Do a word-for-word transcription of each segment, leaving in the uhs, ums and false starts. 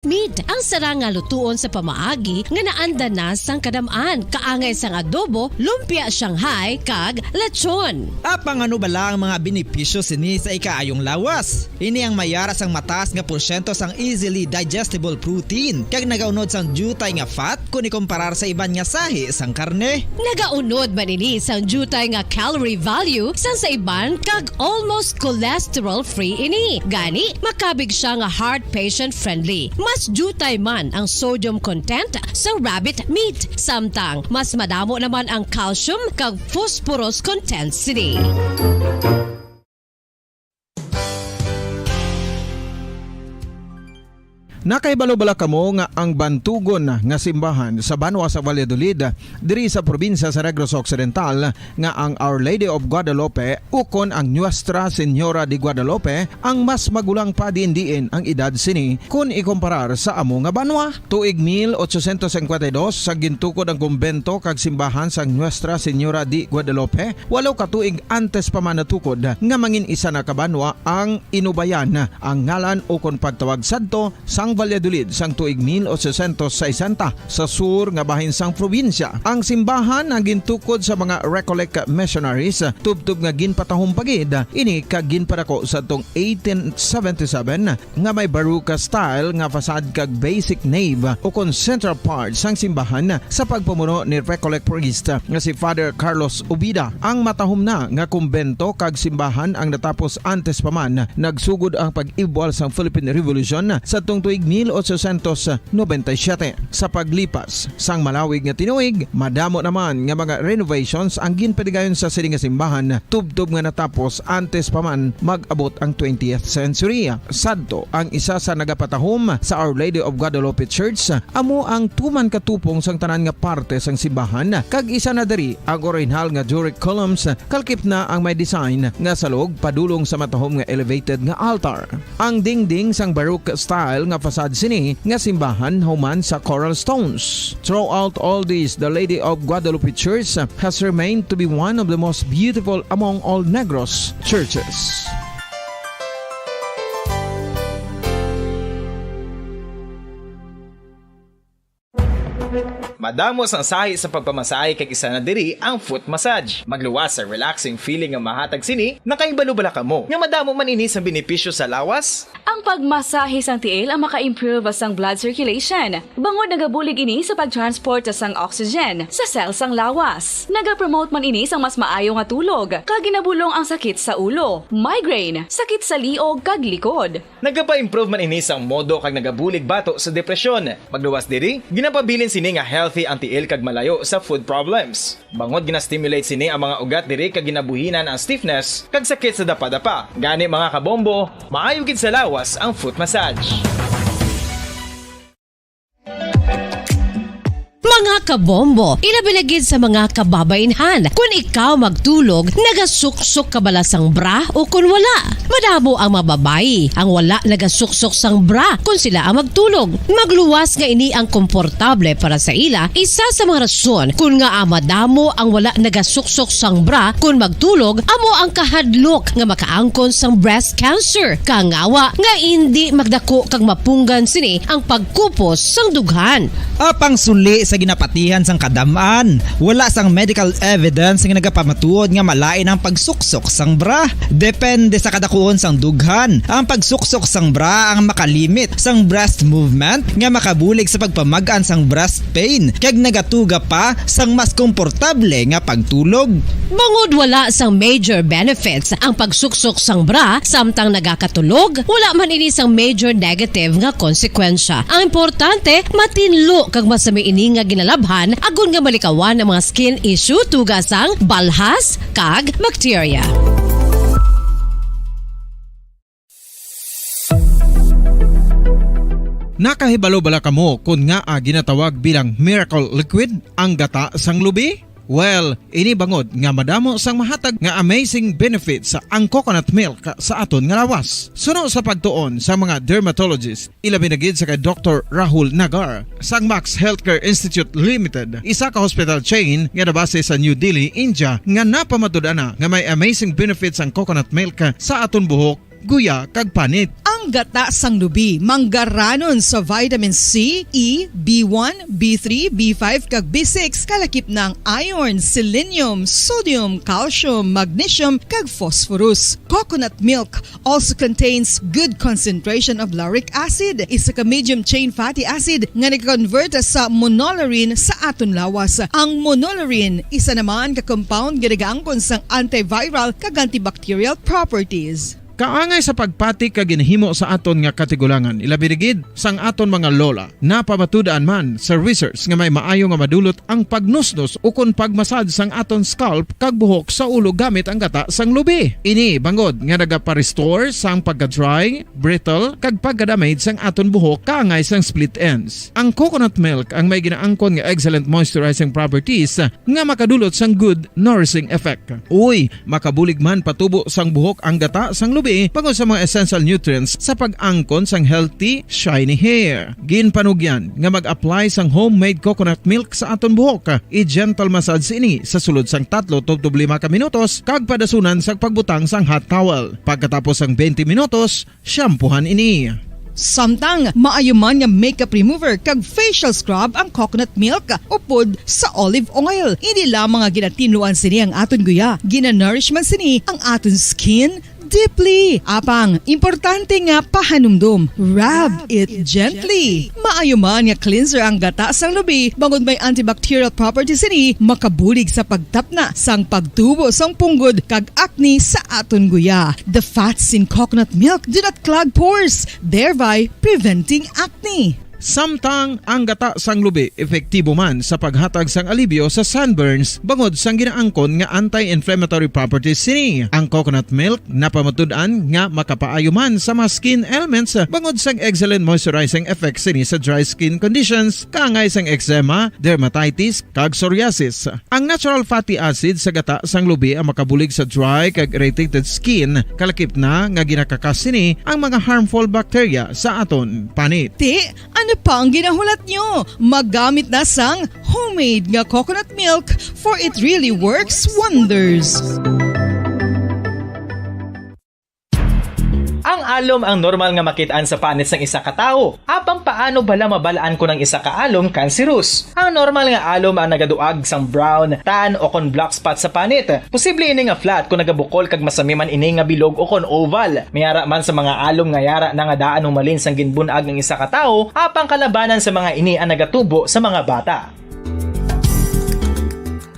Meat, ang sarang nga lutuon sa pamaagi nga naanda na sang kadam-an, kaangay sang adobo, lumpia Shanghai, kag lechon. Apang ano bala ang mga benepisyo sini sa ikaayong lawas? Ini ang may ara sang mataas nga porsyento sang easily digestible protein, kag nagaunod sang diutay nga fat kon ikomparar sa iban nga sahi sang karne. Nagaunod man ini sang diutay nga calorie value sang sa iban, kag almost cholesterol-free ini. Gani, makabig siya nga heart patient-friendly. Mas diutay man ang sodium content sa rabbit meat, samtang mas madamo naman ang calcium kag phosphorus content sini. Nakahibalo bala kamo nga ang bantugon nga simbahan sa banwa sa Valladolid, diri sa probinsya sa Negros Occidental, nga ang Our Lady of Guadalupe ukon ang Nuestra Señora de Guadalupe ang mas magulang pa diin-diin ang edad sini kon ikomparar sa amo nga banwa? Tuig mil ochocientos cincuenta y dos, sa gintukod ang kumbento kag simbahan sang Nuestra Señora de Guadalupe, walo ka tuig antes pa man natukod nga mangin isa na ka banwa ang Inubayan, ang ngalan ukon pagtawag sadto sang Valladolid sang tuig mil ochocientos sesenta, sa sur nga bahin sang probinsya. Ang simbahan ang gintukod sa mga Recollect missionaries, tubtob nga ginpatahom pa gid ini kag ginpadako sadtong eighteen seventy-seven, nga may Baroque style nga facade kag basic nave ukon central part sang simbahan sa pagpamuno ni Recollect priest nga si Father Carlos Ubida. Ang matahom na nga kumbento kag simbahan ang natapos antes pa man nagsugod ang pag-ibwal sang Philippine Revolution sadtong tuig mil ochocientos noventa y siete. Sa paglipas sang malawig nga tinuig, madamo naman nga mga renovations ang ginpatigayon sa sini nga simbahan, tubtob nga natapos antes pa man mag-abot ang twentieth century. Sadto, ang isa sa nagapatahom sa Our Lady of Guadalupe Church amo ang tuman ka tupong sang tanan nga parte sang simbahan, kag isa na diri ang orihinal nga Doric columns, kalkip na ang may design nga salog padulong sa matahom nga elevated nga altar. Ang dingding sang Baroque style nga facade sini nga simbahan human sa coral stones. Throughout all this, the Lady of Guadalupe Church has remained to be one of the most beautiful among all Negros churches. Madamo sang sahi sa pagpamasahe, kag isa na diri ang foot massage. Magluwas sa relaxing feeling nga mahatag sini. Nakahibalo bala kamo nga madamo man ini sang benepisyo sa lawas? Ang pagmasahe sang tiil ang maka-improve sang blood circulation, bangod nagabulig ini sa pag-transport sang oxygen sa cell sang lawas. Nagapromote man ini sang mas maayo nga tulog, kag ginabulong ang sakit sa ulo, migraine, sakit sa liog, kag likod. Nagapa-improve man ini sang modo kag nagabulig bato sa depresyon. Magluwas diri, ginapabilin sini nga healthy ang tiil kag malayo sa foot problems. Bangod gina-stimulate sini ang mga ugat diri kag ginabuhinan ang stiffness kag sakit sa dapadapa. Gani, mga kabombo, maayo gid sa lawas ang foot massage. Mga kabombo, ilabi na gid sa mga kababainhan, kun ikaw magtulog, nagasuksok ka bala sang bra o kun wala? Madamo ang mga babayi ang wala nagasuksok sang bra kun sila ang magtulog. Magluwas nga ini ang komportable para sa ila, isa sa mga rason kun ngaa madamo ang wala nagasuksok sang bra kun magtulog amo ang kahadlok nga makaangkon sang breast cancer, kangawa nga indi magdako kag mapunggan sini ang pagkupos sang dughan. Apang suli sa ginapatihan sang kadam-an, wala sang medical evidence nga nagapamatuod nga malain ang pagsuksok sang bra. Depende sa kadakuon sang dughan, ang pagsuksok sang bra ang makalimit sang breast movement nga makabulig sa pagpamag-an sang breast pain, kag nagatuga pa sang mas komportable nga pagtulog. Bangod wala sang major benefits ang pagsuksok sang bra samtang nagakatulog, wala man ini sang major negative nga konsekwensya. Ang importante, matinlo kag masami ini nga ginalabhan agod nga malikawan ang mga skin issue, tuga sang balhas kag bakterya. Nakahibalo bala kamo kon ngaa ginatawag bilang miracle liquid ang gata sang lubi? Well, ini bangod nga madamo sang mahatag nga amazing benefits ang coconut milk sa aton nga lawas. Suno sa pagtuon sa mga dermatologist, ilabi na gid sa kay Doktor Rahul Nagar sang Max Healthcare Institute Limited, isa ka hospital chain nga nabase sa New Delhi, India, nga napamatud-an na nga may amazing benefits ang coconut milk sa aton buhok guya, kag panit. Ang gata sang lubi manggaranon sa vitamin C, E, B one, B three, B five, kag B six, kalakip na ang iron, selenium, sodium, calcium, magnesium, kag phosphorus. Coconut milk also contains good concentration of lauric acid, isa ka medium chain fatty acid nga nag-convert sa monolaurin sa aton lawas. Ang monolaurin isa naman ka compound nga nagaangkon sang antiviral kag antibacterial properties. Kaangay sa pagpati kag ginahimo sa aton nga katigulangan, ilabi na gid sang aton mga lola. Napamatud-an man sa research nga may maayo nga madulot ang pagnusnos ukon pagmasad sang aton scalp kag buhok sa ulo gamit ang gata sang lubi. Ini bangod nga nagapa-restore sang pagka-dry, brittle, kag pagka-damage sang aton buhok kaangay sang split ends. Ang coconut milk ang may ginaangkon nga excellent moisturizing properties nga makadulot sang good nourishing effect. Uy, makabulig man patubo sang buhok ang gata sang lubi bangod sa mga essential nutrients sa pag-angkon sang healthy, shiny hair. Ginpanugyan nga mag-apply sang homemade coconut milk sa aton buhok. I-gentle massage ini sa sulod sang tatlo tubtob lima ka minutos kag padasunan sang pagbutang sang hot towel. Pagkatapos sang twenty minutos, shampoohan ini. Samtang maayo man nga makeup remover kag facial scrub ang coconut milk upod sa olive oil. Hindi lamang nga ginatinluan sini ang aton guya, ginanourish man sini ang aton skin deeply. Apang, importante nga pahanumdom, rub it gently. Maayo man nga cleanser ang gata sang lubi, bangod may antibacterial properties sini, makabulig sa pagtapna sang pagtubo sang punggod kag acne sa aton guya. The fats in coconut milk do not clog pores, thereby preventing acne. Samtang ang gata sang lubi epektibo man sa paghatag sang alibyo sa sunburns bangod sang ginaangkon nga anti-inflammatory properties sini. Ang coconut milk napamatud-an nga makapaayo man sa mga skin ailments bangod sang excellent moisturizing effects sini sa dry skin conditions, kaangay sang eczema, dermatitis, kag psoriasis. Ang natural fatty acid sa gata sang lubi ang makabulig sa dry kag irritated skin, kalakip na nga ginakakas sini ang mga harmful bacteria sa aton panit. Ti, ano pa ang ginahulat nyo? Maggamit na sang homemade nga coconut milk, for it really works wonders. Ang alom ang normal nga makit-an sa panit sang isa ka tawo. Apang paano bala mabal-an kon ang isa ka alom cancerous? Ang normal nga alom ang nagaduag sang brown, tan, o kon black spot sa panit. Posible ini nga flat kon nagabukol kag masami man ini nga bilog o kon oval. May ara man sa mga alom nga yara na nga daan humalin sang ginbun-ag ang isa ka tawo, apang kalabanan sa mga ini ang nagatubo sa mga bata.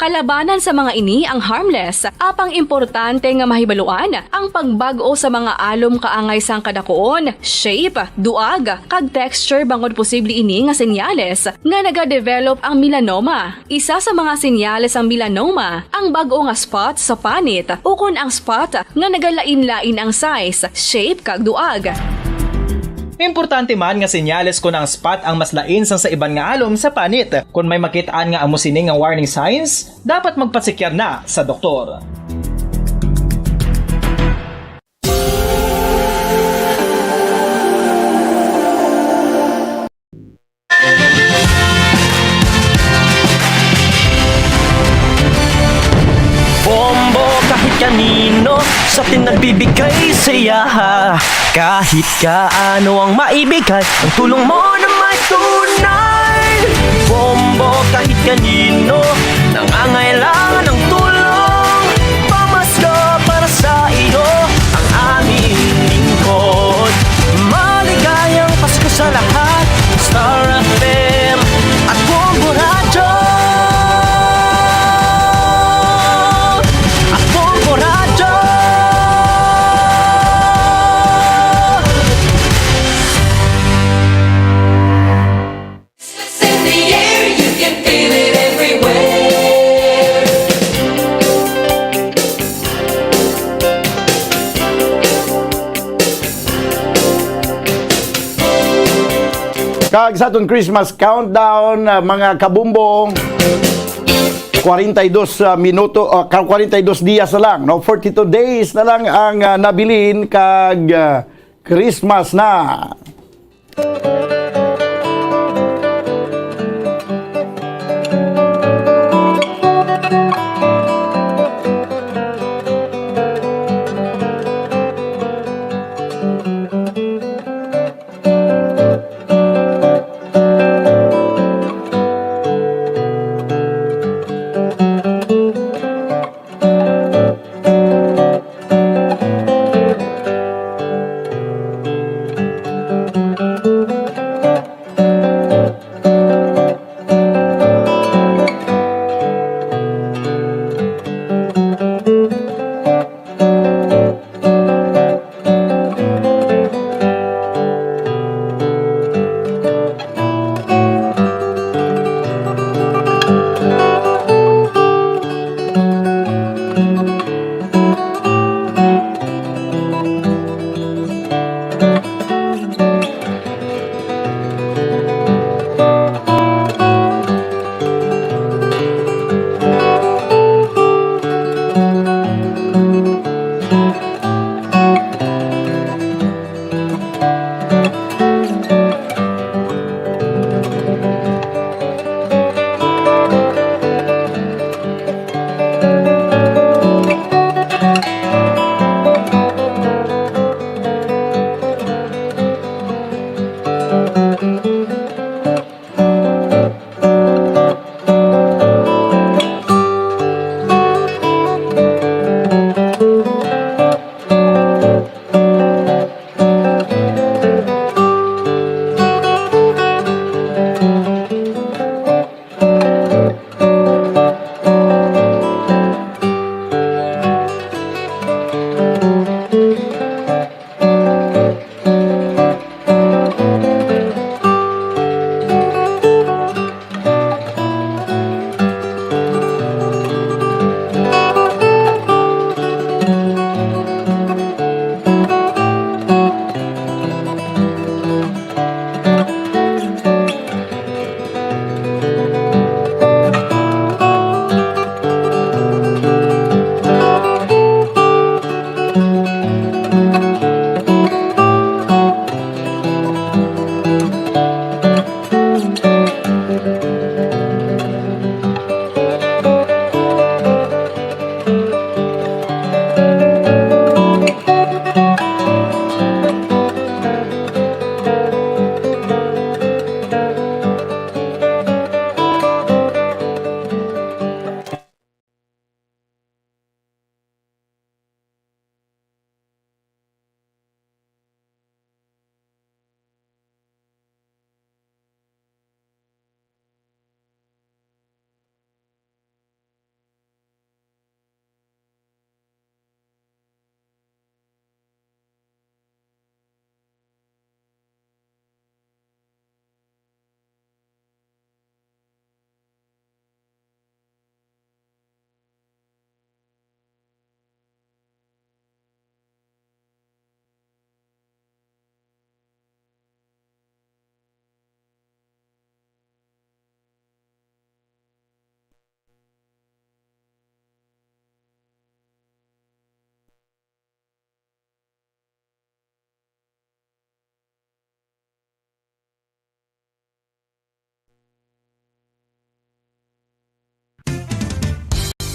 Kalabanan sa mga ini ang harmless, apang importante nga mahibaluan ang pagbag-o sa mga alom kaangay sang kadakuon, shape, duag, kag texture, bangod posible ini nga senyales nga nagadevelop ang melanoma. Isa sa mga senyales sang melanoma ang bag-o nga spot sa panit ukon ang spot nga nagalain-lain ang size, shape, kag duag. Importante man nga senyales kon ang spot ang mas lain sang sa iban nga alom sa panit. Kon may makit-an nga amo sini nga warning signs, dapat magpatsikyar na sa doktor. Bombo kahit kanino sa atin nagbibigay saya. Kahit kaano ang maibigay, ang tulong mo na may tunay. Bombo kahit kanino nangangailangan ng tulong. Pamasko para sa iyo ang aming lingkod. Maligayang Pasko sa lahat. Star F M at Bombo Radyo. At Bombo Radyo. It's in the air, you can feel it everywhere. Kag sa aton Christmas countdown, ah, mga kabumbo, kwarenta y dos, ah, minuto, ah, ka-, kwarenta y dos dias na lang, no? Forty-two days na lang ang, ah, nabilin kag, ah, Christmas na.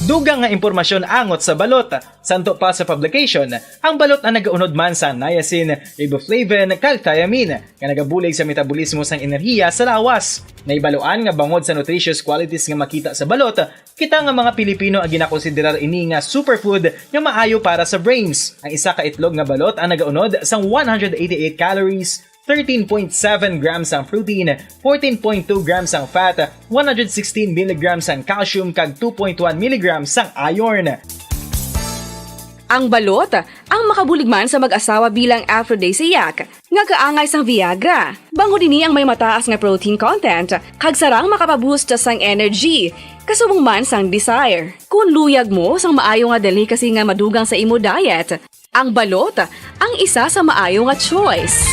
Dugang nga impormasyon angot sa balot. Santo pa sa publication, ang balot ang nagaunod man sa niacin, riboflavin, kag thiamine, nga nagabulig sa metabolismo sang enerhiya sa lawas. Nahibaluan nga bangod sa nutritious qualities nga makita sa balot, kita nga mga Pilipino ang ginakonsiderar ini nga superfood nga maayo para sa brains. Ang isa ka itlog nga balot ang nagaunod sang one hundred eighty-eight calories, thirteen point seven grams ang protein, fourteen point two grams ang fat, one hundred sixteen milligrams ang calcium, kag two point one milligrams ang iron. Ang balot, ang makabulig man sa mag-asawa bilang aphrodisiac, nga kaangay sang Viagra. Bangod ini ang may mataas nga protein content, kag sarang makapaboost sang energy, kasubong man sang desire. Kung luyag mo sang maayo nga delicacy nga madugang sa imo diet, ang balot, ang isa sa maayo nga choice.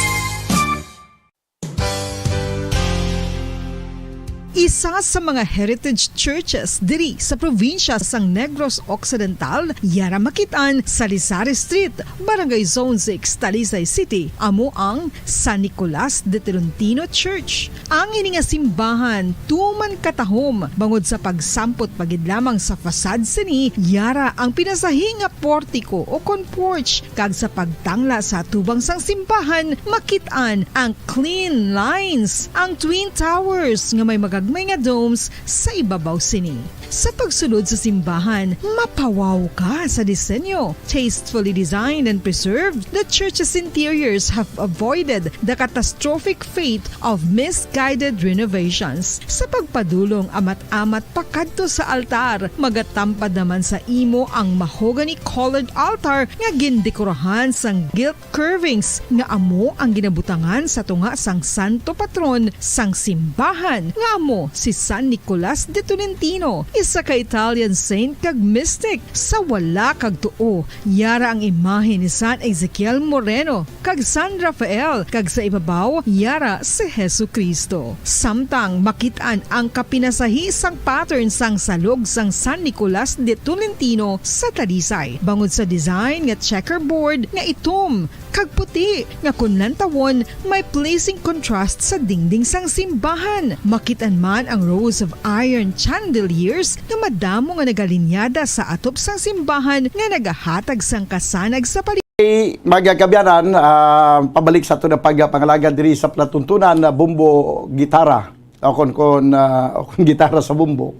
Isa sa mga heritage churches diri sa probinsya sang Negros Occidental, yara makit-an sa Lisari Street, Barangay Zone six, Talisay City, amo ang San Nicolas de Tolentino Church. Ang ini nga simbahan tuman katahom bangod sa pagsampot pa gid lamang sa facade sini, yara ang pinasahi nga portiko o kon porch, kag sa pagtangla sa atubang sang simbahan makit-an ang clean lines, ang twin towers nga may magagmay nga domes sa ibabaw sini. Sa pagsulod sa simbahan, mapawaw ka sa disenyo. Tastefully designed and preserved, the church's interiors have avoided the catastrophic fate of misguided renovations. Sa pagpadulong amat-amat pakadto sa altar, magatampad naman sa imo ang mahogany-colored altar nga gindekorahan sang gilt curvings nga amo ang ginabutangan sa tunga sang santo patron sang simbahan, nga amo si San Nicolas de Tolentino, isa ka Italian saint kag mystic. Sa wala kag tuo, yara ang imahe ni San Ezekiel Moreno kag San Rafael, kag sa ibabaw, yara si Jesu-Cristo. Samtang makit-an ang kapinasahi sang pattern sang salog sang San Nicolas de Tolentino sa Talisay, bangod sa design nga checkerboard nga itom kag puti, nga kon lantawon, may pleasing contrast sa dingding sang simbahan. Makit-an man ang rows of iron chandeliers nga madamo nga nagalinyada sa atop sang simbahan nga nagahatag sang kasanag sa paligid. Okay, mga kaabyanan, ah, pabalik sa aton nga pagpangalagad diri sa palatuntunan na bombo gitara. O kon, kon, ah, o kon gitara sa bombo.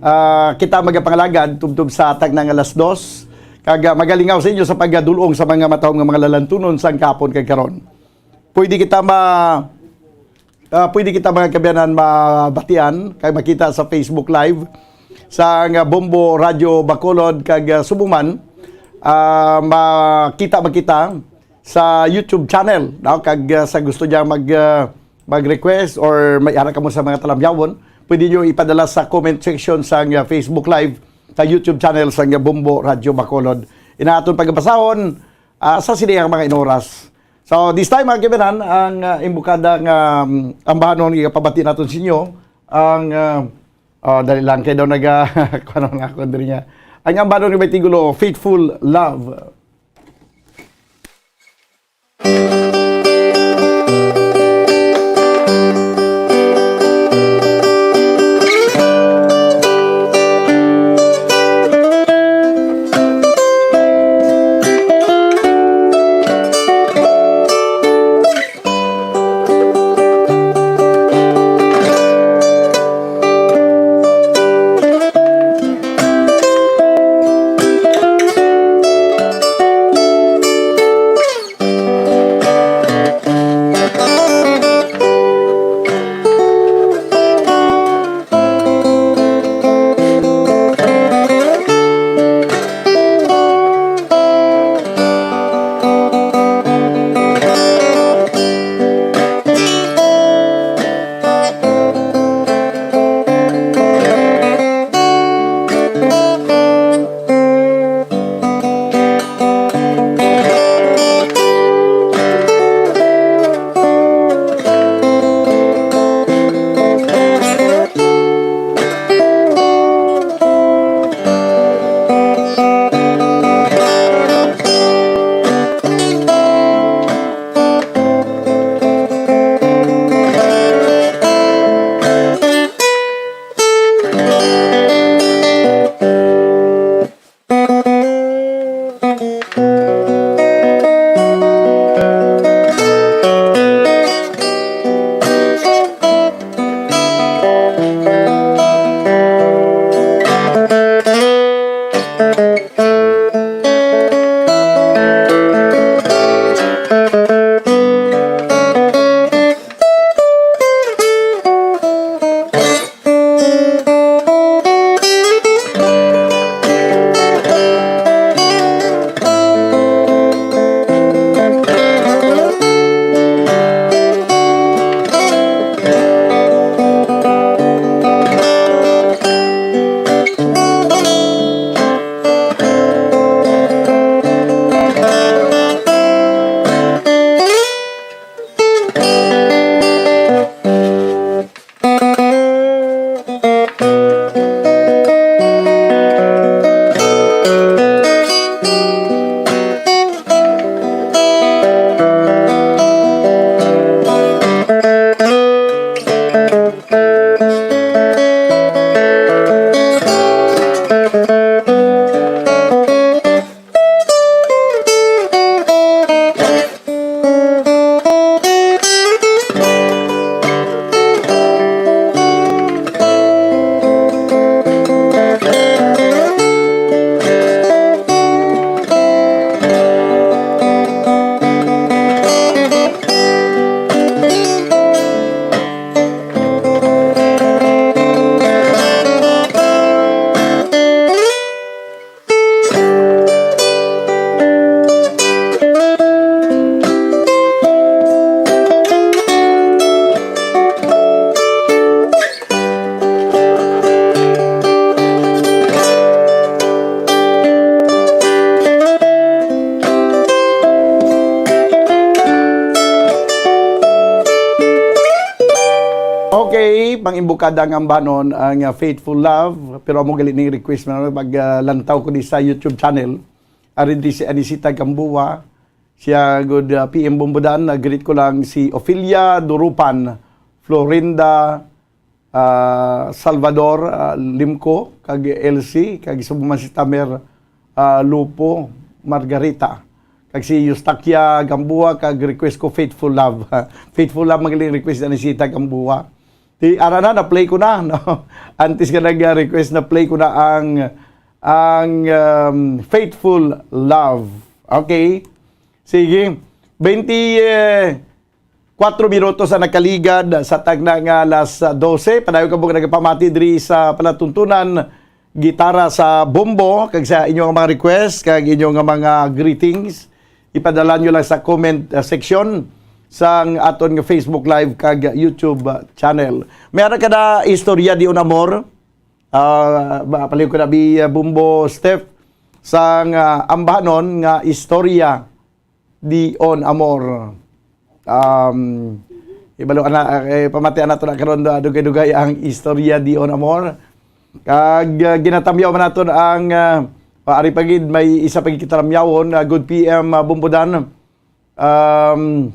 Ah, kita magapangalagad tubtob sa tagna nga alas dos. Kag, ah, magalingaw sa inyo sa pagdul-ong sa mga matahom nga mga lalantunon sang kahapon kag karon. Pwede kita ma-, ah, pwede kita, mga kaabyanan, mabatian kag makita sa Facebook Live sang, ah, Bombo Radyo Bacolod kag, ah, subong man, ah, makita man kita sa YouTube channel, no? Kag, ah, sa gusto niya mag, ah, mag-request or may ara kamo sa mga talamyawon, pwede niyo ipadala sa comment section sang, ah, Facebook Live sa YouTube channel sang, ah, Bombo Radyo Bacolod. Ina aton pagabasahon, ah, sa sini ang mga inoras. So, this time, mga kaabyanan, ang, ah, imbukada nga, um, ambahanon nga pabati naton sa inyo, ang, ah, oh, dali lang, kay daw naga-, kuwan na ako diri niya. Ang ambahanon nga may titulo, Faithful Love. Okay, pang-imbukada nga ambanon ang, ah, Faithful Love, pero amo gali ning request man pag, ah, lantaw ko di sa YouTube channel. Ari di si Anisita Gamboa, siya gud, ah, P M Bombodan, nag-greet ko lang si Ophelia Durupan, Florinda, ah, Salvador, ah, Limco, kag Elsie, kag subong man si Tamer, ah, Lupo, Margarita. Kag si Eustaquia Gamboa, kag request ko Faithful Love. Faithful Love, magaling request ni Sita Gamboa. Di, ara na, na-play ko na, no? Antes ka nag-request, na-play ko na ang, ang, um, Faithful Love. Okay? Sige. Twenty, eh, Kwatro minutos ang nakaligad sa tagna nga alas dose. Padayon kamo nga nagapamati diri sa palatuntunan gitara sa Bombo, kag sa inyo nga mga request kag inyo nga mga greetings, ipadala nyo lang sa comment, uh, section sang aton nga Facebook Live kag YouTube, uh, channel. May ara ka na istorya di on amor? Ah, ba, paliw ko na bi, uh, Bombo Steph, sang, uh, ambanon nga istorya di on amor. Um, ibalo ana, eh, pamatian nato na karon, ah, dugay-dugay ang istorya di on amor. Kag, ah, ginatamyaw man naton ang, ah, ah, ari pa gid, may isa pa gid kita tamyawon, ah, good P M, ah, Bumbudan. Um,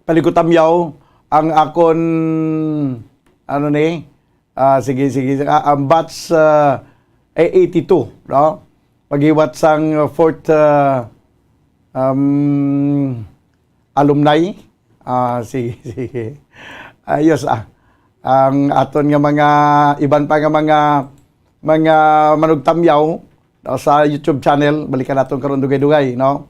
Palikutamyaw ang akon, ano ni? Ah, sige, sige, sige. Ah, ang batch, ah, A eighty-two, no? Paghiwat sang fourth, ah, um, alumni. Ah, sige, sige. Ayos, ah. Ang aton nga mga, iban pa nga mga, mga manugtamyaw, no, sa YouTube channel, balikan naton karon dugay-dugay, no?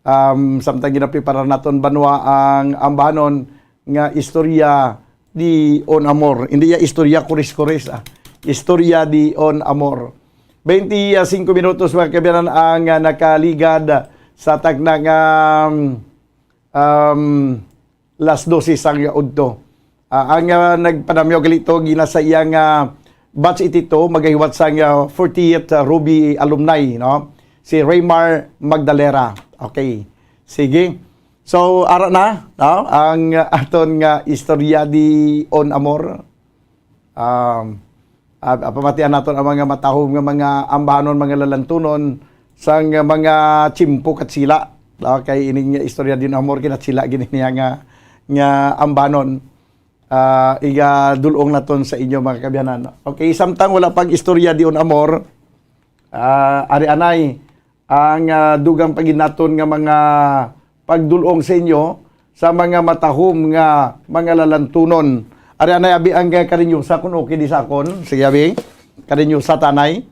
Um, samtang ginaprepara naton banwa ang ambanon nga istorya di on amor. Hindi ya istorya kuris-kuris, ah. Istorya di on amor. Twenty-cinco minutos, mga kabiyanan, ang, ah, nakaligad sa tagna nga, um, las dose sang udto. Ah, ang, ah, nagpanamyaw gali to, gina sa iya nga batch iti to, magahiwat sang, ah, fortieth, ah, Ruby alumni, no? Si Raymar Magdalera. Okay. Sige. So, ara na, no? Ang, ah, aton nga istorya di on amor. Um, ah, ah, pamatian naton ang mga matahom nga mga ambahanon, mga lalantunon, sang mga tiyempo kat sila. Okay, ining istorya di on amor, kinatsila gini niya nga, nga ambanon. Ah, igadul-ong naton sa inyo, mga kabiyanan. Okay, samtang wala pag istorya di on amor, ah, ari anay, ang, ah, dugang pa gid naton nga mga pagdul-ong sa inyo sa mga matahom nga mga lalantunon. Ari anay, abi, ang, ah, karinyosa, kung okay di sa akon. Sige, abi. Karinyosa, tanay.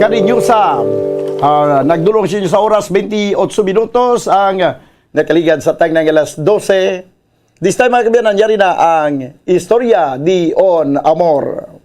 Kaninyo sa, ah, nagdulong sa inyo sa oras, twenty-eight minutos ang nakaligad sa tagna nga alas dose. This time, mga kabiyanan, yari na ang Istorya de un Amor.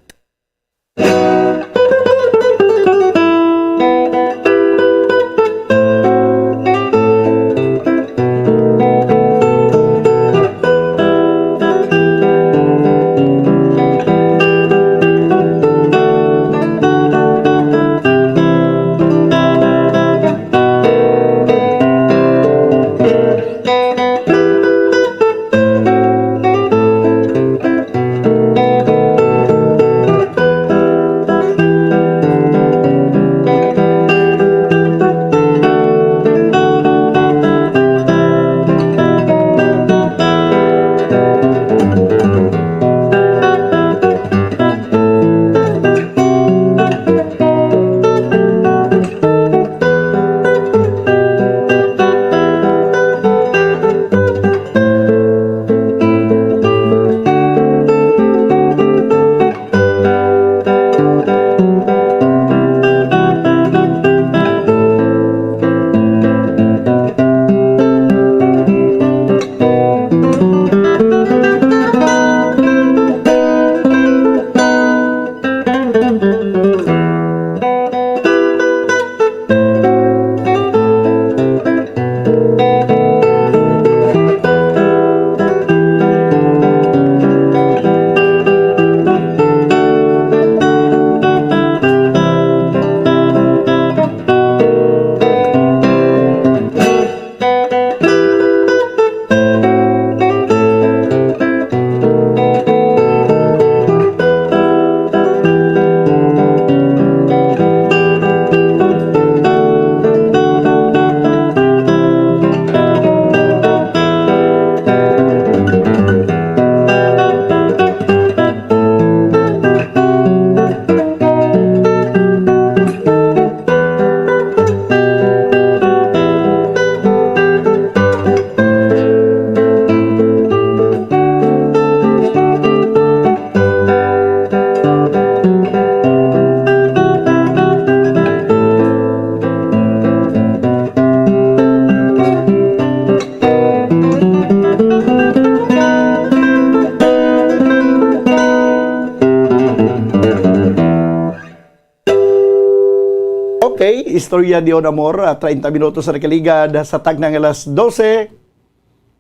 Okay, Istorya de un Amor, ah, treinta minutos sa nakaligad sa tagna nga alas dose.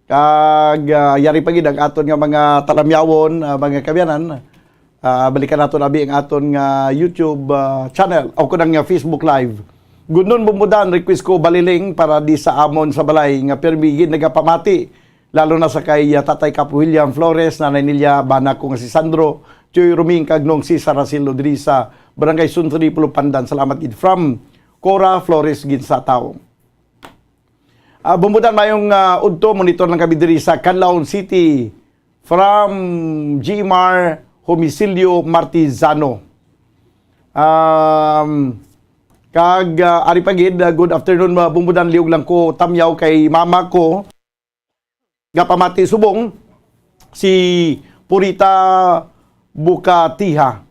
Kag, ah, yari pa gid ang aton nga mga talamyawon, ah, mga kaabyanan. Ah, balikan naton abi ang aton nga YouTube, ah, channel o kunang nga Facebook Live. Gudnon, Bumbudan, request ko Baliling para di sa amon sa balay nga pirmi gid nagapamati, lalo na sa kay, ah, Tatay Kap William Flores, Nanay Nelia, bana ko nga si Sandro, Tioy Roming, kag Nong Cesar Rasil diri sa Barangay Suntripulo, Pandan. Salamat gid, from Cora Flores Ginsataw. Ah, Bumbudan, mayong, ah, udto, monitor lang kami diri sa Canlaon City from G M R Homicilio Martizano. Um, kag, ah, ari pa gid, ah, good afternoon, ah, Bumbudan, liog lang ko tamyaw kay mama ko. Gapamati subong si Purita Bucatiha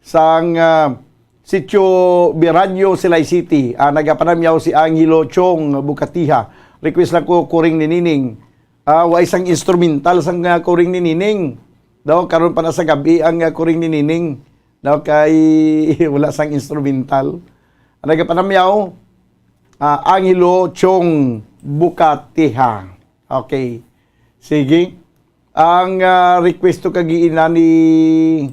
sang, ah, Sitio Biranyo, Silay City. Ah, nagapanamyaw si Angelo Chong Bucatiha. Request lang ko, Kuring ni Nining. Ah, wa isang instrumental sang, ah, Kuring ni Nining. Daw karon pa na sa gabi ang, ah, Kuring ni Nining. Daw kay wala sang instrumental. Ang nagapanamyaw, ah, Angelo Chong Bucatiha. Okay. Sige. Ang, ah, request to kagiina ni,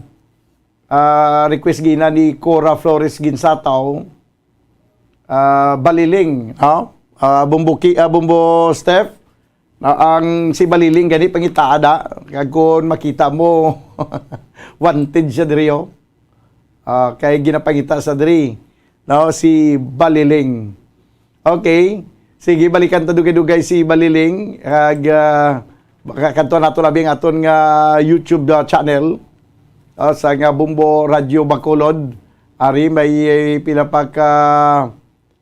ah, request giina ni Cora Flores Ginsataw, ah, Baliling, ha? Ah, Bumbo Ki-, ah, Bumbo Steph, na ang si Baliling gani pangitaa da, kag kun makita mo, wanted siya diri, oh. Ah, kay ginapangita sa diri, no, si Baliling. Okay. Sige, balikan ta dugay-dugay si Baliling. Ag, ah, makakanto nato labi ang aton nga YouTube, ah, channel, ah, sa nga Bumbo Radio Bacolod. Ari, may, eh, pila pa ka,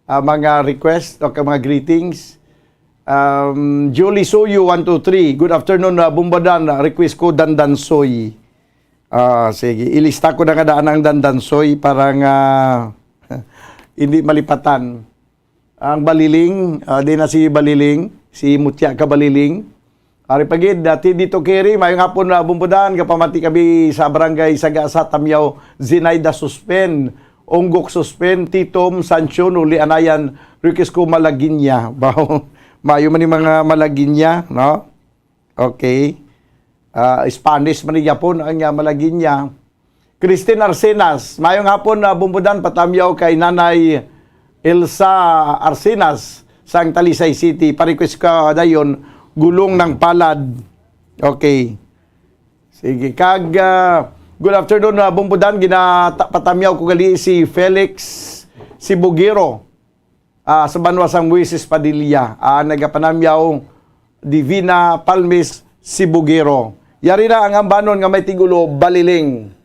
ah, mga request o ka mga greetings. Um, Julie Suyo, one two three. "Good afternoon, ah, Bumbo Dan. Request ko Dandansoy." Ah, sige. Ilista ko na nga daan ang Dandansoy para nga Hindi malipatan. Ang Baliling, ah, di na si Baliling, si Mutya ka Baliling. Ari pa gid, dati dito kiri, mayong hapon na bumbudan, kapamati kami sa barangay Sagasa, Tamyaw, Zinaida Suspen, Unggok Suspen, Titom, Sancho, Nuli Anayan, Riquez ko Malaginya. Baw, mayo man yung mga Malaginya, no? Okay. Ah, Spanish man ni Japon ang, ah, Malaginya. Christine Arcenas, mayong hapon na bumbudan patamyaw kay Nanay Elsa Arcenas sang Talisay City. Pa-request ka dayon, Gulong ng Palad. Okay. Sige. Kag, ah, good afternoon, ah, bumbudan. Ginata-, patamyaw ko gali si Felix Sibugiro, ah, sa banwa sang Moises Padilla. Ah, nagapanamyaw Divina Palmis Sibugiro. Yari na ang ambanon nga may tigulo, Baliling.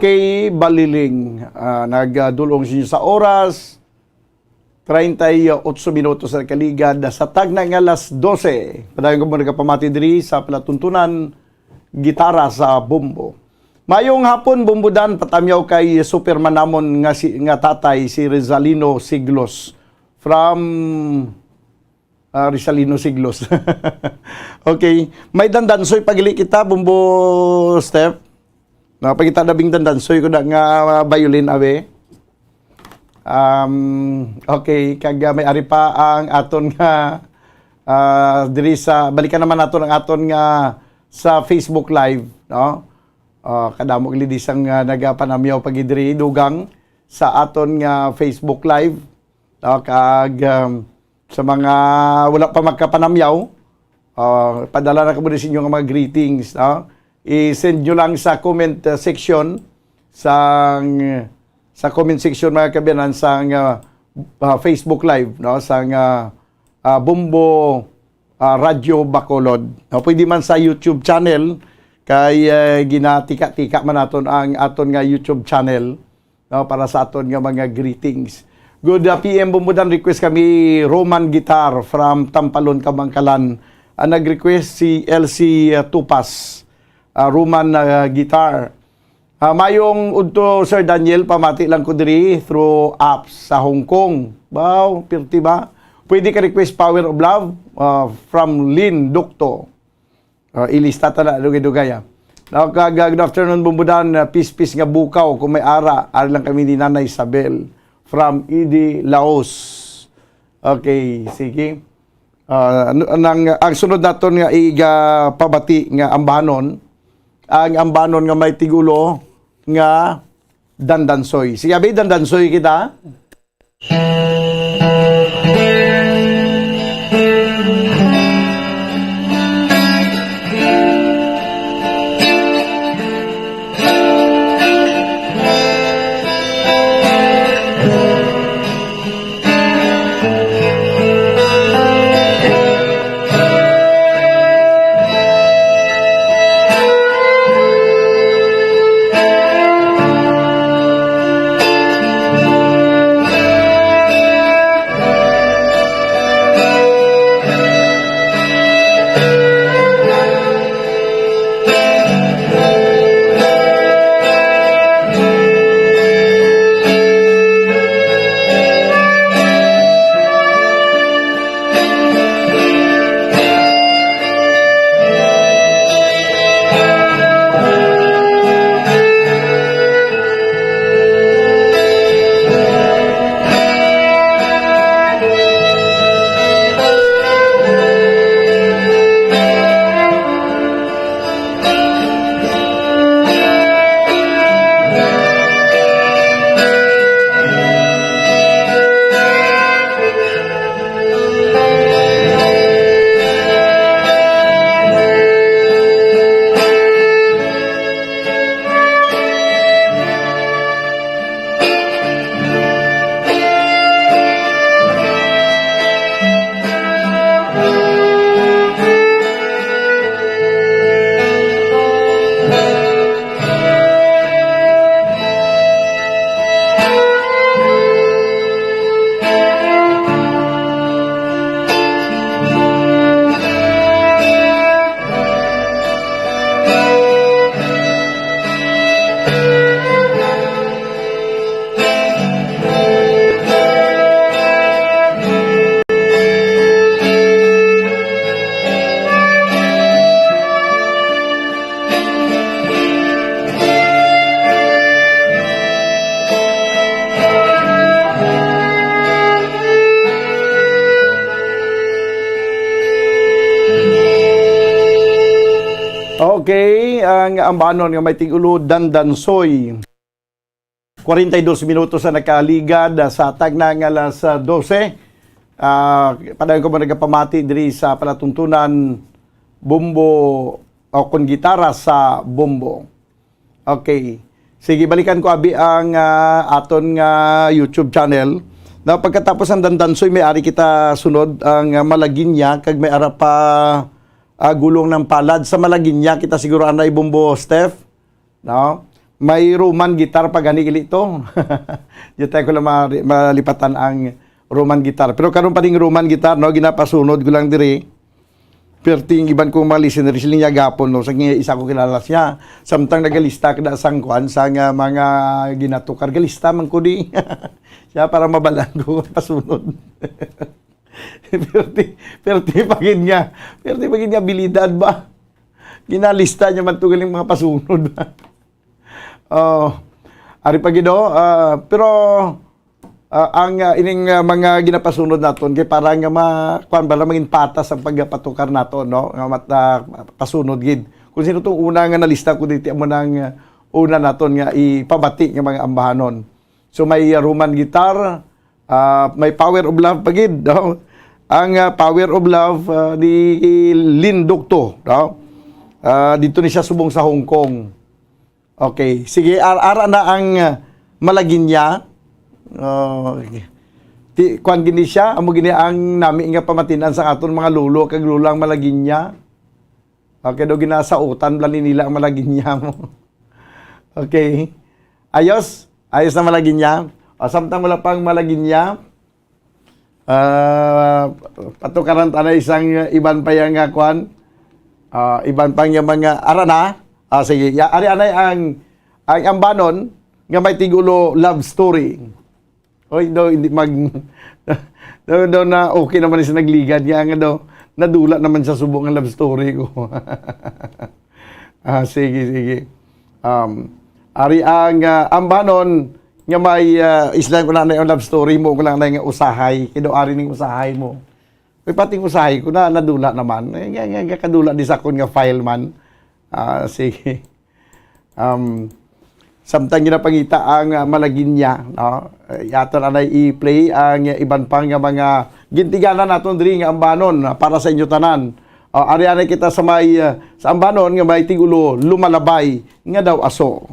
Okay, Baliling. Ah, Ah, nagdulong sa inyo sa oras, treinta y ocho minutos na kaligad sa tagna nga alas dose. Padayon ko mo nagapamati diri sa palatuntunan, gitara sa Bombo. Mayong hapon, Bombo Dan, patamyaw kay Superman namon nga si, nga tatay, si Rizalino Siglos from Ah, Rizalino Siglos. Okay. May dandansoy pagili kita, Bombo Steph. Napakita na bing dandansoy ko na nga violin, abe. Um, okay. Kag, ah, may ari pa ang aton nga, ah, diri sa, balikan naman naton ang aton nga sa Facebook Live, no? Ah, kadamo gid sang, ah, nagapanamyaw pag diri dugang sa aton nga Facebook Live, no? Kag, um, sa mga wala pa magkapanamyaw, ah, padala na kamo sa inyo nga mga greetings, no? I-send nyo lang sa comment, uh, section sang, sa comment section, mga kabiyanan, sang, uh, uh, Facebook Live, no? Sang, uh, uh, Bombo, uh, Radio Bacolod. No? Pwede man sa YouTube channel, kay, uh, ginatika-tika man naton ang aton nga YouTube channel, no, para sa aton nga mga greetings. Good, uh, P M Bombo Dan, request kami Roman Guitar from Tampalon, Kamankalan. Ang nag-request si L C, uh, Tupas, uh, Roman, uh, Guitar. Uh, mayong udto, Sir Daniel, pamati lang ko diri through apps sa Hong Kong. Wow, pirti ba? Pwede ka request Power of Love, uh, from Lynn Docto. Ah, ilista ta na, dugay-dugay, ah. Now, kag, ah, good afternoon, Bombo Dan. Ah, pispis nga bukaw, kung may ara, ari lang kami ni Nanay Isabel from Idi, Laos. Okay, sige. Ah, ano, nang, ang sunod naton nga igapabati nga ambanon, ang ambanon nga may tigulo nga dandansoy. Sige, abi, dandansoy kita. Okay, ang ambanon nga may tigulo, Dandansoy. Kwarenta y dos minutos na nakaligad, ah, sa tagna nga alas, ah, dose. Ah, padayon ko mo nagapamati diri sa palatuntunan, bombo o kon gitara sa bombo. Okay. Sige, balikan ko abi ang, ah, aton nga YouTube channel. Na pagkatapos ang Dandansoy, may ari kita sunod ang, ah, Malagueña, kag may ara pa, ah, Gulong ng Palad. Sa Malagueña kita siguro anay, bombo, Steph. No? May Roman guitar pa gani gali to. Di tayo ko lang ma-, malipatan ang Roman guitar. Pero karon pa ding Roman guitar, no, ginapasunod ko lang diri. Perting iban kong mga listeners, sila niya gapon, no, sa nga isa ko kilala siya. Samtang nagalista ka na sang kwan, sa nga mga ginatukar, galista man ko di. Siya para mabalan ko pasunod. Perti, perti pa gid nga. Perti pa gid nga abilidad ba? Ginalista niya man to galing mga pasunod. Oh, ari pa gid, oh. Ah, pero, ah, ang, ah, ining, ah, mga ginapasunod naton kay para nga ma-, kuwan ba lang, maging patas ang pagpatukar naton, no? Nga mat-, ah, pasunod gid. Kung sino tong una nga nalista ko dito, amo nang, ah, una naton nga ipabati nga mga ambahanon. So, may, ah, Roman guitar, ah, may Power of Love pa gid, no? Ang, ah, Power of Love, ah, ni Lin Docto, no? Ah, dito ni siya subong sa Hong Kong. Okay, sige, ar-, ara na ang, ah, Malagueña. Oh, ti-, kuwan gini siya, amo gini ang nami nga pamatinan sa aton mga lolo kag lola ang Malagueña. Okay, daw ginasautan bala ni nila ang Malagueña mo. Okay. Ayos? Ayos na Malagueña? O, samtang wala pang Malagueña, ah, patukaran ta na isang iban pa yang, ah, kwan. Ah, iban pa yang mga, ara na. Ah, sige. Ya, ari anay ang, ang ambanon nga may tigulo love story. Oy, daw, hindi mag-, daw, daw na okay naman siya nagligad nga, nga daw, nadula naman sa subong ang love story ko. Ah, sige, sige. Um, ari ang, ah, ambanon nga may, ah, islan ko lang na yung love story mo, ko lang na yung usahay. Kaya daw ari ning usahay mo. Uy, pati yung usahay ko na, nadula naman. Eh, nga, nga, nga, kadula di sa akon nga file man. Ah, sige. Um, samtang ginapangita ang, ah, Malagueña, no? Eh, ato na na i-play ang iban pa nga mga gintiganan naton diri nga ambanon, ah, para sa inyo tanan. O, ari anay kita sa may, ah, sa ambanon nga may tigulo, Lumalabay nga daw aso.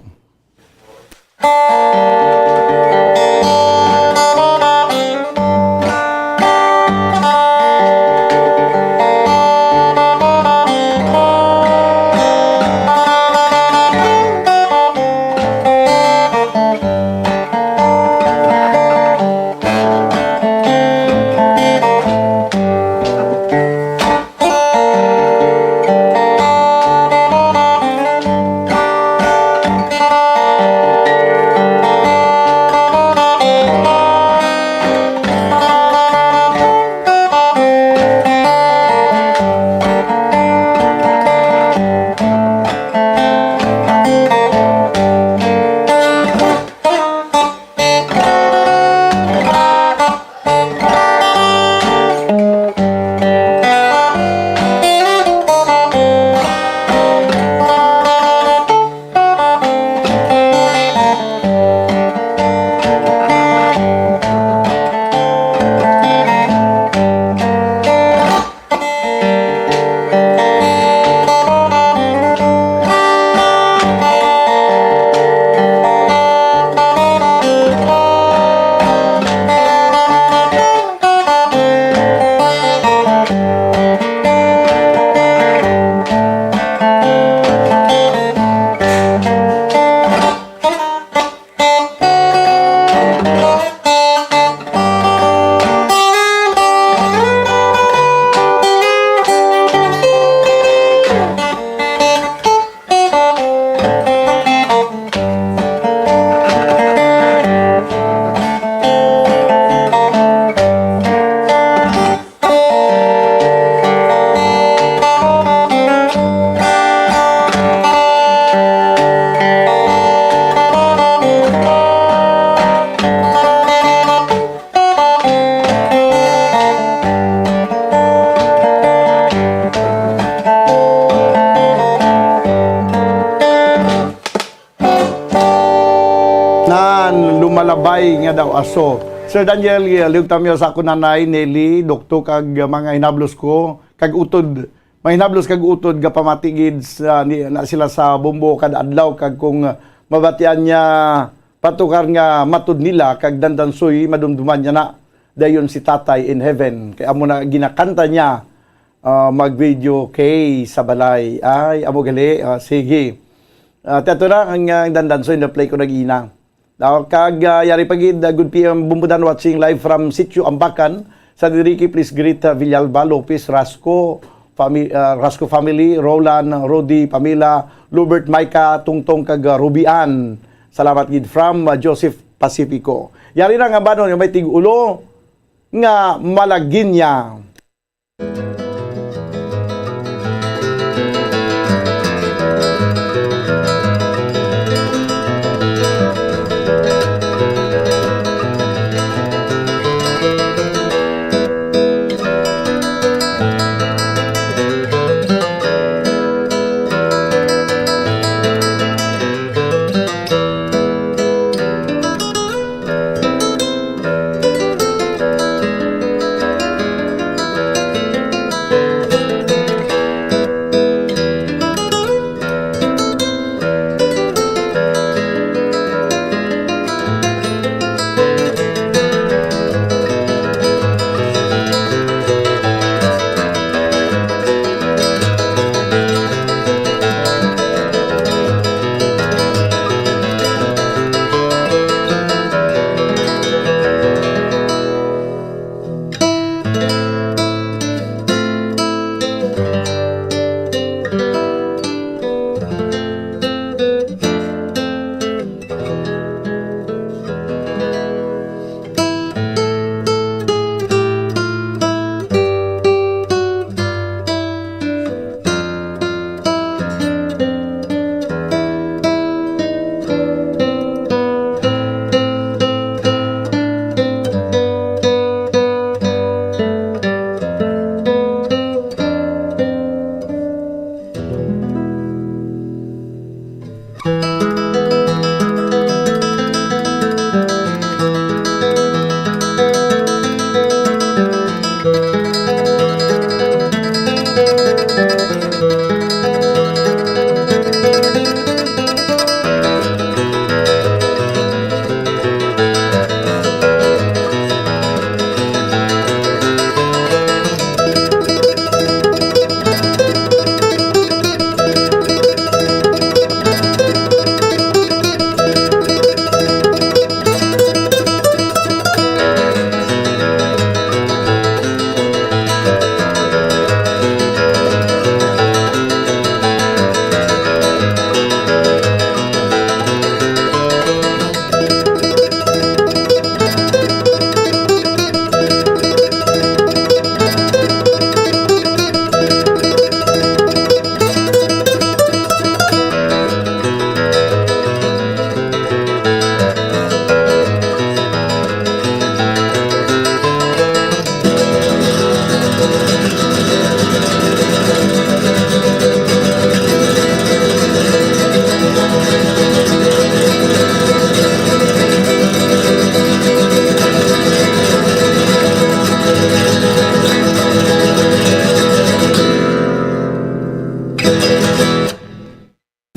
Nan lumalabay nga daw aso. Sir Daniel, liwag ta mi sa akon nanay, Nelly, doktor, kag mga hinablos ko, kag utod, mga hinablos kag utod, gapamati gid sa, ni, na sila sa Bombo kada adlaw, kag kung, ah, mabatian niya, patukar nga matod nila, kag dandansoy, madumduman niya na, dayon si Tatay in heaven. Kay amo na ginakanta niya, ah, mag-video kay sa balay. Ay, amo gali. Ah, sige. Ah, ti ato na ang, ah, dandanson na play ko nag-ina. Now, kag, ah, yari pa gid, ah, good P M Bumbudan watching live from Sitio Ambacan. Sa Enrique, please greet, ah, Villalba, Lopez, Rasco, fami-, ah, Rasco family, Roland, Rudy, Pamela, Lubert, Micah, Tungtong, kag, ah, Ruby Ann. Salamat gid from, ah, Joseph Pacifico. Yari na nga banon nga may tig-ulo nga Malagueña.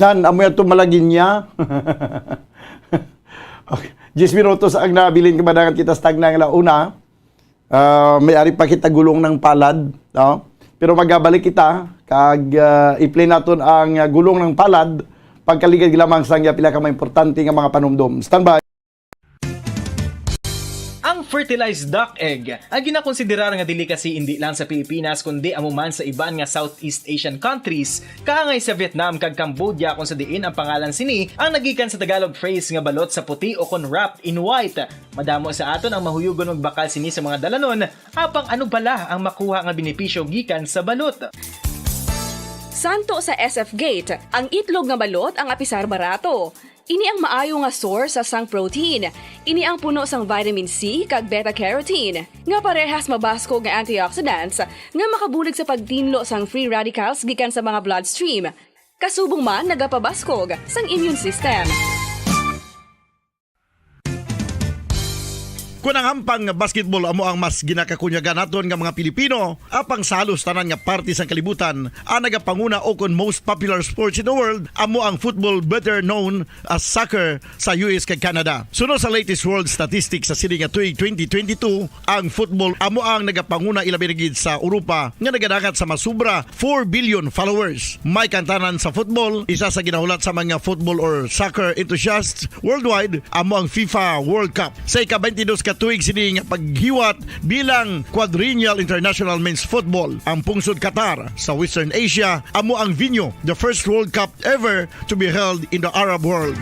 Nan, amo yato Malagueña. Okay. Diyes minutos ang nabilin, kabadangan kita sa tagna nga la una. Ah, may ari pa kita gulong ng palad, no? Pero magabalik kita, kag, ah, i-play naton ang, ah, gulong ng palad, pagkaligad lamang sa iya pila ka mga importante nga mga panumdom. Standby. Ang fertilized duck egg ang ginakonsiderar nga delicacy indi lang sa Pilipinas, kundi amo man sa iban nga Southeast Asian countries, kaangay sa Vietnam kag Cambodia, kung sa diin ang pangalan sini ang nagikan sa Tagalog phrase nga balot sa puti o kon wrapped in white. Madamo sa aton ang mahuyugon magbakal sini sa mga dalanon, apang ano bala ang makuha nga benepisyo gikan sa balot? Santo sa S F Gate, ang itlog nga balot ang apisar barato. Ini ang maayo nga source sang protein. Ini ang puno sang vitamin C kag beta carotene, nga parehas mabaskog nga antioxidants nga makabulig sa pagtinlo sang free radicals gikan sa mga bloodstream. Kasubong man nagapabaskog sang immune system. Kon ang hampang nga basketball amo ang mas ginakakunyagan naton nga mga Pilipino, apang sa halos tanan nga parte sang kalibutan, ang nagapanguna o kon most popular sports in the world amo ang football, better known as soccer, sa U S kag Canada. Suno sa latest world statistics sa sini nga tuig twenty twenty-two, ang football amo ang nagapanguna, ilabi na gid sa Europa, nga nagadangat sa masubra four billion followers. May kantanan sa football, isa sa ginahulat sa mga football or soccer enthusiasts worldwide amo ang FIFA World Cup. Sa ika-twenty-dos ka tuig sini nga paghiwat bilang Quadrennial International Men's Football, ang pungsod Qatar sa Western Asia amo ang venue, the first World Cup ever to be held in the Arab world.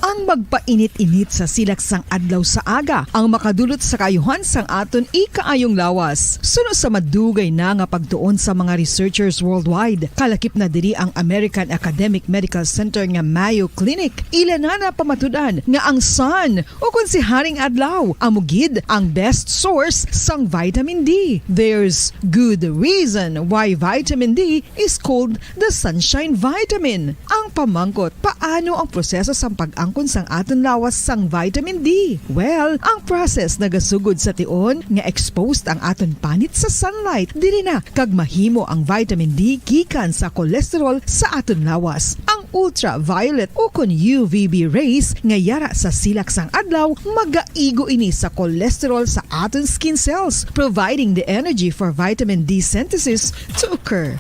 Ang magpainit-init sa silak sang adlaw sa aga ang makadulot sa kaayuhan sang aton ikaayong lawas. Suno sa madugay na nga pagtuon sa mga researchers worldwide, kalakip na diri ang American Academic Medical Center nga Mayo Clinic. Ila na napamatud-an nga ang sun, o kon si Haring Adlaw, amo gid ang best source sang vitamin D. There's good reason why vitamin D is called the sunshine vitamin. Ang pamangkot, paano ang proseso sang pag-angkon sang aton lawas sang vitamin D? Well, ang process nagasugod sa tion nga exposed ang aton panit sa sunlight. Diri na kag mahimo ang vitamin D gikan sa cholesterol sa aton lawas. Ang ultraviolet o kon U V B rays nga yara sa silak sang adlaw magaigo ini sa cholesterol sa aton skin cells, providing the energy for vitamin D synthesis to occur.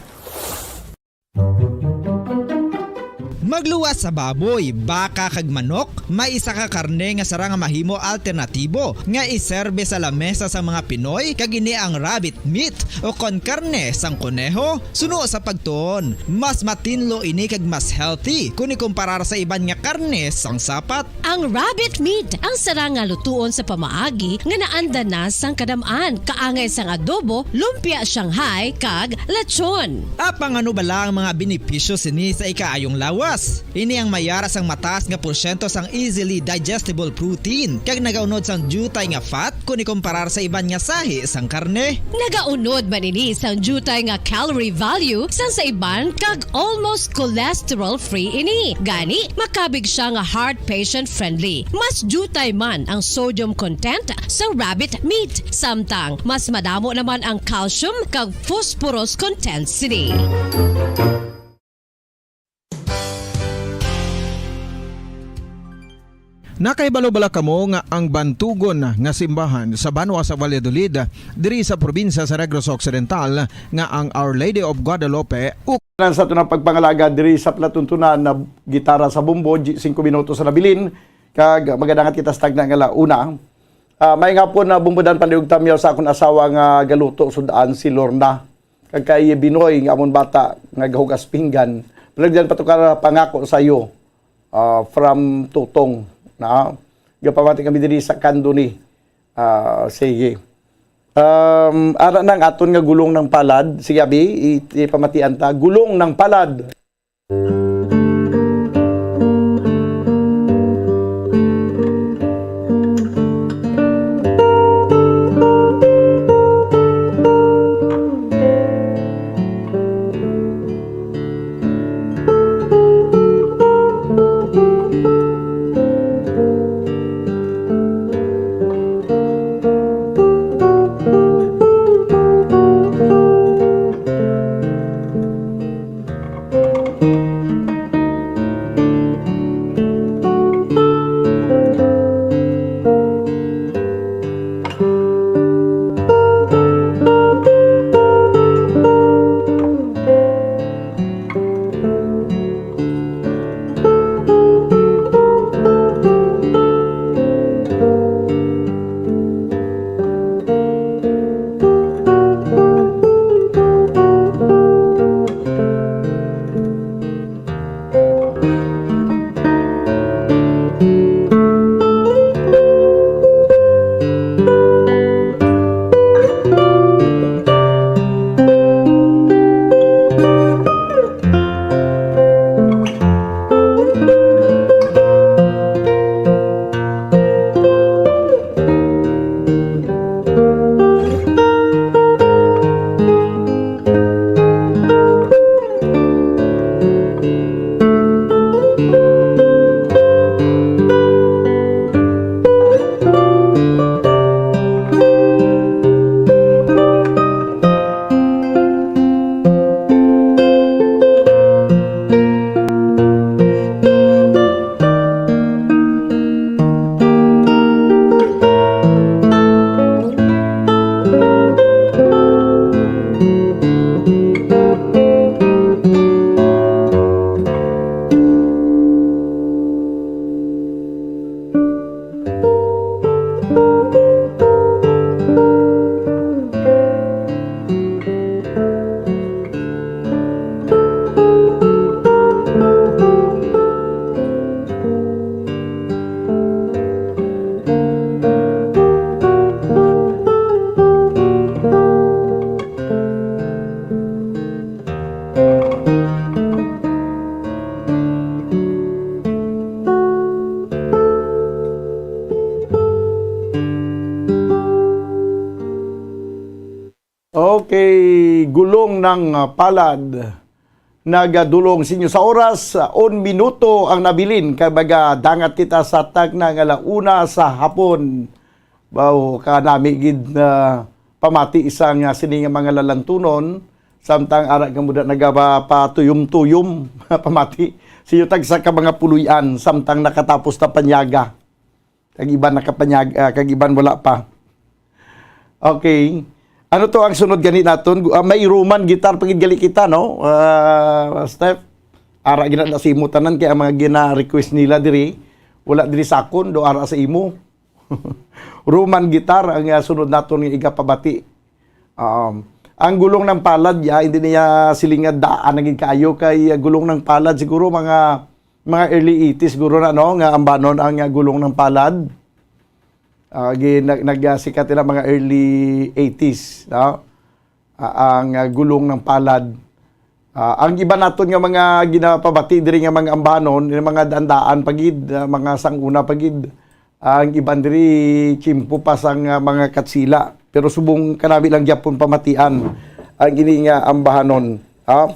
Magluwas sa baboy, baka kag manok, may isa ka karne nga sarang nga mahimo alternatibo nga iserbe sa lamesa sang mga Pinoy, kag ini ang rabbit meat o kon karne sang koneho. Suno sa pagtuon, mas matinlo ini kag mas healthy kon ikumparar sa iban nga karne sang sapat. Ang rabbit meat ang sarang nga lutuon sa pamaagi nga naanda na sang kadam-an, kaangay sang adobo, lumpia Shanghai, kag lechon. Apang ano bala ang mga benepisyo sini sa ikaayong lawas? Ini ang mayara sang mataas nga porsyento sang easily digestible protein kag nagaunod sang diutay nga fat kon ikumparar sa iban nga sahi sang karne. Nagaunod man ini sang diutay nga calorie value sang sa iban kag almost cholesterol-free ini. Gani, makabig siya nga heart patient-friendly. Mas diutay man ang sodium content sa rabbit meat, samtang mas madamo naman ang calcium kag phosphorus content sini. Nakahibalo bala kamo nga ang bantugon nga simbahan sa banwa sa Valladolid, diri sa probinsya sa Negros Occidental, nga ang Our Lady of Guadalupe, uk- Sa aton ang pagpangalaga diri sa palatuntunan na gitara sa bombo, singko minutos na nabilin, kag magadangat kita sa tagna nga la una. Ah, may nga po na bumbudan pandiog tamyaw sa akon asawa nga galuto sud-an si Lorna. Kag kay Binoy nga amon bata nga gahugas pinggan. Palagdan patukar pangako sa iyo, ah, from Tutong na gapamati kami diri sa Candoni. Ah, sige. Um, ara nang aton nga gulong ng palad. Sige, abi, i- ipamatian ta. Gulong ng palad. Okay, gulong ng, ah, palad. Nagadulong sa inyo sa oras, ah, un minuto ang nabilin, kay magadangat kita sa tagna nga launa sa hapon. Baw, kanami gid na pamati isang, ah, sini nga mga lalantunon, samtang ara ka muda nagapatuyom-tuyom, pamati. Sa inyo tagsa ka mga puloy-an, samtang nakatapos na panyaga. Kag iban nakapanyag-, ah, kag iban wala pa. Okay. Ano to ang sunod gani naton? Gu-, ah, may Roman guitar pa gid gali kita, no? Ah, Steph, ara gina na sa imo tanan kay ang mga gina-request nila diri, wala diri sa akon, do ara sa imo. Roman guitar ang, ah, sunod naton nga igapabati. Um, ang gulong ng palad, ya, hindi niya silingan daan na gid kaayo kay, ah, gulong ng palad siguro mga, mga early eighties siguro na, no, nga ambanon ang, ah, gulong ng palad. Ah, gi-, nag-, nag-, ah, sikat ila mga early eighties, no? Ah, ang, ah, gulong ng palad. Ah, ang iba naton nga mga ginapabati diri nga mga ambanon, yung mga daan-daan pa gid, ah, mga sanguna pa gid, ang iban diri tiyempo pa sang, ah, mga Katsila. Pero subong kanami lang gyapon pamatian ang ini nga ambahanon. Ah,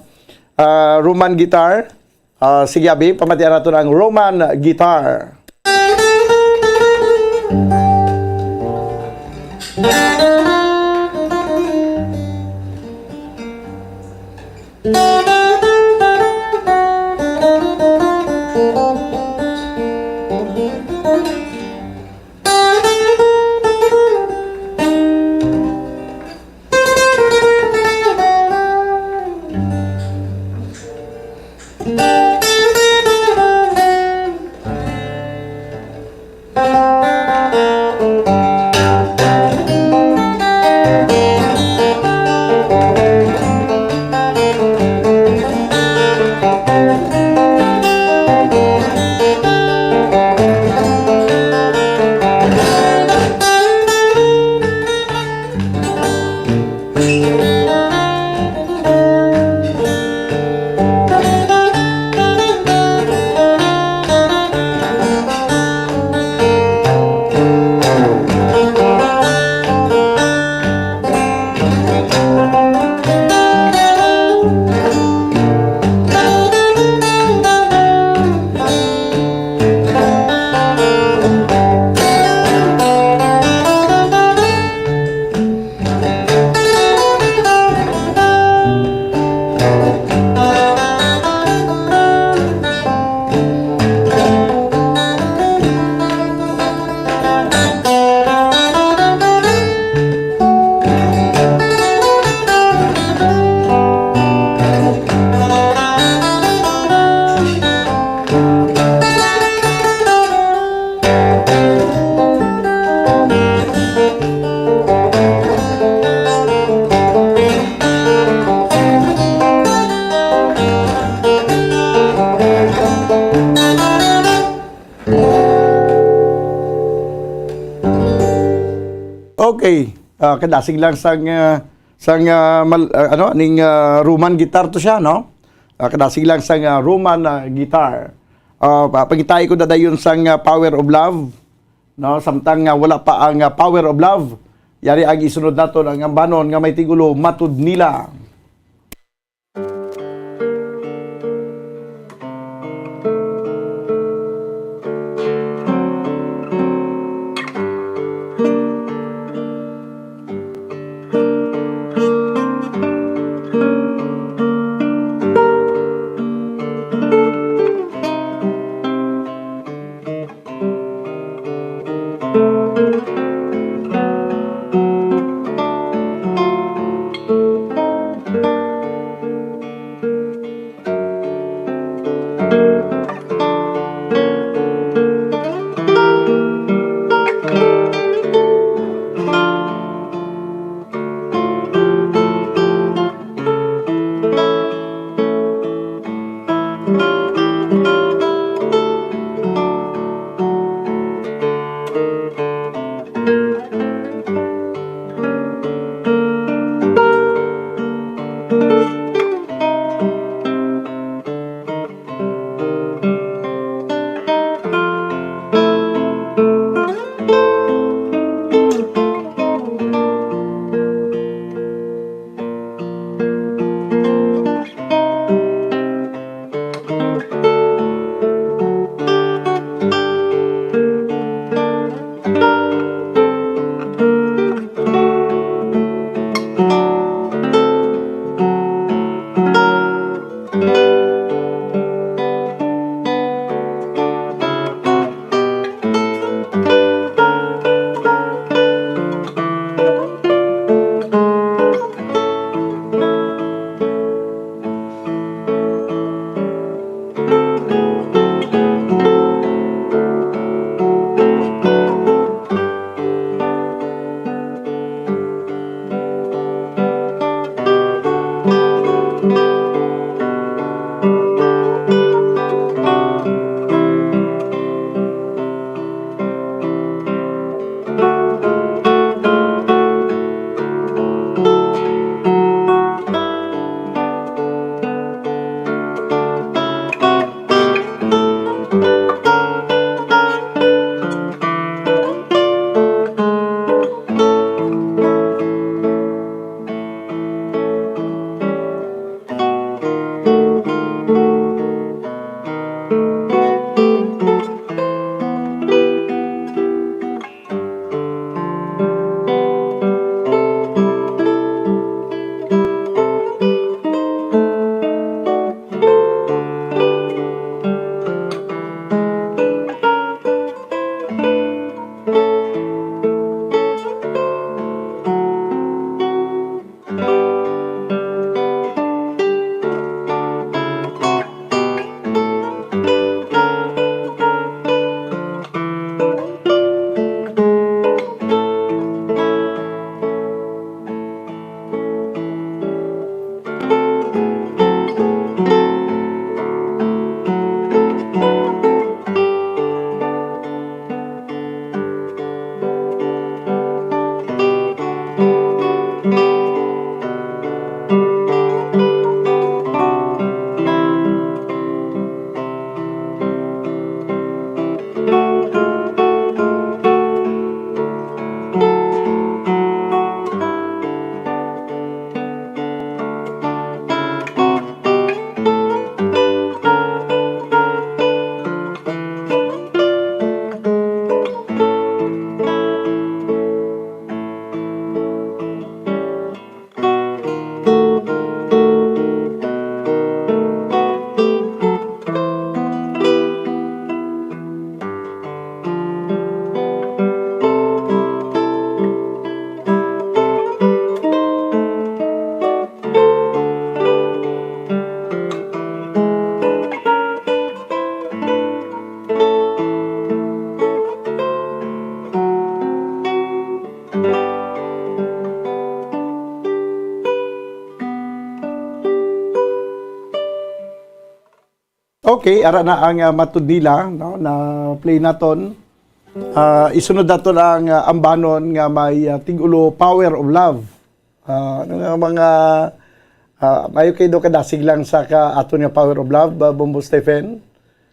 ah, Roman guitar. Ah, sige, abi, pamatian naton ang Roman guitar. Okay. Ah, kadasig lang sang, ah, sang, ah, mal-, ah, ano, ning, ah, Roman guitar to siya, no? Ah, kadasig lang sang, ah, Roman, ah, guitar. Ah, pa-, pangitahi ko na dayon sang, ah, Power of Love, no? Samtang, ah, wala pa ang, ah, Power of Love, yari ang isunod naton ang ambanon nga may tigulo, Matud Nila. Okay, ara na ang, ah, matod nila, no, na play naton. Ah, isunod naton ang, ah, ambanon nga may, ah, tigulo, Power of Love. Ah, ano nga mga, ah, mayo kay do kadasig lang sa ka aton nga Power of Love, ah, Bombo Stephen.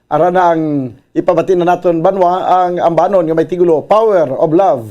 Ara na ang ipabati na naton, banwa, ang ambanon nga may tigulo, Power of Love.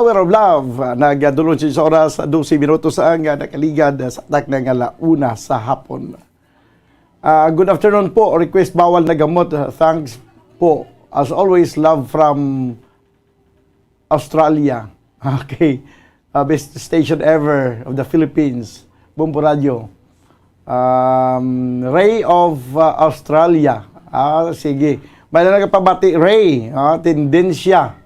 Power of Love, ah, nagdulong sa oras, dose minutos ang, ah, nakaligad, ah, sa takna nga la una sa hapon. Ah, good afternoon po. Request bawal na gamot. Ah, thanks po. As always, love from Australia. Okay. Ah, best station ever of the Philippines. Bombo Radio. Um, Ray of, ah, Australia. Ah, sige. May na nagpabati, Ray. Ah, tendensya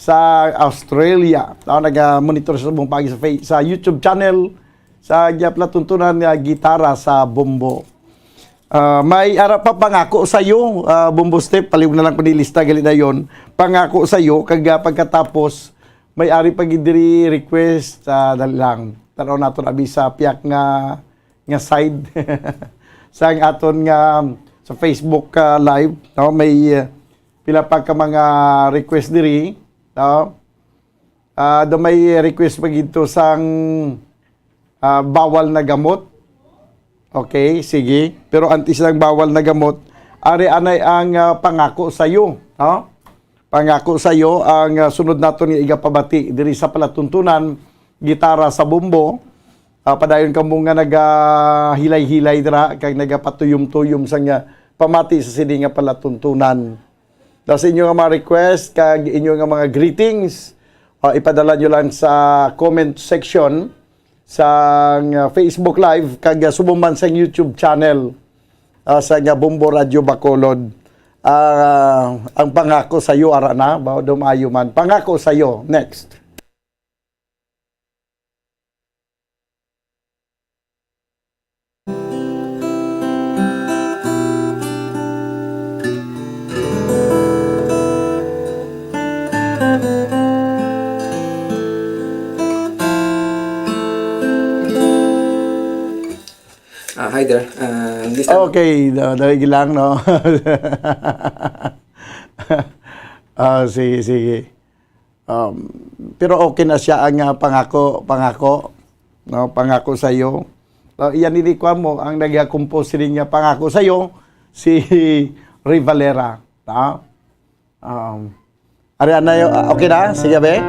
sa Australia. Tao naga-monitor sa subong paagi sa Fa-, sa YouTube channel sa Giaplatuntunan nga Gitara sa Bombo. Ah, may ara pa pangako sa iyo, ah, Bombo Step, paliw na lang ko ni lista gali na yon. Pangako sa iyo, kag, ah, pagkatapos, may ari pa gid diri request, ah, dali lang. Tanaw nato na abi sa piyak nga, nga side. Sa ang aton nga, sa Facebook, ah, Live, no? May, ah, pila pa ka mga request diri, no? Ah, do may request pa gid to sang, ah, bawal na gamot. Okay, sige. Pero antes lang bawal na gamot, ari anay ang, ah, pangako sa iyo, no? Pangako sa iyo ang, ah, sunod naton nga igapabati diri sa palatuntunan, gitara sa bombo. Ah, padayon kamo nga nagahilay-hilay dira kag nagapatuyom-tuyom sang, ah, pamati sa sini nga palatuntunan. Daw sa inyo nga mga request kag inyo nga mga greetings, ah, ipadala nyo lang sa comment section sa, ah, Facebook Live kag, ah, subong man sa YouTube channel, ah, sa nga Bombo Radio Bacolod. Ah, ang pangako sa iyo, ara na, ba, dumayo man. Pangako sa iyo, next. Ah, hi there. Ah, this time Okay, da-, dali lang, no? Ah, sige, sige. Um, pero okay na siya ang, ah, pangako, pangako, no? Pangako sa iyo. So, iyan ini kuan mo, ang nag-compose sini nga pangako sa iyo, si Ray Valera, no? Um, ari na yo, ah, okay na? Sige, be.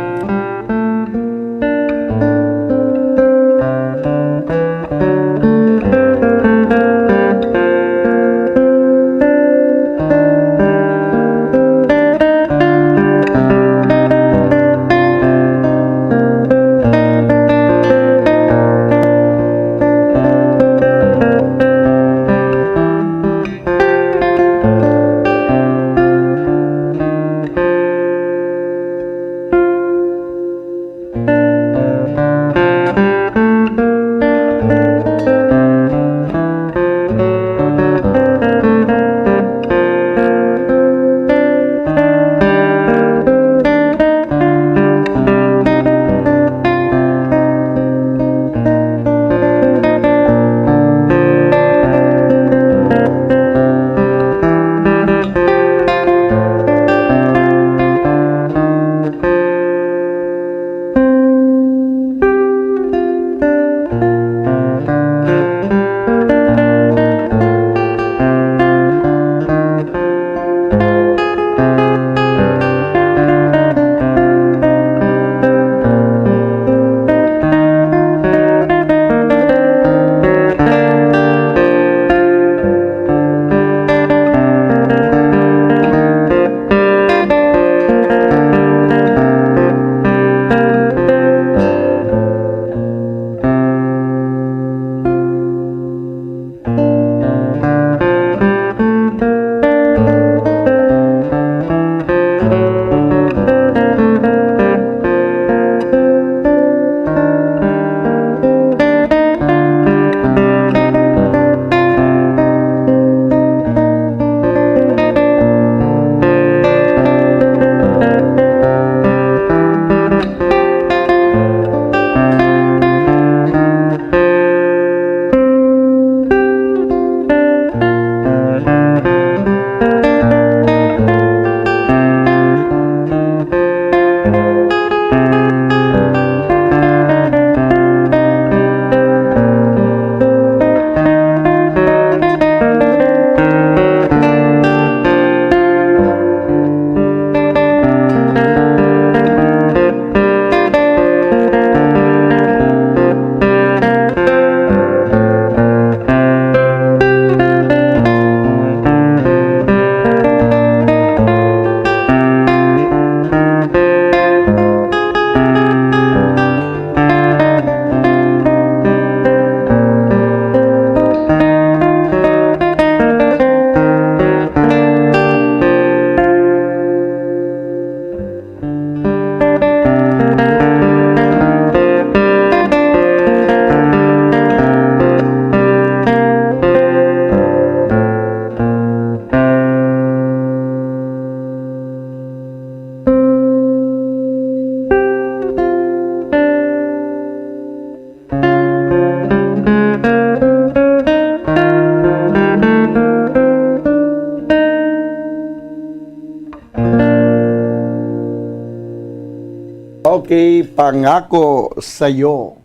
Ipangako sa iyo.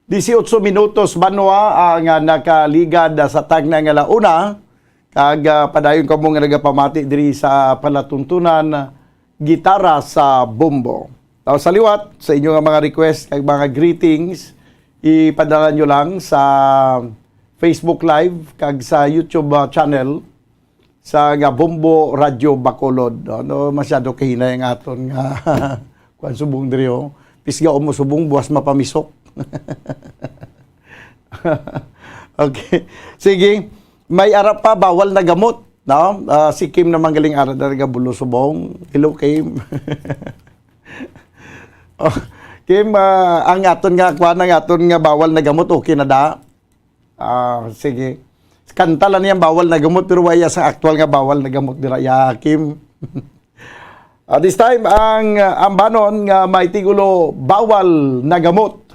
Disiotso minutos, banwa, ang, ah, nakaligad, ah, sa tagna nga launa, kag, ah, padayon kamo nga nagapamati diri sa palatuntunan, Gitara sa Bombo. Taw sa liwat, sa inyo nga mga request kag mga greetings, ipadala nyo lang sa Facebook Live kag sa YouTube, ah, channel sa nga Bombo Radyo Bacolod. Ano, masyado kahinay ang aton nga kuwan subong diri, oh. Pisga mo subong, buwas mapamisok. Okay. Sige. May ara pa, bawal na gamot, no? Ah, si Kim naman galing ara na nagabulo subong. Hello, Kim. Oh, Kim, ah, ang aton nga, kuwan, ang aton nga bawal na gamot, okay na da? Ah, sige. Kanta lang niyang bawal na gamot, pero wala sang aktual nga bawal na gamot dira, ya, Kim. Ah, this time, ang, ah, ambanon nga may titulo, Bawal na Gamot.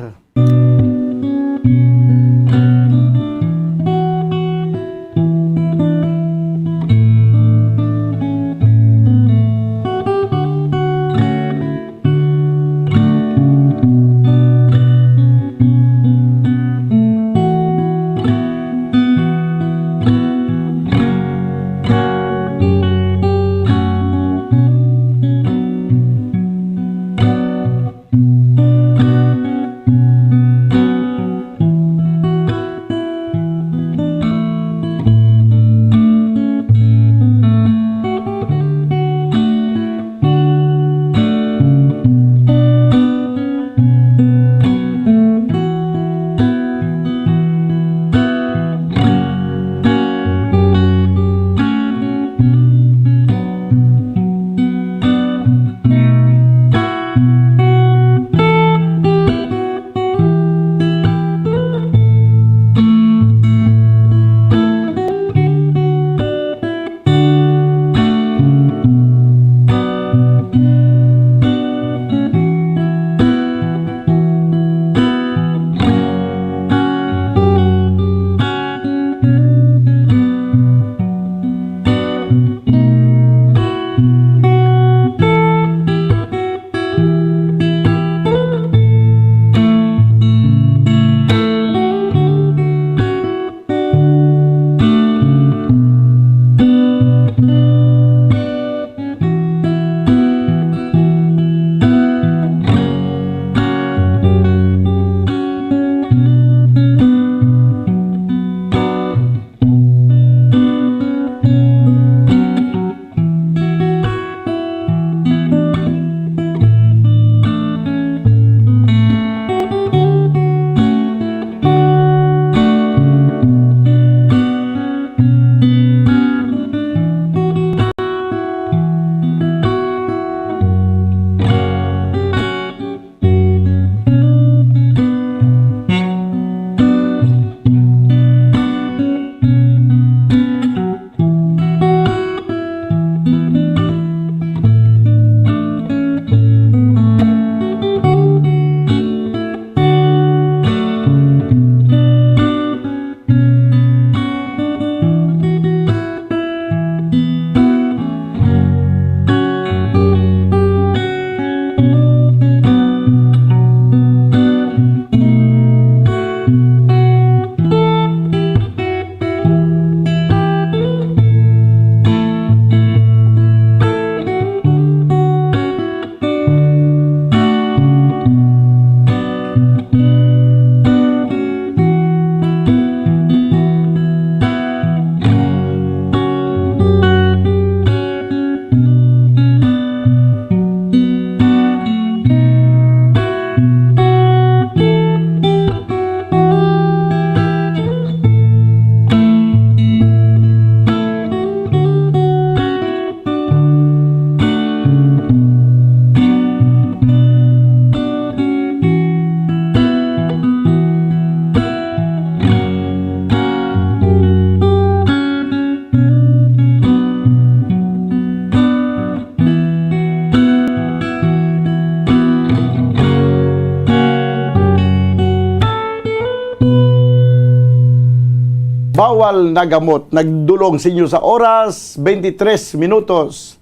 Bawal na gamot. Nagdulong sa inyo sa oras, twenty-three minutos.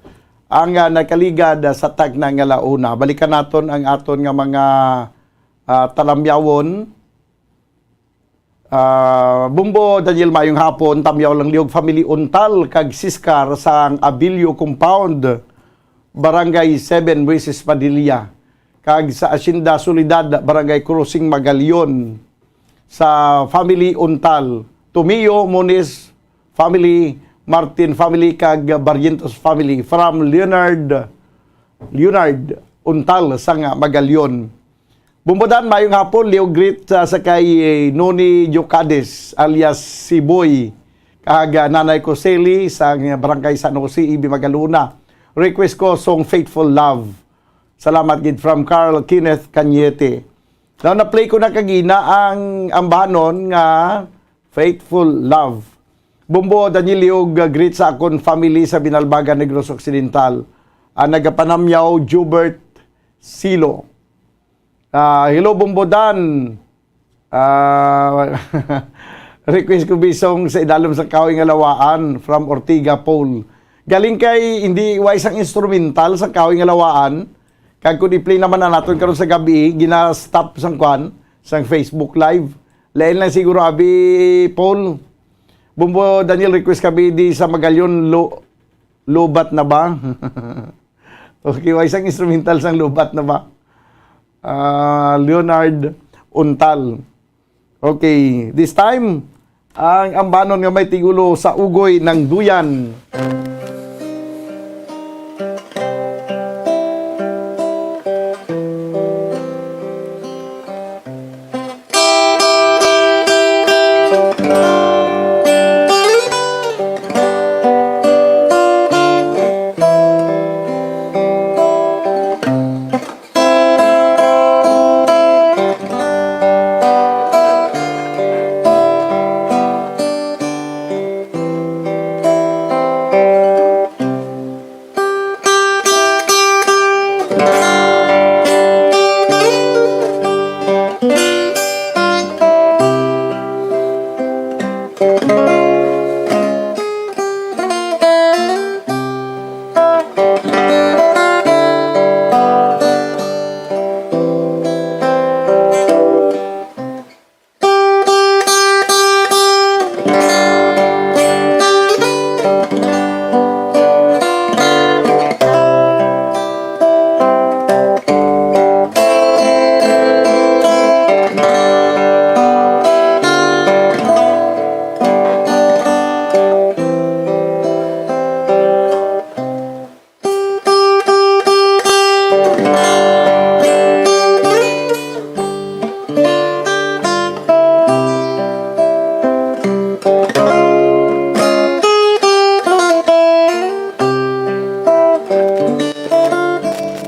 ang, ah, nagkaligad, ah, sa tagna nga launa. Balikan naton ang aton nga mga, ah, talamyawon. Ah, Bumbo Daniel, mayong hapon. Tamyaw lang liog family Untal kag Siskar sa Abilio Compound, Barangay seven, Moises Padilla, kag sa Hacienda Soledad, Barangay Crossing Magalion, sa family Untal, Tomio, Moniz family, Martin family, kag Barrientos family, from Leonard, Leonard Untal sang Magalion. Bumbo Dan, mayong hapon. Liog greet, ah, sa kay Noni Diocades alias si Boy, kag, ah, Nanay Coseli sa Barangay San Jose, Ibi Magalona. Request ko song Faithful Love. Salamat gid, from Carl Kenneth Cañete. Now, na-play ko na kagina ang ambanon nga Faithful Love. Bumbo Daniel, liog, ah, greet sa akon family sa Binalbagan, Negros Occidental. Ang nagapanamyaw, Jubert Silo. Ah, hello, Bumbo Dan. Ah, request ko bisong sa idalom sa kahoy nga lawaan from Ortiga Paul. Galing kay hindi wa isang instrumental sa kahoy nga lawaan. Kag kung i-play naman na naton karon sa gabi, gina-stop sang kwan, sang Facebook Live. Lain lang siguro, abi, Paul. Bumbo Daniel, request kami di sa Magalion, lo, lobat na ba? Okay, wa isang instrumental sang lobat na ba? Ah, Leonard Untal. Okay, this time, ang ambanon nga may tigulo sa Ugoy ng Duyan.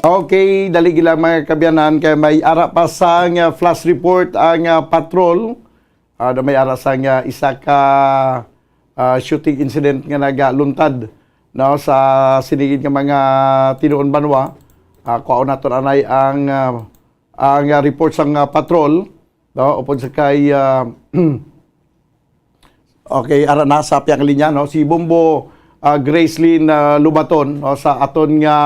Okay, dali gila, mga kaabyanan, kay may ara pa sang, ah, flash report ang, ah, patrol. Ah, na may ara sang, ah, isa ka, ah, shooting incident nga nagaluntad, no, sa sinigid nga mga tinuon banwa. Ah, kuhaon naton anay ang, ah, ang, ah, report sang, ah, patrol, no, upod sa kay, ah, okay, ara na sa piyang linya, no, si Bombo, ah, Gracelyn, ah, Lubaton, no, sa aton nga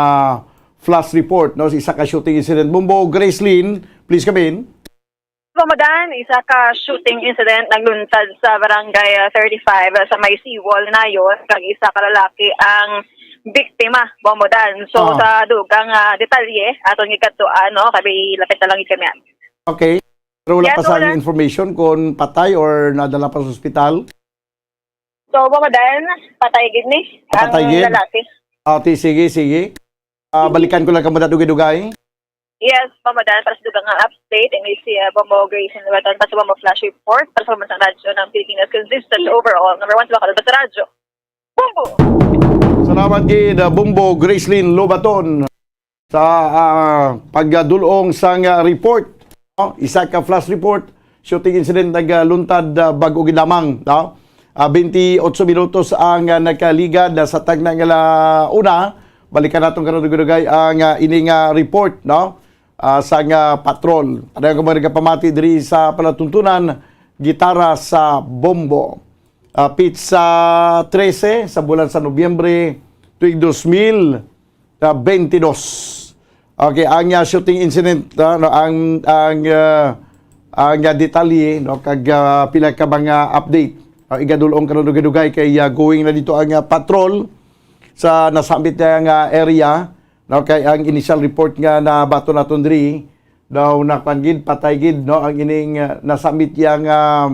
flash report, no, sa isa ka shooting incident. Bombo Gracelyn, please come in. Bombo Dan, isa ka shooting incident nagluntad sa barangay, ah, thirty-five, ah, sa may seawall nayon, kag isa ka lalaki ang biktima, Bombo Dan. So, Oh. sa dugang, ah, detalye, aton gikadtuan, no? Kay lapit na lang gid kami. Okay. Pero wala Yes, pa sa wala. Information kung patay or nadala pa sa ospital? So, Bombo Dan, patay gid ni Patay ang gid? lalaki. Ah, ti-, sige, sige. Ah, balikan ko lang kamo na dugay-dugay. Yes, Bombo Dan, para sa dugang nga update, ini si, ah, Bombo Grace Lubaton para sa Bombo Flash Report, para sa Pambansang Radyo ng Pilipinas, consistent overall, number one sa mga kalabas sa radyo. Bombo! Salamat gid, ah, Bombo Gracelyn Lobaton sa, ah, pagdul-ong sang, ah, report, no? Isa ka flash report, shooting incident nagluntad, ah, bag-o gid lamang, no? Ah, twenty-eight minutos ang, ah, nakaligad, ah, sa tagna nga la-, una. Balikan naton karon dugay-dugay ang, ah, ini nga report, no? Ah, sa nga patrol. Ano nga mga nagapamati diri sa palatuntunan, gitara sa Bombo. Ah, pitsa trese sa bulan sa Nobyembre, tuig dos mil, ah, twenty-two. Okay, ang, ah, shooting incident, ah, no, ang, ang, ah, ang, ah, detalye, no, kag, ah, pila ka mga update. Ah, igadul-ong karon dugay-dugay kay, ah, going na dito ang, ah, patrol sa nasambit nga area, no, kay ang initial report nga nabaton naton diri, daw nakuan gid, patay gid, no, ang ining, ah, nasambit yang, ah,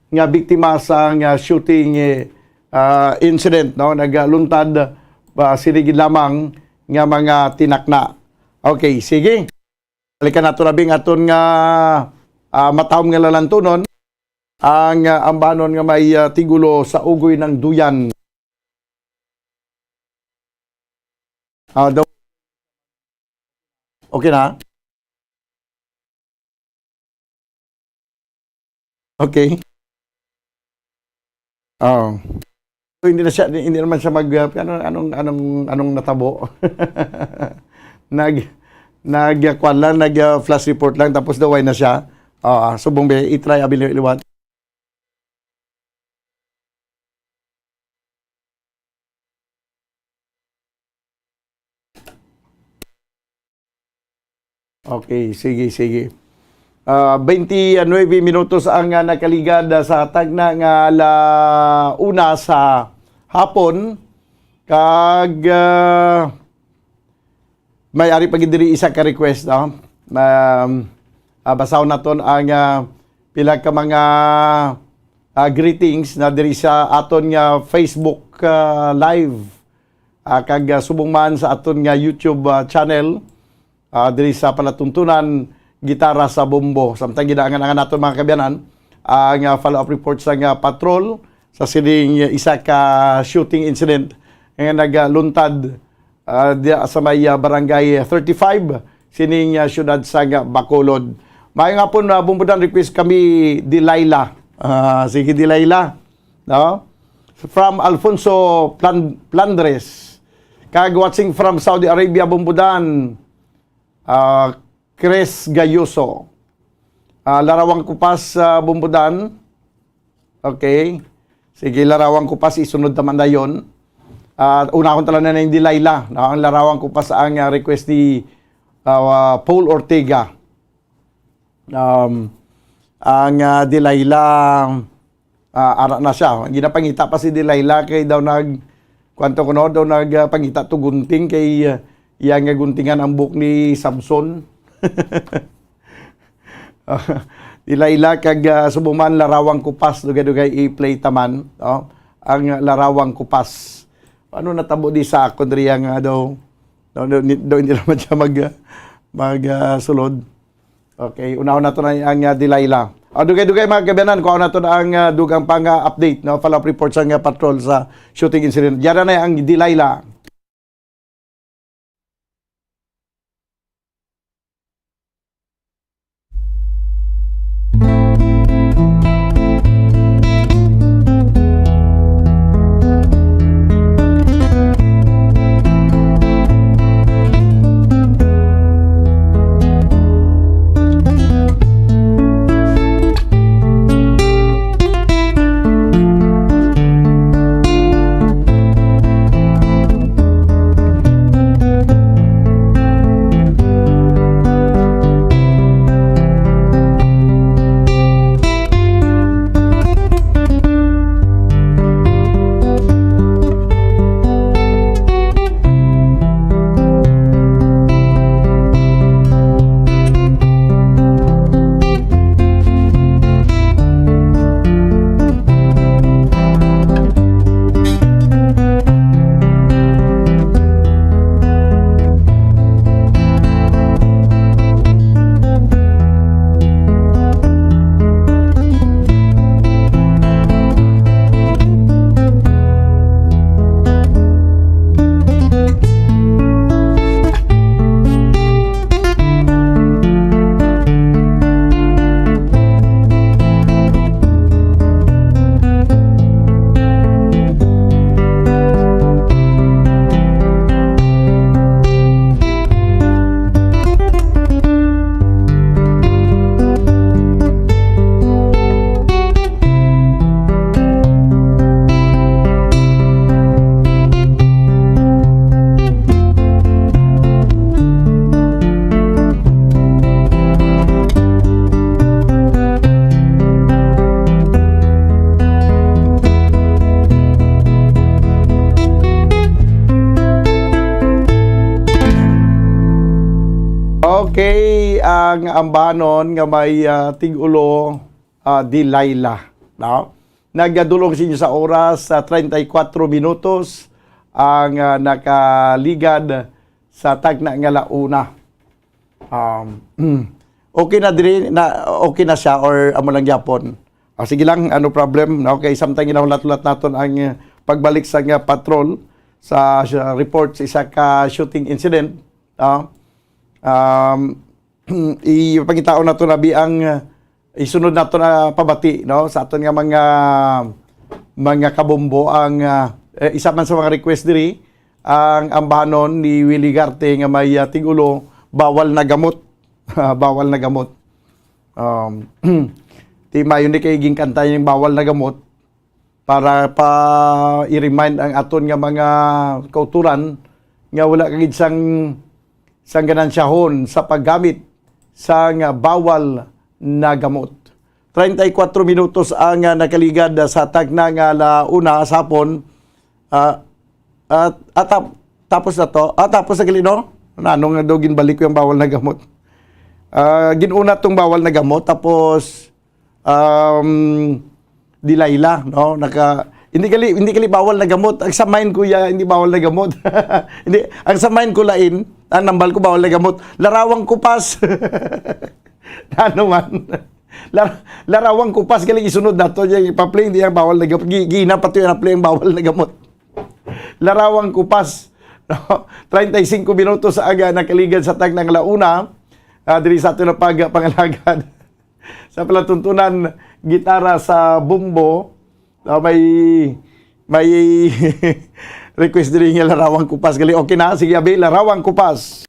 nga biktima sa nga shooting, eh, ah, incident, no, nagaluntad pa sini gid lamang nga mga tinakna. Okay, sige. Balikan nato labi ang aton nga, ah, matahom nga lalantunon, ang, ah, ambanon nga may, ah, tigulo sa Ugoy ng Duyan. Ah, daw. Okay na? Okay. Oh. So, hindi na siya, hindi naman siya mag, uh, ano, anong, anong, anong natabo? Nag, nag, uh, kwan lang, nag, uh, flash report lang, tapos daway na siya. Ah, subong be, i-try abi liwat. Okay, sige, sige. Ah, twenty-nine minutos ang, ah, nakaligad, ah, sa tagna nga ala una sa hapon. Kag, ah, may ari pa gid diri isa ka request, no? Um, ah, basahon naton ang, ah, pila ka mga, ah, greetings na diri sa aton nga Facebook, ah, Live. Ah, kag, ah, subong man sa aton nga YouTube, ah, channel, ah, diri sa palatuntunan, Gitara sa Bombo. Samtang ginaangan-angan naton, mga kabyanan, ang, ah, follow-up report sa nga patrol sa sining isa ka shooting incident nga nagaluntad, ah, diya sa may, ah, barangay thirty-five sining, ah, siyudad sa nga Bacolod. Maayong hapon, ah, Bumbudan, request kami, Delilah. Ah, sige, Delilah. No? From Alfonso Plan-, Plandres. Kag watching from Saudi Arabia, Bumbudan, ah, Chris Gayoso. Ah, Larawang Kupas, ah, Bumbudan. Okay. Sige, Larawang Kupas, isunod naman na yun. Ah, unahon talaga na yung Delilah. No? Ang Larawang Kupas ang, ah, request ni, ah, Paul Ortega. Um, ang, ah, Delilah, ah, ara na siya. Ginapangita pa si Delilah kay daw nag-, kwanto kuno, daw nag, ah, pangita to gunting kay, ah, iya nga guntingan ang buhok ni Samson. Delilah kag, ah, subong man Larawang Kupas, dugay-dugay i-play taman, no? Ang Larawang Kupas. Ano natabo di sa akon diri nga daw? No, no, ni-, daw hindi naman siya mag, mag, ah, sulod. Okay, unahon nato na ang, ah, Delilah. Ah, dugay-dugay, mga kabyanan, kuha nato na ang, ah, dugang pang, ah, update, no? Follow-up report sa nga patrol sa shooting incident. Diyan na ang Delilah. ang ambanon nga may, ah, tig-ulo, ah, Delilah, no? Nagadulong sa inyo sa oras sa treinta y cuatro minutos ang, ah, nakaligad sa tagna nga launa. Um, okay na diri, na, okay na siya or amo lang gyapon? Ah, sige lang, ah, no problem. Okay, samtang ginahulat-hulat naton ang, ah, pagbalik sa nga patrol sa, sa report sa isa ka shooting incident, ah, um, ipangitaon nato na bi ang, ah, isunod nato na pabati, no, sa aton nga mga, mga kabombo ang, ah, eh, isa man sa mga request diri, ang ambanon ni Willie Garte nga may, ah, tig-ulo, "Bawal na gamot." Bawal na gamot. Um, ti mayo ni kay ginkanta yung "Bawal na gamot" para pa i-remind ang aton nga mga kauturan nga wala ka gid sang, sang ganansyahon sa paggamit sang bawal na gamot. Treinta y cuatro minutos ang, ah, nakaligad sa tagna nga ala una sa hapon. Ah, at, at tap-, tapos na to. Ah, tapos na gali, no? Nano nga daw ginbalik ko yung bawal na gamot. Ah, ginuna tong bawal na gamot, tapos, um, Delilah, no? Naka, hindi gali, hindi gali bawal na gamot. Ang sa mind ko, ya, hindi bawal na gamot. Hindi, ang sa mind ko lain, ang nambal ko bawal na gamot. Larawang kupas. Ano man? Lar-, larawang kupas, galing isunod nato. Yung ipa-play, hindi ang bawal na gamot. Gi-, gina pa to yung play ang bawal na gamot. Larawang kupas. No? Treinta y cinco minutos ang, ah, nakaligad sa tagna nga ala una. Ah, diri sa aton na pag-, pangalagad. Sa palatuntunan, gitara sa bombo. Ah, may, may request diri nga larawang kupas. Gali, okay na. Sige, abi, larawang kupas.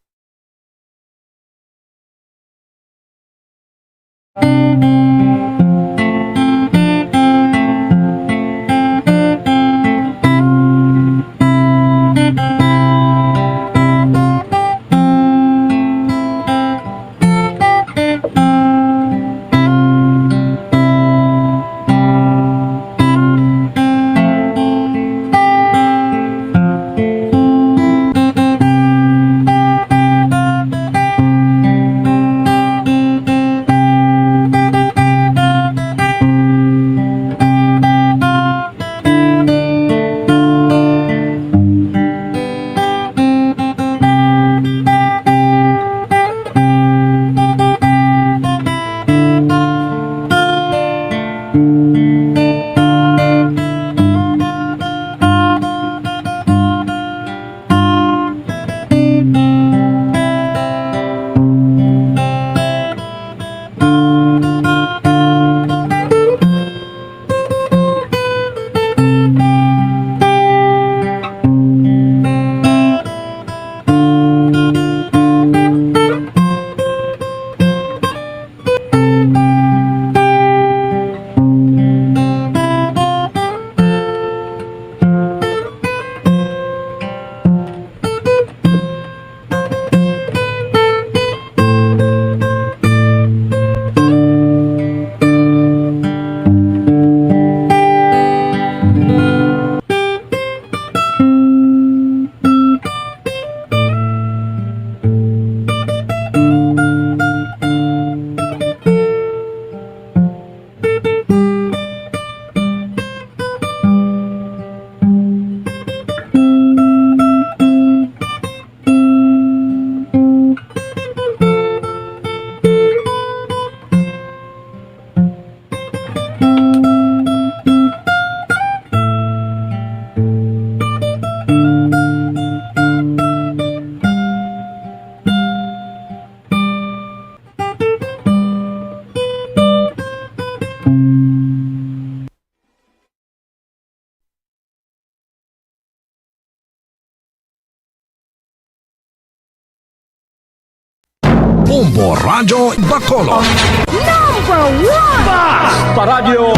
Bombo Radyo Bacolod. Number one! Bas! Paradyo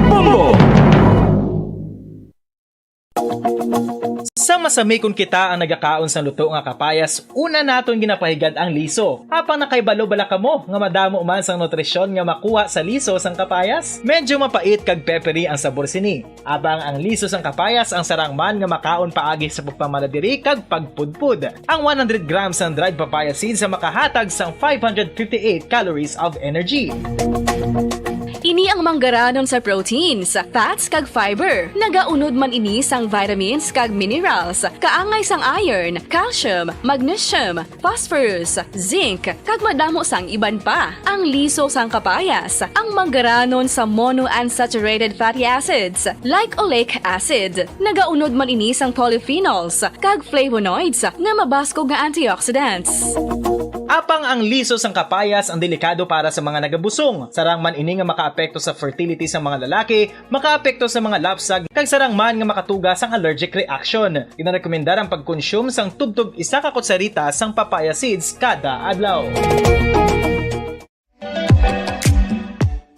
Bombo! Sa Sami kon kita ang nagakaon sang luto nga kapayas, una naton ginapahigad ang liso. Apang nakahibalo bala kamo nga madamo man sang nutrisyon nga makuha sa liso sang kapayas? Medyo mapait kag peppery ang sabor sini. Apang ang liso sang kapayas ang sarang man nga makaon paagi sa pagpamala diri kag pagpudpod. Ang one hundred grams sang dried papaya seeds ang makahatag sang five hundred fifty-eight calories of energy. Ini ang manggaranon sa proteins, fats, kag fiber. Nagaunod man ini sang vitamins kag minerals, kaangay sang iron, calcium, magnesium, phosphorus, zinc, kag madamo sang iban pa. Ang liso sang kapayas, ang manggaranon sa monounsaturated fatty acids, like oleic acid. Nagaunod man ini sang polyphenols kag flavonoids nga mabaskog nga antioxidants. Apang ang liso sang kapayas ang delikado para sa mga nagabusong. Sarang man ini nga makaapekto sa fertility sang mga lalaki, makaapekto sa mga lapsag, kag sarang man nga makatuga sang allergic reaction. Ginarekomendar ang pagkonsume sang tubtob isa ka kutsarita sang papaya seeds kada adlaw.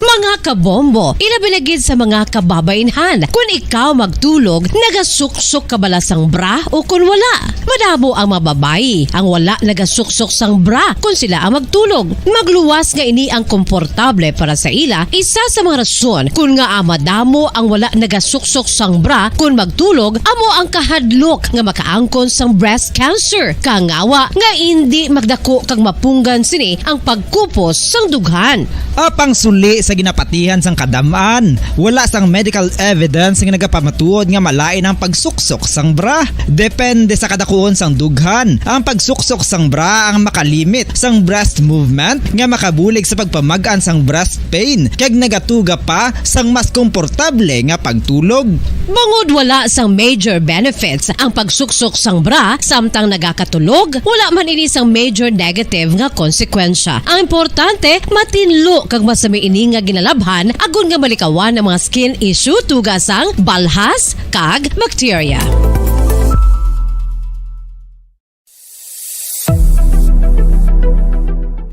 Mga kabombo, ilabi na gid sa mga kababainhan, kun ikaw magtulog, nagasuksok ka bala sang bra o kun wala? Madamo ang mga babayi ang wala nagasuksok sang bra kun sila ang magtulog. Magluwas nga ini ang komportable para sa ila, isa sa mga rason kun ngaa madamo ang wala nagasuksok sang bra kun magtulog amo ang kahadlok nga makaangkon sang breast cancer, kangawa nga indi magdako kag mapunggan sini ang pagkupos sang dughan. Apang suli sa ginapatihan sang kadam-an, wala sang medical evidence nga nagapamatuod nga malain ang pagsuksok sang bra. Depende sa kadakuon sang dughan. Ang pagsuksok sang bra ang makalimit sang breast movement nga makabulig sa pagpamag-an sang breast pain kag nagatuga pa sang mas komportable nga pagtulog. Bangod wala sang major benefits ang pagsuksok sang bra samtang nagakatulog, wala man ini sang major negative nga konsekwensya. Ang importante, matinlo kag masami ini nga ginalabhan agod nga malikawan ang mga skin issue, tuga sang balhas kag bakterya.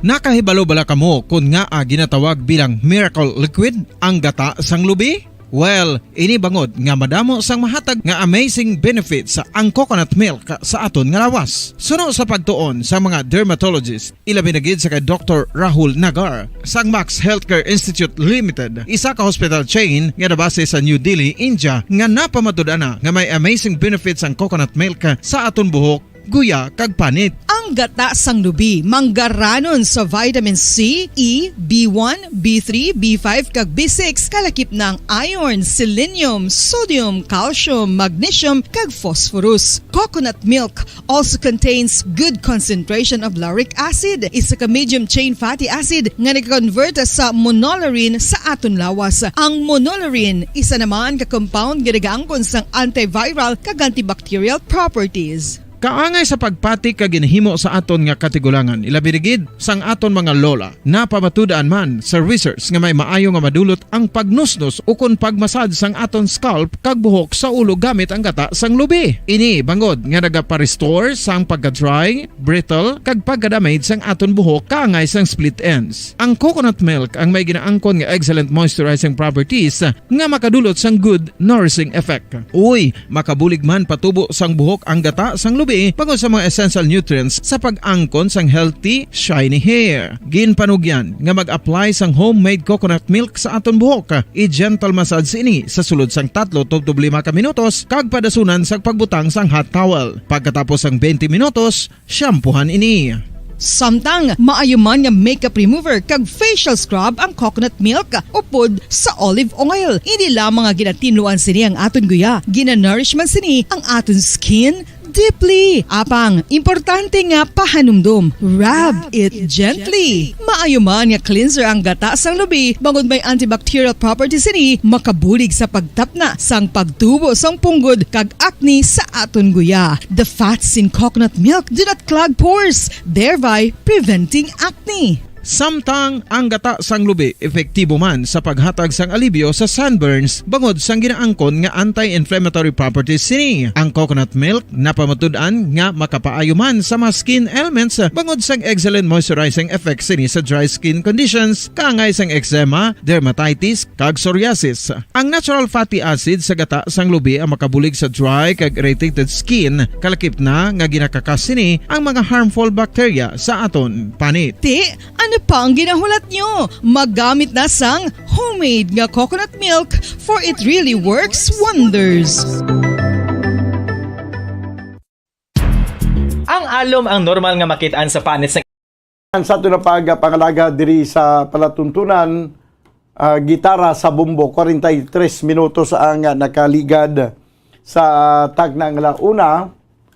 Nakahibalo bala kamo kon ngaa ginatawag bilang miracle liquid ang gata sang lubi? Well, ini bangod nga madamo sang mahatag nga amazing benefits ang coconut milk sa aton nga lawas. Suno sa pagtuon sa mga dermatologist, ilabi na gid sa kay Doktor Rahul Nagar sang Max Healthcare Institute Limited, isa ka hospital chain nga nabase sa New Delhi, India, nga napamatud-an na nga may amazing benefits ang coconut milk sa aton buhok, guya, kag panit. Ang gata sang lubi manggaranon sa vitamin C, E, B one, B three, B five, kag B six, kalakip na ang iron, selenium, sodium, calcium, magnesium, kag phosphorus. Coconut milk also contains good concentration of lauric acid, isa ka medium chain fatty acid nga nag-convert sa monolaurin sa aton lawas. Ang monolaurin isa naman ka compound nga nagaangkon sang antiviral kag antibacterial properties. Kaangay sa pagpati kag ginhimo sa aton nga katigulangan, ilabi na gid sang aton mga lola. Napamatud-an man sa research nga may maayo nga madulot ang pagnusnos ukon pagmasad sang aton scalp kag buhok sa ulo gamit ang gata sang lubi. Ini bangod nga nagapa-restore sang pagka-dry, brittle, kag pagka-damage sang aton buhok kaangay sang split ends. Ang coconut milk ang may ginaangkon nga excellent moisturizing properties nga makadulot sang good nourishing effect. Uy, makabulig man patubo sang buhok ang gata sang lubi bangod sa mga essential nutrients sa pag-angkon sang healthy, shiny hair. Ginpanugyan nga mag-apply sang homemade coconut milk sa aton buhok. I-gentle massage ini sa sulod sang tatlo tubtob lima ka minutos kag padasunan sang pagbutang sang hot towel. Pagkatapos sang twenty minutos, shampoohan ini. Samtang maayo man nga makeup remover kag facial scrub ang coconut milk upod sa olive oil. Hindi lamang nga ginatinluan sini ang aton guya, ginanourish man sini ang aton skin deeply. Apang importante nga pahanumdom, rub it gently. Maayo man nga cleanser ang gata sang lubi, bangod may antibacterial properties sini, makabulig sa pagtapna sang pagtubo sang punggod kag acne sa aton guya. The fats in coconut milk do not clog pores, thereby preventing acne. Samtang ang gata sang lubi epektibo man sa paghatag sang alibyo sa sunburns bangod sang ginaangkon nga anti-inflammatory properties sini. Ang coconut milk napamatud-an nga makapaayo man sa mga skin ailments bangod sang excellent moisturizing effect sini sa dry skin conditions, kaangay sang eczema, dermatitis, kag psoriasis. Ang natural fatty acid sa gata sang lubi ang makabulig sa dry kag irritated skin, kalakip na nga ginakakas sini ang mga harmful bacteria sa aton panit. Ti, ano pa ang ginahulat nyo? Maggamit na sang homemade nga coconut milk, for it really works wonders. Ang alom ang normal nga makit-an sa panit sa Sa ato na pagpangalaga diri sa palatuntunan, ah, gitara sa bombo, forty-three minutos ang, ah, nakaligad sa tagna nga la una,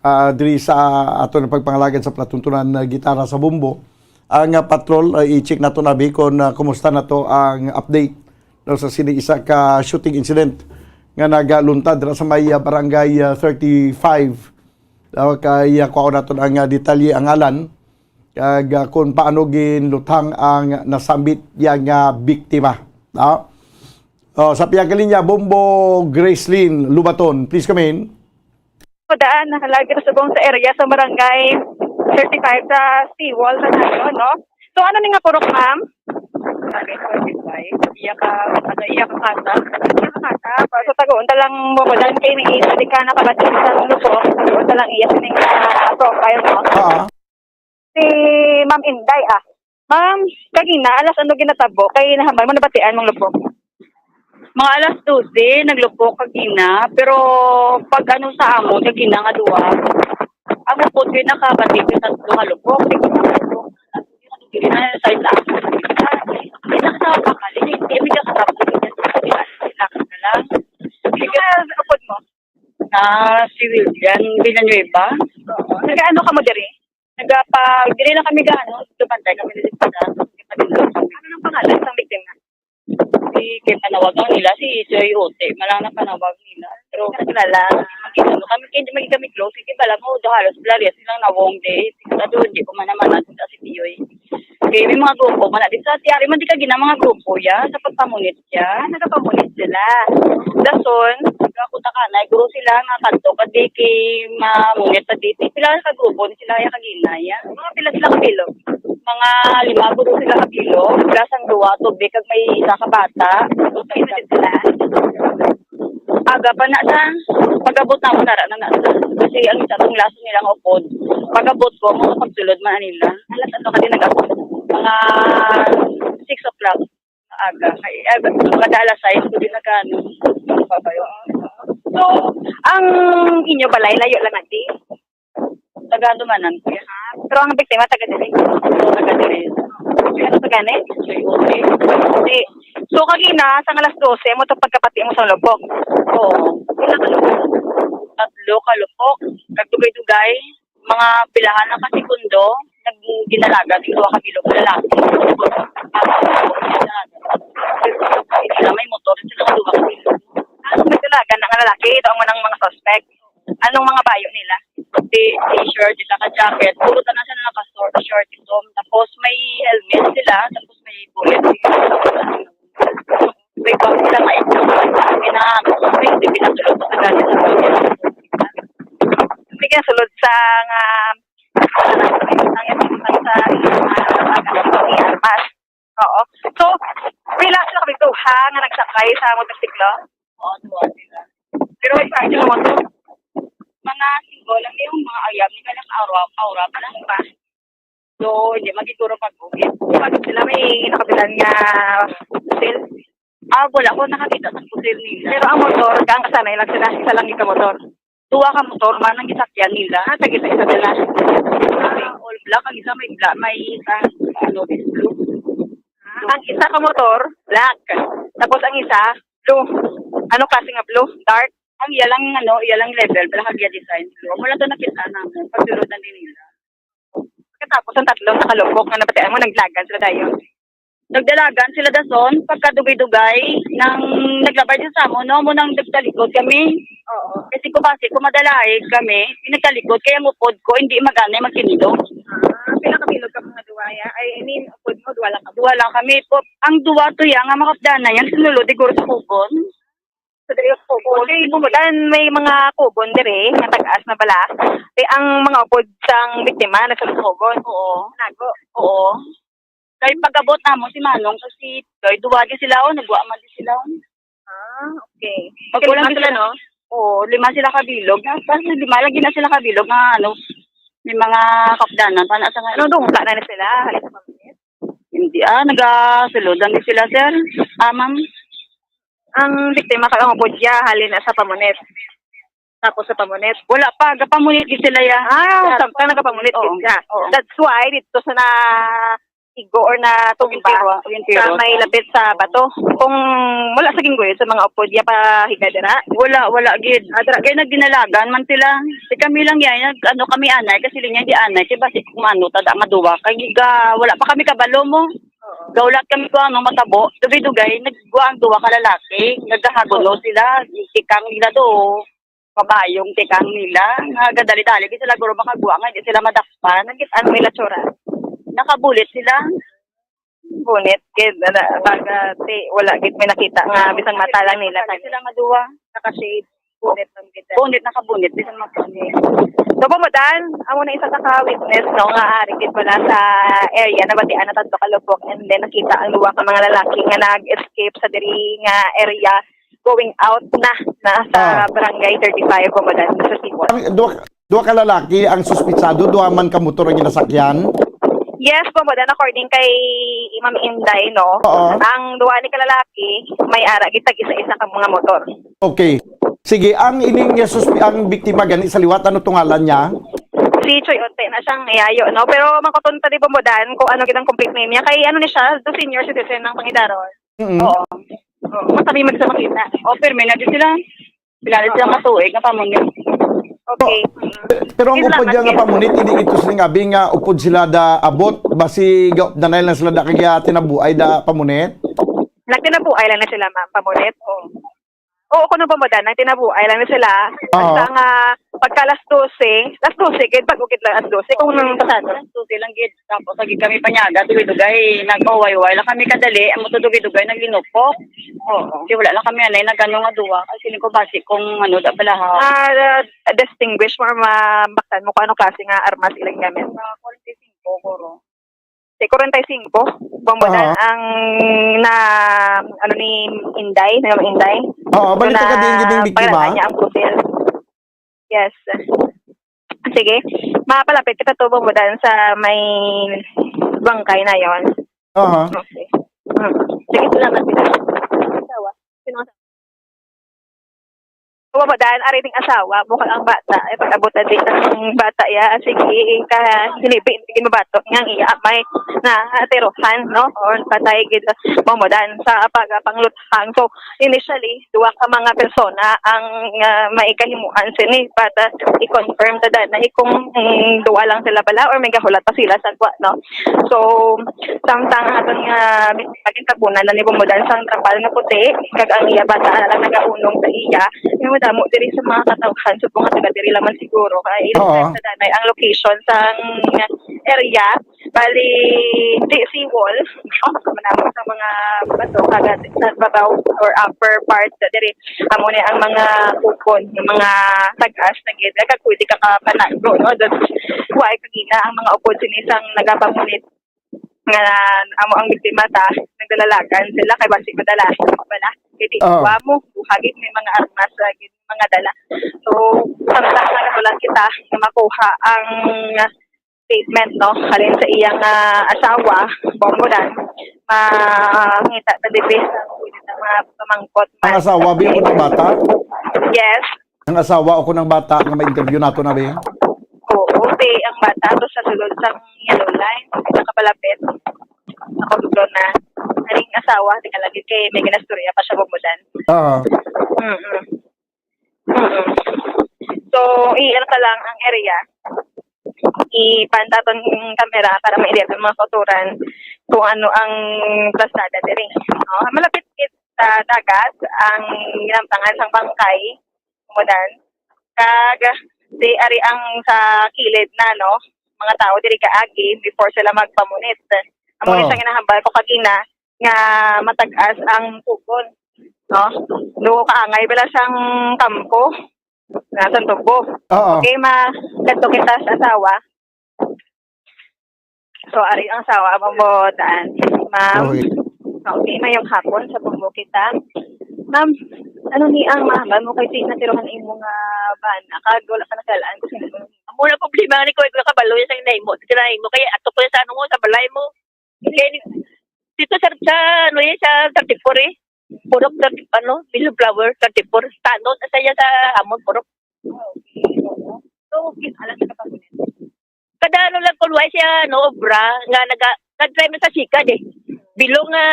ah, diri sa ato na pagpangalaga sa palatuntunan, ah, gitara sa bombo. Ang, ah, patrol, ah, i-check nato na bi kung, ah, kumusta na to ang update, no, sa sini isa ka shooting incident nga nagaluntad ra sa may, ah, barangay, ah, thirty-five. Ah, kay, ah, kuhaon naton ang, ah, detalye, ang ngalan, kag, ah, kung paano ginluthang ang nasambit niya nga biktima. No? Oh, sa piyang kalinya, Bombo Gracelyn Lubaton. Please come in. Daan, nakalagay sa subong sa area sa barangay thirty-five sa seawall sa Nayon, no? So, ano ni nga purok, ma'am? Okay, forty-five. Iya ka, ano, iya ka kasa? Iya ka kasa. So, tagoon ta lang mo ko dyan kay may isa di ka nakabati sa lupok. Tagoon ta lang iya sa ning, ah, profile mo. Ah, Si Ma'am Inday, ah. Ma'am, kagina, alas ano ginatabo? Kay nahaman mo nabatian mong lupok. Mga alas dose, naglupok kagina. Pero pag ano sa amon, kagina nga duwa, ang upod ko nakabati ko sa duha lupok. Di ko na lupok. Dili na sa ila. Hindi na sa bakal. Hindi, hindi ka sa bakal. Relax na lang. Hindi ka sa upod mo. Na si William Villanueva. Nagaano ka mo diri? Nagapa, diri lang kami gaano, dumantay kami diri sa Ano nang pangalan sang biktima? Si, kay panawag lang nila, si Joy Ote, malang na panawag nila. Pero kakilala, magkita kami, kay di magkita kami close, kay bala mo, do halos pila silang nawong di, sigurado hindi ko man naman natin sa si Tiyoy. Kay may mga grupo man, di sa tiyari man di kagina mga grupo ya, sa pagpamunit ya, nagapamunit sila. Dason, ako takanay, guro sila nga kanto, kadi kay mamunit sa diti. Pila ka grupo ni sila ya kagina ya? Mga pila sila ka bilog? Mga lima guro sila ka bilog, plus ang duwa, tubig, kag may isa ka bata. Tapos may isa sila. Aga pa na sa pag-abot na ako, nara na na sa. Kasi ang isa tong laso nila nga upod. Pag-abot ko, mga pagsulod man nila. Alas ano ka din nag-abot? Mga six o'clock. Aga. Kay, eh, kada alas sais ko din nag-ano. Pabayo. So, ang inyo balay, layo lang ati? Taga Dumanan, kuya. Pero ang biktima, taga diri? Taga diri. Ano taga ni? Joy Ote. Di, so, kagina, sa alas dose, mo to pagkapati mo sa lupok? Oo. Pila ka lupok? Tatlo ka lupok. Nagdugay-dugay. Mga pilahan na ka segundo, nag-, ginalagan, yung duha ka bilog, lalaki. Sila may motor, sila duha ka bilog. Ang nagdalagan ng lalaki, ito ang unang mga suspect. Anong mga bayo nila? T-, t-shirt, isa ka jacket. Puro tanan sila naka-short, short itom. Tapos may helmet sila. Tapos may bullet. May bag sila nga itom. May na, may hindi pinasulod sa ganit. Hindi kaya sulod sa nga ang sa armas. Oo. So, pila sila kami duha nga nagsakay sa motorsiklo? Oo, duha sila. Pero may parking mo to? Mga singgo lang yung mga ayam, hindi ka lang aura, aura pa lang pa. So, hindi magiguro pag-uwi. Pag sila may nakabilan nga sale? Ah, wala ko nakakita sa pusil nila. Pero ang motor, ang kasanay lang sila, isa lang yung motor. Duha ka motor man ang gisakyan nila. Ah, tagisa isa sila. Ah, all black, ang isa may black, may isa, ano, blue. Ang isa ka motor, black. Tapos ang isa, blue. Ano klase nga blue? Dark? Ang iyalang, ano, iyalang level, black ang iya design, blue. Wala to nakita na mo. Pagsulod na din nila. Pagkatapos ang tatlo sa kalupok nga nabatian mo, naglagan sila dayon. Nagdalagan sila dason, pagkadugay-dugay, nang naglabay siya sa amo, no? Mo nang nagtalikod kami. Oo. Kasi kung basi, kung madalaig kami, nagtalikod, kaya ang upod ko, hindi magana magkindo. Ah, pila ka bilog ka mga duwa, ya? Ay, I mean, upod mo, duwa lang ka. Duwa lang kami po. Ang duwa to, ya, nga makapdanan yan, sinulod, siguro sa Kugon. Sa diri sa Kugon. Kay Bumudan, may mga Kugon dire, nga tag-as na bala. Kay ang mga upod sang biktima, nagsulod sa Kugon. Oo. Nago. Oo. Kay pag-abot namo si Manong, kasi kay duwa di sila, oh, nagwa man di sila, oh. Ah, okay. Pag Kay wala lima di sila, sila, no? Oo, lima sila kabilog. Na, basta lima lagi na sila kabilog nga, ano, may mga kapdanan pa na sa Ano, ngayon. Dungga na ni sila? Halos sa Pamunit? Hindi, ah, nagasulod lang di sila, sir. Ah, ma'am. Ang biktima ka ang budya, halin na sa Pamunit. Tapos sa Pamunit? Wala pa, gapamunit di sila, ya. Ah, Sa samtang nagapamunit Oo, gid siya. Oo. That's why dito sa na igo or na tumba Wintero, Wintero. Sa may lapit sa bato. Kung wala sa Gingoy, sa mga upod, ya pa higa dira? Wala, wala gid. Ah, dira. Kaya nagdinalagan man sila. Si kami lang yan, nag, ano, kami anay, kasi linya di anay, kay basi kung ano, tada maduwa. Kay ga, wala pa kami kabalo mo. Oo. Gaulat kami ko ano, matabo. Dugay-dugay, nagwa ang duwa ka lalaki. Nagkahagulo Oo. Sila, tikang nila do. Mabayong tikang nila. Nga gadali-dali, di sila guro makagwa nga, di sila madakpan. Nakita ang may latsura. Nakabulit sila. Bunit, kay na, baga, ti, wala gid may nakita nga bisan mata lang nila. Sila nga duwa. Naka-shade. Bunit lang gid. Bunit, nakabunit, bisan mata. So, Bumudan, amo na isa ka witness, no, nga ari gid pala sa area, nabatian na tadto ka lubok, and then nakita ang duwa ka mga lalaki nga nag-escape sa diri nga area, going out na, na sa Ah. Barangay thirty-five, Bumudan, sa Siwon. Ang duha, duha ka lalaki ang suspitsado, duha man ka motor ang ginasakyan? Yes, Bumudan, according kay Ma'am Inday, no? Oo. Ang duha ni ka lalaki, may ara gid tag isa-isa ka mga motor. Okay. Sige, ang ining, uh, suspi-, ang biktima gani sa liwat, ano to ngalan niya? Si Choy Ote na siyang yayo, no? Pero makuton ta di Bumudan kung ano gid ang complete name niya. Kay ano ni siya, do senior citizen ng Pangidaron. Mm-mm. Oo. Oo. Matabi man sa makita. Oh, pirmi na di sila. Pila na sila matuig nga pamunit. Okay. Pero ang Sige, upod salamat, niya nga Ken. Pamunit, hindi ito sining abi nga upod sila da abot, basi ga-, danay lang sila da kagya tinabuay da pamunit? Nagtinabuay lang na sila, ma'am, pamunit. Oo. Oo, kuno Bumudan, nagtinabuay lang na sila. Oo. Basta nga, pagka alas dose, alas dose, gid, pag-ugid lang alas dose, kung nang pasado. Alas dose lang, gid. Tapos lagi kami panyaga, dugay-dugay, nag-uway-uway lang kami kadali, amo to dugay-dugay, naglinupok. Oo. Di wala lang kami anay, nagano nga duwa. Ay, feeling ko basi kung ano, da balahaw. Ah, distinguish mo or mabaktan mo kung ano klase nga armas ilang gamit? Mga forty-five, siguro. Di, forty-five, Bumudan Aha. Ang na, ano ni Inday, ni Ma'am Inday? Oo, So, bali, taga diin gid ang biktima? Pagkalataan niya ang pusil. Yes. Sige. Mapalapit kita to, Bumudan, sa may bangkay na yon. Aha. Okay. Mm. Sige, salamat. Asawa. Sino ang asawa? Bumudan, ari ning asawa, bukal ang bata. Ay, pag-abot na di ang bata, ya. Sige, ka, hinibi, hindi mabato. Nga ang iya, may na, atirohan, no? Or patay, gid. Bumudan, sa pag-, pangluthang. So, initially, duwa ka mga persona ang, ah, may kahimuan sini, but, ah, i-confirm ta danay kung, mm, duwa lang sila bala or may gahulat pa sila sa gwa, no? So, samtang aton nga maging tabunan na ni Bumudan sang trapal nga puti, kag ang iya bata na lang nagaunong sa iya, may madamo diri sa mga katawhan, subong nga taga diri lamang siguro, kay Oo. I-refer ta danay ang location sang area. Bali, di seawall, oh, manamon sa mga bato, kagat sa babaw or upper part, diri, amo ni ang mga ukon, yung mga tag-as na gid, kag pwede ka kapanago, no? That's why kagina ang mga upod sini sang nagapamunit nga amo ang biktima ta, nagdalalagan sila kay basi madala, wala. Kay di Oo. Wa mo, buhagit may mga armas, lagi mga dala. So, samtang nga nahulat kita nga makuha ang statement, no, halin sa iyang, ah, asawa, Bumudan, mangita ta diri sa mga pamangkot. Ang asawa, bi, o ng bata? Yes. Ang asawa o ng bata nga ma-interview nato na, bi? Oo, ti ang bata to sa sulod sang yellow line, nakapalapit. Ako dito na. Aning asawa, di ka lagi kay may ginastorya pa siya, Bumudan. Oo. Mm-mm. Mm-mm. So, i-ano ka lang ang area. Ipanta ton kamera para ma-edit ang mga kauturan kung ano ang plastada diri. No? Malapit gid sa dagat ang ginamtangan sang bangkay, Bumudan. Kag di ari ang sa kilid na, no? mga tao diri kaagi before sila magpamunit. Amo ni Oo. Siya ginahambal ko kagina nga matag-as ang pugon, no? Duo ka angay bala siyang kampo. Nasa tubo. Oo. Okay, ma, kadto kita sa asawa. So, ari ang asawa, among buotan. Ma'am, okay. Okay, mayong hapon sa bubo kita. Ma'am, ano ni ang mahambal mo kay di natirohan imo nga bana kag wala pa nakalaan ko sino? Amo na problema ni ko, wala kabalo sa nahimo. Sila nahimo kay ato ko sa ano mo, sa balay mo. Kay dito sa, sa ano, eh, sa thirty-four, eh. Purok thirty, ano, Willow Flower, thirty-four. Tanod na siya sa amon, purok. So, kin-, alam ka pa po. Kada ano lang, kung wala siya, ano, obra, nga naga-, nag-try man sa sikad, eh. Bilong nga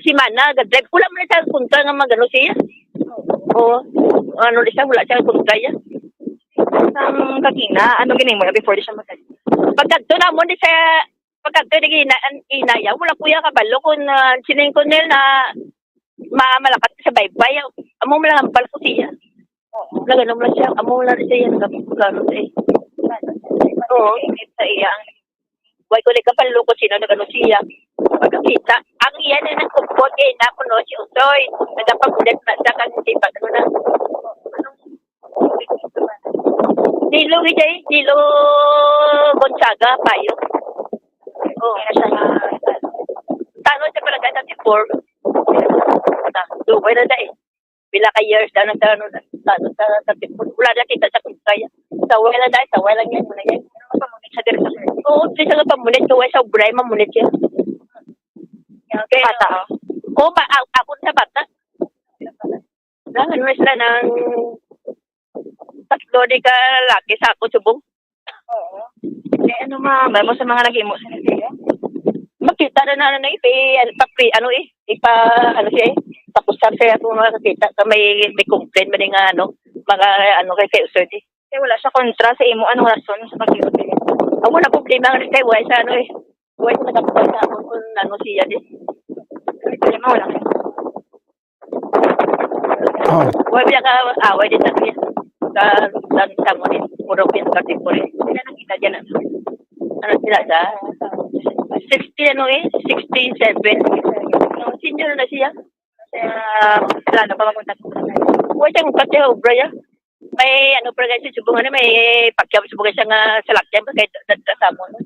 simana, nag-drive. Wala man siya kontra nga magano siya. Oo. Ano, di siya, wala siya kontra niya. Ang kagina, ano gini mo before di siya magkali? Pagkadto namon, di siya, pagkadto, di gina-, an-, inaya, wala ko ya kabalo kung, ah, sining ko nil na ma-, malakat sa baybay. Amo man lang ang bal ko siya. Nagano man lang siya, amo lang siya, nagapagano siya, eh. Oo. Sa iya ang Way ko nagkapalo kung sino nagano siya. Pagkakita, ang iya na nagkupot, eh, na kuno si Utoy. Nagapag-ulit na siya kang si Pagano na. Dilo, Vijay, Dilo Gonzaga, Payo. Oh. Tano sa barangay thirty-four. Dugay na dai. Pila ka years daw na sa, ano, sa, ano, sa, sa, wala na kita sa kaya. Sa wala na, sa wala niya, wala niya. Ano ka pamunit sa diri sa, oo, di sa pamunit, sa wala sa ubray, mamunit siya. Kaya, bata, oh. Oo, ba, a-, ako sa bata. Na, ano sila ng tatlo di ka lalaki sa ako subong. Oo. Eh, ano, ma, ba mo sa mga naghimo sa niya? Makita na na, na, ipi, ano, papri, ano, eh, ipa, ano siya, eh, tapos sa siya kung makakita ka may, may complaint man nga, ano, mga, ano, kay Sir, eh. Eh, wala siya kontra sa imo, anong rason sa pag-iot? Ang wala problema nga kay wala sa, ano, eh, wala sa nagapagod sa ako kung ano siya, eh. Problema, wala kayo. Oh. Wa biya ka away din sa, sa, sa, sa mo ni puro pin ka tipo rin. Sila nakita dyan, ah. Ano sila sa sixty, ano, eh? Sixty-seven. No, senior na siya. Kaya, wala na pa mapunta. Wa siyang pati obra, ya. May, ano, pa, guys, subong, ano, may pakyaw, subong siya nga salakyan, kay da-, da-, da-, sa mo, no?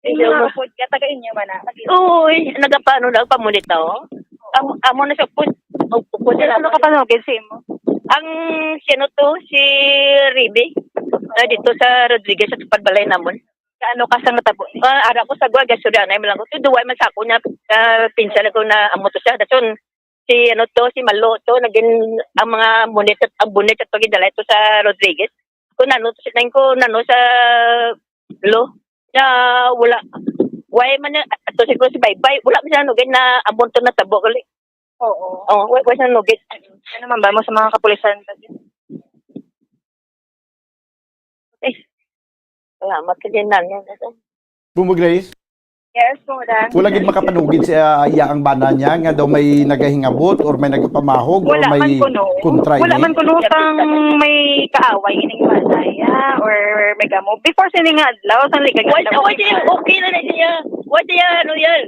Inyo nga pod, nga taga inyo man na. Oo, eh, nagapano na, pamunit na, oh. Am-, amo na siya pod. Magpupod na. Ano ka panugid sa imo? Ang, sino to? Si Ribe. Na dito sa Rodriguez, sa tupad balay namon. Ano ka sa natabo ni? Ah, ara ko sa Guagas, Soriano, ay malang ko. Ito, duwa man sa ako niya, ah, pinsan ko na amo to siya. Dason, si, ano to, si Malo to, naging, ang mga bonit, ang bonit to, gidala ito sa Rodriguez. Kung ano, to, sinang ko, ano, sa Lo, na wala. Why man na, ato siguro si Baybay, wala man siya nugid na abon to na tabo gali. Oo. Oh, why, why siya nugid? Ano man ba mo sa mga kapulisan? Eh, salamat ka din na niya. Bumbog Grace? Yes, Kuya Dan. Wala gid makapanugid sa iya ang bana niya nga daw may nagahingabot or may nagapamahog or Wala man may kuno. Kontra Wala ini? Man kuno sang may kaaway ining bana, ya, or may gamo. Before sini nga adlaw, sang liga nga Wala, adlaw. Wala, okay na na siya. Wala siya, ano yan.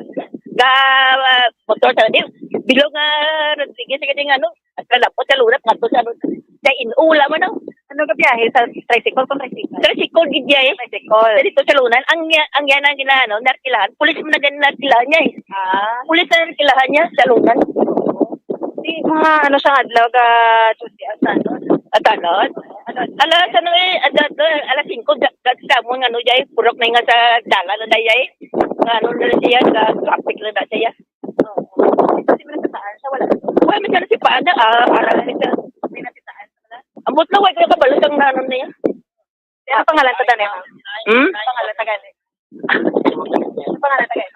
Ga, ah, motor sa, di, bilog nga, Rodriguez, sa kanyang ano, at kalapot sa lurap, ngadto sa, sa in-, ula man, no? Ano ka biyahe? Sa tricycle, kung tricycle? Tricycle, gid biyahe. Tricycle. Dito sa Lunan, ang, ang yan ang ginaano, narkilahan. Pulis mo na ganun narkilahan niya, eh. Ah. Pulis na narkilahan niya sa Lunan. Di, mga ano siya, adlaw, ga, Tuesday, at ano? At ano? Ano? Alas, ano, eh, alas, alas singko, ga, ga, sa mo, ano, jay, purok na nga sa dalan na, jay. Nga, ano na siya, ga, traffic na na siya. Oo. Kasi may nasitaan siya, wala. Wala, may nasitaan na, ah, aral na siya. May nasitaan siya, wala. Ambot na, wala ka kabalo sang nanon niya. Ano pangalan ta, Dani, ma'am? Hmm? Ano pangalan ta, gani? Ano pangalan ta, gani?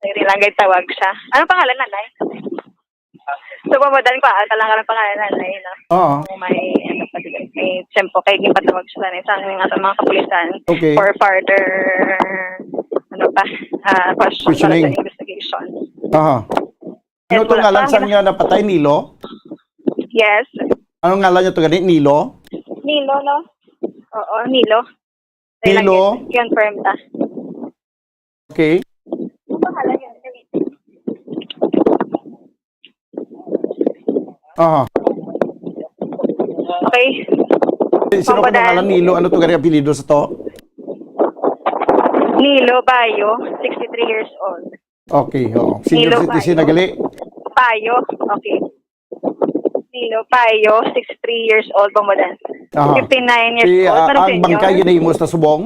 Sorry lang, guys, tawag siya. Ano pangalan, nanay? So, pamadan ko, ah, talang ka ng pangalan, nanay, no? Oo. May, ano pa, may, siyempre, kay gipatawag sila na isang nga sa mga kapulisan Okay. for further, ano pa, ah, question Questioning. Para sa investigation. Aha. Ano Yes, to wala ngalan pa. Sa nga napatay, Nilo? Yes. Anong ngalan niya to gani? Nilo? Nilo, no? Oo, Nilo. Kailan Nilo? Yun? Confirm ta. Okay. Aha. Okay. Eh, sino ka Pambadan. Pangalan? Nilo, ano to gani apelyido sa to? Nilo Bayo, sixty-three years old. Okay, oo. Senior Nilo citizen Bayo. Na gali? Bayo, okay. Nilo Bayo, sixty-three years old, Pambadan. Aha. Fifty-nine years Si, old. Ah, Parang ang senior. Bangkay ginahimos na subong?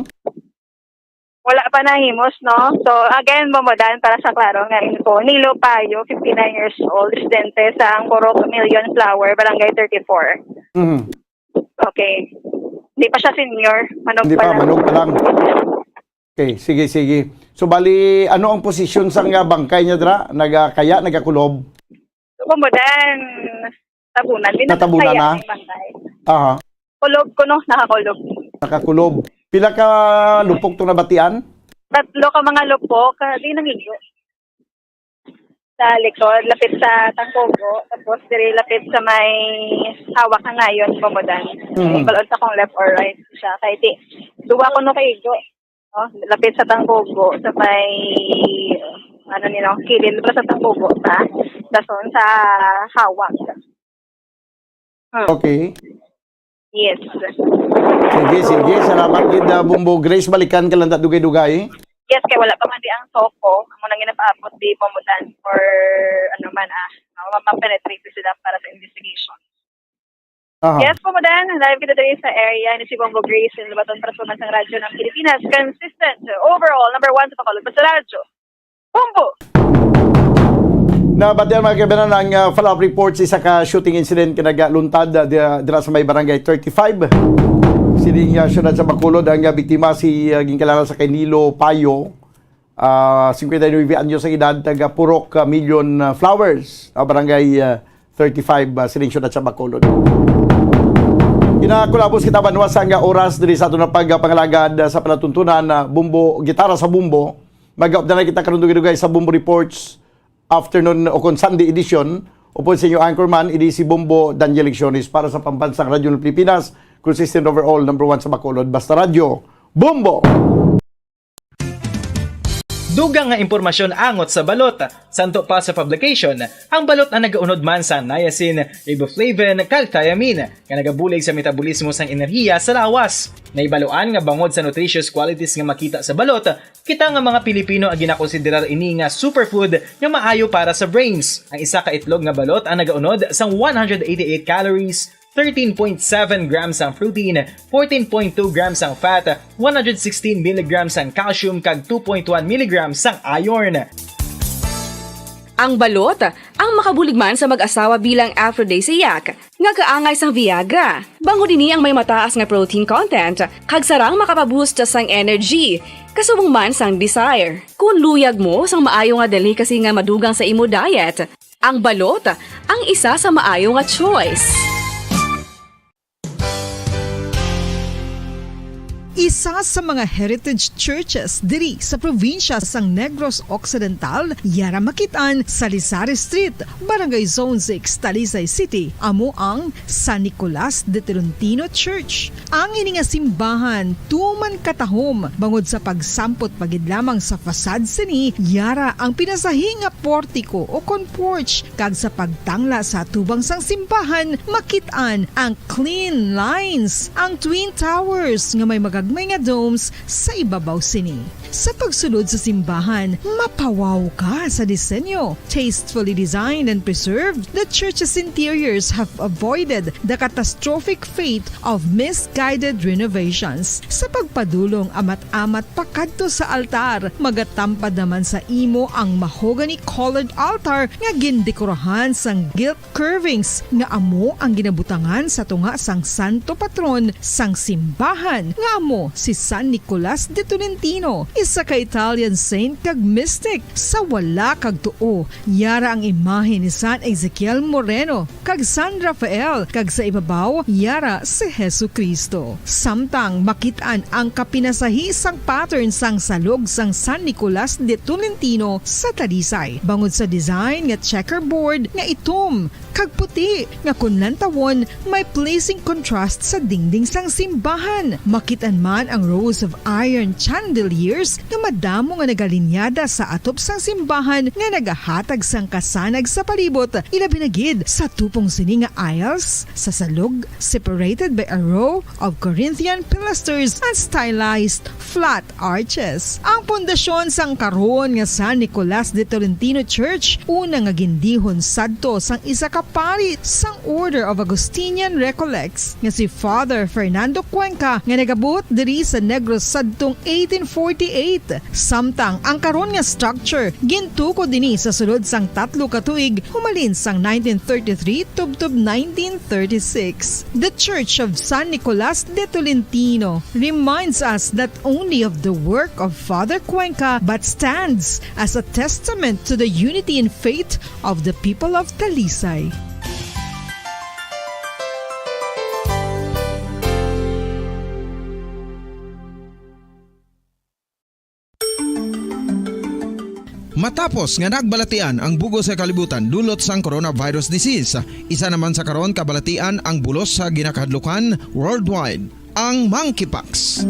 Wala pa nahimos, no? So, again, Pambadan, para sa klaro nga info, Nilo Payo, fifty-nine years old, residente sa Angkurok Million Flower, Barangay thirty-four. Mhm. Okay. Hindi pa siya senior. Manog Hindi pa pa, lang. Manog pa lang. Okay, sige, sige. So, bali, ano ang posisyon sa nga bangkay niya, dra? Nagakaya, nagakulob? So, Pambadan, tabunan. Di Natabunan nakakaya na? Ang bangkay. Aha. Kulob ko, no? Nakakulob. Nakakulob. Pila ka lupok to nabatian? Tatlo ka mga lupok, ah, di nangigo. Sa likod, lapit sa Tangkugo, tapos diri lapit sa may hawak nga ngayon, Pambadan. Mm. Balon sa kung left or right siya. Kay di, duwa ko no kaigo. No? Lapit sa Tangkugo, sa may, ano nila, kilid ba sa Tangkugo, sa, sa, sa hawak. Hmm. Okay. Yes. Sige, sige. Salamat gid, ah, Bumbo Grace. Balikan ka lang ta dugay-dugay. Yes, kay wala pa man di ang soko. Amo nang ginapaabot di Pambadan for, ano man, ah, ma-, ma-penetrate sila para sa investigation. Aha. Yes, Pambadan, live kita diri sa area ni si Bumbo Grace, sa Baton Parasuman sang Radyo ng Pilipinas. Consistent, overall, number one sa Bacolod, sa radyo. Bumbo! Nabatian, mga kaibanan, ang, ah, follow-up report sa isa ka shooting incident nga nagaluntad, ah, di-, dira sa may barangay thirty-five. Sining, ah, siyudad sa Bacolod, ang, ah, biktima si, ah, ginkilala sa kay Nilo Payo, ah, cincuenta y nueve anyos ang edad, taga Purok, ah, Million, ah, Flowers, ah, barangay, ah, thirty-five, ah, sining siyudad sa Bacolod. Kinakulabos kita, banwa sa nga oras diri sa aton nga pagpangalagad, ah, sa palatuntunan, ah, Bumbo, Gitara sa Bumbo. Mag-update na kita karon dugay-dugay sa Bumbo Reports afternoon o kon Sunday edition. Upod sa inyo anchorman, idi si Bumbo Daniel Lecciones para sa Pambansang Radyo ng Pilipinas, consistent overall, number one sa Bacolod. Basta Radyo, Bumbo! Dugang nga impormasyon angot sa balot. Santo pa sa publication, ang balot ang nagaunod man sa niacin, riboflavin, kag thiamine, nga nagabulig sa metabolismo sang enerhiya sa lawas. Naibaluan nga bangod sa nutritious qualities nga makita sa balot, kita nga mga Pilipino ang ginakonsiderar ini nga superfood nga maayo para sa brains. Ang isa ka itlog nga balot ang nagaunod sang one hundred eighty-eight calories, thirteen point seven grams ang protein, fourteen point two grams ang fat, one hundred sixteen milligrams ang calcium, kag two point one milligrams ang iron. Ang balot ang makabulig man sa mag-asawa bilang aphrodisiac nga kaangay sang Viagra. Bangod ini ang may mataas nga protein content kag sarang makapaboost sang energy, kasubong man sang desire. Kung luyag mo sang maayo nga delicacy nga madugang sa imo diet, ang balot ang isa sa maayo nga choice. Isa sa mga heritage churches diri sa probinsya sang Negros Occidental, yara makit-an sa Lizares Street, Barangay Zone six, Talisay City, amo ang San Nicolas de Tolentino Church. Ang ini nga simbahan tuman katahom bangod sa pagsampot pa gid lamang sa facade sini, yara ang pinasahi nga portiko o kon porch, kag sa pagtangla sa atubang sang simbahan, makit-an ang clean lines, ang twin towers nga may magagmay nga domes sa ibabaw sini. Sa pagsulod sa simbahan, mapawaw ka sa disenyo. Tastefully designed and preserved, the church's interiors have avoided the catastrophic fate of misguided renovations. Sa pagpadulong amat-amat pakadto sa altar, magatampad naman sa imo ang mahogany-colored altar nga gindekorahan sang gilt curvings nga amo ang ginabutangan sa tunga sang santo patron sang simbahan, nga amo si San Nicolas de Tolentino. isa ka Italian saint kag mystic. Sa wala kag tuo, yara ang imahe ni San Ezekiel Moreno kag San Rafael, kag sa ibabaw, yara si Jesu-Cristo. Samtang makit-an ang kapinasahi sang pattern sang salog sang San Nicolas de Tolentino sa Talisay, bangod sa design nga checkerboard nga itom kag puti, nga kon lantawon, may pleasing contrast sa dingding sang simbahan. Makit-an man ang rows of iron chandeliers nga madamo nga nagalinyada sa atop sang simbahan nga nagahatag sang kasanag sa palibot, ilabi na gid sa tupong sini nga aisles sa salog, separated by a row of Corinthian pilasters and stylized flat arches. Ang pundasyon sang karon nga San Nicolas de Tolentino Church, una nga gindihon sadto sang isa ka pari sang Order of Augustinian Recollects nga si Father Fernando Cuenca, nga nagabot diri sa Negros sadtong eighteen forty-eight. Samtang ang karon nga structure gintukod ini sa sulod sang tatlo ka tuig, humalin sang nineteen thirty-three tubtob nineteen thirty-six. The Church of San Nicolas de Tolentino reminds us not only of the work of Father Cuenca, but stands as a testament to the unity in faith of the people of Talisay. Matapos nga nagbalatian ang bug-os nga kalibutan dulot sang coronavirus disease, isa naman sa karon kabalatian ang bulos sa ginakahadlukan worldwide, ang monkeypox.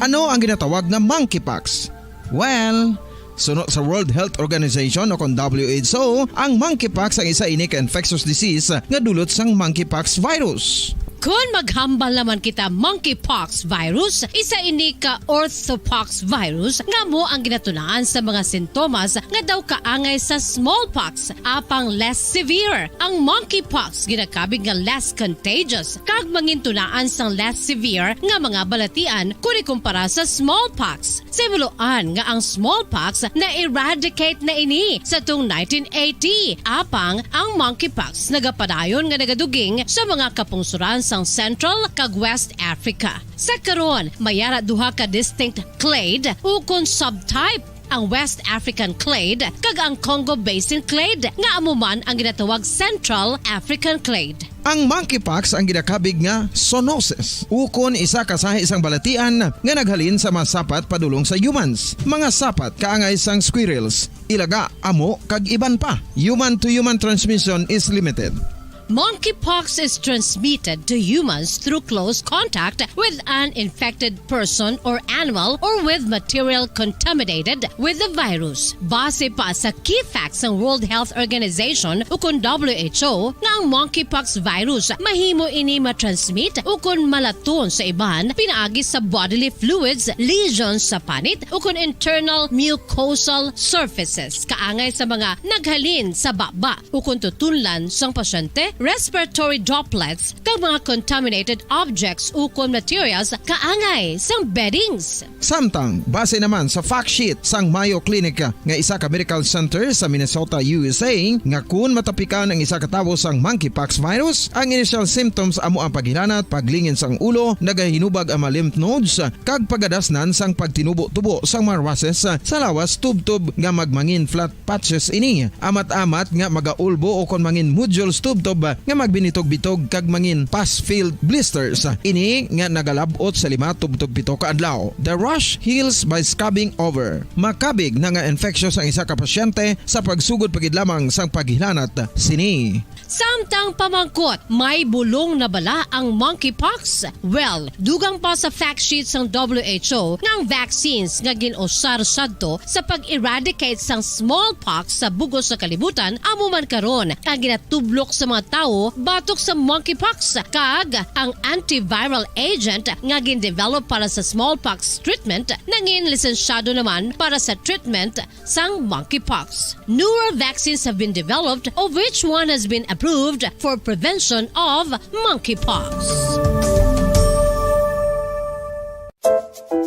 Ano ang ginatawag nga monkeypox? Well, suno sa World Health Organization o kon W H O, ang monkeypox ang isa ini ka infectious disease nga dulot sang monkeypox virus. Kon maghambal naman kita monkeypox virus, isa ini ka orthopox virus nga amo ang ginatunaan sa mga sintomas nga daw kaangay sa smallpox, apang less severe. Ang monkeypox ginakabig nga less contagious kag mangintunaan sang less severe nga mga balatian kon ikumpara sa smallpox. Sa himuloan nga ang smallpox na-eradicate na ini sa tuong nineteen eighty, apang ang monkeypox nagapadayon nga nagaduging sa mga kapungsoran sang Central kag West Africa. Sa karon, may ara duha ka distinct clade ukon subtype, ang West African clade kag ang Congo Basin clade, nga amo man ang ginatawag Central African clade. Ang monkeypox ang ginakabig nga zoonosis, ukon isa ka sahi sang balatian nga naghalin sa mga sapat padulong sa humans, mga sapat kaangay sang squirrels, ilaga, amo, kag iban pa. Human-to-human transmission is limited. Monkeypox is transmitted to humans through close contact with an infected person or animal or with material contaminated with the virus. Base pa sa key facts sang World Health Organization ukon W H O, nga ang monkeypox virus mahimo ini matransmit ukon malaton sa iban pinaagi sa bodily fluids, lesions sa panit, ukon internal mucosal surfaces, kaangay sa mga naghalin sa baba ukon tutunlan sang pasyente, respiratory droplets, kag mga contaminated objects ukon materials kaangay sang beddings. Samtang, base naman sa fact sheet sang Mayo Clinic nga isa ka medical center sa Minnesota, U S A, nga kun matapikan ang isa ka tawo sang monkeypox virus, ang initial symptoms amo ang paghilanat, paglingin sang ulo, nagahinubag ang mga lymph nodes, kag pagadasnan sang pagtinubo-tubo sang mga rushes sa lawas tubtob nga magmangin flat patches ini. Amat-amat nga magaulbo ukon mangin nodules tubtob nga magbinitog-bitog kag mangin pus-filled blisters. Ini nga nagalab-ot sa lima tubtob pito ka adlaw. The rash heals by scabbing over. Makabig na nga infectious ang isa ka pasyente sa pagsugod pa gid lamang sang paghilanat sini. Samtang pamangkot, may bulong na bala ang monkeypox? Well, dugang pa sa fact sheet sang W H O nga ang vaccines nga gin-usar sadto sa pag-eradicate sang smallpox sa bug-os nga kalibutan amo man karon ang ginatublok sa mga tawo batok sa monkeypox, kag ang antiviral agent nga gin-develop para sa smallpox treatment nangin lisensyado naman para sa treatment sang monkeypox. Newer vaccines have been developed, of which one has been approved for prevention of monkeypox.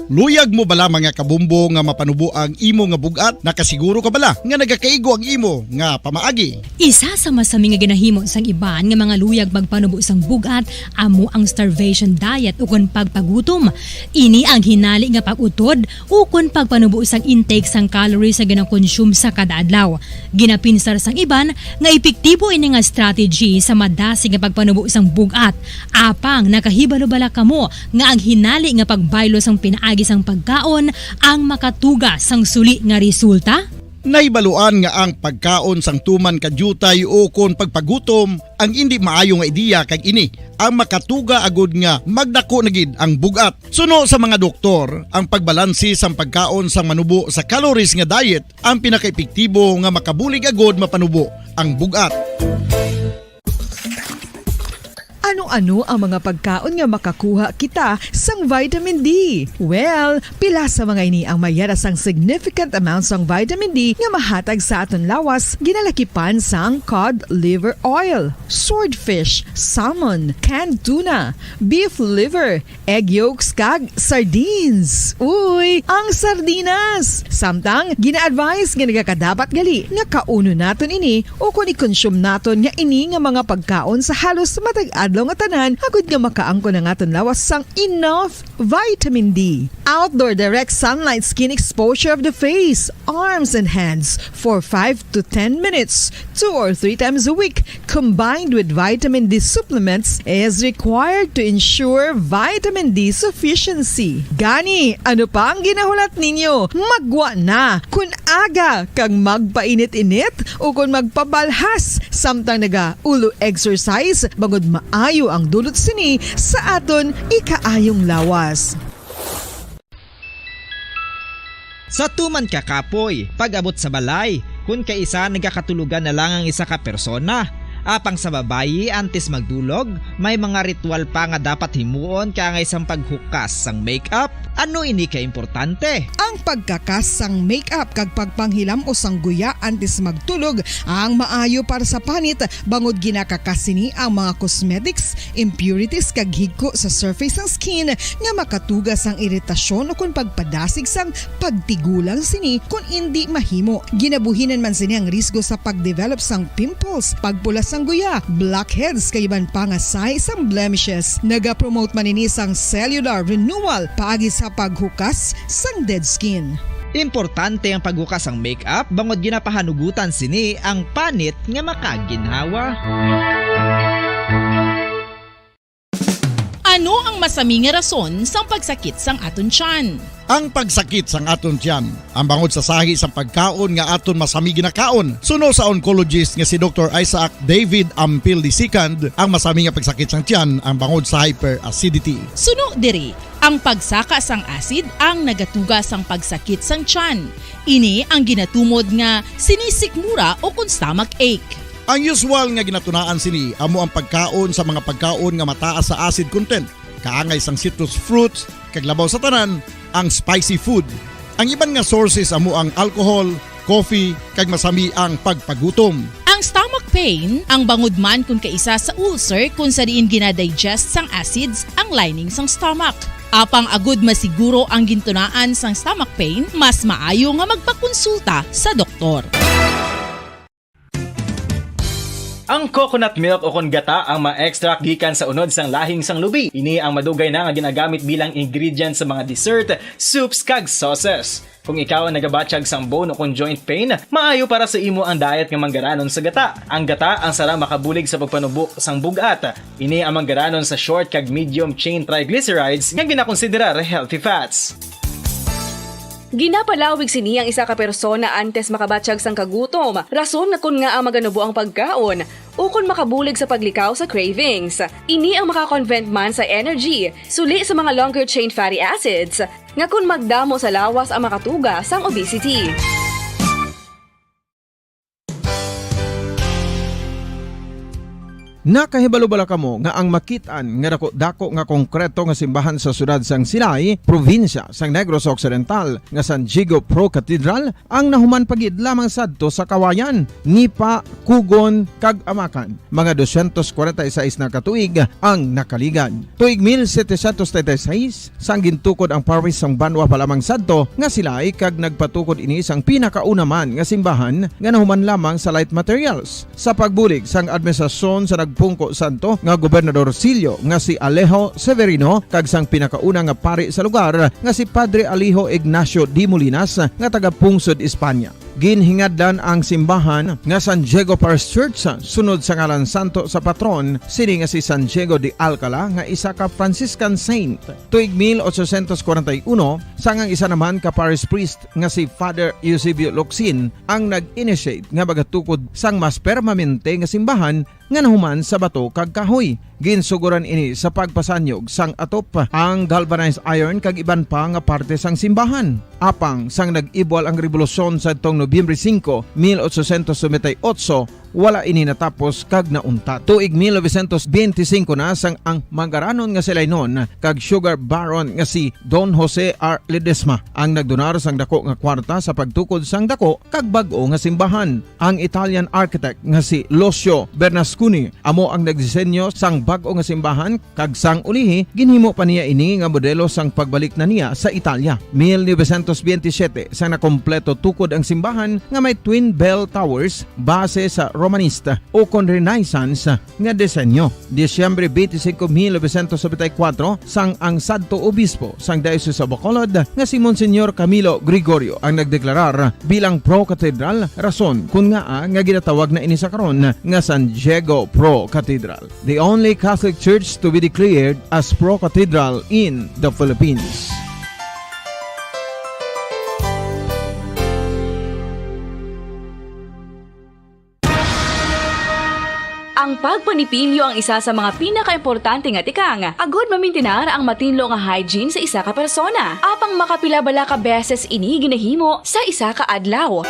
Luyag mo bala, mga kabombo, nga mapanubo ang imo nga bug-at? Nakasiguro ka bala nga nagakaigo ang imo nga pamaagi? Isa sa masami nga ginahimo sang iban nga mga luyag magpanubo sang bug-at amo ang starvation diet ukon pagpagutom. Ini ang hinali nga pag-utod ukon pagpanubo sang intake sang calories nga ginakonsume sa kada adlaw. Ginapinsar sang iban nga epektibo ini nga strategy sa madasig nga pagpanubo sang bug-at. Apang nakahibalo bala kamo nga ang hinali nga pagbaylo sang pinaagi sang pagkaon ang makatuga sang suli nga resulta? Nahibaluan nga ang pagkaon sang tuman ka diutay ukon pagpagutom ang indi maayo nga ideya, kag ini ang makatuga agud nga magdako na gid ang bug-at. Suno sa mga doktor, ang pagbalanse sang pagkaon sang manubo sa calories nga diet ang pinakaepektibo nga makabulig agud mapanubo ang bug-at. Ano-ano ang mga pagkaon nga makakuha kita sang vitamin D? Well, pila sa mga ini ang may yara sang significant amount sang vitamin D nga mahatag sa aton lawas, ginalakipan sang cod liver oil, swordfish, salmon, canned tuna, beef liver, egg yolks, kag sardines. Uy, ang sardinas! Samtang, gina-advise nga nagakadapat gali nga kaunon naton ini ukon i-consume naton nga ini nga mga pagkaon sa halos matag adlaw nga tanan, agud nga makaangkon ang aton lawas sang enough vitamin D. Outdoor direct sunlight skin exposure of the face, arms, and hands for five to ten minutes, two or three times a week, combined with vitamin D supplements, is required to ensure vitamin D sufficiency. Gani, ano pa ang ginahulat ninyo? Maggwa na! Kun aga kag magpainit-init ukon magpabalhas samtang naga-ulo exercise, bangod maayo ang dulot sini sa aton ikaayong lawas. Sa tuman ka kapoy, pag-abot sa balay, kun kaisa nagakatulogan na lang ang isa ka persona. Apang sa babayi, antes magdulog, may mga ritual pa nga dapat himuon kaangay sang paghukas sang makeup. Ano ini ka importante? Ang pagkakas sang makeup kag pagpanghilam-os sang guya antes magtulog ang maayo para sa panit, bangod ginakakas sini ang mga cosmetics, impurities, kag higko sa surface sang skin nga makatuga sang iritasyon ukon pagpadasig sang pagtigulang sini kon indi mahimo. Ginabuhinan man sini ang risgo sa pagdevelop sang pimples, pagpula sang guya, blackheads, kag iban pa nga sahi sang blemishes. Nagapromote man ini sang cellular renewal paagi sa paghukas sang dead skin. Importante ang paghukas sang makeup bangod ginapahanugutan sini ang panit nga makaginhawa. Ano ang masami nga rason sang pagsakit sang aton tiyan? Ang pagsakit sang aton tiyan, ang bangod sa sahi sang pagkaon nga aton masami ginakaon. Suno sa oncologist nga si Doktor Isaac David Ampil the second, ang masami nga pagsakit sang tiyan ang bangod sa hyperacidity. Suno diri, ang pagsaka sang acid ang nagatuga sang pagsakit sang tiyan. Ini ang ginatumod nga sinisikmura ukon stomach ache. Ang usual nga ginatunaan sini amo ang pagkaon sa mga pagkaon nga mataas sa acid content, kaangay sang citrus fruits, kag labaw sa tanan, ang spicy food. Ang iban nga sources amo ang alcohol, coffee, kag masami ang pagpagutom. Ang stomach pain, ang bangod man kon kaisa sa ulcer kon sa diin gina-digest sang acids ang lining sang stomach. Apang agud masiguro ang gintunaan sang stomach pain, mas maayo nga magpakonsulta sa doktor. Ang coconut milk ukon gata ang ma-extract gikan sa unod sang lahing sang lubi. Ini ang madugay na nga ginagamit bilang ingredient sa mga dessert, soups, kag sauces. Kung ikaw ang nagabatyag sang bone ukon joint pain, maayo para sa imo ang diet nga manggaranon sa gata. Ang gata ang sara makabulig sa pagpanubo sang bug-at. Ini ang manggaranon sa short kag medium chain triglycerides nga ginakonsiderar healthy fats. Ginapalawig sini ang isa ka persona antes makabatyag sang kagutom, rason nga kon ngaa maganubo ang pagkaon, ukon makabulig sa paglikaw sa cravings. Ini ang maka-convert man sa energy, suli sa mga longer chain fatty acids, nga kon magdamo sa lawas ang makatuga sang obesity. Nakahibalo bala kamo nga ang makit-an nga dako-dako nga konkreto nga simbahan sa siyudad sang Silay, probinsya sang Negros Occidental, nga San Diego Pro Cathedral, ang nahuman pa gid lamang sadto sa kawayan, nipa, kugon, kag amakan? Mga dosyentos kwarenta y seis na ka tuig ang nakaligad. Tuig mil setecientos treinta y seis, sang gintukod ang parish sang banwa pa lamang sadto nga Silay, kag nagpatukod ini sang pinakauna man nga simbahan nga nahuman lamang sa light materials. Sa pagbulig sang administrasyon sa nagpungko sadto nga gobernadorcillo nga si Alejo Severino kag sang pinakauna nga pari sa lugar nga si Padre Alejo Ignacio de Molinas nga taga-pungsod Espanya. Ginhingadlan ang simbahan nga San Diego Parish Church sunod sa ngalan santo sa patron sini nga si San Diego de Alcala nga isa ka Franciscan saint. Tuig mil ochocientos kwarenta y uno, sang ang isa naman ka parish priest nga si Father Eusebio Locsin ang nag-initiate nga magatukod sang mas permanente nga simbahan nga nahuman sa bato kag kahoy. Ginsugoran ini sa pagpasanyog sang atop, ang galvanized iron kag iban pa nga parte sang simbahan. Apang sang nag-ibwal ang rebolusyon sadtong Nobyembre singko, mil ochocientos noventa y ocho, wala ini natapos kag nauntat. Tuig mil novecientos benti singko na sang ang mangaranon nga si Lainon kag sugar baron nga si Don Jose R. Ledesma ang nagdonar sang dako nga kwarta sa pagtukod sang dako kag bag-o nga simbahan. Ang Italian architect nga si Lucio Bernasconi amo ang nagdisenyo sang bag-o nga simbahan, kag sang ulihi ginhimo pa niya ini nga modelo sang pagbalik na niya sa Italia. Mil novecientos benti siyete, sang nakompleto tukod ang simbahan nga may twin bell towers base sa Romanista ukon Renaissance nga disenyo. Disyembre twenty-five, mil novecientos noventa y cuatro, sang ang sadto obispo sang Diocese of Bacolod nga si Monsignor Camilo Gregorio ang nagdeklarar bilang Pro Cathedral, rason kon ngaa nga ginatawag na ini sa karon nga San Diego Pro Cathedral, the only Catholic church to be declared as Pro Cathedral in the Philippines. Ang pagpanipilyo ang isa sa mga pinakaimportante nga tikang agud mamintinar ang matinlo nga hygiene sa isa ka persona. Apang makapila bala ka beses ini ginahimo sa isa ka adlaw?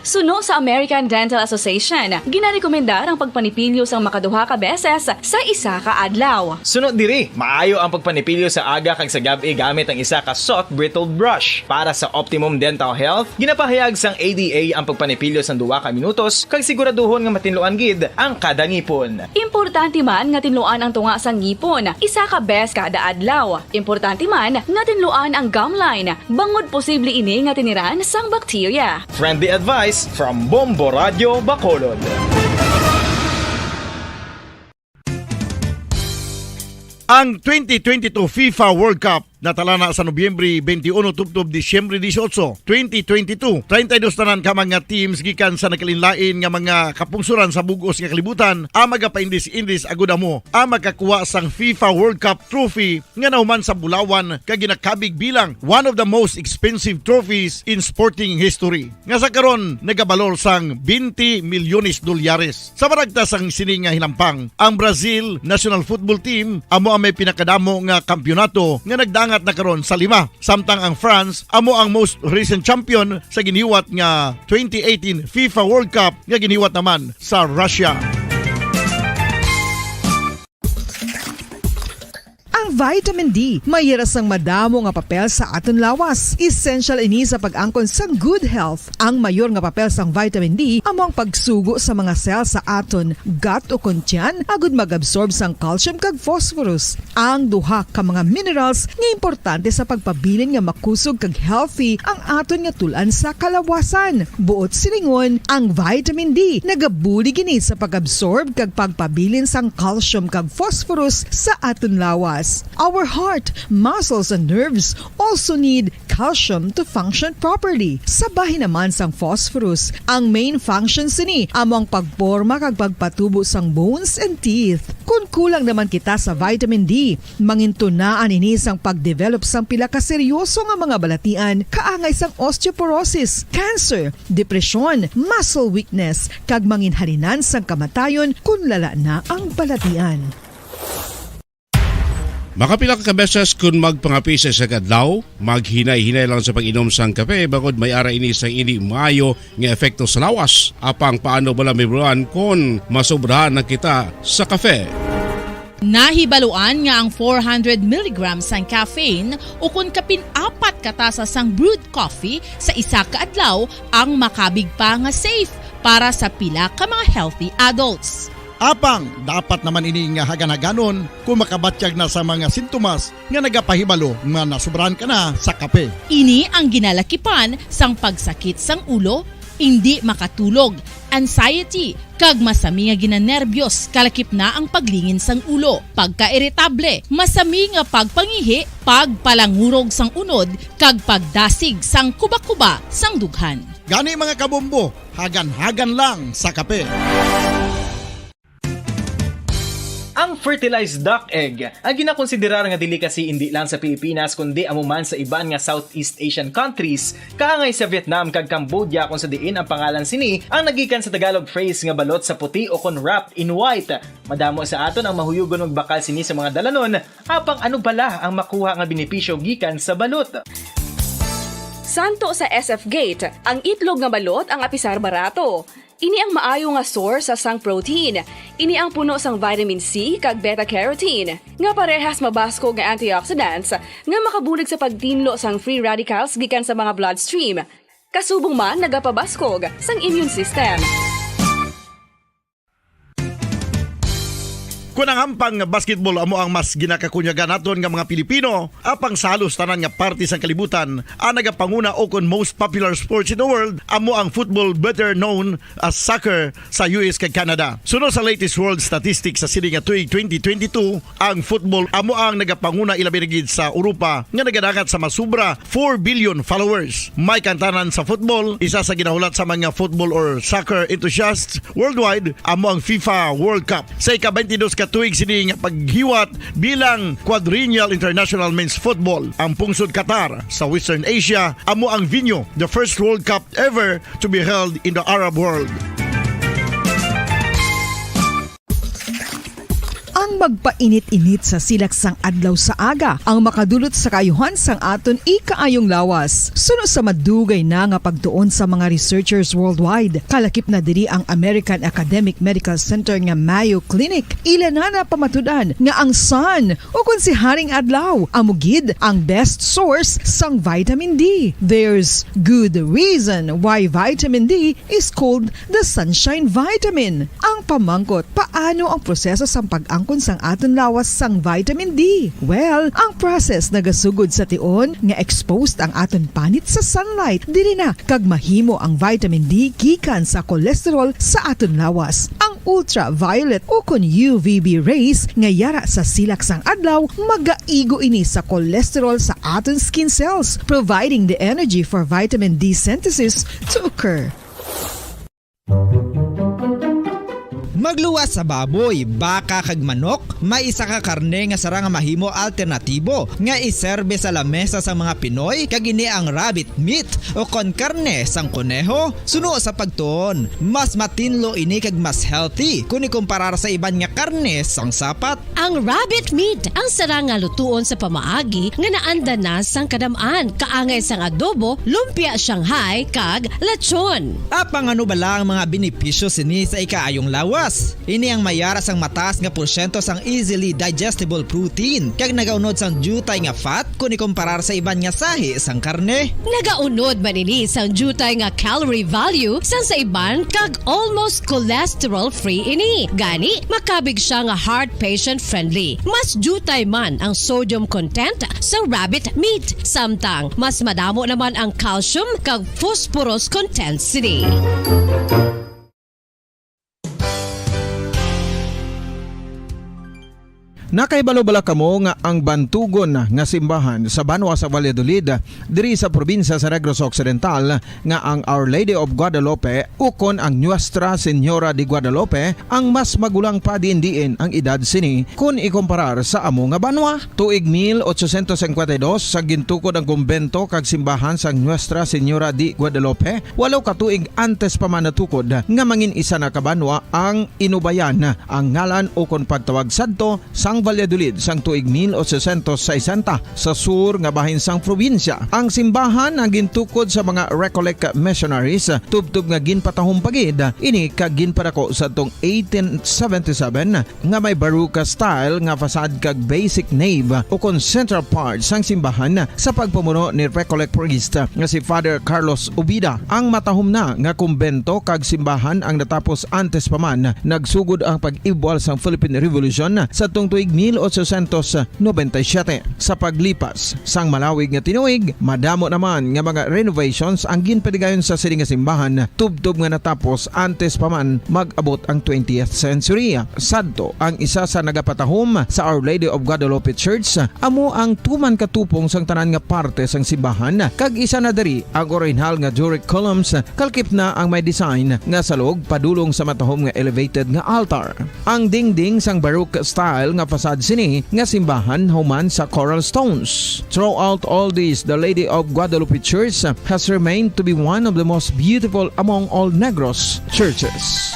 Suno sa American Dental Association, ginarekomendar ang pagpanipilyo sang makaduha ka beses sa isa ka adlaw. Suno diri, maayo ang pagpanipilyo sa aga kag sa gab-i gamit ang isa ka soft bristled brush. Para sa optimum dental health, ginapahayag sang A D A ang pagpanipilyo sang duha ka minutos kag siguraduhon nga matinluan gid ang kada ngipon. Importante man nga tinluan ang tunga sang ngipon isa ka bes kada adlaw. Importante man nga tinluan ang gum line, bangod posible ini nga tiniran sang bakterya. Friendly advice from Bombo Radio Bacolod. Ang twenty twenty-two FIFA World Cup natala na sa Nobyembre twenty-one tubtob Disyembre dieciocho, twenty twenty-two. Treinta y dos tanan ka mga teams gikan sa nagkalainlain nga mga kapungsoran sa bug-os nga kalibutan ang magapaindis-indis agud amo ang makakuha sang FIFA World Cup trophy nga nahuman sa bulawan kag ginakabig bilang one of the most expensive trophies in sporting history, nga sa karon nagabalor sang twenty milyones dolyares. Sa maragta sang sini nga hinampang, ang Brazil national football team amo ang may pinakadamo nga kampiyonato nga nagdangat na karon sa lima, samtang ang France amo ang most recent champion sa giniwat nga twenty eighteen FIFA World Cup nga giniwat naman sa Russia. Ang vitamin D may hira sang madamo nga papel sa aton lawas. Essential ini sa pag-angkon sang good health. Ang mayor nga papel sang vitamin D amo ang pagsugo sa mga cell sa aton gut o kon tiyan agud mag-absorb sang calcium kag phosphorus, ang duha ka mga minerals nga importante sa pagpabilin nga makusog kag healthy ang aton nga tul-an sa kalawasan. Buot silingon, ang vitamin D nagabulig ini sa pag-absorb kag pagpabilin sang calcium kag phosphorus sa aton lawas. Our heart, muscles, and nerves also need calcium to function properly. Sa bahin naman sang phosphorus, ang main function sini amo ang pagporma kag pagpatubo sang bones and teeth. Kon kulang naman kita sa vitamin D, mangintunaan ini sang pag-develop sang pila ka seryoso nga mga balatian, kaangay sang osteoporosis, cancer, depresyon, muscle weakness, kag manginhalinan sang kamatayon kon lala na ang balatian. Makapila ka beses kun magpangape sa isa ka adlaw, maghinay-hinay lang sa pag-inom sang kape, bangod may ara ini sang indi maayo nga epekto sa lawas. Apang paano bala mahibaluan kon masobrahan na kita sa kape? Nahibaluan nga ang four hundred milligrams sang caffeine, ukon kapin apat ka tasa sang brewed coffee sa isa ka adlaw, ang makabig pa nga safe para sa pila ka mga healthy adults. Apang dapat naman ini nga hagan-haganon kung makabatyag na sa mga sintomas nga nagapahibalo nga nasubrahan ka na sa kape. Ini ang ginalakipan sang pagsakit sang ulo, indi makatulog, anxiety, kag masami nga ginanerbyos, kalakip na ang paglingin sang ulo, pagkairitable, masami nga pagpangihi, pagpalangurog sang unod, kag pagdasig sang kuba-kuba sang dughan. Gani, mga kabombo, hagan-hagan lang sa kape. Ang fertilized duck egg, ang ginakonsiderar nga delicacy indi lang sa Pilipinas kundi amo man sa iban nga Southeast Asian countries, kaangay sa Vietnam kag Cambodia, kung sa diin ang pangalan sini ang nagikan sa Tagalog phrase nga balot sa puti o kon wrapped in white. Madamo sa aton ang mahuyugon magbakal sini sa mga dalanon, apang ano bala ang makuha nga benepisyo gikan sa balot? Santo sa S F Gate, ang itlog nga balot ang apisar barato. Ini ang maayo nga source sa sang protein. Ini ang puno sang vitamin C kag beta carotene, nga parehas mabaskog nga antioxidants nga makabulig sa pagtinlo sang free radicals gikan sa mga bloodstream. Kasubong man nagapabaskog sang immune system. Kon ang hampang nga basketball amo ang mas ginakakunyagan naton nga mga Pilipino, apang sa halos tanan nga parte sang kalibutan, ang nagapanguna o kon most popular sports in the world amo ang football, better known as soccer, sa U S kag Canada. Suno sa latest world statistics sa sini nga tuig twenty twenty-two, ang football amo ang nagapanguna, ilabi na gid sa Europa nga nagadangat sa masubra four billion followers. May kantanan sa football, isa sa ginahulat sa mga football or soccer enthusiasts worldwide, amo ang FIFA World Cup. Sa ika-twenty-dos ka tuig sini nga paghiwat bilang Quadrennial International Men's Football, ang pungsod Qatar sa Western Asia amo ang venue, the first World Cup ever to be held in the Arab world. Ang magpainit-init sa silak sang adlaw sa aga ang makadulot sa kaayuhan sang aton ikaayong lawas. Suno sa madugay na nga pagtuon sa mga researchers worldwide, kalakip na diri ang American Academic Medical Center nga Mayo Clinic, ila na napamatud-an nga ang sun, o kon si Haring Adlaw, amo gid ang best source sang vitamin D. There's good reason why vitamin D is called the sunshine vitamin. Ang pamangkot, paano ang proseso sang pag-angkon sang aton lawas sang vitamin D? Well, ang process nagasugod sa tion nga exposed ang aton panit sa sunlight. Diri na kag mahimo ang vitamin D gikan sa cholesterol sa aton lawas. Ang ultraviolet o kon U V B rays nga yara sa silak sang adlaw, magaigo ini sa cholesterol sa aton skin cells, providing the energy for vitamin D synthesis to occur. Magluwas sa baboy, baka, kag manok, may isa ka karne nga sarang nga mahimo alternatibo nga iserbe sa lamesa sang mga Pinoy, kag ini ang rabbit meat o kon karne sang koneho. Suno sa pagtuon, mas matinlo ini kag mas healthy kon ikumparar sa iban nga karne sang sapat. Ang rabbit meat ang sarang nga lutuon sa pamaagi nga naanda na sang kadam-an, kaangay sang adobo, lumpia Shanghai, kag lechon. Apang ano bala ang mga benepisyo sini sa ikaayong lawas? Ini ang mayara sang mataas nga porsyento sang easily digestible protein, kag nagaunod sang diutay nga fat kon ikumparar sa iban nga sahi sang karne. Nagaunod man ini sang diutay nga calorie value sang sa iban kag almost cholesterol-free ini. Gani, makabig sia nga heart patient-friendly. Mas diutay man ang sodium content sa rabbit meat, samtang mas madamo naman ang calcium kag phosphorus content sini. Nakahibalo bala kamo nga ang bantugon nga simbahan sa banwa sa Valladolid, diri sa probinsya sa Negros Occidental, nga ang Our Lady of Guadalupe ukon ang Nuestra Señora de Guadalupe ang mas magulang pa diin-diin ang edad sini kon ikumparar sa amo nga banwa? Tuig mil ochocientos cincuenta y dos, sa gintukod ang kumbento kag simbahan sang Nuestra Señora de Guadalupe, walo ka tuig antes pa man natukod nga mangin isa na ka banwa ang Inubayan, ang ngalan ukon pagtawag sadto sang Valladolid sang tuig mil ochocientos sesenta sa sur nga bahin sang probinsya. Ang simbahan ang gintukod sa mga Recollect missionaries, tubtob nga ginpatahom pa gid ini kag ginpadako sa tong eighteen seventy-seven nga may Baroque style nga facade kag basic nave ukon central part sang simbahan sa pagpamuno ni Recollect priest nga si Father Carlos Ubida. Ang matahom na nga kumbento kag simbahan ang natapos antes pa man nagsugod ang pag-ibwal sang Philippine Revolution sadtong tuig mil ochocientos noventa y siete. Sa paglipas sang malawig nga tinuig, madamo naman nga mga renovations ang ginpadigayon sa sini nga simbahan, tubtob nga natapos antes pa man mag-abot ang twentieth century. Sadto, ang isa sa nagapatahom sa Our Lady of Guadalupe Church amo ang tuman ka tupong sang tanan nga parte sang simbahan, kag isa na diri ang orihinal nga Doric columns, kalkip na ang may design nga salog padulong sa matahom nga elevated nga altar. Ang dingding sang Baroque style nga facade sini nga simbahan human sa coral stones. Throughout all this, the Lady of Guadalupe Church has remained to be one of the most beautiful among all Negros churches.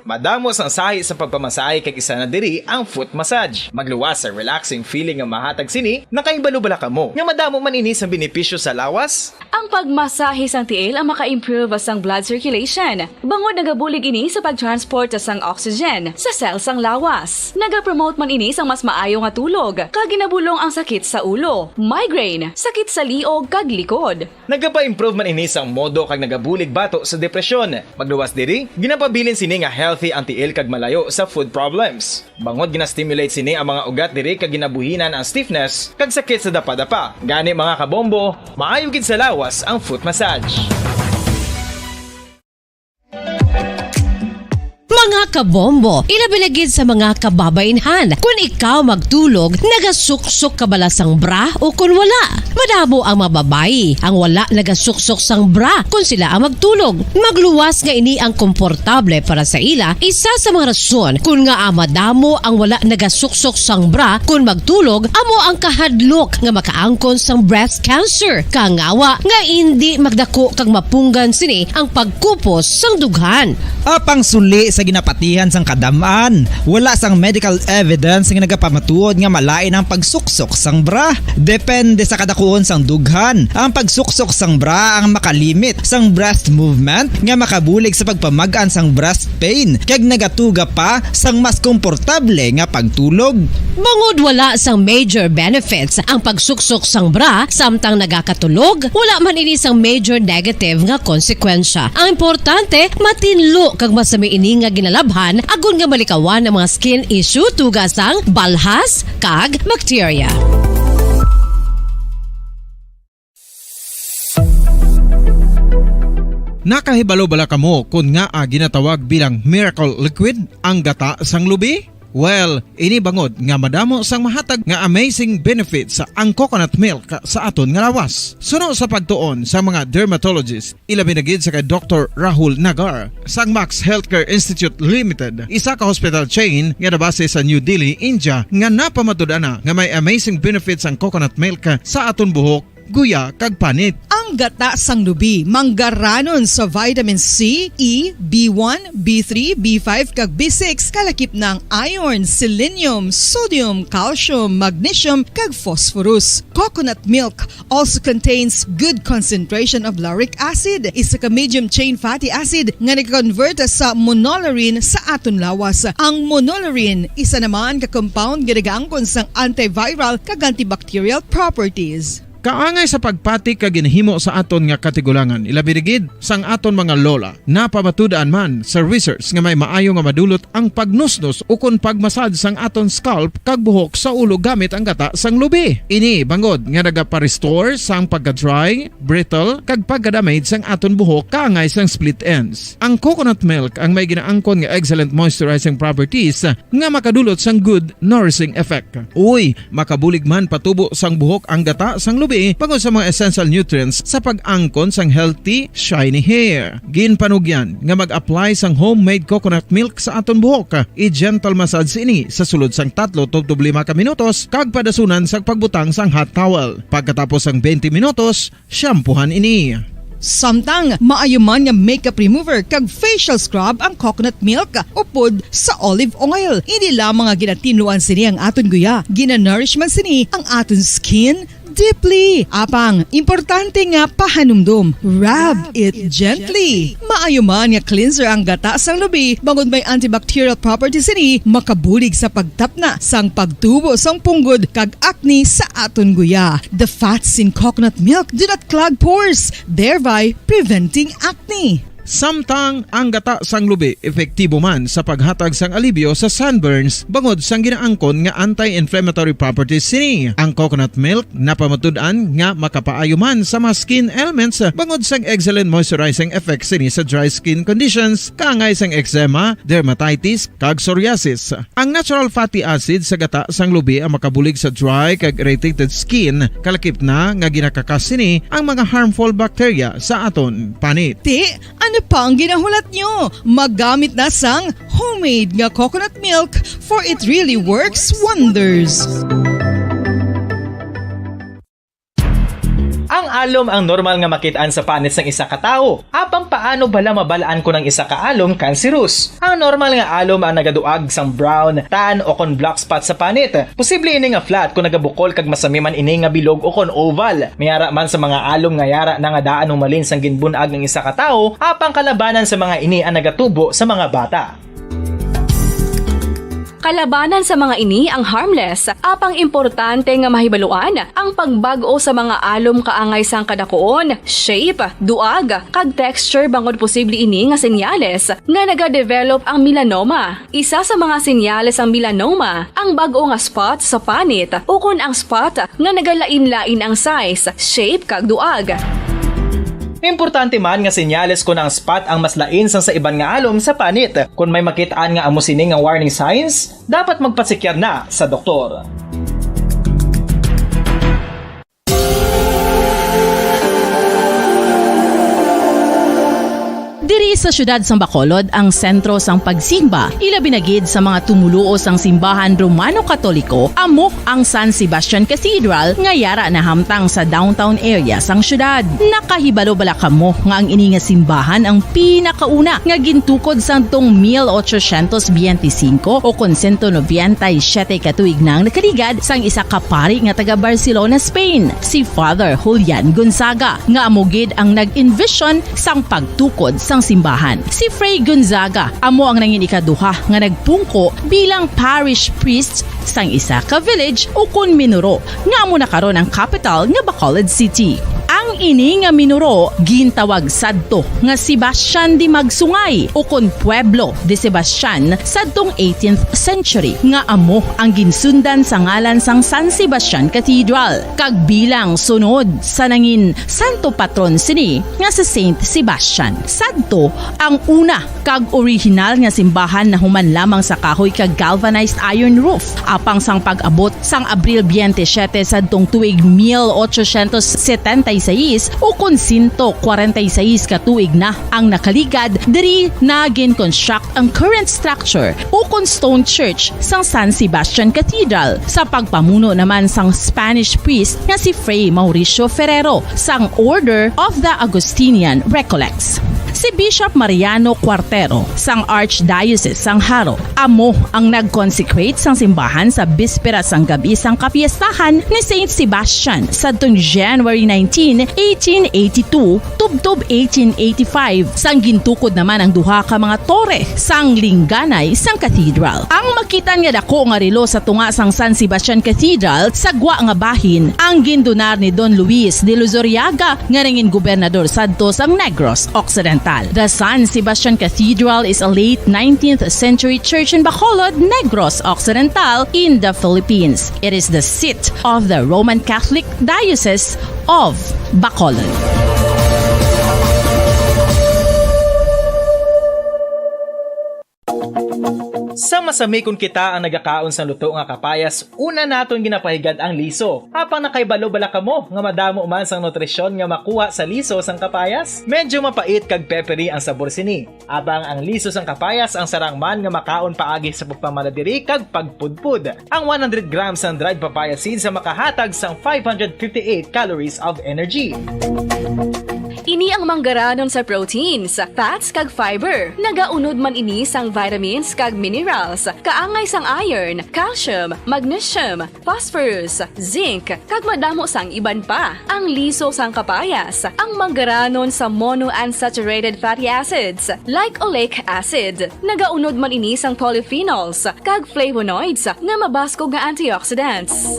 Madamo sang sahi sa pagpamasahe kag isa na diri ang foot massage. Magluwas sa relaxing feeling nga mahatag sini. Nakahibalo bala kamo nga madamo man ini sang benepisyo sa lawas? Ang pagmasahe sang tiil ang maka-improve sang blood circulation, bangod nagabulig ini sa pag-transport sang oxygen sa cell sang lawas. Nagapromote man ini sang mas maayo nga tulog, kag ginabulong ang sakit sa ulo, migraine, sakit sa liog, kag likod. Nagapa-improve man ini sang modo kag nagabulig bato sa depresyon. Magluwas diri, ginapabilin sini nga healthy ang tiil kag malayo sa foot problems. Bangod gina-stimulate sini ang mga ugat diri kag ginabuhinan ang stiffness kag sakit sa dapadapa. Gani, mga kabombo, maayo gid sa lawas ang foot massage. Mga kabombo, ilabi na gid sa mga kababainhan. Kun ikaw magtulog, nagasuksok ka bala sang bra o kun wala? Madamo ang mga babayi ang wala nagasuksok sang bra kun sila ang magtulog. Magluwas nga ini ang komportable para sa ila, isa sa mga rason kun ngaa madamo ang wala nagasuksok sang bra kun magtulog amo ang kahadlok nga makaangkon sang breast cancer. Kangawa nga indi magdako kag mapunggan sini ang pagkupos sang dughan. Apang suli sa ginapatihan sang kadam-an, wala sang medical evidence nga nagapamatuod nga malain ang pagsuksok sang bra. Depende sa kadakuon sang dughan, ang pagsuksok sang bra ang makalimit sang breast movement nga makabulig sa pagpamag-an sang breast pain kag nagatuga pa sang mas komportable nga pagtulog. Bangod wala sang major benefits ang pagsuksok sang bra samtang nagakatulog, wala man ini sang major negative nga konsekwensya. Ang importante, matinlo kag masami ini nga ginalabhan agod nga malikawan ang mga skin issue tuga sang balhas kag bakterya. Nakahibalo bala kamo kon ngaa ginatawag bilang miracle liquid ang gata sang lubi? Well, ini bangod nga madamo sang mahatag nga amazing benefits ang coconut milk sa aton nga lawas. Suno sa pagtuon sa mga dermatologist, ilabi na gid sa kay Doktor Rahul Nagar sang Max Healthcare Institute Limited, isa ka hospital chain nga nabase sa New Delhi, India, nga napamatud-an na nga may amazing benefits ang coconut milk sa aton buhok, guya, kag panit. Ang gata sang lubi manggaranon sa vitamin C, E, B one, B three, B five, kag B six, kalakip na ang iron, selenium, sodium, calcium, magnesium, kag phosphorus. Coconut milk also contains good concentration of lauric acid, isa ka medium chain fatty acid nga nag-convert sa monolaurin sa aton lawas. Ang monolaurin isa naman ka compound nga nagaangkon sang antiviral kag antibacterial properties. Kaangay sa pagpati kag ginhimo sa aton nga katigulangan, ilabi na gid sang aton mga lola. Napamatud-an man sa research nga may maayo nga madulot ang pagnusnos ukon pagmasad sang aton scalp kag buhok sa ulo gamit ang gata sang lubi. Ini bangod nga nagapa-restore sang pagka-dry, brittle, kag pagka-damage sang aton buhok kaangay sang split ends. Ang coconut milk ang may ginaangkon nga excellent moisturizing properties nga makadulot sang good nourishing effect. Uy, makabulig man patubo sang buhok ang gata sang lubi bangod sa mga essential nutrients sa pag-angkon sang healthy, shiny hair. Ginpanugyan nga mag-apply sang homemade coconut milk sa aton buhok. I-gentle massage ini sa sulod sang tatlo tubtob lima ka minutos kag padasunan sa pagbutang sang hot towel. Pagkatapos sang twenty minutos, shampoohan ini. Samtang maayo man nga makeup remover kag facial scrub ang coconut milk upod sa olive oil. Hindi lamang nga ginatinluan sini ang aton guya, ginanourish man sini ang aton skin deeply. Apang importante nga pahanumdom, rub it gently. Maayo man nga cleanser ang gata sang lubi, bangod may antibacterial properties sini, makabulig sa pagtapna sang pagtubo sang punggod kag acne sa aton guya. The fats in coconut milk do not clog pores, thereby preventing acne. Samtang ang gata sang lubi epektibo man sa paghatag sang alibyo sa sunburns bangod sang ginaangkon nga anti-inflammatory properties sini, ang coconut milk napamatud-an nga makapaayo man sa mga skin ailments bangod sang excellent moisturizing effects sini sa dry skin conditions kaangay sang eczema, dermatitis, kag psoriasis. Ang natural fatty acid sa gata sang lubi ang makabulig sa dry kag irritated skin, kalakip na nga ginakakas sini ang mga harmful bacteria sa aton panit. Ti, ano pa ang ginahulat nyo? Magamit na sang homemade nga coconut milk, for it really works wonders. Ang alom ang normal nga makit-an sa panit sang isa ka tawo. Apang paano bala mabal-an kon ang isa ka alom cancerous? Ang normal nga alom ang nagaduag sang brown, tan, o kon black spot sa panit. Posible ini nga flat kon nagabukol kag masami man ini nga bilog o kon oval. May ara man sa mga alom nga yara na nga daan humalin sang ginbun-ag ang isa ka tawo, apang kalabanan sa mga ini ang nagatubo sa mga bata. Kalabanan sa mga ini ang harmless, apang importante nga mahibaluan ang pagbag-o sa mga alom kaangay sang kadakuon, shape, duag, kag texture, bangod posible ini nga senyales nga nagadevelop ang melanoma. Isa sa mga senyales sang melanoma ang bag-o nga spot sa panit ukon ang spot nga nagalain-lain ang size, shape, kag duag. Importante man nga senyales kon ang spot ang mas lain sang sa iban nga alom sa panit. Kon may makit-an nga amo sini nga warning signs, dapat magpasikyar na sa doktor. Diri sa siyudad sang Bacolod ang sentro sang pagsimba, ilabi na gid sa mga tumoluo sang simbahan Romano-Katoliko, amo ang San Sebastian Cathedral nga yara nahamtang sa downtown area sang siyudad. Nakahibalo bala kamo nga ang ini nga simbahan ang pinakauna nga gintukod sadtong mil ochocientos biyente singko o kon sento nobenta y siyete ka tuig na ang nakaligad sang isa ka pari nga taga Barcelona, Spain, si Father Julian Gonzaga, nga amo gid ang nag-envision sang pagtukod sang simbahan. Si Fray Gonzaga amo ang nangin ikaduha nga nagpungko bilang parish priest sang isa ka village ukon minuro nga amo na karon ang kapital nga Bacolod City. Ang ini nga minuro gintawag sadto nga Sebastian de Magsungay ukon Pueblo de Sebastian sadtong eighteenth century, nga amo ang ginsundan sa ngalan sang San Sebastian Cathedral, kag bilang sunod sa nangin santo patron sini nga si Saint Sebastian. Sadto ang una kag orihinal nga simbahan nahuman lamang sa kahoy kag galvanized iron roof. Apang sang pag-abot sang Abril biyente siyete sadtong tuig mil ochocientos setenta y seis, ukon sento kwarenta y seis ka tuig na ang nakaligad, diri na gin-construct ang current structure ukon stone church sang San Sebastian Cathedral, sa pagpamuno naman sang Spanish priest nga si Fray Mauricio Ferrero sang Order of the Augustinian Recollects. Si Bishop Mariano Cuartero sang Archdiocese sang Jaro amo ang nag-consecrate sang simbahan sa bispera sang gab-i sang kapiestahan ni Saint Sebastian sadtong January nineteen, eighteen eighty-two, tubtob eighteen eighty-five, sang gintukod naman ang duha ka mga tore sang lingganay sang cathedral. Ang makit-an nga dako nga relo sa tunga sang San Sebastian Cathedral sa gwa nga bahin ang gindonar ni Don Luis de Luzuriaga, nga nangin gobernador sadto sang Negros Occidental. The San Sebastian Cathedral is a late nineteenth century church in Bacolod, Negros Occidental, in the Philippines. It is the seat of the Roman Catholic Diocese of Bacolod. Sa masami kon kita ang nagakaon sang luto nga kapayas, una naton ginapahigad ang liso. Apang nakahibalo bala kamo nga madamo man sang nutrisyon nga makuha sa liso sang kapayas? Medyo mapait kag peppery ang sabor sini. Apang ang liso sang kapayas ang sarang man nga makaon paagi sa pagpamala diri kag pagpudpod. Ang one hundred grams sang dried papaya seeds ang makahatag sang five hundred fifty-eight calories of energy. Ini ang manggaranon sa proteins, fats, kag fiber. Nagaunod man ini sang vitamins kag minerals, kaangay sang iron, calcium, magnesium, phosphorus, zinc, kag madamo sang iban pa. Ang liso sang kapayas, ang manggaranon sa monounsaturated fatty acids, like oleic acid. Nagaunod man ini sang polyphenols kag flavonoids nga mabaskog nga antioxidants.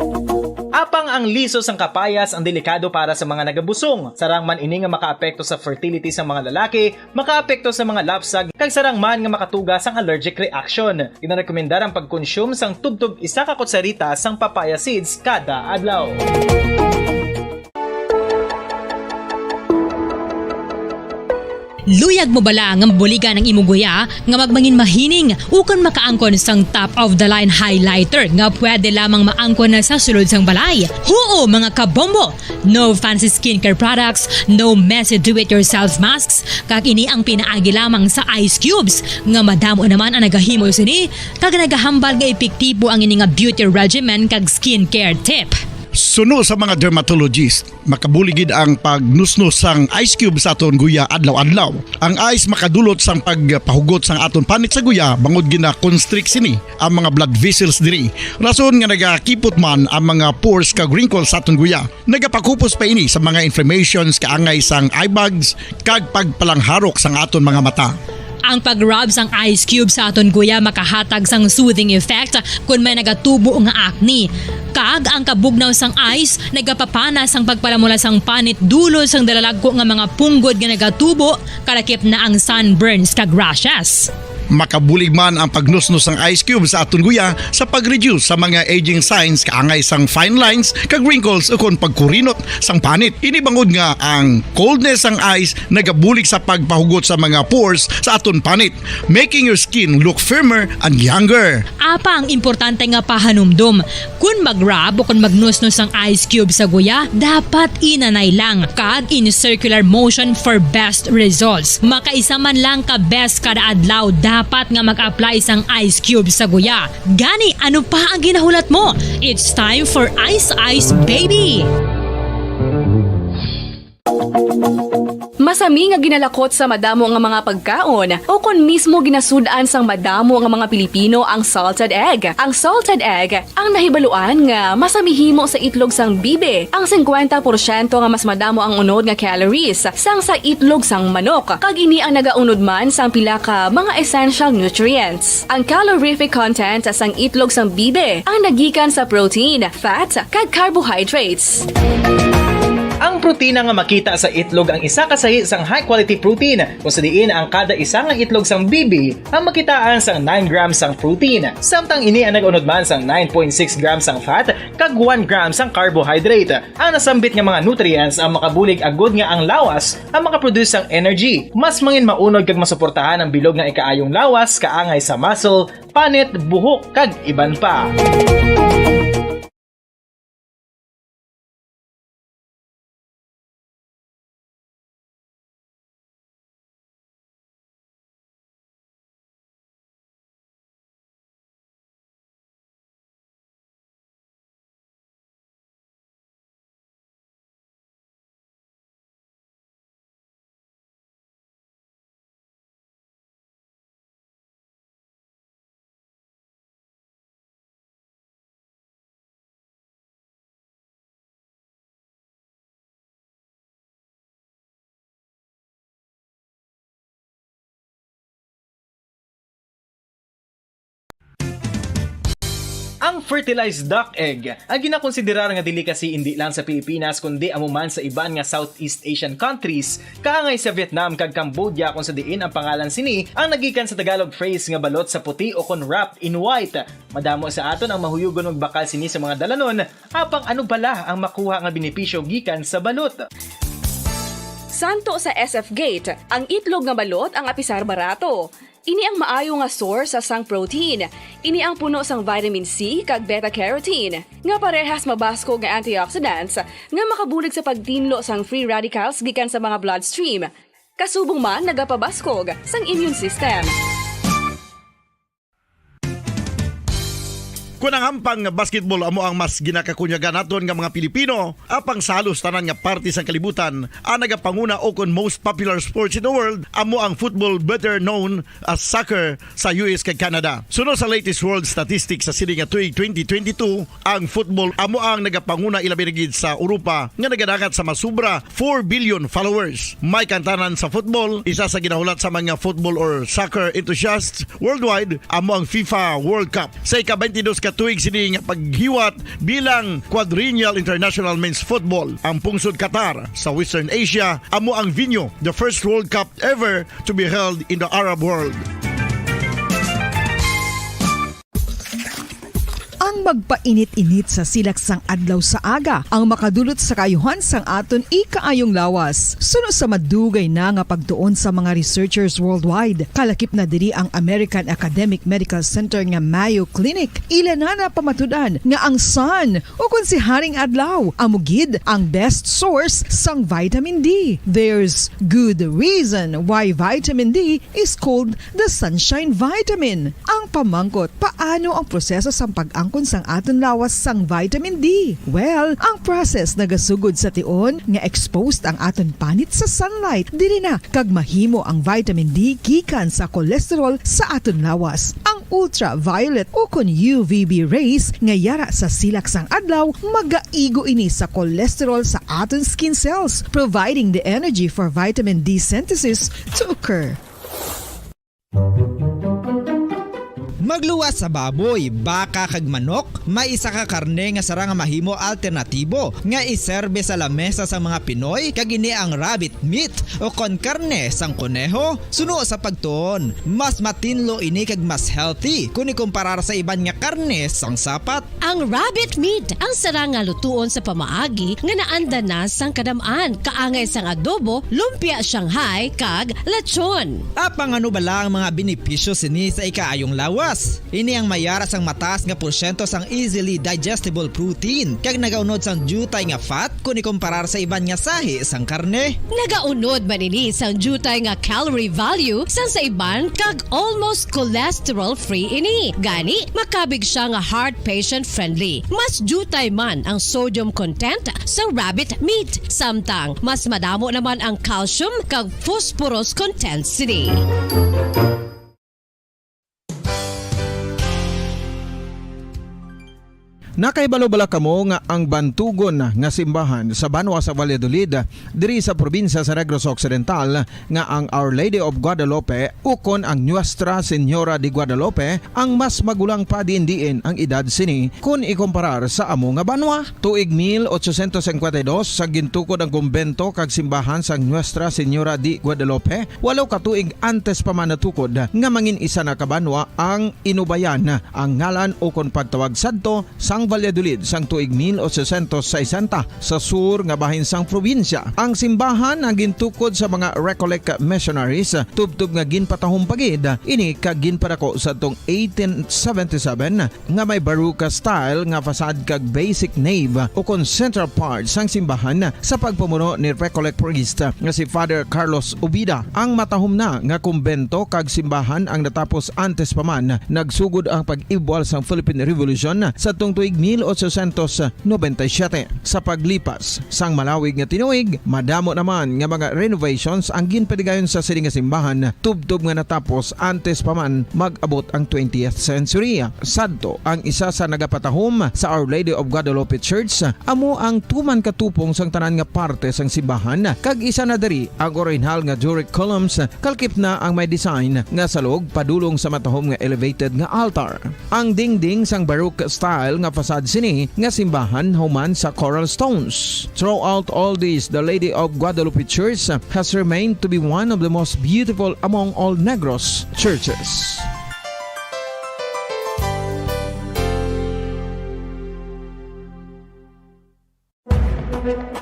Apang ang liso sang kapayas ang delikado para sa mga nagabusong. Sarang man ini nga makaapekto sa fertility sang mga lalaki, makaapekto sa mga lapsag, kag sarang man nga makatuga sang allergic reaction. Ginarekomendar ang pagkonsume sang tubtob isa ka kutsarita sang papaya seeds kada adlaw. Luyag mo bala nga mabuligan ang imo guya nga magmangin mahining ukon makaangkon sang top of the line highlighter nga pwede lamang maangkon na sa sulod sang balay? Huo, mga kabombo! No fancy skincare products, no messy do-it-yourself masks, kag ini ang pinaagi lamang sa ice cubes, nga madamo naman ang nagahimo sini, kag nagahambal nga epektibo ang ini nga beauty regimen kag skincare tip. Suno sa mga dermatologist, makabulig gid ang pagnusnos sang ice cube sa aton guya adlaw-adlaw. Ang ice makadulot sang pagpahugot sang aton panit sa guya, bangod gina-constrict sini ang mga blood vessels diri. Rason nga nagakipot man ang mga pores kag wrinkles sa aton guya. Nagapakupos pa ini sa mga inflammations kaangay sang eye bags kag pagpalangharok sang aton mga mata. Ang pag-rub sang ice cube sa aton guya makahatag sang soothing effect kon may nagatubo nga acne. Kag ang kabugnaw sang ice nagapapana sang pagpalamula sang panit dulot sang dalalagko nga mga punggod nga nagatubo, kalakip na ang sunburns kag rashes. Makabulig man ang pagnusnos sang ice cube sa aton guya sa pag-reduce sa mga aging signs kaangay sang fine lines kag wrinkles ukon pagkurinot sang panit. Ini bangod nga ang coldness sang ice nagabulig sa pagpahugot sa mga pores sa aton panit, making your skin look firmer and younger. Apang importante nga pahanumdom, kon mag-rub o kon magnusnos ang ice cube sa guya, dapat inanay lang kag in circular motion for best results. Makaisa man lang ka beses kada adlaw dapat nga mag-apply sang ice cube sa guya. Gani, ano pa ang ginahulat mo? It's time for Ice Ice Baby! Masami nga ginalakot sa madamo nga mga pagkaon, o kon mismo ginasud-an sang madamo nga mga Pilipino ang salted egg. Ang salted egg ang nahibaluan nga masami himo sa itlog sang bibi, ang singkwenta porsyento nga mas madamo ang unod nga calories sang sa itlog sang manok, kag ini ang nagaunod man sang pila ka mga essential nutrients. Ang calorific content sang itlog sang bibi ang nagikan sa protein, fat, kag carbohydrates. Ang protina nga makita sa itlog ang isa ka sahi sang high-quality protein, kung sa diin ang kada isa nga itlog sang bibi ang makitaan sang nine grams sang protein, samtang ini ang nag-unod man sang nine point six grams sang fat kag one gram sang carbohydrate. Ang nasambit nga mga nutrients ang makabulig agud nga ang lawas ang makaproduce sang energy. Mas mangin maunod kag masuportahan ang bilog nga ikaayong lawas kaangay sa muscle, panit, buhok, kag iban pa. Ang fertilized duck egg ang ginakonsiderar nga delicacy indi lang sa Pilipinas, kundi amo man sa iban nga Southeast Asian countries, kaangay sa Vietnam kag Cambodia, kung sa diin ang pangalan sini ang nagikan sa Tagalog phrase nga balot sa puti o kon wrapped in white. Madamo sa aton ang mahuyugon magbakal sini sa mga dalanon, apang ano bala ang makuha nga benepisyo gikan sa balot? Santo sa S F Gate, ang itlog nga balot ang apisar barato. Ini ang maayo nga source sa sang protein. Ini ang puno sang vitamin C kag beta carotene, nga parehas mabaskog nga antioxidants nga makabulig sa pagtinlo sang free radicals gikan sa mga bloodstream. Kasubong man nagapabaskog sang immune system. Kon ang hampang nga basketball amo ang mas ginakakunyagan naton nga mga Pilipino, apang sa halos tanan nga parte sang kalibutan, ang nagapanguna o kon most popular sports in the world amo ang football, better known as soccer, sa U S kag Canada. Suno sa latest world statistics sa sini nga tuig twenty twenty-two, ang football amo ang nagapanguna, ilabi na gid sa Europa, nga nagadangat sa masubra four billion followers. May kantanan sa football, isa sa ginahulat sa mga football or soccer enthusiasts worldwide amo ang FIFA World Cup. Sa ika-twenty-dos ka tuig sini nga paghiwat bilang Quadrennial International Men's Football, ang pungsod Qatar sa Western Asia amo ang venue, the first World Cup ever to be held in the Arab world. Ang magpainit-init sa silak sang adlaw sa aga ang makadulot sa kaayuhan sang aton ikaayong lawas. Suno sa madugay na nga pagtuon sa mga researchers worldwide, kalakip na diri ang American Academic Medical Center nga Mayo Clinic. Ila na napamatud-an nga ang sun, o kon si Haring Adlaw, amo gid ang best source sang vitamin D. There's good reason why vitamin D is called the sunshine vitamin. Ang pamangkot, paano ang proseso sang pag-angkon sang aton lawas sang vitamin D? Well, ang process nagasugod sa tion nga exposed ang aton panit sa sunlight. Diri na kag mahimo ang vitamin D gikan sa cholesterol sa aton lawas. Ang ultraviolet o kon U V B rays nga yara sa silak sang adlaw magaigo ini sa cholesterol sa aton skin cells, providing the energy for vitamin D synthesis to occur. Magluwas sa baboy, baka, kag manok, may isa ka karne nga sarang nga mahimo alternatibo nga iserbe sa lamesa sang mga Pinoy, kag ini ang rabbit meat o kon karne sang koneho. Suno sa pagtuon, mas matinlo ini kag mas healthy kon ikumparar sa iban nga karne sang sapat. Ang rabbit meat ang sarang nga lutuon sa pamaagi nga naanda na sang kadam-an, kaangay sang adobo, lumpia Shanghai, kag lechon. Apang ano bala ang mga benepisyo sini sa ikaayong lawas? Ini ang mayara sang mataas nga porsyento sang easily digestible protein kag nagaunod sang diutay nga fat kon ikumparar sa iban nga sahi sang karne. Nagaunod man ini sang diutay nga calorie value sang sa iban kag almost cholesterol-free ini. Gani, makabig siya nga heart patient-friendly. Mas diutay man ang sodium content sang rabbit meat, samtang mas madamo naman ang calcium kag phosphorus content sini. Nakahibalo bala kamo nga ang bantugon nga simbahan sa banwa sa Valladolid, diri sa probinsya sa Negros Occidental, nga ang Our Lady of Guadalupe ukon ang Nuestra Señora de Guadalupe ang mas magulang pa diin-diin ang edad sini kon ikumparar sa amo nga banwa? Tuig mil ochocientos cincuenta y dos, sa gintukod ang kumbento kag simbahan sang Nuestra Señora de Guadalupe, walo ka tuig antes pa man natukod nga mangin isa na ka banwa ang Inubayan, ang ngalan ukon pagtawag sadto sang Valladolid sang tuig mil ochocientos sesenta, sa sur nga bahin sang probinsya. Ang simbahan ang gintukod sa mga Recollect missionaries, tubtob nga ginpatahom pa gid ini kag ginpadako sadtong eighteen seventy-seven, nga may Baroque style nga facade kag basic nave ukon central part sang simbahan sa pagpamuno ni Recollect priest nga si Father Carlos Ubida. Ang matahom na nga kumbento kag simbahan ang natapos antes pa man nagsugod ang pag-ibwal sang Philippine Revolution sadtong tuig mil ochocientos noventa y siete. Sa paglipas sang malawig nga tinuig, madamo naman nga mga renovations ang ginpatigayon sa sini nga simbahan, tubtob nga natapos antes pa man mag-abot ang twentieth century. Sadto, ang isa sa nagapatahom sa Our Lady of Guadalupe Church amo ang tuman ka tupong sang tanan nga parte sang simbahan, kag isa na diri ang orihinal nga Doric columns, kalakip na ang may design nga salog padulong sa matahom nga elevated nga altar. Ang dingding sang Baroque style nga facade sini nga simbahan human sa coral stones. Throughout all this, the Lady of Guadalupe Church has remained to be one of the most beautiful among all Negros churches.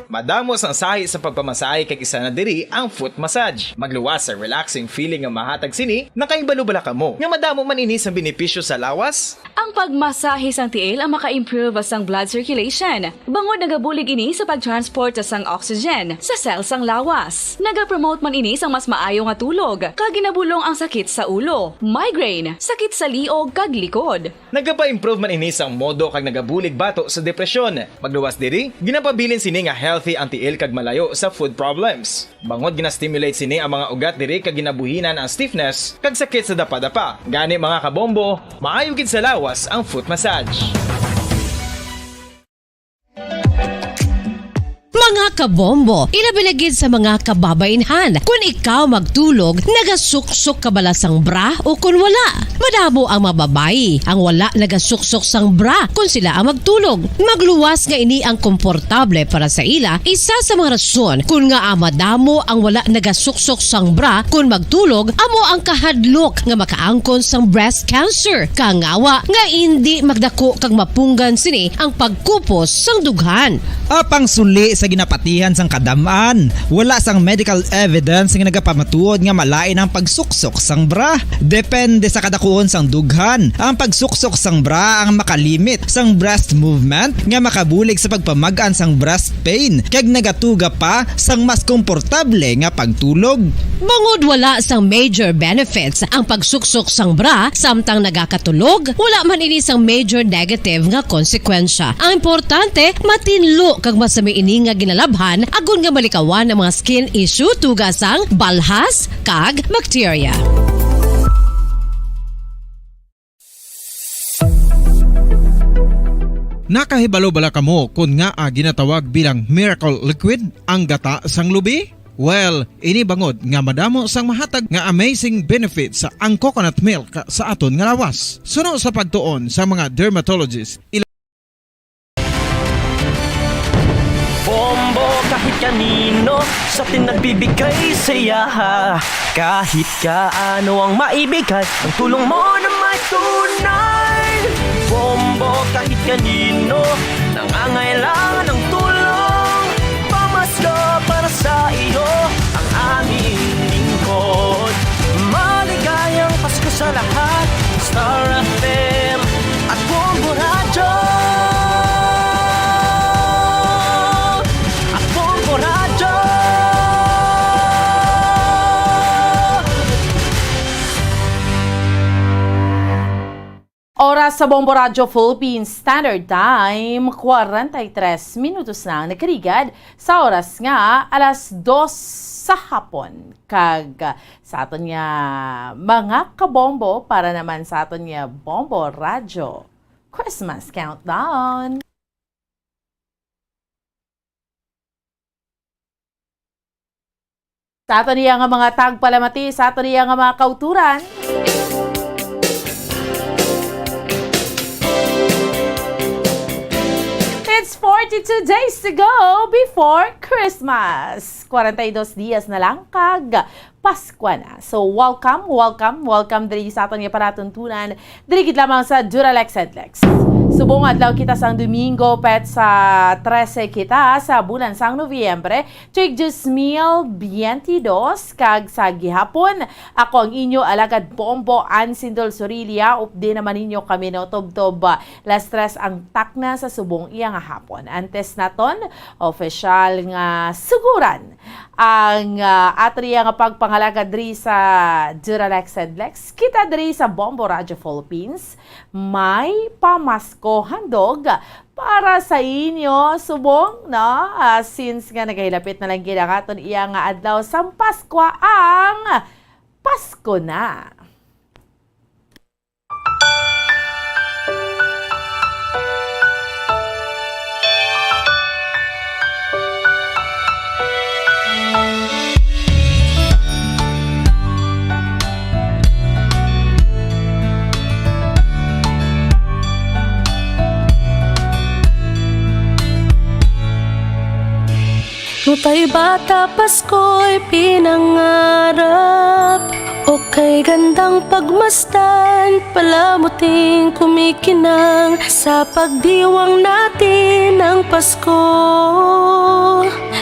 Madamo sang sahi sa pagpamasahe, kag isa na diri ang foot massage. Magluwas sa relaxing feeling nga mahatag sini. Nakahibalo bala kamo nga madamo man ini sang benepisyo sa lawas? Ang pagmasahe sang tiil ang maka-improve sang blood circulation, bangod nagabulig ini sa pag-transport sang oxygen sa cell sang lawas. Nagapromote man ini sang mas maayo nga tulog, kag ginabulong ang sakit sa ulo, migraine, sakit sa liog, kag likod. Nagapa-improve man ini sang modo kag nagabulig bato sa depresyon. Magluwas diri, ginapabilin sini nga healthy ang tiil kag malayo sa foot problems. Bangod gina-stimulate sini ang mga ugat diri kag ginabuhinan ang stiffness kag sakit sa dapadapa. Gani, mga kabombo, maayo gid sa lawas ang foot massage. Mga kabombo, ilabi na gid sa mga kababainhan, kun ikaw magtulog, nagasuksok ka bala sang bra o kun wala? Madamo ang mga babayi ang wala nagasuksok sang bra kun sila ang magtulog. Magluwas nga ini ang komportable para sa ila. Isa sa mga rason kun ngaa madamo ang wala nagasuksok sang bra kun magtulog amo ang kahadlok nga makaangkon sang breast cancer. Kangawa nga indi magdako kag mapunggan sini ang pagkupos sang dughan. Apang suli sa ginapatihan sang kadam-an, wala sang medical evidence nga nagapamatuod nga malain ang pagsuksok sang bra. Depende sa kadakuon sang dughan, ang pagsuksok sang bra ang makalimit sang breast movement nga makabulig sa pagpamag-an sang breast pain kag nagatuga pa sang mas komportable nga pagtulog. Bangod wala sang major benefits ang pagsuksok sang bra samtang nagakatulog, wala man ini sang major negative nga konsekwensya. Ang importante, matinlo kag masami ini nga ginalabhan agod nga malikawan ang mga skin issue tuga sang balhas kag bakterya. Nakahibalo bala kamo kon ngaa ginatawag bilang miracle liquid ang gata sang lubi? Well, ini bangod nga madamo sang mahatag nga amazing benefits ang coconut milk sa aton nga lawas. Suno sa pagtuon sa mga dermatologist, ila Bombo kahit kanino sa atin nagbibigay saya. Kahit kaano ang maibigay, ang tulong mo na may tunay. Bombo kahit kanino nangangailangan ng tulong. Pamasko para sa iyo ang aming lingkod. Maligayang Pasko sa lahat. Star F M at Bombo Radyo. At Bombo Radyo. Oras sa Bombo Radyo Philippines Standard Time, kwarenta y tres minutos na ang nakarigad sa oras nga alas dos sa hapon. Kag sa aton nga mga kabombo, para naman sa aton nga Bombo Radyo Christmas Countdown. Sa aton iya nga mga tagpalamati, sa aton iya nga mga kauturan. It's forty-two days to go before Christmas. Kwarenta y dos dias na lang kag Paskwa na. So, welcome, welcome, welcome diri sa aton nga palatuntunan. Diri gid lamang sa Duralex Edlex. Subong adlaw kita sang Domingo, petsa trese kita sa bulan sang Nobyembre, tuig dos mil biyente dos, kag sa gihapon, ako ang inyo alagad Bombo Ansindol Sorilia, updi naman ninyo kami no tubtob, ah, las tres ang takna sa subong iya nga hapon. Antes naton, opisyal nga suguran ang, ah, atriya nga pagpangalagad diri sa Duralex Edlex. Kita diri sa Bombo Radio Philippines, may pamasko handog para sa inyo subong, no? Ah, since nga nagahilapit na lang gid ang aton iya nga adlaw sang Paskwa, ang Pasko na. Nutay bata Pasko'y pinangarap, o kay gandang pagmasdan, palamuting kumikinang sa pagdiwang natin ng Pasko.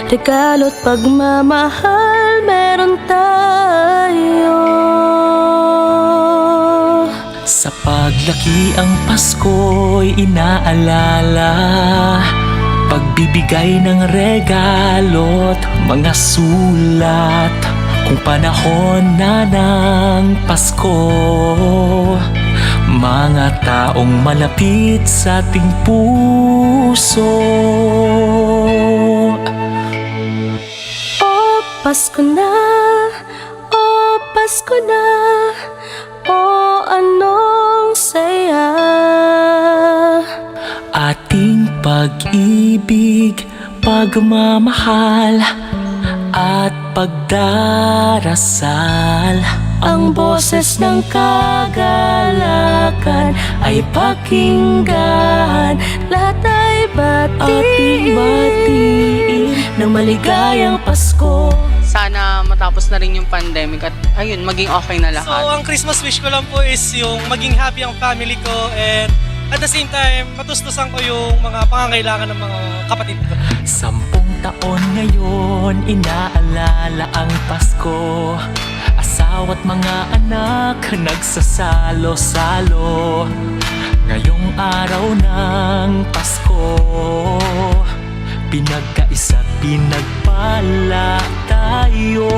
Regalo't pagmamahal meron tayo. Sa paglaki ang Pasko'y inaalala, pagbibigay ng regalo't mga sulat. Kung panahon na ng Pasko, mga taong malapit sa ating puso. O Pasko na, o Pasko na, o anong saya. Ating pag-ibig, pagmamahal, at pagdarasal. Ang boses ng kagalakan ay pakinggan. Lahat ay batiin. Ating batiin ng maligayang Pasko. Sana matapos na rin yung pandemic at, ayun, maging okay na lahat. So, ang Christmas wish ko lang po is yung maging happy ang family ko and at the same time, matustusan ko yung mga pangangailangan ng mga kapatid ko. Sampung taon ngayon, inaalala ang Pasko. Asawa't mga anak, nagsasalo-salo. Ngayong araw ng Pasko, pinagkaisa't pinagpala tayo.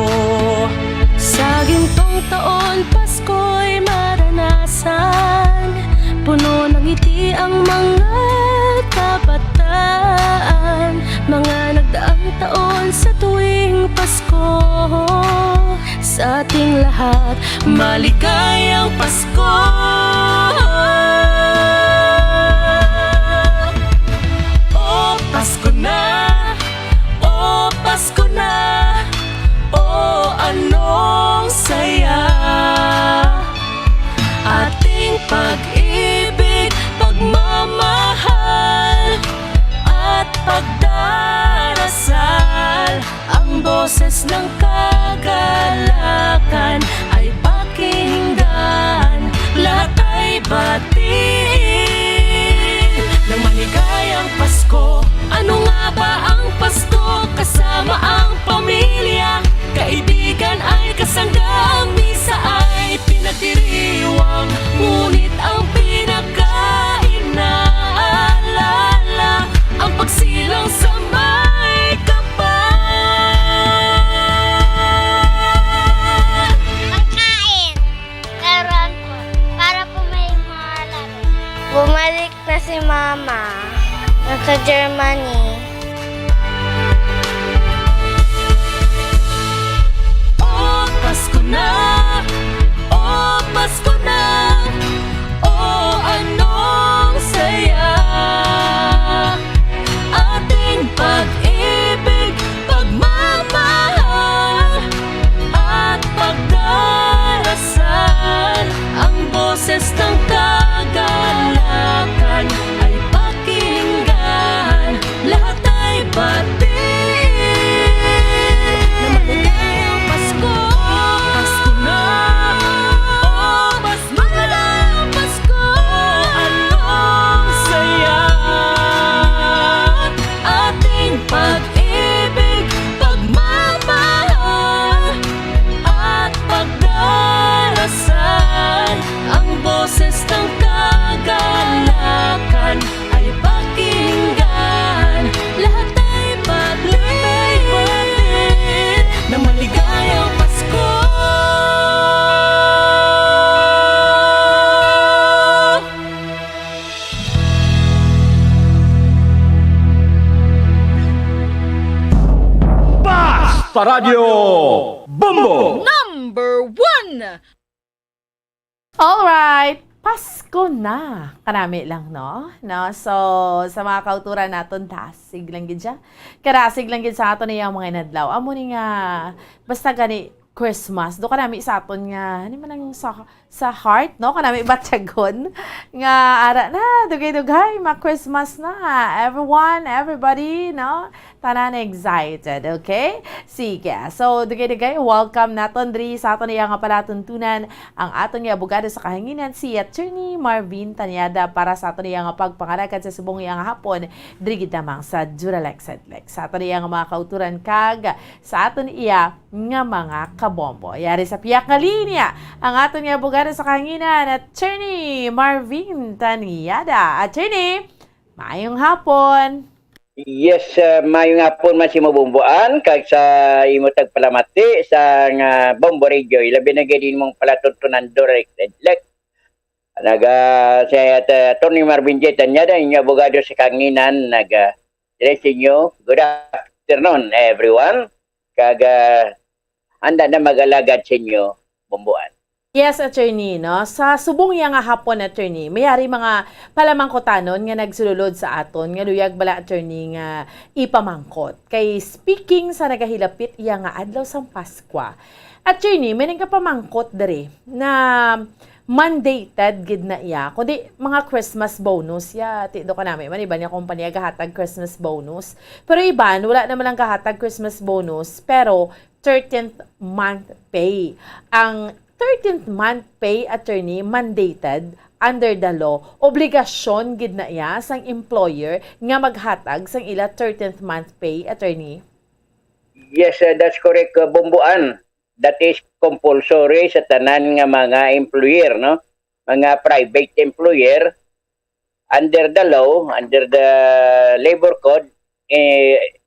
Sa gintong taon, Pasko'y maranasan. Puno ng ngiti ang mga kabataan. Mga nagdaang taon sa tuwing Pasko, sa ating lahat, maligayang Pasko. O Pasko na, o Pasko na, o anong saya. Ating pag-ibig, pagmamahal, at pagdarasal. Ang boses ng kagalakan ay pakinggan. Lahat ay batiin ng maligayang Pasko. Ano nga ba ang Pasko? Kasama ang pamilya, kaibigan ay kasangga. Ang misa ay pinagdiriwang, ngunit ang pinakainaalala ang pagsilang sa may kapal. Pagkain. Laruan po. Para po may mga laro. Bumalik na si Mama. Nasa Germany. O Pasko na, o Pasko na, o anong saya. Ating pag-ibig, pagmamahal, at pagdarasal. Ang boses ng kagalakan ay pakinggan. Lahat ay batiin na maligayang Pasko. Pasko na. O Pasko na. Pasko. Anong saya. Ating pag-ibig, pagmamahal, at pagdarasal. Ang boses ng kagalakan ay pakinggan. Lahat ay batiin na maligayang Pasko. Basta Radyo Bombo! Number one! Alright, Pasko na. Kanami lang, no? No? So, sa mga kauturan naton, dasig lang gid siya. Karasig lang gid sa aton na yung mga inadlaw. Amo ni nga, basta gani Christmas, do kanami sa aton nga, ano man ang sa, sa heart, no? Kanami batyagon. Nga, ara na, dugay-dugay, ma-Christmas na. Everyone, everybody, no? Tanan excited, okay? Sige. So, dugay-dugay, welcome naton diri sa aton iya nga palatuntunan, ang aton nga abogado sa kahanginan, si Attorney Marvin Tanyada, para sa aton iya nga pagpangalagad sa subong iya nga hapon, diri gid lamang sa Duralex Sedlex. Sa aton iya nga mga kauturan kag sa aton iya nga mga kabombo. Yari sa piyak nga linya, ang aton nga abogado sa kahanginan, Attorney Marvin Tanyada. Attorney, maayong hapon. Yes, ah, maayong hapon man sa imo, Bomboan, kag sa imo tagpalamati sa nga Bombo Radio, ilabi na gid imong palatuntunan, Duralex Sedlex. Naga, si At-, Attorney Marvin J. Tanyada, inyo abogado sa kahanginan, naga, dire sa inyo. Good afternoon, everyone. Kag, ah, handa na mag-alagad sa inyo, Bomboan. Yes, attorney, no? Sa subong iya nga hapon, attorney, may ari mga palamangkutanon nga nagsululod sa aton, nga luyag bala, attorney, nga ipamangkot. Kay speaking sa nagahilapit iya nga adlaw sang Paskwa, attorney, may nagapamangkot diri na mandated gid na iya, kundi mga Christmas bonus ya. Ti do kanami man, iban nga kompanya gahatag Christmas bonus. Pero iban, wala naman ang gahatag Christmas bonus, pero thirteenth month pay. Ang thirteenth month pay, attorney, mandated under the law. Obligasyon gid na iya sang employer nga maghatag sang ila thirteenth month pay, attorney. Yes, uh, that's correct, uh, Bomboan. That is compulsory sa tanan nga mga employer, no? Mga private employer, under the law, under the labor code, eh,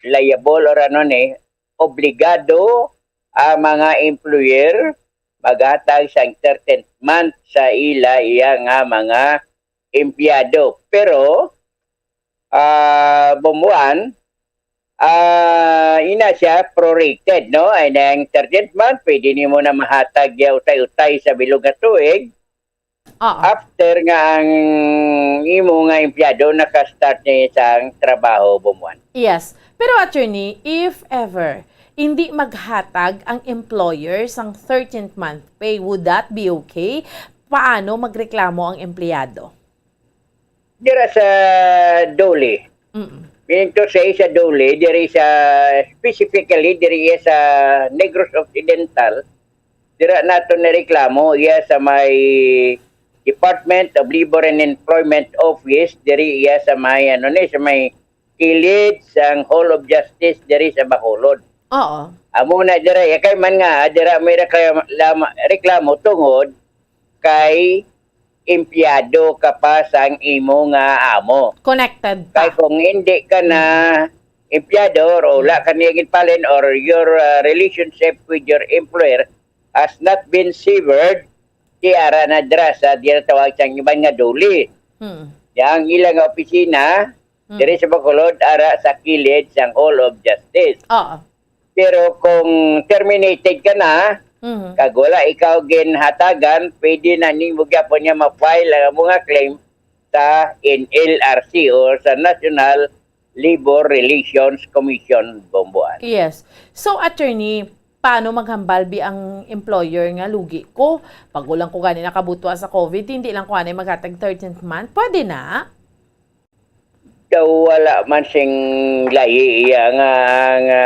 liable or ano ni, obligado ang mga employer maghatag sang thirteenth month sa ila iya nga mga empleyado. Pero, ah, Bomboan, ah, ina siya prorated, no? Ay, na ang thirteenth month, pwede nimo na mahatag ya utay-utay sa bilog nga tuig. Oo. After nga ang imo nga empleyado naka-start na sang trabaho, Bomboan. Yes. Pero, attorney, if ever hindi maghatag ang employer sang thirteenth month pay, would that be okay? Paano magreklamo ang empleyado? Dira sa DOLE. Mm. Meaning to say, sa DOLE, diri sa, specifically, diri sa Negros Occidental, dira nato nireklamo, iya sa may Department of Labor and Employment Office, diri iya sa may, ano ni, sa may kilid sang Hall of Justice diri sa Bacolod. Oo. Amo na dira, ya kay man nga, dira may reklamo, lama-, reklamo tungod kay empleyado ka pa sang imo nga amo. Connected pa. Kay kung hindi ka na empleyado or wala ka niya ginpalin or your, uh, relationship with your employer has not been severed, ti ara na dira sa ginatawag sang iban nga DOLE. Hmm. Ya ang ila nga opisina, Hmm. diri sa Bacolod, ara sa kilid sang Hall of Justice. Oo. Pero kung terminated ka na, Mhm. kag wala ikaw ginhatagan, pwede na nimo gyapon nga ma-file ang amo nga claim sa N L R C or sa National Labor Relations Commission, Bomboan. Yes. So, attorney, paano maghambal bi ang employer nga lugi ko? Bago lang ko gani nakabutwa sa COVID, hindi lang ko anay maghatag thirteenth month. Pwede na? Daw wala man sing layi iya nga, nga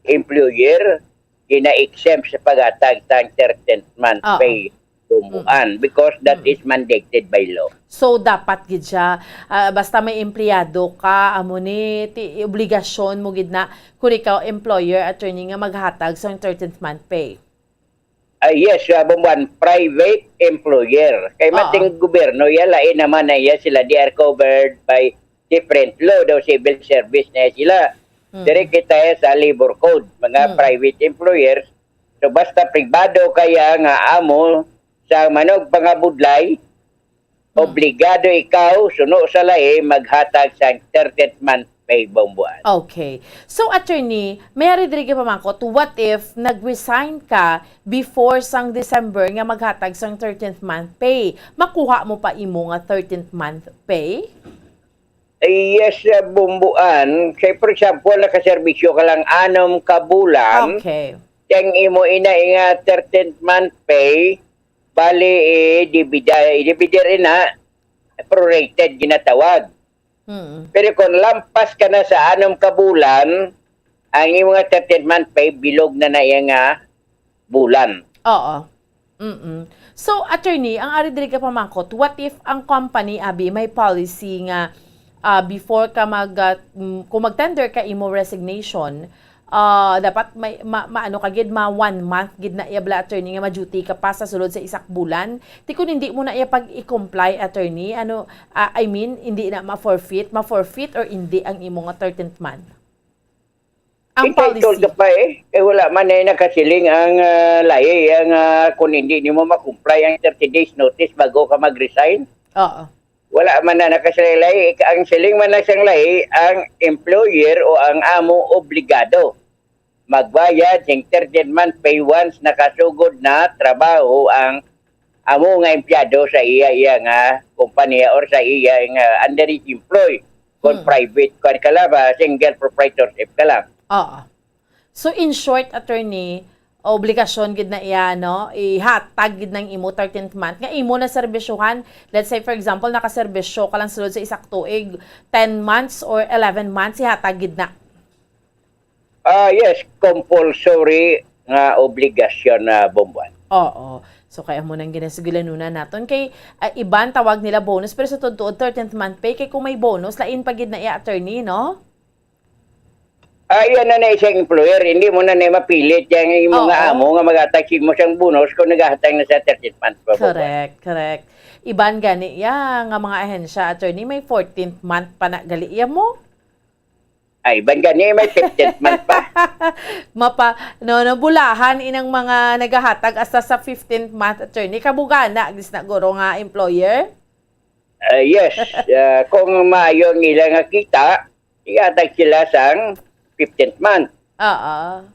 employer gina-exempt sa paghatag sang thirteenth month Oo. pay, Bomboan, because that Mm. is mandated by law. So, dapat gid siya, ah, basta may empleyado ka, amo ni, ti, obligasyon mo gid na, kung ikaw employer, attorney, nga maghatag sang thirteenth month pay. Ah, yes, ah, Bomboan, private employer. Kay Oo. Mating gobyerno, ya lain naman na ya sila, they are covered by different law, daw civil service na sila. Mm. Diri kita ya sa labor code, mga Mm. private employers. So, basta pribado kaya nga amo sa manugpangabudlay, Hmm. obligado ikaw, suno sa lahi, maghatag sang thirteenth month pay, Bomboan. Okay. So, attorney, may ari diri gipamangkot, what if nag-resign ka before sang December nga maghatag sang thirteenth month pay? Makuha mo pa imo nga thirteenth month pay? Eh, yes, uh, Bomboan. Say, for example, nakaserbisyo ka lang anom ka bulan, Okay. kay ang imo ina nga thirteenth month pay, bali, eh, dibida, divider ina, prorated ginatawag. Mm. Pero kung lampas ka na sa anom ka bulan, ang imo nga thirteenth month pay bilog na na iya nga bulan. Oo. Mm-mm. So, attorney, ang ari diri ka pamakot, what if ang company, abi, may policy nga, ah, before ka mag, ah, mm, kung mag-tender ka imo resignation, ah, dapat may, ma-, maano ka gid, ma one month gid na iya bala, attorney, nga ma-duty ka pa sa sulod sa isak bulan? Ti kung hindi mo na iya pag-i-comply, attorney, ano, ah, I mean, hindi na ma-forfeit, ma-forfeit or hindi ang imo nga thirteenth month? Ang Entitled policy. ka pa eh. Eh, wala man eh nakasiling ang, ah, lahi, ang, ah, kung hindi nimo ma-comply ang thirty days notice bago ka mag-resign. Oo. Wala man na nakasiling lahi. Ang siling man na siyang lahi, ang employer o ang amo obligado magbayad sing thirteenth month pay once nakasugod na trabaho ang amo nga empleyado sa iya, iya nga kompanya or sa iya nga underage employee. Kung Hmm. private, kwan ka lang ba, single proprietorship ka lang. Oo. So, in short, attorney, obligasyon gid na iya, no? Ihatag gid ng imo thirteenth month nga imo na serbisyohan. Let's say, for example, nakaserbisyo ka lang sulod sa isak tuig, ten months or eleven months, ihatag gid na. Ah, yes, compulsory nga obligasyon na, Bombo Ann. Oo. So, kaya mo nang ginasigilanunan naton kay, ah, iban tawag nila bonus, pero sa totoo, thirteenth month pay, kay kung may bonus, lain pa gid na iya, attorney, no? Ah, iya na na isang employer, hindi mo na na mapilit yang imo nga Oo. amo nga maghatag sa imo sang bonus kung nagahatag na sa thirteenth month pa, Bombo Ann. Correct, correct. Iban gani iya nga mga ahensya, attorney, may fourteenth month pa na gali iya mo. Ay, iban gani, may fifteenth month pa. Mapa, no, no, bulahan inang mga nagahatag hasta sa fifteenth month, attorney. Kabugana, gis na guro nga employer? Ah, yes. Ah, kung maayo ang ila nga kita, ihatag sila sang fifteenth month. Oo.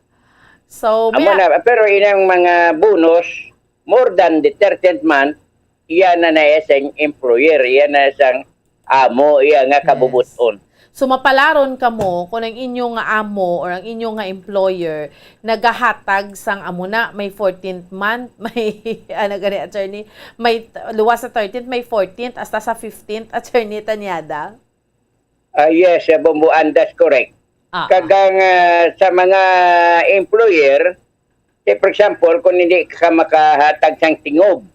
So, Amo may na, pero inang mga bonus, more than the thirteenth month, iya na na isang employer, iya na isang amo, iya nga Yes. kabubuton. So, mapalaron kamo kung ang inyo nga amo or ang inyo nga employer nagahatag sang amo na, may fourteenth month, may, ano gani, attorney, may t-, luwas sa thirteenth, may fourteenth, hasta sa fifteenth, Attorney Tanyada? Ah, yes, ah, Bombo Ann, that's correct. Ah, Kag ah. ang, ah, sa mga employer, say, for example, kung hindi ka makahatag sang tingob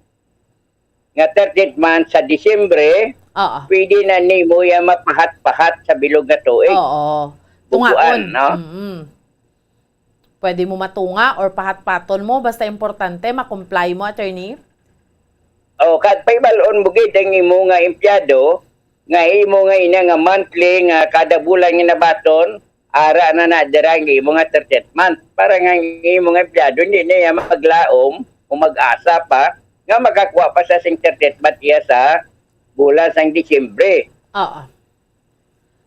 nga thirteenth month sa Disyembre, Oo. pwede na nimo iya mapahat-pahat sa bilog nga tuig. Oo. Bubuan, Tungaon. no? Mm-mm. Pwede mo matunga or pahat-paton mo, basta importante, ma-comply mo, attorney. O, kag paibalon mo gid ang imo nga empleyado, nga imo nga ina nga monthly, nga kada bulan nga nabaton, ara na na dira ang imo nga thirteenth month. Para nga ang imo nga empleyado, hindi na iya maglaom o mag-asa pa nga makakuha pa sa sing thirteenth month iya sa bulan sang Disyembre. Oo.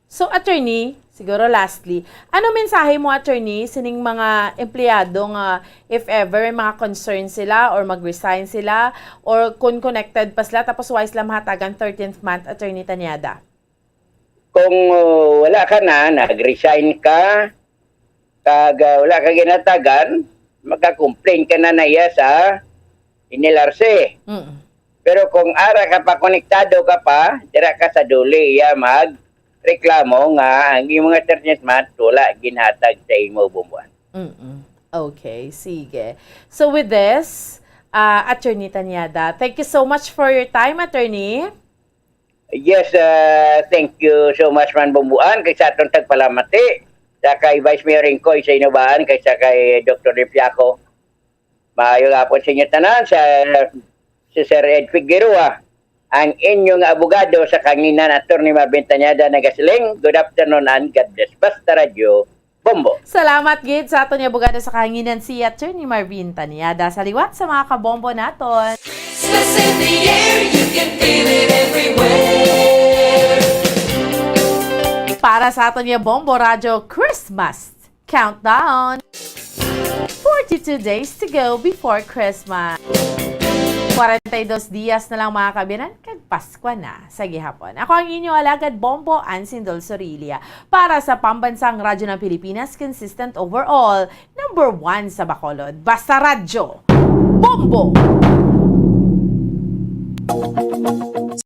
So, attorney, siguro lastly, ano mensahe mo, attorney, sining mga empleyado nga if ever may mga concern sila or mag-resign sila or kung connected pa sila tapos wala sila mahatagan thirteenth month, Attorney Tanyada? Kung, uh, wala ka na, nag-resign ka, kag, uh, wala ka ginatagan, magka-complain ka na na iya sa N L R C. Mm. Pero kung ara ka pa, konektado ka pa, dira ka sa DOLE, iya magreklamo nga ang imo nga thirteenth month wala ginhatag sa imo, Bombo Ann. Mm-mm. Okay, sige. So with this, uh, Attorney Tanyada, thank you so much for your time, Attorney. Yes, uh, thank you so much man, Bombo Ann, kay sa aton tagpalamati, sa kay Vice Mayor Ingcoy sa Inubaan, kay sa kay Doktor Lipiaco. Maayong hapon sa inyo tanan, sa, si Sir Ed Figueroa, ang inyong abogado sa kanginan, Attorney Marvin Tanyada, nagasiling, good afternoon and God bless. Basta Radyo, Bombo. Salamat gid sa aton nga abogado sa kahanginan, si Attorney Marvin Tanyada. Sa liwat sa mga kabombo naton. Christmas in the air, you can feel it everywhere. Para sa aton nga Bombo Radyo Christmas Countdown. Forty-two days to go before Christmas. Kwarenta y dos dias na lang, mga kabinan, kag Paskwa na sa gihapon. Ako ang inyo alagad, Bombo Ann Sindol Sorilia. Para sa Pambansang Radyo ng Pilipinas, consistent overall, number one sa Bacolod. Basta Radyo, Bombo!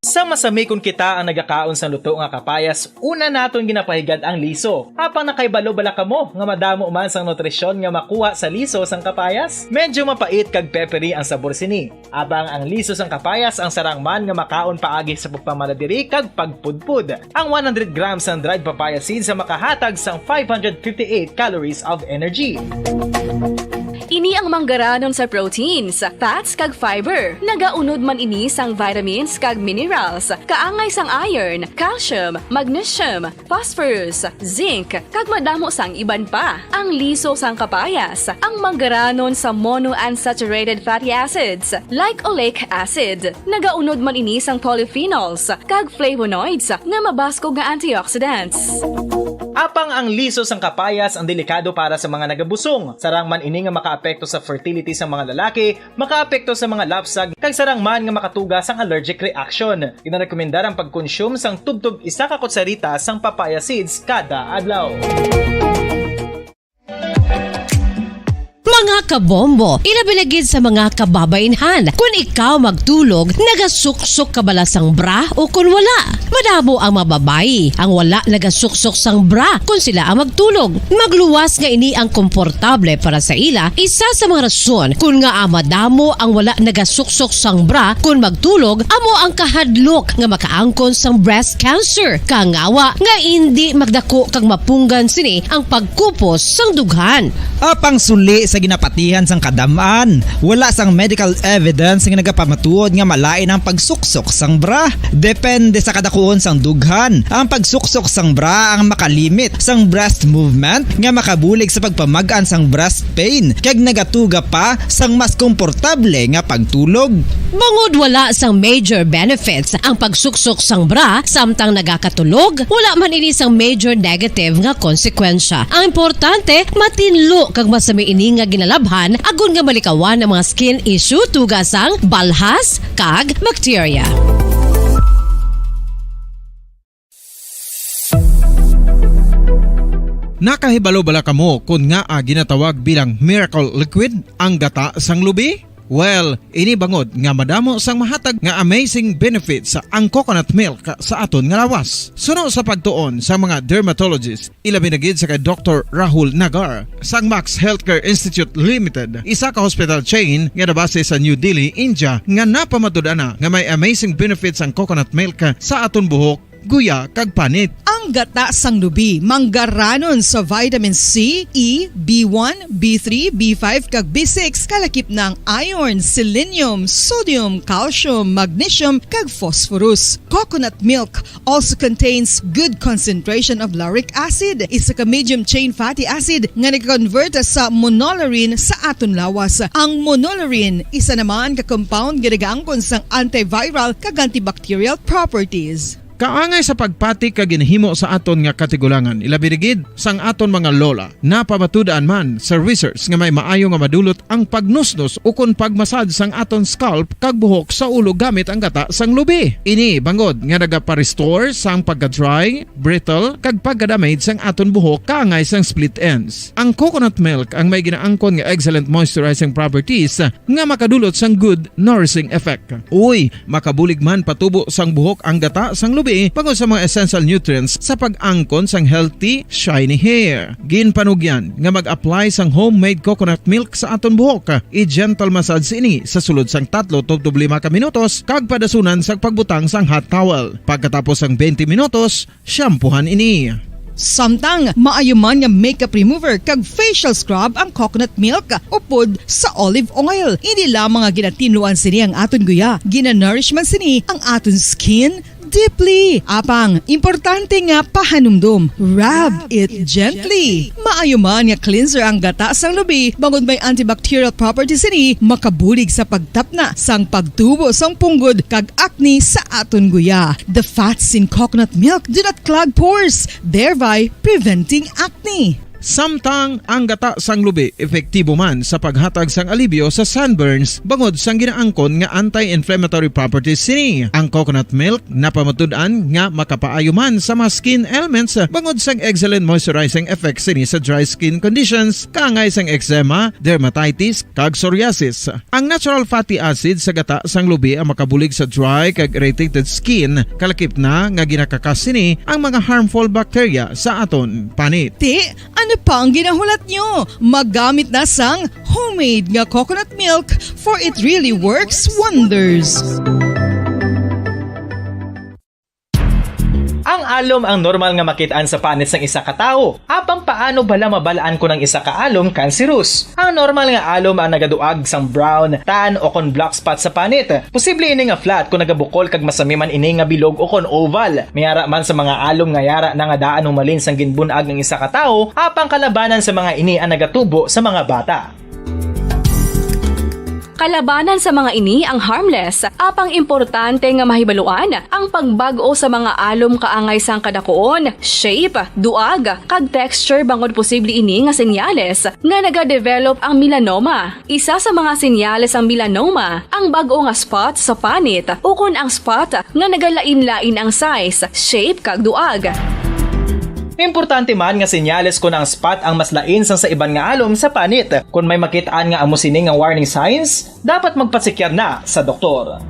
Sa Masami kon kita ang nagakaon sang luto nga kapayas, una naton ginapahigad ang liso. Apang nakahibalo bala kamo nga madamo man sang nutrisyon nga makuha sa liso sang kapayas? Medyo mapait kag peppery ang sabor sini. Apang ang liso sang kapayas ang sarang man nga makaon paagi sa pagpamaladiri kag pagpudpod. Ang one hundred grams sang dried papaya seeds ang makahatag sang five hundred fifty-eight calories of energy. Ini ang manggaranon sa proteins, fats, kag fiber. Nagaunod man ini sang vitamins kag minerals, kaangay sang iron, calcium, magnesium, phosphorus, zinc, kag madamo sang iban pa. Ang liso sang kapayas, ang manggaranon sa monounsaturated fatty acids, like oleic acid. Nagaunod man ini sang polyphenols kag flavonoids nga mabaskog nga antioxidants. Apang ang liso sang kapayas ang delikado para sa mga nagabusong. Sarang man ini nga makaapekto sa fertility sa mga lalaki, makaapekto sa mga lapsag, kag sarang man nga makatuga sang allergic reaction. Ginarekomendar ang pagkonsume sang tubtob isa ka kutsarita sang papaya seeds kada adlaw. Mga kabombo, ilabi na gid sa mga kababainhan, kun ikaw magtulog, nagasuksok ka bala sang bra o kun wala? Madamo ang mga babayi ang wala nagasuksok sang bra kun sila ang magtulog. Magluwas nga ini ang komportable para sa ila, isa sa mga rason kun ngaa madamo ang wala nagasuksok sang bra kun magtulog amo ang kahadlok nga makaangkon sang breast cancer, kangawa nga indi magdako kag mapunggan sini ang pagkupos sang dughan. Apang suli sa ginapatihan sang kadam-an, wala sang medical evidence nga nagapamatuod nga malain ang pagsuksok sang bra. Depende sa kadakuon sang dughan, ang pagsuksok sang bra ang makalimit sang breast movement nga makabulig sa pagpamag-an sang breast pain kag nagatuga pa sang mas komportable nga pagtulog. Bangod wala sang major benefits ang pagsuksok sang bra samtang nagakatulog, wala man ini sang major negative nga konsekwensya. Ang importante, matinlo kag masami ini nga ginalabhan agod nga malikawan ang mga skin issue tuga sang balhas kag bakterya. Nakahibalo bala kamo kon ngaa ginatawag bilang miracle liquid ang gata sang lubi? Well, ini bangod nga madamo sang mahatag nga amazing benefits ang coconut milk sa aton nga lawas. Suno sa pagtuon sa mga dermatologist, ilabi na gid sa kay Doktor Rahul Nagar sang Max Healthcare Institute Limited, isa ka hospital chain nga nabase sa New Delhi, India, nga napamatud-an na nga may amazing benefits ang coconut milk sa aton buhok, guya, kag panit. Ang gata sang lubi manggaranon sa vitamin C, E, B one, B three, B five, kag B six, kalakip na ang iron, selenium, sodium, calcium, magnesium, kag phosphorus. Coconut milk also contains good concentration of lauric acid, isa ka medium chain fatty acid nga nag-convert sa monolaurin sa aton lawas. Ang monolaurin, isa naman ka compound nga nagaangkon sang antiviral kag antibacterial properties. Kaangay sa pagpati kag ginahimo sa aton nga katigulangan, ilabi na gid sang aton mga lola. Napamatud-an man sa research nga may maayo nga madulot ang pagnusnos ukon pagmasad sang aton scalp kag buhok sa ulo gamit ang gata sang lubi. Ini bangod nga nagapa-restore sang pagka-dry, brittle, kag pagka-damage sang aton buhok kaangay sang split ends. Ang coconut milk ang may ginaangkon nga excellent moisturizing properties nga makadulot sang good nourishing effect. Uy, makabulig man patubo sang buhok ang gata sang lubi bangod sa mga essential nutrients sa pag-angkon sang healthy, shiny hair. Ginpanugyan nga mag-apply sang homemade coconut milk sa aton buhok. I-gentle massage ini sa sulod sang tatlo tubtob lima ka minutos kag padasunan sang pagbutang sang hot towel. Pagkatapos sang twenty minutos, shampoohan ini. Samtang maayo man nga makeup remover kag facial scrub ang coconut milk upod sa olive oil. Hindi lamang nga ginatinluan sini ang aton guya, ginanourish man sini ang aton skin deeply. Apang, importante nga pahanumdom, rub it gently. Maayo man nga cleanser ang gata sang lubi, bangod may antibacterial properties sini, makabulig sa pagtapna sang pagtubo sang punggod kag acne sa aton guya. The fats in coconut milk do not clog pores, thereby preventing acne. Samtang ang gata sang lubi epektibo man sa paghatag sang alibyo sa sunburns bangod sang ginaangkon nga anti-inflammatory properties sini. Ang coconut milk napamatud-an nga makapaayo man sa mga skin ailments bangod sang excellent moisturizing effect sini sa dry skin conditions kaangay sang eczema, dermatitis, kag psoriasis. Ang natural fatty acid sa gata sang lubi ang makabulig sa dry kag irritated skin, kalakip na nga ginakakas sini ang mga harmful bacteria sa aton panit. Ti, ano pa ang ginahulat nyo? Magamit na sang homemade nga coconut milk, for it really works wonders. Ang alom ang normal nga makit-an sa panit sang isa ka tawo. Apang paano bala mabal-an kon ang isa ka alom cancerous? Ang normal nga alom ang nagaduag sang brown, tan, o kon black spot sa panit. Posible ini nga flat kon nagabukol kag masami man ini nga bilog o kon oval. May ara man sa mga alom nga yara na nga daan humalin sang ginbun-ag ang isa ka tawo, apang kalabanan sa mga ini ang nagatubo sa mga bata. Kalabanan sa mga ini ang harmless, apang importante nga mahibaluan ang pagbag-o sa mga alom kaangay sang kadakuon, shape, duag, kag texture bangod posible ini nga senyales nga nagadevelop ang melanoma. Isa sa mga senyales sang melanoma ang bag-o nga spot sa panit ukon ang spot nga nagalain-lain ang size, shape, kag duag. Importante man nga senyales kon ang spot ang mas lain sang sa iban nga alom sa panit. Kon may makit-an nga amo sini nga warning signs, dapat magpatsikyar na sa doktor.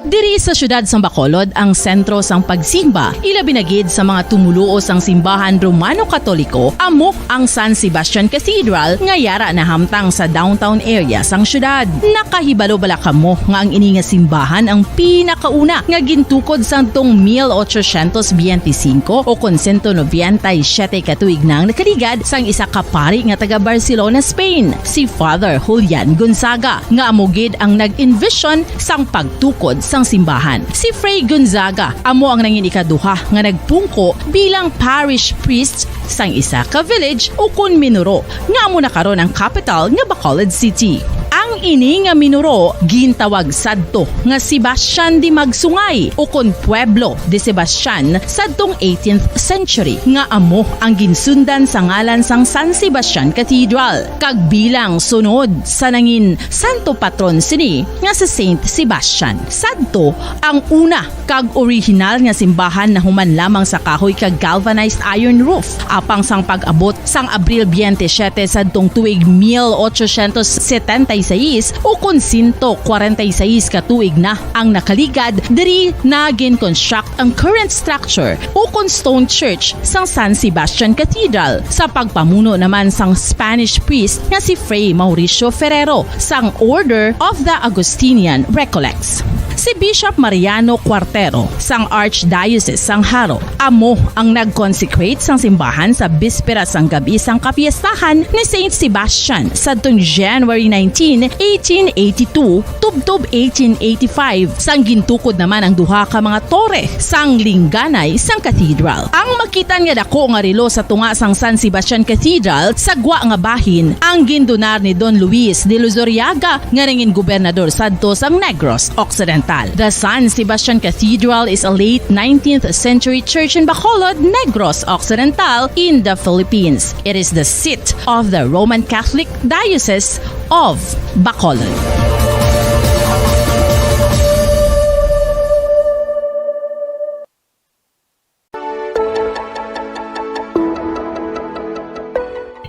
Diri sa siyudad sang Bacolod ang sentro sang pagsimba, ilabi na gid sa mga tumoluo sang simbahan Romano-Katoliko, amo ang San Sebastian Cathedral nga yara nahamtang sa downtown area sang siyudad. Nakahibalo bala kamo nga ang ini nga simbahan ang pinakauna nga gintukod sadtong mil ochocientos biyente singko o kon sento nobenta y siyete ka tuig na ang nakaligad sang isa ka pari nga taga Barcelona, Spain, si Father Julian Gonzaga, nga amo gid ang nag-envision sang pagtukod sang simbahan. Si Fray Gonzaga amo ang nangin ikaduha nga nagpungko bilang parish priest sang isa ka village ukon minuro nga amo na karon ang kapital nga Bacolod City. Ang ini nga minuro gintawag sadto nga Sebastian de Magsungay ukon Pueblo de Sebastian sadtong eighteenth century, nga amo ang ginsundan sa ngalan sang San Sebastian Cathedral, kag bilang sunod sa nangin santo patron sini nga si Saint Sebastian. Sadto ang una kag orihinal nga simbahan nahuman lamang sa kahoy kag galvanized iron roof. Apang sang pag-abot sang Abril biyente siyete sadtong tuig mil ochocientos setenta y seis, ukon sento kwarenta y seis ka tuig na ang nakaligad, diri na gin-construct ang current structure ukon stone church sang San Sebastian Cathedral sa pagpamuno naman sang Spanish priest nga si Fray Mauricio Ferrero sang Order of the Augustinian Recollects. Si Bishop Mariano Cuartero sang Archdiocese sang Jaro amo ang nag-consecrate sang simbahan sa bispera sang gab-i sang kapiestahan ni Saint Sebastian sadtong January nineteen, eighteen eighty-two, tubtob eighteen eighty-five, sang gintukod naman ang duha ka mga tore sang lingganay sang cathedral. Ang makit-an nga dako nga relo sa tunga sang San Sebastian Cathedral sa gwa nga bahin ang gindonar ni Don Luis de Luzuriaga nga nangin gobernador sadto sang Negros Occidental. The San Sebastian Cathedral is a late nineteenth century church in Bacolod, Negros Occidental, in the Philippines. It is the seat of the Roman Catholic Diocese of Bacolod.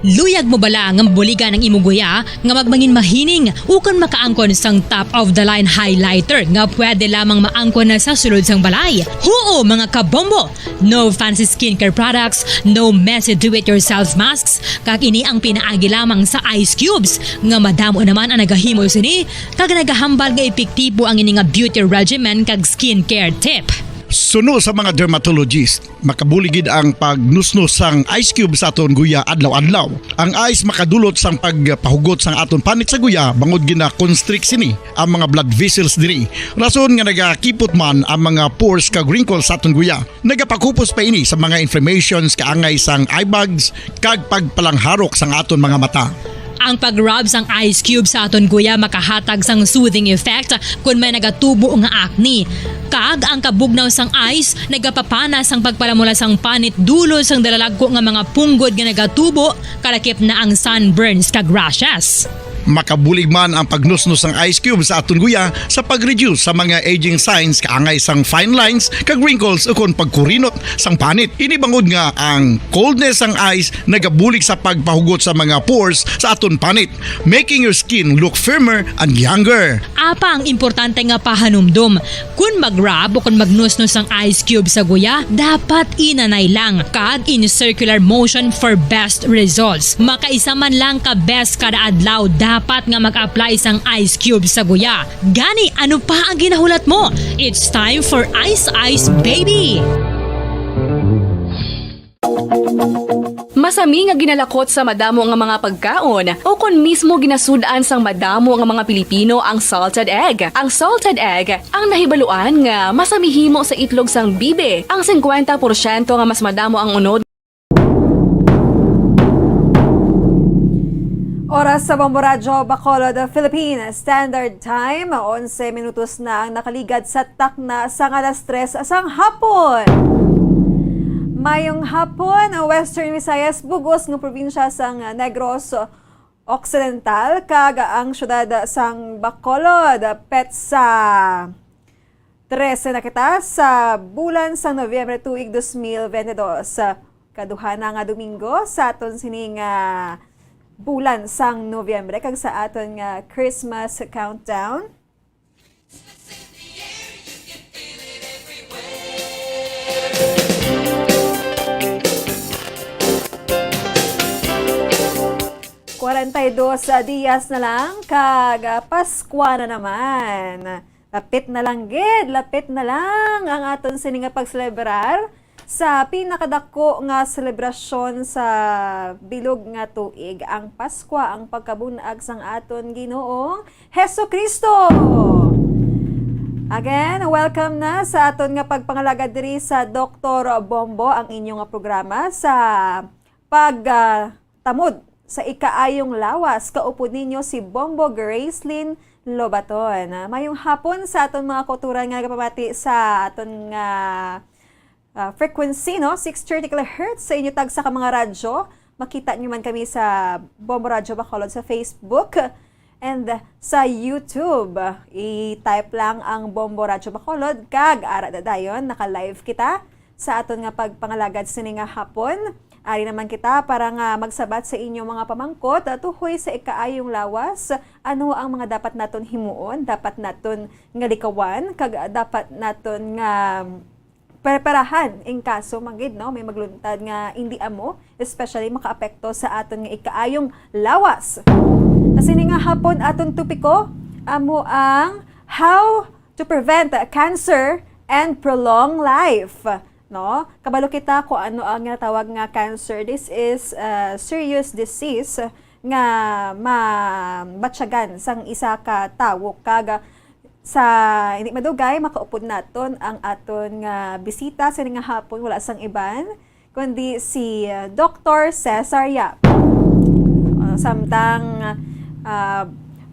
Luyag mo bala nga mabuligan ang imo guya nga magmangin mahining ukon makaangkon sang top of the line highlighter nga pwede lamang maangkon na sa sulod sang balay? Huo, mga kabombo! No fancy skincare products, no messy do-it-yourself masks, kag ini ang pinaagi lamang sa ice cubes, nga madamo naman ang nagahimo sini, kag nagahambal nga epektibo ang ini nga beauty regimen kag skincare tip. Suno sa mga dermatologist, makabulig gid ang pagnusnos sang ice cube sa aton guya adlaw-adlaw. Ang ice makadulot sang pagpahugot sang aton panit sa guya, bangod gina-constrict sini ang mga blood vessels diri. Rason nga nagakipot man ang mga pores kag wrinkles sa aton guya. Nagapakupos pa ini sa mga inflammations kaangay sang eye bags kag pagpalangharok sang aton mga mata. Ang pag-rub sang ice cube sa aton guya makahatag sang soothing effect kon may nagatubo nga acne. Kag ang kabugnaw sang ice nagapapana sang pagpalamula sang panit dulot sang dalalagko nga mga punggod nga nagatubo, kalakip na ang sunburns kag rashes. Makabulig man ang pagnusnos sang ice cube sa aton guya sa pag-reduce sa mga aging signs, kaangay sang fine lines kag wrinkles, ukon pagkurinot sang panit. Ini bangod nga ang coldness sang ice nagabulig sa pagpahugot sa mga pores sa aton panit, making your skin look firmer and younger. Apang importante nga pahanumdom, kon mag-rub o kon magnusnos ang ice cube sa guya, dapat inanay lang kag in circular motion for best results. Makaisa man lang ka beses kada adlaw dapat nga mag-apply sang ice cube sa guya. Gani, ano pa ang ginahulat mo? It's time for Ice Ice Baby! Masami nga ginalakot sa madamo nga mga pagkaon, o kon mismo ginasud-an sang madamo nga mga Pilipino ang salted egg. Ang salted egg ang nahibaluan nga masami himo sa itlog sang bibe. Ang singkwenta porsyento nga mas madamo ang unod. Oras sa Bombo Radyo Bacolod, Philippine Standard Time, onse minutos na ang nakaligad sa takna sang alas tres sang hapon. Mayong hapon, Western Visayas, bug-os nga probinsya sang Negros Occidental, kag ang siyudad sang Bacolod. Petsa trese na kita sa bulan sang Nobyembre tuig dos mil bente dos. Kaduha na nga Domingo sa aton sini nga bulan sang Nobyembre kag sa aton nga Christmas countdown. Kwarenta y dos dias na lang kag, ah, Paskwa na naman. Lapit na lang gid, lapit na lang ang aton sini nga pagselebrar sa pinakadako nga selebrasyon sa bilog nga tuig, ang Paskwa, ang pagkabun-ag sang aton Ginoong Hesukristo. Again, welcome na sa aton nga pagpangalagad diri sa Doktor Bombo, ang inyo nga programa sa pag, ah, tamod sa ikaayong lawas. Kaupod ninyo si Bombo Gracelyn Lobaton. Ah, mayong hapon sa aton mga kauturan nga nagapamati sa aton nga, ah, frequency, no? Six thirty kilohertz sa inyo tagsa ka mga radyo. Makita nyo man kami sa Bombo Radyo Bacolod sa Facebook and sa YouTube. I-type lang ang Bombo Radyo Bacolod kag ara na dayon, naka-live kita sa aton nga pagpangalagad sini nga hapon. Ari naman kita para nga magsabat sa inyo mga pamangkot, ah, tuhoy sa ikaayong lawas. Ano ang mga dapat naton himuon, dapat naton nga likawan, kag dapat naton nga preparahan in kaso man gid, no, may magluntad nga indi amo, especially makaapekto sa aton nga ikaayong lawas. Sa sini nga hapon, aton topiko amo ang how to prevent cancer and prolong life, no? Kabalo kita kung ano ang ginatawag nga cancer. This is a serious disease nga mabatyagan sang isa ka tawo, kag sa hindi madugay, makaupod naton ang aton nga bisita sini nga hapon, wala sang iban kundi si, uh, Doktor Cesar Yap. Uh, samtang, uh,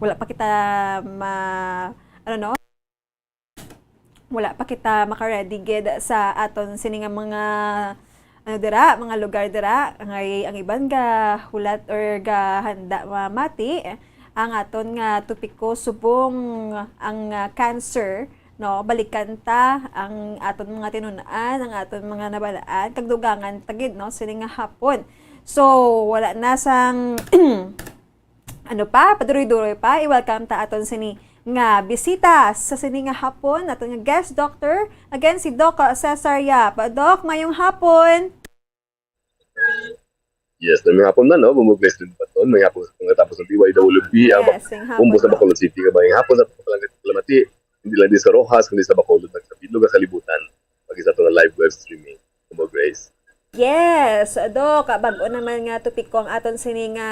wala pa kita ma-, ano, no? Wala pa kita maka-ready gid sa aton sini nga mga, ano, dira, mga lugar dira. Ngay ang iban gahulat or gahanda mamati ang aton nga topiko subong ang, ah, cancer, no? Balikan ta ang aton mga tinun-an, ang aton mga nabalaan, kag dugangan ta gid, no, sini nga hapon. So, wala na sang ano pa, paduroy-duroy pa, i-welcome ta aton sini nga bisita sa sini nga hapon, aton nga guest doctor, again, si Doc Cesar Yap. Doc, mayong hapon. Yes, mayong hapon na, no? Bumugles din pa to. Mayong hapon sa pagkatapos ng D Y W B, ang Yes, mayong hapon, Bumbo sa Doc. Bacolod City. Mayong hapon sa pagkalamati. Hindi lang din sa Roxas, kundi sa Bacolod, sa bilog nga kalibutan. Pag isa to na live web streaming. Kumbo Grace. Yes, Doc, bag-o naman nga topiko ang aton sini nga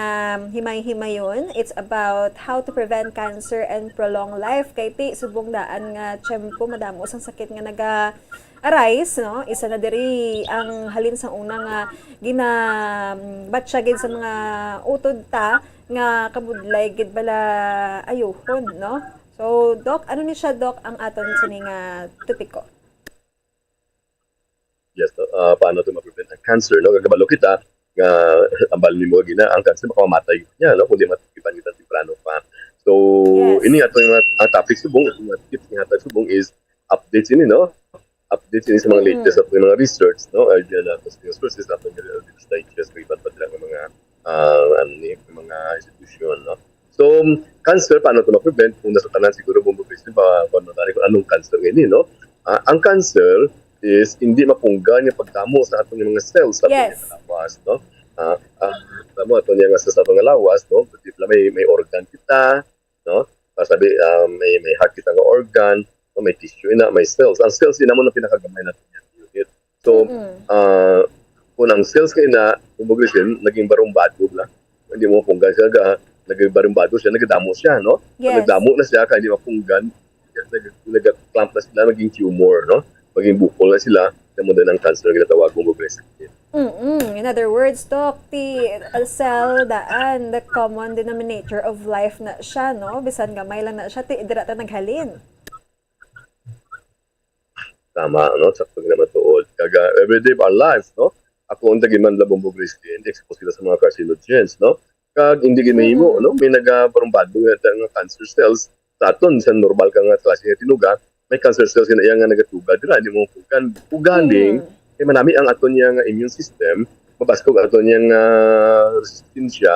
himay-himayon. It's about how to prevent cancer and prolong life. Kay ti, subong daan nga tiyempo, madamo sang sakit nga naga-arise, no? Isa na diri ang halin sa una nga ginabatya gid sa mga utod ta, nga kabudlay gid bala ayuhon, no? So, Doc, ano ni siya, Doc, ang aton sini nga topiko? Yes, no? Ah, paano to ma-prevent ang cancer, no? Kay kabalo kita nga ambal nimo gina ang cancer makamamatay niya, no? Kung di matikipan kita temprano pa. So, Yes. ini ato nga ang topic subong, ato nga tips nga hatag subong is updates ini, no? Updates ini sa mga Mm. latest ato nga mga research, no? Ay diyan na sa sources ato nga Reader's Digest, may iban pa dira nga mga ah, ano ni mga institusyon, no? So, cancer, paano ito ma-prevent? Una sa tanan, siguro, Bombo Christian, pa, pa, kung anong cancer ini, no? Ah, ang cancer is hindi mapunggan yung pagdamo sa atong mga cells sa atong Yes. lawas, no? Ah, ah, tamo ato niya nga sa, sa atong lawas, no? Di ba may, may organ kita, no? Pasabi, ah, may, may heart kita nga organ, no? May tissue ina, may cells. Ang cells ina mo na pinakagamay natin yan unit. So, Mm-mm. ah, kung ang cells ka ina, Bombo Christian, naging barumbado lang. Hindi mo punggan siya, ga, naging barumbado siya, nagdamo siya, no? Pag Yes. nagdamo na siya, kaya hindi mapunggan, nag, nag-clump na sila, maging tumor, no? Maging bukol na sila, na mo din ang cancer ang ginatawag, Bombo Christian. Mm-mm. In other words, Doc, ti uh, cell daan, the common denominator of life na siya, no? Bisan gamay lang na siya, ti dira ta naghalin. Tama, no? Sakto gid naman tuod. Kag, ah, everyday of our lives, no? Ako ang tagiman la Bombo Christian, hindi exposed kita sa mga carcinogens, no? Kag hindi gid mahimo, Mm-mm. no? May nagabarumbado nga, nga cancer cells sa aton sa normal ka nga klase nga tinuga, may cancer cells nga iya nga nagatuga dira, hindi mo kan ugaling Mm. kay manami ang aton niya nga immune system, mabaskog aton niya nga resistensya,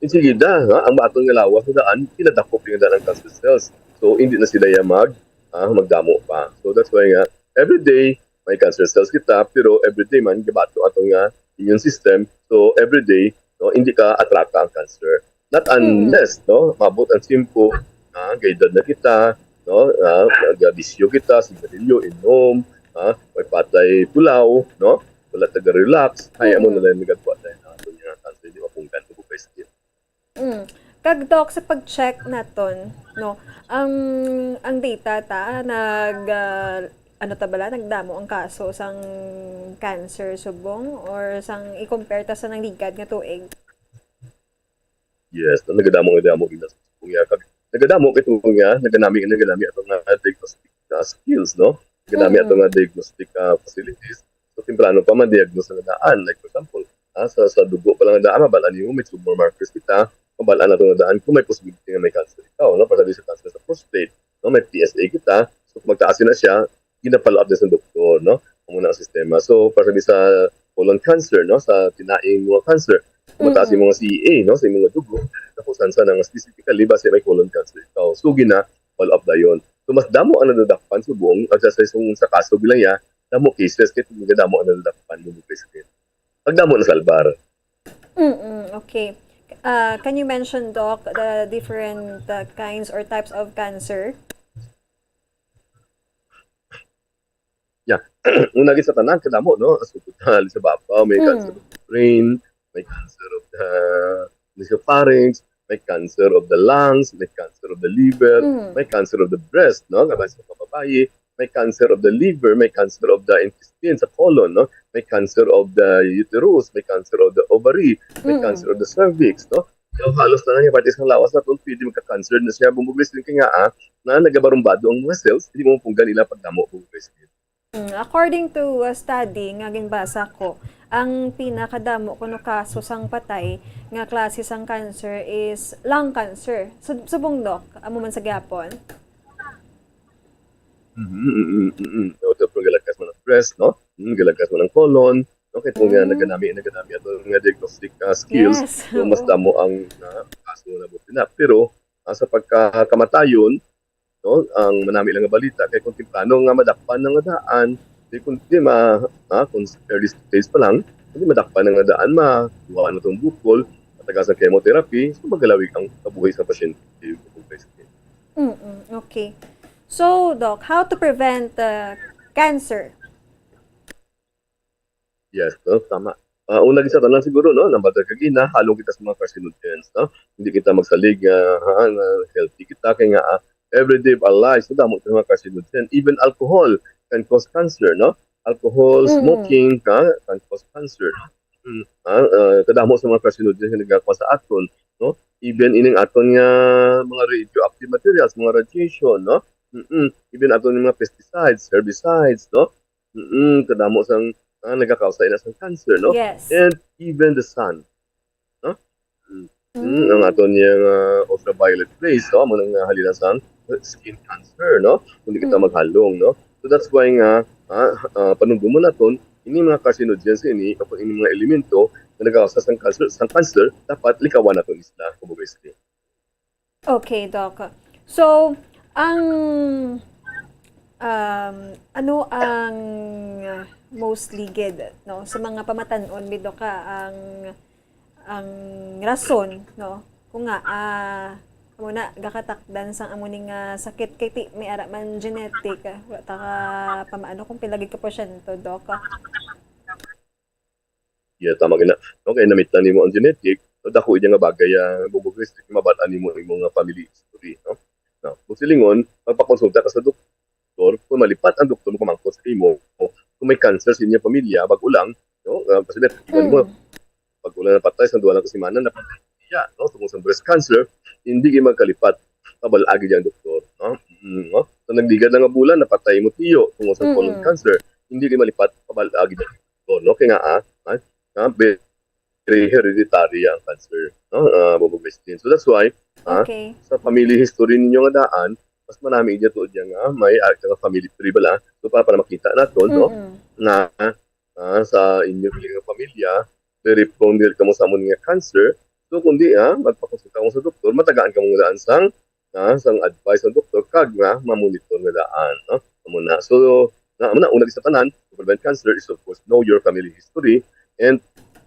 insigida, ha, ang aton nga lawas na daan, pinadakop yung daan ang cancer cells. So, hindi na sila ya mag, ah, magdamo pa. So, that's why nga, every day, may cancer cells kita, pero every day man, gabato ato nga immune system. So, every day, no, hindi ka atraka ang cancer. Not Mm. unless, no, mabot ang tiyempo, ah, gaedad na kita, no, ah, nagbisyo kita, sigarilyo, inom, ah, may patay pulaw, no, wala taga-relax, ay, amo Mm. na lang nagagwa tayo na ato nga cancer, di mapunggan ko pa skin. Mm. Kag Doc, sa pag-check naton, no, ang ang data ta nag ah, ano ta bala, nagdamo ang kaso sang cancer subong or sang i-compare ta sa nangligad nga tuig? Yes, no, nagadamo nga damo gid na sa subong ya kag nagadamo kay tungod nga naganami naganami ato nga diagnostic, ah, skills, no? Naganami ato Mm. nga diagnostic, ah, facilities. So, temprano pa man diagnose na daan. Like, for example, ah, sa, sa dugo pa lang daan, mabal-an nimo may tumor markers kita, mabal-an nato na daan kung may possibility nga may cancer ikaw, no? Para sa cancer sa prostate, no? May P S A kita. So, kung magtaas na siya, gina-follow up din sa doktor, no? Amo na ang sistema. So, para sa colon cancer, no? Sa tinaing mga cancer, kung mataas Mm. yung mga C A, no? Sa imong dugo, na kung saan sa nga specifically, basi may colon cancer ikaw. So, gina-follow up dayon. So, mas damo ang nadadakpan subong, at sa, sa, sa kaso bilang ya, damo cases, kay damo ang nadadakpan, damo cases. Pag damo na salbar. Mm-mm, okay. Uh, can you mention, Doc, the different uh, kinds or types of cancer? Yeah. Una gid sa tanan, kadamo, no? Asukod sa babaw, may Mm. cancer of the brain, may cancer of the nasopharynx, may cancer of the lungs, may cancer of the liver, Mm. may cancer of the breast, no? Kabay sa mga babayi, may cancer of the liver, may cancer of the intestine, sa colon, no? May cancer of the uterus, may cancer of the ovary, may Mm. cancer of the cervix, no? So, halos na nga parte sa lawas naton, pwede magka-cancer na siya, bumuglis din kay nga, ah, na nagabarumbado ang mga cells, hindi mo punggan nila pagdamo, bumuglis din. Mm, according to a study nga ginbasa ko, ang pinakadamo kuno kaso sang patay nga klase sang cancer is lung cancer. Sub- subong, Doc, amo man sa gyapon? Mhm, mm, mm, mm. So, ito po, galagkas mo ng breast, no? Mm, galagkas mo ng colon, no? Kaya kung nga Mm. naganami, naganami ato nga diagnostic, ah, skills, Yes. so mas Oo. damo ang, ah, kaso na buti na. Pero, ah, sa pagkakamatayon, no, ang manami lang nga balita, kay kung temprano nga madakpan na nga daan, di kung di ma, ah, kung early stage pa lang, hindi madakpan na nga daan, makuha na tong bukol, matagas ang chemotherapy, so magalawig ang kabuhi sa pasyente. Mm-mm. Okay. So, Doc, how to prevent uh, cancer? Yes, no? Tama. Ah, una gid sa tanan siguro, no, nambal ta kagina, halong kita sa mga carcinogens, no? Hindi kita magsalig nga, ha, nga healthy kita, kay nga, ah, every day of our lives, damo sa mga carcinogen. Even alcohol can cause cancer, no? Alcohol, Mm. smoking, ha, can cause cancer. Mm, ah, ah, kadamo sa mga carcinogen nga nagakwa sa aton, no? even ining aton nga mga radioactive materials, mga radiation, no? Mm-mm. Even aton nga mga pesticides, herbicides, no? Mm-mm. Kadamo sang, ah, nagakausa ina sang cancer, no? Yes. And even the sun, no? Mm. Mm, ang aton nga, ah, ultraviolet rays, no? Amo nang, ah, halina sang skin cancer, no? Kung di kita Mm. maghalong, no? So that's why nga, ah, ah, panumdumon naton, ini mga carcinogens ini, o kung ini mga elemento nga nagakausa sang cancer, sang cancer, dapat likawan naton isla, Kubo Grace. Okay, Doc. So, ang, um, ano ang mostly gid, no, sa mga pamatan-on, mi, Doc, ah, ang, ang rason, no, kung nga, ah, amo na, gakatakdan sang amo ni nga sakit, kay ti, may ara man genetic, ah, wala ta ka pamaano kung pila gid ka porsyento, Doc. Yeah, tama gina. Okay, namitlan nimo ang genetic. So, dako iya nga bagay, ah, Kubo Grace, mabal-an nimo imo nga family history, no? No, kung silingon, magpakonsulta ka sa doktor, kung malipat ang doktor mo pamangkot sa imo, kung may cancer sa inyong pamilya, bago lang, no? Ah, kasi ingon mo, Mm. bago lang napatay, sa duha lang ka semana, napatay siya, no? Tungod sa breast cancer, hindi gyud magkalipat, pabal-a gyud ang doktor, no? Mm, no? So, nagligad lang nga bulan, napatay mo tiyo, tungod sa colon Mm. cancer, hindi gyud malipat, pabal-a gyud ang doktor, no? Kaya nga, ah, ah, ah, very hereditary ang cancer, no? Ah, Kubo Grace. So, that's why, ah, Okay. sa family history ninyo nga daan, mas marami gyud tuod nga may, ah, nga family tree bala. So, para, para makita naton, no? Mm-mm. Nga, ah, sa inyo nga pamilya, very prone gyud kamo sa amo nga cancer. So, kundi, ah, magpakonsulta mo sa doktor, matagaan kamo nga daan sang, ah, sang advice sa doktor, kag nga mamonitor nga daan, no? Amo na. So, na, amo na, una sa tanan, to prevent cancer is, of course, know your family history and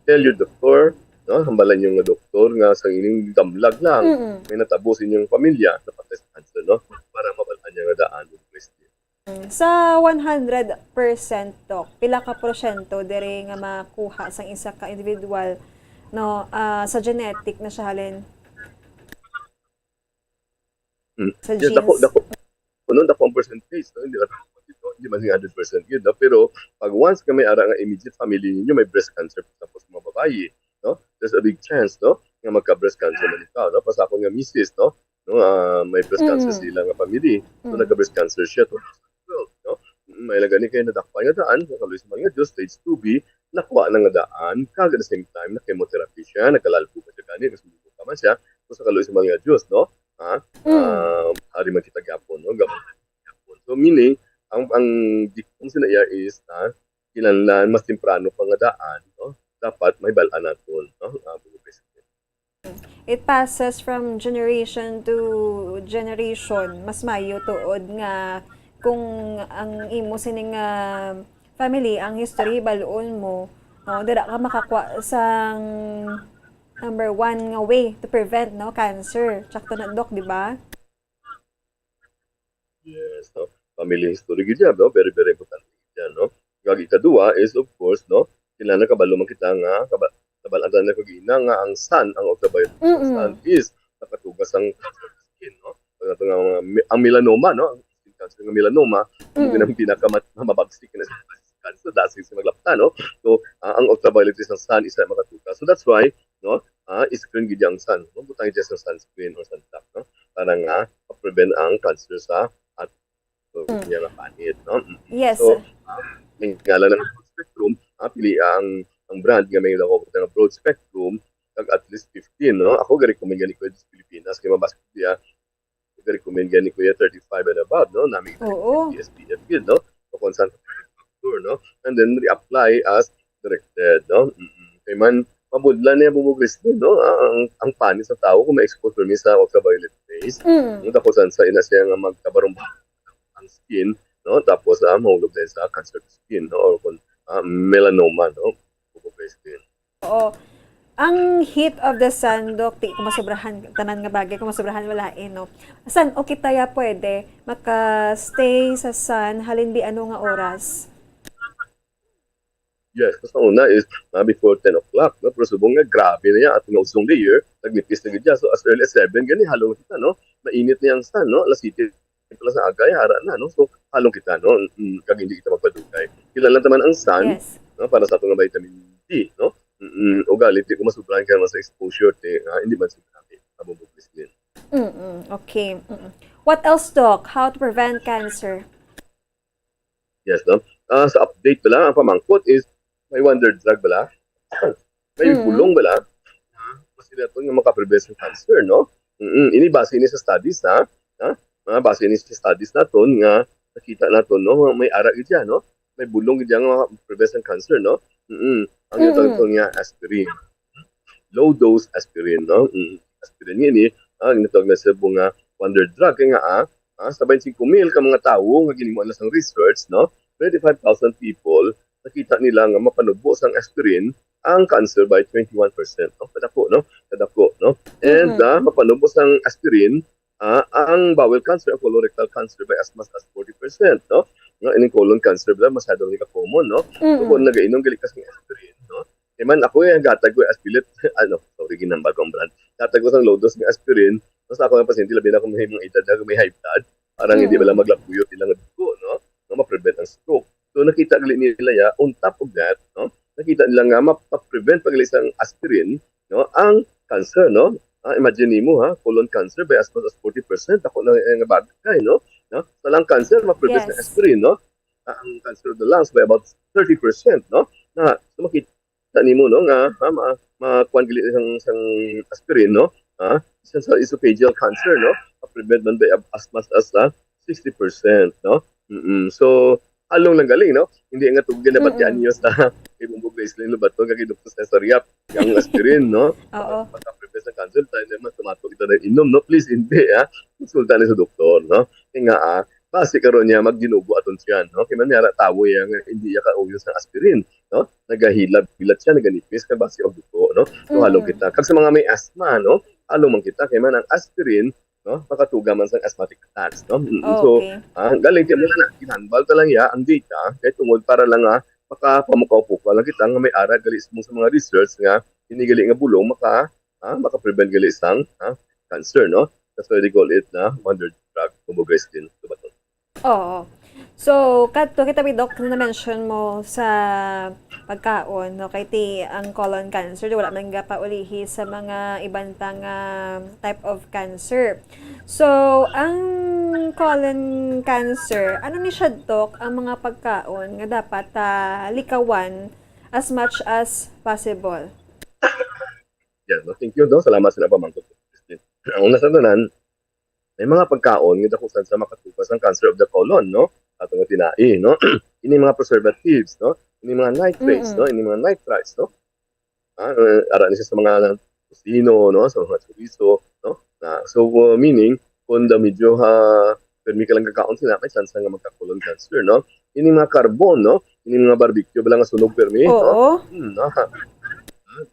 tell your doctor, no? Hambalan niyo nga doktor nga sa ining damlag lang, Mm-mm. may natabo sa inyong pamilya, napatay sa cancer, no? Para mabal-an niya nga daan, Kubo Grace. Sa one hundred percent, Doc, pila ka porsyento diri nga makuha sang isa ka individual, no, ah, sa genetic na siya halin? Mm. Sa Yeah, dako, genes? Dako. Kuno, dako ang percentage, no? Hindi lang, hindi man hundred percent yun, no? Pero pag once nga may ara nga immediate family ninyo, may breast cancer, tapos mga babayi, no? There's a big chance, no? Nga magka-breast cancer man ikaw, no? Pas akon nga misis, no? No, ah, may breast cancer Mm. sila nga family. So, Mm. nagka-breast cancer siya, two thousand twelve, no? Mm, may lang gani kay nadakpan nga daan, sa kaluoy sa mahal nga Dios, stage two B, nakuha na nga daan, kag at the same time, na-chemotherapy siya, nagkalalbo pa siya gani, kasi bubuka man siya, so sa kaluoy sa mahal nga Dios, no? Ha? Mm. Ah, hari man kita gyapon, no? Gabay gyapon. So, meaning, ang, ang diktum sa iya is, ha, kinahanglan mas temprano pa nga daan, no? Dapat may bal-an naton, no? Ah, Kubo Grace. It passes from generation to generation. Mas mayo tuod nga kung ang imo sining, ah, family, ang history, bal-on mo, no, dira ka makakuha sang number one nga way to prevent, no, cancer. Sakto na, Doc, di ba? Yes, no? Family history gid yan, no? Very, very important gid yan, no? Kag ikaduha is, of course, no? Kinahanglan kabalo man kita nga, kaba-, kabal-an ta na kagina nga ang sun, ang ultraviolet Mm-mm. sun is nakatuga sang cancer sa skin, no? Ang ato nga mga me-, ang melanoma, no? Ang skin cancer nga melanoma, ang Mm. pinaka-, pinakamat-, mamabagsik na sa cancer, dasig sa maglapta, no? So, ah, ang ultraviolet rays ng sun is makatuga. So, that's why, no? Ah, screen gid ang sun, no? Butang gid ang sunscreen or sunblock, no? Para nga ma-prevent ang cancer sa ato Mm. niya nga panit, no? Mm. Yes. So, ah, may ngalan ng broad spectrum, ah, pili ang, ang brand nga may nakukot nga broad spectrum, kag at least fifteen, no? Ako, ga-recommend gani ko sa Pilipinas, kay mabas ko siya, ga-recommend gani ko yung thirty-five and above, no? Nami Oo. S P F yun, no? O kung saan factor, no? And then, reapply as directed, no? Mm-mm. Kay man, mabudlan niya bumugris din, no? Ang, ang panit sa tao kung ma-expose permi sa ultraviolet rays. Mm. Ang dako san sa ina siya nga magkabarong ang skin, no? Tapos, ah, mahulog din sa cancer skin, no? Or kung, ah, melanoma, no? Bumugris din. Oo. Ang heat of the sun, Doc, ti ko masobrahan, tanan nga bagay, kung masobrahan, wala eh, no? San, okay taya pwede maka-stay sa sun, halin bi ano nga oras? Yes, sa una is, ah, before ten o'clock, no? Pero subong nga, grabe na yan, ato nga ozone layer, nagnipis na gid yan. So, as early as seven, gani, halong kita, no? Mainit na yung sun, no? Alas siyete pala sa agay, hara na, no? So, halong kita, no? Mm, kag hindi kita magpadugay. Kinahanglan ta man ang sun, Yes. no? Para sa ato nga vitamin D, no? Mm, ugalit, di ko masubrahan ka naman sa exposure, te, ah, hindi man sinabi. Abo mo, Christine. Mm-mm. Okay. Mm-mm. What else, Doc? How to prevent cancer? Yes, no? Ah, sa update bala, ang pamangkot is, may wonder drug bala? May Mm. bulong bala? Ah, mas naton nga makaprevent sa cancer, no? Mm, ini base ini sa studies, ha? Ha? Mga base ini sa studies naton nga nakita naton, no? May ara gid siya, no? May bulong gid siya nga makaprevent sa cancer, no? Mm. Ang Mm-mm. ginatawag nga aspirin. Low dose aspirin, no? Mm. Aspirin ini, ah, ginatawag na sa nga wonder drug. Kaya nga, ah, ah, sa twenty-five mil ka mga tawo nga ginhimuan na sang research, no? Twenty-five thousand people, nakita nila nga mapanubo sang aspirin ang cancer by twenty-one percent, no? Kadako, no? Kadako, no? And, Mm-mm. ah, mapanubo sang aspirin, ah, ang bowel cancer, ang colorectal cancer by as much as forty percent, no? No, ining colon cancer bala, masyado ni ka-common, no? So, Mm-mm. kung nagainom gali ka sang aspirin, no? Kay man ako, eh, gatag ko as pilit, ano, sorry, ginambag ko ang brand. Gatag ko sang low dose nga aspirin, no, sa ako nga pasyente, labi na kung may mga edad na, kung may high blood, parang hindi Mm-mm. bala maglapuyot ilang dugo, no? Nga ma-prevent ang stroke. So, nakita gali nila ya, on top of that, no? Nakita nila nga ma-, ma-prevent pa gali sang aspirin, no? Ang cancer, no? Ah, imagine nimo, ha, colon cancer by as much as forty percent, ako na nga bagay, no? No? Sa lung cancer, ma-prevent sa Yes. aspirin, no? Ah, ang cancer of the lungs by about thirty percent, no? Na, so makita nimo, no, nga, ha, ma, ma, kuwan gali sang, sang aspirin, no? Ha? Sa, sa esophageal cancer, no? Ma-prevent man by ab-, as much as, ah, sixty percent, no? Mm-mm. So, halong lang gali, no? Hindi nga tugon na batian Mm-mm. niyo sa kay Bumbog Gracelyn Lobato, kay Doktor Cesar Yap, ang aspirin, no? Oo. Pagka-prevent sa cancer, tayo naman tumato kita na inom, no? Please, hindi, ha? Konsulta ni sa doktor, no? Kaya nga, ah, basi karon niya magdinugo aton siya, no? Kaya man may ara tawo ya nga hindi ya kauyon sa aspirin, no? Nagahilab-hilab siya, naganipis, kay basi og dugo, no? So, halong Mm. kita. Kag sa mga may asthma, no? Halong man kita, kay man ang aspirin, no? Makatuga man sa asthmatic attacks, no? Mm, so, Okay. ah, galing kay muna na, ginhambal ta lang ya ang data, kay tungod para lang nga makapamukaw-pukaw lang kita nga may ara gali sa mga research nga ini gali nga bulong maka, ah, maka-prevent gali sang, ah, cancer, no? That's why they call it na wonder drug, Bumbog Gracelyn Lobato. Oo. So, kadto kita, mi Doc, na na-mention mo sa pagkaon, no? Kay ti ang colon cancer, wala man gapaulihi sa mga iban pa nga type of cancer. So, ang colon cancer, ano ni siya, Doc, ang mga pagkaon nga dapat, ah, likawan as much as possible? Yan, no? Thank you, no? Salamat sa pamangkot, Christine. Ang una sa tanan, may mga pagkaon nga dako sad sa makatuga sang cancer of the colon, no? Ato nga tinai, no? Ini mga preservatives, no? Ini mga nitrates, Mm-mm. no? Ini mga nitrites, no? Ah, eh, ara ni siya sa mga tocino, no? Sa mga chorizo, no? Na, so, uh, meaning, kung da medyo, ha, permi ka lang kakaon sila, may chance nga magka-colon cancer, no? Ini mga carbon, no? Ini mga barbecue, bala nga sunog permi, no? Oo. Hmm, no? Ah,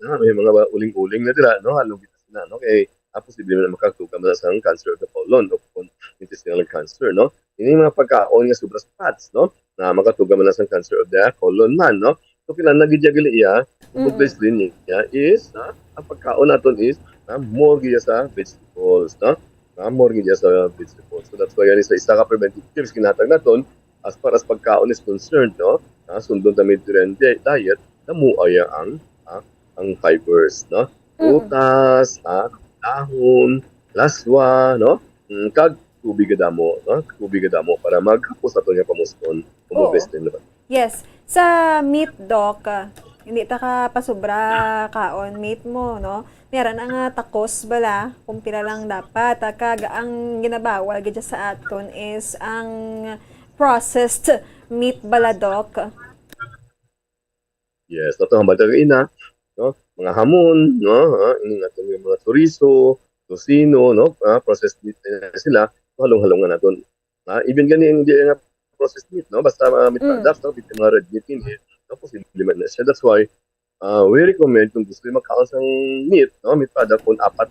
ah, may mga ba-, uling-uling na dira, no? Halong kita sila, no? Kay, ah, posible na makatuga man sa cancer of the colon o kung intestinal cancer, no? Ini mga pagkaon nga sobra sa fats, no? Na makatuga man sa cancer of the colon man, no? So, kinahanglan gid gali iya, Mm-mm. complete din niya is, ha? Ang pagkaon naton is, ha, more gid sa vegetables, no? Ha, more gid sa vegetables. So, that's why yan sa isa ka preventive tips ginhatag naton, as far as pagkaon is concerned, no? Ha, sundon ta Mediterranean di-, diet, namuaya ang, ha, ang fibers, no? Mm. Prutas, ha, dahon, laswa, no? Mm, kag tubig nga damo, no? Tubig nga damo para maghapos ato nga pamuston. Kung Oo. Mo-best din naman. Yes. Sa meat, Doc, ah, hindi ta ka pasubra kaon meat mo, no? Meron ang, ah, tacos bala, kung pila lang dapat. Ah, kag ang ginabawal gid sa aton is ang processed meat bala, Doc. Yes, ato ang baga ina, no? Mga hamon, no? Ah, ini nga aton yung mga chorizo, tocino, no? Ah, processed meat na sila, halong-halongan naton. Ah, even gani hindi nga processed meat, no? Basta mga meat Mm. products, no? Basta mga red meat, hindi, no? Posible man na siya. That's why, ah, we recommend kung gusto yung makaon sa meat, no? Meat product, kung apat,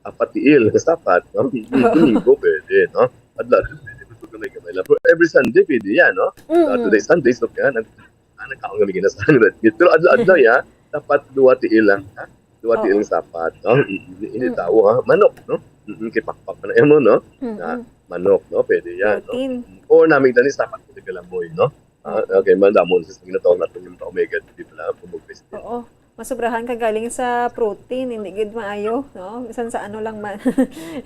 apat tiil, basta apat, no? Domingo, pwede, no? Adlaw, pwede, gusto ka may gamay lang. Pero every Sunday, pwede yan, no? Mm-mm. Saturday, Sunday, so kaya, nag-, ah, nagkaon kami gina sa red meat. Pero adlaw-adlaw, Mm-mm. Ya, dapat duwa tiil lang, ha? Duwa Oo. tiil lang sapat, no? Mm, hindi Mm. tao, ha? Manok, no? Mm, kay pakpak na mo, no? Mm-mm. Na manok, no? Pwede yan, no? Protein. Or namin tani sapat ko galamoy, no? Ah, Oo. Okay, man, damo sa ginatawag natin yung omega three pala, kumbaga, Oo. Masubrahan ka galing sa protein, hindi gid maayo, no? Bisan sa ano lang man,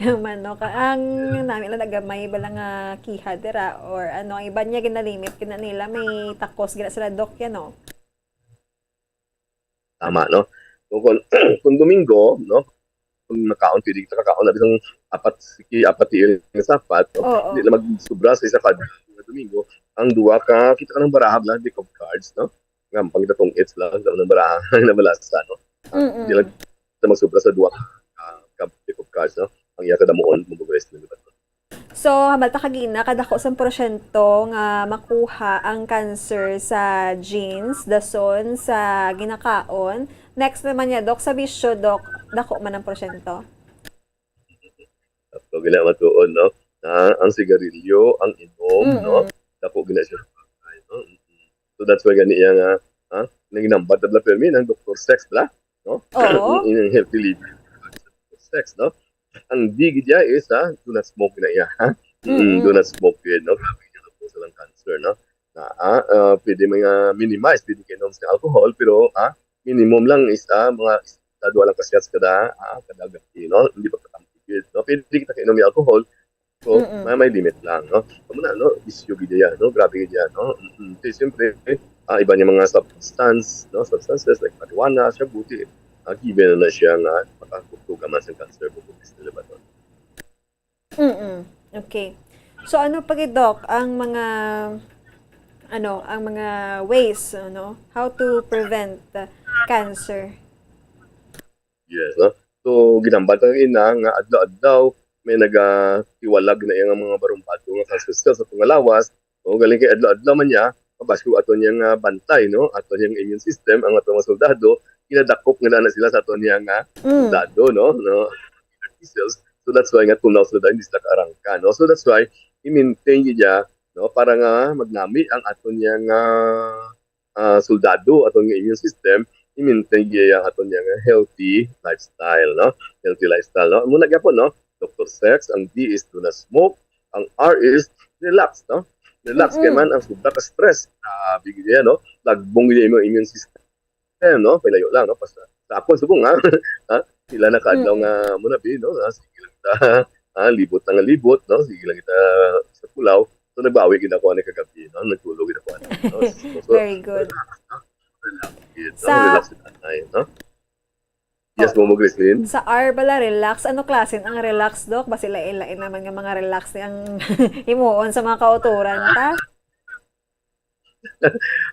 yung manok. Ang nami lang nagamay ba lang nga kiha dira, or ano, ang iban niya ginalimit, gina nila, may takos, gina sila, Doc, yan, no? Tama, no? Kung, kung, kung Domingo, no? Kung nakaon, pwede kita kakaon na bisang apat, sige, apat tiil nga sapat, no? Oo. Hindi na magsubra sa isa ka Domingo. Ang duwa ka, kita ka ng baraha lang, deck of cards, no? Nga, pang datong it's lang, sa unang baraha, na malasa, no? Ah, Mm-mm. Hindi lang na magsubra sa duwa ka, ka deck of cards, no? Ang iya kadamuon, mabugres na, di ba? So, hambal ta kagina, kadako sang porsyento nga makuha ang cancer sa genes, dason sa ginakaon. Next naman niya, Doc, sa bisyo, Doc, dako man ang porsyento? Ato gina matuon, no? Na ang sigarilyo, ang inom, Mm-mm. no? Dako gina siya. Ay, no? Mm-mm. So that's why gani iya nga, ha? Nang ginambat na bala permi ng Doktor Sex bala, no? Oo. Ang, ang healthy living, sex, no? Ang D gid iya is, ha, do not smoke na iya, ha? Mm, Mm-mm. Do not smoke gid, no? Grabe niya na po sa lang cancer, no? Na, ah, ah, pwede mga minimize, pwede kainom sa alcohol, pero, ah, minimum lang is, ah, mga isa, dua lang ka shots kada, ah, kada gabi, no? Hindi pagkatampi gid, no? Pwede kita kainom yung alcohol, so, Mm-mm. may, may limit lang, no? Amo na, no? Bisyo gid yan, no? Grabe gid yan, no? Mm-mm. Kasi siyempre, ah, iba niya mga substance, no? Substances like marijuana, shabu, di, ah, given na siya nga makakugtuga man sa cancer, kung gusto nila ba to. Mm-mm. Okay. So, ano pa gid, Doc, ang mga, ano, ang mga ways, ano, how to prevent uh, cancer? Yes, no? So, ginambatan nga ina nga adlaw-adlaw may nagatiwalag na iya nga mga barumbado nga cancer cells sa atong lawas. So, galing kay adlaw-adlaw man niya, mabas ko ato niya nga bantay, no? Ato niya nga immune system, ang ato mga soldado, ginadakop nga na sila sa ato niya nga Mm. soldado, no? No? T cells. So, that's why nga tunaw sila dahil hindi sila kaarangka, no? So, that's why i-maintain niya, no? Para nga magnami ang ato niya nga ah, soldado, aton nga immune system, i-maintain niya ang aton nga healthy lifestyle, no? Healthy lifestyle, no? Muna gyapon, no? Doktor Sex, ang D is do not smoke, ang R is relax, no? Relax kay Mm-mm. man ang sobra ka stress. Grabe gid yan, no? Lagbong gid yung immune system, no? Palayo lang, no? Basta sa akon subong, ha? Ha? Sila na kaadlaw Mm-mm. Nga muna bi, no? Ha? Sige lang ta. Ha? Libot na nga libot, no? Sige lang kita sa pulaw. So, nagbawi gid ako ani kagabi, no? Nagtulog gid ako ani, no? So, so, Very good. Relax, no? Relax gid, no? Sa Relax gid anay, no? Yes, Oo. Momo Grislin. Sa R bala, relax. Ano klase ang relax, Doc? Basi lain-lain naman nga mga relax ang himuon sa mga kauturan ta.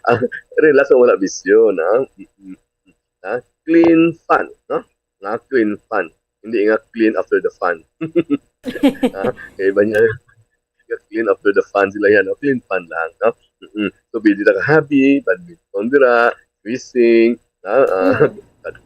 Ah, relax ang wala bisyo, no? Mm, mm. Ha? Clean fun, no? Nga clean fun. Hindi nga clean after the fun. Ha? Kay iba niya, clean after the fun sila yan, no? Clean fun lang, no? Mm-mm. So, pwede na ka hobby, badminton dira, fishing, ha? Ah, Mm.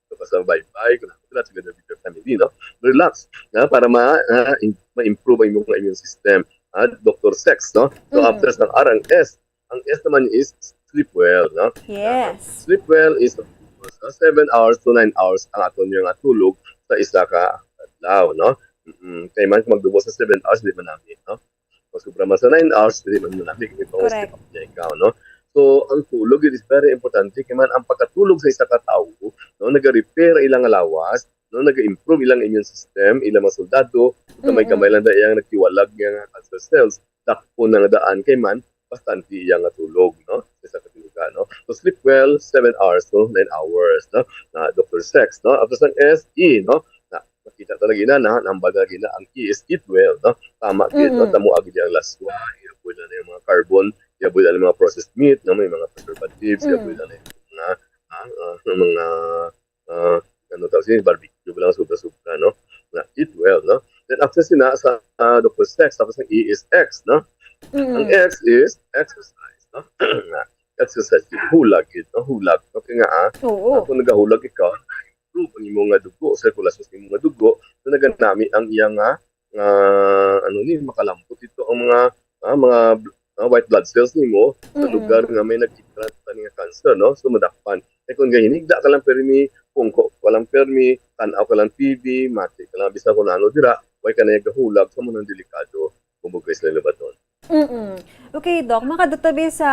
So, basta bye-bye, kung relax together with your family, no? Relax, na, para ma, ah, in- ma-improve ang imong immune system. Ah, Doktor Sex, no? So, Mm. After sa R, ang S, ang S naman is sleep well, no? Yes. Sleep well is, of course, ah, seven hours to nine hours ang aton nga tulog sa isa ka adlaw, no? Mm, kay man kung magdubo sa seven hours, di man namin, no? Pag sobra man sa nine hours, dili man manami kung ikaw Correct. step up niya ikaw, no? So, ang tulog, it is very importante. Kaya man, ang pagkatulog sa isa ka tawo, no, nag-repair ilang lawas, no, nag-improve ilang immune system, ilang mga soldado, gamay-gamay Mm-mm. lang na iyang nagtiwalag nga cancer cells, dakpo na nga daan, kay man, bastante iyang nga tulog, no? Sa isa ka tuluga, no? So, sleep well, seven hours to nine hours, no? Na Doktor Sex, no? After sang S, E, no? Na, makita talaga na, na, nambal talaga na, ang E is eat well, no? Tama gid, no? Mm-mm. Tamo agad ang laswa, i-avoid na yung mga carbon, i-avoid na yung mga processed meat, no? May mga preservatives, Mm. I-avoid na yung mga, ah, ah, mga, ah, ano tawag siya, barbecue lang sobra-sobra, no? Na eat well, no? Then after sina sa ah, Doktor Sex, tapos ang E is X, no? Ang Mm-mm. X is exercise, no? Na exercise, gid, hulag, gid, no? Hulag, no? Kaya nga, ah, Oo. kung nagahulag ikaw, improve ang imong nga dugo, circulation sa imong nga dugo, so naganami ang iyang nga, nga, ano ni, makalampot ito ang mga, ah, mga, ah, white blood cells nimo sa Mm-mm. lugar nga may nagkita nga cancer, no? So, madakpan. Eh, kung gahinigda ka lang permi, pungko ka lang permi, tanaw ka lang T V, mati ka lang, bisan kung ano dira, way ka na gahulag, sa mga delikado, kung bugay sila labaton. Mm-mm. Okay, Doc, makadto ta bi sa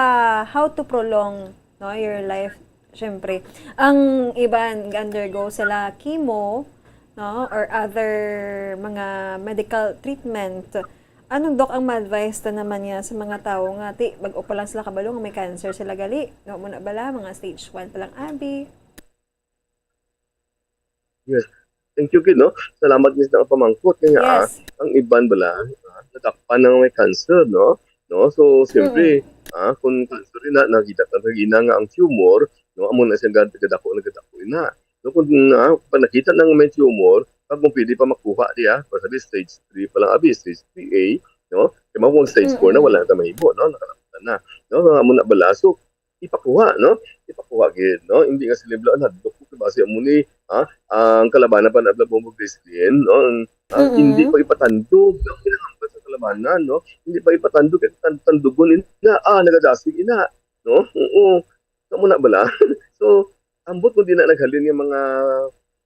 how to prolong, no, your life Syempre. Ang iban, ga-undergo sila chemo, no? Or other mga medical treatment. Anong, Doc, ang ma-advise ta naman niya sa mga tawo nga, ti, bag-o pa lang sila kabalo nga may cancer sila gali? No, muna bala, mga stage one pa lang, abi? Yes. Thank you, kid, no? Salamat, miss, na pamangkot. Kaya, ah, Yes. ang iban bala, ah, nadakpan na may cancer, no? No? So, siyempre, ah, kung cancer na, nakita ta kagina nga ang tumor, no? Amo na siyang gad-, gadako na gadako na. No? Kung, ah, pag nakita na nga may tumor, pag kung pwede pa makuha diya, pa sabi, stage three pa lang, abi, stage three A, no? Kaya kung stage four na, Mm-mm. Wala na mahibo, no? Nakalaktan na. No? Amo na bala. So, ipakuha, no? Ipakuha gid, no? Hindi nga sila bala, "Nadlok ko, base mo ni, ha? Ang kalabanan pa na bala, Bombo Gracelyn, no? Ang, ah, hindi Mm-mm. pa ipatandog ang kinahanglan sa kalabanan, no? Hindi pa ipatandog, kay tan-, tandugon ina, ah, nagadasig ina, no? Oo. Sa muna bala." So, ambot kung di na naghalin nga mga,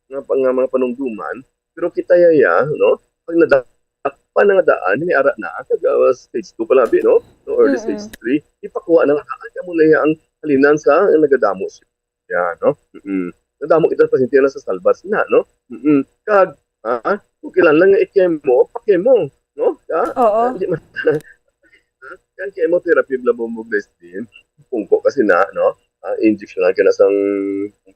nga, nga mga panumduman, pero kita yaya, no? Pag nadakpan na nga daan, may ara na, kag, ah, stage two pa lang, abi, no? No, early stage Mm-mm. three, ipakuha na nga daan, kamo na iya ang halinan sa nagadamo siya, no? Mm. Nadamo kita sa pasyente na sa salvage na, no? Mm. Kag, ah, kung kailangan lang nga i-chemo, pa-chemo, no? Ah, Oo. Hindi man, ang chemotherapy, bala, Bombo Gracelyn, pungko kasi na, no? Ah, injection lang ka na sang,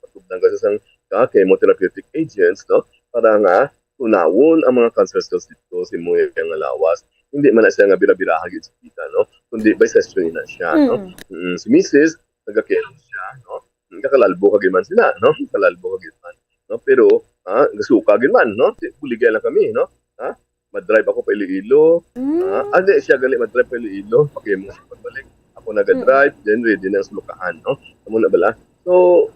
patubdan ka sa sang, ah, chemotherapeutic agents, no? Para nga tunawon ang mga cancer cells dito sa imo nga lawas. Hindi man na siya nga bira-biraha gyud sa kita, no? Kundi by session na siya, no? Mm. Mm, si misis, naga-chemo siya, no? Nagakalalbo ka gyud man sila, no? Kalalbo ka gyud man, no? Pero, ah, gasuka gyud man, no? Buligay lang kami, no? Ha? Madrive ako pa Iloilo. Ah, Mm. ah, di, siya gali madrive pa Iloilo. Pa-chemo siya pagbalik. Ako naga-drive, then ready na ang sulukahan, no? Amo na bala. So,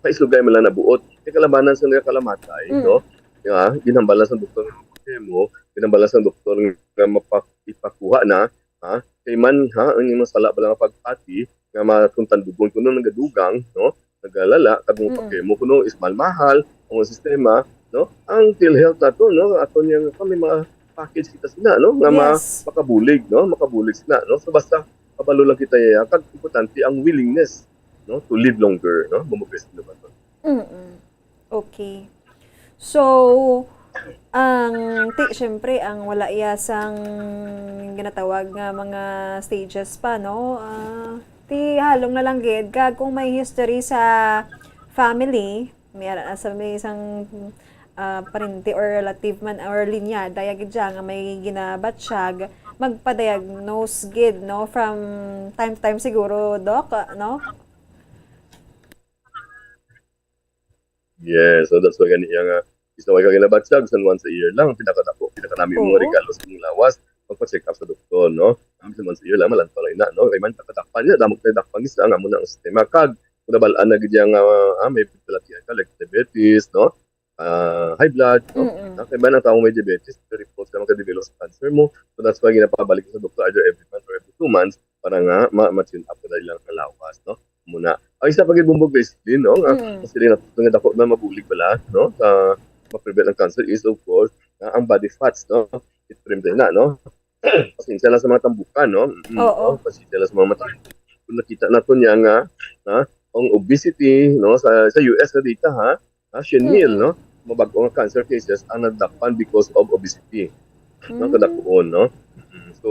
paisugay man lang nabuot. Kay kalabanan sa nagakalamatay, Mm. no? Nga, ginhambalan sa doktor nga pa-chemo, ginhambalan sa doktor nga mapa-, ipakuha na, ha? Kay man, ha, ang imong sala bala nga pagpati, nga ma-, kung tandugon kuno nagadugang, no? Nagalala, kag mo Mm. pa-chemo kuno is mahal-mahal ang sistema, no? Ang PhilHealth nato, no? Ato niya nga may mga package kita sila, no? Nga ma-, Yes. makabulig, no? Makabulig sila, no? So basta kabalo lang kita iya, kag importante ang willingness, no? To live longer, no? Bumugres na ba to? Mm-mm. Okay. So, ang ti, syempre, ang wala iya sang ginatawag nga mga stages pa, no? Ah, ti halong na lang gid, kag kung may history sa family, may ara na sa may isang, ah, parente or relative man or linyada, ya gid siya nga may ginabatsyag, magpa-diagnose gid, no? From time to time siguro, Doc, ah, no? Yes, so that's why gani iya nga, bisan wala ka ginabatsyag, bisan once a year lang, pinakadako, pinakanami mo nga Oo. regalo sa imong lawas, magpa-check up sa doktor, no? Ang bisan once a year lang, malantaw lang ina, no? Kay man, pagkadakpan niya, damo na dakpan gid sa nga mo na ang sistema. Kag, kung nabal-an na gid niya nga, ah, may balatian ka, like diabetes, no? Ah, high blood, no? Mm-mm. Ah, kay man ang tawo may diabetes, very prone sila makadevelop sa cancer mo. So, that's why ginapabalik sa doktor either every month or every two months para nga ma-, ma-tune up ka dahil lang ang lawas, no? Muna. Ang isa pa gid, Bombo Gracelyn, no? Nga, Mm. kasi rin nato nga dako na mabulig bala, no? Sa ma-prevent ang cancer is, of course, na ang body fats, no? It-trim din na, no? Pasensya lang sa mga tambukan, no? Mm, Oo. no? Pasensya lang sa mga mata. Kung nakita nato niya nga, ha? Ang obesity, no? Sa, sa U S na data, ha? Ha? Siyam mil, Mm. no? Mabag-o nga cancer cases ang nadakpan because of obesity. No? Mm. Kadakuon, no? Mm. So,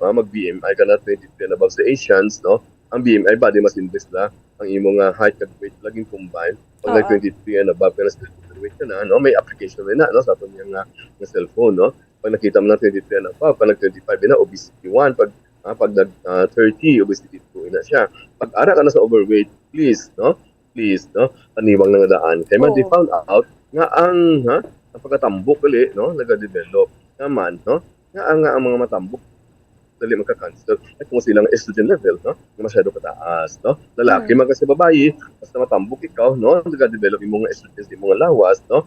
ah, mag-B M I ka na twenty-three and above sa Asians, no? Ang B M I, body mass index na, ang imo nga height kag weight laging combine. Pag Oo. nag twenty-three and above ka na, still overweight ka na, no? May application rin na, no? Sa aton nga, nga cellphone, no? Pag nakita mo na twenty-three and above, pag nag twenty-five na, obesity one, pag, ah, pag nag, ah, thirty, obesity two na siya. Pag ara ka na sa overweight, please, no? Please, no? Taniwang na nga daan. Kay man, they Oo. found out nga ang, ha, ang pagkatambok gali, no, nagadevelop. Nga man, no? Nga ang, nga ang mga matambok dali magka-cancer. Ay, kung silang estrogen level, no? Nga masyado kataas, no? Lalaki Mm. man kasi babayi, basta matambok ikaw, no? Nagadevelop imo nga estrogen sa imo nga lawas, no?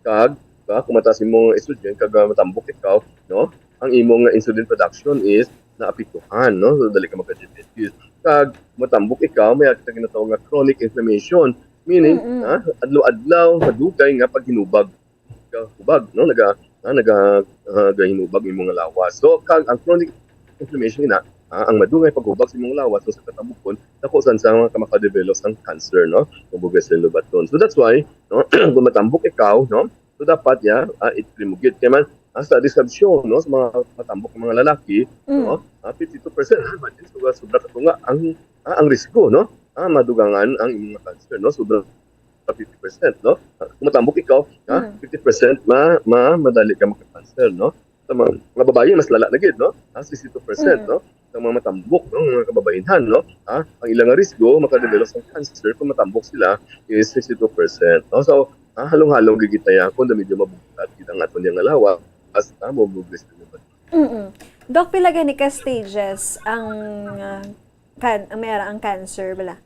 Kag, kag kung mataas imo nga estrogen, kag, ah, matambok ikaw, no? Ang imo nga insulin production is naapektuhan, no? So, dali ka magka-diabetes. Kag matambok ikaw, may kita ginatawag nga chronic inflammation. Meaning, Mm-mm. ha, adlaw-adlaw, madugay nga paghinubag. Hubag, no? Naga, ha, naga, ah, gahinubag imo nga lawas. So, kag ang chronic inflammation na, ah, ang madugay paghubag sa imong lawas kung sa katambukon, dako sad sa mga ka-, makadevelop sang cancer, no? Kung bug-os sa lobaton. So that's why, no, kung matambok ikaw, no, so dapat, ya, ah, i-trim mo gid. Kaya man, ah, sa description, no, sa mga matambok nga mga lalaki, Mm. no, ah, fifty-two percent, ah, imagine, sobra, sobra ka tunga ang, ah, ang risgo, no? Ah, madugangan ang imong cancer, no? Sobra fifty percent, no? Ah, kung matambok ikaw, ha, Mm. fifty percent ma-, ma-, madali ka maka-cancer, no? Sa mga, mga babayi, mas lala na gid, no? Ah, sixty-two percent, Mm. no? Sa mga matambok, no? Mga kababainhan, no? Ah, ang ilang risgo makadevelop sa cancer kung matambok sila is sixty-two percent, no? So, ah, halong-halong gid kita ya kung medyo mabugtat gid ang aton yang lawas, ah, mo buglis na ba? Mm-mm. Doc, pila gani ka stages ang, ah, kan-, ang may ara ang cancer bala?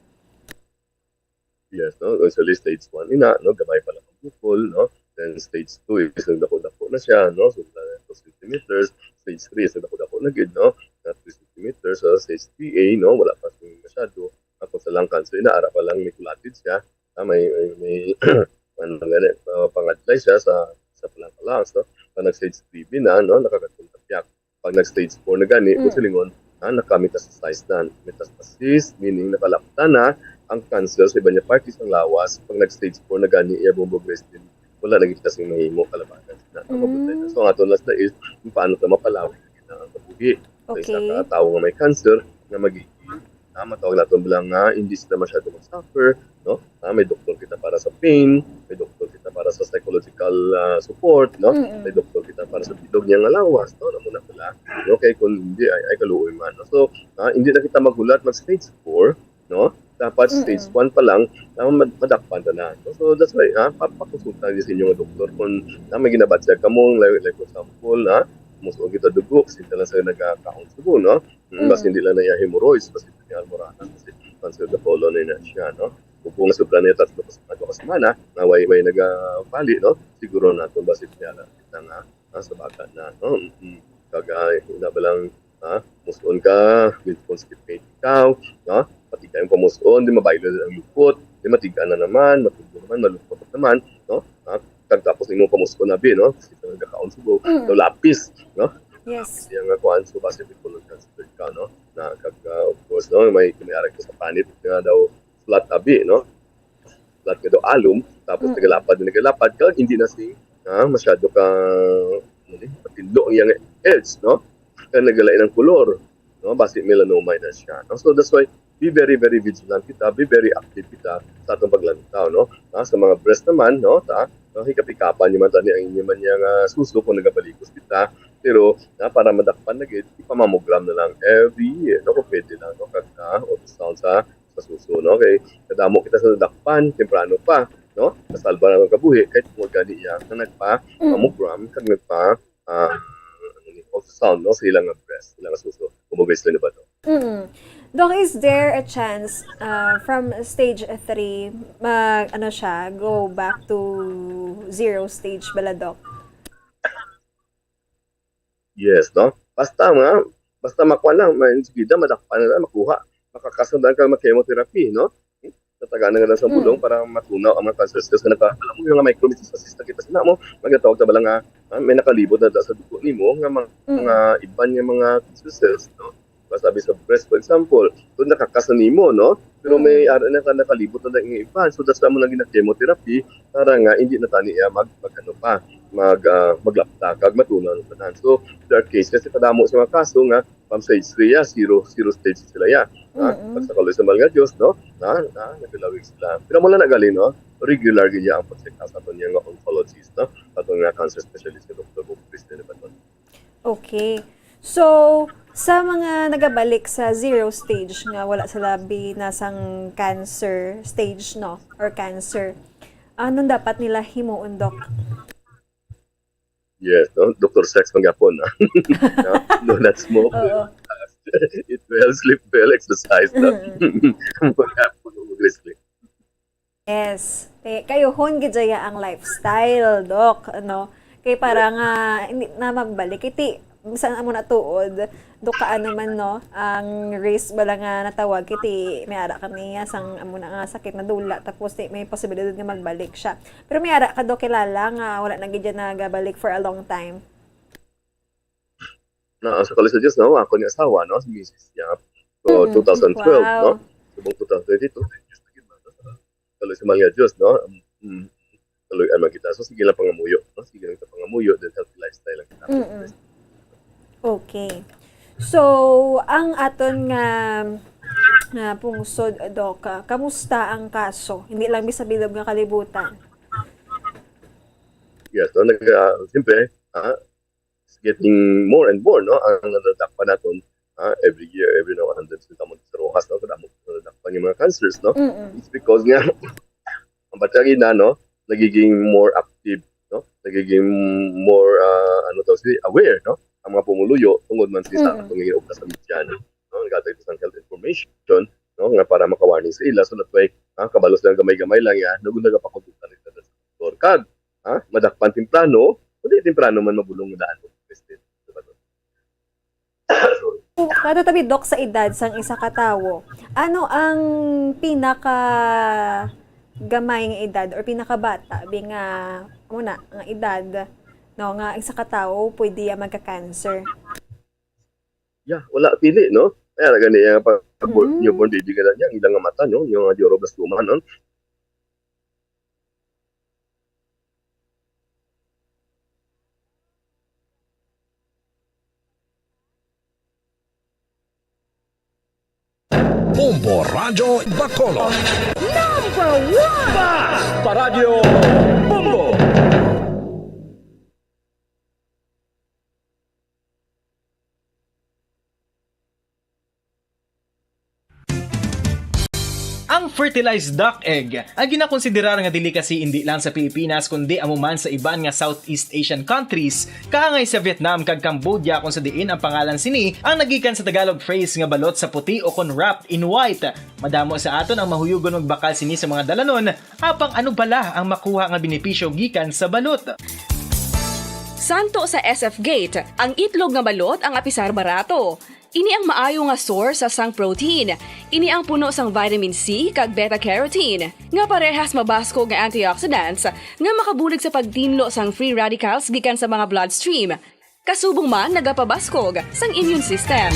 Yes, no? Usually stage one ina, no? Gamay pa lang ang bukol, no? Then stage two is nagdako-dako na siya, no? So, na two centimeters. Stage three is nagdako-dako na gid, no? Na three centimeters. So, stage three A, no? Wala pa sing masyado. Tapos sa lung cancer, ina, ara pa lang may kulatid siya. Ah, may, may, may, ano gani, ah, pangadlay siya sa, sa palang-, lungs, no? Pag nag-stage three B na, no? Nakakatungtapyak. Pag nag-stage four na gani, Mm. kung silingon, ah, naka-metastasize na. Metastasis, meaning nakalapta na ang cancer sa iban niya parte sang lawas. Pag nag-stage four na gani, iya bumbog resting, wala na gid kasi mahimo kalabanan na ang Mm. mabutay na. So, ang aton last na is, kung paano ta mapalawig ang kabuhi. Sa isa Okay. ka tawo nga may cancer, nga magiging, ah, matawag naton lang nga, hindi sila masyado mag-suffer, no? Ah, may doktor kita para sa pain, may doktor kita para sa psychological, ah, support, no? Mm-mm. May doktor kita para sa bilog niya nga lawas, no? Amo na pala. Okay, kung hindi, ay, ay kaluoy man, no? So, ah, hindi na kita maghulat mag stage four, no? Dapat stage Mm-mm. one pa lang, ah, mad-, madakpan ta na. So, that's why, ah, pa-, pakonsulta niyo sa inyo nga doktor kung, ah, may ginabatyag kamo, like, like, for example, ah, musuon kita dugo, sinta lang sa nagakaon subo, no? Mm, basi Mm. hindi lang na iya hemorrhoids, basi niya almoranas, basi cancer of the colon na siya, no? Kung, kung sobra niya tatlo ka, tatlo ka semana, na way, way nagabali, no? Siguro naton basi niya na kita nga, ah, sa baga na, no? Mm. Kag, ah, una ba lang, ah, musuon ka, with constipate ikaw, no? Matig-a ang pamusuon, di mabaylo ang lupot, di matig-a na naman, matugbo naman, malupot naman, no? Ah, kag tapos imo pamusuon abi, no? Kasi nagakaon subo, Mm. no, lapis, no? Yes. Siya nga kuan, so basi may colon cancer ka, no? Na kag, ah, of course, no, may, may ara ka sa panit nga daw flat abi, no? Flat nga daw alum, tapos Mm. nagalapad na nagalapad, kag hindi na si, ah, masyado ka, ano ni, matinlo ang iyang edge, no? Kag nagalain ang kolor, no? Basi melanoma na siya, no? So that's why be very, very vigilant kita, be very active kita sa atong paglantaw, no? Ah, sa mga breast naman, no? Ta, no, hikap-hikapan niyo man tani ang inyo man niya nga suso kung nagabalikos kita. Pero, ah, para madakpan na gid, ipamammogram na lang every year, no? Kung pwede lang, no? Kag, ah, ultrasound sa, sa suso, no? Kay kadamo kita sa nadakpan, temprano pa, no? Nasalba na ang kabuhi, kahit tungod gani iya, nga Mm. nagpa-mammogram, kag nagpa, ah, ano ni, ultrasound, no? Sa ilang nga breast, ilang nga suso. Kung mag-breast na ba to? Mm. Doc, is there a chance, uh, from stage three, mag, ano siya, go back to zero stage bala, Doc? Yes, no? Basta nga, basta makuha lang, ma-, sige, madakpan na lang, makuha. Makakasundan ka mag-chemotherapy, no? Tatagaan na nga lang sa Mm. bulong para matunaw ang mga cancer cells nga naka-, alam mo, yung mga micrometastasis na kita sila mo, magatawag na ba lang nga, ah, may nakalibot na sa dugo nimo nga mga, Mm. mga iban nga mga cancer cells, no? Basta abi sa breast, for example, doon nakakas na nimo, no? Pero may Mm. ara na ka nakalibot na ang iban. So, that's why mo lang gina-chemotherapy para nga hindi na tani iya mag, mag, ano pa, mag, ah, maglapta, kag matunaw ang tanan. So, there are cases, kadamo sa mga kaso nga, from stage three, ah, zero, zero stage sila, ya. Ah, Mm-mm. pag sa kaluoy sa mahal nga Diyos, no? Na, na, nagalawig sila. Pero mula na gali, no? Regular gid niya ang pag-check up sa aton nga oncologist, no? Sa aton nga cancer specialist nga Doktor Bob Christian Baton. Okay. So, sa mga nagabalik sa zero stage nga wala sila binasang cancer stage, no? Or cancer, anong dapat nila himuon, Doc? Yes, no? Doktor Sex man gyapon, no? No? Do not smoke. Oo. Eat well, sleep well, exercise, no? Mm. Mag-, mag-, mag-, Yes. Eh, kayuhon gid jaya ang lifestyle, Doc, ano? Kay para nga hindi na magbalik, iti, bisan amo na tuod, Doc, kaano man, no, ang risk bala nga natawag, kiti, may ara kaniya sang amo na nga sakit na dula, tapos ti, may posibilidad nga magbalik siya. Pero may ara ka, Doc, kilala nga wala na gid siya nagabalik for a long time? na sa kaluoy sa Dios, no, ako ni asawa, no, si misis niya. So, Mm, two thousand twelve, wow. No? Subong two thousand twenty-two, ten years na gid, no? Kaluoy sa mga Dios, no? Mm. Kaluy-an man kita. So, sige lang pangamuyo, no? Sige lang kita pangamuyo, then healthy lifestyle lang kita. Mm-mm. Okay. So, ang aton nga, nga pungsod, Doc, ah, kamusta ang kaso? Hindi lang mi sa bilog nga kalibutan. Yes, no? Nag-, ah, siyempre, ah, it's getting more and more, no? Ang nadadakpan naton, ah, every year, every now and then, sa tamo sa Roxas, no? Kadamo sa nadakpan yung mga cancers, no? Mm-mm. It's because nga, ang battery na, no? Nagiging more active, no? Nagiging more, ah, ano to, si aware, no? Ang mga pumuluyo, tungod man sa Mm-mm. atong ginobra sa media, no? No? Naghatag sang health information, no? Nga para makawarning sa ila, so that way, ah, kabalo sila gamay-gamay lang, ya, nagud nagapakondukta nila sa doktor. Kag, ah, madakpan temprano, kundi temprano man mabulong nga daan mo, President. Diba to? Sorry. Kada tabi, Doc, sa edad sang isa ka tawo, ano ang pinaka gamay nga edad or pinakabata, bi nga, amo na, nga edad, no, nga isa ka tawo pwede, ah, magka-cancer? Yeah, wala pili, no? Kaya na gani, ah, pag Mm. newborn baby ka na niya, ang ilang nga mata, no? Yung, ah, glioblastoma, no? Bombo Radyo Bacolod. Number one! Basta Radyo Bombo! Ang fertilized duck egg ay ginakonsiderar nga delicacy indi lang sa Pilipinas, kundi amo man sa iban nga Southeast Asian countries, kaangay sa Vietnam kag Cambodia, kung sa diin ang pangalan sini ang nagikan sa Tagalog phrase nga balot sa puti o kon wrapped in white. Madamo sa aton ang mahuyugon magbakal sini sa mga dalanon, apang ano bala ang makuha nga benepisyo gikan sa balot? Santo sa S F Gate, ang itlog nga balot ang apisar barato. Ini ang maayo nga source sang protein. Ini ang puno sang vitamin C kag beta carotene, nga parehas mabaskog nga antioxidants nga makabulig sa pagtinlo sang free radicals gikan sa mga bloodstream. Kasubong man nagapabaskog sang immune system.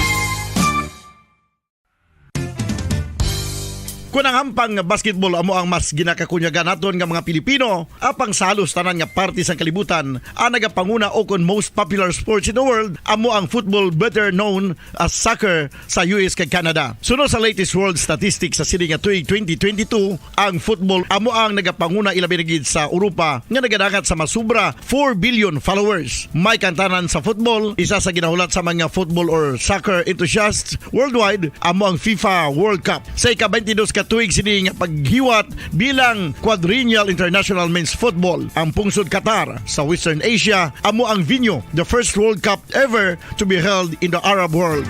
Kon ang hampang nga basketball amo ang mas ginakakunyagan naton nga mga Pilipino, apang sa halos tanan nga parte sang kalibutan, ang nagapanguna o kon most popular sports in the world amo ang football, better known as soccer, sa U S kag Canada. Suno sa latest world statistics sa sini nga tuig twenty twenty-two, ang football amo ang nagapanguna, ilabi na gid sa Europa nga nagadangat sa masobra four billion followers. May kantanan sa football, isa sa ginahulat sa mga football or soccer enthusiasts worldwide, amo ang FIFA World Cup. Sa ika-twenty-dos ka tuig sini nga paghiwat bilang Quadrennial International Men's Football, ang pungsod Qatar sa Western Asia amo ang venue, the first World Cup ever to be held in the Arab world.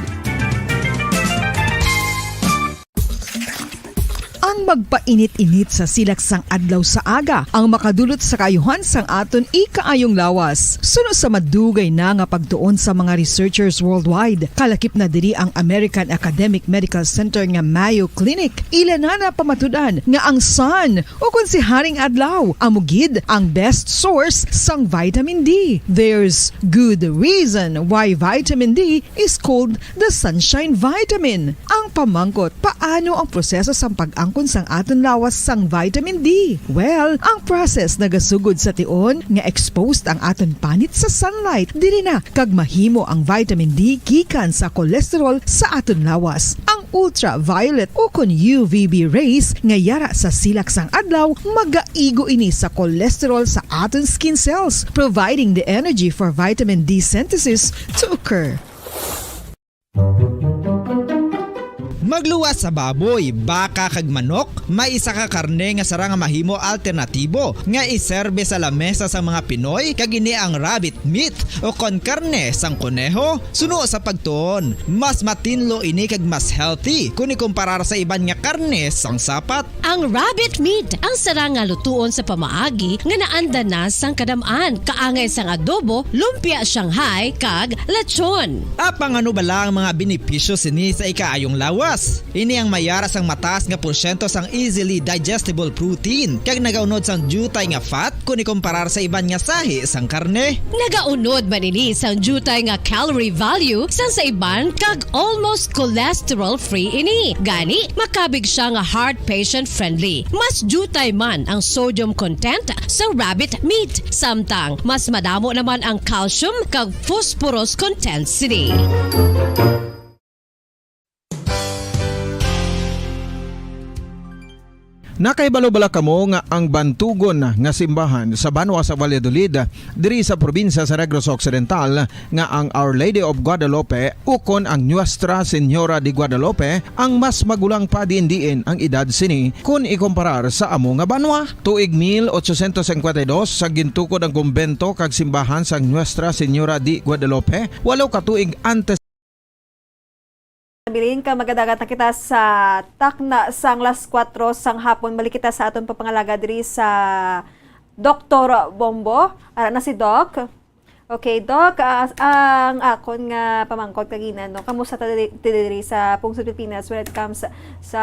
Ang magpainit-init sa silak sang adlaw sa aga ang makadulot sa kaayuhan sang aton ikaayong lawas. Suno sa madugay na nga pagtuon sa mga researchers worldwide, kalakip na diri ang American Academic Medical Center nga Mayo Clinic. Ila na napamatud-an nga ang sun, o kon si Haring Adlaw, amo gid ang best source sang vitamin D. There's good reason why vitamin D is called the sunshine vitamin. Ang pamangkot, paano ang proseso sang pag-angkon sang aton lawas sang vitamin D? Well, ang process nagasugod sa tion nga exposed ang aton panit sa sunlight. Diri na kag mahimo ang vitamin D gikan sa cholesterol sa aton lawas. Ang ultraviolet o kon U V B rays nga yara sa silak sang adlaw, magaigo ini sa cholesterol sa aton skin cells, providing the energy for vitamin D synthesis to occur. Magluwas sa baboy, baka, kag manok, may isa ka karne nga sarang nga mahimo alternatibo nga iserbe sa lamesa sang mga Pinoy, kag ini ang rabbit meat o kon karne sang koneho. Suno sa pagtuon, mas matinlo ini kag mas healthy kon ikumparar sa iban nga karne sang sapat. Ang rabbit meat ang sarang nga lutuon sa pamaagi nga naanda na sang kadam-an, kaangay sang adobo, lumpia Shanghai, kag lechon. Apang ano bala ang mga benepisyo sini sa ikaayong lawas? Ini ang may ara sang mataas nga porsyento sang easily digestible protein kag nagaunod sang diutay nga fat kon ikumparar sa iban nga sahi sang karne. Nagaunod man ini sang diutay nga calorie value sang sa iban kag almost cholesterol-free ini. Gani, makabig siya nga heart patient-friendly. Mas diutay man ang sodium content sa rabbit meat, samtang mas madamo naman ang calcium kag phosphorus content sini. Nakahibalo bala kamo nga ang bantugon nga simbahan sa banwa sa Valladolid, diri sa probinsya sa Negros Occidental, nga ang Our Lady of Guadalupe ukon ang Nuestra Señora de Guadalupe ang mas magulang pa diin-diin ang edad sini kon ikumparar sa amo nga banwa? Tuig mil ochocientos cincuenta y dos sa gintukod ang kumbento kag simbahan sang Nuestra Señora de Guadalupe, walo ka tuig antes. Bilin ka, magadagat na kita sa takna sang las kuwatro sang hapon. Balik kita sa aton papangalaga diri sa Doktor Bombo. Ara na si Doc. Okay, Doc, ah, ang akon nga pamangkot kagina, no, kamusta ta diri, ta diri sa pungsod Pilipinas when it comes sa,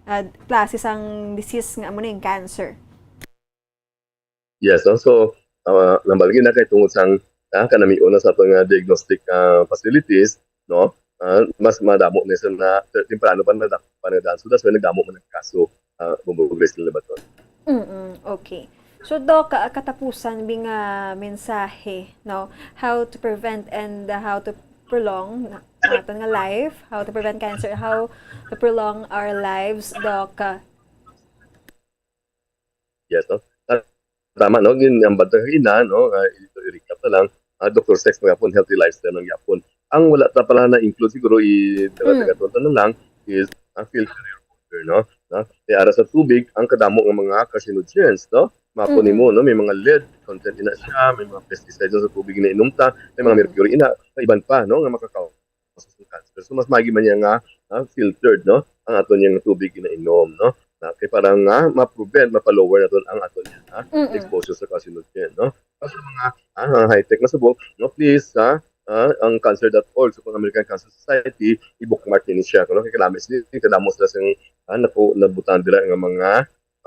ah, klase sang disease nga amo na yung cancer? Yes, no? So, ah, nang balgi na kay tungod sang, ah, kanamion na sa aton nga diagnostic, ah, facilities, no? Ah, mas madamo na sa na, temprano pa na, pa na daan. So, that's why nagdamo man ang kaso, ah, Bombo Grace Lalabaton. Mm, okay. So, Doc, ah, katapusan bi nga mensahe, no? How to prevent and, uh, how to prolong na, naton nga life, how to prevent cancer, how to prolong our lives, Doc. Yes, no? Ta-, tama, no? Gin-, ang bantay ina, no? Ah, i-, i-recap na lang. Ah, Doctor Sex, mga pon, healthy lifestyle ng yapon. Ang wala ta pala na-include siguro, i-, taga-, Mm. taga-, na lang is, ah, filter your water, no? No? Kaya ara sa tubig, ang kadamo nga mga carcinogens, no? Mako Mm-mm. nimo, no? May mga lead content ina siya, may mga pesticides sa tubig na inom ta, may mga Mm-mm. mercury ina, may iban pa, no? Nga makakaw-, sa cancer. So, mas maigi man niya nga, ah, filtered, no? Ang ato niyang tubig ginainom, no? Na, kay para nga ma-prevent, mapa-lower naton ang ato niya, ah, Mm-mm. exposure sa carcinogen, no? Kasi mga, ah, high-tech na subok, no? Please, ah, ah, ang cancer dot org, sa American Cancer Society, i-bookmark niyo siya, no? Kay kalami sila, kadamo sila sing, ah, naku-, nabutang dira nga mga,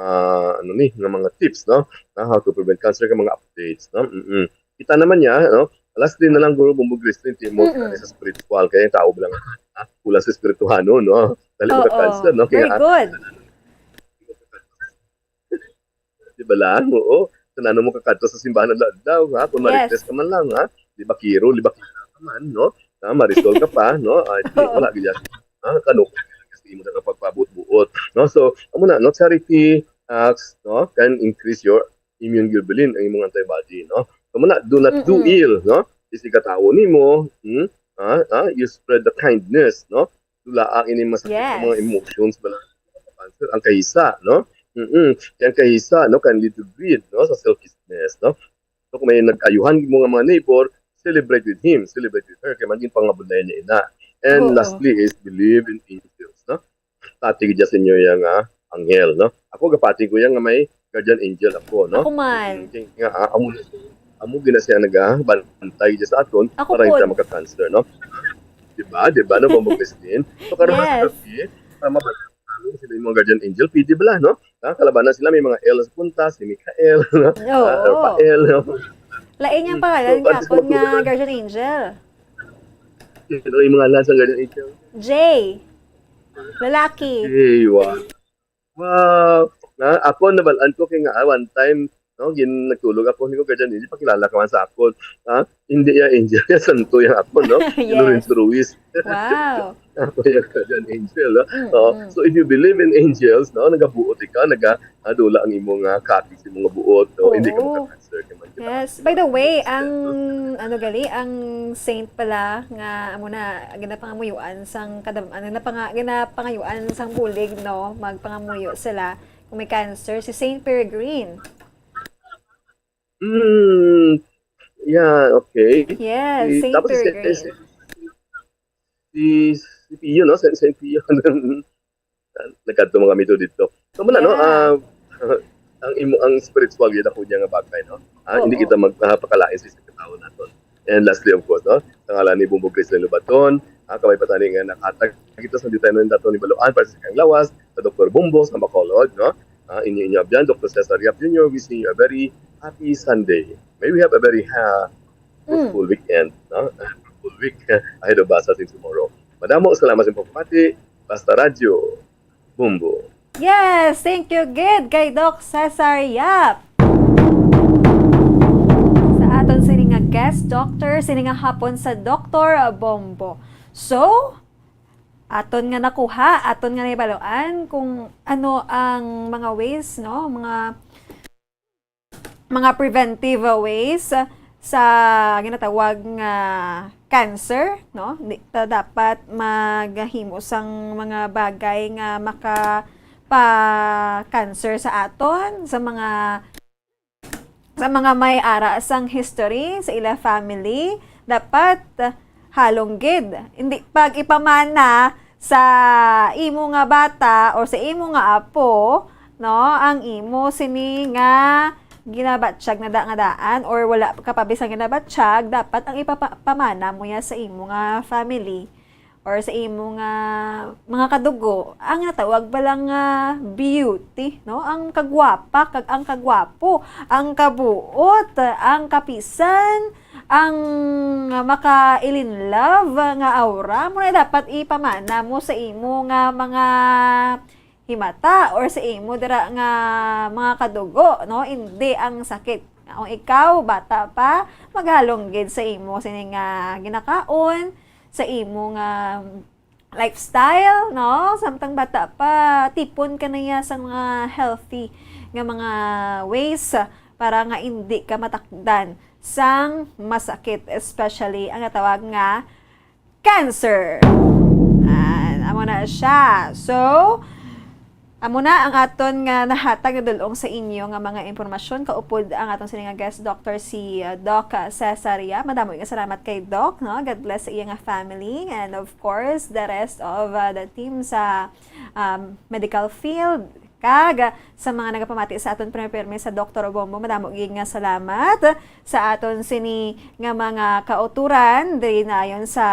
ah, ano ni, nga mga tips, no? Na how to prevent cancer, nga mga updates, no? Mm-mm. Kita naman niya, no? Last din na lang, guro, Bombo Grace, yung timo Mm-mm. sa spiritual, kaya yung tao lang, ah, kulang sa spirituhano, no? Dali Oo. Maka-cancer, no? Kaya, Very ah, good. Di ba lang? Oo. Kung ano mo kakadto sa simbahan adlaw-adlaw, ha? Kung Yes. Marites ka man lang, ha? Di ba, Kiro, di ba, Kira ka man, no? Ha? Marisol ka pa, no? Ay, Oo. wala, gid yan. Ha? Kano, kasi mo na kapagpabuot-buot, no? So, amo na, no? Charity acts, no? Can increase your immune globulin, ang imong antibody, no? So, amo na, do not do Mm-mm. ill, no? Is ikatawo nimo, hmm? Ha? Ha? You spread the kindness, no? Dulaa ini masakit Yes. nga mga emotions, bala, ang kahisa, no? Mm-mm. Kaya ang kahisa, no, can lead to greed, no, sa selfishness, no? So, kung may nag-ayuhan mo nga mga neighbor, celebrate with him, celebrate with her, kaya maging pangabunay niya ina. And Oo. lastly is believe in angels, no? Pati gid sa inyo yang, ah, anghel, no? Ako, gapati ko yang nga may guardian angel ako, no? Ako man. Mm, kaya nga, ah, amo, amo gina siya nagabantay dyan sa aton Ako para hindi pod. tayo magka-cancer, no? Diba? Diba? No, Bombo Christine? So, karon Yes. sa gabi, para mabantay sila yung mga guardian angel, pwede bala, no? Ha? Kalabanan sila, may mga L sa punta, si Michael, no? Oo. Ah, Rafael, no? Lain niyang Hmm. pangalan So, ka, at kung nga siguro guardian angel. Sino yung mga alas ang guardian angel? Jay. Lalaki. Jay, wow. Wow. Na, ako, nabalaan ko kay nga, ah, one time, no, gin-, nagtulog ako, ni ko, "Guardian angel, pakilala ka man sa akon." Ha? Hindi ya angel, ya santo ya ako, no? Yes. Lorenzo Ruiz. Wow. Ako ya guardian angel, no? Mm, So, mm. so if you believe in angels, no, nagabuot ikaw, naga-, ah, dula ang imong, ah, kapit sa imong buot, no? Hindi ka Oo. magka-cancer, ka man. Yes. By the way, ang, ano gali, ang saint pala nga amo na ginapangamuyuan sang kadam-, ano, napanga-, ginapangayuan sang bulig, no? Magpangamuyo sila kung may cancer, si Saint Peregrine. Mm. Yeah, okay. Yes, Si, Saint tapos si, Peregrine. si, si, si Pio, no? Si, si Pio. Nagkadto mga mito dito. So, muna, no? Yeah. Ah, ang imo, ang spiritual, yun ako niya nga bagay, no? Ah, hindi Oo. kita magpakalain sa isang tao naton. And lastly, of course, no? Sa ngalan ni Bombo Grace Lobaton, Ah, kabay pa tani nga nakahatag kita sa detalyado naton ni baluan para sa kang lawas sa Doktor Bombo sa Bacolod, no? Ah, inyo inyo abyan, Doktor Cesar Yap Junior, wishing you a very happy Sunday. May we have a very ha- fruitful weekend, no? Fruitful week ahead of us since tomorrow. Madamo salamat sa pagpamati. Basta Radyo, Bombo. Yes, thank you gid kay Doc Cesar Yap. Sa aton sini nga guest doctor, sini nga hapon sa Doktor Bombo. So, aton nga nakuha, aton nga nahibaluan kung ano ang mga ways, no, mga mga preventive ways sa ginatawag nga cancer, no? Di ta dapat maghimo sang mga bagay nga maka pa cancer sa aton, sa mga sa mga may ara sang history sa ila family, dapat halong gid. Hindi pag ipamana sa imo nga bata or sa imo nga apo, no, ang imo sini nga ginabatyag na da nga daan or wala ka pa bisan ginabatyag, dapat ang ipapamana mo ya sa imo nga family or sa imo nga mga kadugo, ang natawag pa lang nga beauty, no? Ang kagwapa, kag ang kagwapo, ang kabuot, ang kapisan, ang maka-in love nga aura mo na dapat ipamana mo sa imo nga mga himata or sa imo dira nga mga kadugo, no? Hindi ang sakit. Kung ikaw bata pa, maghalong gid sa imo sini nga ginakaon, sa imo nga lifestyle, no? Samtang bata pa, tipon ka na ya sa mga healthy nga mga ways para nga hindi ka matakdan sang masakit, especially ang natawag nga cancer. Ah, amo na siya. So, amo na ang aton nga nahatag nga dul-ong sa inyo nga mga impormasyon. Kaupod ang aton sini nga guest doctor, si uh, Doc Cesaria. Madamo nga salamat kay Doc, no? God bless sa iya nga family and of course the rest of uh, the team sa um, medical field. Kag sa mga nagapamati sa aton pirmi-pirmi sa Doktor Bombo, madamo gid nga salamat sa aton sini nga mga kauturan diri nayon sa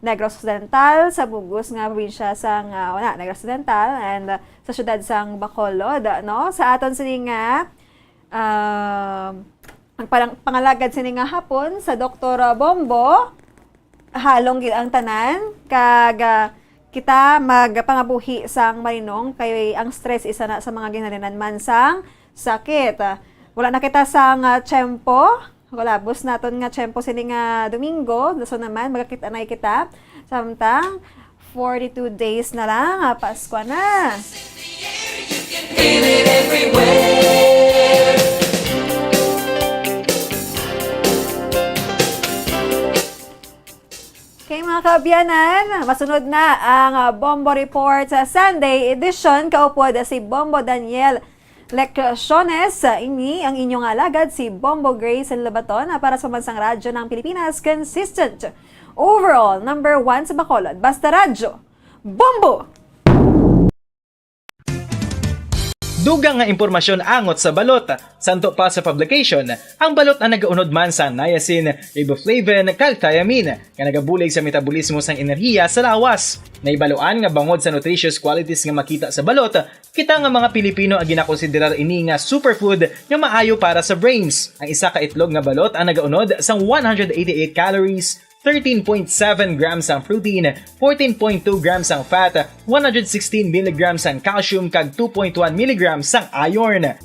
Negros Occidental, sa bug-os nga probinsya sang uh, wala, Negros Occidental and uh, sa siyudad sang Bacolod, no? Sa aton sini nga um, ang parang pangalagad sini nga hapon sa Doktor Bombo, halong gid ang tanan kag ah, kita magpangabuhi sang malinong kay ang stress isa na sa mga ginhalinan man sang sakit. Ah, wala na kita sang ah, tiyempo. Kalabos naton nga tiyempo sini nga Domingo. Dason naman magkakita na kita samtang forty-two days na lang, ah, Pasko na. Feel it everywhere. Okay, mga kaabyanan, masunod na ang ah, Bombo Report sa Sunday edition. Kaupod si Bombo Daniel Lecciones. Ini ang inyong alagad, si Bombo Grace Lobaton, ah, para sa Mansang Radyo ng Pilipinas. Consistent. Overall, number one sa Bacolod. Basta Radyo. Bombo! Dugang nga impormasyon angot sa balot. Santo pa sa publication, ang balot ang nagaunod man sa niacin, riboflavin, kag thiamine, nga nagabulig sa metabolismo sang enerhiya sa lawas. Naibaluan nga bangod sa nutritious qualities nga makita sa balot, kita nga mga Pilipino ang ginakonsiderar ini nga superfood nga maayo para sa brains. Ang isa ka itlog nga balot ang nagaunod sang one hundred eighty-eight calories, thirteen point seven grams ang protein, fourteen point two grams ang fat, one hundred sixteen milligrams ang calcium, kag two point one milligrams ang iron.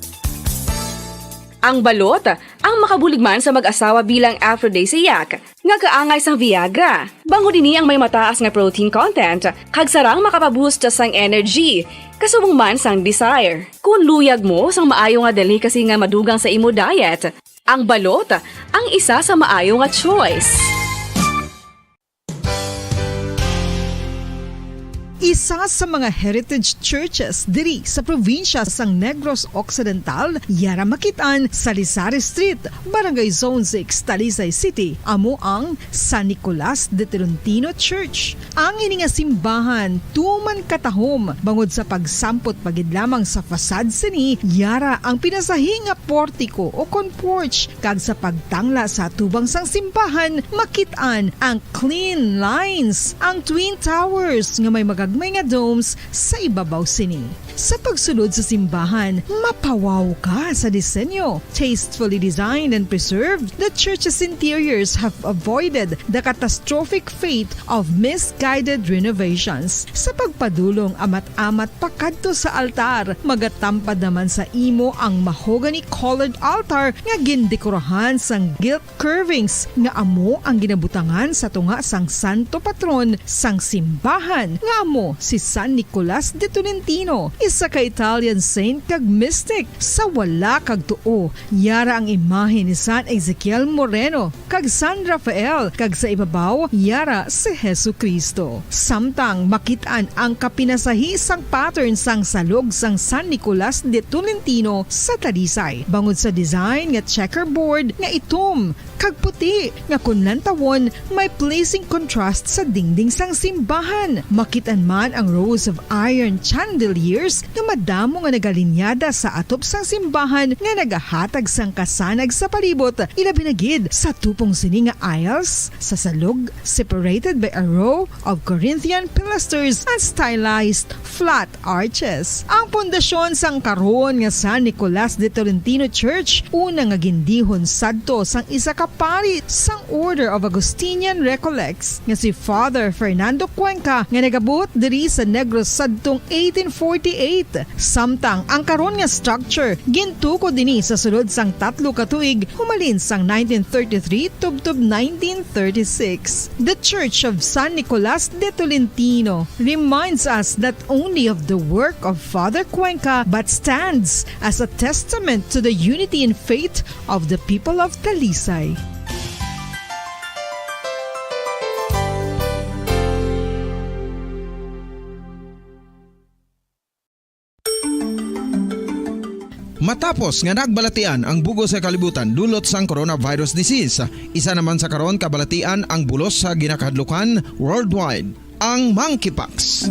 Ang balot ang makabulig man sa mag-asawa bilang aphrodisiac nga kaangay sang Viagra. Bangod ini ang may mataas nga protein content kag sarang makapaboost sang energy, kasubong man sang desire. Kung luyag mo sang maayo nga delicacy nga madugang sa imo diet, ang balot ang isa sa maayo nga choice. Isa sa mga heritage churches diri sa probinsya sang Negros Occidental, yara makit-an sa Lisari Street, Barangay Zone six, Talisay City, amo ang San Nicolas de Tolentino Church. Ang ini nga simbahan tuman katahom bangod sa pagsampot pa gid lamang sa facade sini, yara ang pinasahi nga portiko o kon porch, kag sa pagtangla sa atubang sang simbahan, makit-an ang clean lines, ang twin towers nga may magagmay nga domes sa ibabaw sini. Sa pagsulod sa simbahan, mapawaw ka sa disenyo. Tastefully designed and preserved, the church's interiors have avoided the catastrophic fate of misguided renovations. Sa pagpadulong amat-amat pakadto sa altar, magatampad naman sa imo ang mahogany-colored altar nga gindekorahan sang gilt curvings nga amo ang ginabutangan sa tunga sang santo patron sang simbahan, nga amo si San Nicolas de Tolentino, isa ka Italian saint kag mystic. Sa wala kag tuo, yara ang imahe ni San Ezekiel Moreno kag San Rafael, kag sa ibabaw, yara si Jesu-Cristo. Samtang makit-an ang kapinasahi sang pattern sang salog sang San Nicolas de Tolentino sa Talisay, bangod sa design nga checkerboard nga itom kag puti nga kon lantawon may pleasing contrast sa dingding sang simbahan. Makit-an man ang rows of iron chandeliers nga madamo nga nagalinyada sa atop sang simbahan nga nagahatag sang kasanag sa palibot, ilabi na gid sa tupong sini nga aisles sa salog, separated by a row of Corinthian pilasters and stylized flat arches. Ang pundasyon sang karon nga San Nicolas de Tolentino Church, una nga gindihon sadto sang isa ka pari sang Order of Augustinian Recollects nga si Father Fernando Cuenca, nga nagabot diri sa Negros sadtong eighteen forty-eight. Samtang ang karon nga structure gintukod ini sa sulod sang tatlo ka tuig, humalin sang nineteen thirty-three tubtob nineteen thirty-six. The Church of San Nicolas de Tolentino reminds us not only of the work of Father Cuenca, but stands as a testament to the unity in faith of the people of Talisay. Matapos nga nagbalatian ang bug-os nga kalibutan dulot sang coronavirus disease, isa naman sa karon kabalatian ang bulos sa ginakahadlukan worldwide, ang monkeypox.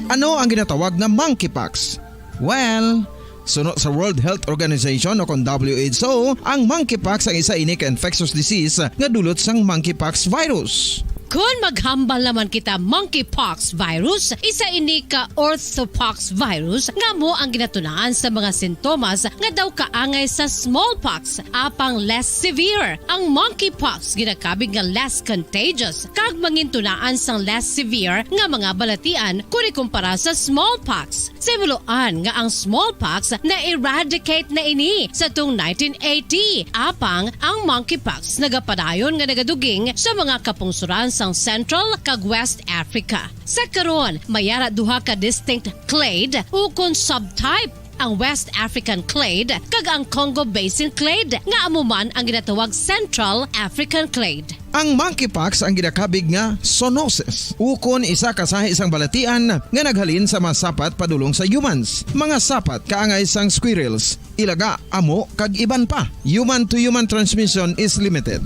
Ano ang ginatawag nga monkeypox? Well, suno sa World Health Organization o kon W H O, ang monkeypox ang isa ini ka infectious disease nga dulot sang monkeypox virus. Kon maghambal naman kita monkeypox virus, isa ini ka orthopox virus nga amo ang ginatunaan sa mga sintomas nga daw kaangay sa smallpox, apang less severe. Ang monkeypox ginakabig nga less contagious kag mangintunaan sang less severe nga mga balatian kon ikumpara sa smallpox. Sa himuloan nga ang smallpox na-eradicate na ini sa tung nineteen eighty, apang ang monkeypox nagapadayon nga nagaduging sa mga kapungsoran sang Central kag West Africa. Sa karon, may ara duha ka distinct clade ukon subtype, ang West African clade kag ang Congo Basin clade, nga amo man ang ginatawag Central African clade. Ang monkeypox ang ginakabig nga zoonosis, ukon isa ka sahi sang balatian nga naghalin sa mga sapat padulong sa humans. Mga sapat kaangay sang squirrels, ilaga, amo, kag iban pa. Human-to-human transmission is limited.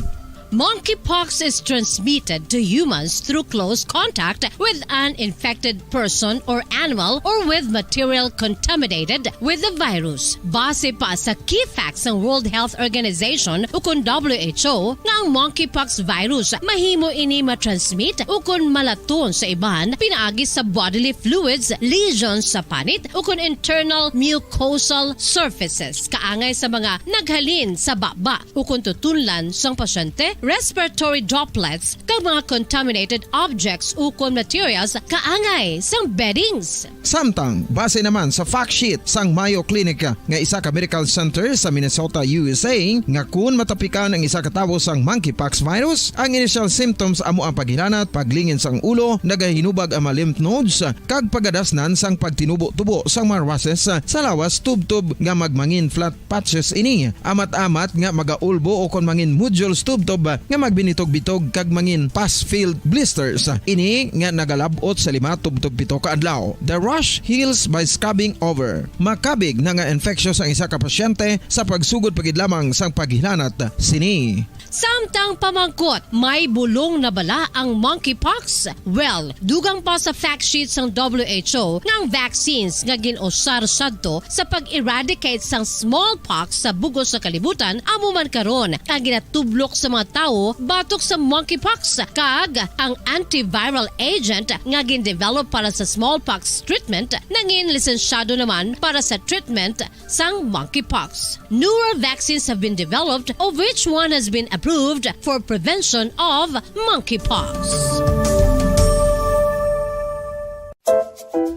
Monkeypox is transmitted to humans through close contact with an infected person or animal or with material contaminated with the virus. Base pa sa key facts sang World Health Organization ukon W H O nga ang monkeypox virus mahimo ini matransmit ukon malaton sa iban pinaagi sa bodily fluids, lesions sa panit ukon internal mucosal surfaces kaangay sa mga naghalin sa baba ukon tutunlan sang pasyente, respiratory droplets, kag mga contaminated objects ukon materials kaangay sang beddings. Samtang, base naman sa fact sheet sang Mayo Clinic nga isa ka medical center sa Minnesota, U S A, nga kun matapikan ang isa ka tawo sang monkeypox virus, ang initial symptoms amo ang paghilanat, paglingin sang ulo, nagahinubag ang mga lymph nodes, kag pagadasnan sang pagtinubo-tubo sang mga rushes sa lawas tubtob nga magmangin flat patches ini, amat-amat nga magaulbo o kon mangin nodules tubtob nga magbinitog-bitog kag mangin pus-filled blisters. Ini nga nagalab-ot sa lima tubtob pito ka adlaw. The rash heals by scabbing over. Makabig na nga infectious ang isa ka pasyente sa pagsugod pa gid lamang sang paghilanat sini. Samtang pamangkot, may bulong na bala ang monkeypox? Well, dugang pa sa fact sheet sang W H O nga ang vaccines nga gin-usar sadto sa pag-eradicate sang smallpox sa bug-os nga kalibutan amo man karon ang ginatublok sa mga tawo batok sa monkeypox, kag ang antiviral agent nga gin-develop para sa smallpox treatment nangin lisensyado naman para sa treatment sang monkeypox. Newer vaccines have been developed, of which one has been approved for prevention of monkeypox.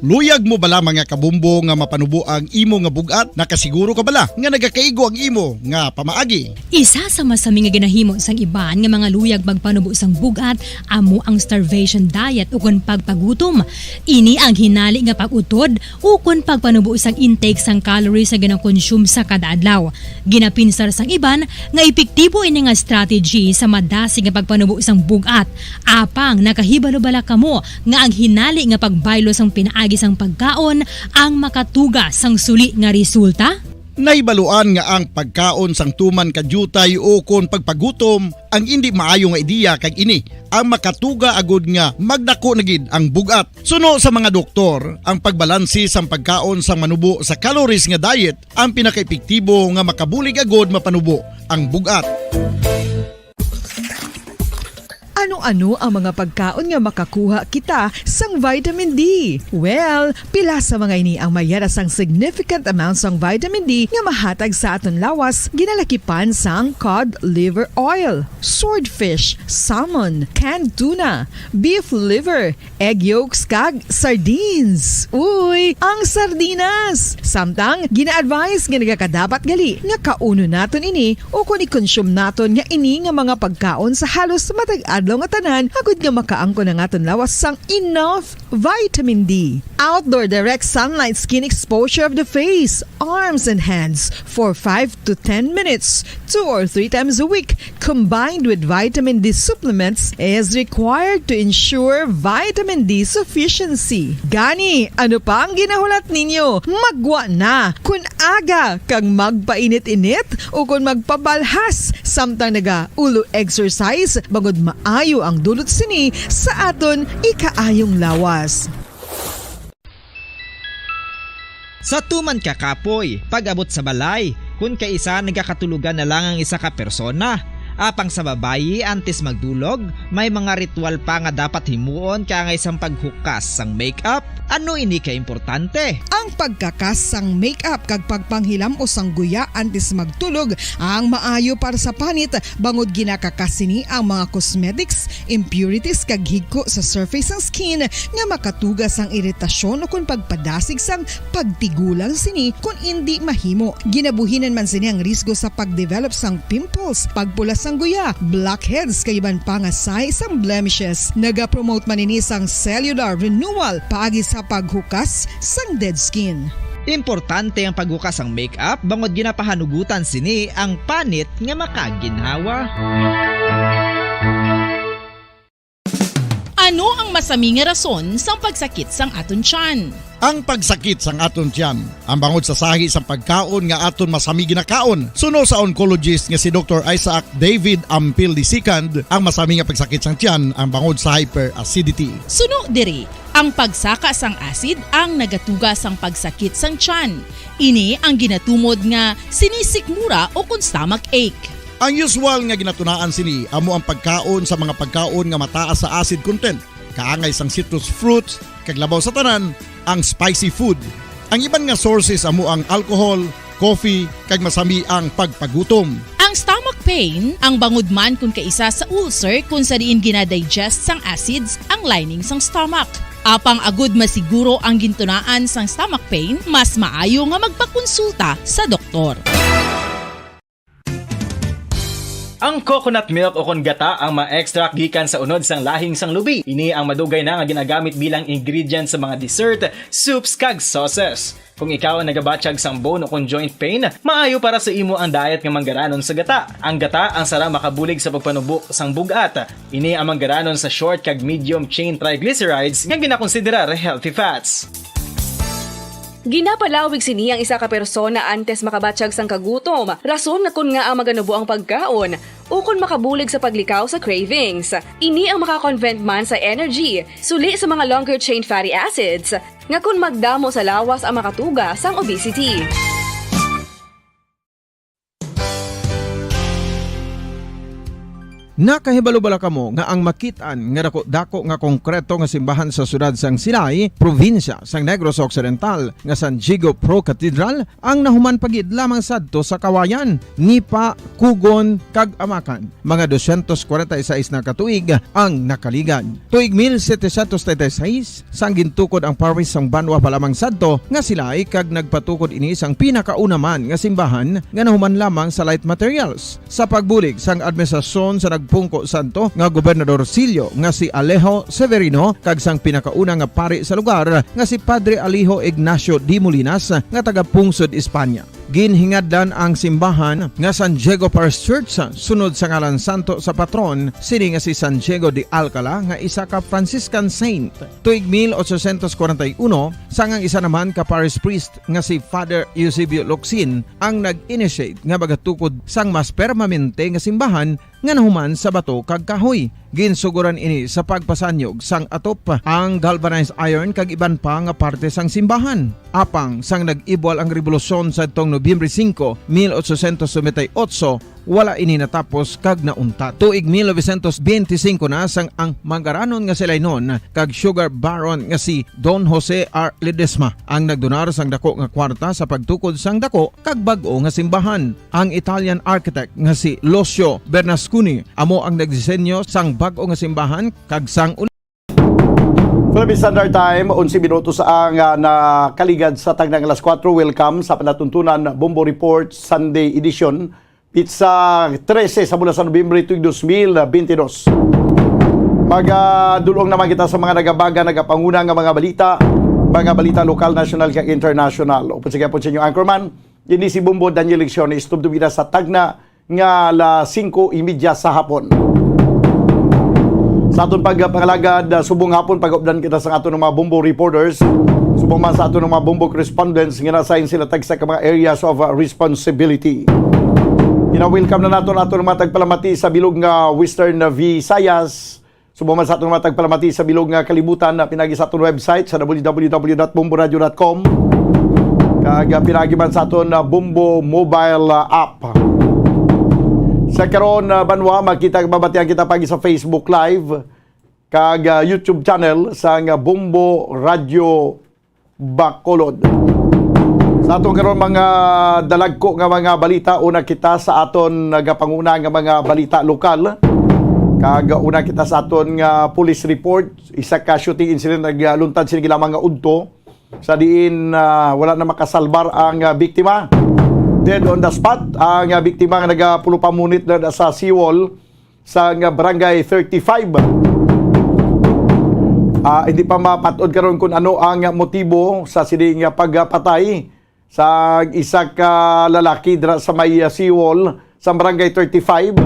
Luyag mo bala, mga kabombo, nga mapanubo ang imo nga bug-at? Nakasiguro ka bala nga nagakaigo ang imo nga pamaagi? Isa sa masami nga ginahimo sang iban nga mga luyag magpanubo sang bug-at amo ang starvation diet ukon pagpagutom. Ini ang hinali nga pag-utod ukon pagpanubo sang intake sang calories nga ginakonsume sa kada adlaw. Ginapinsar sang iban nga epektibo ini nga strategy sa madasig nga pagpanubo sang bug-at. Apang nakahibalo bala kamo nga ang hinali nga pagbaylo sang pinaagi sang pagkaon ang makatuga sang suli nga resulta? Nahibaluan nga ang pagkaon sang tuman ka diutay ukon pagpagutom ang indi maayo nga ideya, kag ini ang makatuga agud nga magdako na gid ang bug-at. Suno sa mga doktor, ang pagbalansi sang pagkaon sang manubo sa calories nga diet ang pinakaepektibo nga makabulig agud mapanubo ang bug-at. Ano-ano ang mga pagkaon nga makakuha kita sang vitamin D? Well, pila sa mga ini ang mayara sang significant amount sang vitamin D nga mahatag sa aton lawas, ginalakipan sang cod liver oil, swordfish, salmon, canned tuna, beef liver, egg yolks, kag sardines. Uy, ang sardinas! Samtang gina-advise nga nagakadapat gali nga kaunon naton ini ukon i-consume naton nga ini nga mga pagkaon sa halos matag adlaw nga tanan, agud nga makaangkon ang aton lawas sang enough vitamin D. Outdoor direct sunlight skin exposure of the face, arms, and hands for five to ten minutes, two or three times a week, combined with vitamin D supplements, is required to ensure vitamin D sufficiency. Gani, ano pa ang ginahulat ninyo? Maggwa na! Kun aga kag magpainit-init ukon magpabalhas samtang naga-ulo exercise, bangod maayo ang dulot sini sa aton ikaayong lawas. Sa tuman ka kapoy, pag-abot sa balay, kun kaisa nagakatulogan na lang ang isa ka persona. Apang sa babayi, antes magdulog, may mga ritual pa nga dapat himuon kaangay sang paghukas sang makeup. Ano ini ka importante? Ang pagkakas sang makeup kag pagpanghilam-os sang guya antes magtulog ang maayo para sa panit, bangod ginakakas sini ang mga cosmetics, impurities, kag higko sa surface sang skin nga makatuga sang iritasyon ukon pagpadasig sang pagtigulang sini kon indi mahimo. Ginabuhinan man sini ang risgo sa pagdevelop sang pimples, pagpula sang guya, blackheads, kag iban pa nga sahi sang blemishes. Nagapromote man ini sang cellular renewal paagi sa paghukas sang dead skin. Importante ang paghukas sang makeup bangod ginapahanugutan sini ang panit nga makaginhawa. Ano ang masami nga rason sang pagsakit sang aton tiyan? Ang pagsakit sang aton tiyan, ang bangod sa sahi sang pagkaon nga aton masami ginakaon, suno sa oncologist nga si Doktor Isaac David Ampil the second, ang masami nga pagsakit sang tiyan ang bangod sa hyperacidity. Suno diri, ang pagsaka sang acid ang nagatuga sang pagsakit sang tiyan. Ini ang ginatumod nga sinisikmura ukon stomach ache. Ang usual nga ginatunaan sini amo ang pagkaon sa mga pagkaon nga mataas sa acid content, kaangay sang citrus fruits, kag labaw sa tanan, ang spicy food. Ang iban nga sources amo ang alcohol, coffee, kag masami ang pagpagutom. Ang stomach pain, ang bangod man kun kaisa sa ulcer kun sa diin ginadigest sang acids ang lining sang stomach. Apang agud masiguro ang gintunaan sang stomach pain, mas maayo nga magpakonsulta sa doktor. Ang coconut milk o kon gata ang ma-extract gikan sa unod sang lahing sang lubi. Ini ang madugay na nga ginagamit bilang ingredient sa mga dessert, soups, kag sauces. Kung ikaw ang nagabatyag sang bone o kon joint pain, maayo para sa imo ang diet nga manggaranon sa gata. Ang gata ang sara makabulig sa pagpanubo sang bug-at. Ini ang manggaranon sa short kag medium chain triglycerides nga ginakonsiderar healthy fats. Ginapalawig sini ang isa ka persona antes makabatyag sang kagutom, rason nga kon ngaa maganubo ang pagkaon, ukon makabulig sa paglikaw sa cravings. Ini ang makakonvent man sa energy, suli sa mga longer chain fatty acids, nga kon magdamo sa lawas ang makatuga sang obesity. Nakahibalo bala kamo nga ang makit-an nga dako-dako nga konkreto nga simbahan sa siyudad sang Silay, probinsya sang Negros Occidental, nga San Diego Pro Cathedral, ang nahuman pa gid lamang sadto sa Kawayan, Nipa, Kugon, kag Amacan? Mga dosyentos kwarenta y seis na ka tuig ang nakaligad. Tuig mil setecientos treinta y seis, sang gintukod ang parish sang banwa pa lamang sadto nga Silay, kag nagpatukod ini sang pinakauna man nga simbahan nga nahuman lamang sa light materials. Sa pagbulig sang administrasyon sa nagpungko sadto nga gobernadorcillo nga si Alejo Severino kag sang pinakauna nga pari sa lugar nga si Padre Alejo Ignacio de Molinas nga taga-pungsod Espanya. Ginhingadlan ang simbahan nga San Diego Parish Church sunod sa ngalan santo sa patron sini nga si San Diego de Alcala nga isa ka Franciscan saint. Tuig mil ochocientos kwarenta y uno, sang ang isa naman ka parish priest nga si Father Eusebio Locsin ang nag-initiate nga magatukod sang mas permanente nga simbahan nga nahuman sa bato kag kahoy. Ginsuguran ini sa pagpasanyog sang atop, ang galvanized iron kag iban pa nga parte sang simbahan. Apang sang nag-ibwal ang rebolusyon sadtong Nobyembre singko, mil ochocientos noventa y ocho, wala ini natapos kag nauntat. Tuig mil novecientos benti singko na sang ang manggaranon nga Silaynon kag sugar baron nga si Don Jose R. Ledesma ang nagdonar sang dako nga kwarta sa pagtukod sang dako kag bag-o nga simbahan. Ang Italian architect nga si Lucio Bernasconi amo ang nagdisenyo sang bag-o nga simbahan kag sang ul- Philippine Standard Time, onse minutos ang, ah, nakaligad sa tagna nga alas kuwatro. Welcome sa panatuntunan Bombo Report Sunday Edition, pitsa trese sa bulan sa Nobyembre tuig dos mil benti dos. Magadulong naman kita sa mga nagabaga, nagapanguna nga mga balita, mga balita lokal, national, kag international. Upod sa gihapon sa inyo anchorman, ini si Bombo Daniel Lecciones. Tubtob kita sa tagna nga alas singko y media sa hapon. Sa aton pagpangalagad, ah, subong hapon, pag-updan kita sa aton mga Bombo reporters, subong man sa aton mga Bombo correspondents nga na-assign sila tagsa ka mga areas of, ah, responsibility. Gina-welcome na naton aton mga tagpalamati sa bilog nga Western Visayas, subong man sa aton mga tagpalamati sa bilog nga kalibutan, na pinagi sa aton website sa w w w dot bomboradio dot com, kag, ah, pinagi man sa aton, ah, Bombo mobile, ah, app. Sa karon, ah, banwa, makita, mabatian kita pagi sa Facebook Live kag, ah, YouTube channel sang, ah, Bombo Radio Bacolod. Sa aton karon mga dalagko nga mga balita, una kita sa aton nagapanguna nga mga balita lokal. Kag una kita sa aton nga police report, isa ka shooting incident nagluntad sini lamang nga udto, sa diin, ah, wala na makasalbar ang, ah, biktima. Dead on the spot ang, ah, biktima nga nagapulo pa munit na sa seawall sa nga Barangay thirty-five. Ah, hindi pa mapat-od karon kung ano ang motibo sa sini nga pagpatay sa isa ka lalaki dira sa may, ah, seawall sa Barangay thirty-five.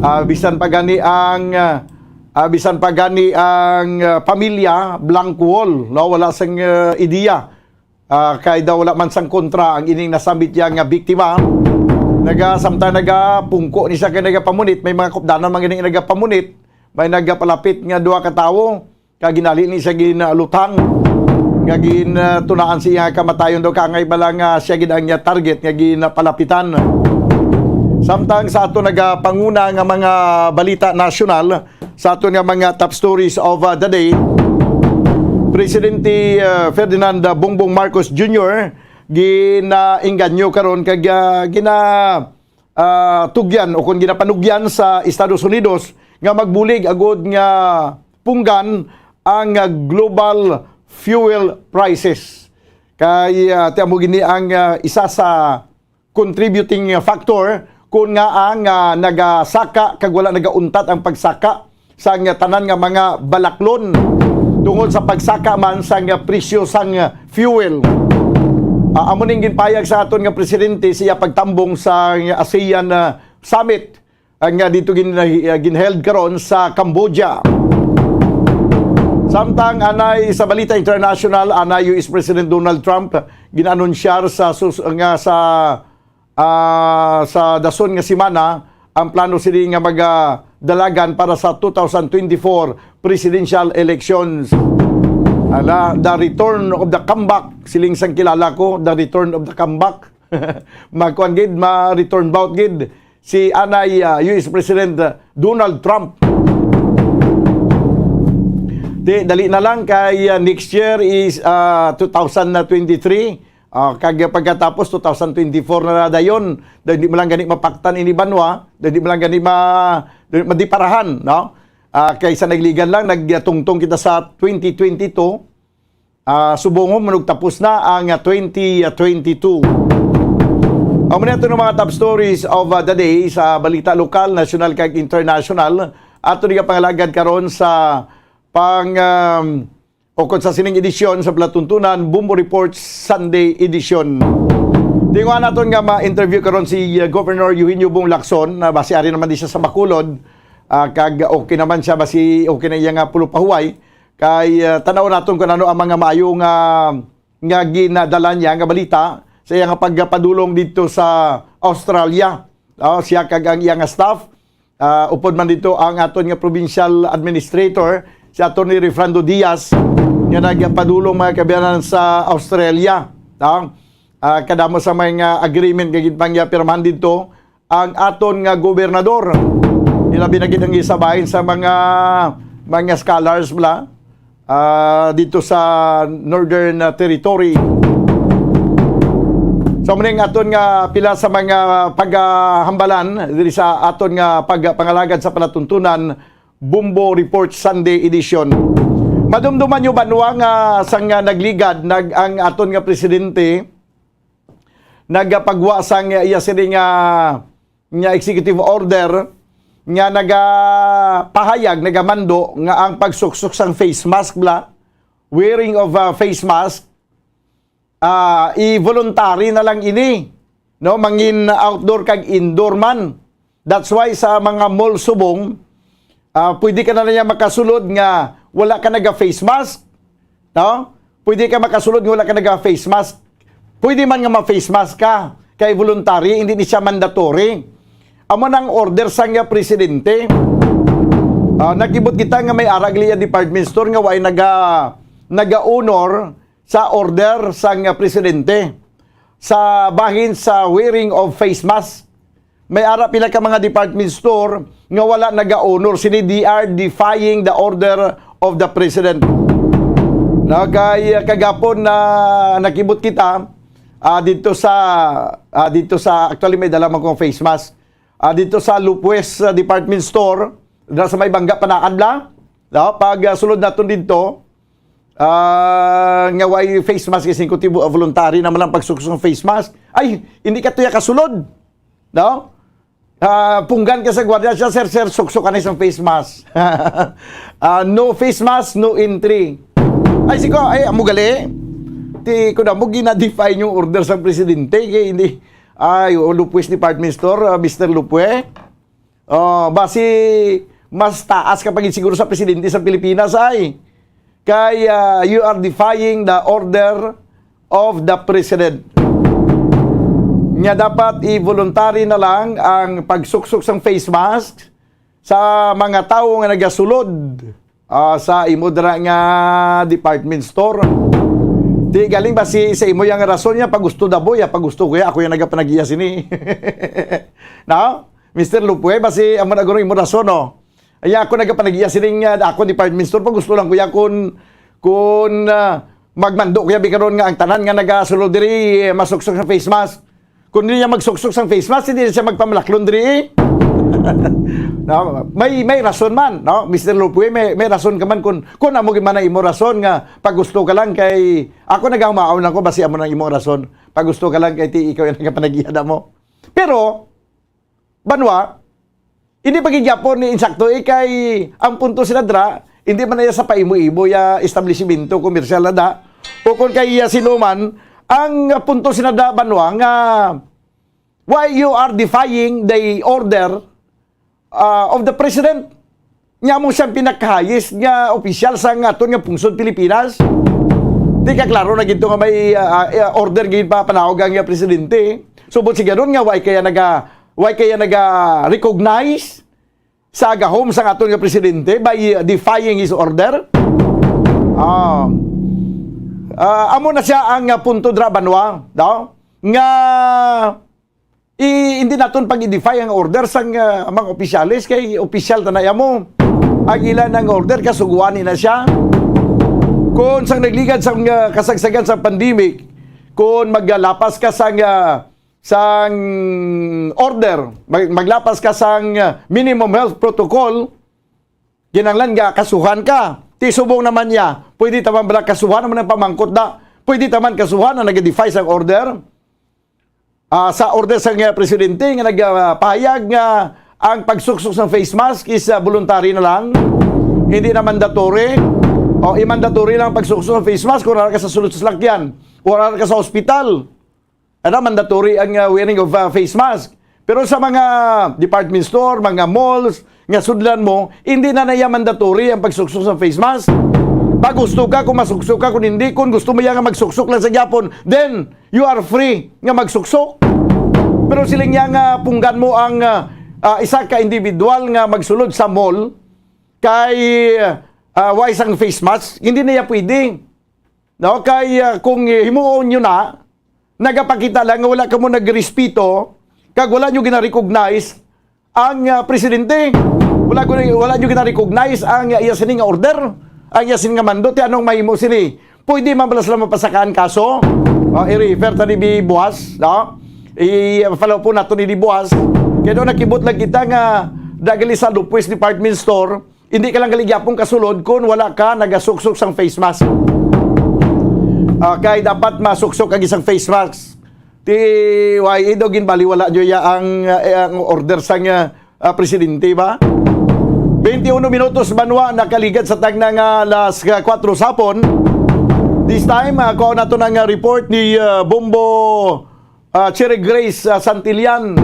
Ah, bisan pa gani ang, ah, ah, bisan pa gani ang, ah, pamilya, blank wall, no? Wala sang, ah, ideya. Ah, kay daw wala man sang kontra ang ining nasambit niya nga biktima. Naga, samtang nagapungko ni siya kay nagapamunit, may mga kupdanan man gani nagapamunit, may nagapalapit nga duha ka tawo, kag ginali ni siya ginalutang, nga gin, ah, tunaan siya kamatayon daw, kangay bala nga siya gid ang niya target nga ginapalapitan. Samtang sa ato nagapanguna nga mga balita nasyonal, sa aton nga mga top stories of, uh, the day, Presidente, uh, Ferdinand, uh, Bongbong Marcos Junior ginaengganyo karon kag, uh, gina, uh, tugyan o kung ginapanugyan sa Estados Unidos nga magbulig agud nga punggan ang, uh, global fuel prices. Kay, uh, ti amo gini ang, uh, isa sa contributing factor Kon ngaa nga nagasaka kag wala nagauntat ang pagsaka sang tanan nga mga balaklon tungod sa pagsaka man sang presyo sang fuel. Ah, amo ning ginpayag sa aton nga presidente sa iya pagtambong sa ASEAN, ah, Summit, ah, nga dito gin-, ah, ginheld karon sa Cambodia. Samtang anay sa balita international, anay U S President Donald Trump gin-anunsyar sa sus-, nga sa ah, sa dason nga semana ang plano sini nga magadalagan para sa two thousand twenty-four presidential elections. Ala, the return of the comeback, siling sang kilala ko, the return of the comeback. Makuan gid, ma-return bout gid si anay, ah, U S President, ah, Donald Trump. Di, dali na lang kay, ah, next year is, ah, two thousand twenty-three. Ah, kag pagkatapos, two thousand twenty-four na dayon, daw hindi mo lang gani mapaktan ini banwa, daw hindi mo lang gani ma-, daw hindi madiparahan, no? Ah, kaysa nagligan lang, nagtungtong kita sa twenty twenty-two, ah, subongon mo nagtapos na ang, ah, twenty twenty-two. Amo na ito ng mga top stories of, ah, the day sa balita lokal, national, kag international. Ato nga pangalagad karon sa pang, um, o kon sa sining edisyon sa Palatuntunan, Bumbo Report Sunday Edition. Tinguha naton nga ma-interview karon si, uh, Governor Eugenio Bong Lacson, na basi ari naman di siya sa Bacolod, ah, kag okay naman siya, basi okay na iya nga pulo pahuway. Kay, ah, tanaw naton kung ano ang mga maayo nga, nga ginadala niya nga balita sa iya nga pagpadulong dito sa Australia. Oh, siya kag ang iya nga staff. Ah, upod man dito ang aton nga provincial administrator, si Attorney Refrando Diaz, nga nagpadulong, mga kaabyanan, sa Australia. Ta? Ah, kadamo sa mga agreement nga ginpangyapirmahan dito ang aton nga gobernador. Ilabi na gid ang isa bahin sa mga, mga scholars bala, ah, dito sa Northern, ah, Territory. So, muning aton nga pila sa mga paghambalan diri sa aton nga pagpangalagad sa palatuntunan, Bumbo Report Sunday Edition. Madumduman nyo ba, Noah, nga sang, ah, nagligad nag, ang aton nga presidente nagapagwa sang iya sini nga nga executive order nga nagapahayag, nagamando nga ang pagsuksok sang face mask bala, wearing of, uh, face mask, uh, i-voluntary na lang ini, no? Mangin outdoor kag indoor man. That's why sa mga mall subong, uh, pwede ka na niya makasulod nga wala ka naga face mask. No? Pwede ka makasulod nga wala ka naga-face mask. Pwede man nga ma-face mask ka. Kay voluntary, hindi ni siya mandatory. Amo nang order sang, ah, presidente. Ah, nakibot kita nga may ara gali ang department store nga way naga, naga-honor sa order sang, ah, presidente sa bahin sa wearing of face mask. May ara pila ka mga department store nga wala naga-honor sini. They are defying the order of the president. Na kay, ah, kagapon na nakibot kita, ah, dito sa, ah, dito sa, actually, may dala man kong face mask. Ah, dito sa Lupwes, ah, Department Store, dala sa may Bangga Panaad la. No? Pag, ah, sulod naton dito, ah, nga way face mask, kasi kung tibo, ah, voluntary naman ang pagsuksok ng face mask. Ay, hindi ka tuya kasulod. No? Ah, punggan ka sa gwardiya siya, "Sir, sir, suksukan na isang face mask." Ah, "No face mask, no entry." Ay, siko, ay, amo gali. Ti, ko na mo ginadefy yung order sa presidente, kay hindi, ay, o, Lupwes Department Store, ah, Mister Lupwe. Oh, basi mas taas ka pa gid siguro sa presidente sa Pilipinas, ay. Kay, ah, you are defying the order of the president. Nga dapat i-voluntary na lang ang pagsuksok sang face mask sa mga tawo nga nagasulod, ah, sa imo dira nga department store. Di galing ba si, sa imo yang rason niya, pag gusto da boy, ah, pag gusto ko ya, ako yung nagapanag-iya sini. No? Mister Lupwe, basi amo na guro imo rason, no? Ay, ako nagapanag-iya sining, ah, ako department store, pag gusto lang ko ya kun, kun, ah, magmando ko ya bi karon nga ang tanan nga nagasulod diri, eh, masuksok sa face mask. Kung hindi niya magsuksok sang face mask, hindi siya magpamalaklon diri, eh. No? May, may rason man, no? Mister Lupwe, may, may rason ka man kung, kung amo man ang imo rason nga pag gusto ka lang kay, ako nagahumaon lang ko, basi amo nang imo rason. Pag gusto ka lang kay ti ikaw yung nagapanag-iya mo. Pero, banwa, hindi pa gid gyapon ni insakto, eh, kay ang punto sila dra, hindi man na iya sa paimo-imo ya establishmento komersyal na da, o kung kay iya sino man, ang punto sila da, banwa, nga why you are defying the order, ah, of the president? Nya mo siyang pinakahayes nga opisyal sa nga aton nga pungsod Pilipinas. Di ka klaro na gid to nga may, ah, ah, order gid pa panawag ang, ah, presidente. Subot si ganun nga, why kaya naga-, why kaya naga-recognize sa gahom sang aton nga presidente by, uh, defying his order? Ah, ah, amo na siya ang, uh, punto dra, banwa, no? Nga i-, hindi naton pag-i-defy ang order sang, uh, mga opisyales, kay opisyal ta na amo. Ang ila nang order, kasuguan ni na siya. Kung sang nagligad sang, uh, kasagsagan sa pandemic, kung maglapas ka sang, uh, sang order, mag-, maglapas ka sang, uh, minimum health protocol, kinahanglan nga kasuhan ka. Ti subong naman niya, pwede ta man bala kasuhan naman ang pamangkot da. Pwede ta man kasuhan ang nag-defy sang order. Ah, sa order sa nga presidente nga nagpahayag nga ang pagsuksok sa face mask is, ah, voluntary na lang. Hindi na mandatory. O, i-mandatory lang ang pagsuksok sa face mask kung wala ka sa sulod sa salakyan, kung wala ka sa ospital. Ano, mandatory ang, uh, wearing of, uh, face mask. Pero sa mga department store, mga malls, nga sudlan mo, hindi na na iya mandatory ang pagsuksok sa face mask. Pag gusto ka, kung masuksok ka, kung hindi, kung gusto mo iya nga magsuksok lang sa gyapon, then you are free nga magsuksok. Pero siling niya nga punggan mo ang, uh, uh, isa ka individual nga magsulod sa mall kay, uh, wa isang face mask, hindi na iya pwede. No, kay, ah, kung himuon nyo na, nagapakita lang nga wala kamo nagrespeto, kag wala nyo gina-recognize ang, ah, presidente. Wala ko, wala nyo gina-recognize ang, ah, iya sini nga order, ang iya sini nga mando. Ti anong mahimo sini? Pwede man bala sila mapasakaan kaso? Ah, i-refer ta ni bi buwas, no? I-follow po nato ni di buwas. Kaya doon nakibot lang kita nga dagali sa Lupwes Department Store, hindi ka lang gali gyapon kasulod kung wala ka nagasuksok sang face mask. Ah, kay dapat masuksok ang isang face mask. Ti Y A daw ginbaliwala nyo ya ang, eh, ang order sang, ah, ah, presidente ba? Twenty-one minutos, banwa, nakaligad sa tagna nga alas, ah, kuwatro sa hapon. This time, ah, kuha nato na nga report ni, ah, Bombo ah, Cherry Grace, ah, Santillan.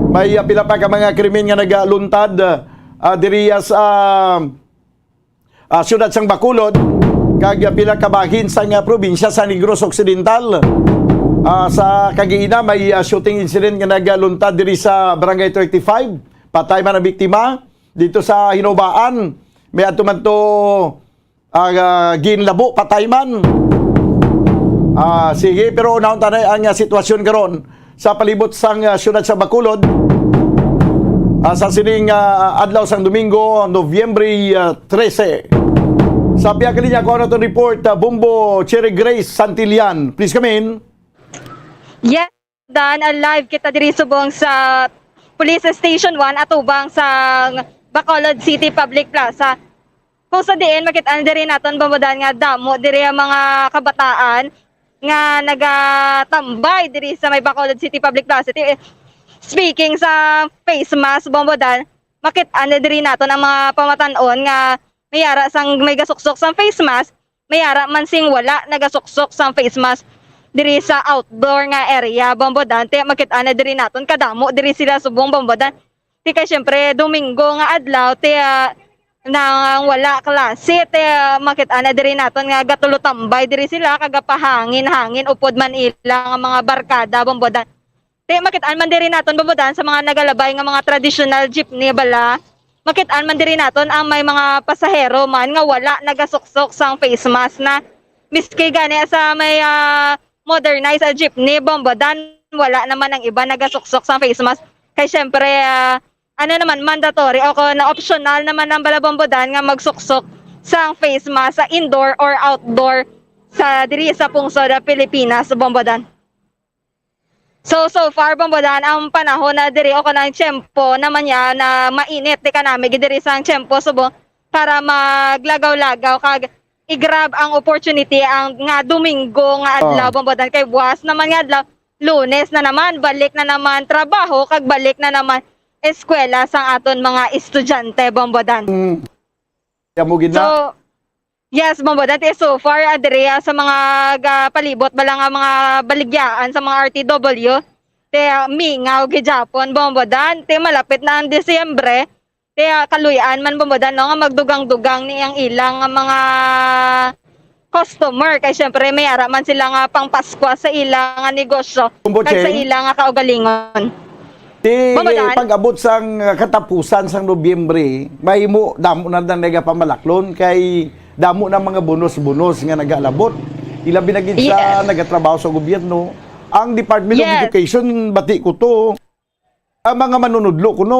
May, ah, pila pa ka mga krimen nga nagaluntad, ah, diri, ah, sa, ah, siyudad sang Bacolod, kag, ah, pila ka bahin sang, ah, probinsya sa Negros Occidental. Ah, sa kagaina, may, ah, shooting incident nga nagaluntad diri sa Barangay thirty-five. Patay man ang biktima. Dito sa Hinobaan, may adto man to ah, ah, ginlabo, patay man. Ah, sige, pero unahon ta na ang, ah, sitwasyon karon sa palibot sang, ah, siyudad sa Bacolod, ah, sa sining, ah, adlaw sang Domingo, Nobyembre, ah, trese. Sa pihak linya, kuha naton report, ah, Bombo Cherry Grace Santillan. Please come in. Yes. Dan, ah, live kita diri subong sa Police Station one atubang sa Bacolod City Public Plaza. Kung sa diin, makit-an diri naton, Bombo Dan, nga damo diri ang mga kabataan nga nagatambay diri sa may Bacolod City Public Plaza. Ti-, speaking sa face mask, Bombo Dan, makit-an diri naton ang mga pamatan-on nga may ara sang may gasuksok sang face mask, may ara man sing wala nagasuksok sang face mask diri sa outdoor nga area, Bombo Dan. Ti makit-an na diri naton, kadamo diri sila subong, Bombo Dan. Ti kay siyempre, Domingo nga adlaw, ti, ah, nang wala klase, ti, ah, makit-an na diri naton nga gatulotambay diri sila, kag gapahangin-hangin upod man ila nga mga barkada, Bombo Dan. Ti, makit-an man diri naton, Bombo Dan, sa mga nagalabay nga mga traditional jeepney bala. Makit-an man diri naton ang may mga pasahero man nga wala nagasuksok sang face mask na. Miski gani sa may, ah, modernized, ah, jeepney, Bombo Dan, wala naman ang iba nagasuksok sang face mask. Kay siyempre, ah, ano naman, mandatory o kon optional naman ang bala, Bombo Dan, nga magsuksok sang face mask sa indoor or outdoor sa diri sa pungsod, ah, Pilipinas, Bombo Dan. So, so far, Bombo Dan, ang panahon na diri o kanang tiyempo naman niya na mainit, di kanami gid diri sa tiyempo subong para maglagaw-lagaw kag i-grab ang opportunity ang nga Domingo nga adlaw, Oh. Bombo Dan, kay buwas naman nga adlaw, Lunes na naman, balik na naman trabaho, kag balik na naman eskwela sang aton mga estudyante, Bombo Dan. Mm. Kaya mo gid na. So, yes, Bombo Dan, te, so far, ah, diri, ah, sa mga ga-, palibot bala nga mga baligyaan sa mga R T W, te, ah, mingaw gid gihapon, Bombo Dan, te, malapit na ang Disyembre, te, ah, kaluy-an man, Bombo Dan, no, nga magdugang-dugang ni ang ilang nga mga customer, kay syempre may ara man sila nga pangpaskwa sa ilang nga negosyo, Bombo kag sa Cheng? Ilang nga kaugalingon. Ti Bombo Dan? Pag-abot sang, ah, katapusan sang Nobyembre, mahimo damo na, na nagapamalaklon kay damo na mga bonus-bonus nga nagalabot. Ilabi na gid sa Yes. nagatrabaho sa gobyerno. Ang Department of Yes. Education, bati ko to. Ang mga manunudlo kuno,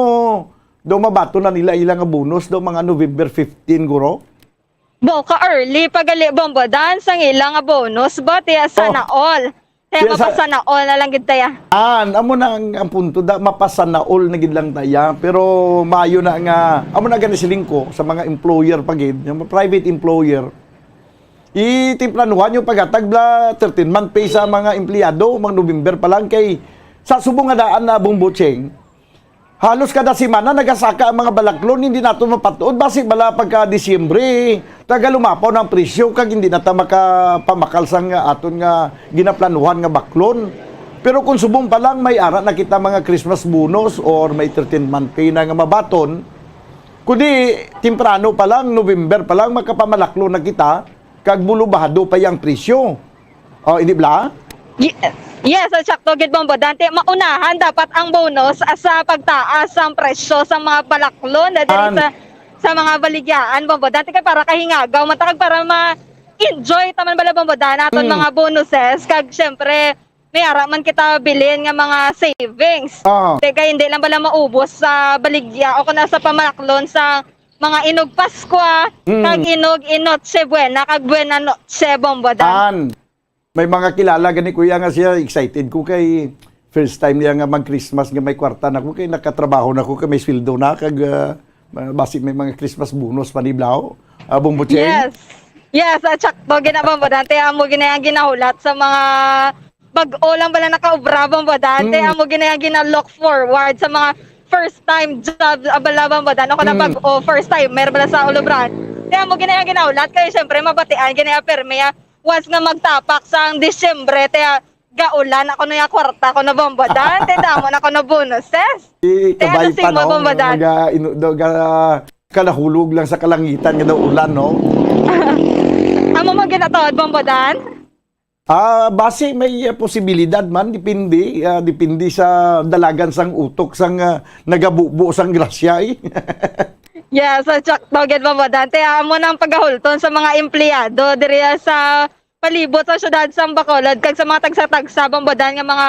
daw mabaton na nila ila nga bonus daw mga November fifteen, guro. Bo, ka-early pa gali, Bombo Dan, sang ila nga bonus, ba? Tiya sana Oh. all. Tiya Tiya sa mapasana all na lang gid taya. An, amo na ang, ang punto, da, mapasana all na gid lang taya. Pero maayo na nga, amo na gani siling ko sa mga employer pa gid, yung mga private employer, itimplanuhan yung paghatag bla thirteen month pay sa mga empleyado, mga November pa lang, kay sa subong nga daan na, Bombo Cheng, halos kada semana nagasaka ang mga balaklon, hindi nato mapatuod. Basi bala pagka Disyembre, taga lumapaw na ang presyo, kag hindi na ta makapamakal sang aton nga ginaplanuhan nga baklon. Pero kung subong pa lang, may ara na kita mga Christmas bonus or may thirteen month pay na nga mabaton, kundi temprano pa lang, November pa lang, makapamalaklon na kita, kag bulubado pa yang presyo. Oh, hindi bla? Ye-, yes, at sakto gid, Bombo Dan. Te, maunahan dapat ang bonus, ah, sa pagtaas sang presyo sa mga balaklon na diri An- sa, sa mga baligyaan, Bombo Dan. Te, kay para kahingagaw man ta kag para ma-enjoy ta man bala, Bombo Dan, aton Mm. mga bonuses. Kag, syempre, may ara man kita bilin nga mga savings. Ah. Te, kay hindi lang bala maubos sa baligya o kung sa pamalaklon sa mga inog Paskwa, Mm. kag inog Noche Buena, kag Buena Noche, Bombo Dan. An. May mga kilala gani, kuya, nga siya, excited ko kay first time niya nga mag-Christmas nga may kwarta na ko, kay nakatrabaho na ko, kay may sweldo na, kag, ah, basi may mga Christmas bonus pa ni Blau. Ah, Bombo Cheng? Yes. Yes, at sakto gid na, Bombo Dan. Te, amo gid na ang ginahulat sa mga bag-o lang bala nakaobra, Bombo Dan. Te, Mm. amo gid na ang gina-look forward sa mga first time job, ah, bala, Bombo Dan. Ako na Mm. bag-o, first timer bala sa ulubrahan. Te, amo gid na ang ginahulat. Kaya, syempre, mabatian gid na permi, ah, once nga magtapak sang Disyembre, te, ah, gaulan ako na yung kwarta ko na, Bombo Dan, te, damo na ko na bonuses. Te, ano kabay pa, sing mo, no? Bombo Dan? Ga, inu-, do, ga, kalahulog lang sa kalangitan nga daw ulan, no? Amo man ginatawag, Bombo Dan? Ah, basi may, ah, posibilidad man, depende, ah, depende sa dalagan sang utok sang, ah, nagabubo sang grasya, eh. Yes, so, sakto gid, Bombo Dan. Te, amo na ang pagahulton sa mga empleyado diri sa palibot sa siyudad sang Bacolod kag sa mga tagsa-tagsa, Bombo Dan, nga mga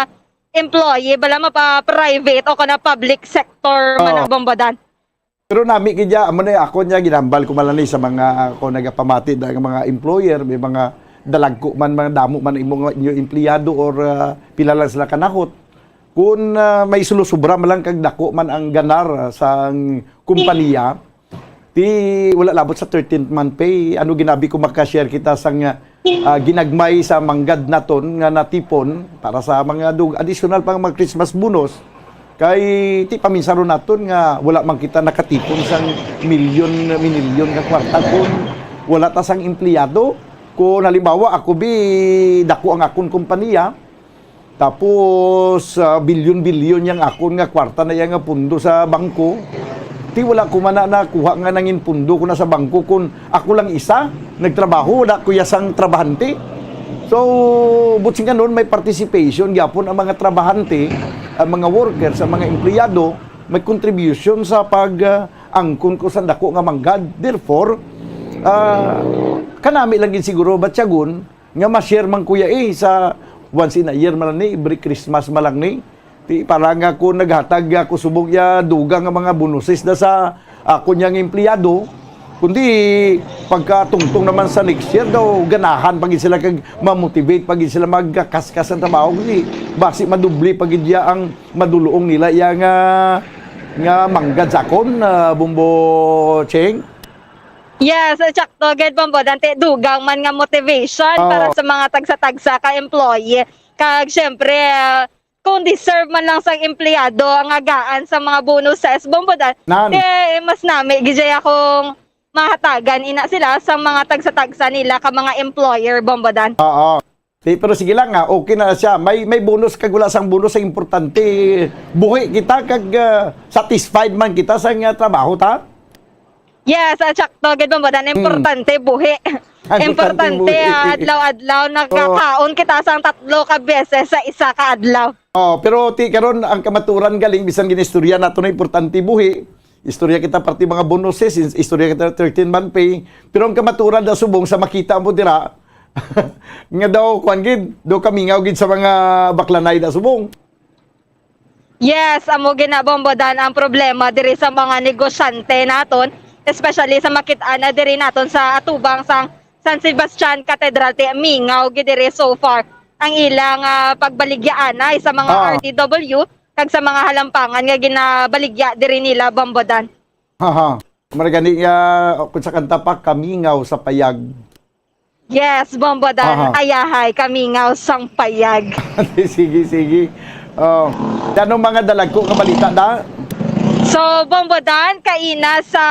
employee, bala mapa-private o kana public sector man Oo. ang, Bombo Dan. Pero nami gid ya, amo na ako niya, ginambal ko man lang ni sa mga, ako nagapamati na nga mga employer, may mga dalagko man, mga damo man imo nga inyo empleyado or, ah, pila lang sila kanahot. Kung, ah, may sulusubra man lang kag dako man ang ganar, ah, sang kumpanya, ti wala labot sa thirteenth month pay. Ano ginabi ko maka-share kita sang, ah, ginagmay sa manggad naton nga natipon para sa mga dug-, additional pang mga Christmas bonus. Kay ti paminsaron naton nga wala man kita nakatipon sang milyon, minilyon nga kwarta kung wala ta sang empleyado. Kung halimbawa, ako bi, dako ang akon kompanya, tapos, ah, bilyon-bilyon yang akon nga kwarta na yang nga pundo sa bangko. Ti wala ko man na nakuha nga nangin pundo ko na sa bangko kung ako lang isa nagtrabaho, wala ko ya sang trabahante. So, buot silingon, may participation gyapon ang mga trabahante, ang mga workers, ang mga empleyado, may contribution sa pag, ah, angkon ko sa dako nga manggad. Therefore, ah, kanami lang gid siguro batyagon nga ma-share man ko ya, eh, sa once in a year man ni, every Christmas man lang ni. Ti, para nga ko naghatag ako subong ya dugang nga mga bonuses na sa ako niyang empleyado, kundi pagkatungtong naman sa next year daw, ganahan pa gid sila kag ma-motivate pa gid sila magkakaskas ang trabaho, kundi basi madubli pa gid ya ang maduluong nila ya nga, nga manggad sa akon, ah, Bombo Cheng. Yes, sakto gid, Bombo Dan. Ti dugang man nga motivation Oo. para sa mga tagsa-tagsa ka employee. Kag syempre, ah, kung deserve man lang sang empleyado ang agaan sa mga bonuses, Bombodan, Nan. eh, mas nami gid akong mahatagan ina sila sa mga tagsa-tagsa nila ka mga employer, Bombodan. Oo. Di, pero sige lang, ah, okay na siya. May, may bonus kag wala sang bonus, ang importante, buhi kita kag, ah, satisfied man kita sa nga trabaho, ta? Yes, ah, sakto gid, Bombodan. Mm. Importante, buhi. Importante, Importante, buhi. ah, adlaw-adlaw, Oo. nakakaon kita sang tatlo ka beses sa isa ka adlaw. Oh, pero ti karon ang kamaturan galing bisan ginistorya nato na importante buhi. Istorya kita parte mga bonuses, is-, istorya kita thirteen month pay. Pero ang kamaturan da subong sa makita mo dira nga daw kuan gid, daw kamingaw gid sa mga baklanay da subong. Yes, amo gid na, Bombodan, ang problema diri sa mga negosyante naton, especially sa makit-an na diri naton sa atubang sang San Sebastian Cathedral, ti mingaw gid diri so far ang ilang, ah, pagbaligyaanay sa mga Ah. R T W kag sa mga halampangan nga ginabaligya diri nila, Bombodan. Aha. Mara gani nga, kung sa kanta pa, kamingaw sa payag. Yes, Bombodan, Aha. ayahay, kamingaw sang payag. Sige, sige. Oh. Anong mga dalagko nga balita, da? So, Bombodan, kaina sa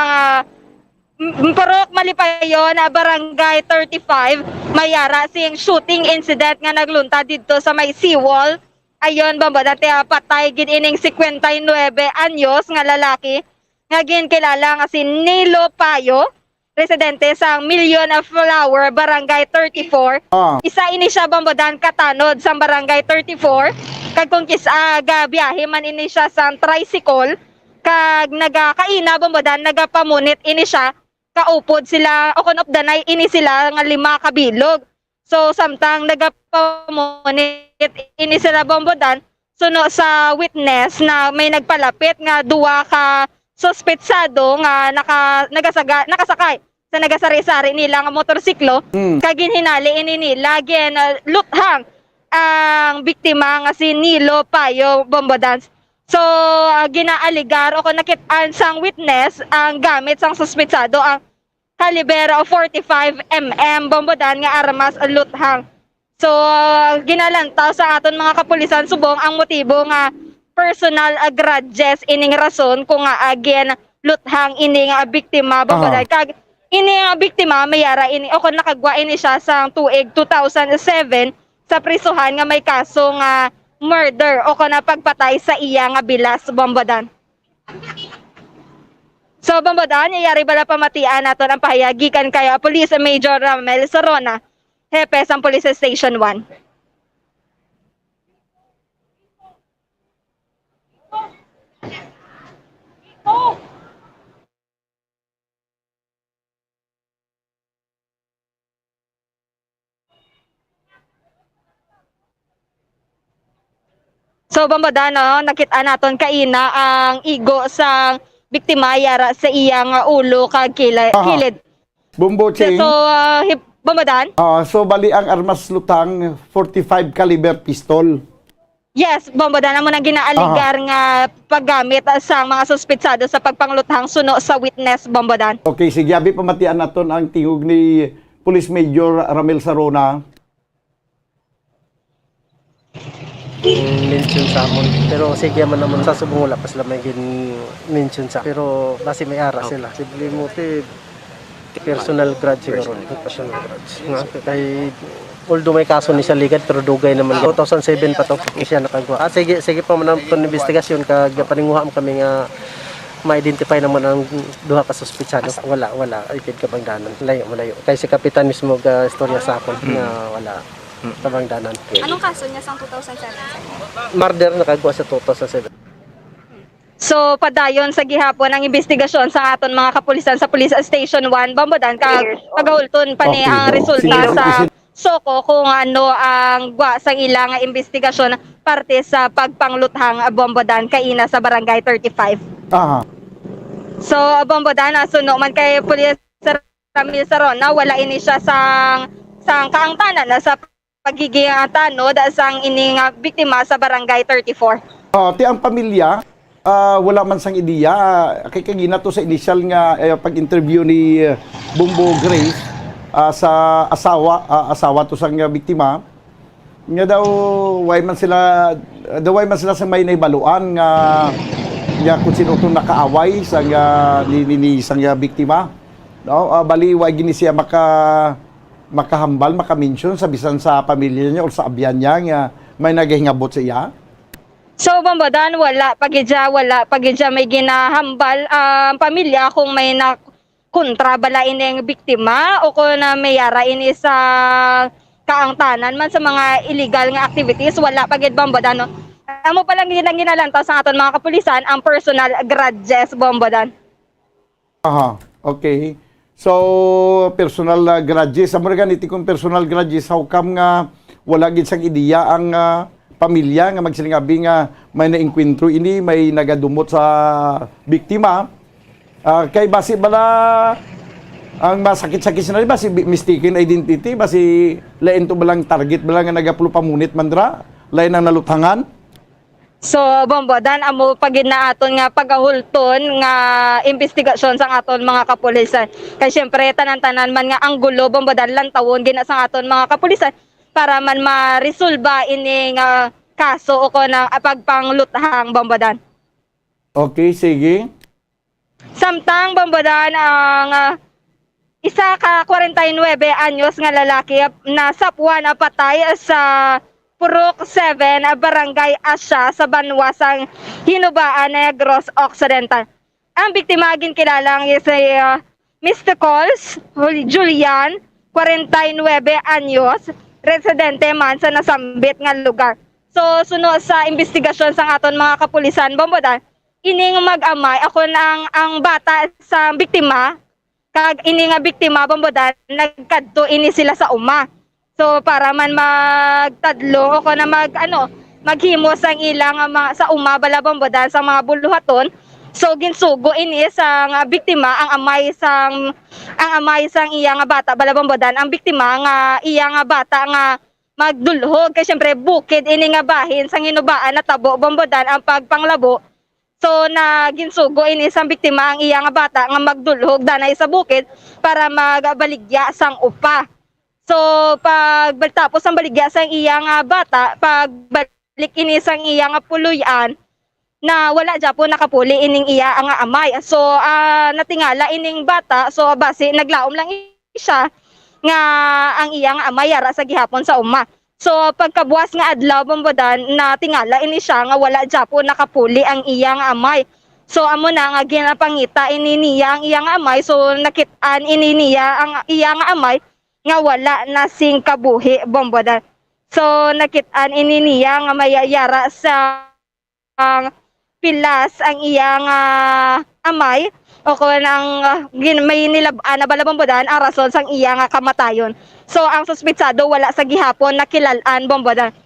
M-, Purok Malipayon, ah, Barangay thirty-five, may ara sing shooting incident nga nagluntad didto sa may seawall. Ayon, Bombodan, ti, ah, patay gid ining cincuenta y nueve anyos nga lalaki nga ginkilala nga si Nilo Payo, residente sa Million Flower, Barangay thirty-four. Ah. Isa ini siya, Bombodan, katanod sang Barangay thirty-four. Kag kung kis-, ah, gabiyahe man ini siya sang tricycle, kag nagakaina, Bombodan, nagapamunit ini siya, kaupod sila, o kon updanay ini sila nga lima ka bilog. So, samtang nagapamunit ini sila, Bombodan, suno sa witness na may nagpalapit nga duha ka suspetsado nga naka-, nagasaga-, nakasakay sa nagasari-sari nila nga motorsiklo, Mm. kag ginhinali ini nila gin, ah, luthang ang biktima nga si Nilo Payo, Bombodan. So, ah, ginaaligar o kon nakit-an sang witness ang gamit sang suspetsado ang kaliber forty-five M M, Bombodan, nga armas luthang. So, ginalantaw sa aton mga kapulisan subong ang motibo nga personal, ah, grudges ining rason kung nga, ah, ginluthang ini nga biktima, Bombodan. Aha. Kag ini nga biktima, may ara ini, o kon nakagwa ini siya sa tuig two thousand seven sa prisuhan nga may kaso nga murder o kon pagpatay sa iya nga bilas, Bombodan. So, Bombodan, yari bala pamatian naton ang pahayag gikan kay, ah, Police Major Ramel Sorona, hepe sang Police Station one. So, Bombodan, no, nakit-an naton kaina ang igo sang biktima, yara sa iya nga ulo kag kila-, Aha. kilid. Bombo So, Ching. so, ah, hip-, Bombodan? Ah, so, bali ang armas lutang, forty-five caliber pistol. Yes, Bombodan, amo nang ginaaligar Aha. nga paggamit, ah, sang mga suspitsado sa pagpangluthang suno sa witness, Bombodan. Okay, sige, abi pamatian naton ang tingog ni Police Major Ramil Sarona. Mention sa amon. Pero sige man naman sa subong wala pa sila may gin-mention sa. Pero basi may ara sila. Posible mo ti personal grudge siguro. Personal grudge. Nga, kay although may kaso ni sa ligad, pero dugay naman. Two thousand seven pa to, siya nakagwa. Ah, sige, sige pa man ang investigasyon, kag paninguha man kami nga ma-identify naman ang duha ka suspitsado. Wala, wala. Ay, kid kabangdanan. Layo, malayo. Kay si Kapitan mismo ga istorya sa akon Mm. nga wala. Mm. Kabangdanan. Anong kaso niya sang two thousand seven, sir? Murder, nakagwa sa two thousand seven. So, padayon sa gihapon ang investigasyon sa aton mga kapulisan sa Police Station one, Bombodan, kag Yes, oh. pagahulton pa ni Okay. ang resulta Sige, sa sige. SOCO kung ano ang gwa sang ila nga investigasyon parte sa pagpangluthang, Bombodan, kaina sa Barangay thirty-five. Aha. So, Bombodan, ah, suno man kay Police Ramil Sarona, wala ini siya sang, sang kaangtanan na sa pagiging, ah, tanod sang ini nga biktima sa Barangay thirty-four. Ah, ti ang pamilya, ah, wala man sang ideya, ah, kay kagina to sa initial nga, eh, pag-interview ni, eh, Bombo Grace, ah, sa asawa, ah, asawa to sang, ah, biktima. Nga daw, way man sila, daw way man sila sa may nahibaluan nga, nga kung sino itong nakaaway sa nga, ni, ni, ni, sa nga biktima. No? Ah, bali, way gini siya maka, makahambal, makamention sa bisan sa pamilya niya o sa abyan niya nga may nagahingabot sa iya. So, Bombodan, wala pa gid siya, wala pa gid siya may ginahambal ang pamilya kung may na, kontra bala ining biktima o kon, ah, may yara ini sa kaangtanan man sa mga illegal nga activities, wala pa gid, Bombodan, no? Amo pa lang gid ang ginalantaw sa aton mga kapulisan, ang personal grudges, Bombodan. Aha, okay. So, personal, ah, grudges. Amo na gani, ti kung personal grudges, how come nga wala gid sang ideya ang, ah, pamilya nga magsiling abi nga may naengkwentro ini, may nagadumot sa biktima? Ah, kay basi bala ang masakit-sakit sina, basi bi-, mistaken identity, basi lain to balang target bala nga nagapulo pamunit man dira, lain ang naluthangan. So, Bombodan, amo pa gid na aton nga pagahulton nga investigasyon sang aton mga kapulisan. Kay siyempre, tanan-tanan man nga anggulo, Bombodan, lantawon gina sang aton mga kapulisan para man maresolba ini nga kaso o kon ang pagpangluthang, Bombodan. Okay, sige. Samtang, Bombodan, ang, ah, isa ka kwarenta y nuebe anyos nga lalaki na sapwan ang patay sa Purok seven, ah, Barangay Asia sa banwa sang Hinubaan, Negros Occidental. Ang biktima ginkilala nga si, ah, Mister Coles Jul-, Julian, kwarenta y nuebe anyos, residente man sa nasambit nga lugar. So, suno sa investigasyon sang aton mga kapulisan, Bombodan, ining mag-amay, ako na ang, ang bata sa biktima, kag ini nga biktima, Bombodan, nagkadto ini sila sa uma. So, para man magtadlong o kon na mag, ano, maghimo sang ila nga ma-, sa uma bala, Bombodan, sa mga buluhaton. So, ginsugo ini sa nga biktima, ang amay sang, ang amay sang iya nga bata bala, Bombodan, ang biktima nga iya nga bata nga magdulhog. Kay siyempre, bukid ini nga bahin sang Hinubaan natabo, Bombodan, ang pagpanglabo. So, na ginsugo ini sang biktima ang iya nga bata nga magdulhog danay sa bukid para magbaligya sang upa. So, pag, pagtapos sang baligya sang iya nga bata, pagbalik ini sang iya nga puloy-an, na wala gyapon nakapuli ining iya nga amay. So, ah, natingala ining bata, so basi naglaom lang siya nga ang iya nga amay yara sa gihapon sa uma. So, pagkabuas nga adlaw, Bombodan, natingala ini siya nga wala gyapon nakapuli ang iya nga amay. So, amo na nga ginapangita ini niya ang iya nga amay. So, nakit-an ini niya ang iya nga amay nga wala na sing kabuhi, Bombodan. So, nakit-an ini niya nga may yara sa ang pilas ang iya nga amay, o kon ang, ah, gin-, may nilab-an na bala, Bombodan, ang rason sang iya nga kamatayon. So, ang suspitsado wala sa gihapon nakilal-an, Bombodan.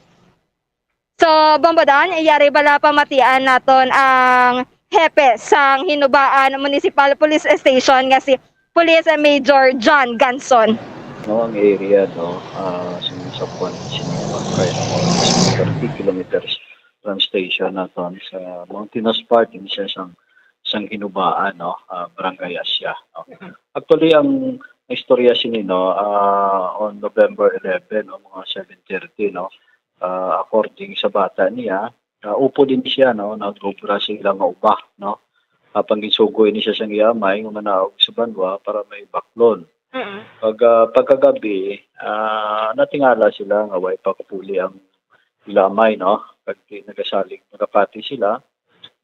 So, Bombodan, yari bala pamatian naton ang hepe sang Hinubaan Municipal Police Station nga si Police Major John Ganson. No, ang area, no, ah, sa mga sapuan, sa mga thirty kilometers from station naton sa mountainous part, ini siya sang, sang Hinubaan, no, ah, Barangay Asia, no. Mm-mm. Actually, ang istorya sini, no, ah, on November eleven, no, mga seven thirty, no, ah, according sa bata niya, ah, upod din siya, no, nagobra sa ilang uba, no. Ah, pangisugo ini siya sang iya amay nga manaog sa banwa para may baklon. Mm. Pag, ah, pagkagabi, ah, natingala sila nga way pa kapuli ang ila amay, no? Kag di nagasalig, nagapati sila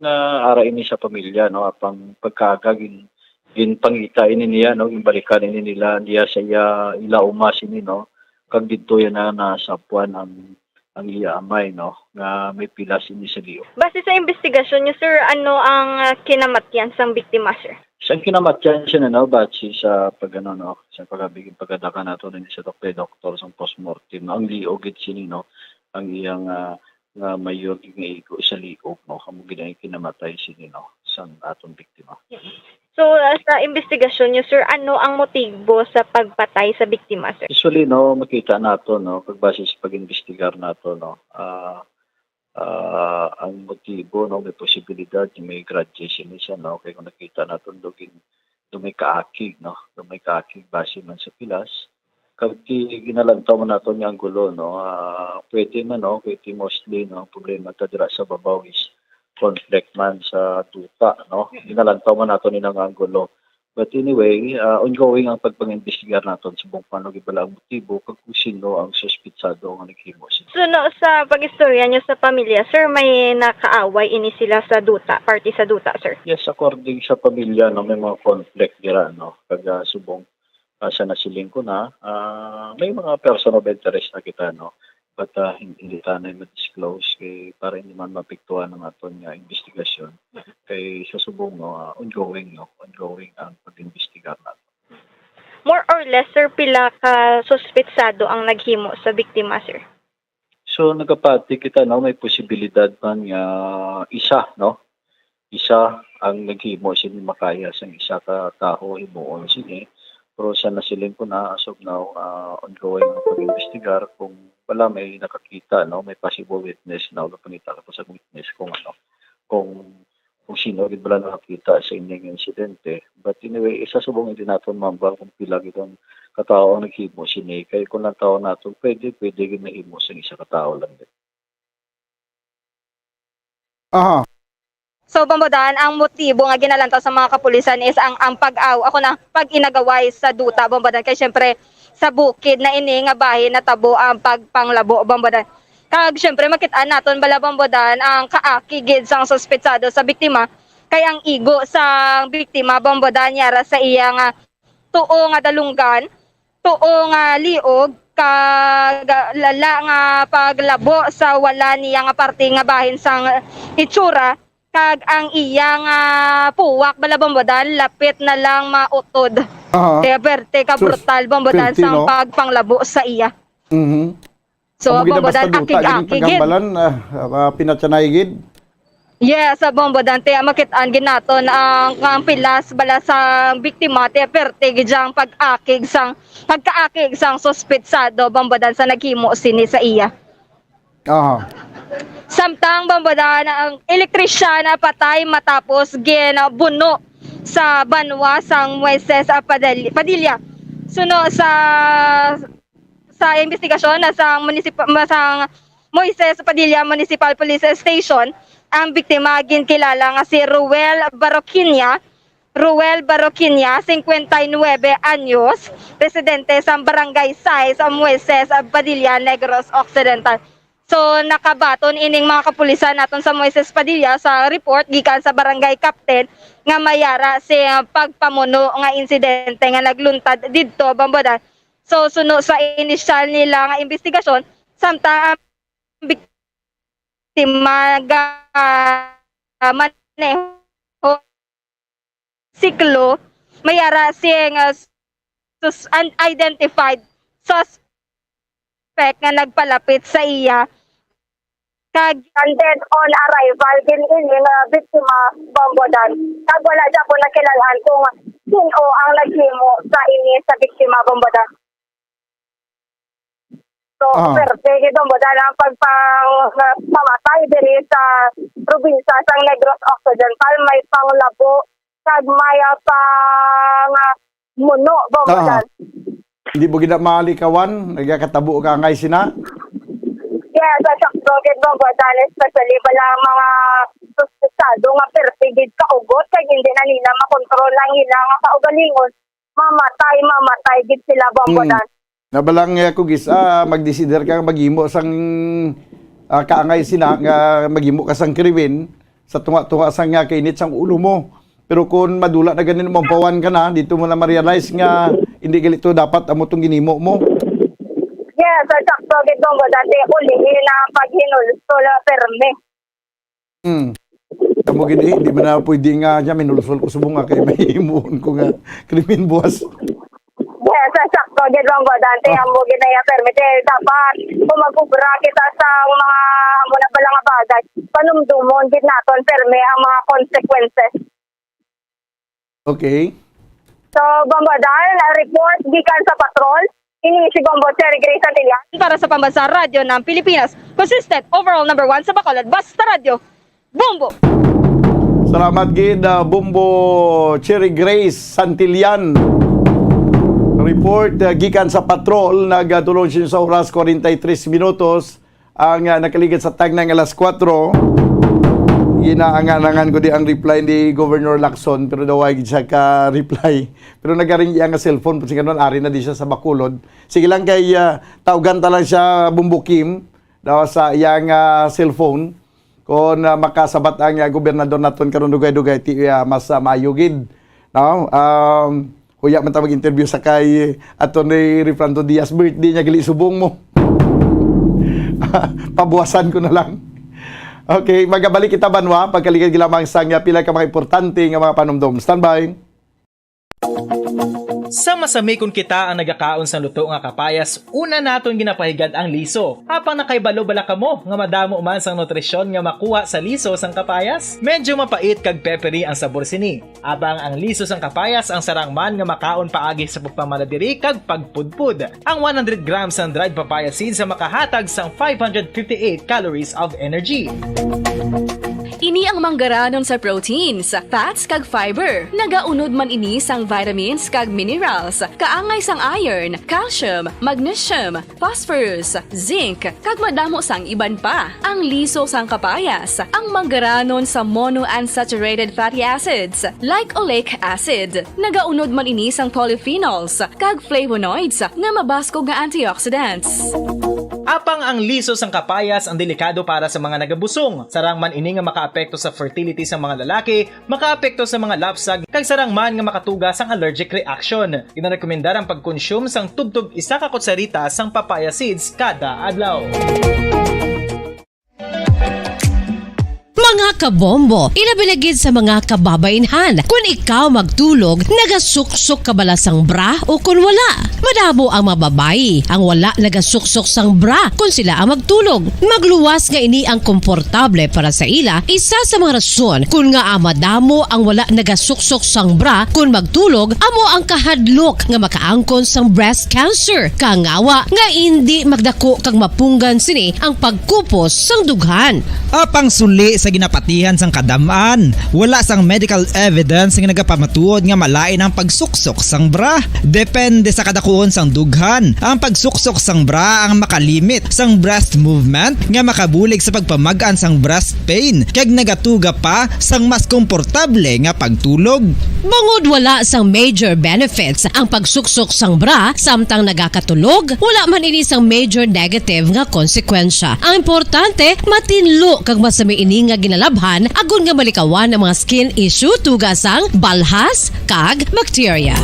nga ara ini sa pamilya, no? Apang pagkaaga, gin-, ginpangita ini niya, no? Ginbalikan ini nila, niya sa iya, ila uma sini, no? Kag didto yan na nasapuan ang, ang iya amay, no? Nga may pilas ini sa liog. Base sa investigasyon niyo, sir, ano ang, ah, kinamatyan sang biktima, sir? Sa kinamatyan siya na, no, base sa pag-, ano, no, sa pagabig, pagadakan nato rin sa dok-, kay doktor sa postmortem, no, ang liog gid sini, no, ang iyang, ah, nga mayor nga igo sa liog, no, amo gid ang kinamatay sini, no, sang aton biktima. So, ah, sa investigasyon niyo, sir, ano ang motibo sa pagpatay sa biktima, sir? Usually, no, makita nato, no, kag base sa pag-imbestigar nato, no, ah, ah, ang motibo, no, may posibilidad nga may grudges ini siya, no, kay kung nakita naton do gin-, do may kaakig, no, do may kaakig base man sa pilas, Kag ti ginalantaw man naton nga anggulo, no, ah, pwede man, no, pwede mostly, no, ang problema ta dira sa babaw is conflict man sa duta, no. Ginalantaw man naton ina nga anggulo. But anyway, ah, ongoing ang pagpangimbestigar naton subong kung ano gid bala ang motibo kag kung sino ang suspitsado nga naghimo sini. Suno sa pag-istorya niyo sa pamilya, sir, may nakaaway ini sila sa duta, parte sa duta, sir? Yes, according sa pamilya, no, may mga conflict dira, no, kag, ah, subong, ah, sa nasiling ko na, ah, may mga person of interest na kita, no, but, ah, hin-, hindi ta na ma-disclose kay para hindi man maapektuhan ang aton nga investigasyon. Kay sa subong, no, ah, ongoing, no, ongoing ang pag-imbestigar naton. More or less, sir, pila ka suspetsado ang naghimo sa biktima, sir? So, nagapati kita, no, may posibilidad man nga isa, no, isa ang naghimo sini, makaya sang isa ka tawo himuon sini. Pero sa nasiling ko na, as of now, ah, ongoing ang pag-imbestigar. Kung wala may nakakita, no, may possible witness, na wala pangita ka sa witness kung ano, kung, kung sino gid bala nakakita sa ining insidente. But anyway, isa subong hindi naton mambal kung pila gid ang katawo ang naghimo sini. Kay kung lang tawo naton, pwede, pwede gid nahimo sa isa ka tawo lang gid. Aha. So, Bombodan, ang motibo nga ginalantaw sa mga kapulisan is ang, ang pag-aw-, ako na, pag-inagaway sa duta, Bombodan. Kay syempre, sa bukid na ini nga bahin natabo ang pagpanglabo, Bombodan. Kag syempre, makit-an naton bala, Bombodan, ang kaakig gid sang suspetsado sa biktima. Kay ang igo sang biktima, Bombodan, yara sa iya nga tuo nga dalunggan, tuo nga liog, kag lala nga paglabo sa wala niya nga parte nga bahin sang itsura, kag ang iya nga puwak bala, Bombodan, lapit na lang mautod. Aha. Kaya perte ka Sus, brutal, Bombodan, perte, sang no? Pagpanglabo sa iya. Mhm. So, Amo gid ang Bombodan, basta duta, gid ang akig-akig gid. Paghambalan, ah, ah, pinatyanay gid. Yes, sa Bombodan, ti, ah, makit-an gid naton ang, ang pilas bala sa biktima, ti, perte gid ang pag-akig sang, pagkaakig sang suspetsado, Bombodan, sa naghimo sini sa iya. Aha. Samtang, Bombodan, ang elektrisyan na patay matapos ginabuno sa banwa sang Moises, ah, Padal-, Padilla. Suno sa sa investigasyon na sa munisip-, ma-, sa Moises Padilla Municipal Police Station, ang biktima ginkilala nga si Ruel Baroquinia, Ruel Baroquinia, cincuenta y nueve anyos, residente sa Barangay sais, Moises Padilla, Negros Occidental. So, nakabaton ining mga kapulisan naton sa Moises Padilla sa report gikan sa barangay captain nga may ara sa pagpamuno nga insidente nga nagluntad didto, Bombodan. So, suno sa inisyal nila nga investigasyon, samtang ang biktima ga-, maneho siklo, may ara sing, ah, sus-, unidentified suspect nga nagpalapit sa iya. Kag And then, on arrival, din ini nga biktima, Bombodan. Kag wala siya po nakilalahan kung sino ang naghimo sa ini sa biktima, Bombodan. So, Ah. perte gid, Bombodan, ang pagpang-, pamatay diri sa probinsya sang Negros Occidental, may panglabo kag may, ah, pang, ah, muno, Bombodan. Ah. Hindi mo gina malikawan, nagakatabo ka ngay sina? Yes, sa sakto gid, Bombodan, especially bala ang mga suspetsado nga perte gid kaugot kag hindi na nila makontrol ang ilang kaugalingon. Mamatay, mamatay gid sila, Bombodan. Mm. Nabalang, eh, kugis, ah, magdesider ka nga maghimo sang, ah, kaangay sina nga maghimo ka sang krimen sa tunga-tunga sang, ah, kainit sang ulo mo. Pero kung madula na ganin, mampawan ka na, dito mo na ma-realize nga hindi gali to dapat amo tong ginimo mo. Yes, sa sakto gid, Bombodan, ti ulihi na ang paghinulsol, ah, permi. Hmm. Amo gid, eh, di man na pwede nga siya minulsol ko subong nga kay may himuon ko nga krimen buwas. Yes, sa sakto gid, Bombodan, ti Ah. amo gid na iya permi. Ti dapat kung mag-obra kita sa mga amo na pala nga bagay, panumdumon gid naton permi ang mga consequences. Okay. So, Bombodan, report gikan sa patrol. Ini si Bombo Cherry Grace Santillan. Para sa Pambansa Radyo ng Pilipinas, consistent, overall number one sa Bacolod, basta radyo, Bombo! Salamat gid, ah, Bombo Cherry Grace Santillan. Report, uh, gikan sa patrol, nagdulong siya sa oras, forty-three minutos ang, uh, nakaligid sa tagna nga alas kuwatro. Ginaangan-angan ko di ang reply ni Governor Lacson, pero daw ay siya ka-reply. Pero nagaring iya nga cellphone, kasi karon ari na di siya sa Bacolod. Sige lang kay, uh, tawgan ta lang siya, Bumbukim, daw sa iyang, uh, cellphone. Kung, ah, makasabat ang, ah, gobernador naton karon dugay-dugay, ti, ah, mas, ah, maayo gid, no? Um, huya man ta mag-interview sa kay Attorney Refranto Diaz, birthday niya, gali subong mo. Pabuwasan ko na lang. Okay, magabalik kita, banwa, pagkaligad lamang sang, ah, pila ka mga importante nga mga panumdom. Standby. Sa masamikon kita ang nagakaon sang luto nga kapayas, una naton ginapahigad ang liso. Apang nakahibalo bala kamo nga madamo man sang nutrisyon nga makuha sa liso sang kapayas? Medyo mapait kag peppery ang sabor sini. Apang ang liso sang kapayas ang sarang man nga makaon paagi sa pagpamala diri kag pagpudpod. Ang one hundred grams sang dried papaya seeds ang makahatag sang five hundred fifty-eight calories of energy. Ini ang manggaranon sa proteins, fats, kag fiber. Nagaunod man ini sang vitamins kag minerals, kaangay sang iron, calcium, magnesium, phosphorus, zinc, kag madamo sang iban pa. Ang liso sang kapayas, ang manggaranon sa monounsaturated fatty acids, like oleic acid. Nagaunod man ini sang polyphenols, kag flavonoids nga mabaskog nga antioxidants. Apang ang liso sang kapayas ang delikado para sa mga nagabusong. Sarang man ini nga makaapekto sa fertility sa mga lalaki, makaapekto sa mga lapsag, kag sarang man nga makatuga sang allergic reaction. Ginarekomendar ang pagkonsume sang tubtob isa ka kutsarita sang papaya seeds kada adlaw. Mga kabombo, ilabi na gid sa mga kababainhan. Kun ikaw magtulog, nagasuksok ka bala sang bra o kun wala? Madamo ang mga babayi ang wala nagasuksok sang bra kun sila ang magtulog. Magluwas nga ini ang komportable para sa ila, isa sa mga rason kun ngaa madamo ang wala nagasuksok sang bra kun magtulog, amo ang kahadlok nga makaangkon sang breast cancer. Kangawa nga indi magdako kag mapunggan sini ang pagkupos sang dughan. Apang suli sa ginapatihan sang kadam-an, wala sang medical evidence nga nagapamatuod nga malain ang pagsuksok sang bra. Depende sa kadakuon sang dughan, ang pagsuksok sang bra ang makalimit sang breast movement nga makabulig sa pagpamag-an sang breast pain, kag nagatuga pa sang mas komportable nga pagtulog. Bangod wala sang major benefits ang pagsuksok sang bra samtang nagakatulog, wala man ini sang major negative nga konsekwensya. Ang importante, matinlo kag masami ini nga ginalabhan agod nga malikawan ang mga skin issue tuga sang balhas kag bakterya.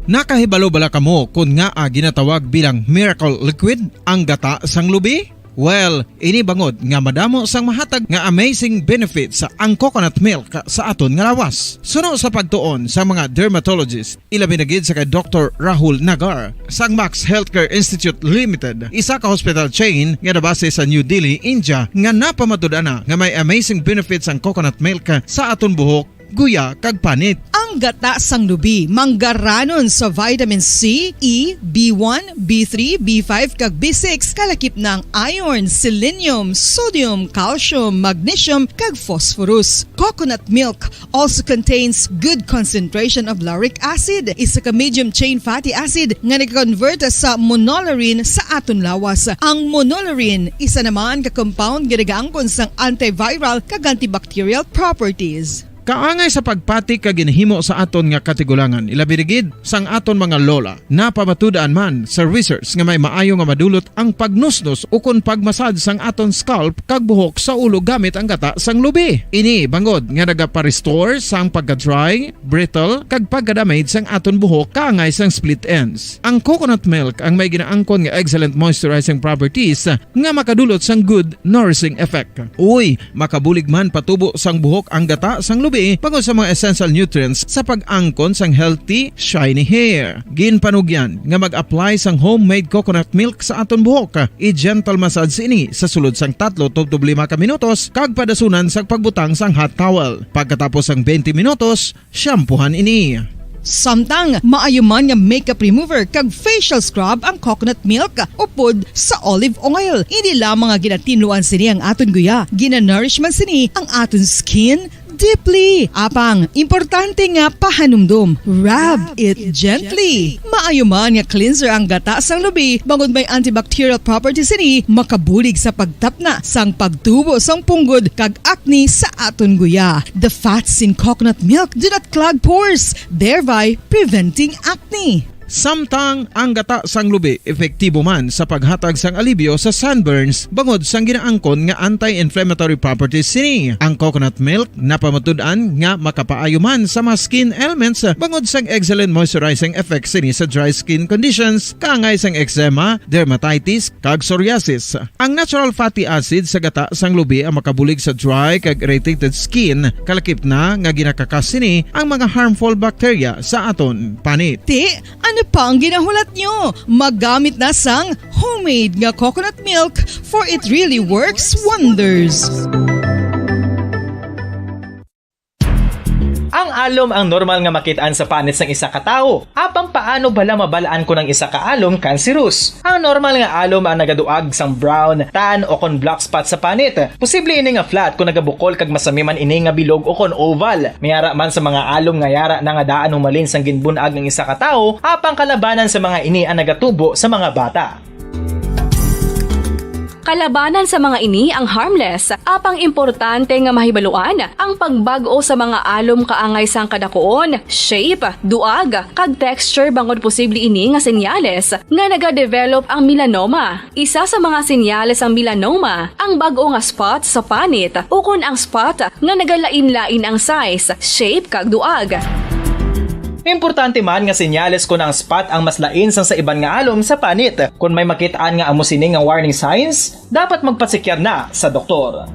Nakahibalo bala kamo kon ngaa ginatawag bilang miracle liquid ang gata sang lubi? Well, ini bangod nga madamo sang mahatag nga amazing benefits ang coconut milk sa aton nga lawas. Suno sa pagtuon sa mga dermatologist, ilabi na gid sa kay Doktor Rahul Nagar sang Max Healthcare Institute Limited, isa ka hospital chain nga nabase sa New Delhi, India, nga napamatud-an na nga may amazing benefits ang coconut milk sa aton buhok, guya, kag panit. Ang gata sang lubi manggaranon sa vitamin C, E, B one, B three, B five, kag B six, kalakip na ang iron, selenium, sodium, calcium, magnesium, kag phosphorus. Coconut milk also contains good concentration of lauric acid, isa ka medium chain fatty acid nga nag-convert sa monolaurin sa aton lawas. Ang monolaurin, isa naman ka compound nga nagaangkon sang antiviral kag antibacterial properties. Kaangay sa pagpati kag ginhimo sa aton nga katigulangan, ilabi na gid sang aton mga lola. Napamatud-an man sa research nga may maayo nga madulot ang pagnusnos ukon pag-massage sang aton scalp kag buhok sa ulo gamit ang gata sang lubi. Ini bangod nga nagapa-restore sang pagka-dry, brittle, kag pagka-damage sang aton buhok kaangay sang split ends. Ang coconut milk ang may ginaangkon nga excellent moisturizing properties nga makadulot sang good nourishing effect. Uy, makabulig man patubo sang buhok ang gata sang lubi bangod sa mga essential nutrients sa pag-angkon sang healthy, shiny hair. Ginpanugyan nga mag-apply sang homemade coconut milk sa aton buhok. I-gentle massage ini sa sulod sang tatlo tubtob lima ka minutos kag padasunan sang pagbutang sang hot towel. Pagkatapos sang twenty minutos, shampoohan ini. Samtang maayo man nga makeup remover kag facial scrub ang coconut milk upod sa olive oil. Hindi lamang nga ginatinluan sini ang aton guya, ginanourish man sini ang aton skin, deeply. Apang, importante nga pahanumdom, rub it gently. Maayo man nga cleanser ang gata sang lubi, bangod may antibacterial properties ini, makabulig sa pagtapna sang pagtubo sang punggod kag acne sa aton guya. The fats in coconut milk do not clog pores, thereby preventing acne. Samtang ang gata sang lubi epektibo man sa paghatag sang alibyo sa sunburns bangod sang ginaangkon nga anti-inflammatory properties sini. Ang coconut milk napamatud-an nga makapaayo man sa mga skin ailments bangod sang excellent moisturizing effect sini sa dry skin conditions, kaangay sang eczema, dermatitis, kag psoriasis. Ang natural fatty acid sa gata sang lubi ang makabulig sa dry kag irritated skin, kalakip na nga ginakakas sini ang mga harmful bacteria sa aton panit. Ti, ano pa ang ginahulat nyo? Maggamit na sang homemade nga coconut milk, for it really works wonders. Ang alom ang normal nga makit-an sa panit sang isa ka tawo. Apang paano bala mabal-an kon ang isa ka alom cancerous? Ang normal nga alom ang nagaduag sang brown, tan, o kon black spot sa panit. Posible ini nga flat kon nagabukol kag masami man ini nga bilog o kon oval. May ara man sa mga alom nga yara na nga daan humalin sang ginbun-ag ang isa ka tawo, apang kalabanan sa mga ini ang nagatubo sa mga bata. Kalabanan sa mga ini ang harmless, apang importante nga mahibaluan ang pagbag-o sa mga alom kaangay sang kadakuon, shape, duag, kag texture, bangod posible ini nga senyales nga nagadevelop ang melanoma. Isa sa mga senyales sang melanoma ang bag-o nga spot sa panit, ukon ang spot nga nagalain-lain ang size, shape, kag duag. Importante man nga senyales kon ang spot ang mas lain sang sa iban nga alom sa panit. Kon may makit-an nga amo sini nga warning signs, dapat magpatsikyar na sa doktor.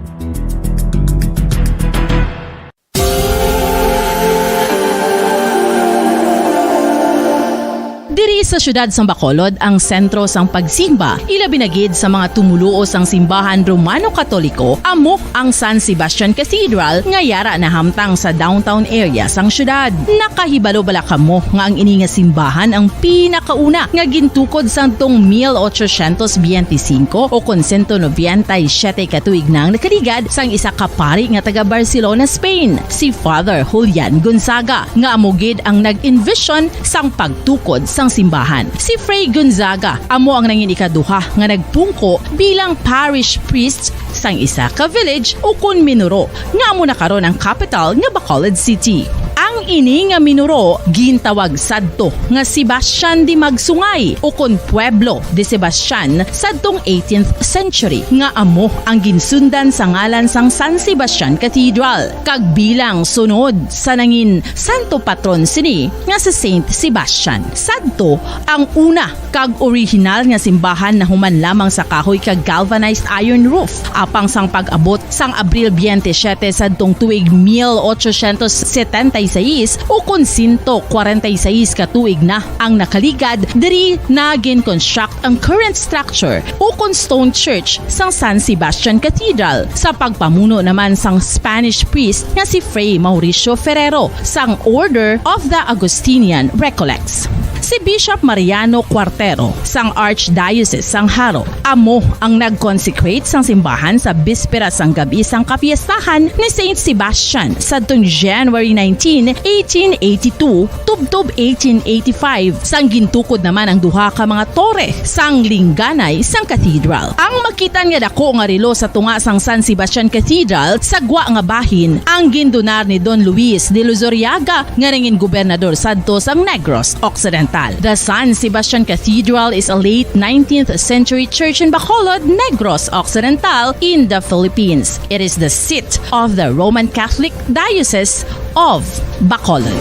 Diri sa siyudad sang Bacolod ang sentro sang pagsimba, ilabi na gid sa mga tumuluo sang simbahan Romano-Katoliko, amo ang San Sebastian Cathedral nga yara nahamtang sa downtown area sang siyudad. Nakahibalo bala kamo nga ang ini nga simbahan ang pinakauna nga gintukod sadtong mil ochocientos biyente singko o kon sento nobenta y siyete ka tuig na ang nakaligad sang isa ka pari nga taga Barcelona, Spain, si Father Julian Gonzaga, nga amo gid ang nag-envision sang pagtukod sang simbahan. Si Fray Gonzaga amo ang nangin ikaduha nga nagpungko bilang parish priest sang isa ka village ukon minuro nga amo na karon ang kapital nga Bacolod City. Ang ini nga minuro gintawag sadto nga Sebastian de Magsungay ukon Pueblo de Sebastian sadtong eighteenth century, nga amo ang ginsundan sa ngalan sang San Sebastian Cathedral, kag bilang sunod sa nangin santo patron sini nga si Saint Sebastian. Sadto ang una kag orihinal nga simbahan nahuman lamang sa kahoy kag galvanized iron roof. Apang sang pag-abot sang Abril biyente siyete sadtong tuig mil ochocientos setenta y seis, ukon sento kwarenta y seis ka tuig na ang nakaligad, diri na gin-construct ang current structure ukon stone church sang San Sebastian Cathedral sa pagpamuno naman sang Spanish priest nga si Fray Mauricio Ferrero sang Order of the Augustinian Recollects. Si Bishop Mariano Cuartero sang Archdiocese sang Jaro amo ang nag-consecrate sang simbahan sa bispera sang gab-i sang kapiestahan ni Saint Sebastian sadtong January nineteen, eighteen eighty-two, tubtob eighteen eighty-five, sang gintukod naman ang duha ka mga tore sang lingganay sang cathedral. Ang makit-an nga dako nga relo sa tunga sang San Sebastian Cathedral sa gwa nga bahin ang gindonar ni Don Luis de Luzuriaga nga nangin gobernador sadto sang Negros Occidental. The San Sebastian Cathedral is a late nineteenth century church in Bacolod, Negros Occidental, in the Philippines. It is the seat of the Roman Catholic Diocese of Bacolod.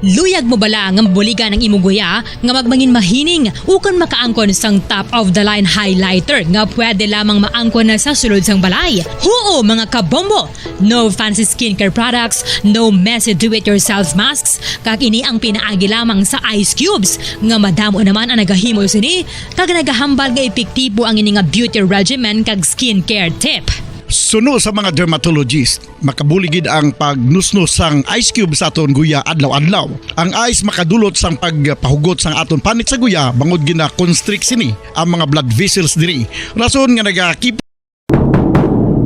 Luyag mo bala nga mabuligan ang imo guya nga magmangin mahining ukon makaangkon sang top of the line highlighter nga pwede lamang maangkon na sa sulod sang balay? Huo, mga kabombo! No fancy skincare products, no messy do-it-yourself masks, kag ini ang pinaagi lamang sa ice cubes nga madamo naman ang nagahimo sini kag nagahambal nga epektibo ang ini nga beauty regimen kag skincare tip. Suno sa mga dermatologist, makabulig gid ang pagnusnos sang ice cube sa aton guya adlaw-adlaw. Ang ice makadulot sang pagpahugot sang aton panit sa guya bangod gina-constrict sini ang mga blood vessels diri. Rason nga nagakip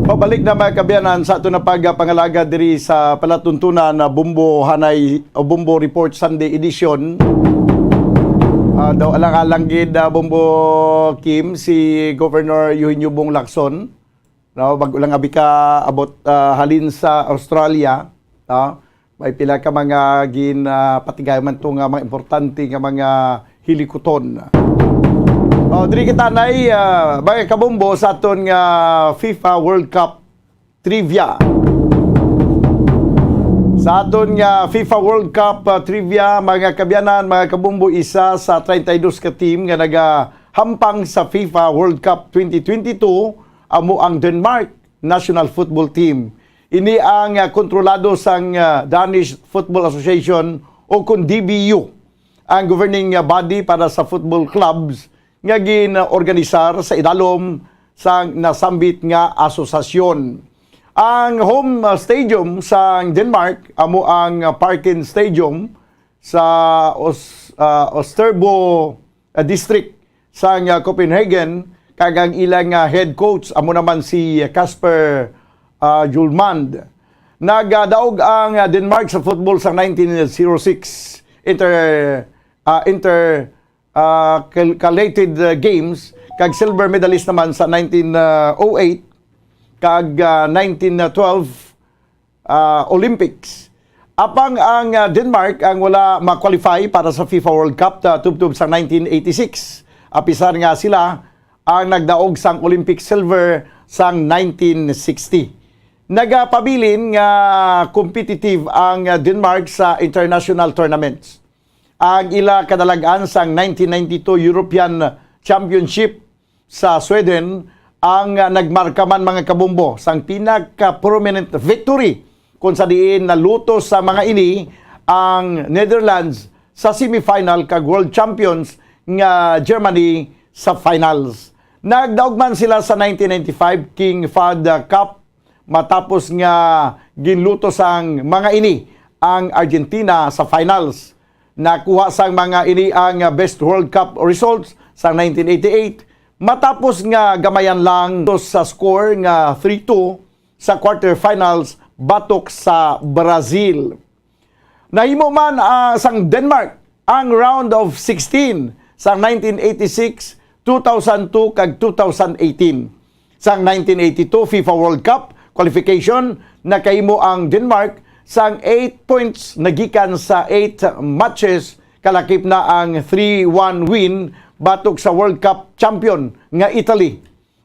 Pabalik na, mga kaabyanan, sa aton na pagpangalaga diri sa palatuntunan na Bombo Hanay o Bombo Report Sunday Edition. Ah, daw alang-alang gid, ah, Bombo Kim, si Governor Eugenio Bong Lacson. No, bag-o lang abi ka abot, ah, halin sa Australia, no? May pila ka mga gin, ah, patigayon man to nga mga importante nga mga hilikuton. Oh, diri kita nay, ah, mga kabombo sa aton nga FIFA World Cup trivia. Sa aton nga FIFA World Cup, ah, trivia, mga kaabyanan, mga kabombo, isa sa treinta y dos ka team nga nagahampang sa FIFA World Cup twenty twenty-two amo ang Denmark national football team. Ini ang, ah, kontrolado sang, ah, Danish Football Association o kon D B U, ang governing, ah, body para sa football clubs nga gin-organisar sa idalom sang nasambit nga asosasyon. Ang home, ah, stadium sang Denmark amo ang, ah, Parken Stadium sa Os-, ah, Osterbo, ah, district sang, ah, Copenhagen, kag ang ilang, ah, head coach amo naman si Kasper, ah, Hjulmand. Nagadaog ang, ah, Denmark sa football sa nineteen oh six inter, ah, inter, ah, cal-, calated, ah, games, kag silver medalist naman sa nineteen oh eight kag, ah, nineteen twelve, ah, Olympics. Apang ang, ah, Denmark ang wala ma-qualify para sa FIFA World Cup, ah, tubtob sang nineteen eighty-six, apisar nga sila ang nagdaog sang Olympic silver sang nineteen sixty. Nagapabilin nga competitive ang, ah, Denmark sa international tournaments. Ang ila kadalag-an sang nineteen ninety-two European Championship sa Sweden ang, ah, nagmarka man, mga kabombo, sang pinaka-prominent victory, kung sa diin nalutos sa mga ini ang Netherlands sa semifinal kag world champions nga Germany sa finals. Nagdaog man sila sa nineteen ninety-five King Fahd Cup matapos nga ginlutos sang mga ini ang Argentina sa finals. Nakuha sang mga ini ang best World Cup results sa nineteen eighty-eight, matapos nga gamayan lang sa score nga three two sa quarterfinals batok sa Brazil. Nahimo man, ah, sang Denmark ang round of sixteen sa nineteen eighty-six, two thousand two, kag two thousand eighteen. Sang nineteen eighty-two FIFA World Cup qualification, nakahimo ang Denmark sang eight points nagikan sa eight matches, kalakip na ang three one win batok sa World Cup champion nga Italy.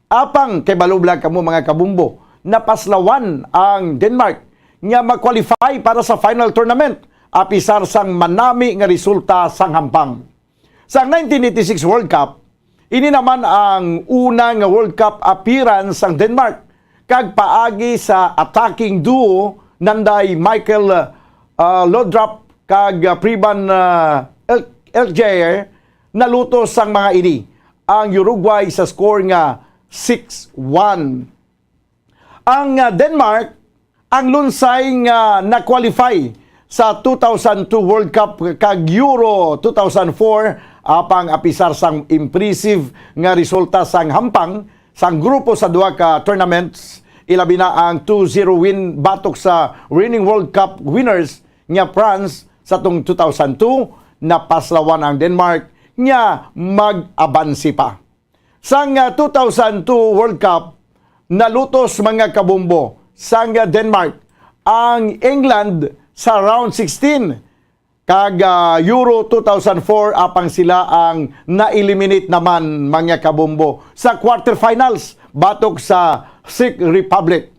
Apang kay balo lang kamo, mga kabumbo, napaslawan ang Denmark nga ma-qualify para sa final tournament, apisar sang manami nga resulta sang hampang. Sa nineteen eighty-six World Cup, ini naman ang una nga World Cup appearance sang Denmark, kag paagi sa attacking duo nanday Michael, ah, Laudrup kag, ah, Preben, ah, El-, Elkjær, nalutos sang mga ini ang Uruguay sa score nga six one. Ang, ah, Denmark ang lunsay nga na-qualify sa two thousand two World Cup kag Euro two thousand four, apang apisar sang impressive nga resulta sang hampang sang grupo sa duha ka tournaments, ilabi na ang two zero win batok sa reigning World Cup winners nga France sa tong two thousand two, napaslawan ang Denmark nga mag-abansi pa. Sang, ah, two thousand two World Cup, nalutos, mga kabumbo, sang, ah, Denmark ang England sa round sixteen, kag, ah, Euro two thousand four, apang sila ang na-eliminate naman, mga kabumbo, sa quarterfinals batok sa Czech Republic.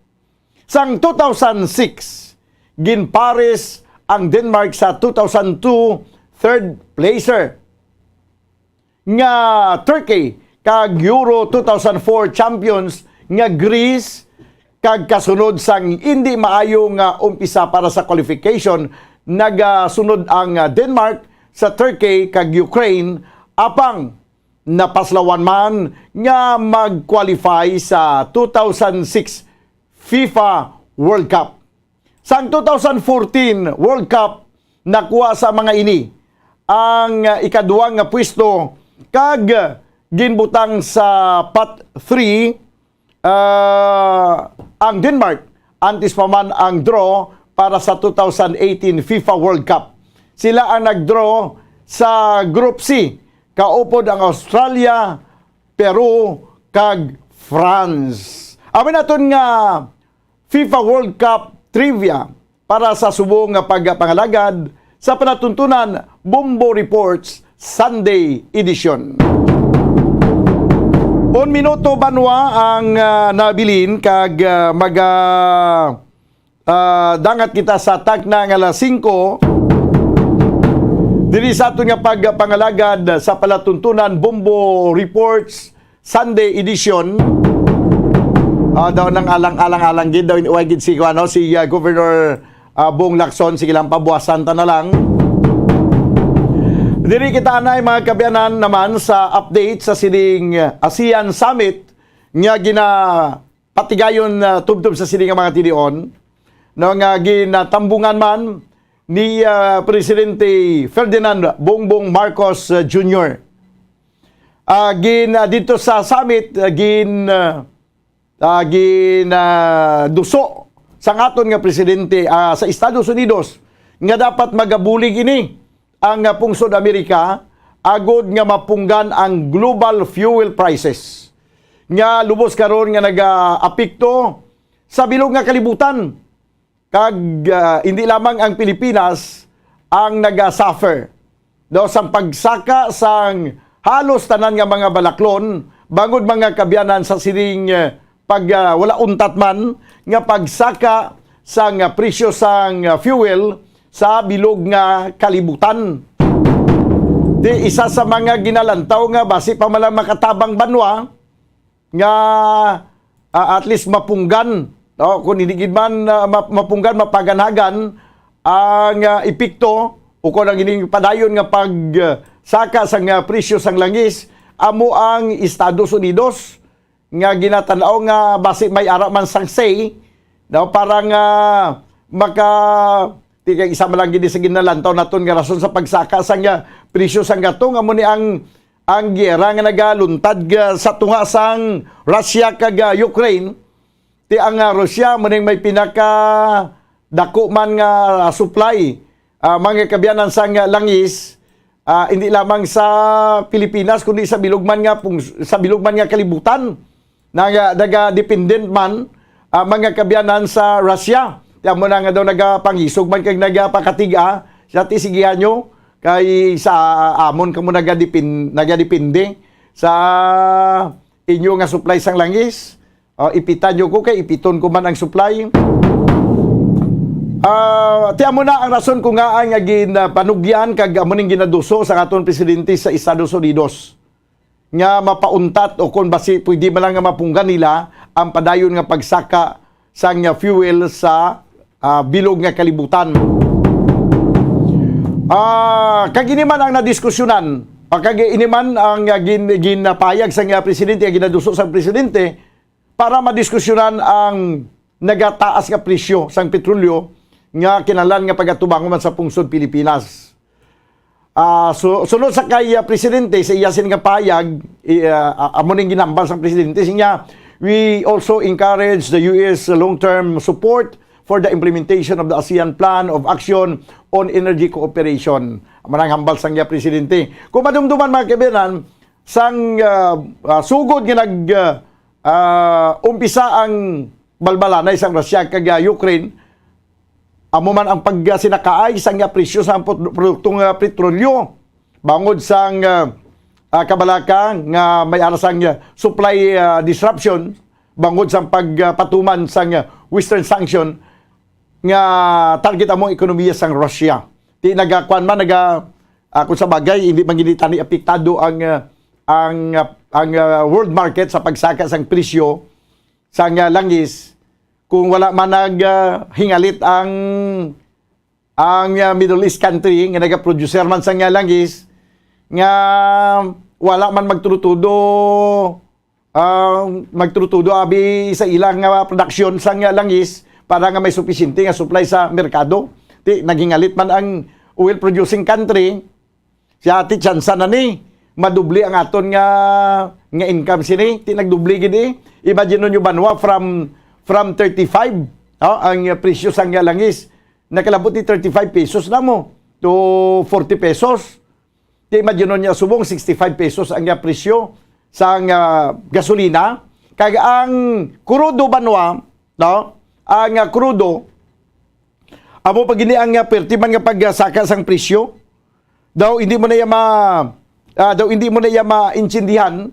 Sang two thousand six, ginpares ang Denmark sa two thousand two third placer nga Turkey, kag Euro two thousand four champions nga Greece, kag kasunod sang indi maayo nga umpisa para sa qualification, nagasunod ang, ah, Denmark sa Turkey kag Ukraine, apang napaslawan man nga mag-qualify sa two thousand six FIFA World Cup. Sang two thousand fourteen World Cup, nakuha sa mga ini ang, ah, ikaduwang nga pwesto kag ginbutang sa pot three, ah, ang Denmark, antes pa man ang draw para sa two thousand eighteen FIFA World Cup. Sila ang nag-draw sa Group C, kaupod ang Australia, Peru, kag France. Amo naton nga FIFA World Cup trivia para sa subong nga pagpangalagad sa palatuntunan Bombo Reports Sunday Edition. Un minuto banwa ang, ah, nabilin kag, ah, maga, ah, dangat kita sa takna nga alas singko. Diri sa aton nga pagpangalagad sa palatuntunan Bombo Reports Sunday Edition. Ah, daw nang alang-alang-alang gid daw, way gid si, ano, si, ah, Governor, ah, Bong Lacson. Sige lang, pabuwasan ta na lang. Diri kita anay, mga kaabyanan, naman sa update sa sining ASEAN Summit nga ginapatigayon, ah, tubtob sa sini nga mga tilion, no, nga ginatambungan man ni, ah, Presidente Ferdinand Bongbong Marcos, ah, Junior. Ah, gin, ah, dito sa summit, ah, gin, ah, ah, gin, ah, duso sang aton nga presidente, ah, sa Estados Unidos nga dapat magabulig ini ang, ah, pungsod Amerika agud nga mapunggan ang global fuel prices nga lubos karon nga nagaapekto sa bilog nga kalibutan. Kag, ah, hindi lamang ang Pilipinas ang naga-suffer, no, sang pagsaka sang halos tanan nga mga balaklon, bangod, mga kaabyanan, sa sining, eh, pag, ah, wala untat man nga pagsaka sang, ah, presyo sang, ah, fuel sa bilog nga kalibutan. Di isa sa mga ginalantaw nga basi pa man lang makatabang banwa, nga, ah, at least mapunggan, no? Kung hindi gid man, ah, ma-, mapunggan, mapaganhagan ang, ah, epekto o kung ang ining padayon nga pag, ah, saka sang, ah, presyo sang langis, amo ang Estados Unidos nga ginatan-aw nga basi may ara man sang say, no? Para nga maka-, di kay isa man lang gid sa ginalantaw naton nga rason sa pagsaka sang, ah, presyo sang gatong, amo ni ang ang giyera nga nagaluntad, ah, sa tunga sang Russia kag, ah, Ukraine, ti ang, ah, Russia mo ning may pinaka dako man nga supply, ah, mga kaabyanan sang, ah, langis, ah, hindi lamang sa Pilipinas kundi sa bilog man nga pung-, sa bilog man nga kalibutan. Naga-, nagadepende man, ah, mga kaabyanan sa Russia. Ti amo na nga daw nagapangisog man kag nagapakatiga, sa ti sige nyo, kay sa amon kamo nagadepin-, nagadepende sa inyo nga supply sang langis. Ah, ipitan nyo ko kay ipiton ko man ang supply. Ah, ti amo na ang rason ko nga ang ginapanugyan kag amo ning ginaduso sa aton presidente sa Estados Unidos nga mapauntat o kon basi pwede man lang nga mapunggan nila ang padayon nga pagsaka sang fuel sa, ah, bilog nga kalibutan. Ah, kag ini man ang nadiskusyonan, ah, kag ini man ang, ah, gin-, ginapahayag sang, ah, presidente, ang ginaduso sang presidente para madiskusyonan ang nagataas nga presyo sang petrolyo nga kinahanglan nga pagatubangon man sa pungsod Pilipinas. Ah, su-, sunod sa kay, ah, presidente, sa iya sini nga pahayag, i-, ah, ah, amo ning ginhambal sang presidente, siya, "We also encourage the U S long-term support for the implementation of the ASEAN Plan of Action on Energy Cooperation." Amo nang hambal sang iya presidente. Kung madumduman, mga kaibigan, sang, ah, ah, sugod nga nag, ah, ah, umpisa ang balbalanay sang Russia kag, ah, Ukraine, amo man ang pagsinakaay sang, ah, presyo sa put-, produktong, ah, petrolyo. Bangod sang, ah, ah, kabalaka nga may ara sang, ah, supply, ah, disruption, bangod sang pag, ah, patuman sang, ah, Western sanction nga target among ekonomiya sang Russia. Ti nagakuan man, naga-, ah, kung sa bagay, hindi man gid tani apektado ang, ah, ang, ah, ang, ah, world market sa pagsaka sang presyo sang, ah, langis, kung wala man nag, ah, hingalit ang, ang, ah, Middle East country nga nagaproducer man sang, ah, langis, nga wala man magtudo-tudo ah, magturutudo abi sa ilang, ah, production sang, ah, langis para nga may supisyente nga supply sa merkado. Ti, naghingalit man ang oil producing country, siya ti tsansa na ni madubli ang aton nga, nga income sini. Ti nagdubli gid, eh. Imagine niyo, banwa, from, from thirty-five, oh, ang, ah, presyo sang, ah, langis. Nakalabot ni thirty-five pesos na mo to forty pesos. Ti imagine niya subong sixty-five pesos ang, ah, presyo sang, ah, gasolina. Kag ang krudo, banwa, no? Ang, ah, krudo, amo pa gini ang, ah, perti man nga pagsaka sang presyo. Daw hindi mo na iya ma-, ah, daw hindi mo na iya maintindihan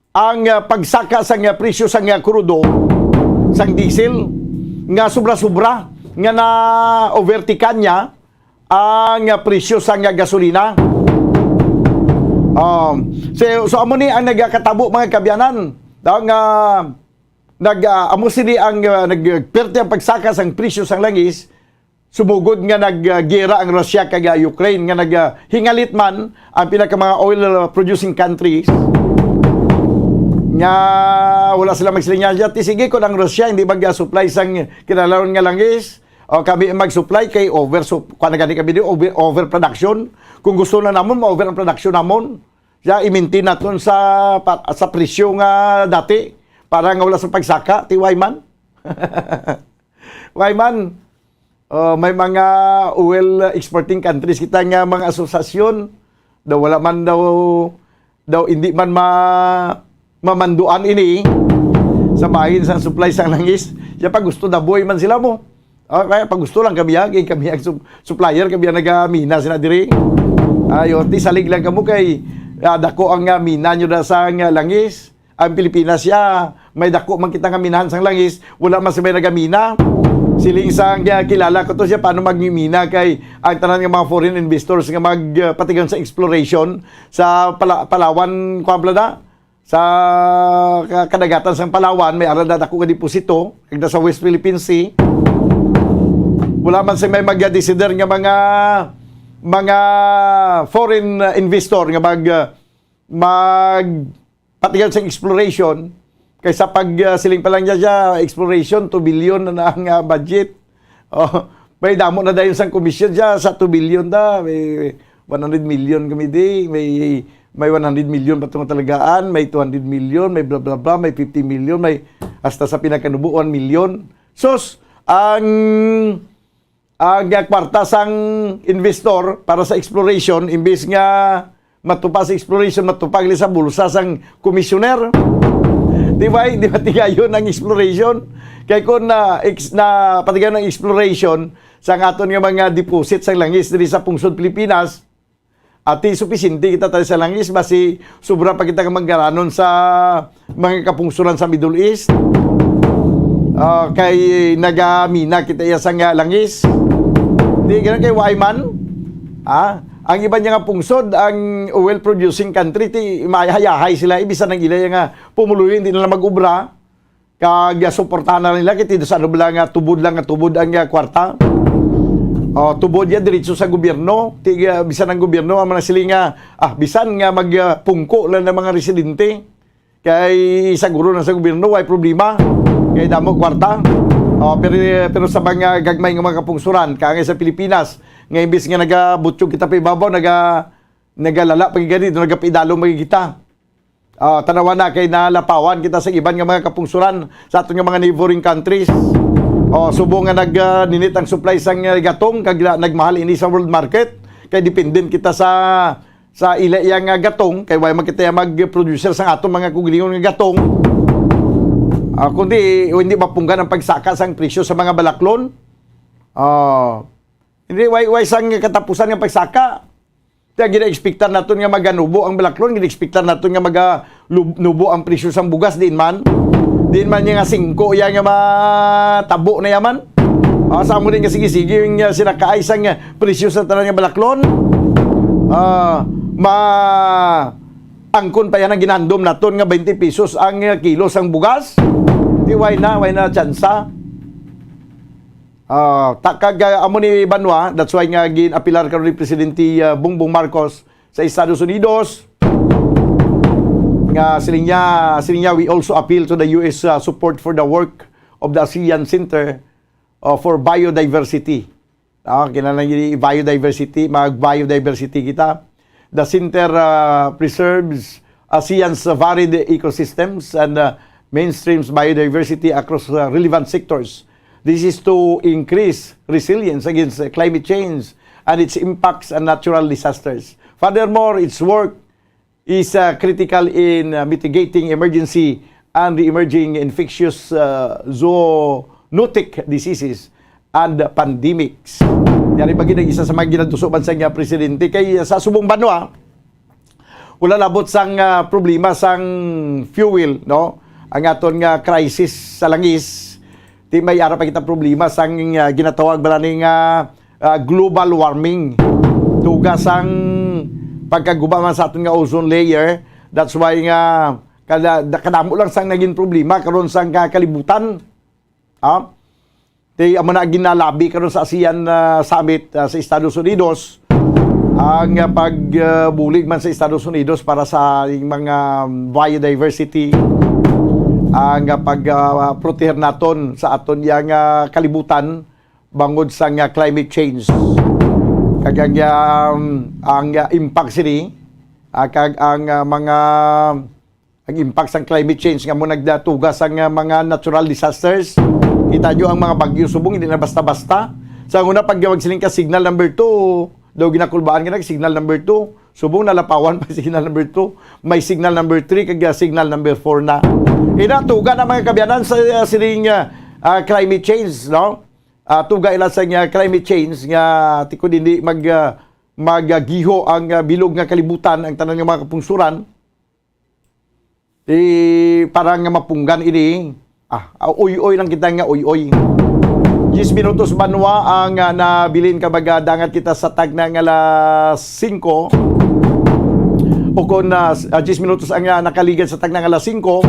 ang, ah, pagsaka sang, ah, presyo sang, ah, krudo, sang diesel, nga sobra-sobra, nga na-overtake niya ang, ah, presyo sang, ah, gasolina. Um, so, so, amo ni ang nagakatabo, mga kaabyanan. Daw nga, nag, ah, amo sini ang, ah, nagperte ang pagsaka sang presyo sang langis, sumugod nga naggera ang Russia kag, ah, Ukraine, nga naghingalit man ang pinaka mga oil, ah, producing countries nga wala sila magsiling niya, "Ti sige, kung ang Russia hindi mag-supply sang kinahanglan nga langis, o kami mag-supply kay over, so, kuwan na gani kami di, over, overproduction. Kung gusto na namon, ma-over ang production namon. Siya, i-maintain naton sa, pa-, sa presyo nga dati para nga wala sa pagsaka, ti why man?" Why man? Oh, may mga oil exporting countries kita nga mga asosasyon. Daw wala man daw, daw hindi man ma-, mamanduan ini sa bahin sang supply sang langis. Siya pa gusto daboy man sila mo. Ah, kaya pa gusto lang kami, ah, kay kami ang sup-, supplier, kami ang nagamina sila diri. Ayo, ti salig lang kamo kay, ah, dako ang, ah, mina nyo na sa, ah, langis. Ang Pilipinas siya, may dako man kita nga minahan sang langis, wala man sa may nagamina. Siling sa nga kilala ko to siya, paano magmimina kay ang tanan nga mga foreign investors nga mag, ah, patigayon sa exploration sa Pala-, Palawan, kuwan pala na, sa ka-, kadagatan sang Palawan, may ara na dako nga deposito, kag sa West Philippine Sea. Wala man sa may mag-desider nga mga, mga foreign, ah, investor nga mag, ah, mag patigayon sang exploration, kaysa pag, ah, siling pa lang niya, siya, exploration, two billion na, na ang, ah, budget. Oh, may damo na dayon sang commission siya sa two billion da. May one hundred million kami di, may, may one hundred million pa tong talagaan, may two hundred million, may bla bla bla, may fifty million, may hasta sa pinakanubo, one million. Sus, ang ang, ah, kwarta sang investor para sa exploration, imbis nga matupa sa exploration, matupa gali sa bulsa sang commissioner. Di ba? Di ba tigayon ang exploration? Kay kung na, ex-, na patigayon ang exploration sa aton nga mga deposit sang langis diri sa pungsod Pilipinas, ati, supisinte kita tayo sa langis, basi sobra pa kita ka manggaranon sa mga kapungsuran sa Middle East. Ah, kay nagamina kita iya sa nga langis. Di gani kay why man? Ah, ang iban niya nga pungsod, ang oil producing country, ti mahayahay sila, ibisan ang ila nga pumuluyo, hindi na lang mag-obra. Kag, ah, suportahan na nila, kay ti sa ano bala nga tubod lang nga tubod ang, ah, kwarta. O, tubod ya diretso sa gobyerno. Ti, ah, bisan ang gobyerno, ang mga siling nga, ah, bisan nga mag, ah, pungko lang ng mga residente. Kay siguro na sa gobyerno, way problema. Kay damo kwarta. O, pero, pero sa mga gagmay nga mga kapungsuran, kaangay sa Pilipinas, nga imbis nga nagabutyog kita pa ibabaw, naga-, nagalala pa gid, nagapaidalom pa gid kita. Ah, tanawa na kay nalapawan kita sa iban nga mga kapungsuran sa aton nga mga neighboring countries. Oh, subong nga nag, ah, ninit ang supply sang, ah, gatong kag la-, nagmahal ini sa world market kay dependent kita sa, sa ila iya nga gatong kay way man kita mag-producer sa aton mga kaugalingon nga gatong. Ah, kundi hindi mapunggan ang pagsaka sang presyo sa mga balaklon. Ah, hindi, way, way sang katapusan nga pagsaka. Kaya gina-expectan naton nga maganubo ang balaklon, gina-expectan naton nga maga-, lub-, nubo ang presyo sang bugas, diin man. Diin man niya nga singko iya nga matabo na yaman. Ah, sa amo din nga sige-sige yung, ah, sinakaay sang, ah, presyo sa tanan nga balaklon. Ah, ma-, angkon pa yan ang ginandom naton nga twenty pesos ang, ah, kilo sang bugas. Di way na, way na tsansa. Ah, ta-, kag, ah, amo ni banwa, that's why nga gin-apilar karon ni Presidente, ah, Bongbong Marcos sa Estados Unidos Ah, siling niya, siling niya, "We also appeal to the U S, ah, support for the work of the ASEAN Center, ah, for Biodiversity." Ah, kinahanglan gid biodiversity, mag-biodiversity kita. The center, ah, preserves ASEAN's varied ecosystems and, ah, mainstreams biodiversity across, ah, relevant sectors. This is to increase resilience against, uh, climate change and its impacts on natural disasters. Furthermore, its work is, uh, critical in, uh, mitigating emergency and emerging infectious, uh, zoonotic diseases and pandemics. Yari pa gid ang isa sa mga ginatuso man sa nga presidente kay sa subong banwa, wala labot sang, ah, problema sang fuel, no? Ang aton nga crisis sa langis, di may ara pa kita problema sang, ah, ginatawag bala ni nga, ah, global warming. Tuga sang pagkaguba man sa aton nga ozone layer. That's why nga kada, kadamo lang sang naging problema karon sang ka-, kalibutan. Ah? Ti amo na ginalabi karon sa ASEAN, ah, Summit, ah, sa Estados Unidos, ang, ah, pag, ah, bulig man sa Estados Unidos para sa mga biodiversity, ang, ah, pag, ah, proteher naton sa aton yang, ah, kalibutan bangod sa nga climate change. Kag ang, um, ang, ah, impact sini, ah, kag ang, ah, mga ang impact sang climate change nga mo nagdatuga sang, ah, mga natural disasters. Kita nyo ang mga bagyo subong, hindi na basta-basta. Sa una, pag magsiling ka signal number two, daw ginakulbaan ka nag signal number two. Subong nalapawan pa signal number two. May signal number three, kag, ah, signal number four na. Inatuga na mga kabiyanan sa, ah, siling, ah, ah, climate change, no? Ah, tuga ila sa nga climate change nga tikod hindi mag, ah, magagiho ang, ah, bilog nga kalibutan, ang tanan nga mga kapungsuran. Ti para nga mapunggan ini, ah, ah, uy-uy lang kita nga uy-uy. Diyes minutos banwa ang, ah, nabilin ka, baga dangat kita sa tagna nga alas singko. O kon, ah, s-, ah, diyes minutos ang, ah, nakaligad sa tagna nga alas singko.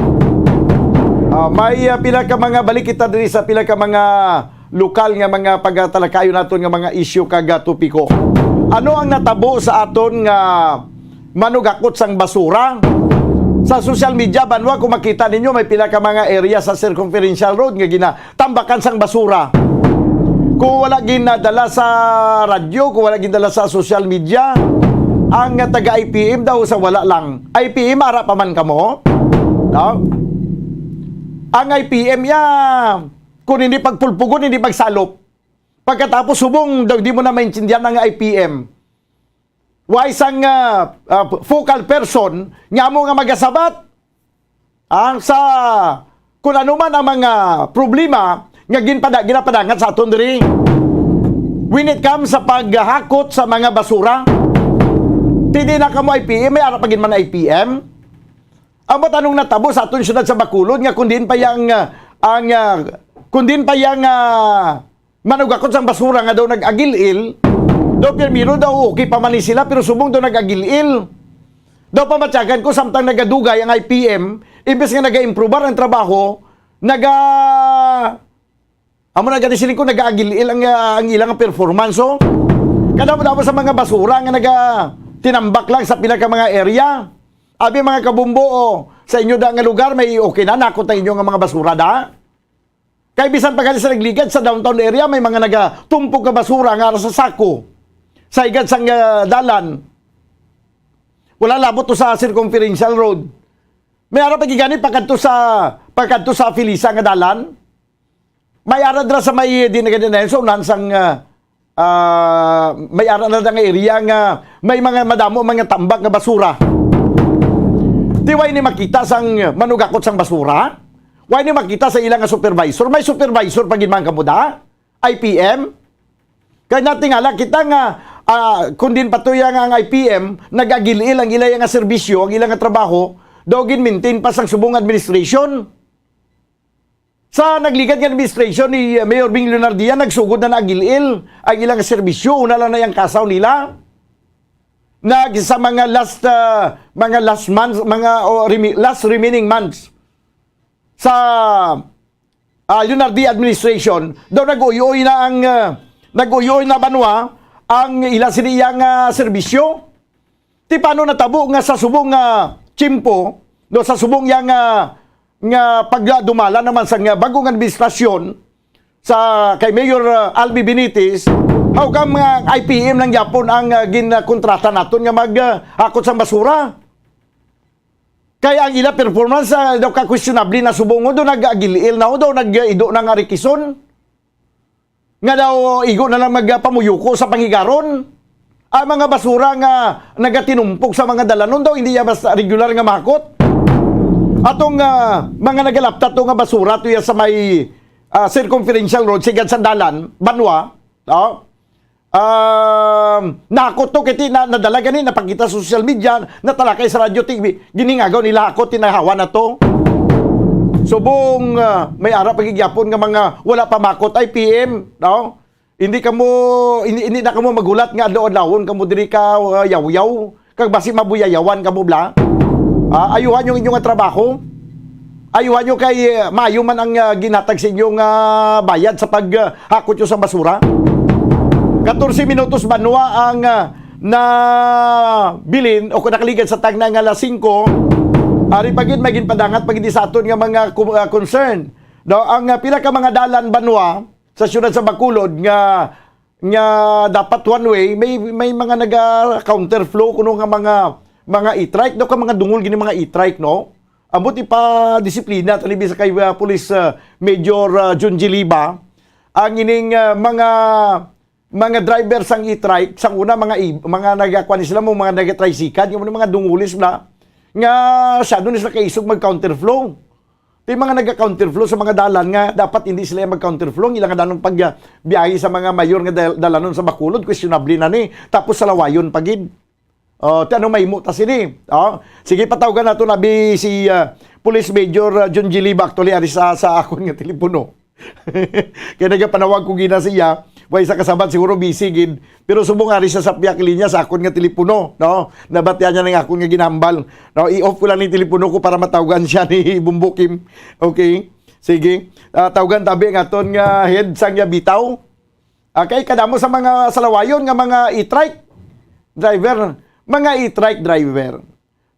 Ah, may, ah, pila ka mga balik kita diri sa pila ka mga lokal nga mga pagatalakayon naton nga mga isyu kag, ah, topiko. Ano ang natabo sa aton nga manugakot sang basura? Sa social media, banwa, kung makita ninyo, may pila ka mga area sa Circumferential Road nga ginatambakan sang basura. Kung wala ginadala sa radyo, kung wala ginadala sa social media, ang taga I P M daw sa wala lang. I P M, ara pa man kamo? No? Ang I P M ya, kung hindi pagpulpugon, hindi pagsalop. Pagkatapos, subong daw di mo na maintindihan ang I P M. Wa sang, ah, ah, focal person nga amo nga magasabat, ah, sa kung ano man ang mga problema nga ginpada-, ginapadangat sa aton diri when it comes sa paghakot sa mga basura. Ti di na kamo I P M, may ara pa gid man I P M. Ambot anong natabo sa aton siyudad sa Bacolod nga kung diin pa yang, ah, ang, ah, kung diin pa yang, ah, manugakot sang basura nga daw nag-agil-il, daw pirmiro daw okay pa man ni sila, pero subong daw nag-agil-il. Daw pamatyagan ko, samtang nagadugay ang I P M, imbes nga naga-improbar ang trabaho, naga-, amo na gani siling ko, naga-agil-il ang, ah, ang ilang performance, oh. Kadamo-damo sa mga basura nga naga-tinambak lang sa pila ka mga area. Abi, mga kabumbo, oh, sa inyo da nga lugar, may okay na, nakot na inyo nga mga basura da? Kay bisan pa gani sa nagligad sa downtown area, may mga nagatumpog nga basura nga ara sa sako sa higad sang, ah, dalan. Wala labot to sa Circumferential Road. May ara pa gid gani pakadto sa, pakadto sa Felisa nga dalan. May ara dira sa may, di na gani na, sa unahan sang, ah, ah, may ara na nga area nga may mga madamo, mga tambak nga basura. Di wa ini makita sang manugakot sang basura? Wa ini makita sa ila nga supervisor? May supervisor pa gid man kamo da? I P M? Kay natingala kita nga, ah, kung din patuya nga ang I P M, nag-agil-il ang ila nga serbisyo, ang ila nga trabaho, daw gin-maintain pa sang subong administration. Sa nagligad nga administration ni, uh, Mayor Bing Leonardia, nagsugod na nagil-il ang ilang serbisyo, una lang na yung kasaw nila. Nag, sa mga last, uh, mga last months, mga, o, remi-, last remaining months sa, uh, Leonardia administration, daw nag-uyoy na ang, uh, nag-uyoy na banwa ang ila sini iyang, uh, serbisyo. Ti paano natabo nga sa subong nga tiyempo, No, sa subong iya nga, nga pagdumala naman sa nga bag-ong administrasyon sa kay Mayor, ah, Albi Benitez, how come nga I P M lang gyapon ang, ah, ginkontrata naton nga mag, ah, hakot sang basura? Kay ang ila performance, ah, daw ka-questionable na subong, daw nag-agil-il na, daw nag-ido na nga rikison. Nga daw igo na lang magpamuyuko sa panghigaron. Ang mga basura nga nagatinumpog sa mga dalanon daw, hindi ya basta regular nga mahakot. Atong, ah, mga nagalapta to nga basura to ya sa may, ah, circumferential road, sigad sa dalan, banwa, no? Um, nahakot to, kay ti-, na, nadala gani, napakita sa social media, natalakay sa radyo, T V, giningagaw nila ako, tinahawa na to. Subong, ah, may ara pagigyapon nga mga wala pa makot I P M, no? Hindi kamo, hindi, hindi na kamo maghulat nga adlaw-adlawon kamo diri ka, ah, yawyaw. Kag basi mabuyayawan kamo bla. Ah, ayuhan yung inyong trabaho. Ayuhan nyo kay, ah, maayo man ang, ah, ginhatag sa inyo nga bayad sa pag, ah, hakot nyo sa basura. Katorse minutos banwa ang, ah, nabilin o kung nakaligad sa tagna nga alas singko, ari pa gid may ginpadangat pa gid sa aton nga mga ku-, ah, concern. No, ang, ah, pila ka mga dalan banwa sa siyudad sa Bacolod nga, nga dapat one way, may, may mga naga counterflow kuno nga mga, mga e-trike, daw ka mga dungol gini mga e-trike, no? Ambot ipadisiplina tani bisa kay, ah, Police, ah, Major, ah, Jun G. Liba, ang ining, ah, mga, mga driver sang e-trike, sang una mga i-, mga nagakuan ni sila mo, mga nagatricycle, yung mga dungulis na nga siya doon sila kaisog mag-counterflow. Ti mga naga-counterflow sa mga dalan nga dapat hindi sila mag-counterflow, ang ilang danon pag, ah, biyahe sa mga mayor nga dal-, dalanon sa Bacolod, questionable na ni. Tapos sa Lawayon pa gid. Oh, ti ano mahimo ta sini? Oh, sige, patawgan nato na bi si, ah, Police Major, ah, Jun G. Liba, actually, ari sa, sa akon nga telepono. Kaya nagapanawag ko gina siya, way sa kasabat siguro busy gid. Pero subong ari sa sapyak linya sa akon nga telepono, no? Nabatian niya ng akon nga ginambal. No, i-off ko lang ni telepono ko para matawgan siya ni Bumbukim. Okay? Sige. Ah, tawgan tabi ang aton nga head sang Yabitaw. Ah, kay kadamo sa mga salawayon nga mga e-trike driver, mga e-trike driver.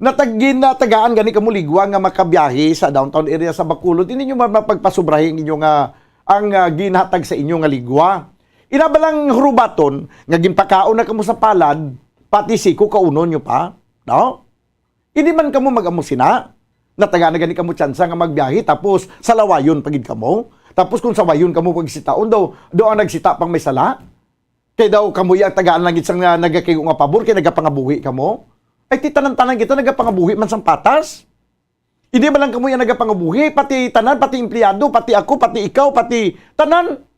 Natag-, ginatagaan gani kamo ligwa nga makabiyahe sa downtown area sa Bacolod. Hindi nyo ma-, mapagpasubrahi ang inyo nga, ang, ah, ginhatag sa inyo nga ligwa. Ina ba lang hurubaton nga ginpakaon na kamo sa palad, pati siko kaunon nyo pa? No? Hindi man kamo mag-amo sina. Natagaan na gani kamo tsansa nga magbiyahe, tapos salawayon pa gid kamo. Tapos kung sawayon kamo pagsitaon daw, daw ang nagsita pang may sala. Kay daw kamo ang tagaan lang gid sang, ah, nagakaigo nga pabor kay nagapangabuhi kamo. Ay, ti tanan-tanan kita nagapangabuhi man sang patas. Hindi man lang kamo ang nagapangabuhi, pati tanan, pati empleyado, pati ako, pati ikaw, pati tanan.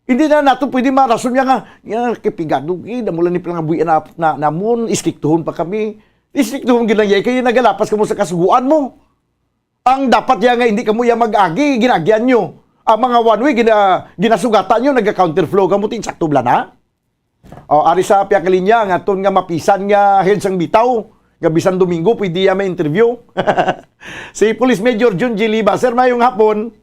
Hindi na nato pwede marason niya nga, nga kay pigado gid, amo lang ni pangabuhi na, na, namon, istriktuhon pa kami. Istriktuhon gid lang yay, kay nagalapas kamo sa kasuguan mo. Ang dapat ya nga hindi kamo ya mag-agi, ginagian nyo. Ang mga one way, gina-, ginasugatan nyo, naga-counterflow kamo, ti insakto bala na? O, ari sa pihak nga linya, ang aton nga mapisan nga head sang Bitaw, nga bisan Domingo, pwede ya may interview. Si Police Major Jun G. Liba. Sir, mayong hapon.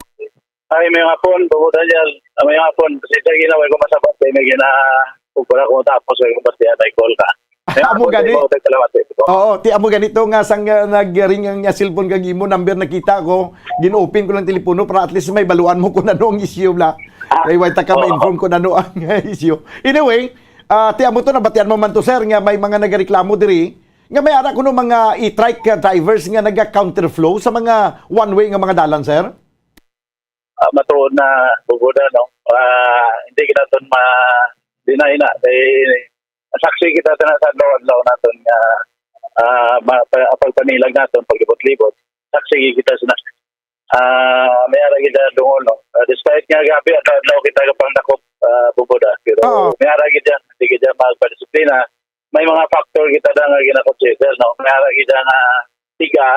Ay, mayong hapon, Bobo Daniel. Ah, mayong hapon. Pasensya gina, way ko masabat, kay may gina-, kung pala ko tapos, way ko bastian, ay call ka. Mayong Amo hapon, gani. Bobo, salamat, eh. Oo, ti amo ganito nga sang, uh, nag-ring ang, uh, cellphone kag imo number nakita ko, gin-open ko lang telepono para at least may baluan mo kung ano ang issue bla. Ah, Kay way ta ka oo. ma-inform kung ano ang, uh, issue. Anyway, ah, ti amo to, nabatian mo man to, sir, nga may mga nagareklamo diri nga may ara kuno mga e-trike, uh, drivers nga naga-counterflow sa mga one-way nga mga dalan, sir? Ah, matuod na, Bugoda, no? Ah, hindi kita ton ma-deny na. Kay, saksi kita sa, sa adlaw-adlaw naton nga, ah, ma-, pa-, pagpanilag naton, paglibot-libot. Saksi kita sa na-, ah, may ara kita dungol, no? Ah, despite nga gabi, adlaw-adlaw kita kapang dakop, ah, Bugoda. Pero Oo. may ara kita, hindi kita magpadisiplina. May mga factor kita na nga gina-consider, no? May ara kita nga tiga,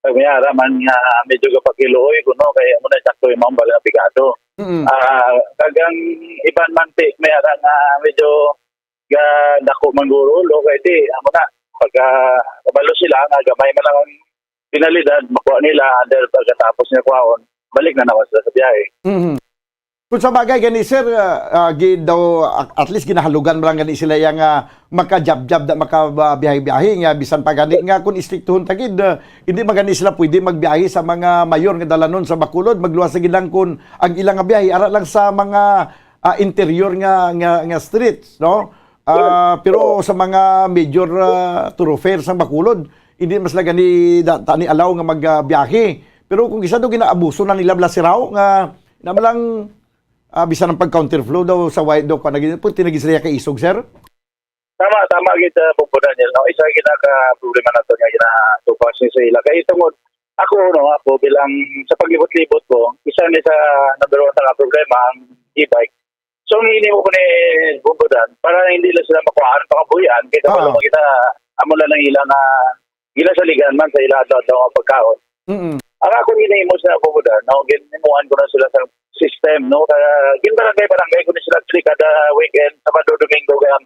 Kag may ara man nga medyo gapakiluoy kuno kay amo na sakto yung mga bala nga pigado. Mm. Ah, kag ang iban man ti may ara nga medyo ga-, dako man guro, lo, kay ti amo na pagka kabalo sila nga gamay man lang ang penalidad makuha nila, and then pagkatapos nga kuhaon, balik na naman sila sa biyahe. Mhm. Kung sa bagay gani, sir, ah, ah, gi-, daw, at, at least ginahalugan man lang gani sila yang, ah, makajabjab da, makabiyahe-biyahe nga, bisan pa gani nga kung istriktuhon ta gid, ah, hindi man gani sila pwede magbiyahe sa mga mayor nga dalanon sa Bacolod, magluwas sa gid lang kung ang ilang nga biyahe ara lang sa mga, ah, interior nga, nga, nga streets, no? Ah, pero sa mga major, ah, thoroughfare sa Bacolod, hindi man sila gani da-, tani allow nga magbiyahe. Pero kung isa do ginaabuso na nila bala siraw nga na man lang, ah, bisan ang pag-counterflow daw sa wide daw pa naging, pwerte na gid sila kaisog, sir? Tama, tama gid, ah, Bombo Daniel, no? Isa gid na ka problema nato nga ginatubang sa ila. Kay tungod ako, no, ako bilang sa paglibot-libot ko, isa ni sa number one nga problema ang e-bike. So, ang hinimo ko ni Bombo Dan, para hindi lang sila makuhaan, pangabuhian, kay kabalo Oo. mo kita, amo na lang ila nga ginasaligan man sa ila adlaw-adlaw nga pagkaon. Mm-mm. Ang ako ginahimo sa Bombo Dan, no, ginhimuan ko na sila sa system, no, kaya ginbarangay-barangay ko ni sila actually kada weekend, Sabado, Domingo, kaya,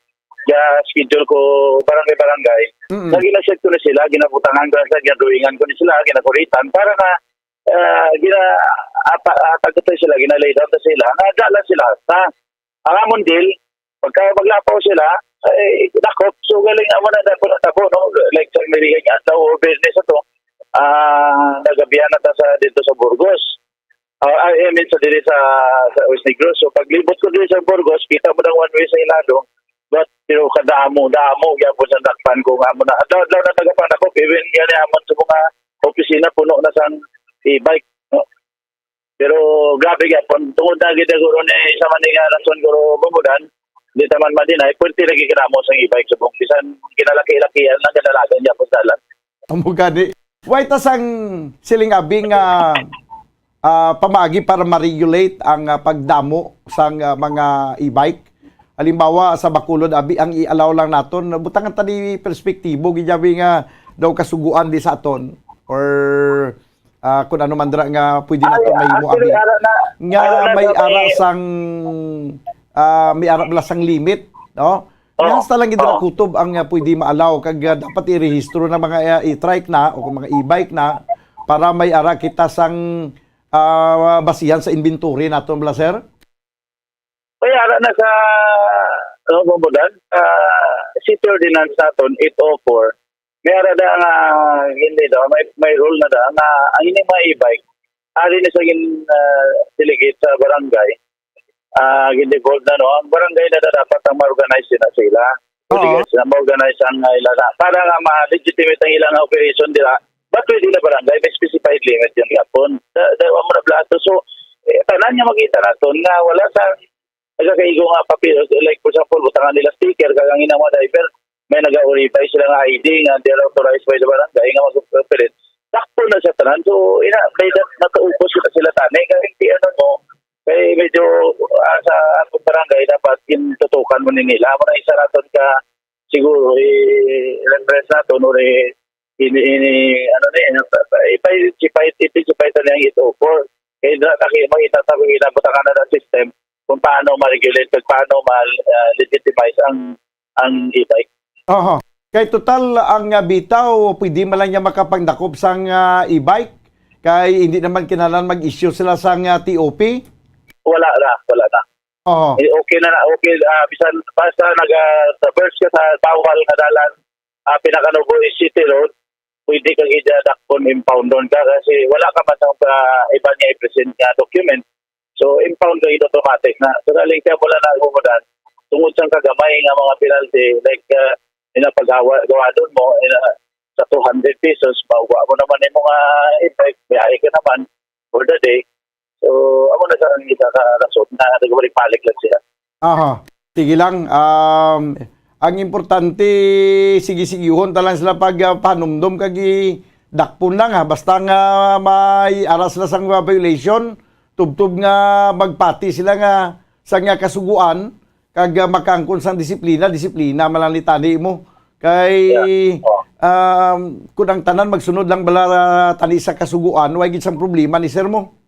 kaya schedule ko barangay-barangay. Mm-mm. Sa ginaset ko na sila, ginabutangan ko na sila, ginaduingan ko ni sila, ginakuritan, para nga, ah, gina-, apa-, ah, tagutay sila, gina-lay down na sila, nga dala sila. Sa ang amon deal, pagka maglapaw sila, eh, dakop. So, galing amo na dapat natabo, no? Like, sa Merigan nga, sa Biyernes ato, ah, nagabihan na ta sa, dito sa Burgos. Ah, I mean, sa dili sa, sa West Negros. So, paglibot ko diri sa Burgos, kita mo nang one way sa ilado. But, pero kadamo, damo, gyapon sa dakpan ko nga amo na. Adlaw-adlaw na nagapandakop, even yan amon sa mga opisina, puno na sang e-bike, no? Pero grabe gyapon, tungod na gid guro ni sa man nga rason guro Bombo Dan, di ta man ma-deny, pwerte lagi kadamo sang e-bike subong bisan kinalaki-lakian lang kadalagan gyapon sa dalan. Amo gani. Way ta sang siling abi nga, ah, pamaagi para ma-regulate ang, ah, pagdamo sang, ah, mga e-bike. Halimbawa, sa Bacolod, abi, ang i-allow lang naton, butangan ta ni perspektibo, gid abi nga daw kasuguan di sa aton. Or, ah, kung ano man dira nga pwede Ay, naton mahimo, actually, abi. Ara na, Nga ara na may sa ara may sang, ah, may ara bala sang limit, no? Nga Oo, hasta lang gid dira oo. kutob ang, ah, pwede ma-allow, kag, ah, dapat irehistro na mga, ah, e-trike na o kung mga e-bike na para may ara kita sang, ah, basihan sa inventory naton bala, sir? Kaya ara na sa, ano, Bombo Dan, sa City Ordinance naton, eight oh four, may ara da nga, hindi daw, may, may rule na da nga ang ining mga e-bike, ari na sa gin, ah, delegate sa barangay, ah, gin-devolve na, no? Ang barangay na da dapat ang ma-organize na sila. Oo. Delegates na ma-organize ang, ah, ila na. Para nga ma-legitimate ang ilang operation dira, but within the barangay, may specified limit yun gyapon. Da, da, wa mo na blato. So, eh, tanan nga makita naton nga wala sa nagakaigo nga papel. Like, for example, butangan nila sticker, kag ang ilang mga driver, may nag-verify sila nga I D nga they are authorized by the barangay nga mag-operate. Dakpon na siya tanan. So, ina, may da-, nakaubos kita sila tani. Kaya, ano mo, kay medyo, ah, sa atong barangay, dapat gintutukan mo ni nila. Amo na isa naton ka, siguro, i-refresh naton or i-, ini, ini, ano ni, ano, pa, pa, ipay, ipay, ipay, ipay ta niyang eight oh four. Kay dra-, naki-, makita ta kung inabutangan na ng system kung paano ma-regulate, kung paano ma-, ah, legitimize ang, ang e-bike. Aha. Kay total, ang, ah, bitaw, pwede man lang niya makapagdakop sang, ah, e-bike. Kay hindi naman kinahanglan mag-issue sila sang, ah, T O P. Wala na, wala na. Oo. Eh, okay na na, okay, ah, bisan basta naga-traverse ka sa bawal nga dalan, ah, pinakanubo is City Road, pwede ka gid dakpon, impoundon ka kasi wala ka man sang, ah, iba niya i-present nga document. So, impound ka gid automatic na. So, galing siya mula na gumudan, tungod sang kagamay nga mga penalty, like, ah, ina paggawa, gawadon mo, ina, sa two hundred pesos, mawa mo naman yung mga e-bike, biyahe ka naman for the day. So, amo na sa ang isa ka rason na nagbalik-balik lang siya. Aha. Sige lang. Um, ang importante, sige-sigihon ta lang sila pag, ah, panumdom kag i-, dakpon lang, ha. Basta nga may aras na sang, ah, violation, tubtob nga magpati sila nga sa nga kasuguan, kag, ah, makaangkon sang disiplina, disiplina man lang ni tani mo. Kay, Yeah. Oh. um, kung ang tanan magsunod lang bala, ah, tani sa kasuguan, way gid sang problema ni sir mo.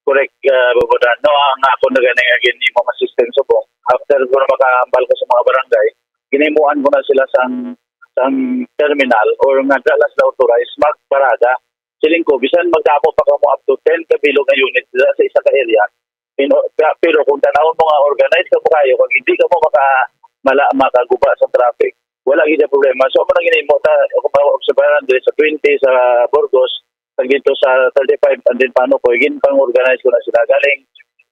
Correct, ah, Bobodan. No, ang ako na gani nga ginimo nga system subong. After ko na makahambal ko sa mga barangay, ginimuan ko na sila sang, sang terminal or nga dala sila authorized magparada. Siling ko, bisan magdamo pa kamo up to ten ka bilog nga unit dira sa isa ka area, Pero kung tanawon mo nga organized kamo kaayo, kag hindi kamo maka-, mala-, makaguba sa traffic, wala gid ang problema. So, amo na ginhimo ta, kung maobserbahan diri sa twenty, sa Burgos, kag dito sa thirty-five, and then paano ko, ginpang-organize ko na sila. Galing,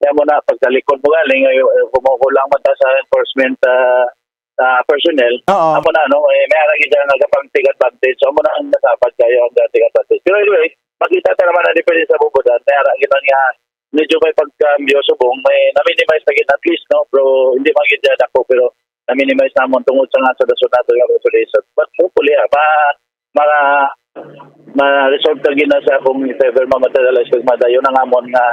kaya mo na, pagtalikod mo galing, ay, eh, kumukulang man ta sa enforcement, ah, ah, personnel. Oo. Amo na, no? Eh, may ara gid nga nagapang take advantage. So, amo na ang nasabad kayo ang take advantage. Pero anyway, makita ta naman ang depende sa bubudan. May ara gid man nga medyo may pagkambyo subong, may na-minimize na gid at least, no? Pero hindi man gid dako, pero na-minimize namon tungod sa nga sa dason nato nga population. But hopefully, ah, ma-, ma-, ma-resolve ka gina sa kung if ever ma-materialize kag madayon ang amon nga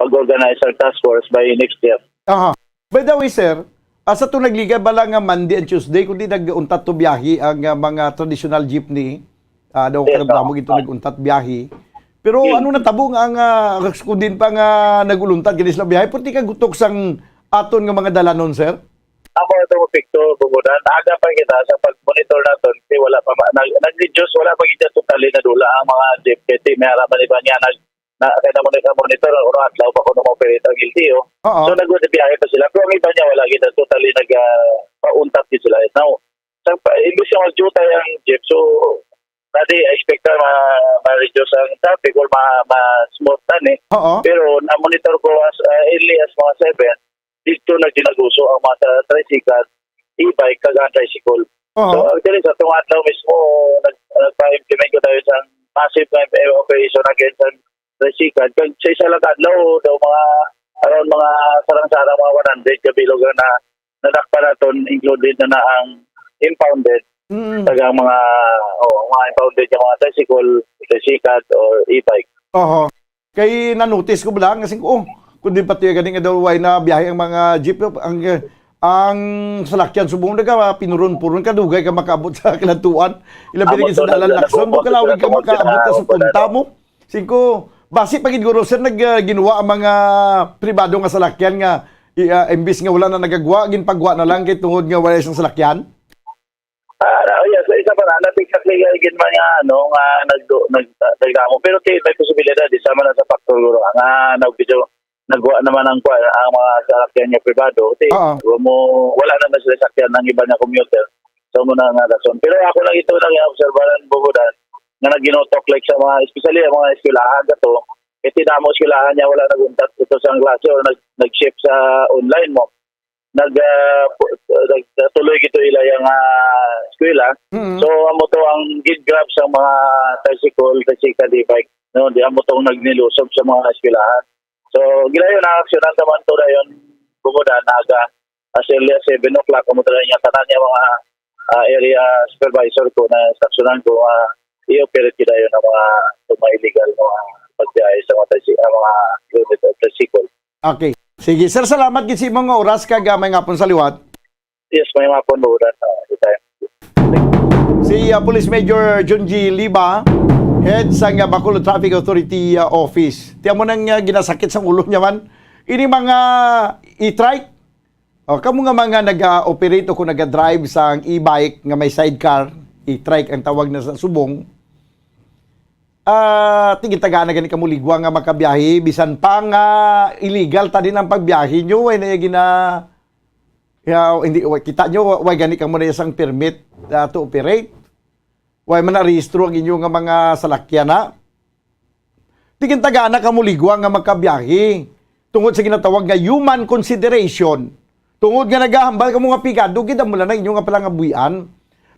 pag-organize ang task force by next year. Aha. By the way, sir, asa to nagligad bala nga Monday and Tuesday, kundi nag-untat to biyahe ang, ah, mga traditional jeepney? Ah, daw Yes, kadamo oo. gito nag-untat biyahe. Pero Hmm. ano natabo nga ang, ah, kundin pa nga nag-uluntat gani sila biyahe? Pwerte ka gutok sang aton nga mga dalanon, sir? Amo itong epekto, Bubudan. Aga pa kita sa pag-monitor naton, kasi wala pa ma-, nag-, nag-reduce, wala pa kita totally nadula ang mga jeep. Kasi may ara man iba niya nag-, na, kaya na monitor, monitor, ang unang adlaw pa kuno ma-operate ang L T O. Oo. So, nag-biyahe pa sila. Pero ang iba niya, wala kita totally nag, ah, pauntat din sila. Now, sa, imbis na mag-jutay ang jeep, so, dati, I expect na ma-, ma-reduce ang traffic or ma-, ma-smooth na ni. Oo. Pero na-monitor ko as, ah, early as mga seven, dito na ginaguso ang mga tra-, tricycle, e-bike, kag ang tricycle. Oo. So, actually, sa itong adlaw mismo, nag-, nagpa-implement ko tayo sa massive na operation against ang tricycle. Kag sa isa lang ka adlaw, daw mga, around mga sarang-sarang mga one hundred ka bilog na nadakpan naton, included na na ang impounded. Mm. Tagang mga, oh, mga impounded nga mga tricycle, tricycle or e-bike. Oho. Kay na-notice ko lang, kasi, oh, kung di pa tiyo gani nga daw, why na biyahe ang mga jeep, ang, ang salakyan subong na ka, pinuron-puron ka, dugay ka makaabot sa Calantuan. Ilabi Amo na to, sa dalan nag-, Lacson, nag-, bukalawig ka nag-, makaabot ka sa nag-, punta mo. Singko, basi pa gid guro, sir, nag, ah, ginawa ang mga pribado nga salakyan nga, i-, ah, imbis nga wala na nagagwa, ginpagwa na lang kay tungod nga wala siyang salakyan? Ah, ah, yes, isa pa na, natikak ni gid man nga, ano, nga nagdo-, nag-, nagdamo. Pero ti-, may posibilidad, isa man na sa factor, guro, nga nag-, medyo nagwa naman ang, kwan, ang mga salakyan niya pribado. Ti, Oo. mo, wala naman sila sakyan ng iba niya commuter. So, mo na nga rason. Pero ako lang ito nang obserbaran, Bubudan, nga naginotok, like, sa mga, especially ang mga eskwelahan ka to, eh, tinamo eskwelahan niya, wala naguntat ito sa klase o nag-, nag-shift sa online mo. Nag, ah, pu-, nagtuloy gito ila yang, ah, eskwela. Mm. So, amo to ang gid grab sa mga tricycle, tricycle, e-bike, no? Di amo tong nagnilusob sa mga eskwelahan. So, gilayon na aksyonan naman to dayon, Bubudan, aga, as early as seven o'clock, amo to dayon yung tanan niya mga, ah, area supervisor ko na instructionan ko, ah, i-operate gid dayon ang mga, itong mga illegal nga mga pagbiyahe sa mga tricy-, ah, mga unit of tricycle. Okay. Sige, sir, salamat gid sa imong oras kag, ah, may ngapon sa liwat. Yes, may ngapon, Bubudan. Ah, anytime. Si, ah, Police Major Junji Liba, head sa nga Bacolod Traffic Authority, ah, Office. Tiyan mo nang, ah, ginasakit sa ulo niya man. Ini mga e-trike, o, kamo nga mga naga-operate o kung naga-drive sa e-bike nga may sidecar, e-trike ang tawag na sa subong, ah, tigitagaan na gani kamo ligwa nga makabiyahe, bisan pa nga illegal ta din ang pagbiyahe nyo, way na gina-, ya, hindi, way, kita nyo, way gani kamo na isang permit, ah, to operate. Way man na rehistro ang inyo nga mga salakyan, ha? Tigintagana kamo ligwa nga magkabiyahe tungod sa ginatawag nga human consideration. Tungod nga nagahambal kamo nga pigado gid amo lang ang inyo nga palangabuhian.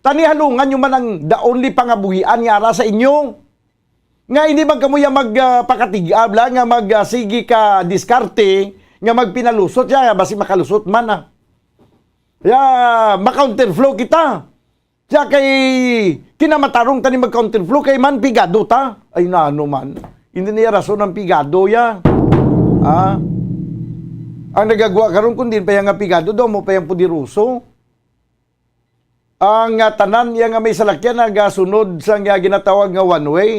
Tani halungan nyo man ang the only pangabuhian nga ara sa inyo. Nga hindi man kamo ya mag, ah, pakatig-ab lang nga mag, ah, sige ka diskarte nga magpinalusot siya, basi makalusot man, ah. Ya, ma-counterflow kita. Siya kay kinamatarong tani mag-counterflow kay man pigado ta. Ay, nano man. Hindi niya rason ang pigado ya. Ah? Ang nagagwa karon kung din pa yang nga pigado daw mo pa yang poderoso. Ang, ah, tanan iya nga may salakyan nagasunod sa nga ginatawag nga one way.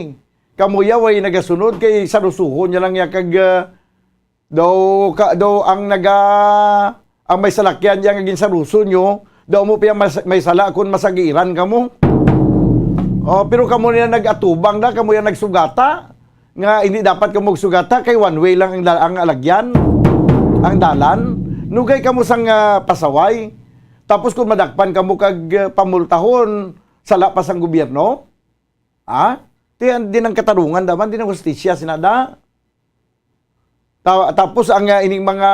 Kamo ya way nagasunod kay sarusuhon niya lang ya kag, ah, daw ka, daw ang naga, ang may salakyan niya nga ginsaruso nyo, daw mo pa mas-, may sala kung masagiran kamo. Oh, pero kamo niya nag-atubang na, kamo ya nagsugata. Nga hindi dapat kamo magsugata kay one way lang ang, ang alagyan. ang dalan. Nugay kamo sang, ah, pasaway. Tapos kung madakpan kamo kag, ah, pamultahon, sala pa sang gobyerno? Ha? Ti, an-, di nang katarungan daman, di nang hustisya, sinada. Ta-, tapos ang, ah, ining mga,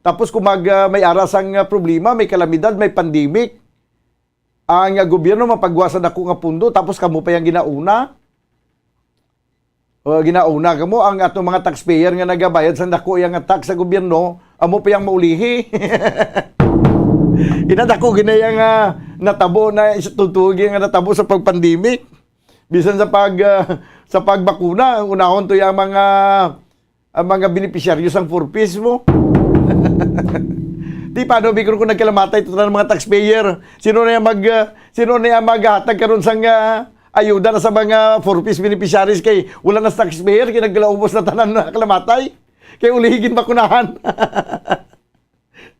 tapos kung mag, ah, may aras ang, ah, problema, may kalamidad, may pandemic, ang, ah, gobyerno mapagwa sa dako nga pundo, tapos kamo pa yang ginauna. O, ginauna kamo, ang atong mga taxpayer nga nagabayad sa dako yang nga tax sa gobyerno, amo pa yang maulihi. Inadako gina yang, ah, natabo na is-, tutugi nga natabo sa pag-pandemic. Bisan sa pag, ah, sa pagbakuna, ang unahon to yung mga, ang mga benepisyaryo sang Four Ps mo. Di paano, Bicol, kung nagkalamatay to tanan mga taxpayer? Sino na yung mag, ah, sino na yung maghatag karon sang, ah, ayuda na sa mga Four Ps beneficiaries kay wala na sa taxpayer, kay nagkalaubos na tanan na kalamatay? Kay ulihi ginbakunahan.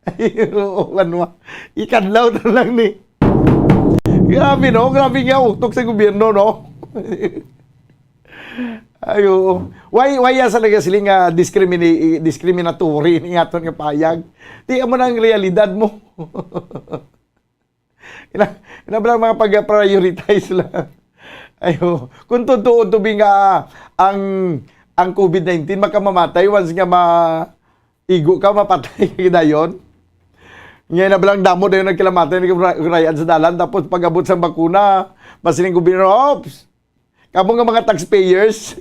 Ay, oo, ano, ah. Ikadlaw na lang ni. Grabe, no? Grabe nga utok sa gobyerno, no? Ay, oo. Why, why ya sa nagasiling nga discrimina-, discriminatory ni aton nga payag? Di amo na ang realidad mo. Ina, ina ba lang mga pag-prioritize lang? Ayo, kung totoo to bi nga ang, ang covid nineteen makamamatay once nga ma-, igo ka, mapatay ka dayon. Nga na ba lang damo dayon nagkalamatay, nagkarayan sa dalan, tapos pag-abot sa bakuna, masiling gobyerno, "Ops, kamo nga mga taxpayers,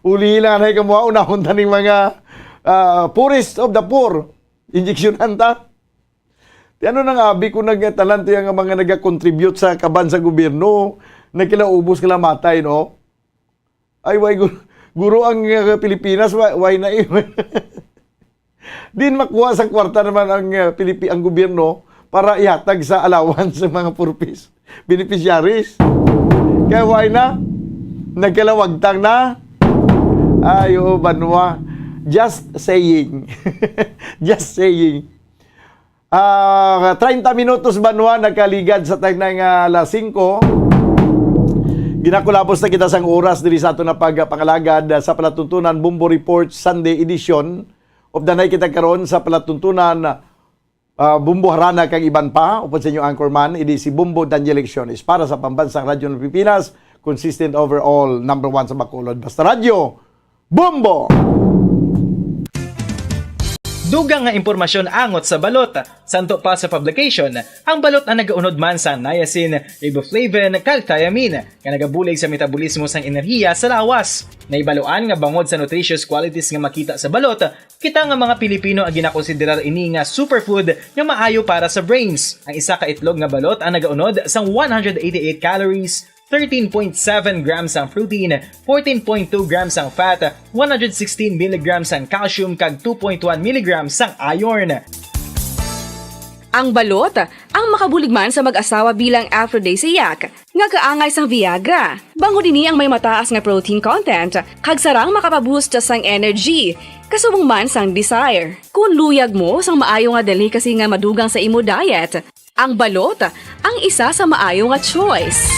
uli lang anay kamo, ha, unahon ta ning mga, ah, poorest of the poor. Injeksyonan ta." Ti ano nang abi ko nagtanan to yung mga nagakontribute sa kaban sa gobyerno, nagkalaubos kalamatay, no? Ay, why, gu-, guro ang, uh, Pilipinas, why, why na, eh? Din makuha sa kwarta naman ang, uh, Pilipi-, ang gobyerno para ihatag sa allowance sa mga purpose beneficiaries. Kaya why na? Nagkalawagtang na? Ay, oo, banwa. Just saying. Just saying. Ah, treinta minutos, banwa, nagkaligad sa tagnang, ah, alas singko. Ginakulabos na kita sang oras diri sa aton na pagpangalagad, ah, sa palatuntunan Bombo Report Sunday Edition. Updanay kita karon sa palatuntunan, ah, Bombo Harana kag iban pa. Upod sa inyo anchorman, idi si Bombo Daniel Lecciones para sa Pambansang Radyo ng Pilipinas, consistent overall, number one sa Bacolod. Basta Radyo, Bombo! Dugang nga impormasyon angot sa balot. Santo pa sa publication, ang balot ang nagaunod man sa niacin, riboflavin, kag thiamine, nga nagabulig sa metabolismo sang enerhiya sa lawas. Naibaluan nga bangod sa nutritious qualities nga makita sa balot, kita nga mga Pilipino ang ginakonsiderar ini nga superfood nga maayo para sa brains. Ang isa ka itlog nga balot ang nagaunod sang one hundred eighty-eight calories, thirteen point seven grams ang protein, fourteen point two grams ang fat, one hundred sixteen milligrams ang calcium, kag two point one milligrams ang iron. Ang balot, ang makabulig man sa mag-asawa bilang aphrodisiac, nga kaangay sang Viagra. Bangod ini ang may mataas nga protein content, kag sarang makapaboost sang energy, kasubong man sang desire. Kung luyag mo sang maayo nga delicacy nga madugang sa imo diet, ang balot ang isa sa maayo nga choice.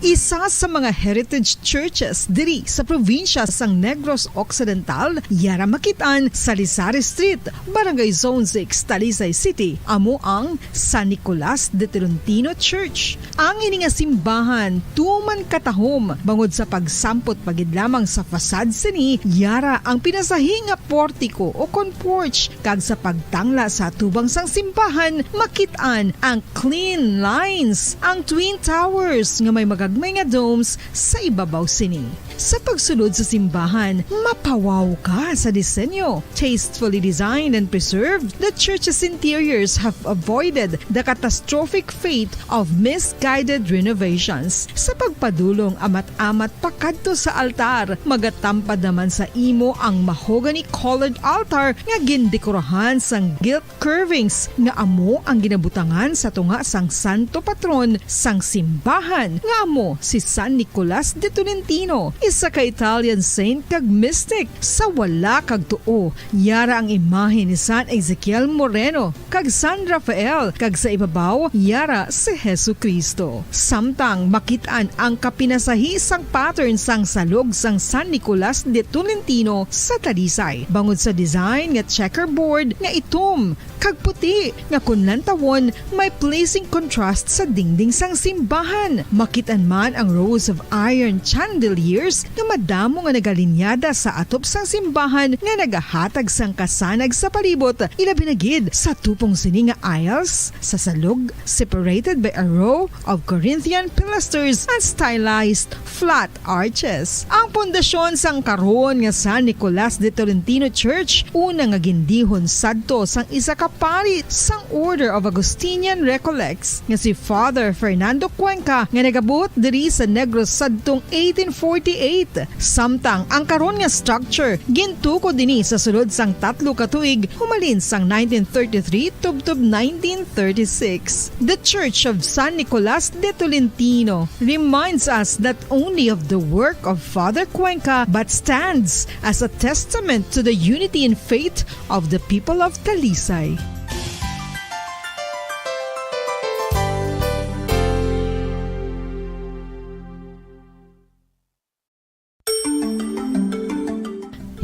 Isa sa mga heritage churches diri sa probinsya sang Negros Occidental, yara makit-an sa Lisari Street, Barangay Zone six, Talisay City, amo ang San Nicolas de Tolentino Church. Ang ini nga simbahan tuman katahom bangod sa pagsampot pa gid lamang sa facade sini, yara ang pinasahi nga portiko o kon porch, kag sa pagtangla sa atubang sang simbahan, makit-an ang clean lines, ang twin towers nga may magagmay nga domes sa ibabaw sini. Sa pagsulod sa simbahan, mapawaw ka sa disenyo. Tastefully designed and preserved, the church's interiors have avoided the catastrophic fate of misguided renovations. Sa pagpadulong amat-amat pakadto sa altar, magatampad naman sa imo ang mahogany-colored altar nga gindekorahan sang gilt curvings nga amo ang ginabutangan sa tunga sang santo patron sang simbahan, nga amo si San Nicolas de Tolentino. isa ka Italian saint kag mystic. Sa wala kag tuo, yara ang imahe ni San Ezekiel Moreno kag San Rafael, kag sa ibabaw, yara si Jesu-Cristo. Samtang makit-an ang kapinasahi sang pattern sang salog sang San Nicolas de Tolentino sa Talisay, bangod sa design nga checkerboard nga itom kag puti, nga kon lantawon, may pleasing contrast sa dingding sang simbahan. Makit-an man ang rows of iron chandeliers nga madamo nga nagalinyada sa atop sang simbahan, nga nagahatag sang kasanag sa palibot, ilabi na gid sa tupong sini nga aisles sa salog, separated by a row of Corinthian pilasters and stylized flat arches. Ang pundasyon sang karon nga San Nicolas de Tolentino Church, una nga gindihon sadto sang isa ka pari sang Order of Augustinian Recollects nga si Father Fernando Cuenca, nga nagabuot diri sa Negros sadtong eighteen forty-eight. Samtang ang karon nga structure gintukod ini sa sulod sang tatlo ka tuig, humalin sang nineteen thirty-three tubtob nineteen thirty-six. The Church of San Nicolas de Tolentino reminds us not only of the work of Father Cuenca, but stands as a testament to the unity in faith of the people of Talisay.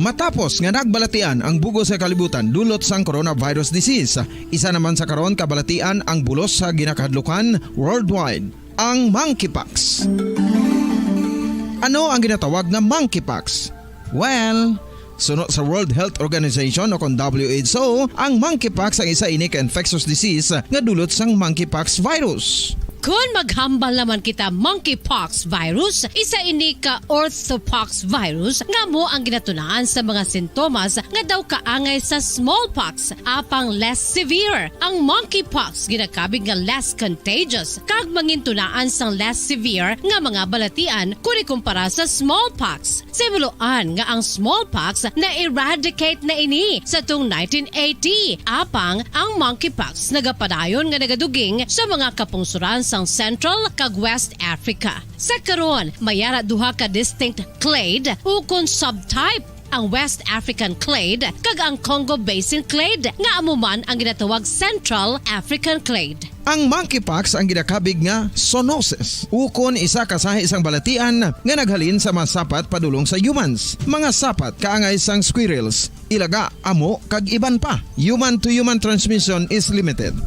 Matapos nga nagbalatian ang bug-os nga kalibutan dulot sang coronavirus disease, isa naman sa karon kabalatian ang bulos sa ginakahadlukan worldwide, ang monkeypox. Ano ang ginatawag nga monkeypox? Well, suno sa World Health Organization o kon W H O, ang monkeypox ang isa ini ka infectious disease nga dulot sang monkeypox virus. Kon maghambal naman kita, monkeypox virus, isa ini ka orthopox virus nga amo ang ginatunaan sa mga sintomas nga daw kaangay sa smallpox, apang less severe. Ang monkeypox ginakabig nga less contagious kag mangintunaan sang less severe nga mga balatian kon ikumpara sa smallpox. Sa himuloan nga ang smallpox na-eradicate na ini sa tong nineteen eighty, apang ang monkeypox nagapadayon nga nagaduging sa mga kapungsoran sang Central kag West Africa. Sa karon, may ara duha ka distinct clade ukon subtype, ang West African clade kag ang Congo Basin clade, nga amo man ang ginatawag Central African clade. Ang monkeypox ang ginakabig nga zoonosis, ukon isa ka sahi sang balatian nga naghalin sa mga sapat padulong sa humans, mga sapat kaangay sang squirrels, ilaga, amo, kag iban pa. Human-to-human transmission is limited.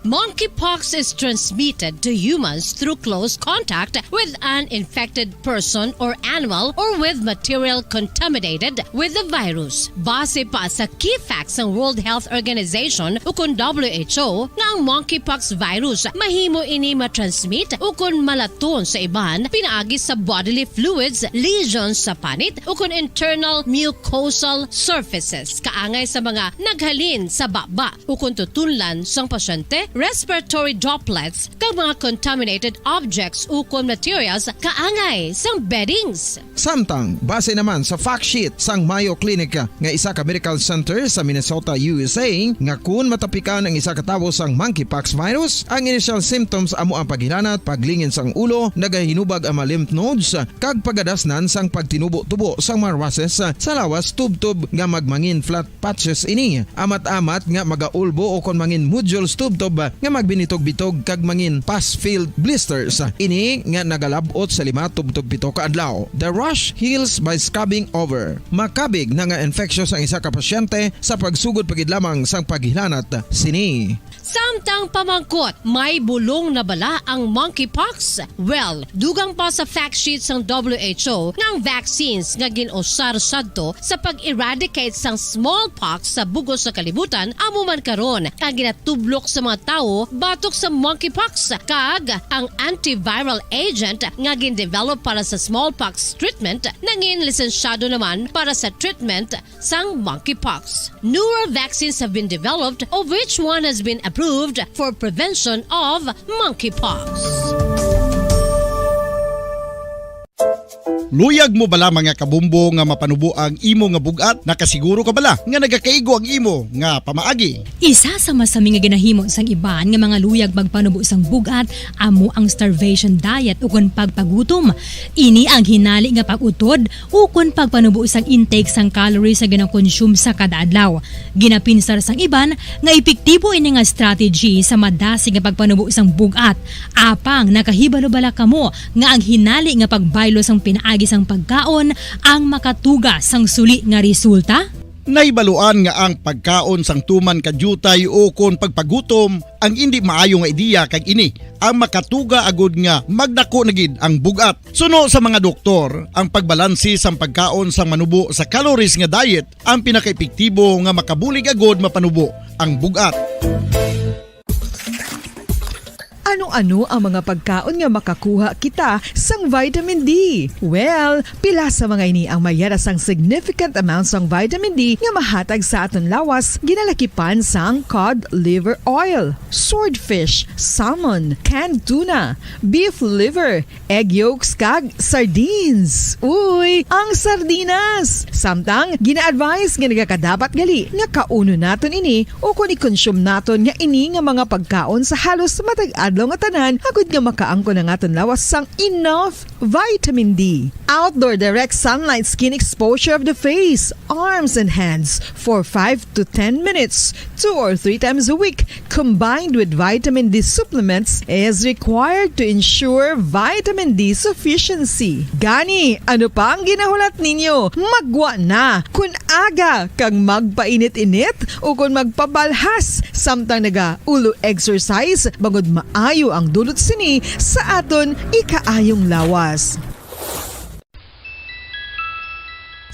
Monkeypox is transmitted to humans through close contact with an infected person or animal or with material contaminated with the virus. Base pa sa key facts sang World Health Organization ukon W H O, nga ang monkeypox virus mahimo ini matransmit ukon malaton sa iban pinaagi sa bodily fluids, lesions sa panit, ukon internal mucosal surfaces, kaangay sa mga naghalin sa baba ukon tutunlan sang pasyente, respiratory droplets, kag mga contaminated objects ukon materials kaangay sang beddings. Samtang, base naman sa fact sheet sang Mayo Clinic nga isa ka medical center sa Minnesota, U S A, nga kun matapikan ang isa ka tawo sang monkeypox virus, ang initial symptoms amo ang paghilanat, paglingin sang ulo, nagahinubag ang mga lymph nodes, kag pagadasnan sang pagtinubo-tubo sang mga rushes sa lawas tubtob nga magmangin flat patches ini. Amat-amat nga magaulbo o kon mangin nodules tubtob nga magbinitog-bitog kag mangin pus-filled blisters. Ini nga nagalab-ot sa lima tubtob pito ka adlaw. The rash heals by scabbing over. Makabig na nga infectious ang isa ka pasyente sa pagsugod pa gid lamang sang paghilanat sini. Samtang pamangkot, may bulong na bala ang monkeypox? Well, dugang pa sa fact sheet sang W H O nga ang vaccines nga gin-usar sadto sa pag-eradicate sang smallpox sa bug-os nga kalibutan amo man karon ang ginatublok sa mga tawo batok sa monkeypox, kag ang antiviral agent nga gin-develop para sa smallpox treatment nangin lisensyado naman para sa treatment sang monkeypox. Newer vaccines have been developed, of which one has been approved for prevention of monkeypox. Luyag mo bala, mga kabombo, nga mapanubo ang imo nga bug-at? Nakasiguro ka bala nga nagakaigo ang imo nga pamaagi? Isa sa masami nga ginahimo sang iban nga mga luyag magpanubo sang bug-at amo ang starvation diet ukon pagpagutom. Ini ang hinali nga pag-utod ukon pagpanubo sang intake sang calories nga ginakonsume sa kada adlaw. Ginapinsar sang iban nga epektibo ini nga strategy sa madasig nga pagpanubo sang bug-at. Apang nakahibalo bala kamo nga ang hinali nga pagbaylo sang pinaagi sang pagkaon ang makatuga sang suli nga resulta? Nahibaluan nga ang pagkaon sang tuman ka diutay ukon pagpagutom ang indi maayo nga ideya, kag ini ang makatuga agud nga magdako na gid ang bug-at. Suno sa mga doktor, ang pagbalanse sang pagkaon sang manubo sa calories nga diet ang pinakaepektibo nga makabulig agud mapanubo ang bug-at. Ano-ano ang mga pagkaon nga makakuha kita sang vitamin D? Well, pila sa mga ini ang may yara sang significant amount sang vitamin D nga mahatag sa aton lawas, ginalakipan sang cod liver oil, swordfish, salmon, canned tuna, beef liver, egg yolks, kag sardines. Uy, ang sardinas! Samtang, gina-advise nga nagakadapat gali nga kaunon naton ini ukon i-consume naton nga ini nga mga pagkaon sa halos matag adlaw nga tanan, agud nga makaangkon ang aton lawas sang enough vitamin D. Outdoor direct sunlight skin exposure of the face, arms, and hands for five to ten minutes, two or three times a week, combined with vitamin D supplements, is required to ensure vitamin D sufficiency. Gani, ano pa ang ginahulat ninyo? Maggwa na! Kun aga kag magpainit-init ukon magpabalhas samtang naga-ulo exercise, bangod maayo ang dulot sini sa aton ikaayong lawas.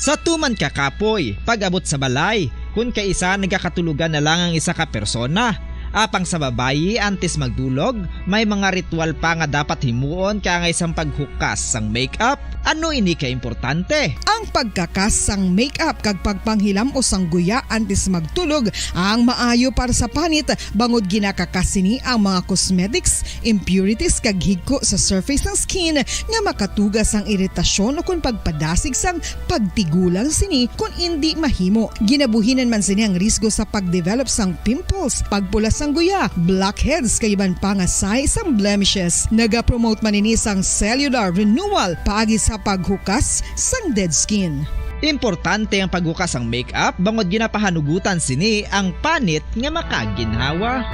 Sa tuman ka kapoy, pag-abot sa balay, kun kaisa nagakatulogan na lang ang isa ka persona. Apang sa babayi, antes magdulog, may mga ritual pa nga dapat himuon kaangay sang paghukas sang makeup. Ano ini ka importante? Ang pagkakas sang makeup kag pagpanghilam-os sang guya antes magtulog ang maayo para sa panit, bangod ginakakas sini ang mga cosmetics, impurities, kag higko sa surface sang skin nga makatuga sang iritasyon ukon pagpadasig sang pagtigulang sini kon indi mahimo. Ginabuhinan man sini ang risgo sa pagdevelop sang pimples, pagpula sang guya, blackheads, kag iban pa nga sign sang blemishes. Nagapromote man ini sang cellular renewal paagi sa paghukas sang dead skin. Importante ang paghukas sang makeup bangod ginapahanugutan sini ang panit nga makaginhawa.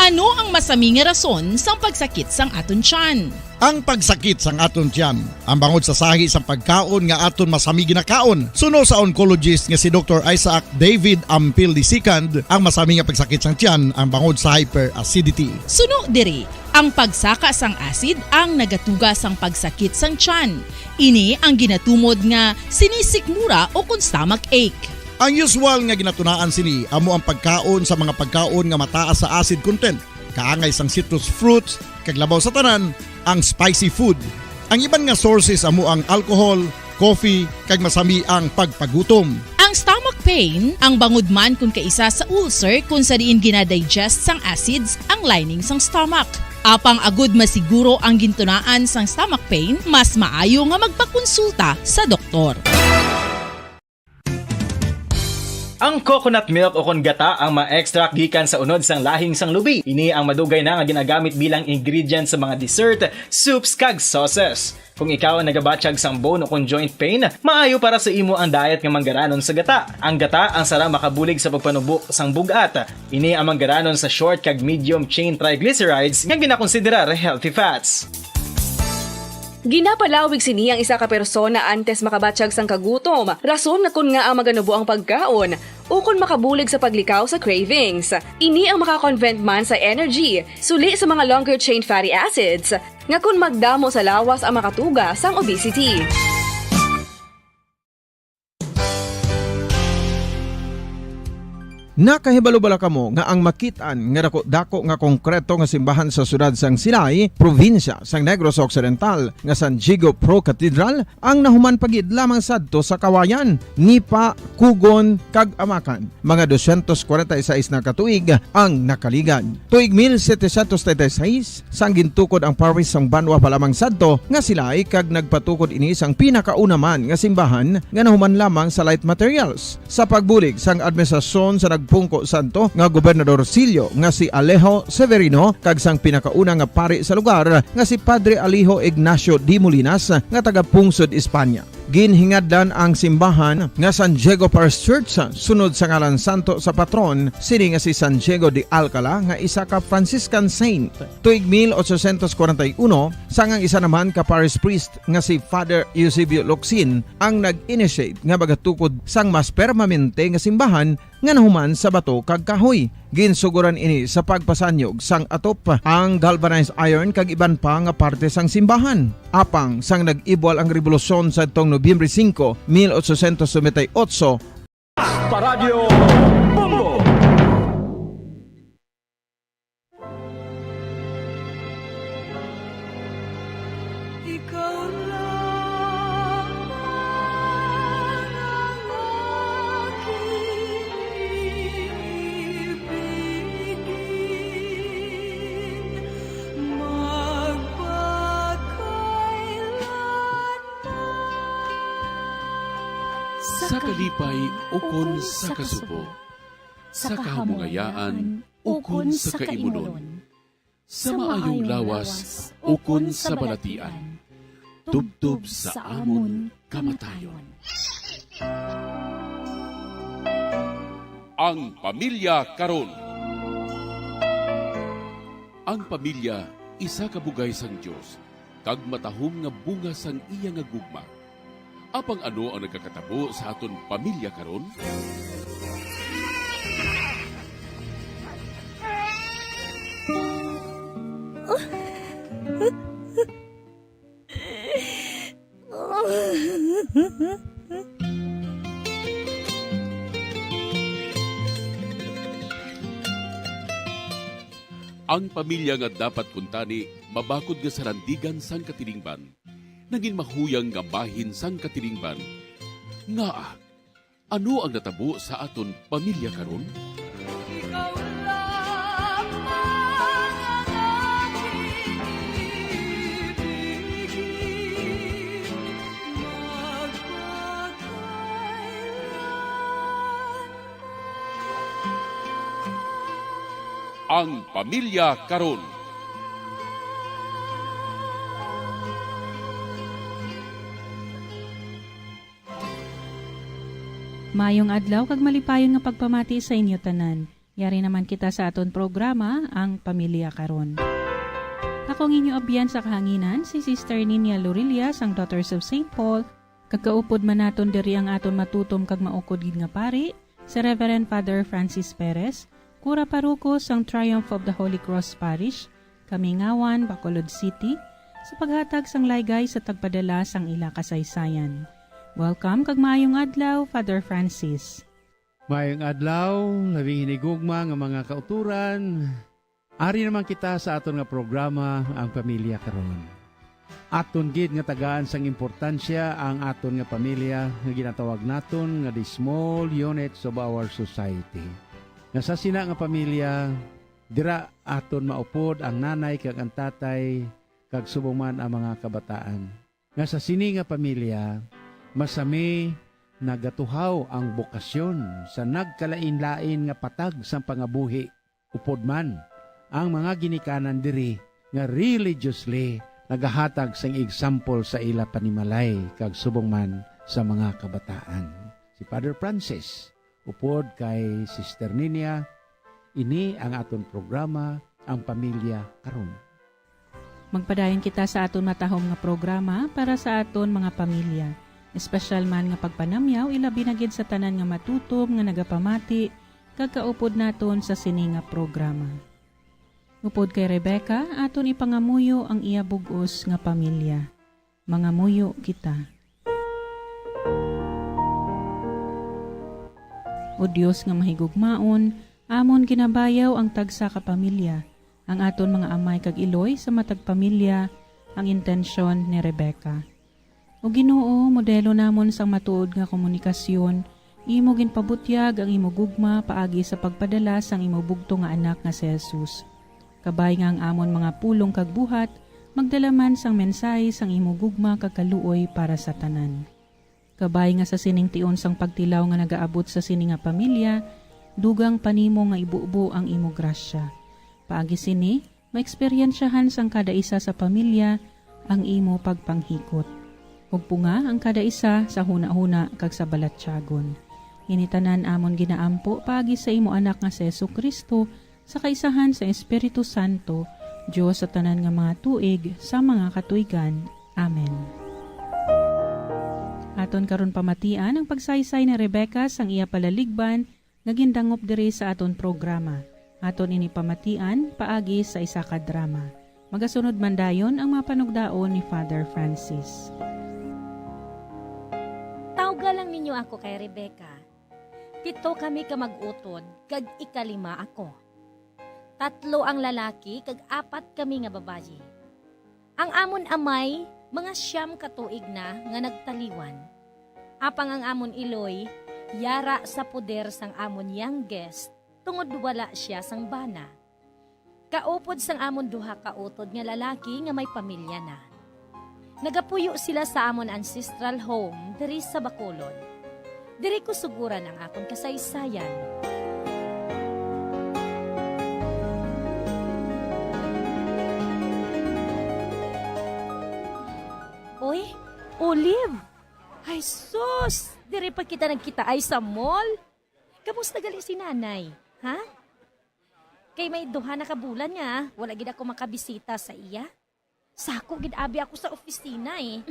Ano ang masami nga rason sang pagsakit sang aton tiyan? Ang pagsakit sang aton tiyan, ang bangod sa sahi sang pagkaon nga aton masami ginakaon. Suno sa oncologist nga si Doktor Isaac David Ampil the second, ang masami nga pagsakit sang tiyan ang bangod sa hyperacidity. Suno diri, ang pagsaka sang acid ang nagatuga sang pagsakit sang tiyan. Ini ang ginatumod nga sinisikmura ukon stomach ache. Ang usual nga ginatunaan sini amo ang pagkaon sa mga pagkaon nga mataas sa acid content, kaangay sang citrus fruits, kag labaw sa tanan, ang spicy food. Ang iban nga sources amo ang alcohol, coffee, kag masami ang pagpagutom. Ang stomach pain, ang bangod man kun kaisa sa ulcer kun sa diin ginadigest sang acids ang lining sang stomach. Apang agud masiguro ang gintunaan sang stomach pain, mas maayo nga magpakonsulta sa doktor. Ang coconut milk ukon gata ang ma-extract gikan sa unod sang lahing sang lubi. Ini ang madugay na nga ginagamit bilang ingredient sa mga dessert, soups, kag sauces. Kung ikaw ang nagabatyag sang bone ukon joint pain, maayo para sa imo ang diet nga manggaranon sa gata. Ang gata ang sarang makabulig sa pagpanubo sang bug-at. Ini ang manggaranon sa short kag medium chain triglycerides nga ginakonsiderar healthy fats. Ginapalawig sini ang isa ka persona antes makabatyag sang kagutom, rason nga kon ngaa maganubo ang pagkaon, ukon makabulig sa paglikaw sa cravings. Ini ang maka-convert man sa energy, suli sa mga longer chain fatty acids, nga kon magdamo sa lawas ang makatuga sang obesity. Nakahibalo bala kamo nga ang makit-an nga daku-daku nga konkreto nga simbahan sa siyudad sang Silay, probinsya sang Negros Occidental, nga San Diego Pro Cathedral, ang nahuman pa gid lamang sadto sa Kawayan, Nipa, Kugon, kag Amakan? Mga dosyentos kwarenta y seis na ka tuig ang nakaligad. Tuig mil setecientos treinta y seis, sang gintukod ang parish sang banwa pa lamang sadto nga Silay, kag nagpatukod ini sang pinakauna man nga simbahan nga nahuman lamang sa light materials. Sa pagbulig sang administrasyon sa nagpungko sadto nga gobernadorcillo nga si Alejo Severino kag sang pinakauna nga pari sa lugar nga si Padre Alejo Ignacio de Molinas nga taga-pungsod Espanya. Ginhingadlan ang simbahan nga San Diego Parish Church sunod sa ngalan santo sa patron sini nga si San Diego de Alcala nga isa ka Franciscan saint. Tuig mil ochocientos kwarenta y uno, sang ang isa naman ka parish priest nga si Father Eusebio Locsin ang nag-initiate nga magatukod sang mas permanente nga simbahan nga nahuman sa bato kag kahoy. Ginsugoran ini sa pagpasanyog sang atop, ang galvanized iron kag iban pa nga parte sang simbahan. Apang sang nag-ibwal ang rebolusyon sadtong Nobyembre singko, mil ochocientos noventa y ocho, Paradyo Bombo! Ikaw lamang ang aking ibigin magpakailanman. Sa kalipay ukon sa kasubo, sa kahamungayaan ukon sa kaimunon, sa maayong lawas ukon sa balatian, tubtob sa amon kamatayon. Ang pamilya karon. Ang pamilya isa ka bugay sang Dios, kag matahom nga bunga sang iya nga gugma. Apang ano ang nagakatabo sa aton pamilya karon? Ang pamilya nga dapat kuntani mabakod nga sarandigan sang katilingban, nangin mahuyang nga bahin sang katilingban. Ngaa, ano ang natabo sa aton pamilya karon? Ikaw lamang ang aking ibigin, magpakailanman. Ang pamilya karon. Maayong adlaw kag malipayon nga pagpamati sa inyo tanan. Yari naman kita sa aton programa, Ang Pamilya Karon. Ako ang inyo abyan sa kahanginan, si Sister Ninia Lorilla sang Daughters of Saint Paul, kag kaupod man naton diri ang aton matutom kag maukod gid nga pari, si Reverend Father Francis Perez, kura paroko sang Triumph of the Holy Cross Parish, Kamingawan, Bacolod City, sa paghatag sang laygay sa tagpadala sang ila kasaysayan. Welcome kag maayong adlaw, Father Francis. Maayong adlaw, labing hinigugma nga mga kauturan. Ari naman kita sa aton nga programa, Ang Pamilya Karon. Aton gid nga tagaan sang importansya ang aton nga pamilya nga ginatawag naton nga the small units of our society. Nga sa sina nga pamilya, dira aton maupod ang nanay kag ang tatay, kag subong man ang mga kabataan. Nga sa sini nga pamilya, masami nagatuhaw ang bokasyon sa nagkalainlain nga patag sang pangabuhi, upod man ang mga ginikanan diri nga religiously nagahatag sing example sa ila panimalay kag subong man sa mga kabataan. Si Father Francis, upod kay Sister Ninia, ini ang aton programa, Ang Pamilya Karon. Magpadayon kita sa aton matahom nga programa para sa aton mga pamilya, espesyal man nga pagpanamyaw, ilabi na gid sa tanan nga matutom nga nagapamati kag kaupod naton sa sini nga programa. Upod kay Rebecca, aton ipangamuyo ang iya bug-os nga pamilya. Mangamuyo kita. O Dios nga mahigugmaon, amon ginabayaw ang tagsa ka pamilya, ang aton mga amay kag iloy sa matag pamilya, ang intensyon ni Rebecca. O Ginoo, modelo namon sang matuod nga komunikasyon, imo ginpabutyag ang imo gugma paagi sa pagpadala sang imo bugtong nga anak nga si Jesus. Kabay nga ang amon mga pulong kag buhat magdala man sang mensahe sang imo gugma kag kaluoy para sa tanan. Kabay nga sa sining tion sang pagtilaw nga nagaabot sa sini nga pamilya, dugang pa nimo nga ibubo ang imo grasya. Paagi sini, maeksperiensyahan sang kada isa sa pamilya ang imo pagpanghikot. Ug punga ang kada isa sa hunahuna kag sa balatyagon. Ini tanan amon ginaampo paagi sa imo Anak nga si Jesu-Cristo, sa kaisahan sa Espiritu Santo, Dios sa tanan nga mga tuig, sa mga katuigan. Amen. Aton karon pamatian ang pagsaysay ni Rebecca sang iya palaligban nga gindangop diri sa aton programa. Aton ini pamatian paagi sa isa ka drama. Magasunod man dayon ang mga panugdaon ni Father Francis. Tawga lang ninyo ako kay Rebecca. Pito kami ka mag-utod, kag ikalima ako. Tatlo ang lalaki, kag apat kami nga babayi. Ang amon amay, mga siyam ka tuig na nga nagtaliwan. Apang ang amon iloy, yara sa poder sang amon youngest, tungod wala sia sang bana. Kaupod sang amon duha ka utod nga lalaki nga may pamilya na. Nagapuyo sila sa amon ancestral home diri sa Bacolod. Diri ko suguran ang akon kasaysayan. Oy, Olive! Ay, sus! Diri pa kita nagkitaay sa mall? Kamusta gali si Nanay? Ha? Kay may duha na ka bulan nga wala gid ako makabisita sa iya. Sako gid abi ako sa opisina, eh.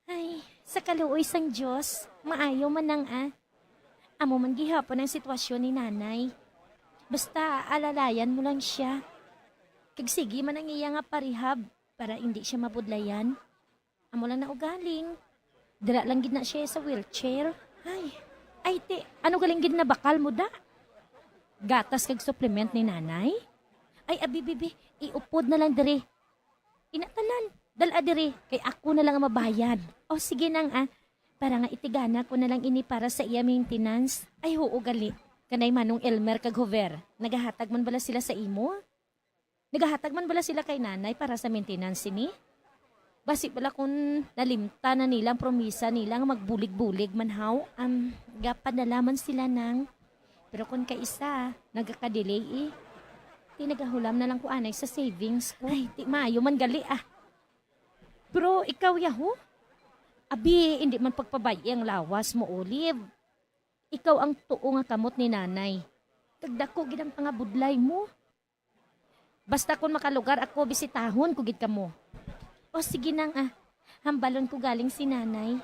Ay, sa kaluoy sang Dios, maayo man ang, ah. Amo man gihapon ang sitwasyon ni Nanay. Basta alalayan mo lang siya. Kag sige man ang iya nga parihab para indi siya mabudlayan. Amo lang na ugaling. Dira lang gid na siya sa wheelchair. Ay, ay, ti, ano galing gid na bakal mo da? Gatas kag supplement ni Nanay? Ay, abi, bibi, iupod na lang diri. Ina tanan, dala diri, kay ako na lang ang mabayad. O, sige nang, ah, para nga itigana ko na lang ini para sa iya maintenance. Ay, huo gali. Kanay Manong Elmer kag Hover, nagahatag man bala sila sa imo? Nagahatag man bala sila kay Nanay para sa maintenance sini? Basi bala kun nalimtan na nila ang promisa nila nga magbulig-bulig man haw, am, gapadala man sila nang. Pero kun kay isa, nagaka-delay, eh. Ti nagahulam na lang ko anay sa savings ko. Ay, ti maayo man gali, ah. Pero ikaw, Yahoo? Abi, hindi man pagpabay-i ang lawas mo, Olive. Ikaw ang tuo nga kamot ni Nanay. Kag dako gid ang pangabudlay mo. Basta kun makalugar ako, bisitahon ko gid kamo. O sige nang, ah, hambalon ko galing si Nanay.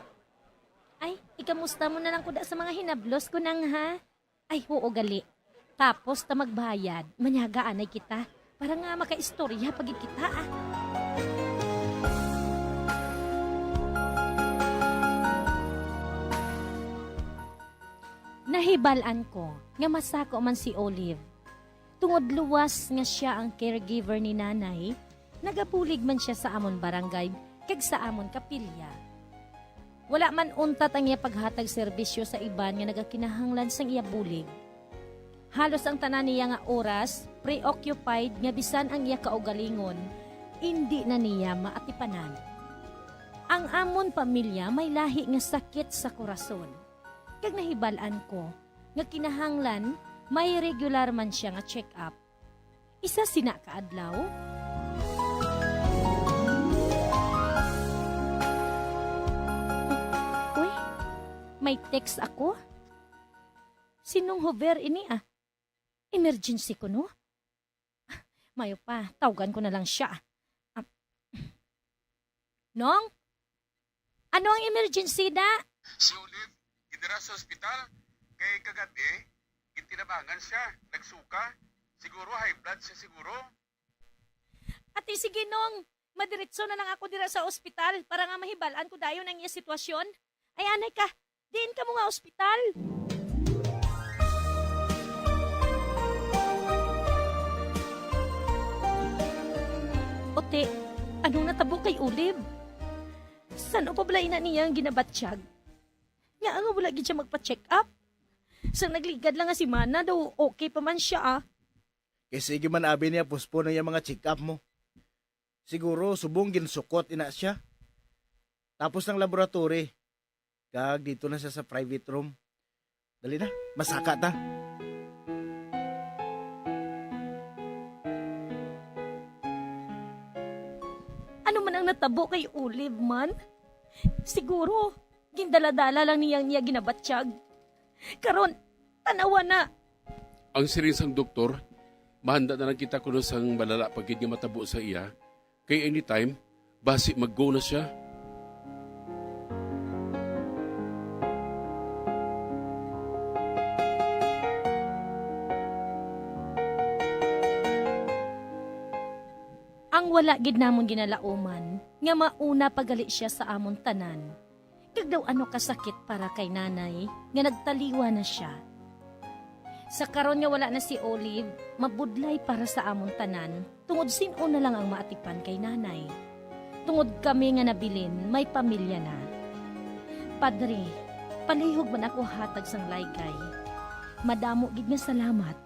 Ay, ikamusta mo na lang ko da sa mga hinablos ko nang, ha? Ay, huo gali. Tapos ta magbayad, manyaga anay kita. Para nga makaistorya pa gid kita, ah. Nahibal-an ko nga masako man si Olive. Tungod luwas nga sia ang caregiver ni Nanay, nagabulig man sia sa amon barangay kag sa amon kapilya. Wala man untat ang iya paghatag serbisyo sa iban nga nagakinahanglan sang iya bulig. Halos ang tanan niya nga oras, preoccupied nga bisan ang iya kaugalingon, indi na niya maatipanan. Ang amon pamilya may lahi nga sakit sa korason. Kag nahibal-an ko nga kinahanglan may regular man sia nga check-up. Isa sina ka adlaw. Uy, may text ako. Sinong Hover ini, ah? Emergency ko, no? Mayo pa, tawgan ko na lang siya. Ah, Nong? Ano ang emergency da? Si Olive, gidira sa ospital. Kay kagab-i, gintinabangan siya. Nagsuka. Siguro high blood siya siguro. Ate, sige, Nong. Madiretso na lang ako dira sa ospital para nga mahibal-an ko dayon ang iya sitwasyon. Ay, anay ka. Diin kamo nga ospital? Te, anong natabo kay Olive? San-o pa bala ina niya ang ginabatyag? Nga nga wala gid siya magpa-check up? Sang nagligad lang nga semana daw okay pa man siya, ah. Kay sige man abi niya, postpone ang iyang mga check-up mo. Siguro subong ginsukot ina siya. Tapos ang laboratory, kag dito na siya sa private room. Dali na, masaka ta. Ano man ang natabo kay Olive man? Siguro, gindala-dala lang niya ang iya ginabatyag. Karon, tanawa na. Ang siling sang doktor, mahanda na lang kita kuno sang malala pa gid nga matabo sa iya. Kay anytime, basi mag-go na siya. Ang wala gid namon ginalauman nga mauna pa gali siya sa amon tanan, kag daw ano kasakit para kay nanay nga nagtaliwa na sia. Sa karon nga wala na si Olive, mabudlay para sa amon tanan, tungod sin-o na lang ang maatipan kay nanay. Tungod kami nga nabilin, may pamilya na. Padre, palihog man ako hatag sang laygay. Madamo gid nga salamat.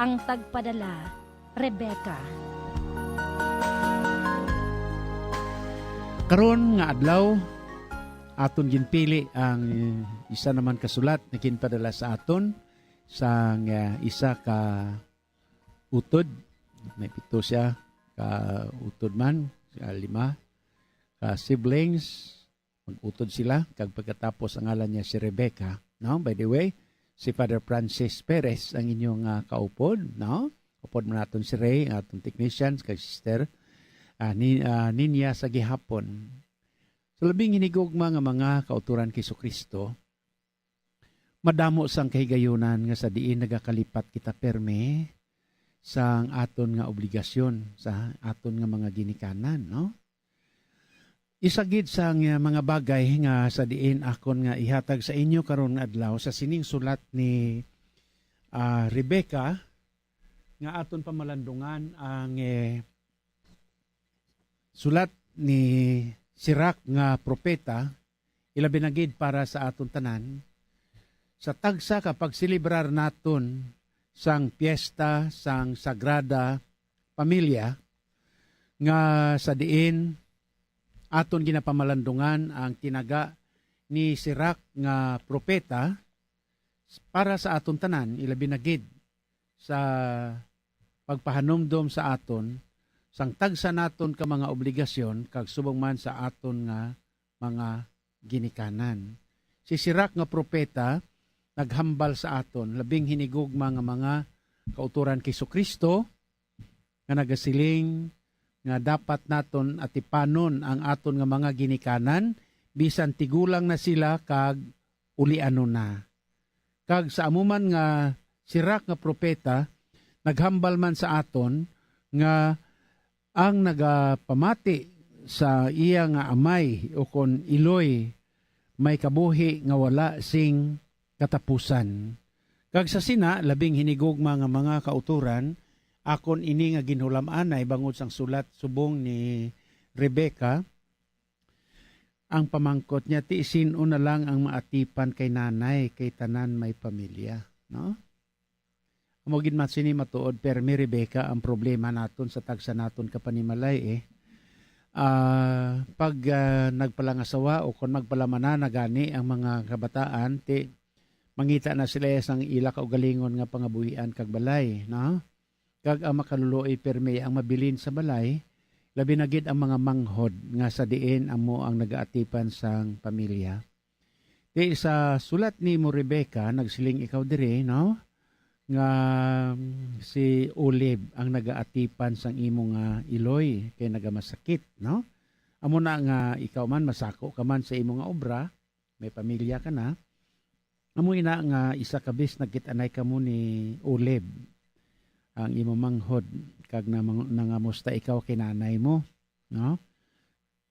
Ang tagpadala, Rebecca. Karon nga adlaw, aton ginpili ang isa naman ka sulat nga ginpadala sa aton sang, ah, isa ka utod. May pito siya ka utod man, ah, lima ka siblings. Mag-utod sila, kag pagkatapos ang ngalan niya si Rebecca, no? By the way, si Father Francis Perez ang inyong, ah, kaupod, no? Upod man naton si Ray, ang aton technician, kag Sister, ah, ni-, ah, Ninya sa gihapon. Sa labing hinigugma nga mga kauturan kay Jesu-Cristo, madamo sang kahigayunan nga sa diin nagakalipat kita permi sang aton nga obligasyon, sa aton nga mga ginikanan, no? Isa gid sang, ah, mga bagay nga sa diin akon nga ihatag sa inyo karon nga adlaw sa sining sulat ni, ah, Rebecca, nga aton pamalandungan ang, eh, sulat ni Sirach nga propeta, ilabi na gid para sa aton tanan, sa tagsa ka pagselebrar naton sang piyesta sang Sagrada Pamilya, nga sa diin aton ginapamalandungan ang tinaga ni Sirach nga propeta para sa aton tanan, ilabi na gid sa pagpahanumdom sa aton sang tagsa naton ka mga obligasyon kag subong man sa aton nga mga ginikanan. Si Sirach nga propeta naghambal sa aton, labing hinigugma nga mga kauturan kay Jesu-Cristo, nga nagasiling nga dapat naton atipanon ang aton nga mga ginikanan, bisan tigulang na sila kag ulianon na. Kag sa amo man nga Sirach nga propeta, naghambal man sa aton nga ang nagapamati sa iya nga amay ukon iloy may kabuhi nga wala sing katapusan. Kag sa sina, labing hinigugma nga mga kauturan, akon ini nga ginhulam-anay bangod sang sulat subong ni Rebecca, ang pamangkot niya, ti sin-o na lang ang maatipan kay nanay, kay tanan may pamilya, no? Amo gid man sini matuod, permi, Rebecca, ang problema naton sa tagsa naton ka panimalay, eh. Ah, pag, ah, nagpalangasawa o kon magpalamanana gani ang mga kabataan, ti mangita na sila sang ila kaugalingon nga pangabuhian kag balay, no? Kag ang makaluluoy permi ang mabilin sa balay, labi na gid ang mga manghod nga sa diin amo ang nagaatipan sang pamilya. Ti sa sulat nimo, Rebecca, nagsiling ikaw diri, no? Nga, mm, si Olive ang nagaatipan sang imo nga iloy kay nagamasakit, no? Amo na nga ikaw man, masako ka man sa imo nga obra, may pamilya ka na. Amo ina nga isa ka bes nagkit-anay kamo ni Olive, ang imo manghod, kag namang-, nangamusta ikaw kay nanay mo, no?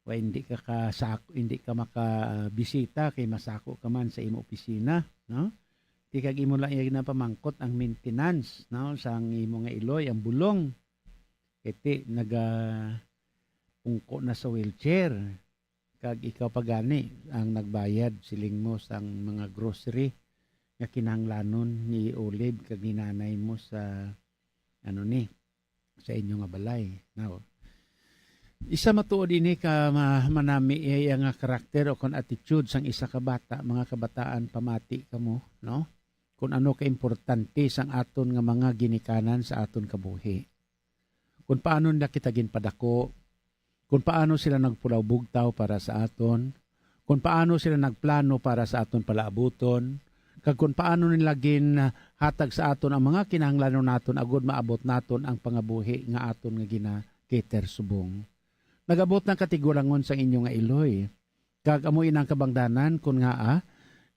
Wa, hindi ka kasak-, hindi ka makabisita kay masako ka man sa imo opisina, no? Ti kag imo lang iya ginapamangkot ang maintenance, no, sang imo nga iloy, ang bulong. Kay ti naga-, pungko na sa wheelchair, kag ikaw pa gani ang nagbayad, siling mo, sang mga grocery nga kinahanglanon ni Olive kag ni nanay mo sa, ano ni, sa inyo nga balay. Now, isa matuod ini ka ma-, manami iya nga karakter o kon attitude sang isa ka bata, mga kabataan, pamati kamo, no? Kung ano ka importante sang aton nga mga ginikanan sa aton kabuhi. Kung paano nila kita ginpadako, kung paano sila nagpulaw bugtaw para sa aton, kung paano sila nagplano para sa aton palaabuton, kag kung paano nila ginhatag sa aton ang mga kinahanglanon naton agud maabot naton ang pangabuhi nga aton nga gina-cater subong. Nag-abot na ang katigulangon sang inyo nga iloy, kag amo ina ang kabangdanan kon ngaa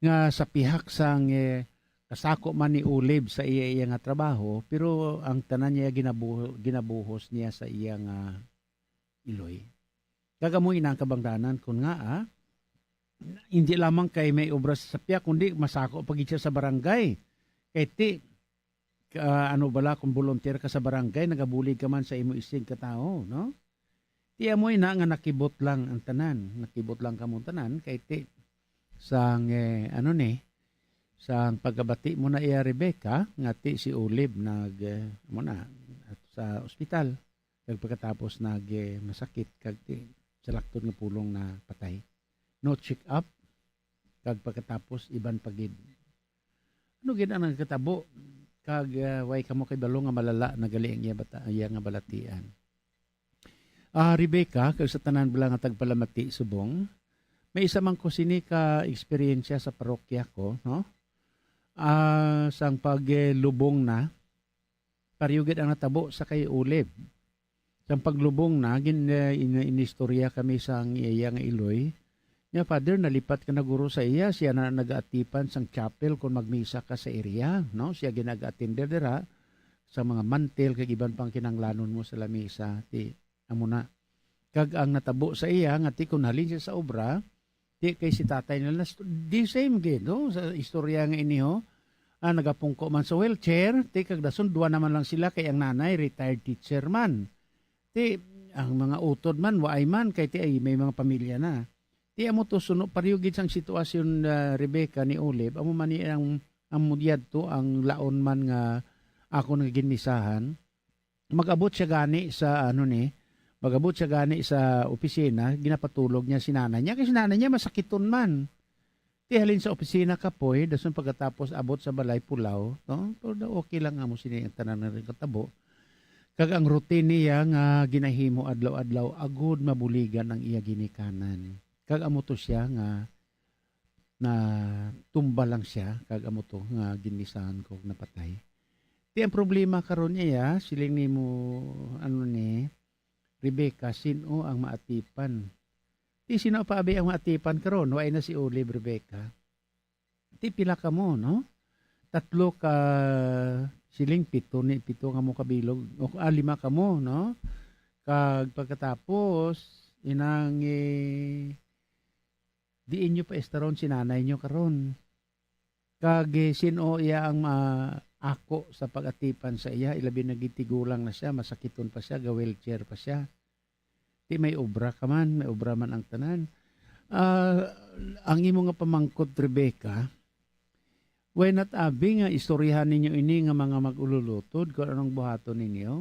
nga sa pihak sang, eh, kasako man ni Olive sa iya, iya nga trabaho, pero ang tanan niya ginabu-, ginabuhos niya sa iya nga iloy. Kag amo ina ang kabangdanan kon ngaa, ah, hindi lamang kay may obra sa sapya, kundi masako pa gid siya sa barangay. Kay ti, ka, ano bala, kung volunteer ka sa barangay, nagabulig ka man sa imo isig ka tawo, no? Ti amo ina nga nakibot lang ang tanan, nakibot lang kamo tanan, kay ti sang, eh, ano ni, sang pagkabati mo na iya, Rebecca, nga ti si Olive nag, eh, amo na, sa ospital. Kag pagkatapos nag, eh, masakit, kag ti, sa laktod nga pulong na patay. No check up, kag pagkatapos iban pa gid. Ano gid ang nagkatabo? Kag, ah, way kamo kay balo nga malala na gali ang iya bata-, iya nga balatian. Ah, Rebecca, kag sa tanan bala nga tagpalamati subong, may isa man ko sini ka eksperyensya sa parokya ko, no? Ah, sang pag, eh, lubong na, pareho gid ang natabo sa kay Olive. Sang paglubong na, gin-, eh, in-, inistorya kami sang iya nga iloy. Nya, Father, nalipat ka na guro sa iya. Siya na nagaatipan sang chapel kon magmisa ka sa area, no? Siya ginag-attender dira sa mga mantel kag iban pang kinahanglanon mo sa lamisa. Ti, amo na. Kag ang natabo sa iya nga ti kon halin siya sa obra, ti kay si tatay nila, nas-, di same gid, no? Sa istorya nga ini, ho. Ah, nagapungko man sa wheelchair, ti kag dason duwa naman lang sila kay ang nanay retired teacher man. Ti ang mga utod man, waay man, kay ti ay may mga pamilya na. Ti amo to suno, pareho gid sang sitwasyon, ah, Rebecca, ni Olive, amo man ni ang, amo yadto ang laon man nga akon nga ginmisahan. Mag-abot siya gani sa, ano ni, mag-abot siya gani sa opisina, ginapatulog niya si nanay niya, kay si nanay niya masakiton man. Ti halin sa opisina kapoy, dason pagkatapos abot sa balay pulaw, no? Pero daw okay lang amo sini ang tanan nga katabo. Kag ang routine niya nga ginahimo adlaw-adlaw, agud mabuligan ang iya ginikanan. Kag amo to siya nga natumba lang siya, kag amo to nga ginmisahan ko napatay. Ti ang problema karon niya, siling nimo, ano ni, Rebecca, sin-o ang maatipan? Ti sino pa abi ang maatipan karon? Wa na si Olive, Rebecca. Ti pila kamo, no? Tatlo ka, siling pito ni, pito nga mo kabilog, o, ah, lima kamo, no? Kag pagkatapos, inang, eh, diin nyo pa estaron si nanay nyo karon? Kag, eh, sin-o iya ang maako sa pag-atipan sa iya? Ilabi na gid tigulang na siya, masakiton pa siya, ga-wheelchair pa siya. Ti may obra ka man, may obra man ang tanan. Ah, ang imo nga pamangkot, Rebecca, why not abi nga istoryahan ninyo ini nga mga mag-ululutod kung anong buhaton ninyo?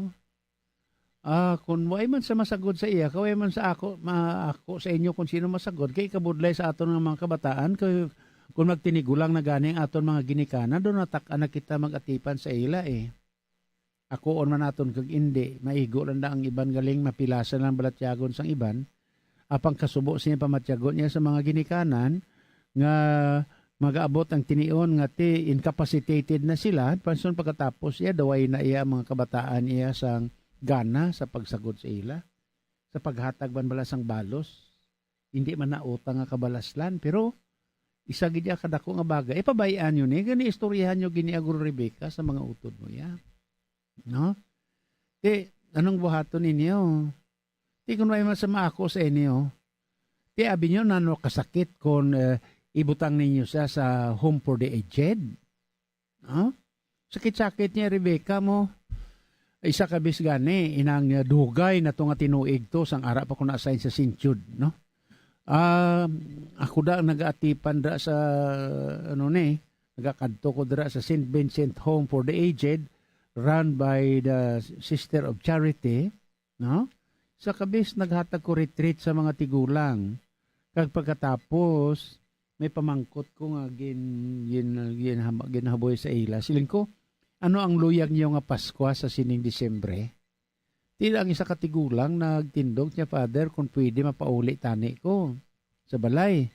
Ah, kung way man sa masagod sa iya, kaway man sa ako, ma-, ako sa inyo kung sino masagod, kay ikabudlay sa aton nga mga kabataan, kay kung magtinigulang na gani ang aton mga ginikanan, doon natak-an na kita mag-atipan sa ila, eh. Akoon man naton kag indi, maigo lang na ang iban galing mapilasan lang balatyagon sang iban, apang kasubo sini pamatyagon niya sa mga ginikanan nga magaabot ang tinion nga ti incapacitated na sila, panson pagkatapos iya, daway na iya ang mga kabataan iya sang gana sa pagsagod sa ila, sa paghatag man bala sang balos. Hindi man na utang nga kabalaslan, pero isa gid iya kadako nga bagay. Ipabay-an nyo ni, gani istoryahan nyo gini, Agro Rebecca, sa mga utod mo iya. No? Ti, anong buhaton ninyo? Ti kun may masama ako sa inyo, ti abi nyo na no kasakit kon, eh, ibutang ninyo siya sa home for the aged? No? Sakit-sakit niya, Rebecca, mo. Isa ka bis gani, inang, ah, dugay na to nga tinuig to, sang ara pa ko na-assign sa Saint Jude, no? Ah, ako da ang nagaatipan da sa, ano ni, nagakadto ko dira sa Saint Vincent Home for the Aged, run by the Sister of Charity, no? Sa kabis, naghatag ko retreat sa mga tigulang. Kag pagkatapos, may pamangkot ko nga gin-, gin-, ginham-, ginhaboy sa ila. Siling ko, "Ano ang luyag niyo nga Paskwa sa sining Disyembre?" Tila ang isa ka tigulang nagtindog niya, "Father, kung pwede, mapauli tani ko sa balay."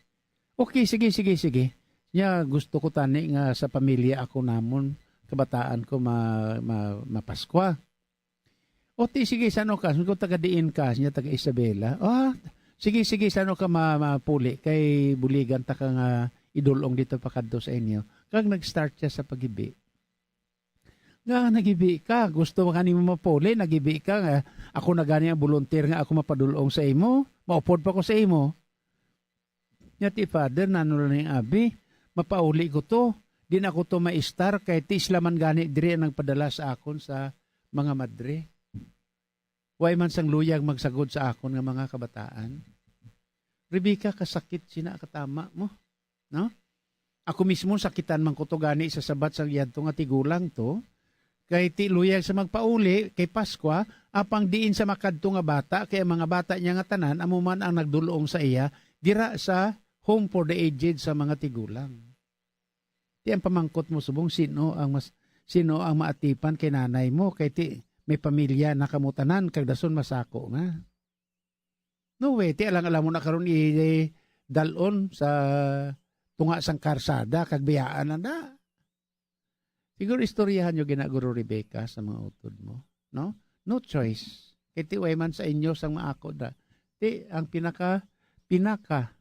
"Okay, sige, sige, sige." Niya, "Gusto ko tani nga sa pamilya ako namon, kabataan ko ma-, ma-, mapaskwa." "O, ti, sige, san-o ka?" Sabi ko, "Taga diin ka?" Niya, "Taga Isabela." "Ah, sige, sige, san-o ka ma-, mapuli? Kay buligan ta ka nga idul-ong dito pakadto sa inyo." Kag nag-start siya sa paghibi. "Nga, naghibi ka? Gusto ka nimo mapuli? Naghibi ka nga ako na gani ang volunteer nga ako mapadul-ong sa imo? Maupod pa ko sa imo." Nya, "Ti, Father, nano lang ning abi? Mapauli ko to. Din ako to maistar kay ti sila man gani diri ang nagpadala sa akon sa mga madre. Way man sang luyag magsagod sa akon nga mga kabataan." Rebecca, kasakit sina katama mo, no? Ako mismo, sakitan man ko to gani sa sabat sang yadto nga tigulang to. Kay ti luyag sa magpauli kay Paskwa, apang diin sa makadto nga bata, kay ang mga bata niya nga tanan amo man ang nagdul-ong sa iya dira sa Home for the Aged sa mga tigulang. Ti ang pamangkot mo subong, sino ang mas, sino ang maatipan kay nanay mo? Kay ti may pamilya na kamo tanan, kag dason masako nga. No way, ti alang-alang mo na karon i-, dal-on sa tunga sang karsada kag biyaan na na. Siguro istoryahan nyo gina, Guro Rebecca, sa mga utod mo, no? No choice. Kay ti way man sa inyo sang maako da. Ti ang pinaka, pinaka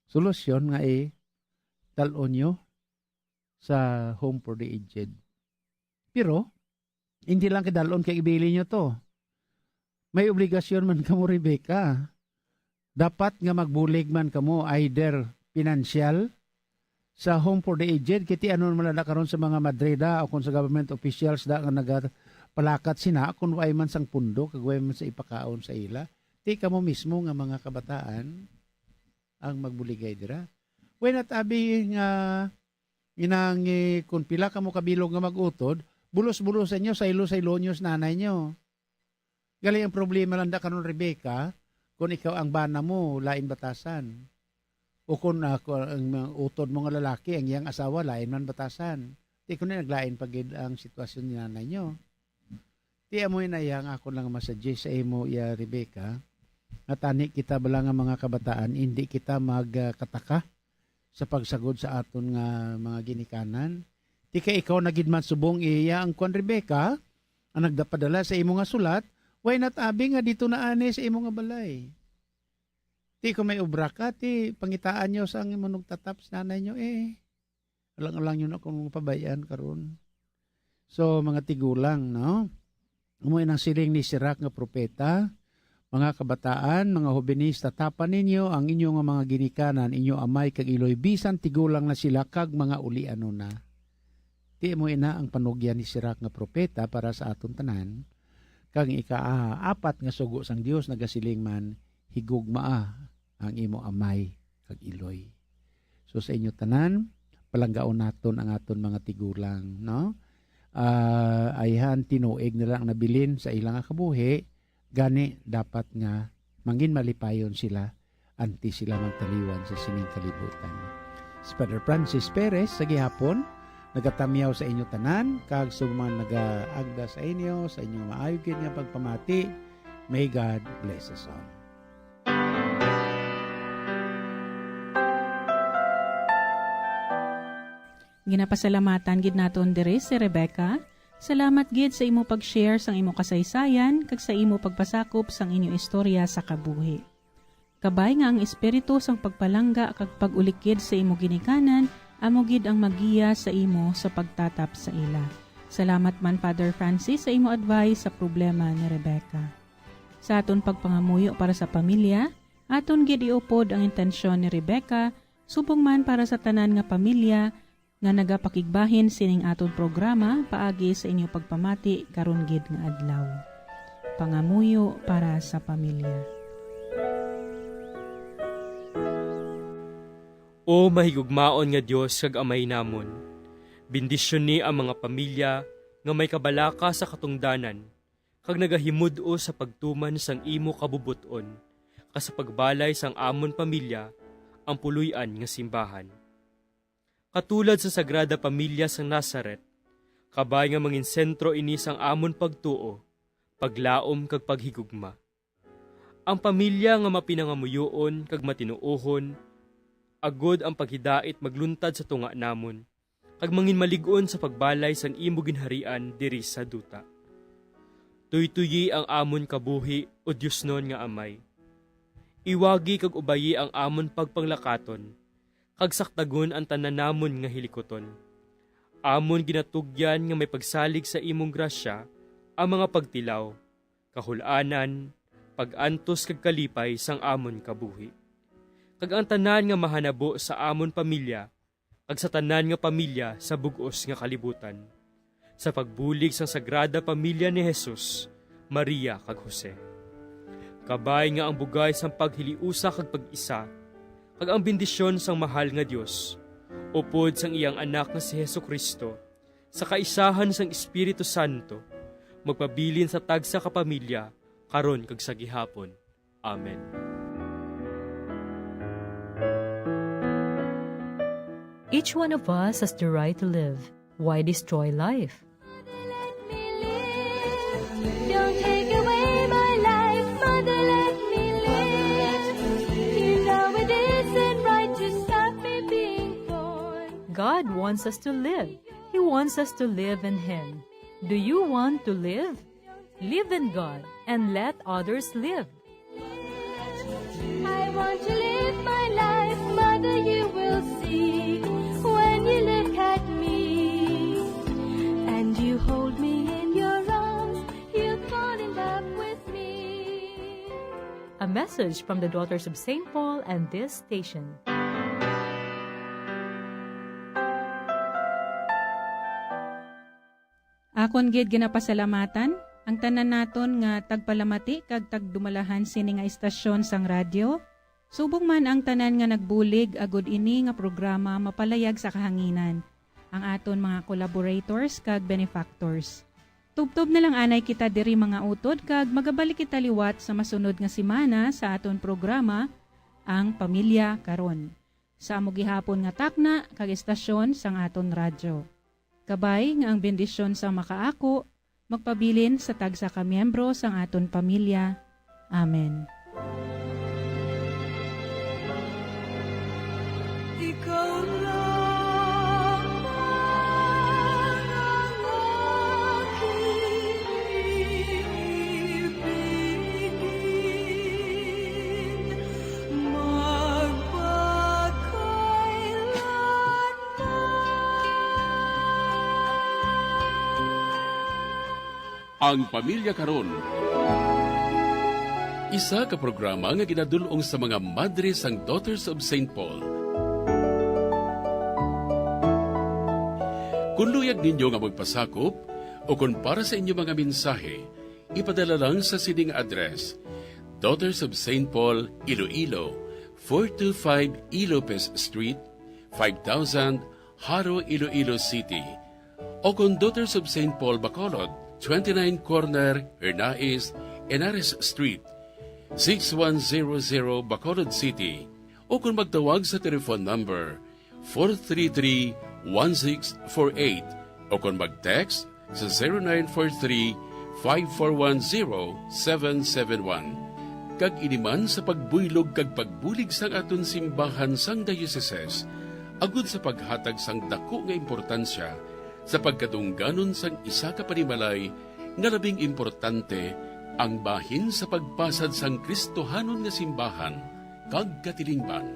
solusyon nga i-dal-on nyo sa Home for the Aged. Pero, hindi lang kadal-on kay ibilin nyo to. May obligasyon man kamo, Rebecca. Dapat nga magbulig man kamo, either financial, sa Home for the Aged, kay ti ano man na karon sa mga madre da o kung sa government officials da nga nagapalakat sina, kung way man sang pundo, kag way man sa ipakaon sa ila. Ti kamo mismo nga mga kabataan ang magbuligay dira. Why not, abi nga inang, eh, kung pila kamo kabilog nga mag-utod, bulos-bulos sa inyo, saylo-saylo nyo sa nanay nyo. Gali ang problema lang da karon, Rebecca, kung ikaw ang bana mo, lain batasan. O kung, ah, kung ang mga utod mo nga lalaki, ang iyang asawa, lain man batasan. Ti kuno naglain pa gid ang sitwasyon ni nanay nyo. Ti amo na iya nga ako lang masuggest sa imo, iya, Rebecca, nga tani kita bala nga mga kabataan, hindi kita magkataka sa pagsagod sa aton nga mga ginikanan. Ti kay ikaw na gid man subong iya ang kwan, Rebecca, ang nagdapadala sa imo nga sulat, why not abi nga dito na ani sa imo nga balay? Ti kung may obra ka, ti pangitaan nyo sa ang manugtatap sa nanay nyo, eh. Alang-alang nyo na kung pabay-an karon. So, mga tigulang, no? Amo nang siling ni Sirach nga propeta, "Mga kabataan, mga hobenes, tatapan ninyo ang inyo nga mga ginikanan, inyo amay kag iloy, bisan tigulang na sila kag mga ulianon na." Ti amo ina ang panugyan ni Sirach nga propeta para sa aton tanan. Kag ang ikaapat nga sugo sang Dios nagasiling man, "Higugmaa ang imo amay kag iloy." So, sa inyo tanan, palanggaon naton ang aton mga tigulang, no? Ah, ayhan, tinuig na lang nabilin sa ila nga kabuhi, gani dapat nga mangin malipayon sila anti sila magtaliwan sa sining kalibutan. Si Father Francis Perez sa gihapon nagatamyaw sa inyo tanan, kag subong man nagaagda sa inyo sa inyong maayo gid nga pagpamati. May God bless us all. Ginapasalamatan gid naton diri si Rebecca. Salamat gid sa imo pag-share sang imo kasaysayan kag sa imo pagpasakop sang inyo istorya sa kabuhi. Kabay nga ang espiritu sang pagpalangga kag pag-ulikid sa imo ginikanan amo gid ang maggiya sa imo sa pagtatap sa ila. Salamat man, Father Francis, sa imo advice sa problema ni Rebecca. Sa aton pagpangamuyo para sa pamilya, aton gid iupod ang intensyon ni Rebecca, subong man para sa tanan nga pamilya, nga nagapakigbahin sining aton programa paagi sa inyo pagpamati karon gid nga adlaw. Pangamuyo para sa pamilya. O mahigugmaon nga Dios kag Amay namon, bendisyoni ang mga pamilya nga may kabalaka sa katungdanan kag nagahimud-os sa pagtuman sang imo kabubot-on, kag sa pagbalay sang amon pamilya ang puloy-an nga simbahan. Katulad sa Sagrada Pamilya sang Nazaret, kabay nga mangin sentro ini sang amon pagtuo, paglaom kag paghigugma. Ang pamilya nga mapinangamuyoon kag matinuohon, agod ang paghidait magluntad sa tunga namon, kag manginmalig-on sa pagbalay sang imo ginharian diri sa duta. Tuytoyi ang amon kabuhi, O Diosnon nga Amay. Iwagi kag ubayi ang amon pagpanglakaton, kag sakdagon ang tanan namon nga hilikuton. Amon ginatugyan nga may pagsalig sa imong grasya ang mga pagtilaw, kahul-anan, pag-antos kag kalipay sang amon kabuhi, kag ang tanan nga mahanabo sa amon pamilya kag sa tanan nga pamilya sa bug-os nga kalibutan, sa pagbulig sang Sagrada Pamilya ni Jesus, Maria, kag Jose. Kabay nga ang bugay sang paghiliusa kag pag-isa, kag ang bendisyon sang mahal nga Dios, upod sang iyang Anak nga si Jesu-Cristo, sa kaisahan sang Espiritu Santo, magpabilin sa tagsa ka pamilya, karon kag sa gihapon. Amen. Each one of us has the right to live. Why destroy life? Mother, let me live. Don't take away my life. Mother, let me live. You know it isn't right to stop me being born. God wants us to live. He wants us to live in Him. Do you want to live? Live in God and let others live. I want to live my life, mother, you will see when you look at me and you hold me in your arms, you fall in love with me. A message from the Daughters of Saint Paul and this station. Akon gid ginapasalamatan ang tanan naton nga tagpalamati kag tagdumalahan sini nga istasyon sang radyo, subong man ang tanan nga nagbulig agud ini nga programa mapalayag sa kahanginan, ang aton mga collaborators kag benefactors. Tubtob na lang anay kita diri, mga utod, kag magabalik kita liwat sa masunod nga semana sa aton programa, Ang Pamilya Karon, sa amo gihapon nga takna kag istasyon sang aton radyo. Kabay nga ang bendisyon sang makaako magpabilin sa tagsa ka miyembro sang aton pamilya. Amen. Ikaw lang ang aking ibigin, magpakailanman. Ang Pamilya Karon, isa ka programa nga ginadul-ong sa mga madre sang Daughters of Saint Paul. Kon luyag ninyo nga magpasakop o kon para sa inyo mga mensahe, ipadala lang sa sining address: Daughters of Saint Paul, Iloilo, four two five E. Lopez Street, five thousand, Jaro, Iloilo City, o kon Daughters of Saint Paul, Bacolod, twenty-nine Corner Hernais, Henares Street, six one zero zero, Bacolod City, o kon magtawag sa telephone number four three three, one six four eight, o kon mag-text sa zero nine four three, five four one zero, seven seven one. Kag ini man sa pagbuylog kag pagbulig sang aton simbahan sang dioceses, agud sa paghatag sang daku nga importansya sa pagkatungganon sang isa ka panimalay nga labing importante, ang bahin sa pagpasad sang Kristohanon nga simbahan kag katilingban.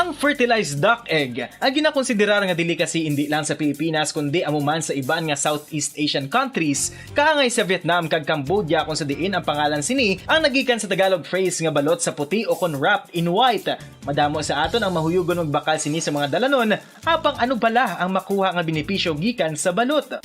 Ang fertilized duck egg, ang ginakonsiderar nga delicacy indi lang sa Pilipinas kundi amo man sa iban nga Southeast Asian countries, kaangay sa Vietnam kag Cambodia, kung sa diin ang pangalan sini ang nagikan sa Tagalog phrase nga balot sa puti o kon wrapped in white. Madamo sa aton ang mahuyugon magbakal sini sa mga dalanon, apang ano bala ang makuha nga benepisyo gikan sa balot?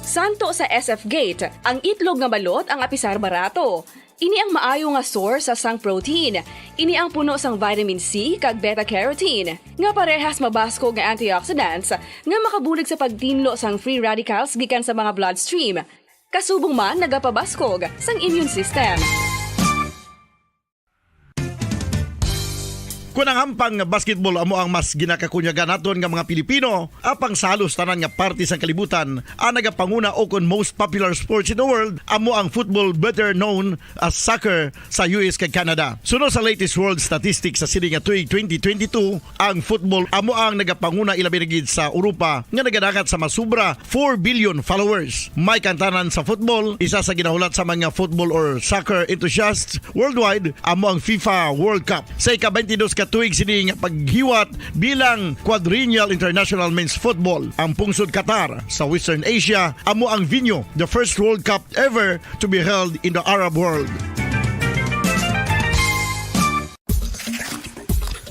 Santo sa S F Gate, ang itlog nga balot ang apisar barato. Ini ang maayo nga source sa sang protein. Ini ang puno sang vitamin C kag beta carotene, nga parehas mabaskog nga antioxidants nga makabulig sa pagtinlo sang free radicals gikan sa mga bloodstream. Kasubong man nagapabaskog sang immune system. Kon ang hampang nga basketball amo ang mas ginakakunyagan naton nga mga Pilipino, apang sa halos tanan nga parte sang kalibutan, ang nagapanguna o kon most popular sports in the world amo ang football, better known as soccer, sa U S kag Canada. Suno sa latest world statistics sa sini nga tuig twenty twenty-two, ang football amo ang nagapanguna, ilabi na gid sa Europa nga nagadangat sa masubra four billion followers. May kantanan sa football, isa sa ginahulat sa mga football or soccer enthusiasts worldwide, amo ang FIFA World Cup. Sa ika-twenty-dos ka tuig sini nga paghiwat bilang quadrennial international men's football, ang pungsod Qatar sa Western Asia amo ang venue, the first World Cup ever to be held in the Arab world.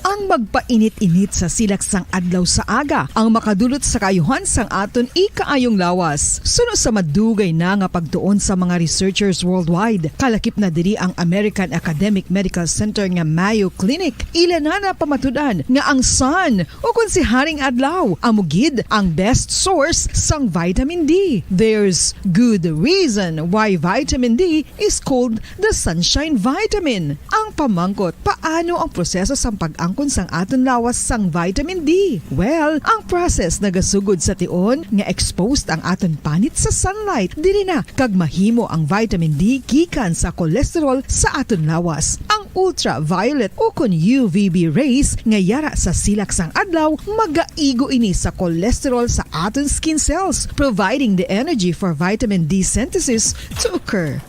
Ang magpainit-init sa silak sang adlaw sa aga ang makadulot sa kaayuhan sang aton ikaayong lawas. Suno sa madugay na nga pagtuon sa mga researchers worldwide, kalakip na diri ang American Academic Medical Center nga Mayo Clinic. Ila na napamatud-an nga ang sun, o kon si Haring Adlaw, amo gid ang best source sang vitamin D. There's good reason why vitamin D is called the sunshine vitamin. Ang pamangkot, paano ang proseso sang pag-angkon sang aton lawas sang vitamin D? Well, ang process nagasugod sa tion nga exposed ang aton panit sa sunlight. Diri na kag mahimo ang vitamin D gikan sa cholesterol sa aton lawas. Ang ultraviolet o kon U V B rays nga yara sa silak sang adlaw, magaigo ini sa cholesterol sa aton skin cells, providing the energy for vitamin D synthesis to occur.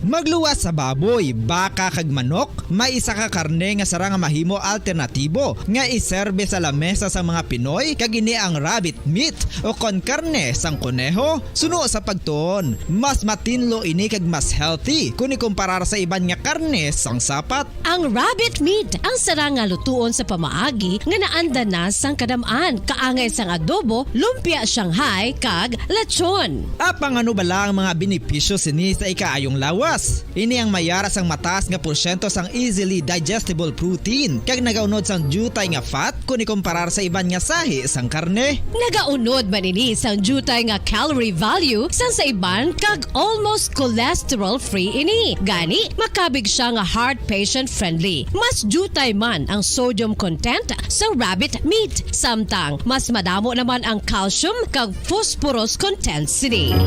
Magluwas sa baboy, baka, kag manok, may isa ka karne nga sarang nga mahimo alternatibo nga iserbe sa lamesa sang mga Pinoy, kag ini ang rabbit meat o kon karne sang koneho. Suno sa pagtuon, mas matinlo ini kag mas healthy kon ikumparar sa iban nga karne sang sapat. Ang rabbit meat ang sarang nga lutuon sa pamaagi nga naanda na sang kadam-an, kaangay sang adobo, lumpia Shanghai, kag lechon. Apang ano bala ang mga benepisyo sini sa ikaayong lawas? Ini ang mayara sang mataas nga porsyento sang easily digestible protein, kag nagaunod sang diutay nga fat kon ikumparar sa iban nga sahi sang karne. Nagaunod man ini sang diutay nga calorie value sang sa iban, kag almost cholesterol-free ini. Gani, makabig sia nga heart patient-friendly. Mas diutay man ang sodium content sa rabbit meat, samtang mas madamo naman ang calcium kag phosphorus content sini.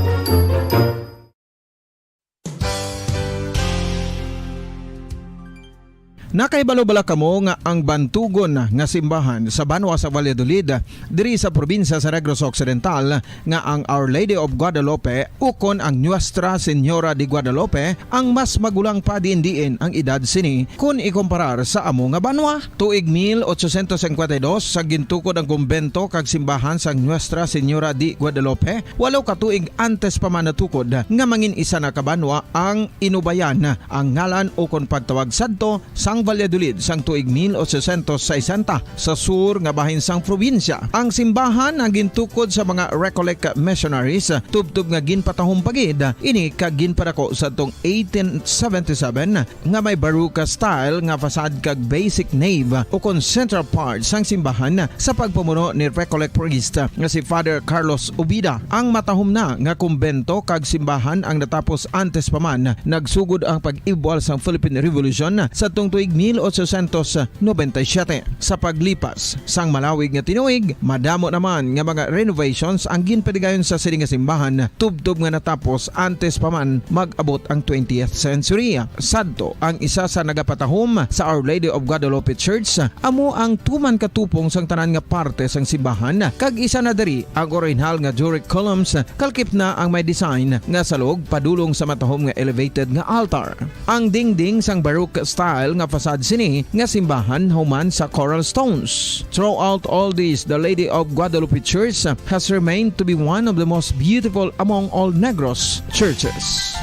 Nakahibalo bala kamo nga ang bantugon nga simbahan sa banwa sa Valladolid, diri sa probinsya sa Negros Occidental, nga ang Our Lady of Guadalupe ukon ang Nuestra Señora de Guadalupe ang mas magulang pa diin-diin ang edad sini kon ikumparar sa amo nga banwa? Tuig mil ochocientos cincuenta y dos, sa gintukod ang kumbento kag simbahan sang Nuestra Señora de Guadalupe, walo ka tuig antes pa man natukod nga mangin isa na ka banwa ang Inubayan, ang ngalan ukon pagtawag sadto sang Valladolid sang tuig mil ochocientos sesenta, sa sur nga bahin sang probinsya. Ang simbahan ang gintukod sa mga Recollect missionaries, tubtob nga ginpatahom pa gid ini kag ginpadako sadtong eighteen seventy-seven, nga may Baroque style nga facade kag basic nave ukon central part sang simbahan sa pagpamuno ni Recollect priest nga si Father Carlos Ubida. Ang matahom na nga kumbento kag simbahan ang natapos antes pa man nagsugod ang pag-ibwal sang Philippine Revolution sadtong tuig mil ochocientos noventa y siete. Sa paglipas sang malawig nga tinuig, madamo naman nga mga renovations ang ginpatigayon sa sini nga simbahan, tubtob nga natapos antes pa man mag-abot ang twentieth century. Sadto, ang isa sa nagapatahom sa Our Lady of Guadalupe Church amo ang tuman katupong sang tanan nga parte sang simbahan, kag isa na diri ang orihinal nga Doric columns, kalkip na ang may design nga salog padulong sa matahom nga elevated nga altar. Ang dingding sang Baroque style nga facade sini nga simbahan human sa coral stones. Throughout all this, the Lady of Guadalupe Church has remained to be one of the most beautiful among all Negros churches.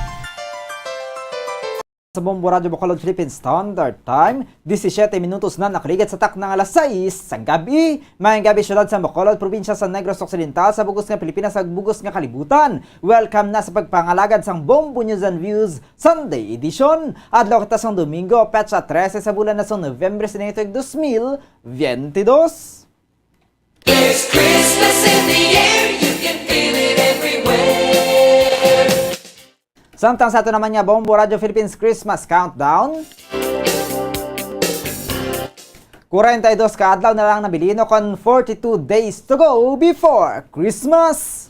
Sa Bombo Radyo Bacolod Philippine Standard Time, disisiete minutos na nakaligad sa takna nga alas sais sang gabi. Maayong gabi, siyudad sa Bacolod, probinsya sa Negros Occidental, sa bugos nga Pilipinas, sa bugos nga kalibutan. Welcome na sa pagpangalagad sang Bombo News and Views Sunday Edition. Adlaw kita sang Domingo, petsa trese sa bulan na sang November, sa tuig dos mil biyente dos. There's Christmas in the air, you can feel it everywhere. Samtang sa ato naman nga Bombo Radyo Philippines Christmas Countdown, kwarenta y dos ka adlaw na lang nabilin, o kon forty-two days to go before Christmas.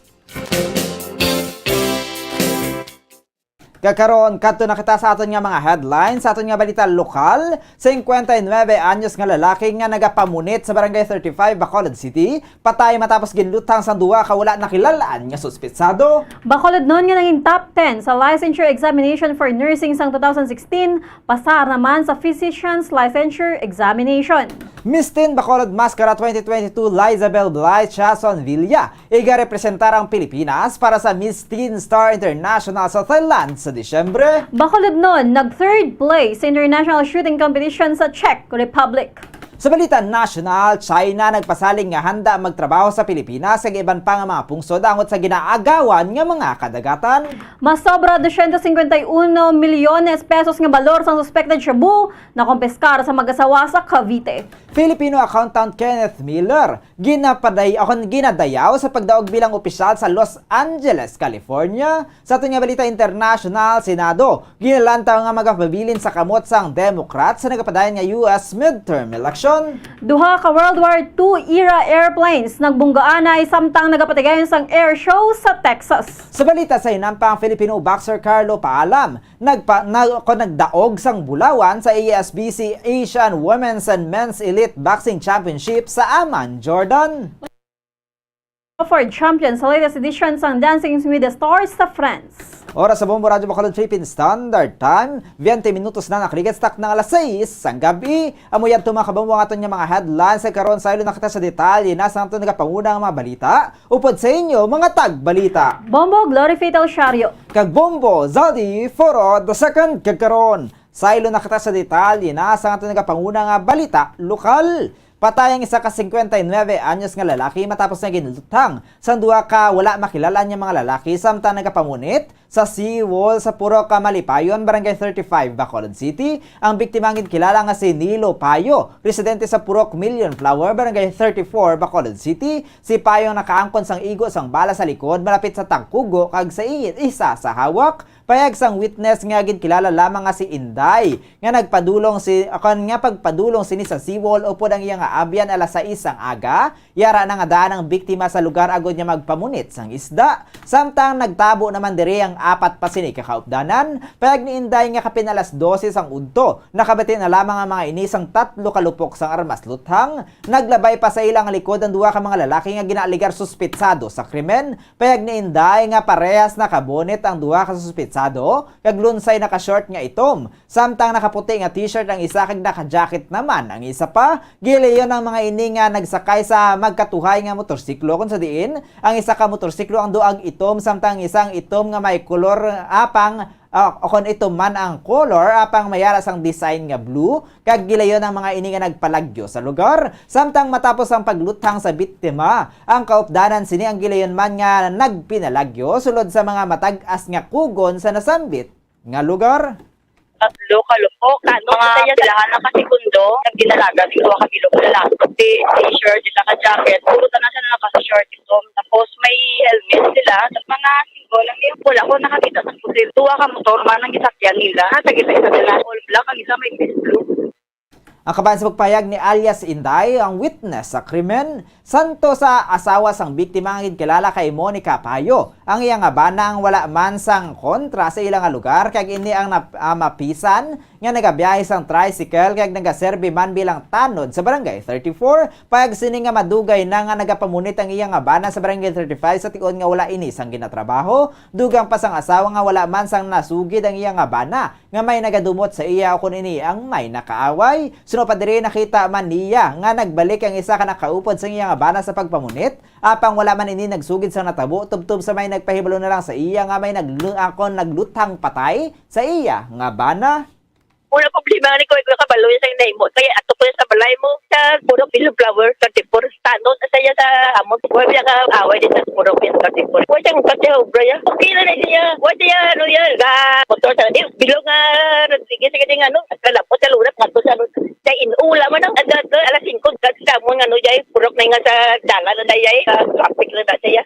Kag karon, kadto na kita sa aton nga mga headlines, sa aton nga balita lokal. Singkwenta y nuebe anyos nga lalaki nga nagapamunit sa Barangay thirty-five, Bacolod City, patay matapos ginluthang sang duha ka wala nakilal-an nga suspetsado. Bacolodnon nga nangin top ten sa licensure examination for nursing sang two thousand sixteen, pasar naman sa physician's licensure examination. Miss Teen Bacolod Mascara twenty twenty-two, Lizabel Blythe Chason Villa, igarepresentar ang Pilipinas para sa Miss Teen Star International sa Thailand sa Disyembre. Bacolodnon, nag third place sa International Shooting Competition sa Czech Republic. Sa balita nasyonal, China nagpasalig nga handa magtrabaho sa Pilipinas kag iban pa nga mga pungsod angot sa ginaagawan nga mga kadagatan. Masobra dosyentos singkwenta y uno milyones pesos nga balor sang suspected shabu nakumpiskar sa mag-asawa sa Cavite. Filipino accountant Kenneth Miller ginapaday-, o kon ginadayaw sa pagdaog bilang opisyal sa Los Angeles, California. Sa aton nga balita internasyonal, Senado ginalantaw nga magapabilin sa kamot sang Democrat sa nagapadayon nga U S midterm election. Duha ka World War two era airplanes nagbunggoanay samtang nagapatigayon sang air show sa Texas. Sa balita sa hinampang, Filipino boxer Carlo Paalam nagpa-, nag-, kon nagdaog sang bulawan sa A S B C Asian Women's and Men's Elite Boxing Championship sa Amman, Jordan. Ford champion sa latest edition sang Dancing with the Stars sa France. Oras sa Bombo Radyo Bacolod Philippine Standard Time, biyente minutos na nakaligad sa takna nga alas sais sang gabi. Amo yan, mga kabombo, ang aton nga mga headlines. Sa karon, saylo na kita sa detalye na sa aton nagapanguna nga mga balita. Upod sa inyo, mga tagbalita. Bombo, Glory Fatal Shario. Kag Bombo, Zaldi Foro the second. Kag karon, saylo na kita sa detalye na sa aton nagapanguna nga balita lokal. Patay ang isa ka singkwenta y nuebe anyos nga lalaki matapos nga ginluthang sang duha ka wala makilala nga mga lalaki samtang nagapamunit sa seawall sa Purok Malipayon, Barangay thirty-five, Bacolod City. Ang biktima ang ginkilala nga si Nilo Payo, residente sa Purok Million Flower, Barangay thirty-four, Bacolod City. Si Payo nakaangkon sang igo sang bala sa likod, malapit sa tangkugo kag sa i-, isa sa hawak. Pahayag sang witness nga ginkilala lamang nga si Inday, nga nagpadulong si, kon nga pagpadulong sini sa seawall upod ang iya nga abyan alas sais sang aga, yara na nga daan ang biktima sa lugar agod nga magpamunit sang isda. Samtang nagtabo naman diri ang apat pa sini ka kaupdanan, pahayag ni Inday nga kapin alas dose sang udto, nakabati na lamang ang mga ini sang tatlo ka lupok sang armas luthang. Naglabay pa sa ila nga likod ang duha ka mga lalaki nga ginaaligar suspetsado sa krimen. Pahayag ni Inday nga parehas nakabunit ang duha ka suspetsado kag lunsay naka-short nga itom, samtang nakaputi nga t-shirt ang isa kag naka-jacket naman ang isa pa. Gilayon ang mga ini nga nagsakay sa magkatuhay nga motorsiklo, kung sa diin ang isa ka motorsiklo ang duag itom, samtang ang isa ang itom nga may kolor apang, ah, o kon itom man ang kolor, apang may ara sang design nga blue, kag gilayon ang mga ini nga nagpalagyo sa lugar. Samtang matapos ang pagluthang sa biktima, ang kaupdanan sini ang gilayon man nga nagpinalagyo sulod sa mga matag-as nga kugon sa nasambit nga lugar. Tatlo ka lupok, mga pilahan na ka segundo, nagdinalaga, duha ka bilog na lang. Di t-shirt, di ka jacket, puro tanan siya naka-short itom. Tapos may helmet sila, mga singko lang. Yung pula ko nakakita sa pusil. Duha ka motor man ang gisakyan nila. Tag-isa-isa sila. All black, ang isa may blue. Ang kabahin sa pagpahayag ni alias Inday, ang witness sa krimen, santo sa asawa sang biktima nga ginkilala kay Monica Payo. Ang iya nga bana ang wala man sang kontra sa ila nga lugar, kag ini ang nap-, ah, mapisan nga nagabiyahe sang tricycle kag nagaserbi man bilang tanod sa Barangay thirty-four. Payag sini nga madugay na nga nagapamunit ang iya nga bana sa Barangay thirty-five sa tion nga wala ini sang ginatrabaho, dugang pa sang asawa nga wala man sang nasugid ang iya nga bana nga may nagadumot sa iya ukon ini ang may nakaaway. Suno pa diri, nakita man niya nga nagbalik ang isa ka nakaupod sang iya nga bana sa pagpamunit, apang wala man ini nagsugid sang natabo, tubtob sa may nagpahibalo na lang sa iya nga may naglu-, akon nagluthang patay sa iya nga bana. Wala problema ni ko, ikaw kabalo sa nahimo. Kaya ato ko sa balay mo sa puro pillow flower, thirty-four, tanod sa iya sa amon. Wala siya ka away din sa puro pillow thirty-four. Wala siyang pati obra ya. Okay na na siya. Wala siya, ano yan, ga motor sa, eh, bilog nga, sige, sige, sige, ano, kalapot sa lurap, ngadto sa, ano, sa inula man ang, ang, ang, alas singko, sa amon, ano, jay, purok na nga sa dalan na, jay, sa traffic na, na, siya.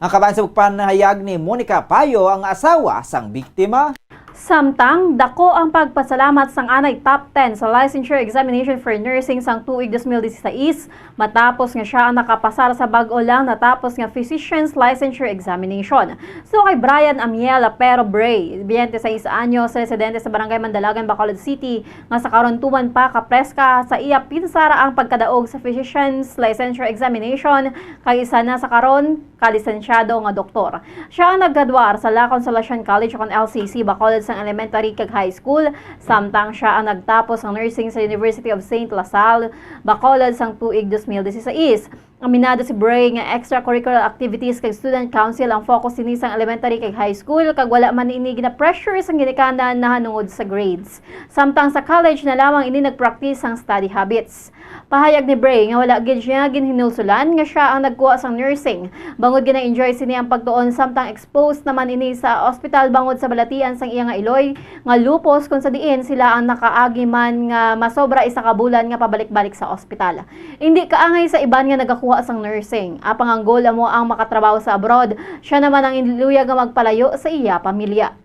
Ang kabahin sa pagpanahayag ni Monica Payo, ang asawa sang biktima. Samtang, dako ang pagpasalamat sang anay top ten sa licensure examination for nursing sang tuig dos mil disisais, matapos nga sia ang nakapasar sa bag-o lang natapos nga physician's licensure examination. Suno kay Brian Amiel Apero Bray, biyente sais anyos, residente sa Barangay Mandalagan, Bacolod City, nga sa karon tuman pa kapreska sa iya pinsara ang pagkadaog sa physician's licensure examination, kag isa na sa karon kalisensyado nga doktor. Sia ang naggraduar sa La Consolacion College ukon L C C, Bacolod, sang elementary kag high school, samtang sia ang nagtapos sang nursing sa University of Saint La Salle, Bacolod, sang tuig dos mil disisais. Aminado si Bray nga extracurricular activities kag student council ang focus sini sang elementary kag high school, kag wala man ini gina-pressure sang ginikanan nahanungod sa grades. Samtang sa college na lamang ini nag-practice sang study habits. Pahayag ni Bray nga wala gid siya ginhinulsulan nga sia ang nagkuha sang nursing, bangod gina-enjoy sini ang pagtuon, samtang exposed naman ini sa ospital bangod sa balatian sang iya nga iloy nga lupus, kung sa diin sila ang nakaagi man nga masobra isa ka bulan nga pabalik-balik sa ospital. Indi kaangay sa iban nga nagakuha sang nursing. Apang ang goal amo ang makatrabaho sa abroad, sia naman ang indi luyag nga magpalayo sa iya pamilya.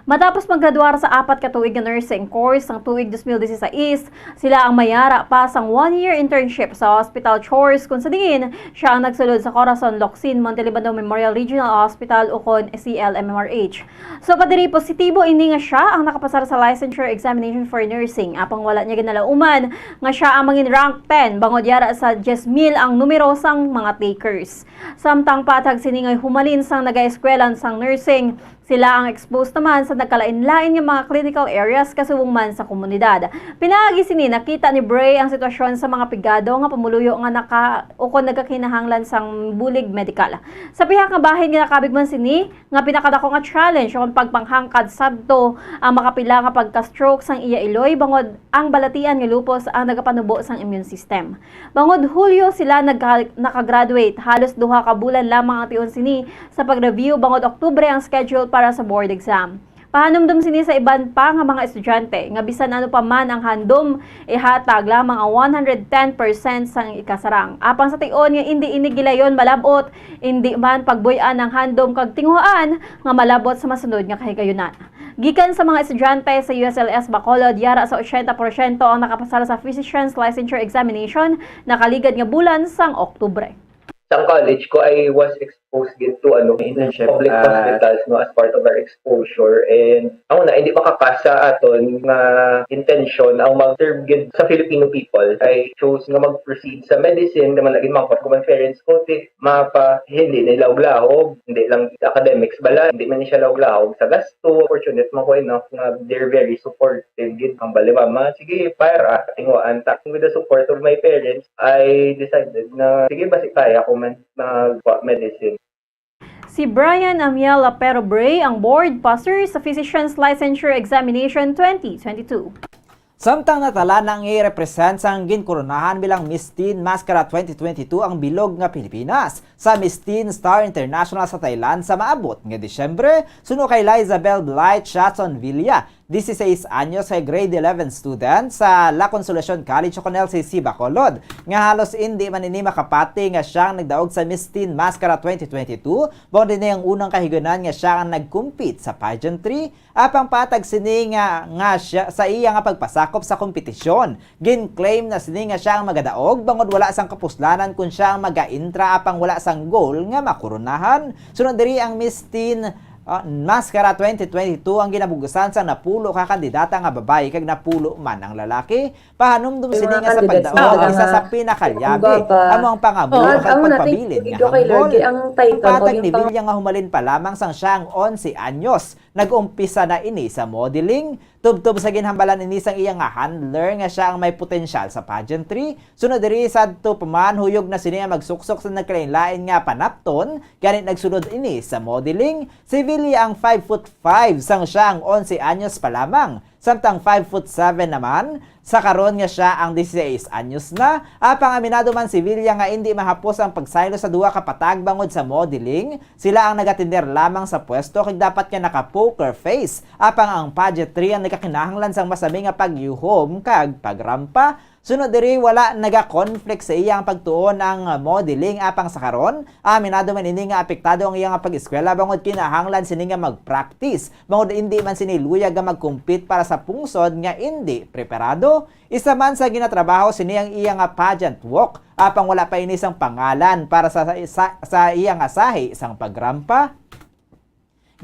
Matapos maggraduar sa apat ka tuig nga nursing course sang tuig dos mil disisais, sila ang mayara pa sang one-year internship sa Hospital Chores, kung sa diin sia ang nagsulod sa Corazon Locsin Montelibano Memorial Regional Hospital ukon C L M M R H. So, pa diri, positibo ini nga sia ang nakapasar sa licensure examination for nursing, apang wala niya ginalauman nga sia ang mangin rank ten, bangod yara sa diyes mil ang numero sang mga takers. Samtang patag sini nga humalin sang nagaeskwela sang nursing, sila ang exposed naman sa nagkalain-lain nga mga clinical areas kasubong man sa komunidad. Pinaagi sini, nakita ni Bray ang sitwasyon sa mga pigado nga pumuluyo nga naka-, ukon nagkakinahanglan sang bulig medikal. Sa pihak nga bahin, ginakabig man sini nga pinakadako nga challenge ukon pagpanghangkad sadto ang makapila nga pagka-stroke sang iya iloy, bangod ang balatian nga lupus ang nagapanubo sang immune system. Bangod Hulyo sila nagka-, naka-graduate, halos duha ka bulan lamang ang tion sini sa pag-review, bangod Oktubre ang schedule para sa board exam. Pahanumdom sini sa iban pa nga mga estudyante nga bisan ano pa man ang handom, ihatag lamang ang one hundred ten percent sang ikasarang. Apang sa tion nga indi ini gilayon malab-ot, indi man pagbuy-an ang handom kag tinguhaan nga malab-ot sa masunod nga kahigayunan. Gikan sa mga estudyante sa U S L S Bacolod, yara sa otsenta porsyento ang nakapasar sa physician's licensure examination nakaligad nga bulan sang Oktubre. Sa college ko, I was exposed gid to, ano, internship, public, ah, hospitals, no, as part of our exposure. And, ako na, hindi makakasa aton nga intention ang mag-serve gid sa Filipino people. I chose nga mag-proceed sa medicine, naman lagi mga ko, parents ko, ti, mapa, hindi na lahog-lahog, hindi lang academics bala, hindi man siya lahog-lahog sa gasto. Fortunate man ko enough nga they're very supportive gid ang bali mama. Sige, para, tinguhaan ta. With the support of my parents, I decided na, sige, basi kaya ko man mag-, medicine. Si Brian Amiel Apero Bray ang board passer sa Physician's Licensure Examination twenty twenty-two. Samtang natala na nga i-represent sang ginkoronahan bilang Miss Teen Mascara twenty twenty-two ang bilog nga Pilipinas sa Miss Teen Star International sa Thailand sa maabot nga Disyembre, suno kay Lizabel Blight Shatson Villa, Dieciséis anyos nga grade eleven student sa La Consolacion College o kon L C C Bacolod, nga halos indi man ini makapati nga siya ang nagdaog sa Miss Teen Mascara twenty twenty-two, mao din ang unang kahigayunan nga siya ang nag-compete sa pageantry. Apang patag sini nga, nga siya, sa iya nga pagpasakop sa kompetisyon, gin-claim na sini nga siya ang magadaog bangod wala sang kapuslanan kon siya ang maga-intra apang wala sang goal nga makoronahan. Sunod diri ang Miss Teen ah, Mascara twenty twenty-two ang ginabugusan sang napulo ka kandidata nga babayi kag napulo man ang lalaki. Pahanumdom May sini mga nga sa kandidates pagdaog, nga isa sa talagang pinakalyabig ang gwapa. Amo ang pangamuyo Oh, kag ang pagpabilin nating nga video kay Lord, hanggol. Kay ang title, Ang patag maging ni pang- Vilya nga humalin pa lamang sang siya ang onse anyos, nag-umpisa na ini sa modeling. Tubtob sa ginhambalan ini sang iya nga handler nga siya ang may potensyal sa pageantry. Sunod diri, sadto pa man, huyog na sini ang magsuksok sa nagkalain-lain nga panapton, gani nagsulod ini sa modeling. Si Vilya ang five foot five sang siya ang onse anyos pa lamang, samtang five foot seven naman sa karon nga siya ang dieciséis anyos na. Apang aminado man si Vilya nga indi mahapos ang pagsaylo sa duha ka patag bangod sa modeling. Sila ang nagatender lamang sa pwesto kag dapat nga naka-poker face. Apang ang pageantry ang nagakinahanglan sang masami nga pagyuhom kag pagrampa. Sunod diri, wala naga-conflict sa iya ang pagtuon ang modeling. Apang sa karon, aminado man ini nga apektado ang iya nga pag-eskwela bangod kinahanglan sini nga mag-practice. Bangod indi man sini luyag nga mag-compete para sa pungsod nga indi preparado. Isa man sa ginatrabaho sini ang iya nga pageant walk. Apang wala pa ini sang pangalan para sa, sa, sa iya nga sahi sang pagrampa.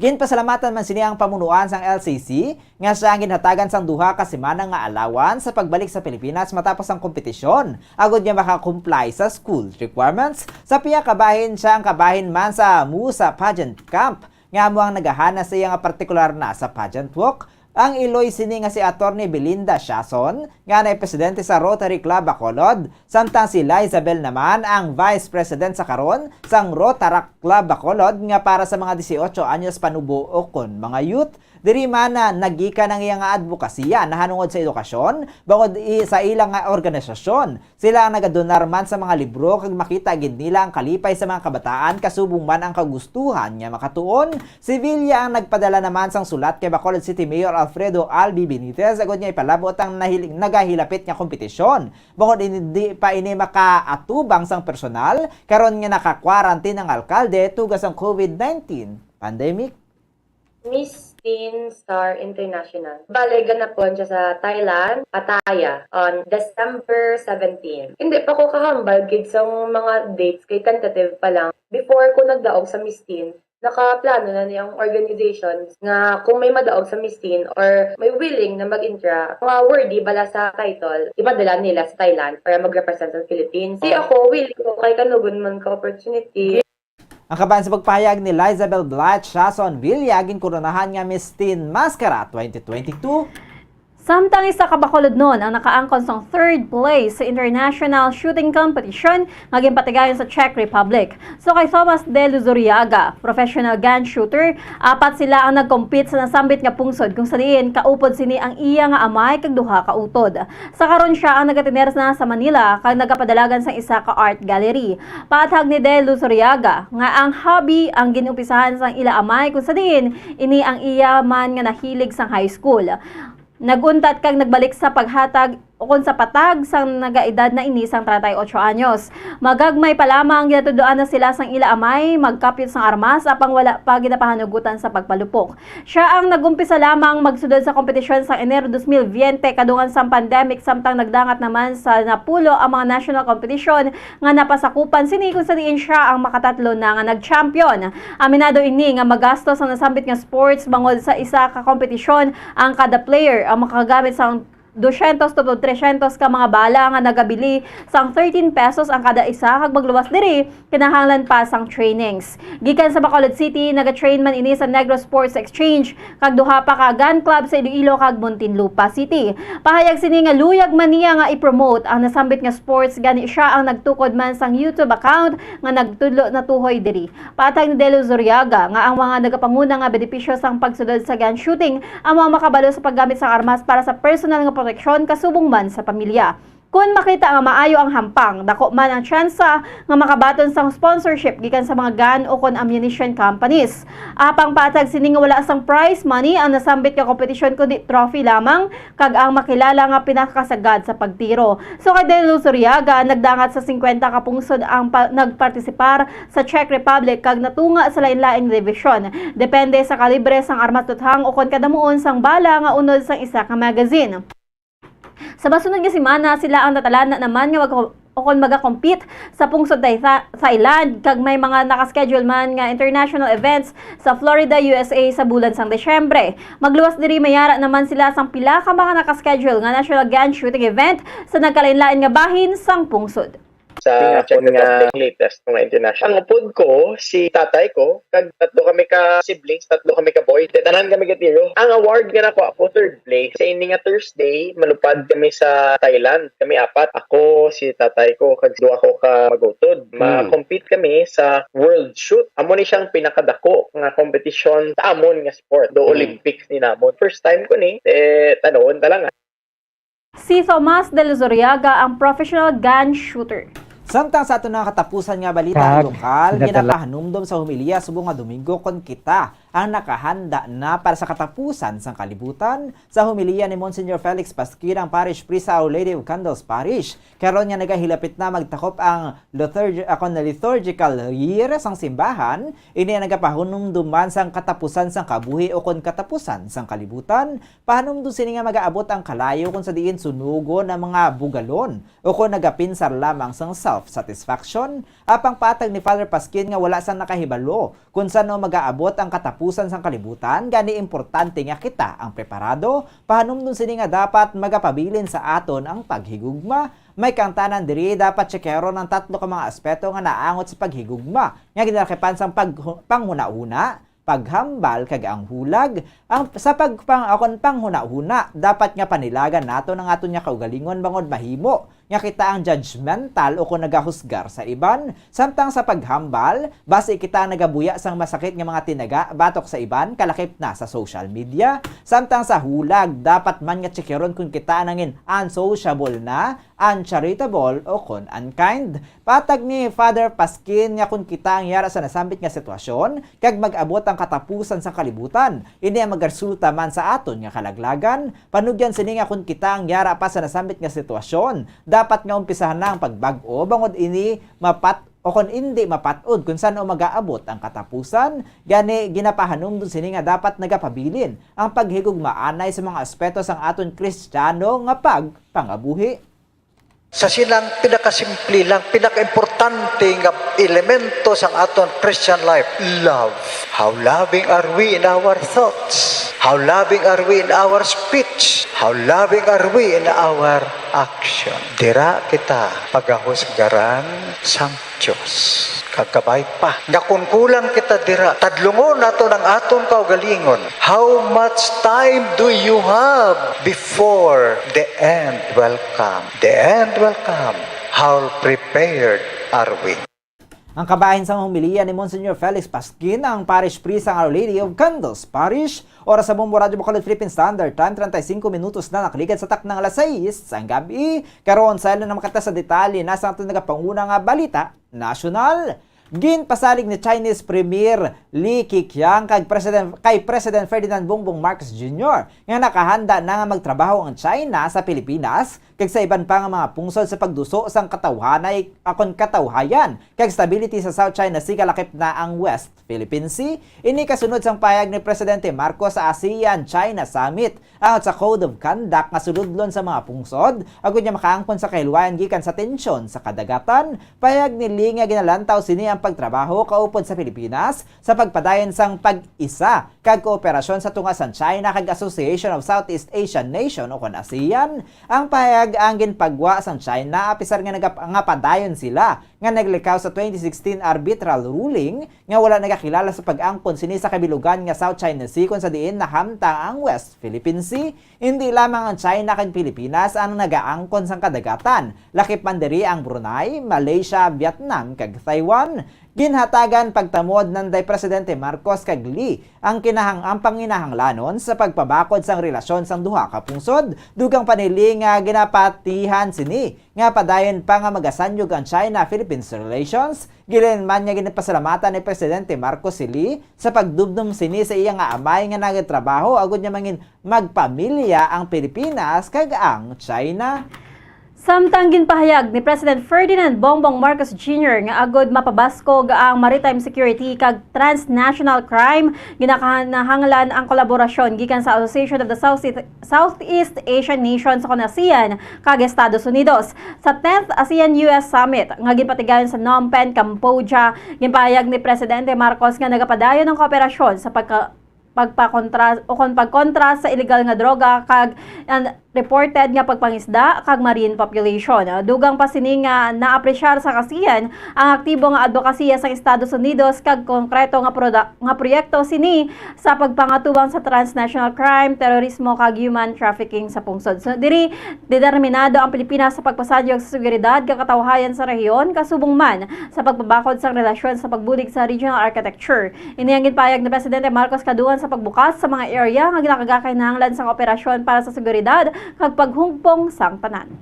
Ginpasalamatan man sini ang pamunuan sang L C C nga siya ang ginhatagan sang duha ka semana nga allowance sa pagbalik sa Pilipinas matapos ang kompetisyon, agod nga maka-comply sa school requirements. Sa pihak kabahin, siya ang kabahin man sa Musa Pageant Camp nga amo ang nagahana sa iya nga partikular na sa pageant walk. Ang iloy sini nga si Attorney Belinda Siason, nga nay presidente sa Rotary Club Bacolod, samtang si Lizabel naman ang vice president sa karon sang Rotaract Club Bacolod nga para sa mga dieciocho anyos panubo o kon mga youth. Diri man na nagikan ang iya nga adbokasiya nahanungod sa edukasyon, bangod i-, sa ila nga organisasyon. Sila ang nagadonar man sa mga libro kag makita gid nila ang kalipay sa mga kabataan kasubong man ang kagustuhan nga makatuon. Si Villa ang nagpadala naman sang sulat kay Bacolod City Mayor Alfredo Albi Benitez agod nga ipalabot ang nahil-, nagahilapit nga kompetisyon. Bangod hindi pa ini makaatubang sang personal, karon nga naka-quarantine ang alkalde tungod sang COVID nineteen pandemic. Miss Teen Star International. Bale, ganapon siya sa Thailand, Pattaya, on December seventeen. Hindi pa ko kahambal gid sa mga dates, kay tentative pa lang. Before ko nagdaog sa Miss Teen, nakaplano na ni ang organization nga kung may madaog sa Miss Teen or may willing na mag-intra, mga worthy bala sa title, ipadala nila sa Thailand para mag-represent sa Philippines. Si Oh. ako, willing ko kay kanugon man ka opportunity. Ang kabahin sa pagpahayag ni Lizabel Blight, Shason Villa, ginkoronahan nga Miss Teen Mascara twenty twenty-two. Samtang isa ka Bacolodnon ang nakaangkon sang third place sa International Shooting Competition nga ginpatigayon sa Czech Republic. So kay Thomas De Luzuriaga, professional gun shooter, apat sila ang nag-compete sa nasambit nga pungsod kung sa diin kaupod sini ang iya nga amay kag duha ka utod. Sa karon siya ang nagatener na sa Manila kag nagapadalagan sang isa ka art gallery. Paathag ni De Luzuriaga nga ang hobby ang ginumpisahan sang ila amay kung sa diin ini ang iya man nga nahilig sang high school. Naguntat kag nagbalik sa paghatag o kon sa patag sang nagaedad na ini sang treinta y ocho anyos. Magagmay pa lamang ginatudloan na sila sang ila amay magkapyot sang armas apang wala pa ginapahanugutan sa pagpalupok. Siya ang nag-umpisa lamang magsulod sa kompetisyon sa Enero dos mil veinte kadungan sang pandemic, samtang nagdangat naman sa napulo ang mga national competition nga napasakupan sini, kung sa diin siya ang makatatlo na nga nag-champion. Aminado ini nga magastos ang nasambit nga sports bangod sa isa ka kompetisyon ang kada player ang makagamit sang dosyentos tubtob tresyentos ka mga bala nga nagabili sang thirteen pesos ang kada isa, kag magluwas diri, kinahanglan pa sang trainings. Gikan sa Bacolod City, nagatrain man ini sa Negros Sports Exchange, kag duha pa ka gun club sa Iloilo kag Muntinlupa City. Pahayag sini nga luyag man niya nga i-promote ang nasambit nga sports, gani siya ang nagtukod man sang YouTube account nga nagtudlo natuhoy diri. Patag ni De Luzuriaga nga ang mga nagapanguna nga benepisyo sang pagsulod sa gun shooting amo ang makabalo sa paggamit sang armas para sa personal nga proteksyon kasubong man sa pamilya. Kon makita nga maayo ang hampang, dako man ang tsansa nga makabaton sang sponsorship gikan sa mga gun ukon ammunition companies. Apang patag sini nga wala sang prize money ang nasambit nga kompetisyon kundi trophy lamang kag ang makilala nga pinakasagad sa pagtiro. Sukad kay Del Zuriaga, nagdangat sa singkwenta ka pungsod ang pa- nagpartisipar sa Czech Republic kag natunga sa lain-laing division, depende sa kalibre sang armas tuthang ukon kadamuon sang bala nga unod sang isa ka magazine. Sa masunod nga semana, sila ang tatalana naman nga mag- o kon magakompete sa pungsod Thai- Thailand, kag may mga nakaschedule man nga international events sa Florida, U S A sa bulan sang Disyembre. Magluwas diri, may ara naman sila sang pila ka mga nakaschedule nga national gun shooting event sa nagkalain-lain nga bahin sang pungsod. Sa Nga Czech po nga Republic, latest nga international. Ang upod ko, si tatay ko, kag tatlo kami ka siblings, tatlo kami ka boy. Tanan kami ka tiro. Ang award nga nakuha ko, third place. Sa ini nga Thursday, malupad kami sa Thailand. Kami apat. Ako, si tatay ko, kag duha ko ka magutod. Hmm. Ma-compete kami sa World Shoot. Amo ni siyang pinakadako nga competition sa amon nga sport. Do Hmm. Olympics ni namon. First time ko ni, eh, tanawon ta lang, ah. Si Tomas Del Zuriaga ang professional gun shooter. Samtang sa aton nga katapusan nga balita Kag lokal, nadala- ginapahanumdom sa homilya subong nga Domingo kon kita ang nakahanda na para sa katapusan sang kalibutan. Sa homilya ni Monsignor Felix Pasquin, ang parish priest sa Our Lady of Candles Parish, karon nga nagahilapit na magtakop ang liturg-, akon na liturgical year sang simbahan, ini ang nagapahanumdom man sang katapusan sang kabuhi ukon katapusan sang kalibutan. Pahanumdom sini nga magaabot ang kalayo kon sa diin sunugon ang mga bugalon ukon nagapinsar lamang sang self-satisfaction. Apang patag ni Father Pasquin nga wala sang nakahibalo kon san-o magaabot ang katapusan sang kalibutan, gani importante nga kita ang preparado. Pahanumdom sini nga dapat magapabilin sa aton ang paghigugma. May kaangtanan diri, dapat tsekeron ang tatlo ka mga aspeto nga naangot sa paghigugma nga ginalakipan sang pag-, panghunahuna, paghambal, kag ang hulag. Ang, sa pagpang-, akon panghunahuna, dapat nga panilagan naton ang aton nga kaugalingon bangod mahimo nga kita ang judgmental o kon nagahusgar sa iban. Samtang sa paghambal, basi kita ang nagabuya sang masakit nga mga tinaga batok sa iban, kalakip na sa social media. Samtang sa hulag, dapat man nga tsekeron kon kita nangin unsociable na, uncharitable, o kon unkind. Patag ni Father Pasquin nga kon kita ang yara sa nasambit nga sitwasyon, kag mag-abot ang katapusan sang kalibutan, ini ang magresulta man sa aton nga kalaglagan. Panugyan sini nga kon kita ang yara pa sa nasambit nga sitwasyon, dapat nga umpisahan na ang pagbag-o, bangod ini mapat-, o kon indi mapat-od kon san-o magaabot ang katapusan. Gani, ginapahanumdom sini nga dapat nagapabilin ang paghigugmaanay sa mga aspeto sang aton Kristiyano nga pagpangabuhi. Sa sinang pinakasimple lang, pinakaimportante nga elemento sang aton Christian life, love. How loving are we in our thoughts? How loving are we in our speech? How loving are we in our action? Dira kita pagahusgaran sang Dios. Kag kabay pa, nga kon kulang kita dira, tadlungon naton ang aton kaugalingon. How much time do you have before the end will come? The end will come. How prepared are we? Ang kabahin sang homilya ni Monsignor Felix Pasquin, ang parish priest sang Our Lady of Candles Parish. Oras sa Bombo Radyo Bacolod Philippine Standard Time, treinta y cinco minutos na nakaligad sa takna nga alas sais sang gab-i. Karon, sa ilo na makita sa detalye na sa aton nagapanguna nga balita nasyonal. Ginpasalig ni Chinese Premier Li Keqiang kag President, kay President Ferdinand Bongbong Marcos Junior nga nakahanda na nga magtrabaho ang China sa Pilipinas kag sa iban pa nga mga pungsod sa pagduso sang katawhanay, akon katawhayan kag stability sa South China Sea, kalakip na ang West Philippine Sea. Ini kasunod sang pahayag ni Presidente Marcos sa ASEAN-China Summit angot sa Code of Conduct nga sulodlon sa mga pungsod, agud nga makaangkon sa kahilwayan gikan sa tensyon sa kadagatan. Pahayag ni Li nga ginalantaw sini ang pagtrabaho kaupod sa Pilipinas sa pagpadayon sang pag-isa kag kooperasyon sa tunga sang China kag Association of Southeast Asian Nation o kon ASEAN. Ang pahayag ang ginpagwa sang China, apisar nga nagap-, nga padayon sila nga naglikaw sa twenty sixteen arbitral ruling nga wala nagakilala sa pag-angkon sini sa kabilugan nga South China Sea, kon sa diin nahamtang ang West Philippine Sea. Indi lamang ang China kag Pilipinas ang nagaangkon sang kadagatan, lakip man diri ang Brunei, Malaysia, Vietnam, kag Taiwan. Ginhatagan pagtamod nanday Presidente Marcos kag Lee ang kinahang-, ang panginahanglanon sa pagpabakod sang relasyon sang duha ka pungsod, dugang pa ni Lee nga ginapatihan sini nga padayon pa nga magasanyog ang China-Philippines relations. Gilinman nga ginapasalamatan ni Presidente Marcos si Lee sa pagdumdom sini sa iya nga amay nga nagatrabaho agud nga mangin magpamilya ang Pilipinas kag ang China. Samtang ginpahayag ni President Ferdinand Bongbong Marcos Junior nga agud mapabaskog ang maritime security kag transnational crime, ginakinahanglan ang kolaborasyon gikan sa Association of the Southeast, Southeast Asian Nations o kon ASEAN kag Estados Unidos. Sa tenth ASEAN-U S Summit nga ginpatigayon sa Phnom Penh, Cambodia, ginpahayag ni Presidente Marcos nga nagapadayon ang kooperasyon sa pagka-, pagpakontra o kon pagkontra sa iligal nga droga kag ang reported nga pagpangisda kag marine population. Dugang pa sini nga naapresyar sa ASEAN ang aktibo nga adbokasiya sang Estados Unidos kag konkreto nga proda-, nga proyekto sini sa pagpangatubang sa transnational crime, terorismo kag human trafficking sa pungsod. So, diri, determinado ang Pilipinas sa pagpasayog sa seguridad kag katawhayan sa rehiyon, kasubong man sa pagpabakod sang relasyon sa pagbulig sa regional architecture. Ini ang ginpahayag ni Presidente Marcos kadungan sa pagbukas sa mga area nga nagakinahanglan sang operasyon para sa seguridad kag paghugpong sang tanan.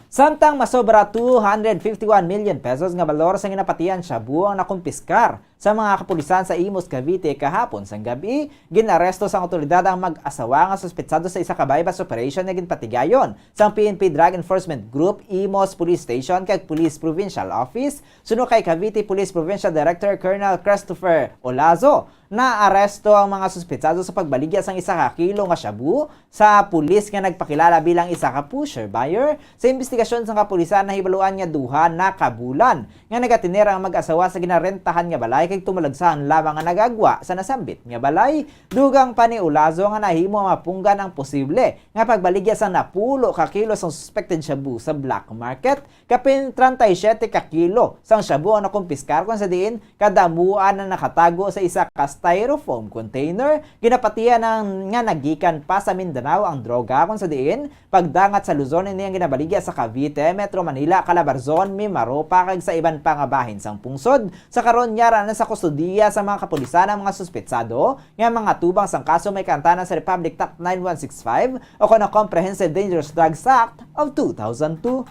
Samtang masobra two hundred fifty-one million pesos nga balor sang ginapatihan shabu ang nakumpiskar sa mga kapulisan sa Imus, Cavite kahapon sang gab-i, gin-aresto sang awtoridad ang mag-asawa nga suspetsado sa isa ka buy-bust operation nga ginpatigayon sang P N P Drug Enforcement Group, Imus Police Station kag Police Provincial Office. Suno kay Cavite Police Provincial Director Colonel Christopher Olazo, naaresto ang mga suspetsado sa pagbaligya sang isa ka kilo nga shabu sa pulis nga nagpakilala bilang isa ka pusher buyer. Sa imbestigasyon sang kapulisan, nahibaluan nga duha na ka bulan nga nagatener ang mag-asawa sa ginarentahan nga balay kag tumalagsahan lamang nga nagagwa sa nasambit nga balay. Dugang pa ni Olazo nga nahimo mapunggan ang posible nga pagbaligya sang napulo ka kilo sang suspected shabu sa black market. Kapin treinta y siete ka kilo sang shabu ang nakumpiskar, kon sa diin kadamuan na nakatago sa isa ka styrofoam container. Ginapatihan ang, nga nagikan pa sa Mindanao ang droga, kon sa diin pagdangat sa Luzon ini ang ginabaligya sa Cavite, Metro Manila, Calabarzon, Mimaropa kag sa iban pa nga bahin sang pungsod. Sa karon, yara na sa kustodiya sa mga kapulisan ang mga suspetsado nga mga tubang sang kaso may kaangtanan sa Republic Act nine one six five o kon ang Comprehensive Dangerous Drugs Act of two thousand two.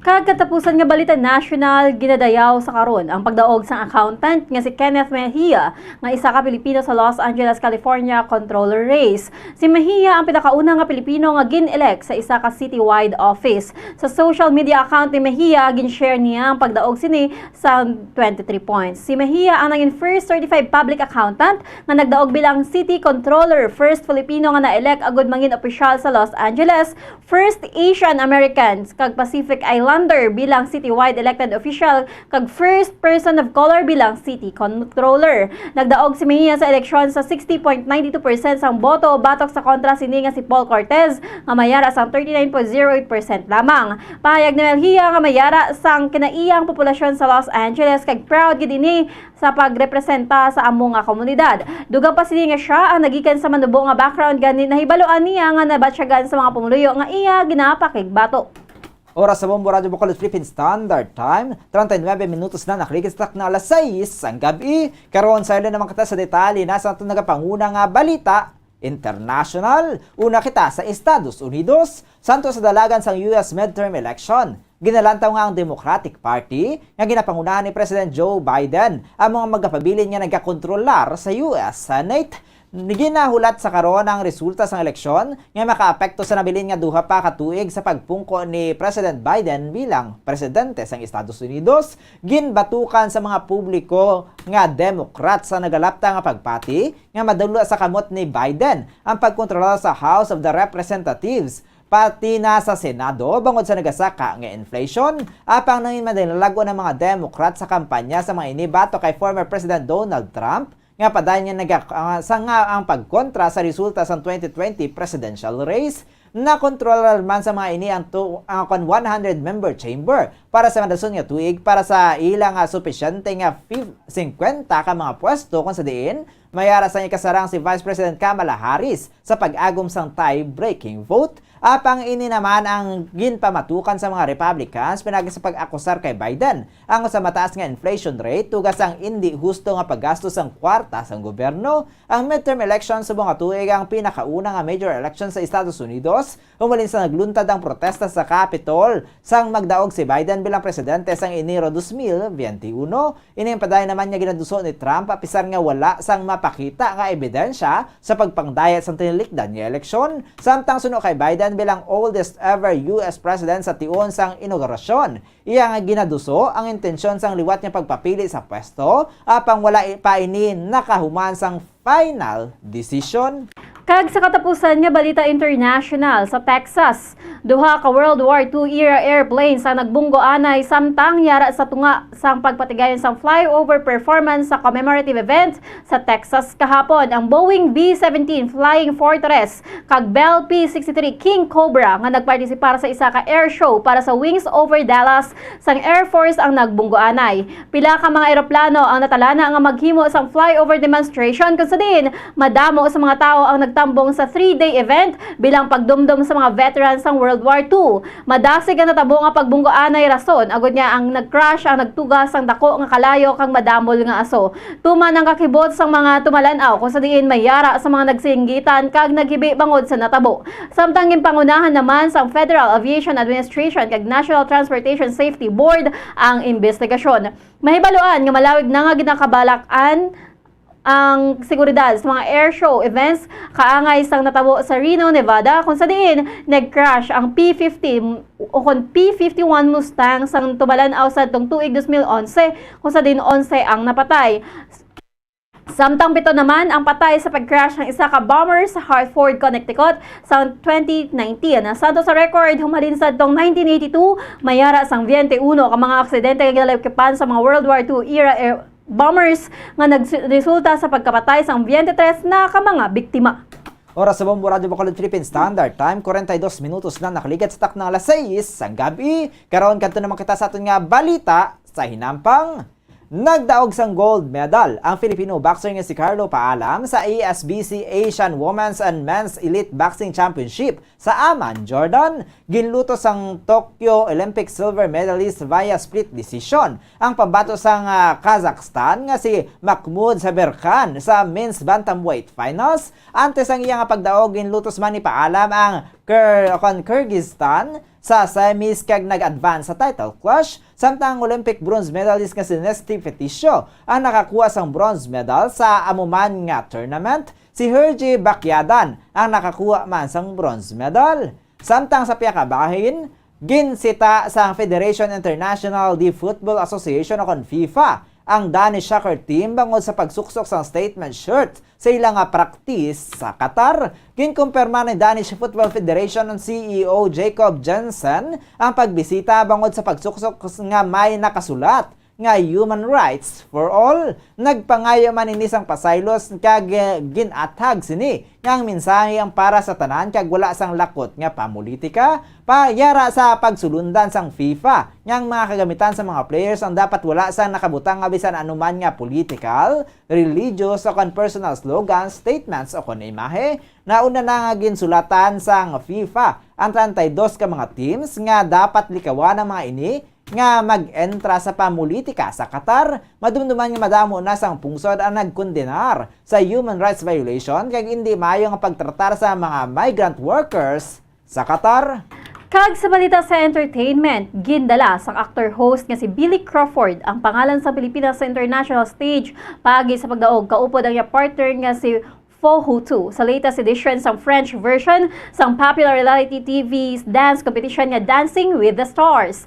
Kag katapusan nga balita nasyonal, ginadayaw sa karon ang pagdaog sang accountant nga si Kenneth Mejia, nga isa ka Pilipino sa Los Angeles, California controller race. Si Mejia ang pinakauna nga Pilipino nga gin-elect sa isa ka citywide office. Sa social media account ni Mejia, gin-share niya ang pagdaog sini sa twenty-three points. Si Mejia ang nangin first certified public accountant nga nagdaog bilang city controller, first Filipino nga na-elect agud mangin opisyal sa Los Angeles, first Asian Americans kag Pacific Islander bilang citywide elected official, kag first person of color bilang city controller. Nagdaog si Mejia sa eleksyon sa sixty point nine two percent sang boto, batok sa kontra sini nga si Paul Cortez nga may yara sang thirty-nine point zero eight percent lamang. Pahayag ni Mejia nga may yara sang kinaiyang populasyon sa Los Angeles kag proud gid ini sa pagrepresenta sa amo nga komunidad. Dugang pa sini nga sia ang nagikan sa manubo nga background, gani nahibaluan niya nga nabatyagan sa mga pumuluyo nga iya ginapakigbato. Oras sa Bombo Radyo Bacolod Philippine Standard Time, treinta y nueve minutos na nakaligid sa takna alas sais sang gab-i. Karon, saylo naman kita sa detalye na sa aton nagapanguna nga balita international. Una kita sa Estados Unidos, santo sa dalagan sang U S midterm election. Ginalantaw nga ang Democratic Party, nga ginapangunahan ni President Joe Biden, amo ang magapabilin nga nagakontrolar sa U S Senate. Ginahulat sa karon ang resulta sang eleksyon nga makaapekto sa nabilin nga duha pa ka tuig sa pagpungko ni President Biden bilang presidente sang Estados Unidos. Ginbatukan sa mga publiko nga Democrats ang nagalapta nga pagpati nga madula sa kamot ni Biden ang pagkontrolar sa House of the Representatives, pati na sa Senado, bangod sa nagasaka nga inflation. Apang nangin madinalag-on ang mga Democrat sa kampanya sa mga ini batok kay former President Donald Trump, nga padayon nga naga-, ah, sa nga ang pagkontra sa resulta sa twenty twenty presidential race. Nakontrolar man sa mga ini ang tu-, ang kon one hundred member chamber para sa madason nga tuig para sa ila nga supisyente nga fif-, singkwenta ka mga pwesto, kon sa diin may ara sang ikasarang si Vice President Kamala Harris sa pag-agom sang tie-breaking vote. Apang ini naman ang ginpamatukan sa mga Republicans pinagi sa pag-akusar kay Biden ang sa mataas nga inflation rate, tuga sang indi husto nga paggasto sang kwarta sang gobyerno. Ang midterm election subong nga tuig ang pinakauna nga major election sa Estados Unidos, humalin sa nagluntad ang protesta sa Capitol sang magdaog si Biden bilang presidente sang Enero dos mil biyente uno. Ini ang padayon naman nga ginaduso ni Trump, apisar nga wala sang mapakita nga ebidensya sa pagpangdayat sang tinilikdan nga eleksyon. Samtang suno kay Biden bilang oldest ever U S president sa tion sang inaugurasyon, iya nga ginaduso ang intensyon sang liwat nga pagpapili sa pwesto, apang wala i-, pa ini nakahuman sang final decision. Kag sa katapusan nga balita international, sa Texas, duha ka World War Two era airplanes ang nagbunggo anay samtang yara sa tunga sang pagpatigayon sang flyover performance sa commemorative event sa Texas kahapon. Ang Boeing B seventeen Flying Fortress kag Bell P sixty-three King Cobra nga nagpartisipar sa isa ka air show para sa Wings Over Dallas sang Air Force ang nagbunggo anay. Pila ka mga eroplano ang natalana nga maghimo sang flyover demonstration, kung sa diin madamo sa mga tawo ang nagtambong sa three-day event bilang pagdumdom sa mga veterans sang World War Two. Madasig ang natabo nga pagbunggo anay rason agud nga ang nag-crash ang nagtuga sang dako nga kalayo kag madamol nga aso. Tuman ang kakibot sang mga tumalan-aw, kung sa diin may yara sa mga nagsinggitan kag naghibi bangod sa natabo. Samtang ginpangunahan naman sang Federal Aviation Administration kag National Transportation Safety Board ang imbestigasyon. Mahibaluan nga malawig na nga ginakabalakan ang seguridad sa mga air show events kaangay sang natabo sa Reno, Nevada, kung sa diin nag-crash ang P fifty o kon P fifty-one Mustang sang tumalan-aw sa tuig dos mil onse, kung sa diin onse ang napatay. Samtang pito naman ang patay sa pag-crash ng isa ka bomber sa Hartford, Connecticut sa twenty nineteen. Santo sa record, humalin sa tong nineteen eighty-two, mayara sang biyente uno ka mga aksidente nga ginalakipan sa mga World War Two era air bombers nga nagresulta sa pagkapatay sang biyente tres na ka mga biktima. Oras sa Bombo Radyo Bacolod Philippine Standard Time, kwarenta y dos minutos na nakaligad sa takna alas sais sang gabi. Karon kadto naman kita sa aton nga balita sa hinampang. Nagdaog sang gold medal ang Filipino boxer nga si Carlo Paalam sa A S B C Asian Women's and Men's Elite Boxing Championship sa Amman, Jordan. Ginluto sang Tokyo Olympic silver medalist via split decision ang pambato sang, ah, Kazakhstan nga si Mahmoud Sabirkhan sa men's bantamweight finals. Antes ang iya nga pagdaog, ginlutos man ni Paalam ang Kyr-, kon Kyrgyzstan sa semis kag nag-advance sa title clash, samtang ang Olympic bronze medalist nga si Nesty Feticio ang nakakuha sang bronze medal sa amo man nga tournament. Si Herji Bakyadan ang nakakuha man sang bronze medal. Samtang sa pihak nga bahin, ginsita sang Federation International de Football Association o kon FIFA ang Danish soccer team bangod sa pagsuksok sang statement shirt sa ila nga practice sa Qatar. Ginkumpirma ni Danish Football Federation ang C E O Jacob Jensen ang pagbisita bangod sa pagsuksok nga may nakasulat nga human rights for all. Nagpangayo man ini sang pasaylos kag, eh, gin-athag sini nga ang mensahe ang para sa tanan kag wala sang lakot nga pamulitika. Payara sa pagsulundan sang FIFA nga ang mga kagamitan sa mga players ang dapat wala sang nakabutang nga bisan anuman nga political, religious, o kon personal slogans, statements, o kon imahe. Nauna na nga ginsulatan sang FIFA ang treinta y dos ka mga teams nga dapat likawan ang mga ini nga mag-entra sa pamulitika sa Qatar. Madumduman nga madamo na sang pungsod ang nagkondenar sa human rights violation kag indi maayo nga pagtratar sa mga migrant workers sa Qatar. Kag sa balita sa entertainment, gindala sang actor-host nga si Billy Crawford ang pangalan sa Pilipinas sa international stage paagi sa pagdaog kaupod ang iya partner nga si Fo Hu Tu sa latest edition sang French version sang popular reality T V dance competition nga Dancing with the Stars.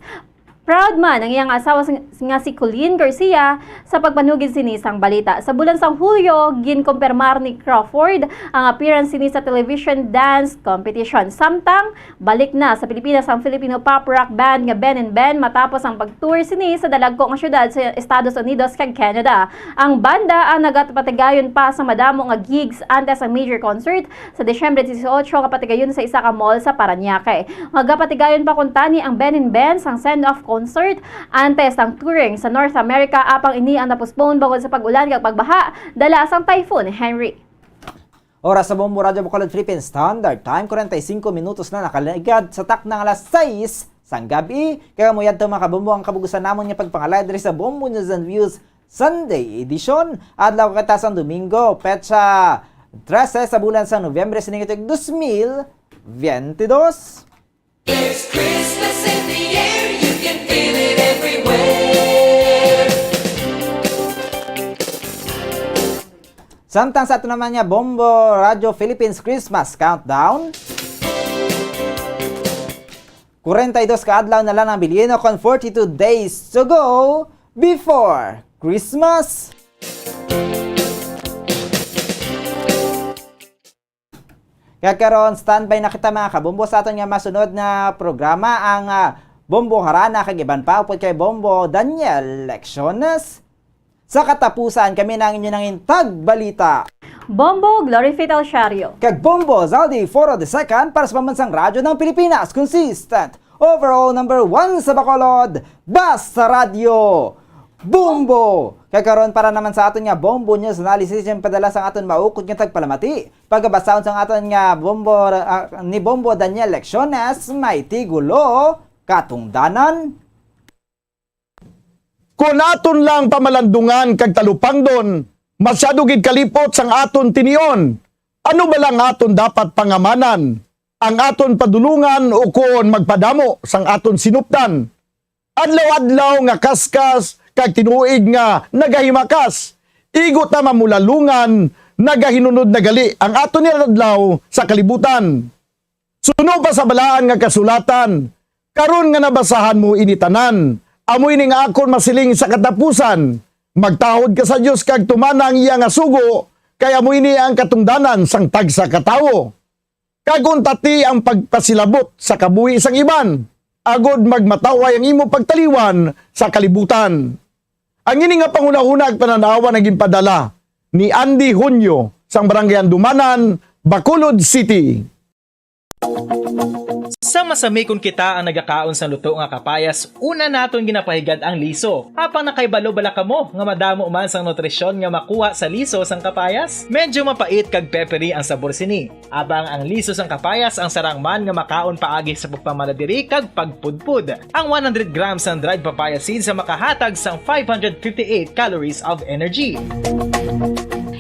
Proud man ang iyang asawa nga si Colleen Garcia sa pagpanugid sini sang balita. Sa bulan sang Hulyo, ginkumpirmar ni Crawford ang appearance sini sa television dance competition. Samtang balik na sa Pilipinas ang Filipino pop rock band nga Ben and Ben matapos ang pag-tour sini sa dalagko nga syudad sa Estados Unidos kag Canada. Ang banda ang nagapatigayon pa sa madamo nga gigs antes ang major concert sa Disyembre dieciocho nga patigayon sa isa ka mall sa Parañaque. Magapatigayon pa kuntani ang Ben and Ben sang send-off concert antes ang touring sa North America, apang ini ang na-postpone bangod sa pag-ulan kag pagbaha dala sang Typhoon Henri. Oras sa Bombo Radyo Bacolod Philippine Standard Time, kwarenta y singko minutos na nakaligad sa takna nga alas sais sang gab-i. Kaya mo yadto, mga kabombo, ang kabugusan namon nga pagpangalay diri sa Bombo News and Views Sunday Edition. Adlaw kita sang Domingo, petsa trese sa bulan sa Nobyembre, sining tuig dos mil biyente dos. There's Christmas in the air, you can feel it everywhere. Samtang sa ato naman nga Bombo Radyo Philippines Christmas Countdown, kwarenta y dos ka adlaw na lang ang bilin, o kon forty-two days to go before Christmas. Kaya karon, standby na kita, mga kabombo, sa aton nga masunod nga programa, ang, ah, Bombo Harana kag iban pa, upod kay Bombo Daniel Lecciones. Sa katapusan, kami na ang inyo nangin tagbalita, Bombo Glory Fidel Shario. Kag Bombo Zaldi Foro the second para sa Pambansang Radyo ng Pilipinas, consistent overall number one sa Bacolod, Basta Radyo, Bombo! Kay karon, para naman sa aton nga Bombo News Analysis, yung padala sang aton maukod nga tagpalamati. Pagabasahon sang aton nga Bombo, ah, ni Bombo Daniel Lecciones, may tigulo, katungdanan. Kon aton lang pamalandungan kag talupangdon, masyado gid kalipot sang aton tinion. Ano bala ang aton dapat pangamanan? Ang aton padulongan ukon magpadamo sang aton sinupdan? Adlaw-adlaw nga kaskas kag tinuig nga nagahimakas, igo ta mamulalungan, nagahinunod na gali ang aton inadlaw sa kalibutan. Suno pa sa balaan nga kasulatan, karon nga nabasahan mo ini tanan, amo ini nga akon masiling sa katapusan, magtahod ka sa Dios kag tumana ang iya nga sugo, kay amo ini ang katungdanan sang tagsa ka tawo. Kag untati ang pagpasilabot sa kabuhi sang iban, agod magmatawhay ang imo pagtaliwan sa kalibutan. Ang ini nga panghunahuna ag panan-awa naging padala ni Andy Hunyo sang Barangay Andumanan, Bacolod City. Sa masamikon kita ang nagakaon sang luto nga kapayas, una naton ginapahigad ang liso. Apang nakahibalo bala kamo nga madamo man sang nutrisyon nga makuha sa liso sang kapayas? Medyo mapait kag peppery ang sabor sini. Apang ang liso sang kapayas ang sarang man nga makaon paagi sa pagpamaladiri kag pagpudpod. Ang one hundred grams sang dried papaya seeds ang makahatag sang five hundred fifty-eight calories of energy.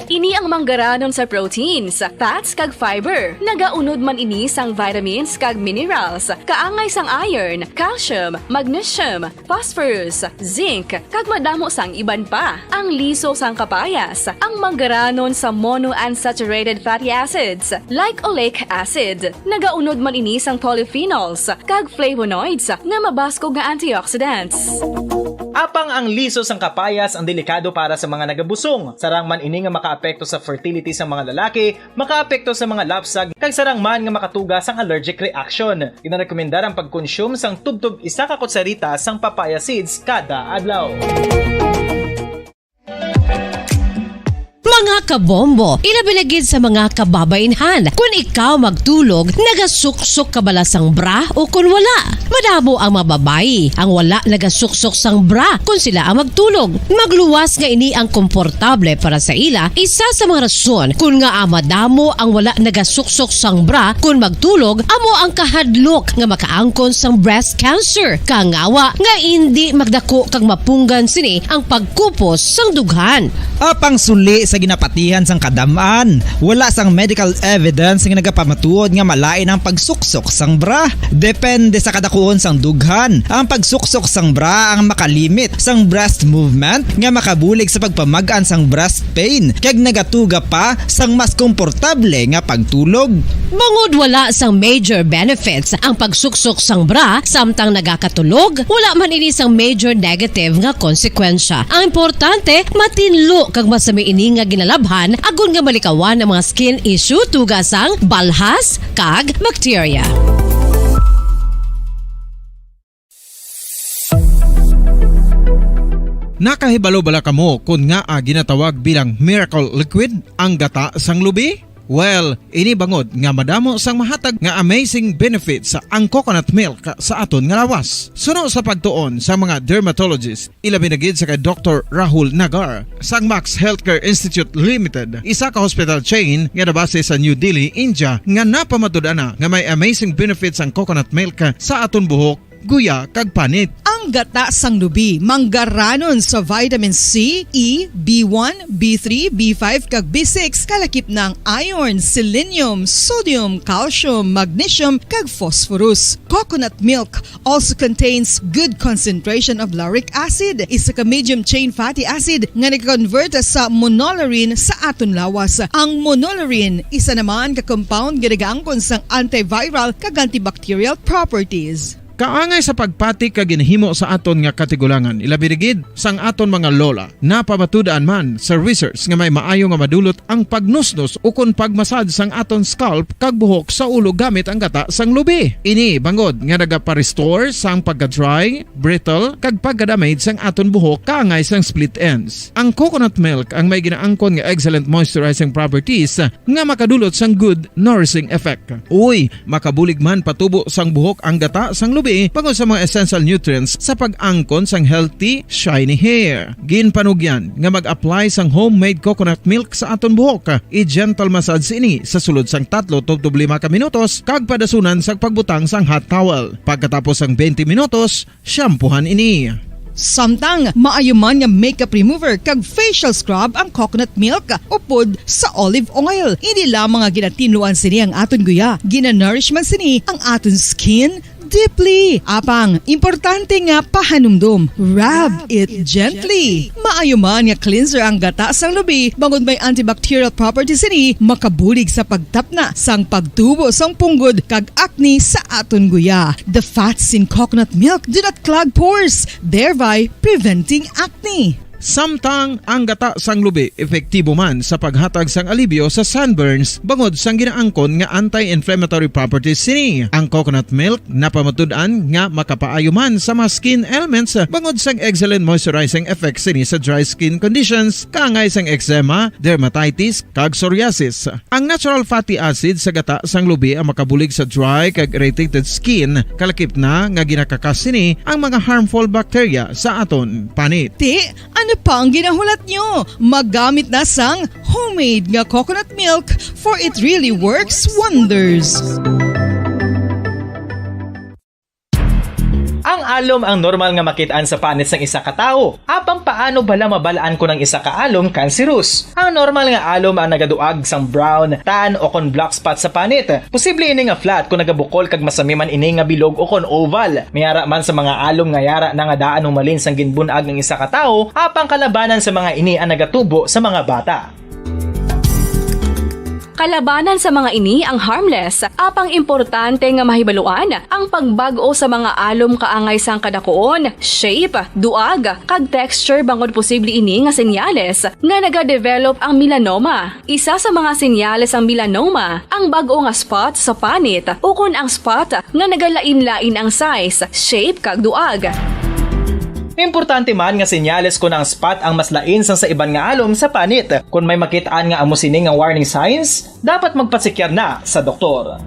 Ini ang manggaranon sa proteins, fats, kag fiber. Nagaunod man ini sang vitamins kag minerals, kaangay sang iron, calcium, magnesium, phosphorus, zinc, kag madamo sang iban pa. Ang liso sang kapayas, ang manggaranon sa monounsaturated fatty acids, like oleic acid. Nagaunod man ini sang polyphenols kag flavonoids nga mabaskog nga antioxidants. Apang ang liso sang kapayas ang delikado para sa mga nagabusong. Sarang man ini nga makaapekto sa fertility sa mga lalaki, makaapekto sa mga lapsag, kag sarang man nga makatuga sang allergic reaction. Ginarekomendar ang pagkonsume sang tubtob isa ka kutsarita sang papaya seeds kada adlaw. Mga kabombo, ilabi na gid sa mga kababainhan, kun ikaw magtulog, nagasuksok ka bala sang bra o kun wala? Madamo ang mga babayi ang wala nagasuksok sang bra kun sila ang magtulog. Magluwas nga ini ang komportable para sa ila, isa sa mga rason kun ngaa madamo ang wala nagasuksok sang bra kun magtulog amo ang kahadlok nga makaangkon sang breast cancer, kangawa nga indi magdako kag mapunggan sini ang pagkupos sang dughan. Apang suli sa ginapatihan sang kadam-an, wala sang medical evidence nga nagapamatuod nga malain ang pagsuksok sang bra. Depende sa kadakuon sang dughan, ang pagsuksok sang bra ang makalimit sang breast movement nga makabulig sa pagpamag-an sang breast pain, kag nagatuga pa sang mas komportable nga pagtulog. Bangod wala sang major benefits ang pagsuksok sang bra samtang nagakatulog, wala man ini sang major negative nga konsekwensya. Ang importante, matinlo kag masami ini nga ginalabhan agod nga malikawan ang mga skin issue tuga sang balhas kag bakterya. Nakahibalo bala kamo kon ngaa ginatawag bilang miracle liquid ang gata sang lubi? Well, ini bangod nga madamo sang mahatag nga amazing benefits ang coconut milk sa aton nga lawas. Suno sa pagtuon sa mga dermatologist, ilabi na gid sa kay Doktor Rahul Nagar sang Max Healthcare Institute Limited, isa ka hospital chain nga nabase sa New Delhi, India, nga napamatud-an na nga may amazing benefits ang coconut milk sa aton buhok, guya, kag panit. Ang gata sang lubi manggaranon sa vitamin C, E, B one, B three, B five, kag B six, kalakip na ang iron, selenium, sodium, calcium, magnesium, kag phosphorus. Coconut milk also contains good concentration of lauric acid, isa ka medium chain fatty acid nga nag-convert sa monolaurin sa aton lawas. Ang monolaurin, isa naman ka compound nga nagaangkon sang antiviral kag antibacterial properties. Kaangay sa pagpati kag ginhimo sa aton nga katigulangan, ilabi na gid sang aton mga lola. Napamatud-an man sa research nga may maayo nga madulot ang pagnusnos ukon pag-massage sang aton scalp kag buhok sa ulo gamit ang gata sang lubi. Ini bangod nga nagapa-restore sang pagka-dry, brittle, kag pagka-damage sang aton buhok kaangay sang split ends. Ang coconut milk ang may ginaangkon nga excellent moisturizing properties nga makadulot sang good nourishing effect. Uy, makabulig man patubo sang buhok ang gata sang lubi bangod sa mga essential nutrients sa pag-angkon sang healthy, shiny hair. Ginpanugyan nga mag-apply sang homemade coconut milk sa aton buhok. I-gentle massage ini sa sulod sang tatlo tubtob lima ka minutos kag padasunan sang pagbutang sang hot towel. Pagkatapos sang twenty minutos, shampoohan ini. Samtang maayo man nga makeup remover kag facial scrub ang coconut milk upod sa olive oil. Hindi lamang nga ginatinluan sini ang aton guya, ginanourish man sini ang aton skin deeply. Apang, importante nga pahanumdom, rub it gently. Maayo man nga cleanser ang gata sang lubi, bangod may antibacterial properties sini, makabulig sa pagtapna sang pagtubo sang punggod kag acne sa aton guya. The fats in coconut milk do not clog pores, thereby preventing acne. Samtang ang gata sang lubi epektibo man sa paghatag sang alibyo sa sunburns bangod sang ginaangkon nga anti-inflammatory properties sini. Ang coconut milk napamatud-an nga makapaayo man sa mga skin ailments bangod sang excellent moisturizing effects sini sa dry skin conditions, kaangay sang eczema, dermatitis, kag psoriasis. Ang natural fatty acid sa gata sang lubi ang makabulig sa dry kag irritated skin, kalakip na nga ginakakas sini ang mga harmful bacteria sa aton panit. Ti, ano pa ang ginahulat nyo? Magamit na sang homemade nga coconut milk, for it really works wonders. Ang alom ang normal nga makit-an sa panit sang isa ka tawo. Apang paano bala mabal-an kon ang isa ka alom kanserus? Ang normal nga alom ang nagaduag sang brown, tan, o kon black spot sa panit. Posible ini nga flat kon nagabukol kag masami man ini nga bilog o kon oval. May ara man sa mga alom nga yara na nga daan humalin sang ginbun-ag ang isa ka tawo, apang kalabanan sa mga ini ang nagatubo sa mga bata. Kalabanan sa mga ini ang harmless, apang importante nga mahibaluan ang pagbag-o sa mga alom kaangay sang kadakuon, shape, duag, kag texture bangod posible ini nga senyales nga nagadevelop ang melanoma. Isa sa mga senyales sang melanoma ang bag-o nga spot sa panit ukon ang spot nga nagalain-lain ang size, shape, kag duag. Importante man nga senyales kon ang spot ang mas lain sang sa iban nga alom sa panit. Kon may makit-an nga amo sini nga warning signs, dapat magpasekyar na sa doktor.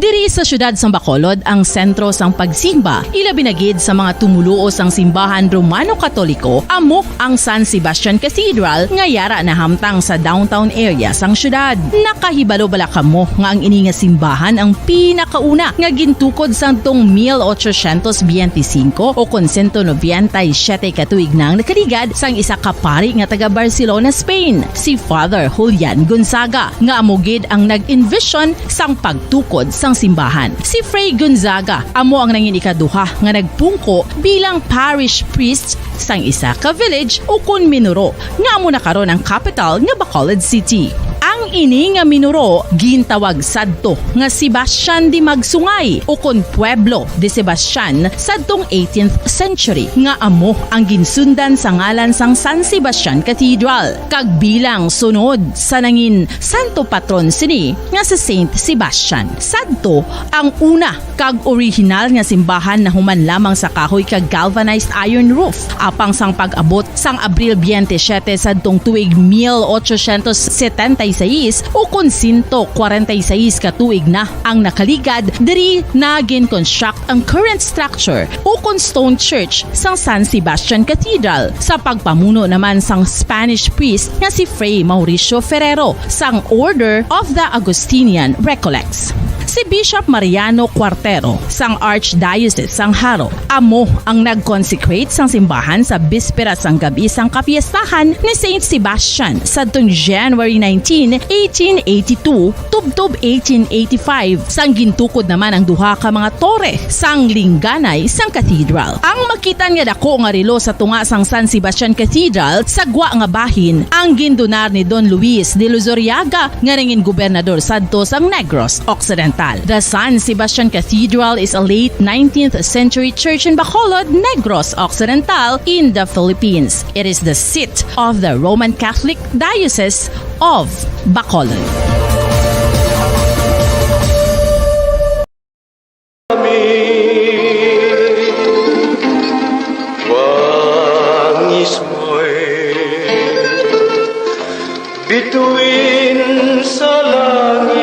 Diri sa siyudad sang Bacolod ang sentro sang pagsimba, ilabi na gid sa mga tumoluo sang simbahan Romano-Katoliko, amo ang San Sebastian Cathedral nga yara nahamtang sa downtown area sang siyudad. Nakahibalo bala kamo nga ang ini nga simbahan ang pinakauna nga gintukod sadtong mil ochocientos biyente singko o kon sento nobenta y siyete ka tuig na ang nakaligad sang isa ka pari nga taga Barcelona, Spain, si Father Julian Gonzaga, nga amo gid ang nag-envision sang pagtukod sang simbahan. Si Fray Gonzaga amo ang nangin ikaduha nga nagpungko bilang parish priest sang isa ka village ukon minuro nga amo na karon ang kapital nga Bacolod City. Ang Ini nga minuro gintawag sadto nga Sebastian de Magsungay, ukon Pueblo de Sebastian, sadtong eighteenth century, nga amo ang ginsundan sa ngalan sang San Sebastian Cathedral, kag bilang sunod sa nangin santo patron sini nga si Saint Sebastian. Sadto ang una kag orihinal nga simbahan nahuman lamang sa kahoy kag galvanized iron roof, apang sang pag-abot sang Abril twenty-seven sadtong tuig mil ochocientos setenta y seis, ukon sento kwarenta y seis ka tuig na ang nakaligad, diri na gin-construct ang current structure ukon stone church sang San Sebastian Cathedral, sa pagpamuno naman sang Spanish priest nga si Fray Mauricio Ferrero sang Order of the Augustinian Recollects. Si Bishop Mariano Cuartero sang Archdiocese sang Jaro amo ang nag-consecrate sang simbahan sa bispera sang gab-i sang kapiestahan ni Saint Sebastian sadtong January nineteen, eighteen eighty-two, tubtob eighteen eighty-five, sang gintukod naman ang duha ka mga tore sang lingganay sang cathedral. Ang makitan nga dako nga relo sa tunga sang San Sebastian Cathedral sa gwa nga bahin ang gindonar ni Don Luis de Luzuriaga, nga nangin gobernador sadto sang Negros Occidental. The San Sebastian Cathedral is a late nineteenth century church in Bacolod, Negros Occidental, in the Philippines. It is the seat of the Roman Catholic Diocese of Bacolod. Bituin sa langit,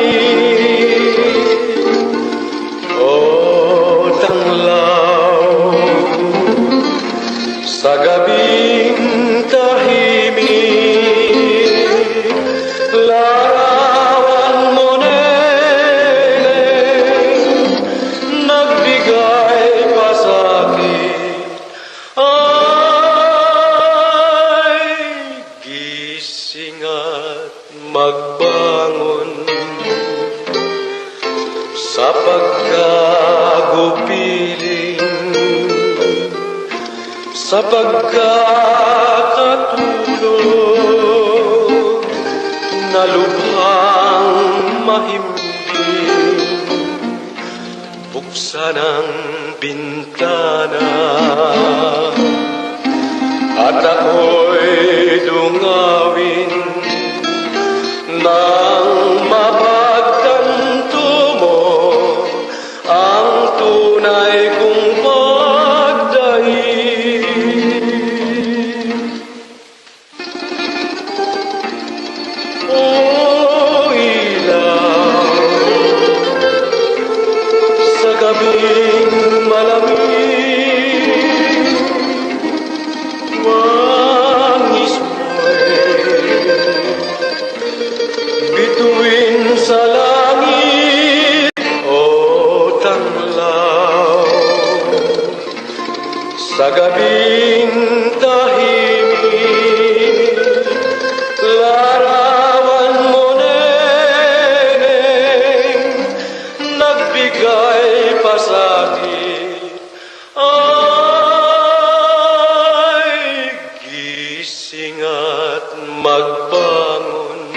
o tanglaw, sa gabing tahimik, larawan mo, Neneng, nagbigay pasakit. Ay, gising at magbangon sa pagkagupiling, sa pagkakatulog na lubhang mahimbing. Buksan ang bintana at ako'y dungawin nang mapagtanto mo ang tunay kong pagdaig. O ilaw, sa gabing malamig, wangis mo'y bituin sa langit, o tanglaw. Sa gabing tahimik, larawan mo, Neneng, nagbigay pasakit. Ay, gising at magbangon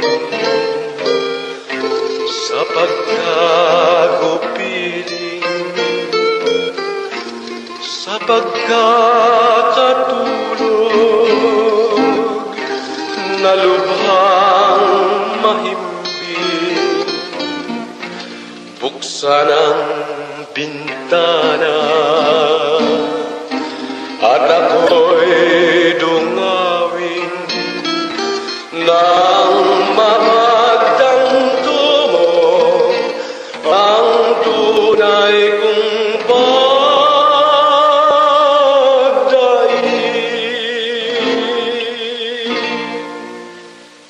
sa pagkagupiling, sa pagkakatulog na lubhang mahimbing. Buksan ang bintana at ako'y dungawin nang mapagtanto mo ang tunay kong pagdaig.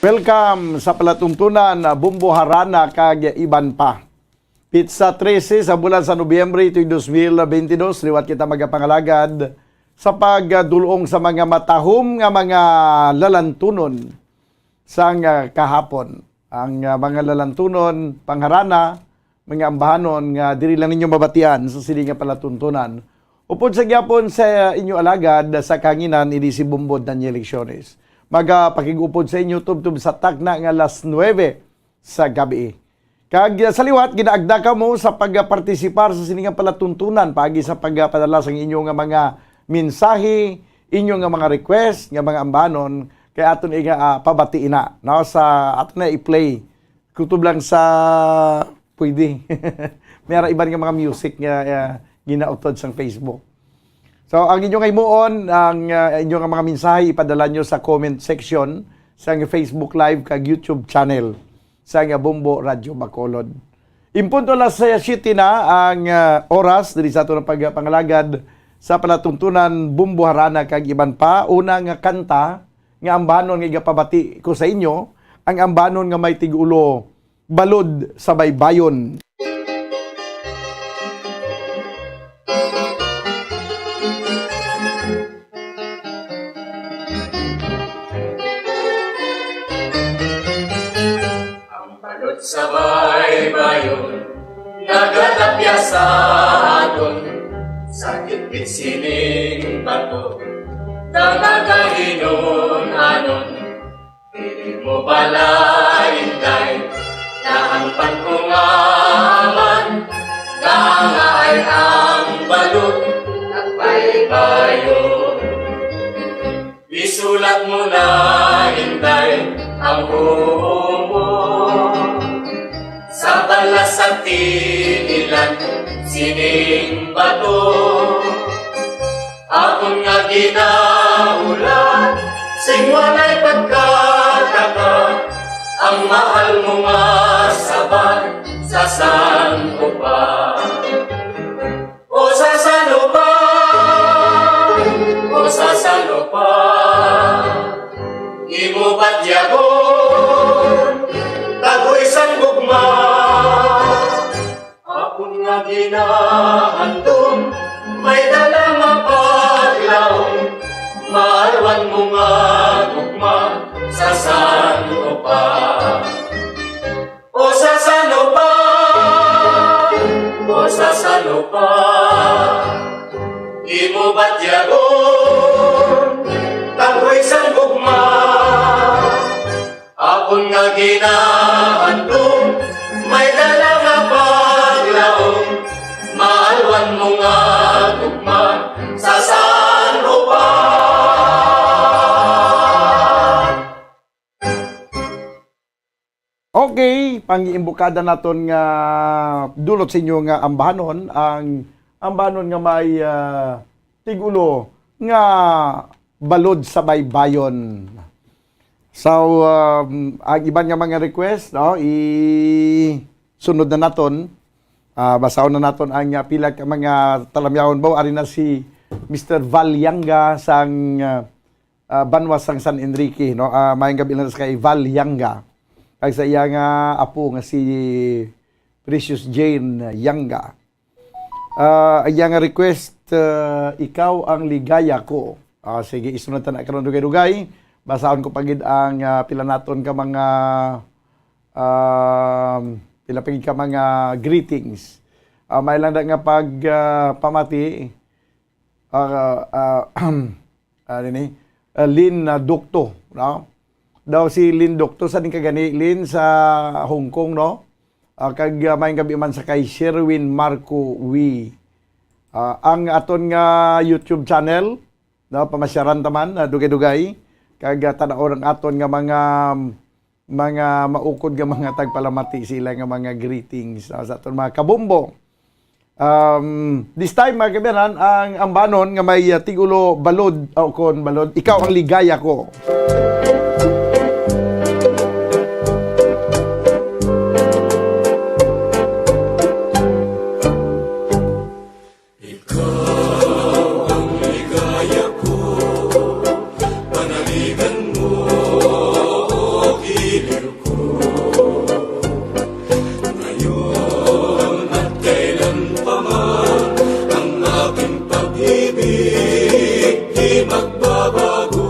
Welcome sa palatuntunan, Bombo Harana kag iban pa. Pitsa trese sa bulan sa Nobyembre, tuig dos mil bentidós, liwat kita magapangalagad sa pagdul-ong sa mga matahom nga mga lalantunon sang, ah, kahapon. Ang, ah, mga lalantunon, pangharana, mga ambahanon nga diri lang ninyo mabatian sa sini nga palatuntunan. Upod sa gyapon sa inyo alagad sa kahanginan, ini si Bombo Daniel Lecciones. Magapakig-upod sa inyo tubtob sa takna nga alas nuebe sa gabi. Kag, ah, sa liwat, ginaagda kamo sa pagpartisipar sa sini nga palatuntunan paagi sa pagpadala sang inyo nga mga mensahe, inyo nga mga request, nga mga ambanon, kay aton nga, ah, pabati ina, no? Sa aton na i-play. Kutob lang sa pwede. May ara iban nga mga music nga, ah, ginautod sang Facebook. So, ang inyong himuon, ang, ah, inyong mga mensahe, ipadala nyo sa comment section sa Facebook Live kag YouTube channel sa nga Bombo Radyo Bacolod. In punto alas siyete na ang, ah, oras diri sa aton pagpangalagad sa palatuntunan, Bombo Harana kag iban pa. Una nga kanta nga ambanon nga igapabati ko sa inyo, ang ambanon nga may tigulo, Balod sa Baybayon. Ang balod sa baybayon nagatapya sa aton, sa gitgit sining bato nagagahinon-anon. Dili mo bala, Inday, na ang pagkungaman naangaay ang balod at baybayon. Isulat mo na, Inday, ang huo mo sa balas sa tiilan sining bato. Akon nga ginahulat sing walay pagkataka, ang mahal mo nga sabay sa san-o pa. O sa san-o pa, o sa san-o pa, imo batyagon tagoy sang gugma. Akon nga ginahandom, may dala nga paglaom, maalwan mo nga gugma sa san-o pa. O sa san-o pa, o sa san-o pa, imo batyagon tagoy sang gugma. Akon nga ginahandom, may dala nga paglaom, maalwan mo nga gugma sa san-o pa. Okay, pangiimbukada naton nga dulot sa inyo nga ambanon, ang ambanon nga may, ah, tigulo nga Balod sa Baybayon. So, um, ang iban nga mga request, no, isunod na naton. Ah, basahon na naton ang, ah, pila ka mga talamyahon. Baw, ari na si Mister Val Yanga sang, ah, ah, banwa sang San Enrique, no? Ah, maayong gabi lang sa kay Val Yanga. Kag sa iya nga apo nga si Precious Jane Yanga. Ah, ang iya nga request, ah, "Ikaw ang ligaya ko." Ah, sige, isunod ta na karon dugay-dugay. Basahon ko pa gid ang, ah, pila naton ka mga, um, pila pa gid ka mga greetings. Ah, may lang da nga pag, ah, pamati. Ah, ah, ah, nini? Ah, Lin, ah, Dokto, no? Daw si Lin Dokto, sa din ka gani, Lin, sa Hong Kong, no? Ah, kag, ah, maayong gabi man sa kay Sherwin Marco Wee. Ah, ang aton nga YouTube channel, no, pamasyaran ta man, ah, dugay-dugay. Kag, ah, tan-awon ang aton nga mga, mga maukod nga mga tagpalamati sila nga mga greetings, no, sa aton mga kabombo. Um, this time, mga kaibigan, ang ambanon nga may, ah, tigulo, "Balod," o kon balod, "Ikaw ang ligaya ko." Ikaw ang ligaya ko, panaligan mo, kilid ko. Ngayon at kailan pa man, ang aking pag-ibig di magbabago.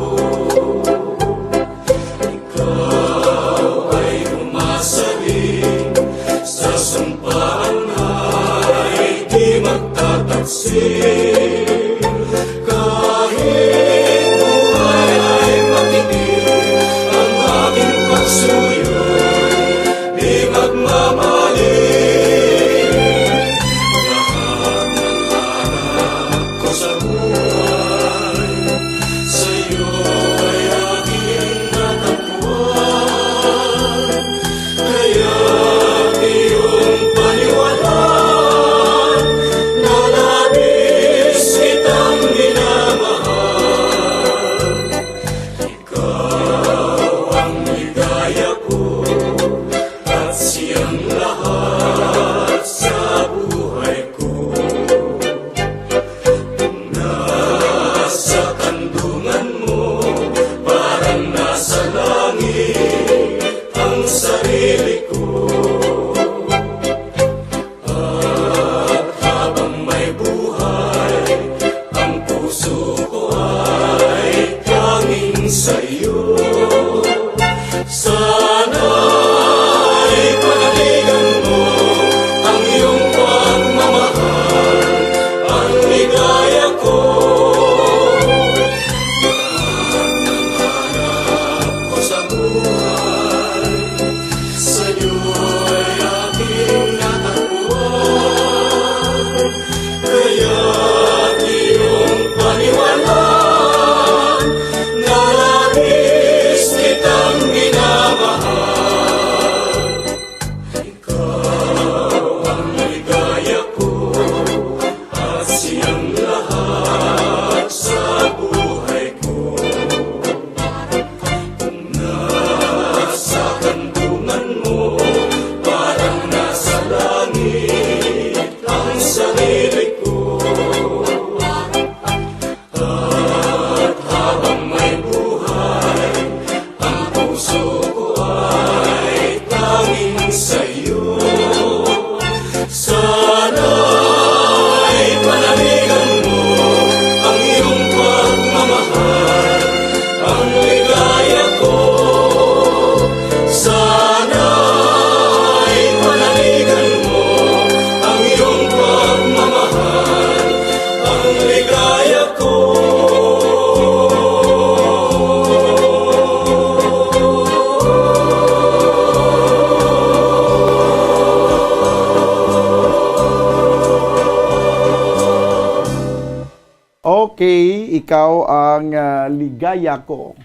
Okay, ikaw ang, ah, ligaya ko.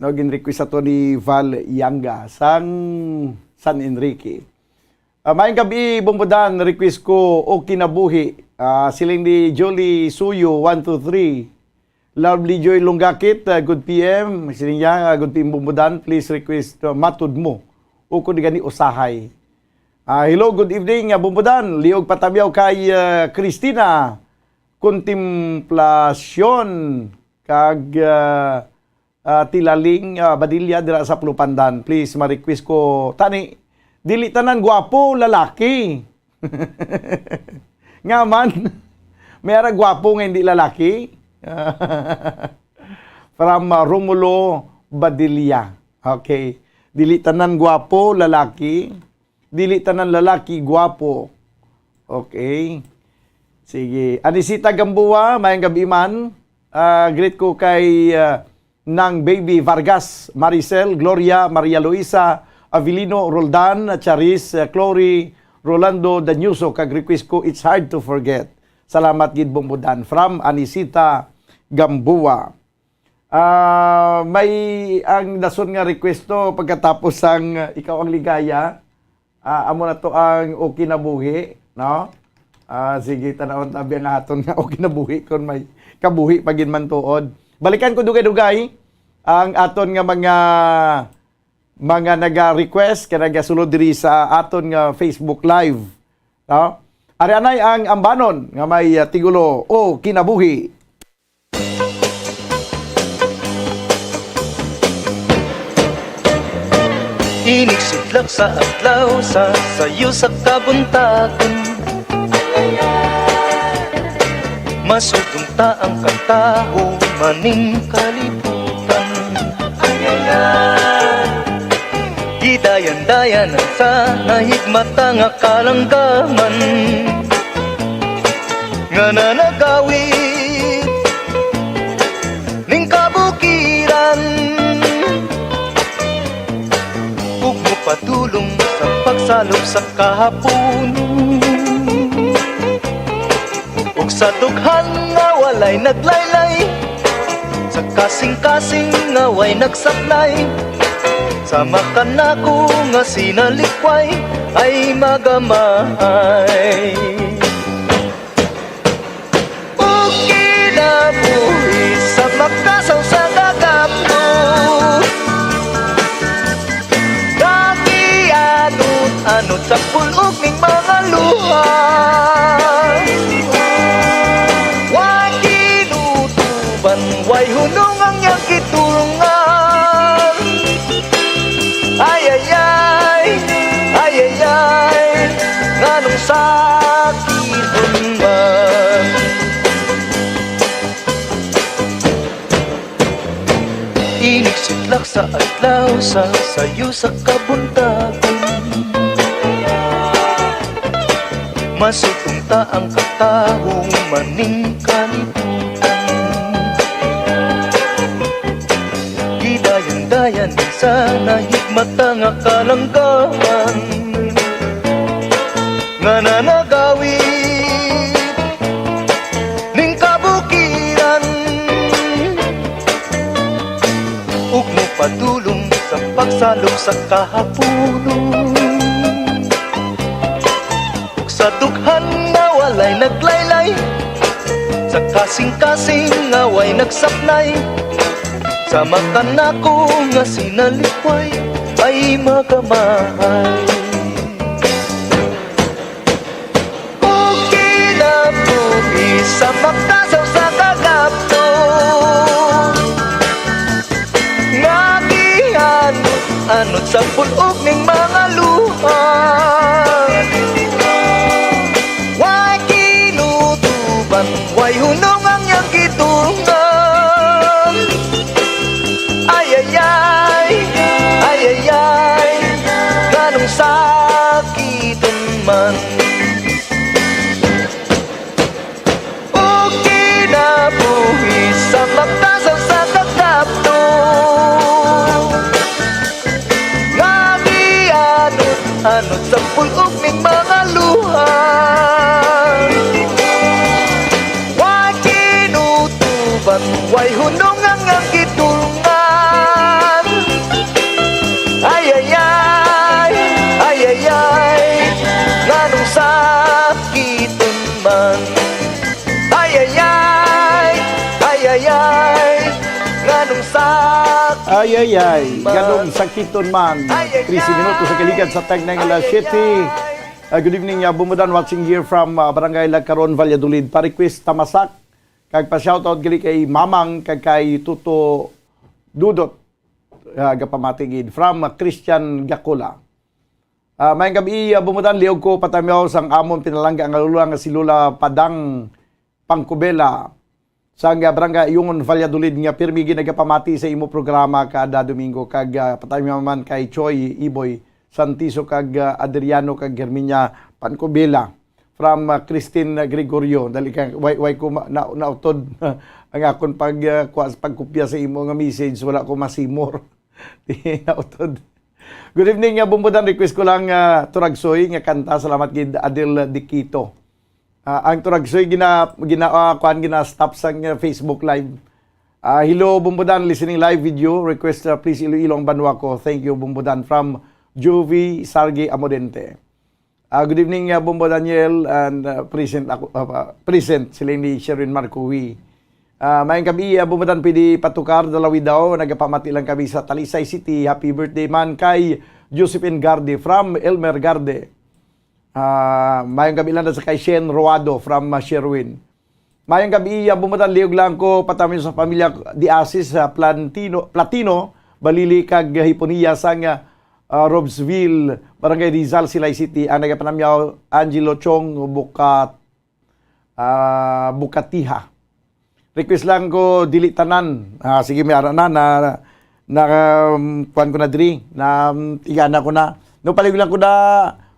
No, gin-request ato ni Val Yanga sang San Enrique. Ah, maayong gabi, Bombodan. Request ko, O Kinabuhi. Ah, siling ni Jolie Suyo, one two three. Lovely Joy Lungakit, ah, good P M. Siling niya, ah, good P M, Bombodan. Please request, ah, Matud Mo. Ukon gani Usahay. Ah, hello, good evening, ah, Bombodan. Liog patamyaw kay, ah, Christina Contemplacion kag, ah, ah, Tilaling, ah, Badilla dira sa Plupandan. Please, ma-request ko. Tani, dili tanan gwapo, lalaki. Nga man, may ara gwapo nga hindi lalaki. From, ah, Romulo Badilla. Okay. Dili tanan gwapo, lalaki. Dili tanan lalaki gwapo. Okay. Sige. Anisita Gamboa, maayong gabi man. Ah, greet ko kay, ah, Nang Baby Vargas, Maricel, Gloria, Maria Luisa, Avelino, Roldan, Charis, ah, Clory, Rolando, Danyuso, kag request ko, It's Hard to Forget. Salamat gid, Bombodan. From Anisita Gamboa. Ah, may ang dason nga request to pagkatapos sang, ah, Ikaw ang Ligaya. Ah, amo na to ang O Kinabuhi, no? Ah, sige, tanawon tabi ang aton nga O Kinabuhi kung may kabuhi pa gid man tuod. Balikan ko dugay-dugay ang aton nga mga, mga naga-request kag nagasulod diri sa aton nga Facebook Live, no? Ari anay ang ambanon nga may, ah, tigulo, O Kinabuhi. Inig sidlak sa adlaw sa sayo sa kabuntagon. Masugong ta ang katawo maning kalibutan. Gidayan-dayanan sa nahigmata nga kalanggaman nga nanagawid ning kabukiran, ug mopadulong sa pagsalop sa kahapon, ug sa dughan nga walay naglaylay, sa kasing-kasing nga way nagsaknay, sa makanako nga sinalikway ay magamahay. Ug kinabuhi sa makasaw sa kagapno, nagianod-anod sa pulog ning mga luha. Wa ginutuban, way hunong ang iyang gitulungan. Ay, ay, ay, ay, ay, ay, nganong sakit man. Inig sidlak sa adlaw sa sayo sa kabuntagon. Masugong ta ang katawo maning kalibutan. Gidayan-dayan sa nahigmata nga kalanggaman nga nanagawid ning kabukiran, ug mopadulong sa pagsalop sa kahapunon. Ug sa dughan nga walay naglaylay, sa kasing-kasing nga way nagsaknay, sa makanako nga sinalikway ay magamahay. Ug kinabuhi sa makasaw sa kagapno, nga gianod-anod sa pulog ning mga luha. Way ginutuban, way hunong ang iyang gidungan. Ay, ay, ay, ay, ay, ay, nganong sakiton man. O kinabuhi sa makasaw sa kagapno, nga gianod-anod sa pulog ning mga luha. Wa ginuto Ay, ay, ganong sakiton man. Trese minutos sa kaligad sa tag na nga alas siyete. Ah, good evening, ah, Bumbudan, watching here from, ah, Barangay Lagkaron, Valladolid. Pa-request Tamasak, kag pa-shoutout gali kay Mamang, kag kay Tuto Dudot. Ah, gapamati gid from, ah, Christian Gakula. Ah, mayang gabi, ah, Bumbudan, liog ko patamyaw sang amon pinalangga nga lola nga si Lola Padang Pangkubela, sang, ah, Barangay Ayungon, Valladolid, nga pirmi ginagapamati sa imo programa kada Domingo, kag, ah, patamyaw man kay Choi Iboy Santiso kag, ah, Adriano kag Herminia Pancubela from, ah, Christine Gregorio. Dali ka, way, way ko ma-, na-, nautod ang akon pag, ah, kuha, pagkopya sa imo nga message, wala ko masimor. Di nautod. Good evening, ah, Bumbudan. Request ko lang, ah, Turagsoy nga kanta. Salamat gid, Adel Diquito. Ah, ang Turagsoy gina-, gina-, ah, kuan, gina-stop sa, ah, Facebook Live. Ah, hello, Bumbudan, listening live with you. Request, ah, please, Iloilo ang banwa ko. Thank you, Bumbudan. From Juvie Sargi Amodente. Ah, good evening, ah, Bombo Daniel, and, ah, present ako, ah, ah, present sila ni Sherwin Marcowi. Ah, mayang gabi, ah, Bombo Dan, pwede patukar, Dalawi daw, nagapamati lang kami sa Talisay City. Happy birthday man kay Josephine Garde from Elmer Garde. Ah, mayang gabi lang sa kay Shen Roado from, ah, Sherwin. Mayang gabi, ah, Bumbudan, liog lang ko patamyo sa pamilya Diasis sa Plantino, Platino, Balili kag Hiponiya sang, ah, Robesville, Barangay Rizal, Silay City, ang nagapanamyaw Angelo Chong Bukat, ah, Bukatiha. Request lang ko, Dili Tanan. Ah, sige, may ara na, na, na, um, kuwan ko na diri, na, um, tigana ko na. No, paliog lang ko na,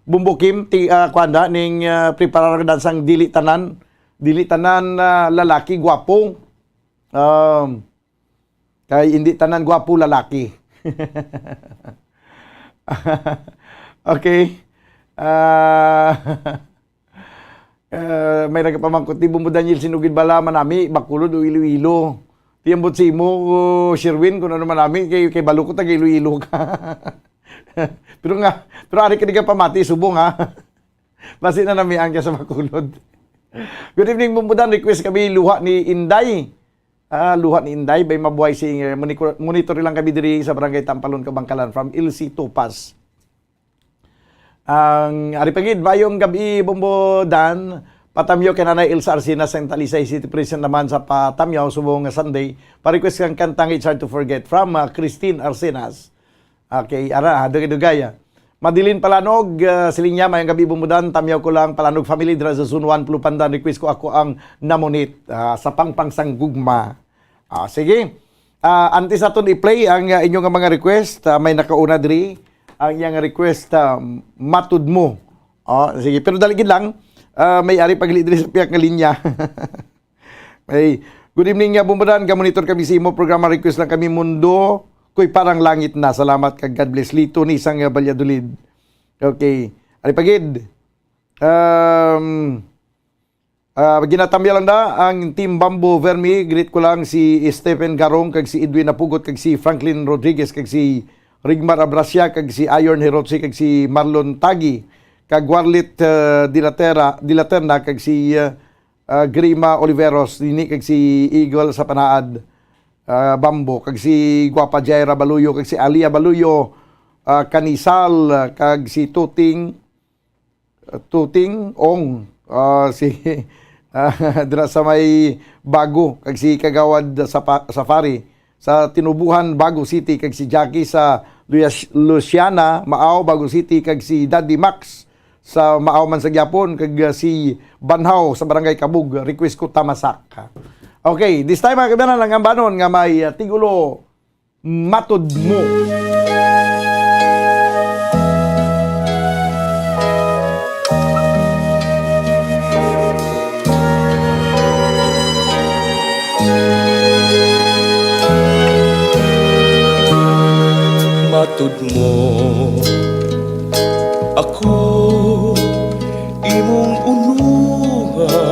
Bumbo Kim, ti-, ah, kuwan da, ning, ah, preparar ko na sang Dili Tanan. Dili tanan, ah, lalaki gwapo. Um, kay hindi tanan gwapo lalaki. Okay. Ah, ah, may nagapamangkot, "Di Bumbo Daniel, sinugid bala manami, Bacolod o Iloilo?" Ti ambot sa imo, Sherwin, kung ano manami, kay, kay balo ko taga Iloilo ka. Pero nga, pero ari ka di ka pamati, subong, ha? Basi na namian ka sa Bacolod. Good evening, Bumbudan. Request kami, Luha ni Inday. Ah, Luha ni Inday, bay mabuhay si Inge. Monico-, monitor lang kami diri sa Barangay Tampalon, Kabangkalan, from Ilsi Tupas. Ang ari pa gid, mayong gabi, Bumbo Dan. Patamyo kay Nanay Elsa Arsinas sang Talisay City, present naman sa patamyo subong nga Sunday. Pa-request kang kantang It's Hard to Forget from, ah, Christine Arsinas. Okay, ara, ha, dugay-dugay, ah. Madeline Palanog, ah, siling niya, "Mayong gabi, Bumbudan. Tamyaw ko lang, Palanog family, dira sa Zone one, Plupandan. Request ko ako ang Namunit, ah, sa Pangpang sang Gugma." Ah, sige. Ah, antes naton i-play ang, ah, inyo nga mga request, ah, may nakauna diri. Ang iyang request, ah, "Matud Mo." Oh, sige, pero dali gid lang. Ah, may ari pa gali diri sa pihak nga linya. Hey, good evening, uh, Bumbudan. Gamonitor kami sa imo programa. Request lang kami, Mundo Ko'y Parang Langit Na. Salamat kag God bless. Lito ni sang, uh, Valladolid. Okay. Ari pa gid. Um, uh, ginatamya lang na ang Team Bamboo Vermi. Greet ko lang si Stephen Garong kag si Edwin Napugot kag si Franklin Rodriguez kag si Rigmar Abrasia kag si Iron Hirotsi kag si Marlon Tagi kag Warlit, uh, Dilatera, Dilaterna kag si, uh, ah, Grima Oliveros, dini kag si Eagle sa Panaad, ah, Bambo, kag si Guapa Jaira Baluyo, kag si Alia Baluyo, ah, Kanisal, ah, kag si Tuting, ah, Tuting Ong, ah, si, ah, dira sa may Bago, kag si Kagawad sa Pa-, Safari, sa Tinubuhan, Bago City, kag si Jackie sa Luyas-, Luciana, Maaw, Bago City, kag si Daddy Max sa Maaw man sa gyapon, kag, uh, si Banhaw sa Barangay Kabug, request ko Tamasak. Okay, this time, mga kaibigan, ang ambanon nga may, uh, tigulo, Matud Mo. Matud Mo, ako imong unuhan.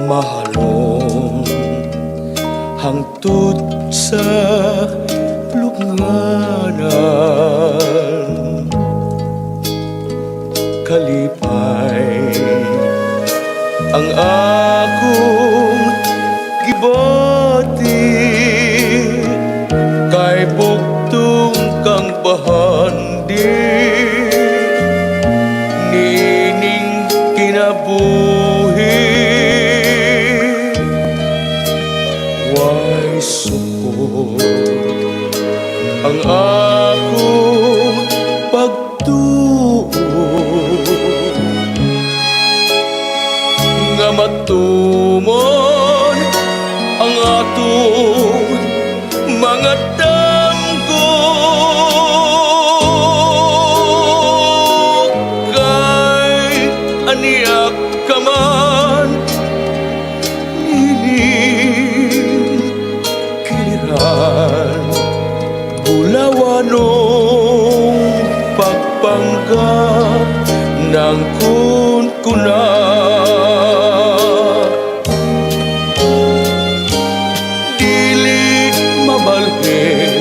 Mahalong hangtod sa lubnganan. Kalipay ang akong gibati. Handi nining kinabuhi, way sukod ang akong pagtuo nga matuman ang atong mga damgo. Kay ania ka man nining kiliran, bulawanong pagpanggap nang kunkuna. Dili mabalhin,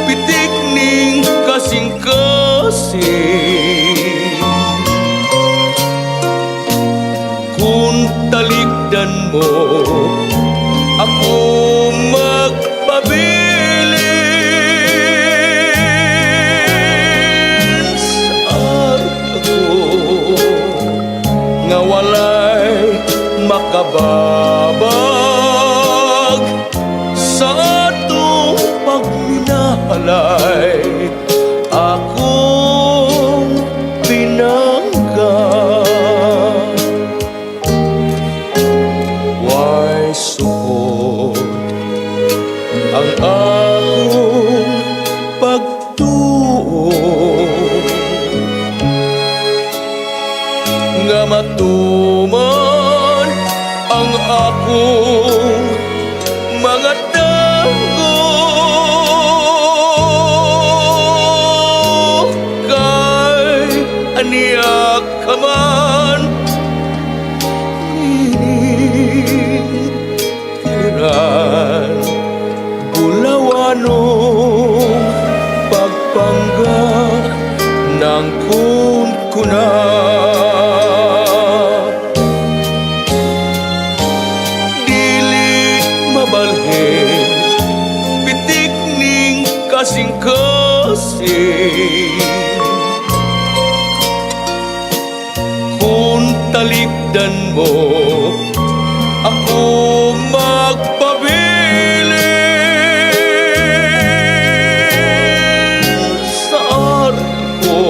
pitik ning kasing-kasing. Kun talikdan mo, ako magpabilin sa ako nga walay makababag sa atong pagminahalay. Akong pinangga, way suot ang akong pagtuo nga matuman ang akong mga damgo. Kay ania ka man nining kiliran, bulawanong pagpanggap nang kunkuna. Dili mabalhin, pitik ning kasing-kasing. Kun talikdan mo, ako magpabilin sa arko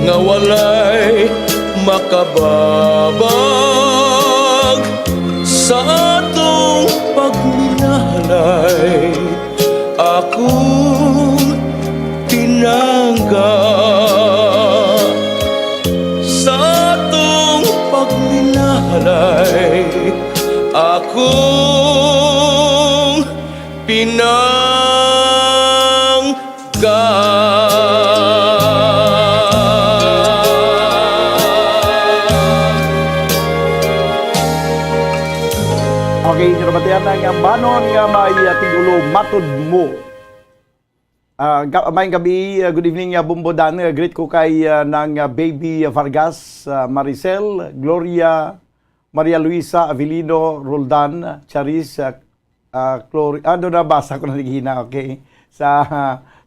nga walay makababag sa atong pagminahalay. Akong pinangga sa atong pagminahalay. Akong pinangga. Okay, inyo nabatian ang ambanon nga may, ah, titulo, Matod Mo. Ah, ga-, maayong gabi, ah, good evening, ah, Bumbo Dan. Ah, greet ko kay, ah, nang, ah, Baby Vargas, ah, Maricel, Gloria, Maria Luisa, Avelino, Roldan, Charis, ah, ah, Clori-, ah, doon nabasa ko na naghina, okay? Sa,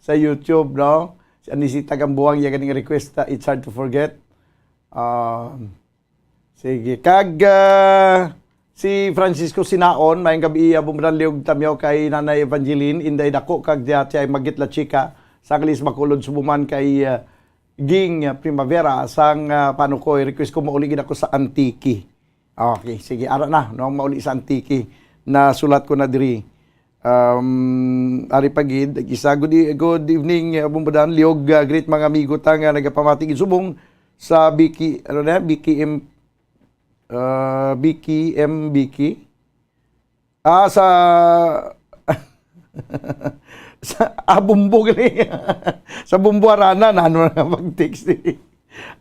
sa YouTube, no? Si Anisita Gambuang, iya ganing request, ah, It's Hard to Forget. Ah, sige. Kag, ah, si Francisco Sinaon, maayong gabi, ah, Bumbo Dan, liog tamyaw kay Nanay Evangeline, Inday Dako, kag Tia, Tia Magit La Chica, sa Kalis Bacolod, Subuman kay, ah, Ging, ah, Primavera, sang, ah, Panukoy, request ko mauli gid ako sa Antique. Okay, sige, ara na, no, mauli sa Antique. Nasulat ko na diri. Um, ari pa gid, isa, good, e-, good evening, uh, Bumbo Dan. Liog, uh, greet mga amigo ta nga nagapamati gid subong sa B K, ano na, B K M, uh, B K M, B K. Ah, sa, sa, ah, Bumbo gali. Sa Bumbo Harana, na ano na pag-text, eh.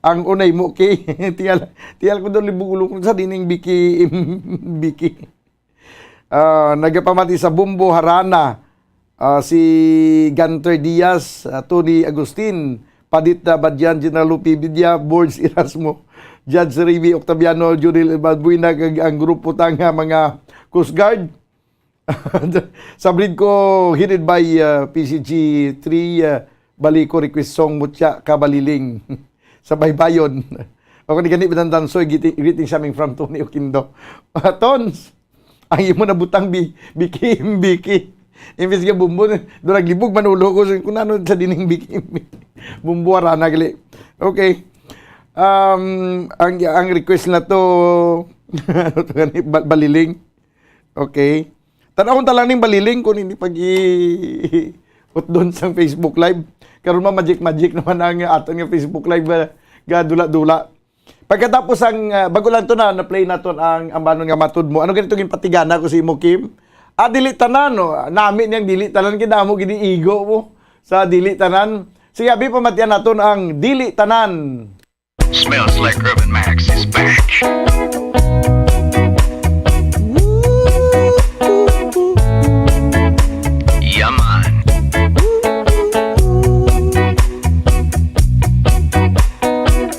Ang unay mo, kay, tiyal, tiyal ko daw libog ulo ko sa dining B K M, B K. Ah, nagapamati sa Bumbo Harana, ah, si Gunter Diaz, ah, Tony Agustin, Padit, ah, Badian, General Lupi Bidia, Borge Erasmo, Judge Remy Octaviano, Junil Balbuena, kag ang grupo ta nga mga Coast Guard. Sa breed ko, headed by, uh, P C G three, uh, Balico request song, Mutya Kabaliling. Sa Baybayon. Ako ni gani binandansoy, greeting, greeting coming from Tony Oquindo. Ah, Tons, ang imo nabutang bi-, bikim, biki. Imbis nga bumbon, do naglibog man ulo ko, kung ano sa dining bikim. Bumbuara na gali. Okay. Um, ang, ang request na to, ano to gani? Bal-, baliling. Okay. Tan-awon ta lang ning baliling kung hindi pag-i-, utdon sang Facebook Live. Karon ma-magic-magic naman ang aton nga Facebook Live, ah, ga dula-dula. Pagkatapos ang, ah, bago lang to na, na-play naton ang Ambanon nga Matud Mo. Ano ganito ginpatigana ko sa imo, Kim? Ah, dili tanan, no? Nami niyang dili tanan, kay damo gid igo mo sa dili tanan. Sige, abi, pamatian naton ang dili tanan. Smells like Urban Max is back. Yeah, man.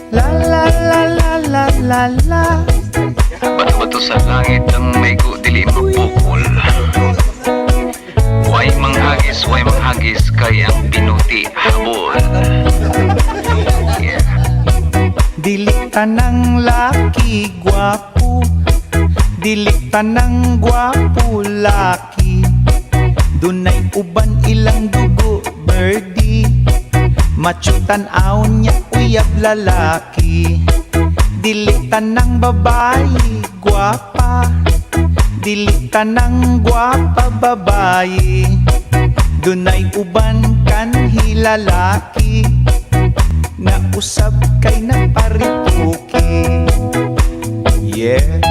La, la, la, la, la, la, la. Bato-bato sa langit ang may gu-, dili mabukol. Way manghagis, way manghagis, kay ang pinuti habol. Yeah. Dili tanang laki gwapo, dili tanang gwapo laki. Dunay uban ilang dugo, birdie. Macho tan-aw niya, uyab lalaki. Dili tanang babayi gwapa, dili tanang gwapa babayi. Dunay uban kanhi lalaki, nausab kay nagparituki. Yeah.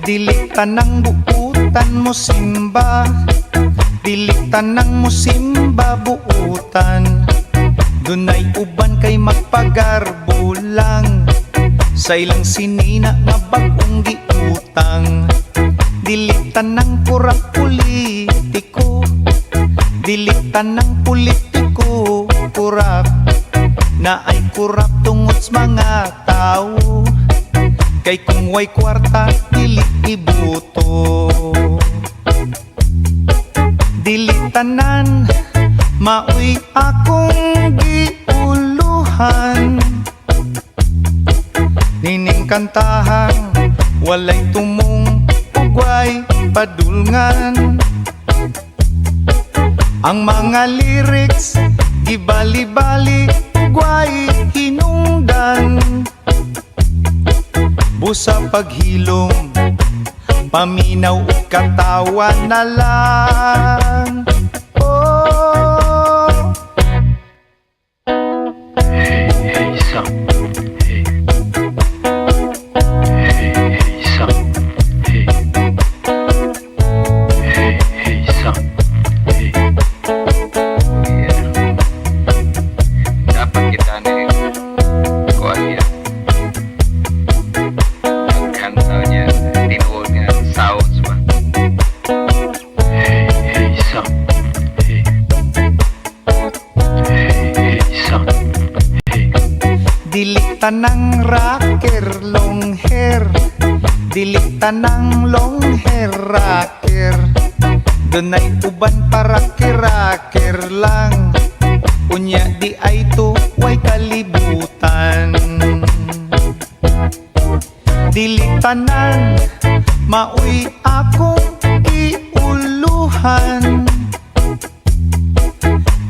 Dili tanang buutan mosimba, dili tanang mosimba buutan. Dunay uban kay magpagarbo lang sa ilang sinina nga bag-ong giutang. Dili tanang kurap politiko, dili tanang politiko kurap. Naay kurap tungod sa mga tawo, kay kung way kwarta, dili iboto. Dili tanan maoy akong giulohan. Nining kantahang walay tumong ug way padulngan. Ang mga lyrics gibali-bali ug way hinungdan. Busa paghilom, paminaw ug katawa na lang. Oh. Hey, hey, sa. Hey. Hey, hey, sa. Hey. Hey, hey, sa. Hey. Yeah. Dapat kita ni kuan niya. Ang kanta niya, tinuod nga sounds ba? Hey, hey, sa. Hey. Hey, hey, sa. Hey. Dili tanang rocker long hair. Dili tanang long hair rocker. Dunay uban pa rocker-rocker lang. Unya di ay to way kalibutan. Dili tanan maoy akong giuluhan.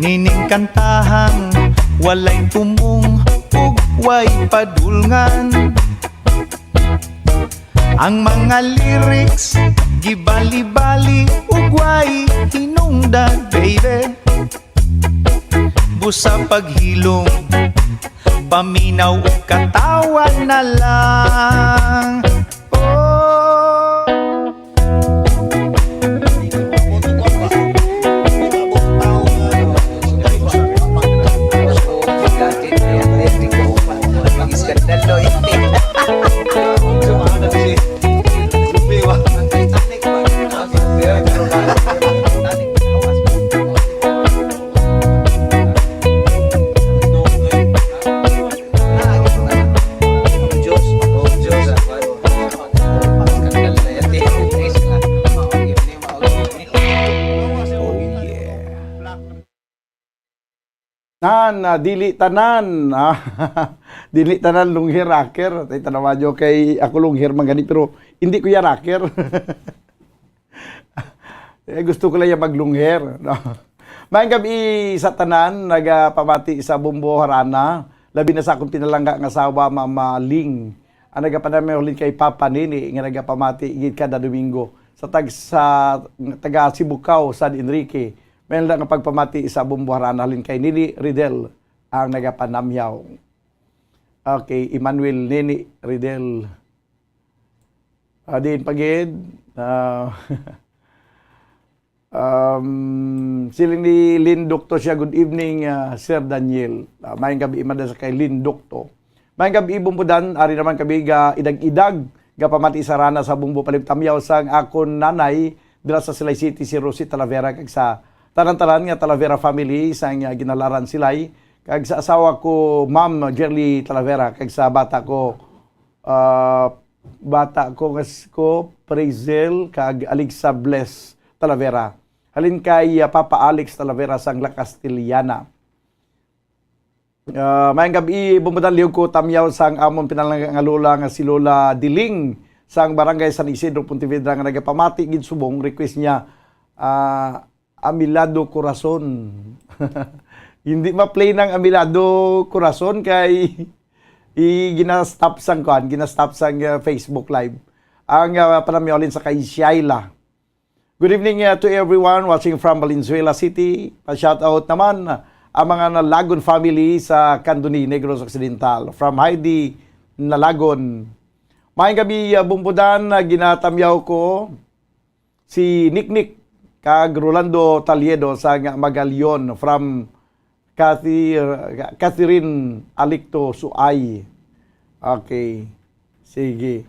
Nining kantahang walay tumong ug way padulngan. Ang mga lyrics gibali-bali ug way hinungdan, baby. Busa paghilom, paminaw ug katawa na lang. Oh. Yan, ah, dili tanan, ah. Dili tanan long hair rocker. Tay tanawan nyo kay ako long hair man gani, pero hindi ko ya rocker. Eh, gusto ko lang ya mag long hair, no? Maayong gab-i sa tanan, nagapamati sa Bumbo Harana, labi na sa akong pinalangga nga asawa, Mama Ling, ang nagapanamay halin kay Papa Nini, nga nagapamati gid kada Domingo sa tag-, sa taga Sibukaw, San Enrique. May nga pagpamati sa Bumbo Harana halin kay Nini Ridel, ang nagapanamyaw. Okay, Emmanuel Nini Ridel. Ah, diin pa gid. Ah, um, siling ni Lin Doctor siya, "Good evening, ah, Sir Daniel." Ah, maayong gab-i man sa kay Lin Doctor. Maayong gab-i, Bumbudan. Ari naman kami ga idag-idag, gapamati sa Harana sa Bumbo Palibtamyaw sang akon nanay dira sa Silay City, si Rosie Talavera, kag sa tanan-tanan nga Talavera family sang, ah, Ginalaran Silay, kag sa asawa ko, Ma'am Jerly Talavera, kag sa bata ko, ah, bata ko nga s-, ko, Prazel, kag Alexa Bless Talavera. Halin kay, ah, Papa Alex Talavera sang La Castellana. Ah, maayong gab-i, Bumbudan, lihog ko tamyaw sang amon pinalangga nga lola nga si Lola Diling sang Barangay San Isidro, Pontevedra, nga nagapamati gid subong, request niya, ah, Amilado Corazon. Hindi ma-play ng Amilado Corazon kay i-, gina-stop sang kuan, gina-stop sang, ah, Facebook Live. Ang, ah, panamyaw halin sa kay Shaila. Good evening, uh, to everyone watching from Valenzuela City. Pa-shoutout naman, uh, ang mga Nalagon family sa Candoni, Negros Occidental. From Heidi Nalagon. Maayong gab-i, uh, Bumbudan, uh, ginatamyaw ko si Niknik kag Rolando Taliedo sa nga Magalion from Cathy-, Catherine Alicto Suay. Okay. Sige.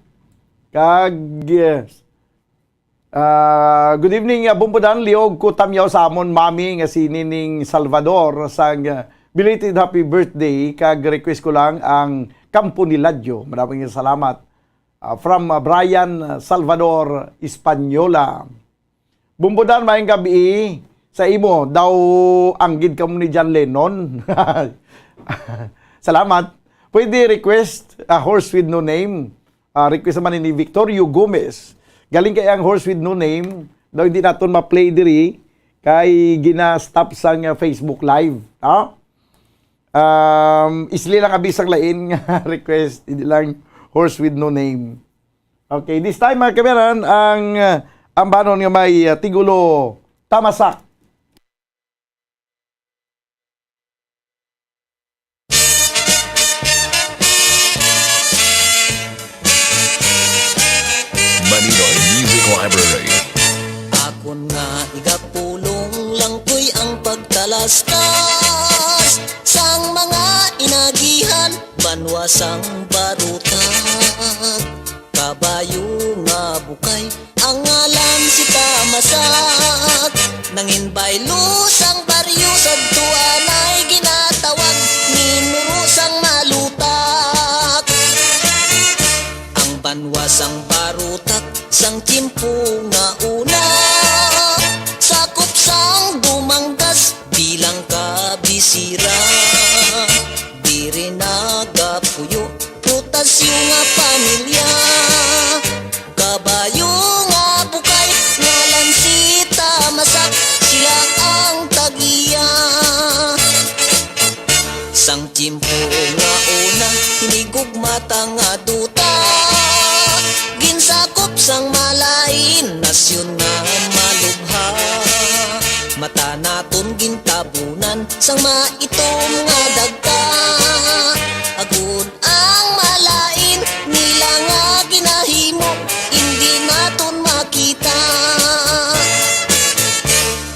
Kag, uh, Ah, good evening, ah, Bumbudan. Liog ko tamyaw sa amon mami nga si Nining Salvador sang, ah, belated happy birthday, kag request ko lang ang Kampo ni Ladyo. Maraming salamat. Ah, from, ah, Brian Salvador Española. Bumbudan, maayong gab-i sa imo. Daw anggid kamo ni John Lennon. Salamat. Pwede request a horse with no name. Ah, request naman ni Victorio Gomez. Galing kay ang horse with no name, daw hindi naton ma-play diri kay gina-stop sang, ah, Facebook Live, no? Um, isli lang abi sang lain nga request, hindi lang horse with no name. Okay, this time, mga kabayan, ang, ah, ambanon nga may, ah, tigulo, Tamasak. Maninoy Music Library. Akon nga igapulong lang ko'y ang pagtalastas sang mga inagihan, banwa sang barutan. Kabayo nga bukay, ang ngalan si Tamasak. Nangin baylo sang baryo, sadto anay ginatawag, minuro sang malutak. Ang banwa sang barutak, sang tiyempo nga una, sakop sang Dumanggas bilang kabisira. Diri nagapuyo, Protasio nga pamilya. Kabayo nga bukay, ngalan si Tamasak, sila ang tag-iya. Sang tiyempo nga una, hinigugma ta nga duta, ginsakop sang malain nasyon nga malubha. Mata naton gintabunan sang maitom nga dagta. Agud ang malain nila nga ginahimo, indi naton makita.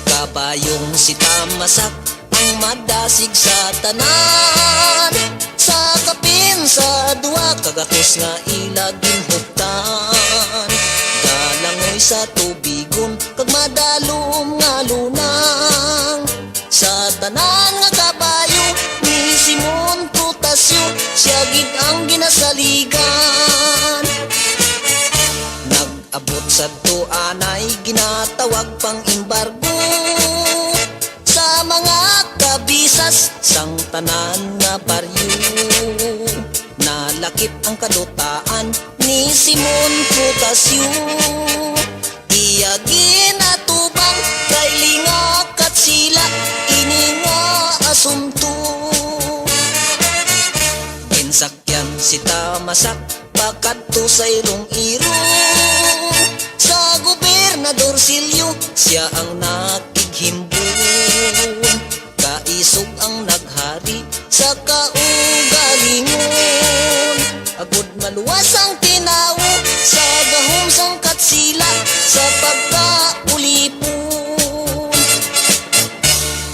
Kabayong si Tamasak ang madasig sa tanan. Sa kapin sa duha ka gatos nga ila ginhuptan, galangoy sa tubigon kag madalom nga lunang. Sa tanan nga kabayo ni Simon Protasio, sia gid ang ginasaligan. Nag-abot sadto anay ginatawag pang-embargo sa mga kabisas Sang tanan nga baryo, nalakip ang kadutaan ni Simon Prutasyo. Iya ginatubang kay lingakat sila ini nga asunto. Ginsakyan si Tamasak pakadto sa Iloilo, sa Gobernador Silio siya ang nakighimbon. Kaisog ang naghari sa kaugalingon, agud maluwas ang tinawo sa gahom sang Katsila sa pagkaulipon.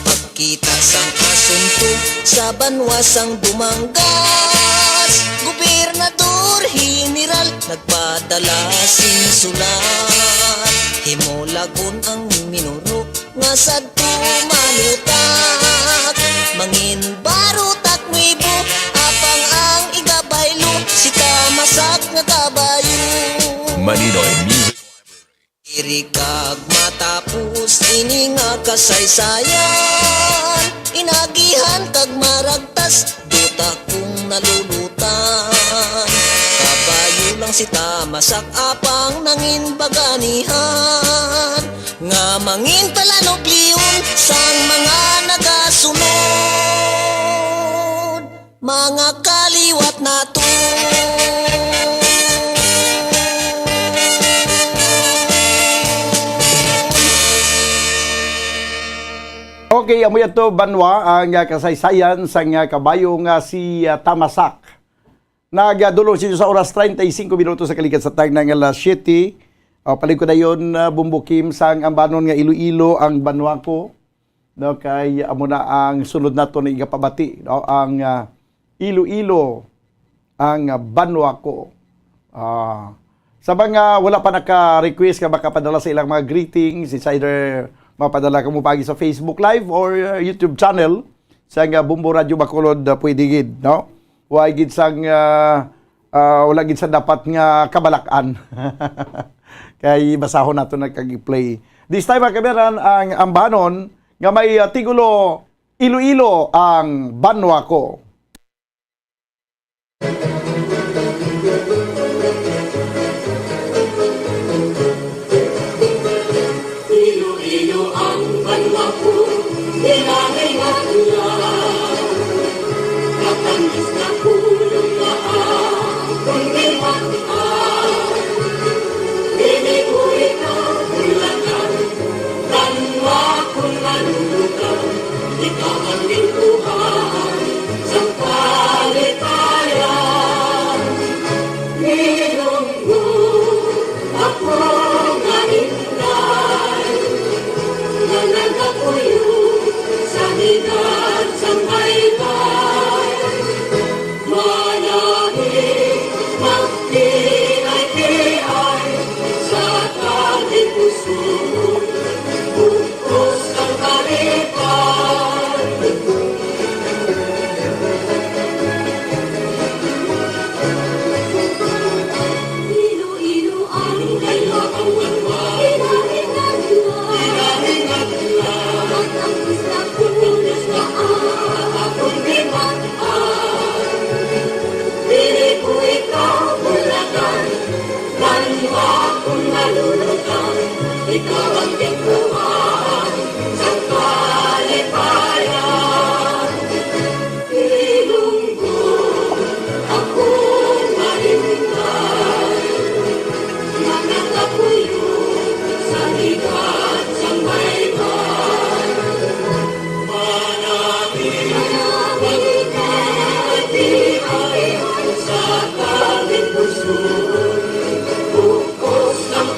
Pagkita sang asunto sa banwa sang Dumangas, Gobernador General nagpadala sing sulat. Himulagon ang minuro nga sadto malutak, mangin barutak nuibo, apang ang igabaylo si Tamasak nga kabayo. Maninoy Music Library. Diri kag matapos ini nga kasaysayan, inagihan kag maragtas, duta kung nalulutan. Kabayo lang si Tamasak apang nangin baganihan, nga mangin palanuglion sang mga nagasunod, mga kaliwat nato. Okay, amo yato, banwa, ang, ah, kasaysayan sang, ah, kabayo nga si, ah, Tamasak. Nagadulong sini sa oras, treinta y cinco minutos sa kaligad sa time nga alas siyete. O, palingkod dayon, ah, Bumbo Kim, sang ambanon nga Iloilo ang banwa ko. No, kay amo na ang sunod nato nga igapabati, no? Ang, ah, Iloilo, ang, ah, banwa ko. Ah, sa mga wala pa naka-request nga makapadala sa ilang mga greetings, it's either mapadala kamo paagi sa Facebook Live or, ah, YouTube channel sang, ah, Bombo Radyo Bacolod, ah, pwede gid, no? Wa gid sang, ah, ah, wala gid sa dapat nga kabalak-an. Kay basahon nato na kag i-play. This time, mga kabayan, ang ambanon nga may, ah, titulo, Iloilo ang Banwa Ko. Iloilo ang banwa ko, ilahay nga tula. Matamis nga pulong nga akon ginhatagan. Dili ko ikaw bulagan, banwa ko nga lulugan. Ikaw ang ginkuhaan sang kalipayan. Ilonggo, ako nga inday, nga nagapuyo sa higad sang baybay. Manami magkiay-kiay sa tagipusoon, bug-os ang kalipayan. Iloilo ang kailangan. Ang isla ko, ang isla ko, ang akong ginhatagan. Dili ko ikaw bulagan, banwa ko nga lulugan. Ikaw ang ginkuhaan sang kalipayan. Ilonggo, ako nga inday, nga nagapuyo sa higad sang baybay. Manami, manami, sa kalipusoon, bug-os ang kalipayan.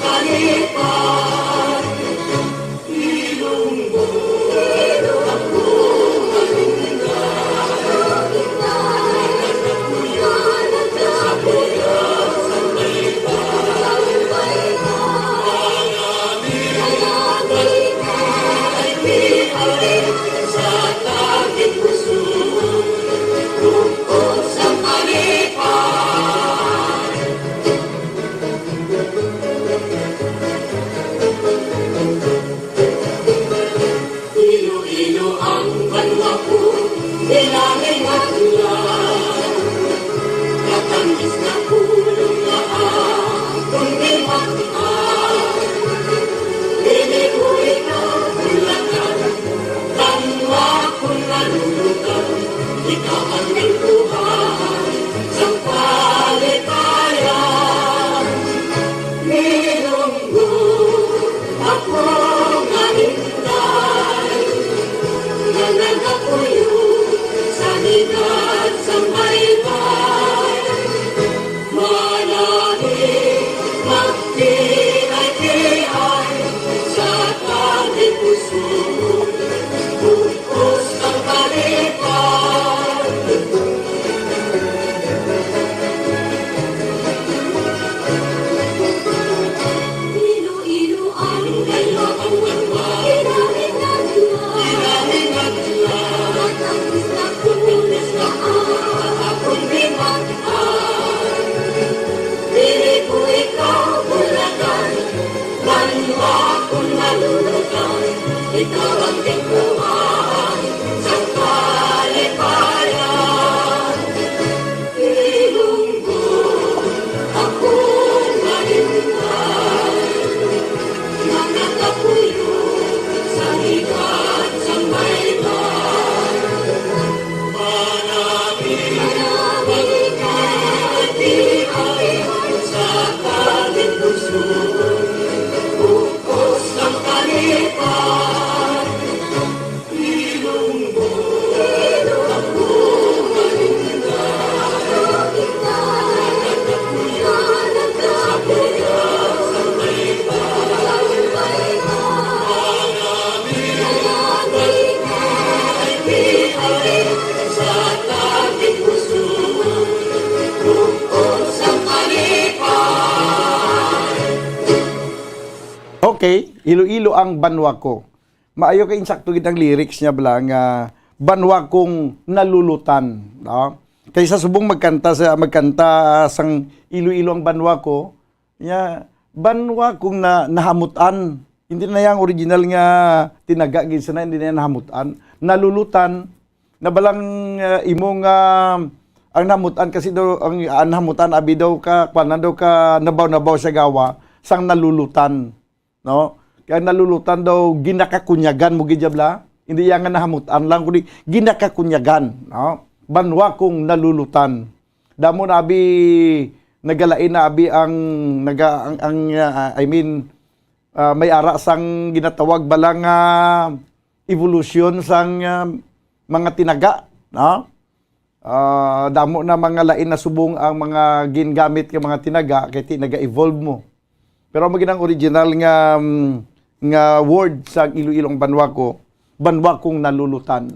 Okay, Iloilo ang banwa ko. Maayo kay insakto gid ang lyrics niya bala nga banwa kong nalulutan, no? Kaysa subong magkanta sa, magkanta sang Iloilo ang banwa ko, niya banwa kong na, nahamutan. Hindi na yang original nga tinaga gid sana, hindi na yang nahamutan. Nalulutan, na balang, ah, imo nga ang nahamutan kasi daw, ang, ang nahamutan abi daw ka, kuanan daw ka nabaw-nabaw sa gawa sang nalulutan, no? Kaya nalulutan daw ginakakunyagan mo gid bala. Hindi yan nga nahamutan lang, kundi ginakakunyagan, no? Banwa kong nalulutan. Damo na abi, nagalain na abi ang naga, ang, ang, ah, I mean, ah, may ara sang ginatawag bala nga evolusyon sang, ah, mga tinaga, no? Ah, damo na mga lain na subong ang mga gingamit nga mga tinaga kay ti naga-evolve mo. Pero ang maginang original nga, mm, nga word sa Iloilo ang banwa ko, banwa kong nalulutan.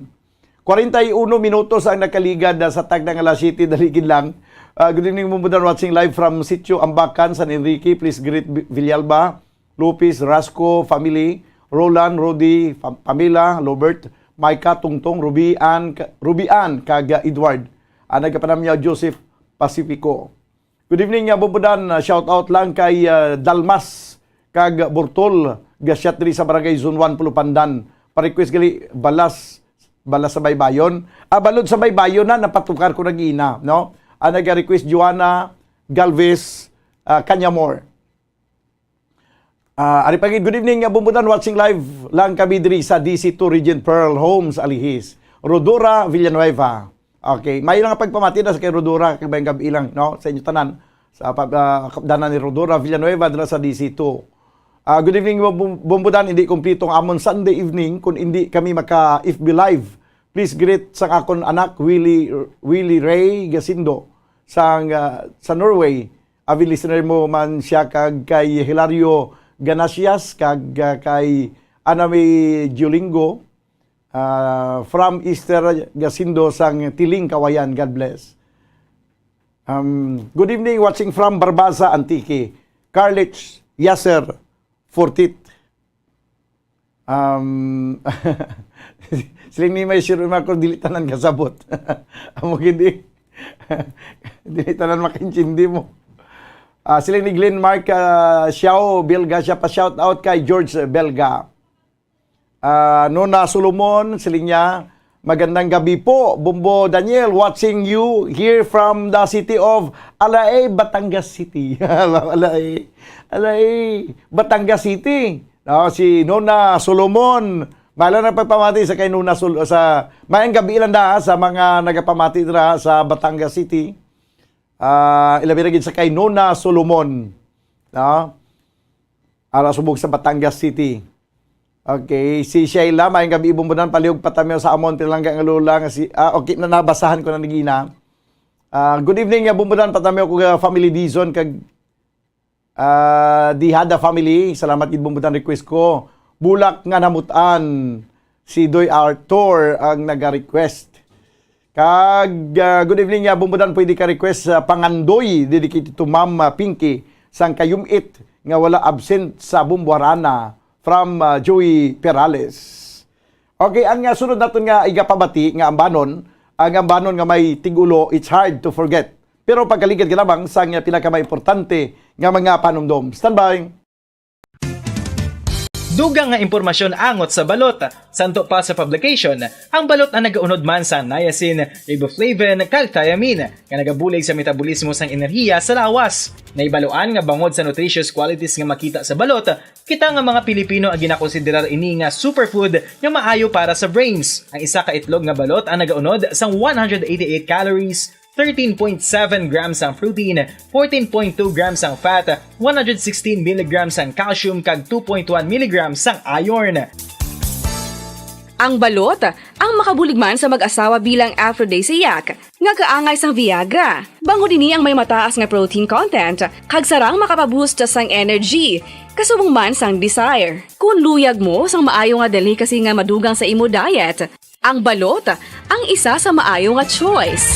Kwarenta y uno minutos ang nakaligad, ah, sa tagna nga alas siyete, dali gid lang. Ah, good evening, Bumbudan, watching live from Sitio Ambacan, San Enrique. Please greet Vi-, Villalba, Lopez, Rasco family, Roland, Rudy, Pam-, Pamela, Lobert, Micah, Tungtong, Ruby Ann, Ka-, Ruby Ann, kag, ah, Edward. Ah, nagapanamyaw Joseph Pacifico. Good evening, ah, Bumbudan. Ah, shout out lang kay, ah, Dalmas kag Bortol, gasyat diri sa Barangay Zone one, Pulupandan. Pa-request gali, Balas, Balas sa Baybayon. Ah, Balod sa Baybayon na, napatukar ko na gina, no? Ah, naga-request Joanna Galvez, ah, Kanyamor. Ah, ari pa gid, good evening, ah, Bumbudan, watching live lang kami diri sa D C two Regent Pearl Homes, Alihis. Rodora Villanueva. Okay, may lang pagpamati na sa kay Rodora, kay bayang gabi lang, no? Sa inyo tanan, sa pag, ah, kapdanan ni Rodora Villanueva dira sa D C two. Ah, good evening, Bum-, Bumbudan, hindi kompleto ang amon Sunday evening kung hindi kami maka F B live. Please greet sa akon anak, Willie, Willie Ray Gasindo, sang, ah, sa Norway. Avid listener mo man siya kag kay Hilario Ganasias kag, ah, kay Anami Giolingo, ah, from Easter Gasindo sang Tiling, Kawayan. God bless. Um, good evening, watching from Barbaza, Antique. Carlich Yasser Fortit. Um, siling ni may sure, Marco, dili tanan kasabot. Amo gid eh. Dili tanan makaintindi mo. Ah, siling ni Glenn Mark, ah, Xiao Belga, siya pa shout out kay George Belga. Ah, Nona Solomon, siling niya, "Magandang gabi po, Bombo Daniel, watching you here from the city of Alae, Batangas City." Alae, Alae, Batangas City. No, si Nona Solomon. Mahala na pagpamati sa kay Nona Sol-, sa mayang gabi lang na sa mga nagapamati dira sa Batangas City. Ah, ilabi ra gid sa kay Nona Solomon. No? Ara subong sa Batangas City. Okay, si Sheila, mayang gabi, Bumbudan, palihog patamiw sa amon pinalangga nga lola nga si, ah, okay, na nabasahan ko na nagina. Ah, good evening, ah, Bumbudan, patamiw ko, ah, family Dizon kag, ah, Dihada family. Salamat gid, Bumbudan, request ko. Bulak nga namutan, si Doy Arthur ang naga-request. Kag, ah, good evening, ah, Bumbudan, pwede ka request sa Pangandoy, dedicated to Ma'am, ah, Pinky, sang Kayumit nga wala absent sa Bumbuarana, from, ah, Joey Perales. Okay, ang, ah, sunod naton nga igapabati nga ambanon, ang ambanon nga may tigulo, It's Hard to Forget. Pero pagkaligad ka lamang sa nga pinakamaimportante nga mga panumdom. Standby! Dugang nga impormasyon angot sa balot. Santo pa sa publication, ang balot ang nagaunod man sa niacin, riboflavin, kag thiamine, nga nagabulig sa metabolismo sang enerhiya sa lawas. Naibaluan nga bangod sa nutritious qualities nga makita sa balot, kita nga mga Pilipino ang ginakonsiderar ini nga superfood nga maayo para sa brains. Ang isa ka itlog nga balot ang nagaunod sang one hundred eighty-eight calories, thirteen point seven grams ang protein, fourteen point two grams ang fat, one hundred sixteen milligrams ang calcium, kag two point one milligrams ang iron. Ang balot ang makabulig man sa mag-asawa bilang aphrodisiac nga kaangay sang Viagra. Bangod ini ang may mataas nga protein content kag sarang makapaboost sang energy, kasubong man sang desire. Kung luyag mo sang maayo nga delicacy nga madugang sa imo diet, ang balot ang isa sa maayo nga choice.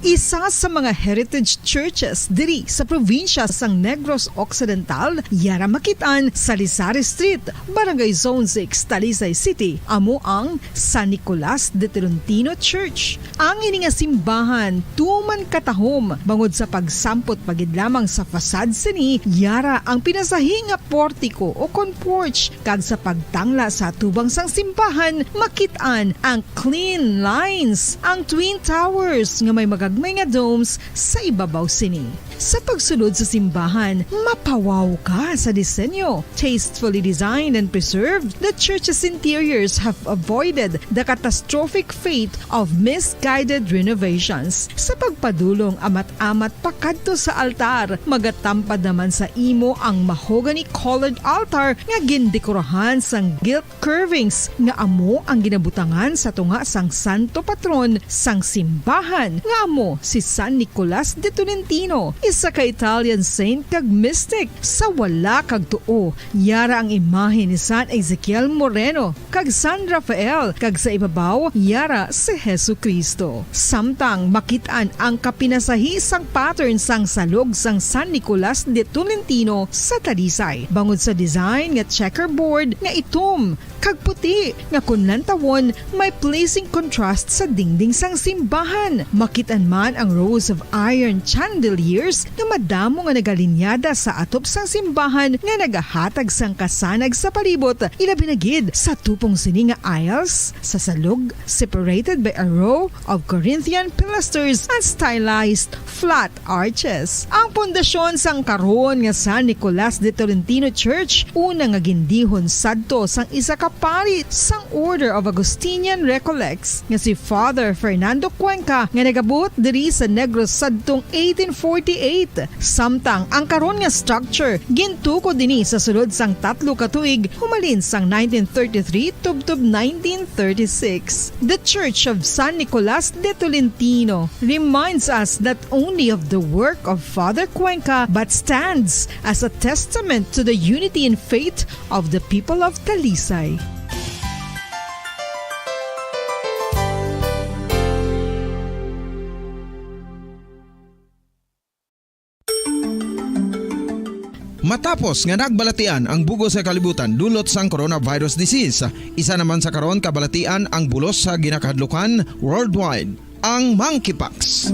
Isa sa mga heritage churches diri sa probinsya sang Negros Occidental, yara makit-an sa Lisari Street, Barangay Zone six, Talisay City, amo ang San Nicolas de Tolentino Church. Ang ini nga simbahan tuman katahom bangod sa pagsampot pa gid lamang sa facade sini, yara ang pinasahi nga portiko o kon porch, kag sa pagtangla sa atubang sang simbahan, makit-an ang clean lines, ang twin towers nga may magagmay nga domes sa ibabaw sini. Sa pagsulod sa simbahan, mapawaw ka sa disenyo. Tastefully designed and preserved, the church's interiors have avoided the catastrophic fate of misguided renovations. Sa pagpadulong amat-amat pakadto sa altar, magatampad naman sa imo ang mahogany-colored altar nga gindekorahan sang gilt curvings nga amo ang ginabutangan sa tunga sang santo patron sang simbahan, nga amo si San Nicolas de Tolentino, isa ka Italian saint kag mystic. Sa wala kag tuo, yara ang imahe ni San Ezekiel Moreno kag San Rafael, kag sa ibabaw, yara si Jesu-Cristo. Samtang makit-an ang kapinasahi sang pattern sang salog sang San Nicolas de Tolentino sa Talisay, bangod sa design nga checkerboard nga itom kag puti, nga kon lantawon, may pleasing contrast sa dingding sang simbahan. Makit-an man ang rows of iron chandeliers nga madamo nga nagalinyada sa atop sang simbahan nga nagahatag sang kasanag sa palibot, ilabi na gid sa tupong sini nga aisles sa salog, separated by a row of Corinthian pilasters and stylized flat arches. Ang pundasyon sang karon nga San Nicolas de Tolentino Church, una nga gindihon sadto sang isa ka pari sang Order of Augustinian Recollects nga si Father Fernando Cuenca, nga nagabuot diri sa Negros sadtong eighteen forty-eight. Samtang ang karon nga structure gintukod ini sa sulod sang tatlo ka tuig, humalin sang nineteen thirty-three tubtob nineteen thirty-six. The Church of San Nicolas de Tolentino reminds us not only of the work of Father Cuenca, but stands as a testament to the unity in faith of the people of Talisay. Matapos nga nagbalatian ang bug-os nga kalibutan dulot sang coronavirus disease, isa naman sa karon kabalatian ang bulos sa ginakahadlukan worldwide, ang monkeypox.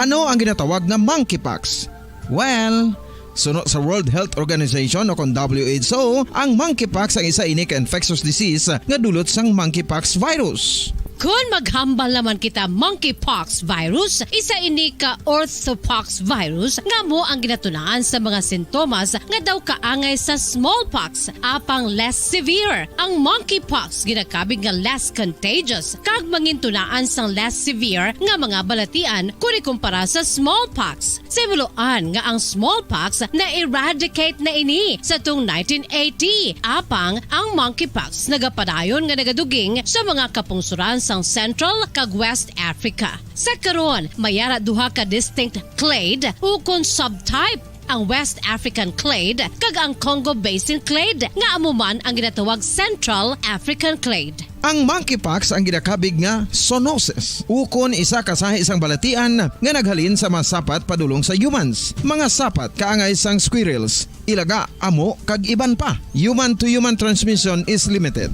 Ano ang ginatawag nga monkeypox? Well, suno sa World Health Organization o kon W H O, ang monkeypox ang isa ini ka infectious disease nga dulot sang monkeypox virus. Kon maghambal naman kita monkeypox virus, isa ini ka orthopox virus nga amo ang ginatunaan sa mga sintomas nga daw kaangay sa smallpox, apang less severe. Ang monkeypox ginakabig nga less contagious kag mangintunaan sang less severe nga mga balatian kon ikumpara sa smallpox. Sa ibaluan nga ang smallpox na-eradicate na ini sa tung nineteen eighty, apang ang monkeypox nagapadayon nga nagaduging sa mga kapungsoran sang Central kag West Africa. Sa karon, may ara duha ka distinct clade ukon subtype, ang West African clade kag ang Congo Basin clade, nga amo man ang ginatawag Central African clade. Ang monkeypox ang ginakabig nga zoonosis, ukon isa ka sahi sang balatian nga naghalin sa mga sapat padulong sa humans, mga sapat kaangay sang squirrels, ilaga, amo, kag iban pa. Human-to-human transmission is limited.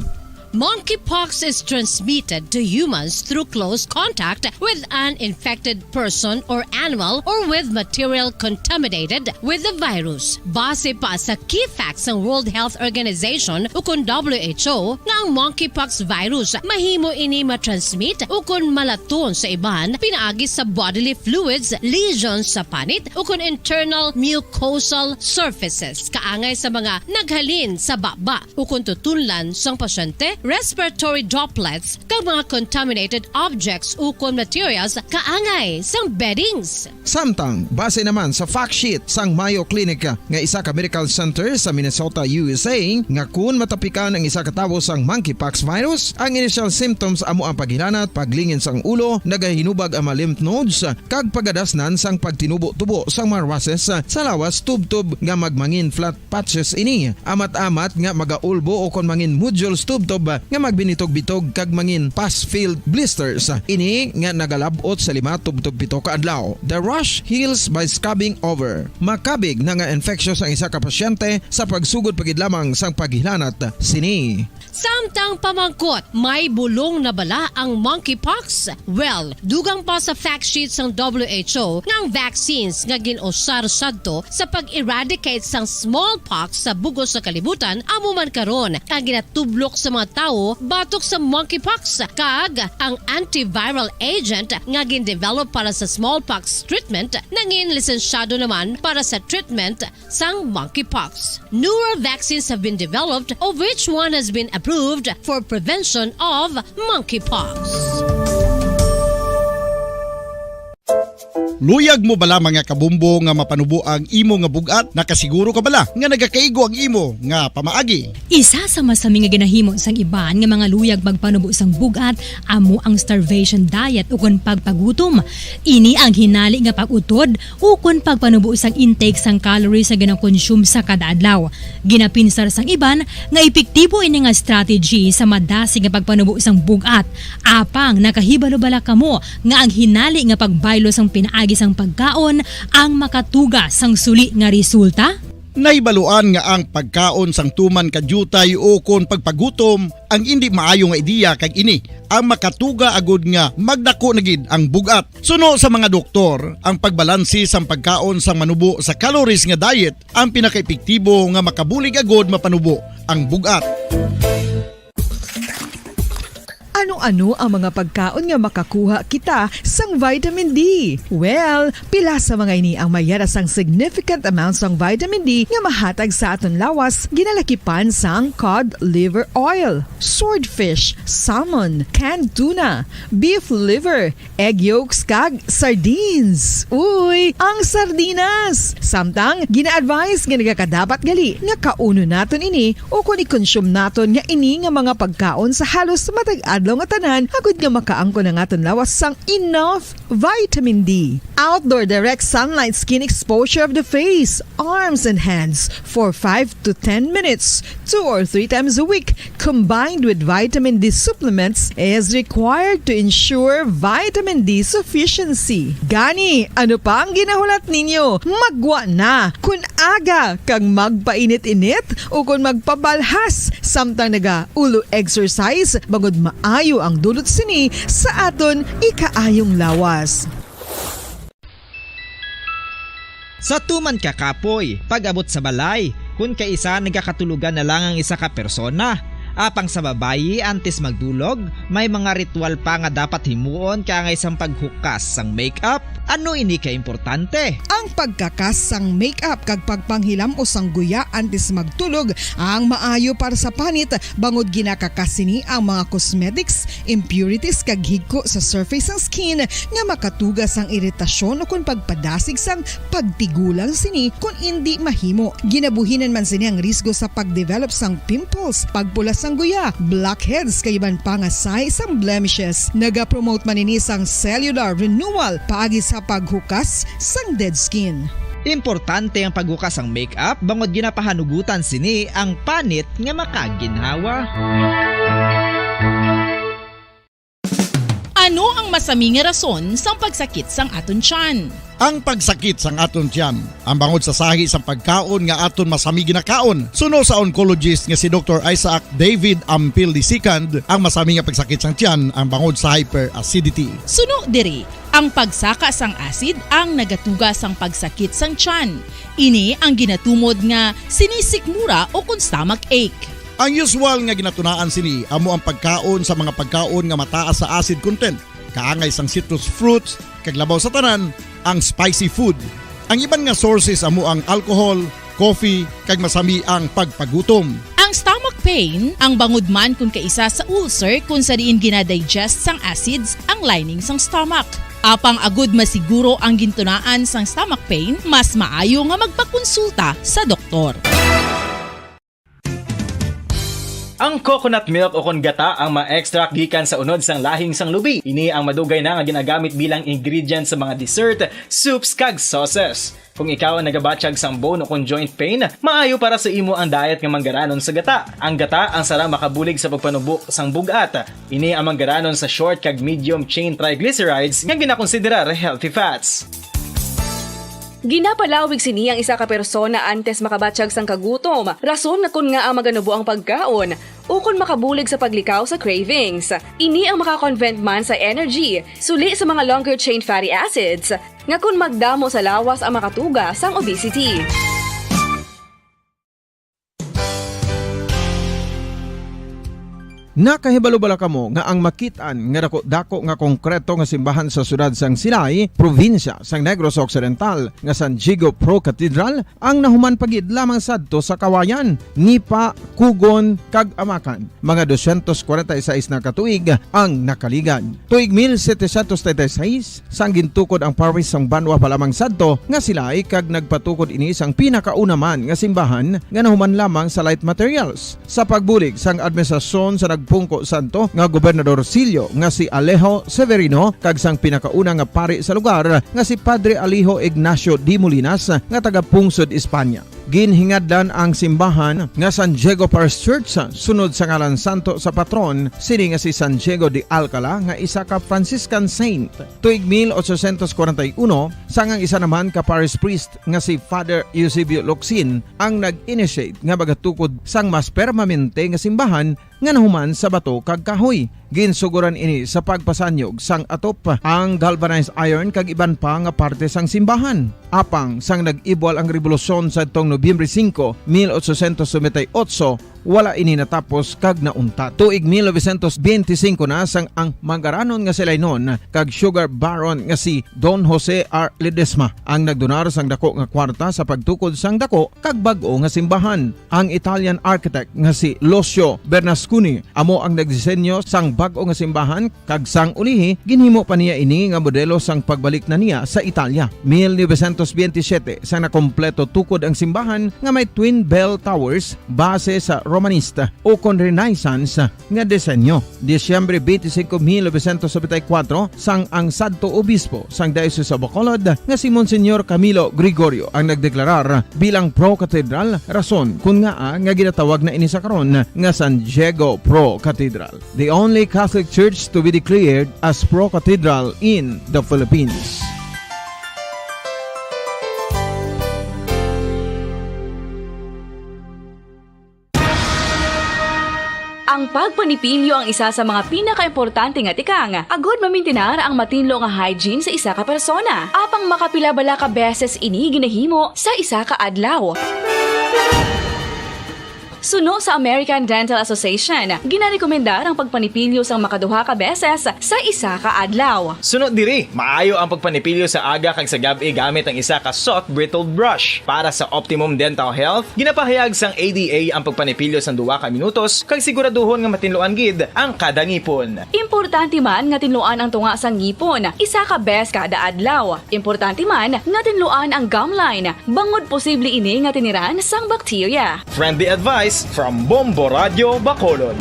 Monkeypox is transmitted to humans through close contact with an infected person or animal or with material contaminated with the virus. Base pa sa key facts sang World Health Organization ukon W H O nga ang monkeypox virus mahimo ini matransmit ukon malaton sa iban pinaagi sa bodily fluids, lesions sa panit ukon internal mucosal surfaces kaangay sa mga naghalin sa baba ukon tutunlan sang pasyente, respiratory droplets, kag mga contaminated objects ukon materials kaangay sang beddings. Samtang, base naman sa fact sheet sang Mayo Clinic nga isa ka medical center sa Minnesota, U S A, nga kun matapikan ang isa ka tawo sang monkeypox virus, ang initial symptoms amo ang paghilanat, paglingin sang ulo, nagahinubag ang mga lymph nodes, kag pagadasnan sang pagtinubo-tubo sang mga rushes sa lawas tubtob nga magmangin flat patches ini, amat-amat nga magaulbo o kon mangin nodules tubtob nga magbinitog-bitog kag mangin pus-filled blisters ini nga nagalab-ot sa lima tubtob pito ka adlaw. The rash heals by scabbing over. Makabig na nga infectious ang isa ka pasyente sa pagsugod pa gid lamang sang paghilanat sini. Samtang pamangkot, may bulong na bala ang monkeypox? Well, dugang pa sa fact sheet sang W H O nga ang vaccines nga gin-usar sadto sa pag-eradicate sang smallpox sa bug-os nga kalibutan amo man karon ang ginatublok sa mga tawo batok sa monkeypox, kag ang antiviral agent nga gin-develop para sa smallpox treatment nangin lisensyado naman para sa treatment sang monkeypox. Newer vaccines have been developed, of which one has been approved for prevention of monkeypox. Luyag mo bala, mga kabombo, nga mapanubo ang imo nga bug-at? Nakasiguro ka bala nga nagakaigo ang imo nga pamaagi? Isa sa masami nga ginahimo sang iban nga mga luyag magpanubo sang bug-at amo ang starvation diet ukon pagpagutom. Ini ang hinali nga pag-utod ukon pagpanubo sang intake sang calories nga ginakonsume sa kada adlaw. Ginapinsar sang iban nga epektibo ini nga strategy sa madasig nga pagpanubo sang bug-at. Apang nakahibalo bala kamo nga ang hinali nga pagbaylo sang pinaagi sang pagkaon ang makatuga sang suli nga resulta? Nahibaluan nga ang pagkaon sang tuman ka diutay ukon pagpagutom ang indi maayo nga ideya, kag ini ang makatuga agud nga magdako na gid ang bug-at. Suno sa mga doktor, ang pagbalanse sang pagkaon sang manubo sa calories nga diet ang pinakaepektibo nga makabulig agud mapanubo ang bug-at. Ano-ano ang mga pagkaon nga makakuha kita sang vitamin D? Well, pila sa mga ini ang mayara sang significant amount sang vitamin D nga mahatag sa aton lawas, ginalakipan sang cod liver oil, swordfish, salmon, canned tuna, beef liver, egg yolks, kag sardines. Uy, ang sardinas! Samtang, gina-advise nga nagakadapat gali nga kaunon naton ini o kon i-consume naton nga ini nga mga pagkaon sa halos matag adlaw nga tanan, agud nga makaangkon ang aton lawas sang enough vitamin D. Outdoor direct sunlight skin exposure of the face, arms, and hands for five to ten minutes, two or three times a week, combined with vitamin D supplements, is required to ensure vitamin D sufficiency. Gani, ano pa ang ginahulat ninyo? Maggwa na! Kun aga kag magpainit-init ukon magpabalhas samtang naga-ulo exercise, bangod maayo ang dulot sini sa aton ikaayong lawas. Sa tuman ka kapoy, pag-abot sa balay, kun kaisa nagakatulogan na lang ang isa ka persona. Apang sa babayi, antes magdulog, may mga ritual pa nga dapat himuon kaangay sang paghukas sang makeup. Ano ini ka importante? Ang pagkakas sang makeup kag pagpanghilam-os sang guya antes magtulog ang maayo para sa panit, bangod ginakakas sini ang mga cosmetics, impurities, kag higko sa surface sang skin nga makatuga sang iritasyon ukon pagpadasig sang pagtigulang sini kon indi mahimo. Ginabuhinan man sini ang risgo sa pagdevelop sang pimples, pagpula sang guya, blackheads, kag iban pa nga sahi sang blemishes. Nagapromote man ini sang cellular renewal paagi sa paghukas sang dead skin. Importante ang paghukas sang makeup bangod ginapahanugutan sini ang panit nga makaginhawa. Ano ang masami nga rason sang pagsakit sang aton tiyan? Ang pagsakit sang aton tiyan, ang bangod sa sahi sang pagkaon nga aton masami ginakaon. Suno sa oncologist nga si Doktor Isaac David Ampil the second, ang masami nga pagsakit sang tiyan ang bangod sa hyperacidity. Suno diri, ang pagsaka sang acid ang nagatuga sang pagsakit sang tiyan. Ini ang ginatumod nga sinisikmura o kon stomach ache. Ang usual nga ginatunaan sini amo ang pagkaon sa mga pagkaon nga mataas sa acid content, kaangay sang citrus fruits, kag labaw sa tanan, ang spicy food. Ang iban nga sources amo ang alcohol, coffee, kag masami ang pagpagutom. Ang stomach pain, ang bangod man kon kaisa sa ulcer kon sa diin ginadigest sang acids ang lining sang stomach. Apang agud masiguro ang gintunaan sang stomach pain, mas maayo nga magpakonsulta sa doktor. Ang coconut milk o kon gata ang ma-extract gikan sa unod sang lahing sang lubi. Ini ang madugay na nga ginagamit bilang ingredient sa mga dessert, soups, kag sauces. Kung ikaw ang nagabatyag sang bone o kon joint pain, maayo para sa imo ang diet nga manggaranon sa gata. Ang gata ang sara makabulig sa pagpanubo sang bug-at. Ini ang manggaranon sa short kag medium chain triglycerides nga ginakonsiderar healthy fats. Ginapalawig sini ang isa ka persona antes makabatyag sang kagutom, rason nga kon ngaa maganubo ang pagkaon, ukon makabulig sa paglikaw sa cravings. Ini ang makakonvert man sa energy, suli sa mga longer chain fatty acids, nga kon magdamo sa lawas ang makatuga sang obesity. Nakahibalo bala kamo nga ang makit-an nga dako-dako nga konkreto nga simbahan sa siyudad sang Silay, probinsya sang Negros Occidental, nga San Diego Pro Cathedral, ang nahuman pa gid lamang sadto sa Kawayan, Nipa, Cogon, kag Amacan? Mga dosyentos kwarenta y seis na ka tuig ang nakaligad. Tuig mil setecientos treinta y seis, sang gintukod ang parish sang banwa pa lamang sadto nga Silay, kag nagpatukod ini sang pinakauna man nga simbahan nga nahuman lamang sa light materials. Sa pagbulig sang administrasyon sa nagpungko sadto nga Gobernador Sillo nga si Alejo Severino kag sang pinakauna nga pari sa lugar nga si Padre Alejo Ignacio de Molinas nga taga-pungsod Espanya. Ginhingadlan ang simbahan nga San Diego Parish Church sunod sa ngalan santo sa patron sini nga si San Diego de Alcala nga isa ka Franciscan saint. Tuig mil ochocientos kwarenta y uno, sang ang isa naman ka parish priest nga si Father Eusebio Locsin ang nag-initiate nga magatukod sang mas permanente nga simbahan nga nahuman sa bato kag kahoy. Ginsugoran ini sa pagpasanyog sang atop, ang galvanized iron kag iban pa nga parte sang simbahan. Apang sang nag-ibwal ang rebolusyon sadtong Nobyembre singko, mil ochocientos noventa y ocho, wala ini natapos kag nauntat. Tuig mil novecientos benti singko na sang ang manggaranon nga si Laynon kag sugar baron nga si Don Jose R. Ledesma ang nagdonar sang dako nga kwarta sa pagtukod sang dako kag bag-o nga simbahan. Ang Italian architect nga si Lucio Bernasconi amo ang nagdisenyo sang bag-o nga simbahan, kag sang ulihi, ginhimo pa niya ini nga modelo sang pagbalik na niya sa Italia. Mil novecientos benti siyete, sang nakompleto tukod ang simbahan nga may twin bell towers base sa Romanista o kon Renaissance nga disenyo. Disyembre twenty-five, mil novecientos noventa y cuatro, sang ang sadto obispo sang Diocese of Bacolod nga si Monsignor Camilo Gregorio ang nagdeklarar bilang pro-cathedral, rason kon ngaa nga ginatawag na ini sa karon nga San Diego Pro Cathedral, the only Catholic Church to be declared as pro-cathedral in the Philippines. Ang pagpanipilyo ang isa sa mga pinakaimportante nga tikang agud mamintinar ang matinlo nga hygiene sa isa ka persona. Apang makapila bala ka beses ini ginahimo sa isa ka adlaw? Suno sa American Dental Association, ginarekomendar ang pagpanipilyo sang makaduha ka beses sa isa ka adlaw. Suno diri, maayo ang pagpanipilyo sa aga kag sa gab-i gamit ang isa ka soft bristled brush. Para sa optimum dental health, ginapahayag sang A D A ang pagpanipilyo sang duha ka minutos kag siguraduhon nga matinluan gid ang kada ngipon. Importante man nga tinluan ang tunga sang ngipon isa ka bes kada adlaw. Importante man nga tinluan ang gum line, bangod posible ini nga tiniran sang bakterya. Friendly advice from Bombo Radio Bacolod.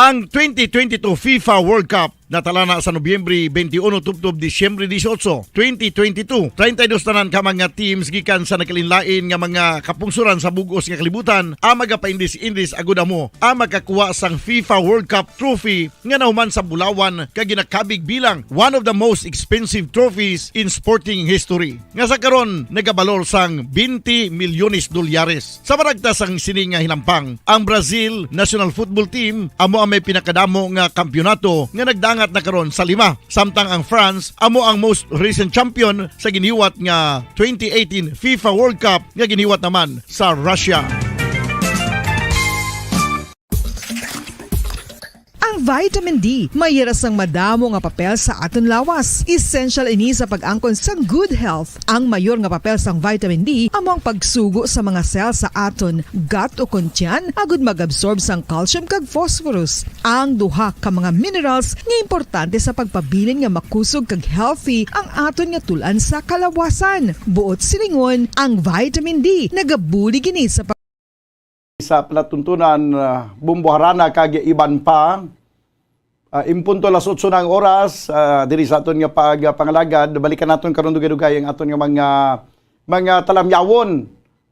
Ang twenty twenty-two FIFA World Cup Natalana sa Nobyembre twenty-one tubtob Disyembre dieciocho, twenty twenty-two. Treinta y dos tanan ka mga teams gikan sa nagkalainlain nga mga kapungsoran sa bug-os nga kalibutan ang magapaindis-indis agud amo ang makakuha sang FIFA World Cup trophy nga nahuman sa bulawan kag ginakabig bilang one of the most expensive trophies in sporting history, nga sa karon nagabalor sang twenty milyones dolyares. Sa maragta sang sini nga hinampang, ang Brazil national football team amo ang may pinakadamo nga kampiyonato nga nagdangat na karon sa lima, samtang ang France amo ang most recent champion sa giniwat nga twenty eighteen FIFA World Cup nga giniwat naman sa Russia. Ang vitamin D may hira sang madamo nga papel sa aton lawas. Essential ini sa pag-angkon sang good health. Ang mayor nga papel sang vitamin D amo ang pagsugo sa mga cell sa aton gut o kon tiyan agud mag-absorb sang calcium kag phosphorus, ang duha ka mga minerals nga importante sa pagpabilin nga makusog kag healthy ang aton nga tul-an sa kalawasan. Buot silingon, ang vitamin D nagabulig ini sa sa palatuntunan, ah, Bombo Harana kag iban pa. Ah, in punto alas otso na ang oras, ah, diri sa aton nga pagpangalagad. Balikan naton karon dugay-dugay ang aton nga mga, mga talamyawon,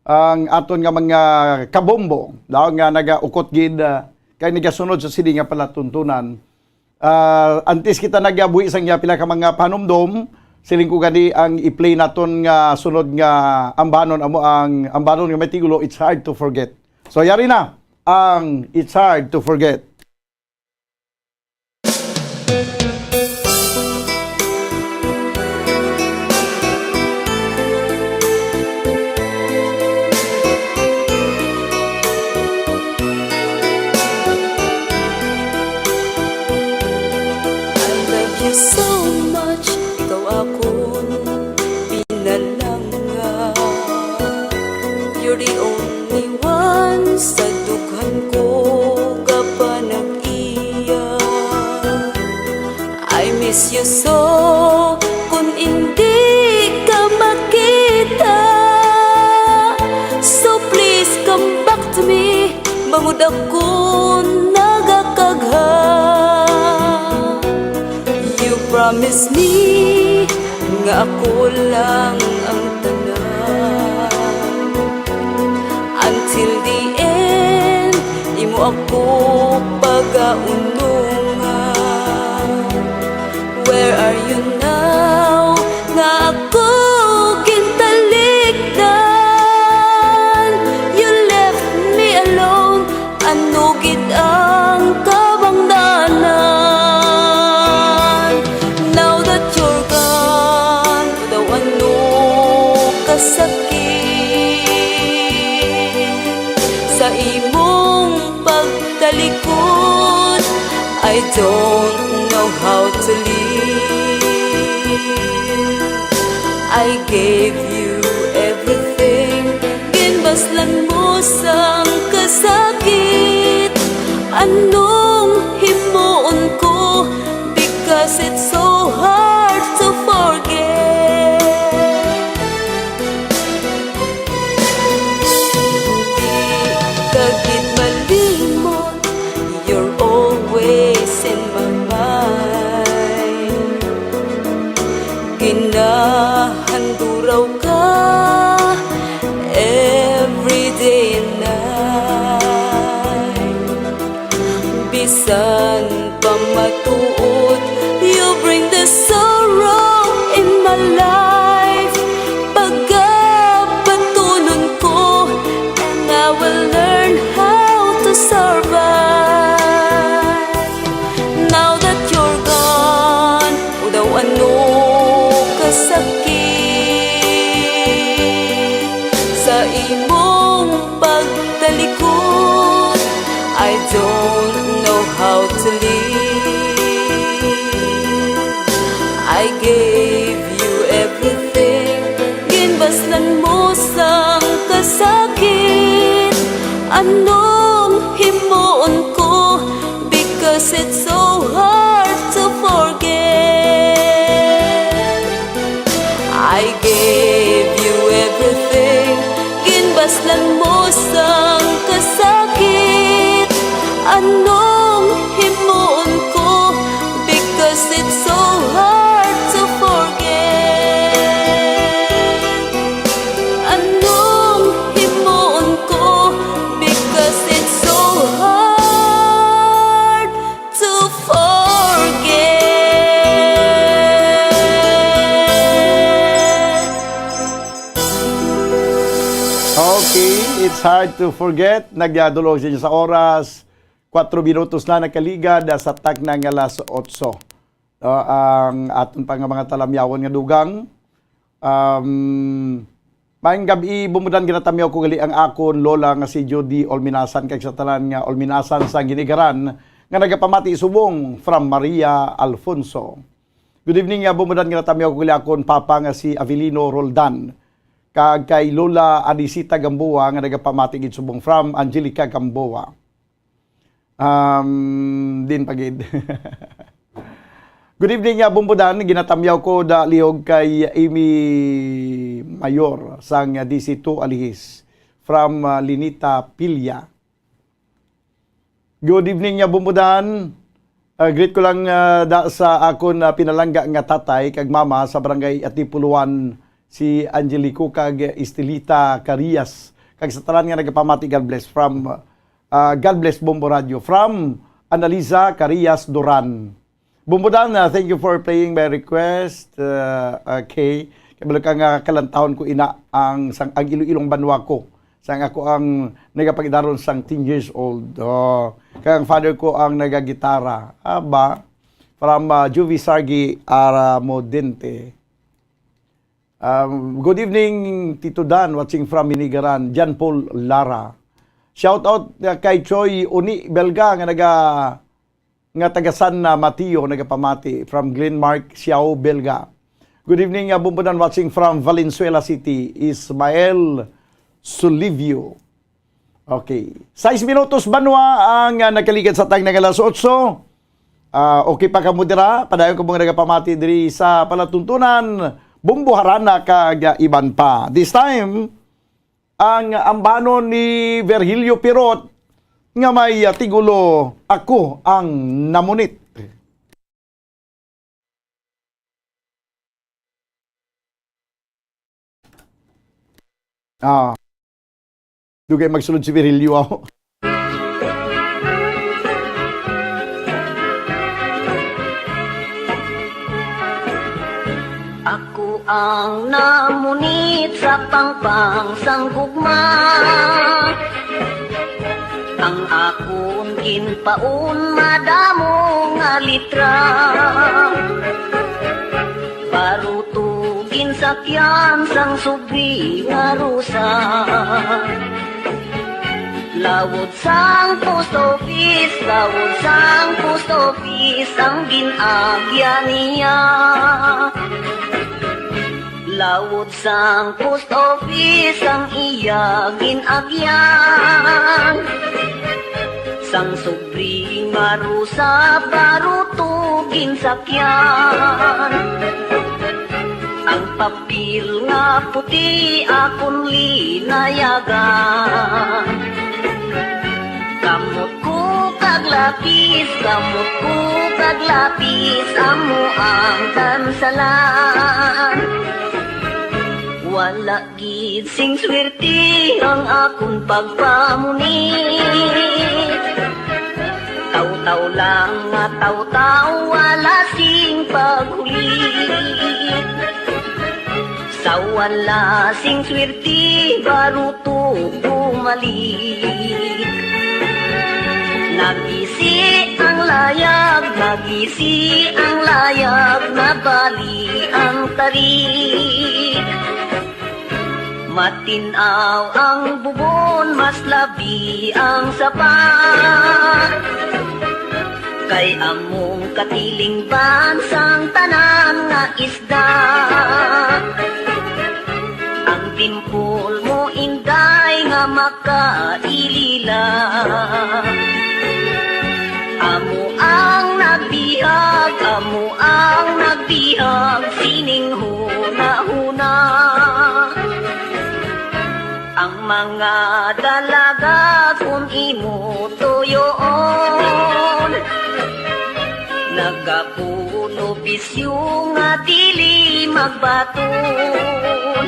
ang aton nga mga kabombo, daw nga nagaukot gid, ah, kay nagasunod sa sini nga palatuntunan. Ah, antes kita nagabuhi sang iya pila ka mga panumdom, siling ko gani ang i-play naton nga sunod nga ambanon amo ang ambanon nga may titulo, It's Hard to Forget. So, yari na ang It's Hard to Forget. I love you so much, ikaw akon pinalangga. You're the only one sa dughan ko kapanag-iya. I miss you so, kun indi ka makita. So please come back to me, bangod ako nagakagha. You promise me nga ako lang ang tanan. Until the end, imo ako pagaunungan. Where are you now? Nga ako gintalikdan. You left me alone. Ano gid ang kabangdanan? Now that you're gone, daw ano kasakit sa imong pagtalikod. I don't know how to live. I gave you everything. Ginbaslan mo sang kasakit. Anong himuon ko? Because it's so hard to forget. Di ka gid malimot, you're always in my mind. Ginahanduraw ka every day and night. Bisan pa matuod, you bring the sorrow in my life. Pagabatunon ko, and I will learn how to survive. Now that you're gone, o daw ano kasakit sa imong pagtalikod. I don't know how to live. I gave you everything. Ginbaslan mo sang kasakit. Anong himuon ko? Because it's so hard to forget. I gave you everything. Ginbaslan mo sang kasakit. Anong himuon ko? Because It's hard to forget. Nagdulong sa inyo sa oras. Kwatro minutos na nakaligad, ah, sa takna nga alas otso. Ah, ang aton pa nga mga talamyawon nga dugang. Um, maayong gab-i, Bumbudan, ginatamyaw ko gali ang akon lola nga si Judy Olminasan, kag sa tanan nga Olminasan sa Ginigaran, nga nagapamati subong from Maria Alfonso. Good evening, ah, Bumbudan, ginatamyaw ko gali akon papa nga si Avelino Roldan, kag kay Lola Anisita Gamboa nga nagapamati gid subong from Angelica Gamboa. Um, din pa gid. Good evening, ah, Bumbudan. Ginatamyaw ko da lihog kay Amy Mayor sang D C two Alihis from, ah, Linita Pilia. Good evening, ah, Bumbudan. Ah, greet ko lang, ah, da sa akon, ah, pinalangga nga tatay kag mama sa barangay Atipuluan, si Angelico kag Estelita Carias. Kag sa tanan nga nagapamati, God bless from, ah, God bless Bombo Radio from Annalisa Carias Duran. Bumbudan, ah, thank you for playing my request. Ah, okay. Kabalo ka nga kalantahon ko ina ang sang, ang Iloilong banwa ko. Sang ako ang nagapagidaron sang ten years old. Oh, kag ang father ko ang nagagitara. Aba, from, ah, Juvie Sargi Aramodente. Um, good evening, Tito Dan, watching from Minigaran, John Paul Lara. Shout out, uh, kay Choi Uni Belga nga naga, nga taga San Mateo, nagapamati from Glenmark, Siao, Belga. Good evening, uh, Bumbudan, watching from Valenzuela City, Ismael Sulivio. Okay. Sais minutos banwa ang, ah, nakaligad sa takna nga alas otso. Ah, okay pa kamo dira? Padayon ko mga nagapamati diri sa palatuntunan, Bombo Harana kag, ah, iban pa. This time, ang ambanon ni Virgilio Pirot nga may, ah, tigulo, Ako ang Namunit. Ah. Dugay magsulod si Virilio, aw. Ako ang namunit sa pangpang sang gugma. Ang akon ginpaon madamo nga litra. Baruto ginsakyan sang subri nga rusa. Lawod sang post office, lawod sang post office ang gin-agyan niya. Lawod sang post office ang iya gin-agyan. Sang subri nga rusa, baruto ginsakyan. Ang papel nga puti akon linayagan. Kamot ko kag lapis, kamot ko kag lapis, amo ang kansalan. Wala gid sing swerte ang akon pagpamunit. Taw-taw lang nga taw-taw, wala sing paghulit. Sa wala sing swerte, baruto bumalik. Nagisi ang layag, nagisi ang layag, nabali ang tarik. Matin-aw ang bubon, mas labi ang sapa. Kay among katilingban sang tanan nga isda. Ang timpol mo, Inday, nga makailila. Amo ang nagbihag, amo ang nagbihag sining hunahuna. Ang mga dalaga kun imo tuyoon, nagapuno bisyo nga dili magbaton.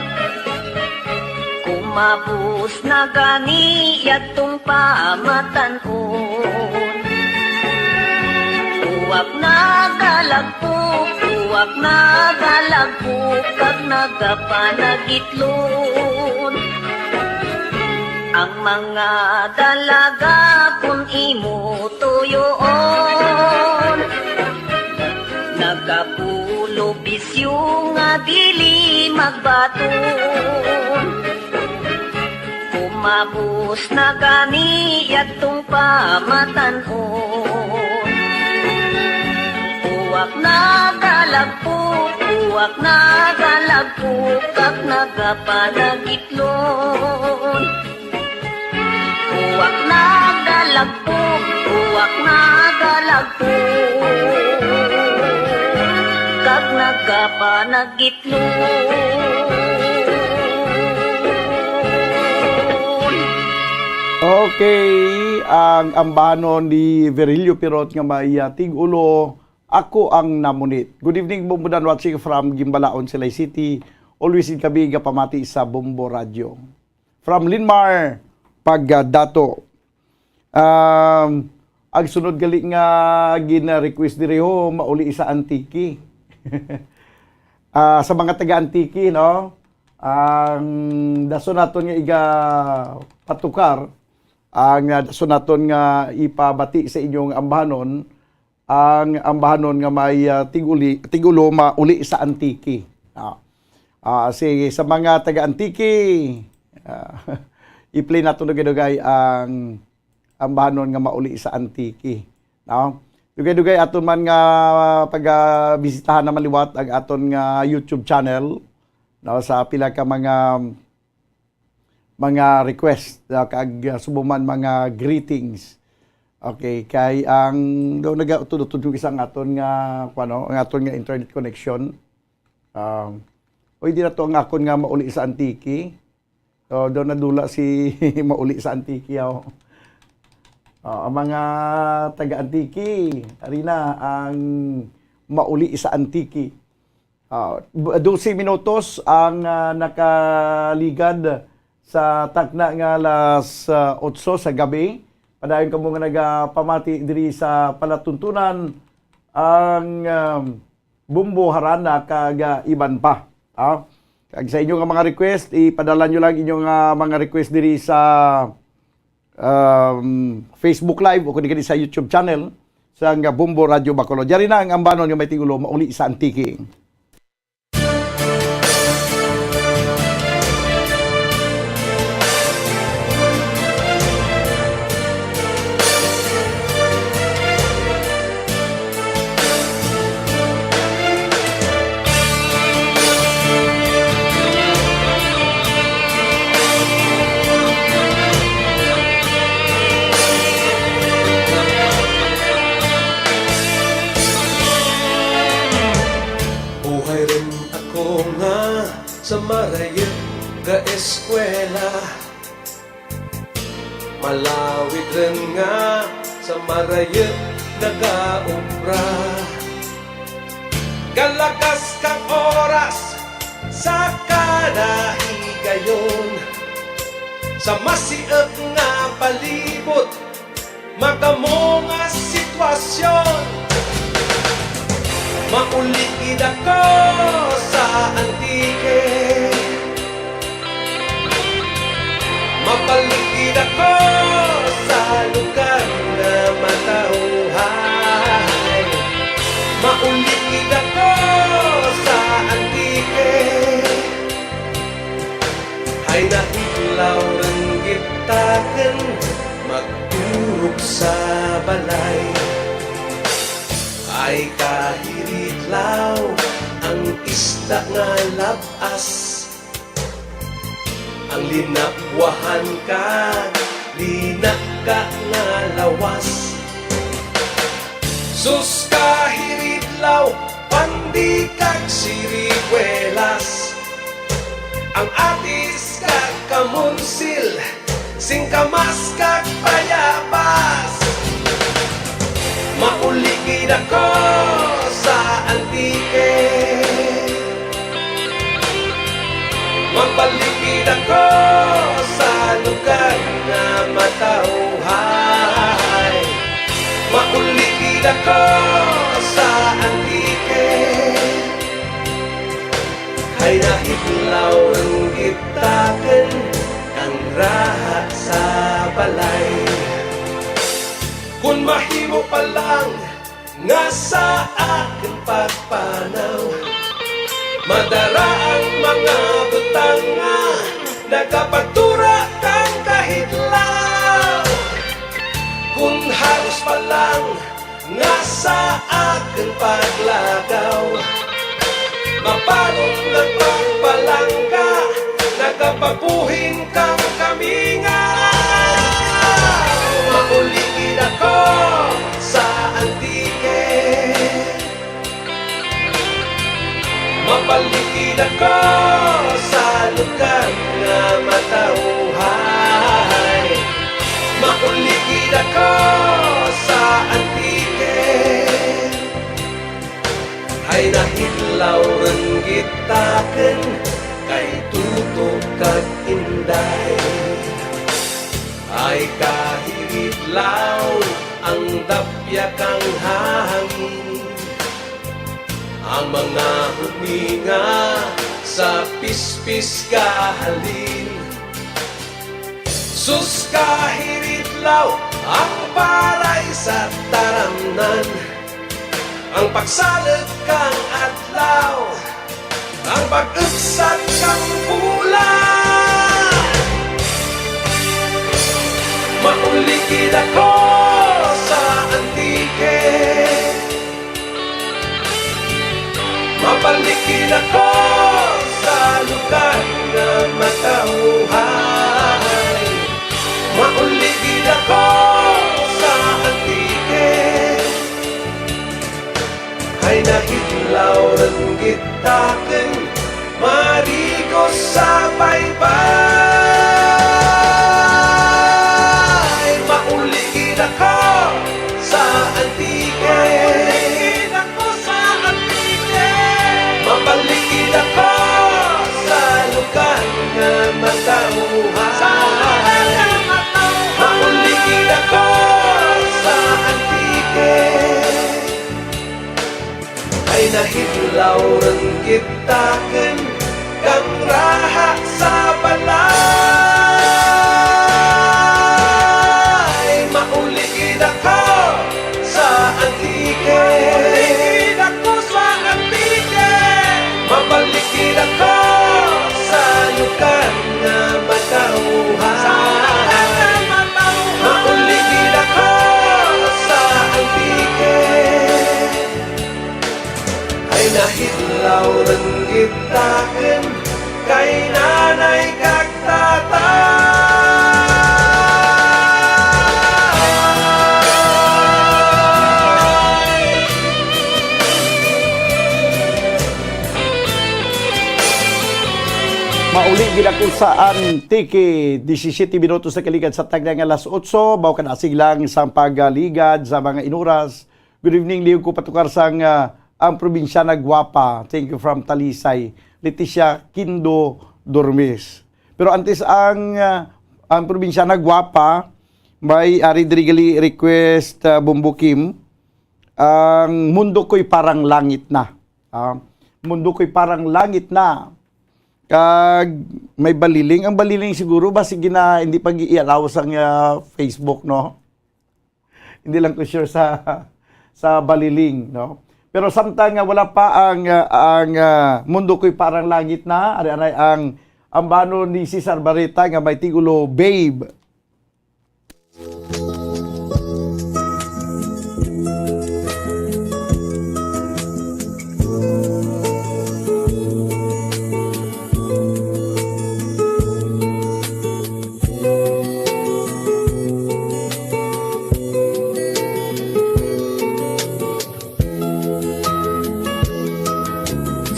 Kumabos na gani yadtong pamatan-on. Uwak nagalagpok, uwak nagalagpok, kag nagapanagitlon. Ang mga dalaga kun imo tuyoon, nagapulo bisyo nga dili magbaton. Kumabos na gani yadtong pamatan-on. Uwak nagalagpok, uwak nagalagpok, kag nagapanagitlon. Uwak nagalagpok, uwak nagalagpok, kag nagapanagitlon. Okay, ang ambahanon ni Virilio Pirot nga may, ah, tig-ulo, Ako ang Namunit. Good evening, Bombo Dan, watching from Gimbalaon, Silay City. Always in kami gapamati sa Bombo Radio. From Linmar, Pagdato. Um, ang sunod gali nga gina-request diri ho, mauli sa Antique. Ah, sa mga taga Antique, no? Ang dason naton nga iga patukar, ang, ah, dason naton nga ipabati sa inyong ambahanon, ang ambahanon nga may, ah, tig-uli, tig-ulo mauli sa Antique. Ah, ah, sige, sa mga taga Antique, ah, i-play nato dugay-dugay ang ambahanon nga mauli sa Antique, no? Dugay-dugay aton man nga pagabisitahan naman liwat ang aton nga YouTube channel, no, sa pila ka mga, mga request, ah, kag, ah, subong man mga greetings. Okay, kay ang do nagautod-utod yung isang aton nga, kuwan, no, ang aton nga internet connection. Um, oy, di na to ang akon nga mauli sa Antique. So, daw nadula si mauli sa Antique, oh. Ah, ang mga taga Antique, ari na ang mauli sa Antique. Ah, b-, dose minutos ang, ah, nakaligad sa takna nga alas, ah, otso sa gabi. Padayon kamo nga nagapamati diri sa palatuntunan ang, um, Bumbo, Harana, kag, ah, iban pa. Ah, kag sa inyo nga mga request, ipadala nyo lang inyo nga mga request diri sa, um, Facebook Live o kundi gani sa YouTube channel sang Bumbo Radio Bacolod. Yari na ang ambanon nga may tigulo, mauli sa Antique. Buhay rin ako nga sa marayo ga eskwela. Malawid rin nga sa marayo nagaobra. Galakas kang oras sa kanahigayon, sa masiog nga palibot, magamo nga sitwasyon. Mauli gid ako sa Antique. Mabalik gid ako sa lugar nga matawhay. Mauli gid ako sa Antique. Hay nahidlaw rin gid takun magturog sa balay. Ay kahiridlaw ang isda nga lab-as, ang linabwahan kag linaka nga lawas. Sus kahiridlaw, pandi kag siriguelas, ang atis kag kamonsil, singkamas kag bayabas. Mauli gid ako sa Antique. Mabalik gid ako sa lugar nga matawhay. Mauli gid ako sa Antique. Hay nahidlaw ang gitaken ang rahat sa balay. Kun mahimo pa lang nga sa akon pagpanaw, madara ang mga butang nga nagapagtura kang kahidlaw. Kun halos pa lang nga sa akon paglakaw, maparong nagpagpalangga, nagapagbuhin kang kamingaw. Mauli gid ako sa Antique, mabalik gid ako sa lugar nga matauhay. Mauli gid ako sa Antique. Ay nahidlaw run gid takun kay tutok kag inday. Ay kahidlaw ang dapya kang hangin, ang mga huminga sa pispis kahalin. Sus, kahidlaw ang paray sa taramnan, ang pagsalud kang adlaw, ang pag-ugsat kang bulan. Mauli gid ako sa Antique, mabalik gid ako sa lugar nga matauhay. Mauli gid ako sa Antique, ay nahidlaw run gid takun marigos sa baybay. Mauli gid ako sa Antique, mabalik gid ako sa lugar nga matauhan. Mauli gid ako sa Antique, ay nahidlaw run gid takun kang raha sa balay. Mauli gid ako sa Antique, mabalik gid ako sa lugar nga matauhan. Mauli gid ako sa Antique, ay nahidlaw run gid takun kay nanay kag tatay. Mauli gid ako sa Antique, disisiete minutos na kaligad sa tagna nga alas otso, baw ka nasiglang sang pagaligad sa mga inuras. Good evening, lihog ko patukar sang, ah, ang probinsyana gwapa. Thank you from Talisay. Leticia Kindo Dormes. Pero antes ang, ah, ang probinsyana gwapa, may ari diri gali request, ah, Bumbo Kim, ang Mundo Ko'y Parang Langit Na. Ah, Mundo Ko'y Parang Langit Na. Kag may Baliling. Ang Baliling siguro, basig gina-, hindi pa gi-allow sang, ah, Facebook, no? Hindi lang ko sure sa, sa Baliling, no? Pero samtang nga wala pa ang, ah, ang, ah, Mundo Ko'y Parang Langit Na, ari anay ang ambanon ni Cesar Barreta nga may titulo, Babe.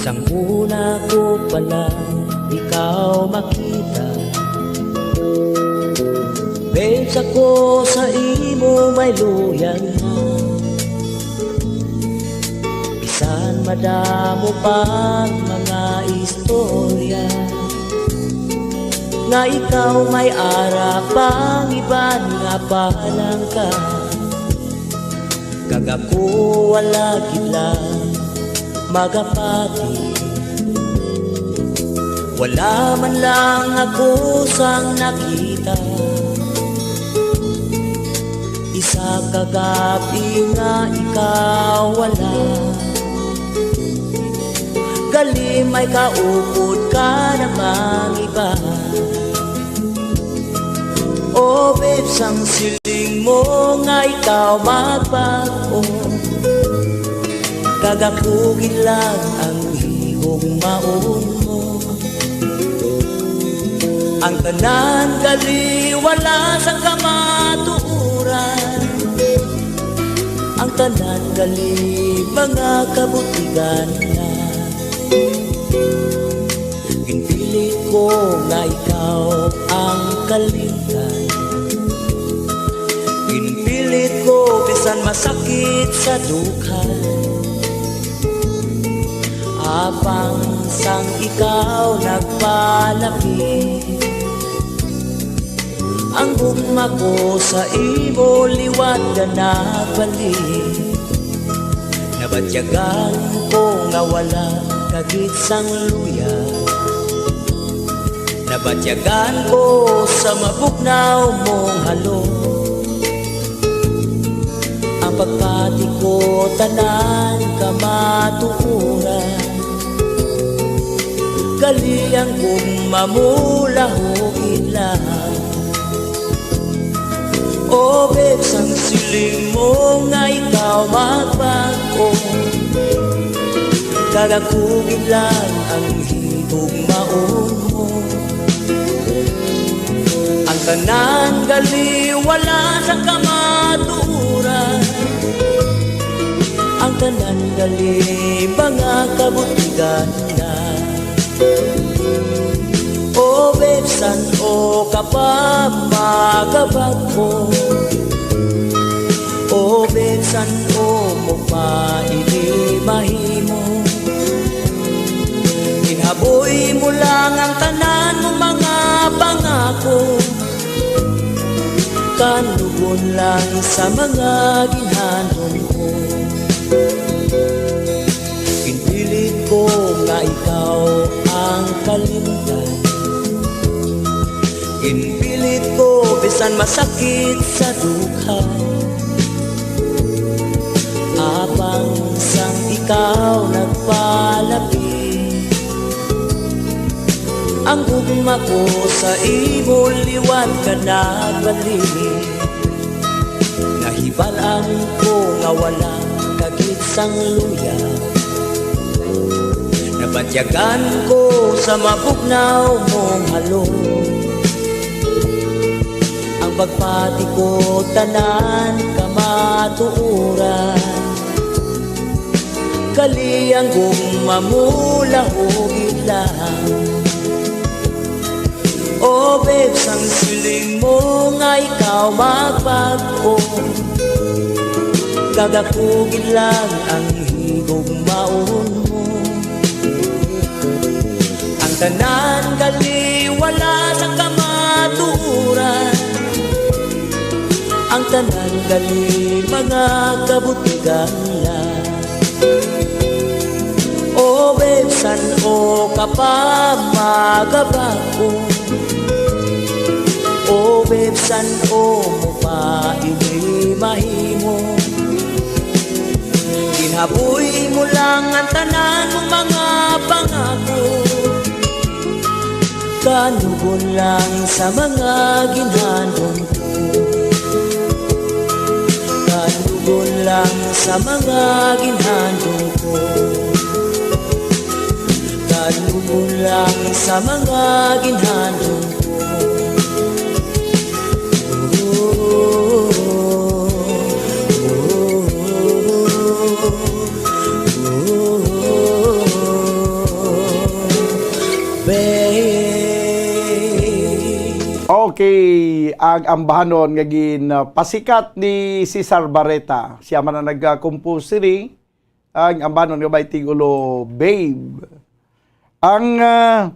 Sang una ko pa lang ikaw makita, babes, ako sa imo may luyag na. Bisan madamo pang mga istorya, nga ikaw may ara pang iban nga palangka, kag ako wala gid lang magapati. Wala man lang ako sang nakita. Isa ka gab-i nga ikaw wala, gali may kaupod ka namang iba. Oh, babes, ang siling mo nga ikaw magbag-o, kag ako gid lang ang higugmaon mo. Ang tanan gali wala sa kamatuoran, ang tanan gali mga kabutigan na. Ginpilit ko nga ikaw ang kalimtan. Ginpilit ko bisan masakit sa dughan. Apang sang ikaw nagpalapit, ang gugma ko sa imo liwat ka nagbalik. Nabatyagan ko nga wala ka gid sang luya. Nabatyagan ko sa mabugnaw mong halong. Ang pagpati ko tanan kamatuoran, gali ang gugma mo lahugid lang. Oh, babes, ang siling mo nga ikaw magbag-o, kag ako gid lang ang higugmaon mo. Ang tanan gali wala sa kamatuoran, ang tanan gali mga kabutigan na. O babes, san-o ka pa magabag-o? O babes, san-o mo pa ini mahimo? Ginhaboy mo lang ang tanan mong mga pangako. Kanugon lang sa mga ginhandom ko. Ginpilit ko nga ikaw ang kalimtan. Ginpilit ko bisan masakit sa dughan. Apang sang ikaw nagpalapit, ang gugma ko sa imo liwat ka nagbalik. Nahibal-an ko nga wala ka gid sang luya. Nabatyagan ko sa mabugnaw mong halong. Ang pagpati ko tanan kamatuoran. Gali ang gugma mo lahugid lang. O babes, ang siling mo nga ikaw magbag-o, kag ako gid lang ang higugmaon mo. Ang tanan gali wala sa kamatuoran, ang tanan gali mga kabutigan lang. O babes, san-o ka pa magabag-o? O babes, san-o mo pa ini mahimo? Ginhaboy mo lang ang tanan mong mga pangako. Kanugon lang sa mga ginhandom ko. Kanugon lang sa mga ginhandom ko. Kanugon lang sa mga ginhandom ko. Babe. Okay, ang ambahanon nga gin, uh, pasikat ni Cesar Barreta. Siya man ang nag-compose sini. Ang ambahanon nga may titulo, Babe. Ang, uh,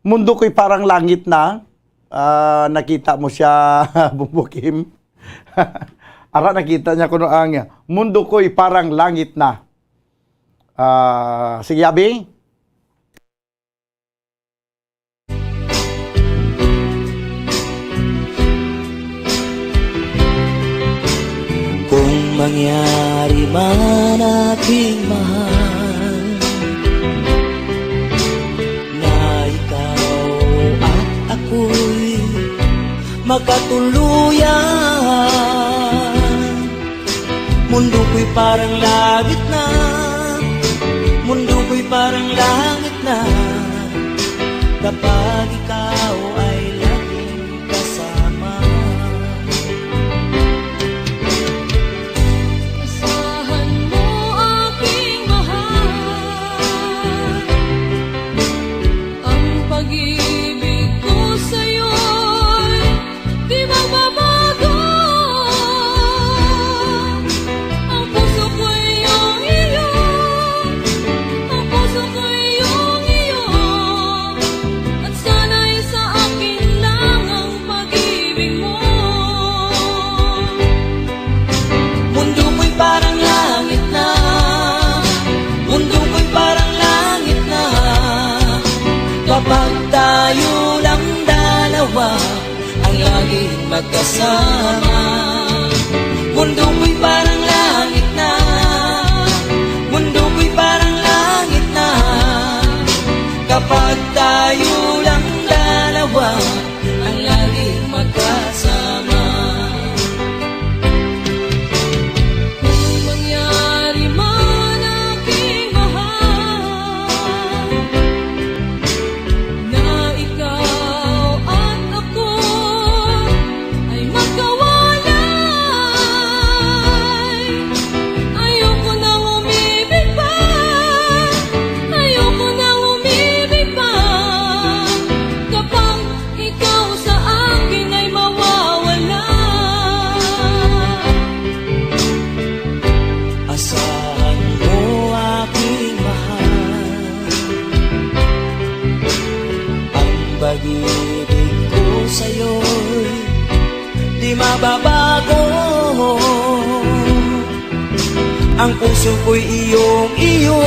Mundo Ko'y Parang Langit Na. Ah, nakita mo siya, Bumbukim? Ara, nakita niya kuno ang Mundo Ko'y Parang Langit Na. Ah, sige, abi. Mangyari man, aking mahal, na ikaw at ako'y magkatuluyan. Mundo ko'y parang langit na, mundo ko'y parang langit na, kapag ikaw ay laging kasama. Asahan mo, aking mahal, ang pag-ibig ko sa'yo'y di magbabago. Ang puso ko'y iyong iyo, ang puso ko'y iyong iyo, at sana'y sa akin lang ang pag-ibig mo. Mundo ko'y parang langit na, mundo ko'y parang langit na, kapag tayo lang dalawa ang laging magkasama. Mundo ko'y parang langit na, mundo ko'y parang langit na, kapag tayo lang dalawa ang laging magkasama. Kung mangyari man, aking mahal, na ikaw at ako ay magkawalay, ayoko nang umibig pa, ayoko nang umibig pa, kapag ikaw sa akin ay mawawala. Asahan mo, aking mahal, ang pag-ibig ko sa'yo'y di mababago. Ang puso ko'y iyong iyo,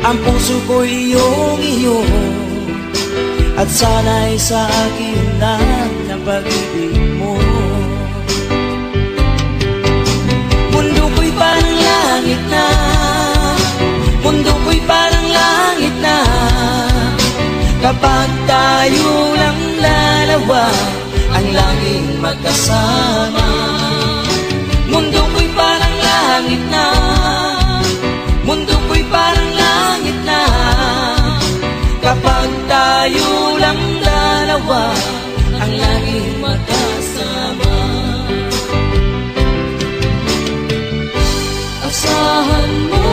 ang puso ko'y iyong iyo, at sana'y sa akin lang ang pag-ibig mo. Mundo ko'y parang langit na, mundo ko'y parang langit na, kapag tayo lang dalawa ang laging magkasama. Mundo ko'y parang langit na, mundo ko'y parang langit na, kapag tayo lang dalawa ang laging magkasama. Asahan mo,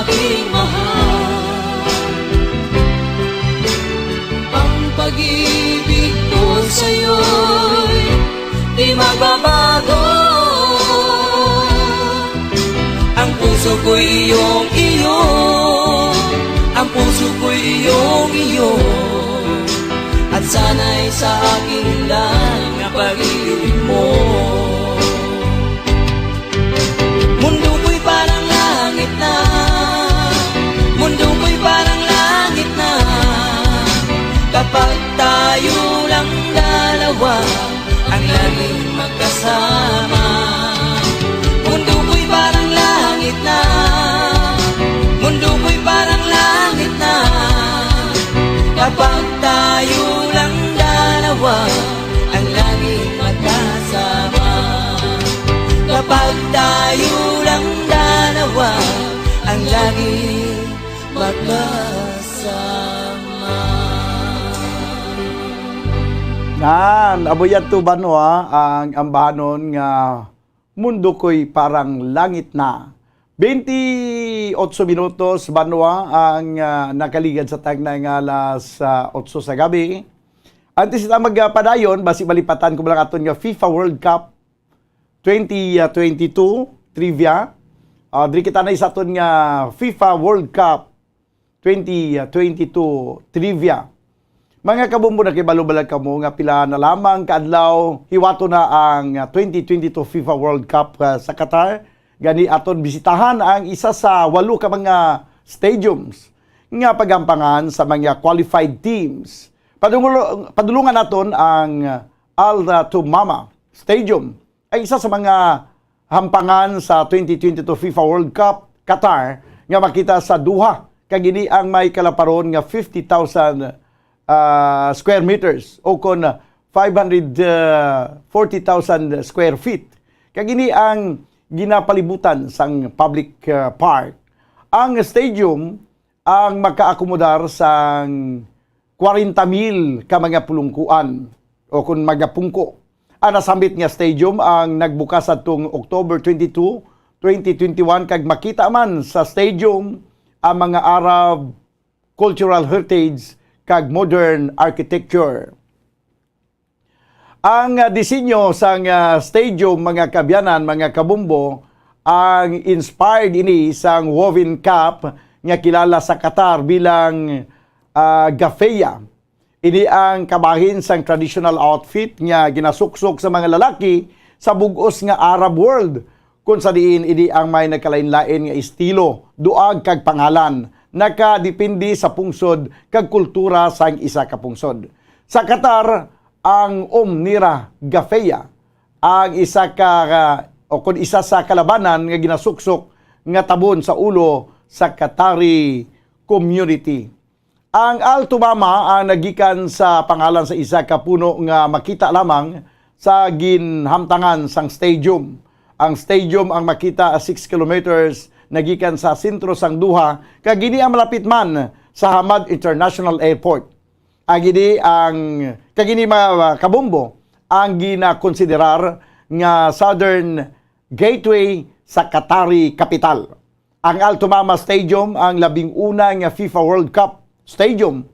aking mahal, ang pag-ibig ko sa'yo'y di magbabago. Ang puso ko'y iyong iyo, ang puso ko'y iyong iyo, at sana'y sa akin lang ang pag-ibig mo. Mundo ko'y parang langit na, mundo ko'y parang langit na, kapag tayo lang dalawa ang laging magkasama. Mundo ko'y parang langit na, mundo ko'y parang langit na, kapag tayo lang dalawa ang laging magkasama. Kapag tayo lang dalawa ang laging magkasama. Nan, amo yadto, banwa, ang ambahanon nga Mundo Ko'y Parang Langit Na. Twenty-eight minutos, banwa, ang, ah, nakaligad sa tagna nga alas, ah, otso sa gabi. Antes na magpadayon, basi malipatan ko lang aton nga FIFA World Cup twenty twenty-two trivia. Ah, diri kita na sa aton nga FIFA World Cup twenty twenty-two trivia. Mga kabombo, nakibalo bala kamo nga pila na lamang ka adlaw hiwato na ang twenty twenty-two FIFA World Cup, ah, sa Qatar? Gani aton bisitahan ang isa sa walo ka mga stadiums nga pagampangan sa mga qualified teams. Padungul-, padulungan naton ang Al Thumama Stadium, ang isa sa mga hampangan sa twenty twenty-two FIFA World Cup Qatar nga makita sa Doha, kag ini ang may kalaparon nga fifty thousand, ah, square meters, o kon five hundred forty thousand square feet. Kag ini ang ginapalibutan sang public, ah, park. Ang stadium ang makaakomodar sang kwarenta mil ka mga pulungkuan o kon mga pungko. Ang nasambit nga stadium ang nagbukas atong October twenty-two, twenty twenty-one, kag makita man sa stadium ang mga Arab cultural heritage kag modern architecture. Ang, ah, disenyo sang, ah, stadium, mga kaabyanan, mga kabumbo, ang inspired ini sang Woven Cup nga kilala sa Qatar bilang, ah, Gafeya. Ini ang kabahin sang traditional outfit nga ginasuksok sa mga lalaki sa bug-os nga Arab world, kung sa diin ini ang may nagkalain-lain nga estilo, duag kag pangalan, nakadepende sa pungsod kag kultura sang isa ka pungsod. Sa Qatar, ang Omnira Gafeya ang isa ka, o kon isa sa kalabanan nga ginasuksok nga tabon sa ulo sa Qatari community. Ang Al Tumama ang nagikan sa pangalan sa isa ka puno nga makita lamang sa ginhamtangan sang stadium. Ang stadium ang makita six kilometers nagikan sa sentro sang Doha, kag ini ang malapit man sa Hamad International Airport. Ang ini ang, kag ini, mga kabumbo, ang ginakonsiderar nga southern gateway sa Qatari kapital. Ang Al Tumama Stadium ang labing una nga FIFA World Cup Stadium.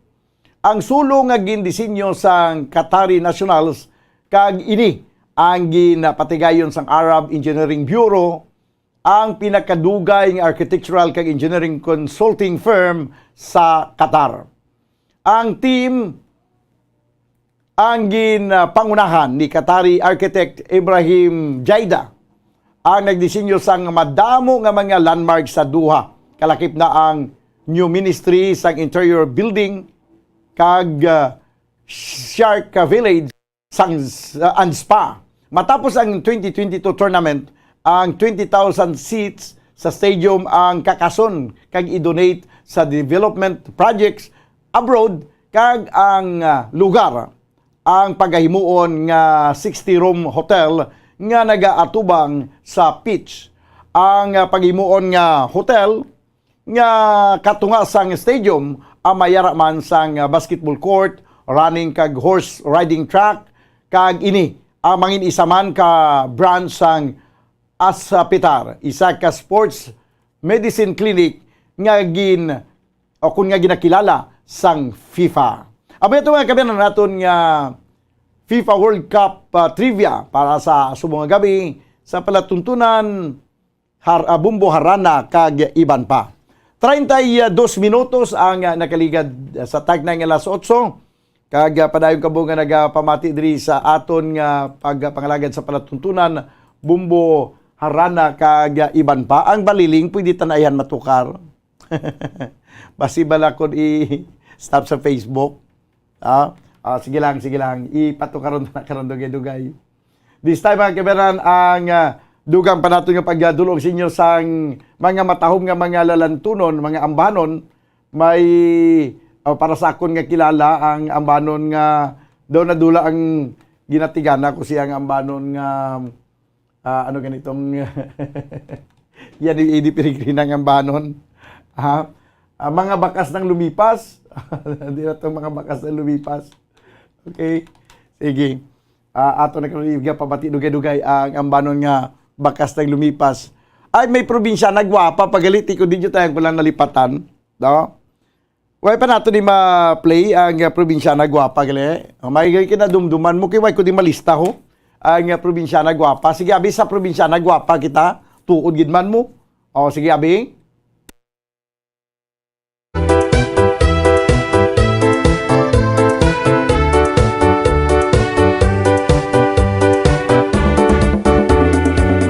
Ang sulong nga gindisenyo sang Qatari Nationals, kag ini ang ginapatigayon sang Arab Engineering Bureau, ang pinakadugay nga architectural kag engineering consulting firm sa Qatar. Ang team ang ginpangunahan ni Qatari architect Ibrahim Jaida, ang nagdisenyo sang madamo nga mga landmark sa Doha, kalakip na ang new ministry sang Interior Building kag, ah, Shark Village sang, ah, and Spa. Matapos ang twenty twenty-two tournament, ang twenty thousand seats sa stadium ang kakason kag i-donate sa development projects abroad, kag ang, ah, lugar ang pagahimuon nga sixty-room hotel nga nagaatubang sa pitch. Ang, ah, paghimuon nga hotel nga katunga sang stadium ang mayara man sang basketball court, running kag horse riding track, kag ini ang mangin isa man ka branch sang Aspetar, isa ka sports medicine clinic nga gin-, o kun nga ginakilala sang FIFA. Amo ito, mga kaabyanan, naton nga FIFA World Cup, ah, trivia para sa subong nga gabi sa palatuntunan, har-, ah, Bumbo, Harana, kag iban pa. Treinta y dos minutos ang, ah, nakaligad, ah, sa tagna nga alas otso. Kag, ah, padayon kamo nga nagapamati diri sa aton nga pagpangalagad sa palatuntunan, Bumbo, Harana, kag, ah, iban pa. Ang baliling, pwede ta na ayhan matukar. Basi bala kon i-stop sa Facebook. Ah, ah, sige lang, sige lang. Ipatukaron ta na karon dugay-dugay. This time, mga kaabyanan, ang, ah, dugang pa naton nga pagdulong sa inyo sang mga matahom nga mga lalantunon, mga ambanon, may, ah, para sa akon nga kilala, ang ambanon nga daw nadula ang ginatigana ko siya nga ambanon nga, ah, ano ganitong, yan, ni Eddie Peregrina nga ambanon. Ha? Ah, mga bakas nang lumipas. Di na to mga bakas nang lumipas. Okay? Sige. Ah, ato na karon igapabati dugay-dugay ang ambanon nga bakas nang lumipas. Ay, may probinsyana gwapa, pagalit ko, di jud tayo ko lang nalipatan, no? Way pa nato di ma-play ang, ah, probinsyana gwapa, gali. Oh, may gali kinadumduman mo, kay way ko di malista, ho. Ang, ah, probinsyana gwapa. Sige, abi sa probinsyana gwapa kita. Tuod gid man mo. Oh, sige, abi.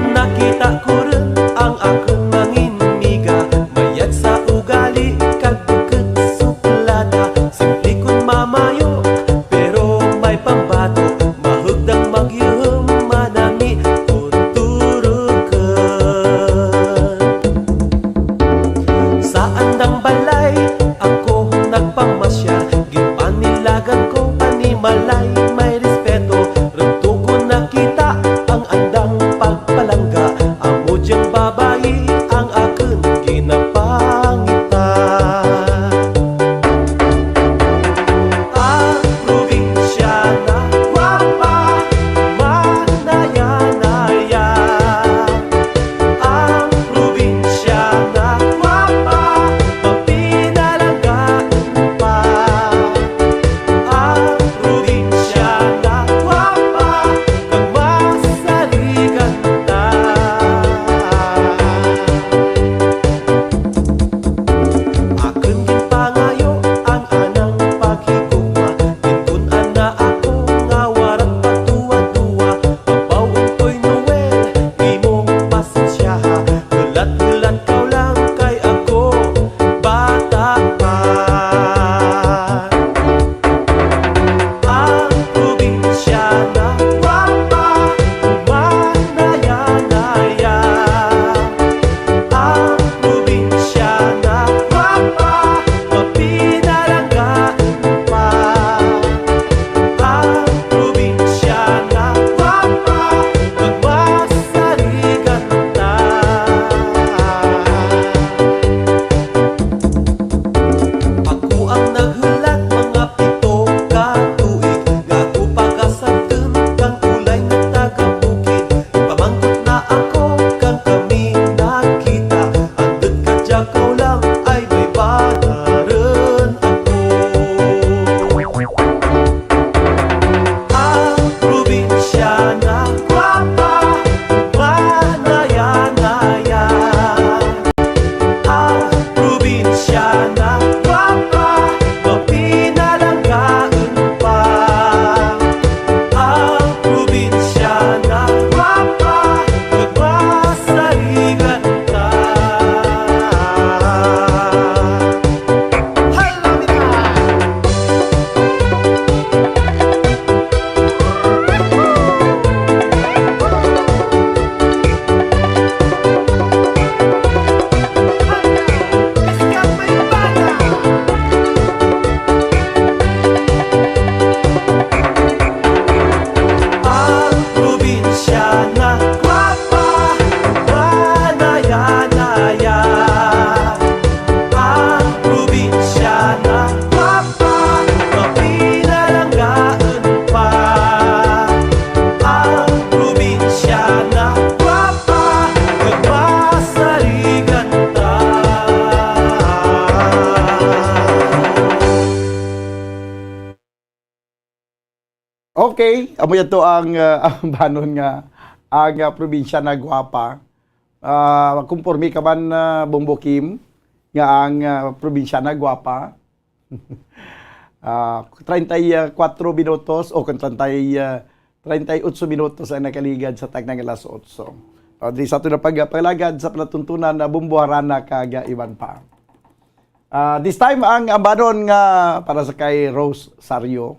Nakita ko rin ang akong mangin miga, mayad sa ugali kag bukod suplada. Simple kun mamayo, pero may pambato, mahugdang magyuhom, manami, kuturo ka. Okay, amo yato ang, ah, ang banon nga ang, ah, probinsya na gwapa. Ah, konforme ka man, ah, Bombo Kim, nga ang, ah, probinsya na gwapa. Ah, treinta y cuatro minutos o kung treinta, ah, treinta y ocho minutos ang nakaligad sa takna nga alas otso. Ah, di sa ato na pagpalagad sa palatuntunan na Bombo Harana kag, ah, iban pa. Ah, this time, ang ambanon nga para sa kay Rose Sario.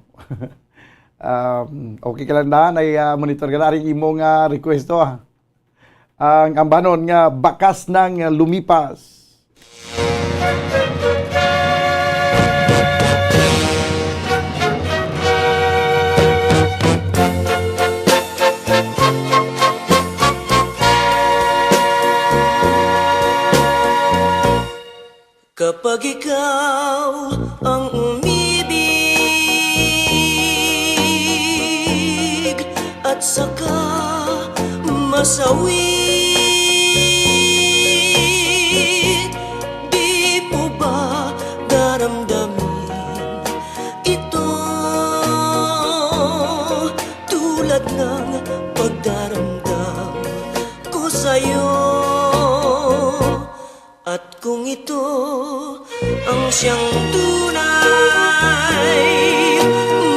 Um, okay ka lang na, nag, ah, monitor ka na, aring imo nga request to, ah. Ang ambanon nga bakas nang lumipas. Kapag ikaw ang umibig at saka masawi, di mo ba daramdamin ito tulad ng pagdaramdam ko sa'yo? At kung ito ang siyang tunay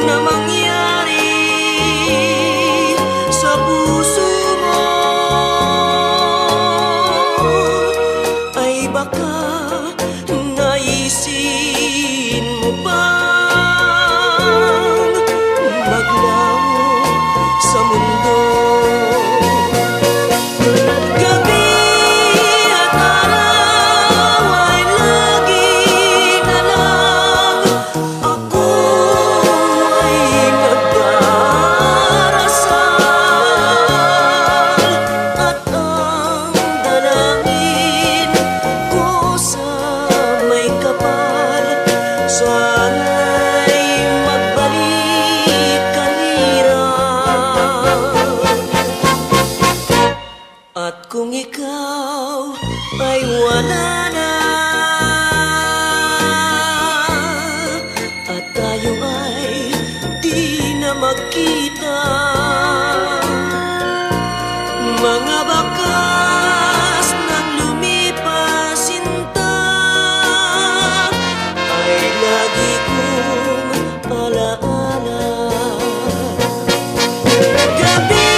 na mangyari sa puso mo, ay baka naisin mo pang maglaho sa mundo. Gabi at araw ay lagi na lang ako ay nagdarasal, at ang dalangin ko sa may kapal, sana'y magbalik ang hirap. At kung ikaw ay wala na, at tayo ay di na magkita, mga bakas nang lumipas, sinta, ay lagi kong alaala. Gabi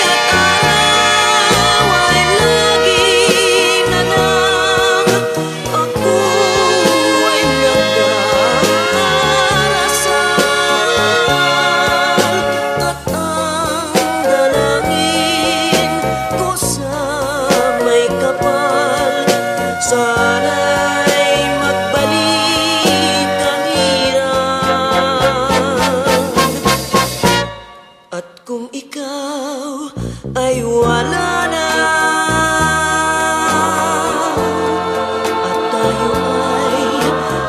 at araw ay lagi na lang ako ay nagdarasal, at ang dalangin ko sa may kapal, sana'y magbalik ang hirap. At kung ikaw ay wala na, at tayo ay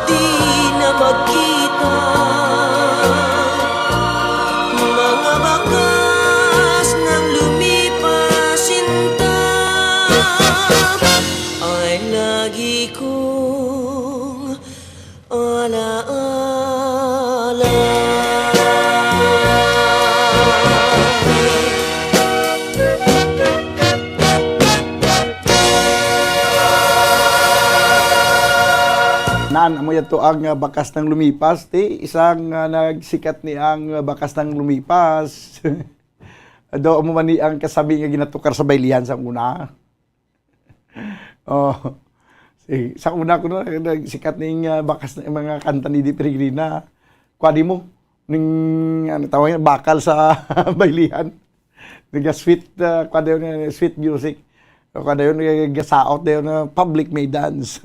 di na magkita, mga bakas nang lumipas, sinta, ay lagi kong alaala. Nan, amo yato ang, ah, bakas nang lumipas, ti, isang, ah, nagsikat ni ang, ah, bakas nang lumipas. Daw amo man ni ang kasami nga ginatukar sa baylihan sa una. Oh. Si, sa una ko na, nagsikat ning, ah, bakas na mga kanta ni Di Peregrina. Kuha di mo, ning, ano tawag yan, bakal sa baylihan. Nag-sweet, ah, kuha daw na, sweet music. Kuha daw yun, nagasaot daw na public may dance.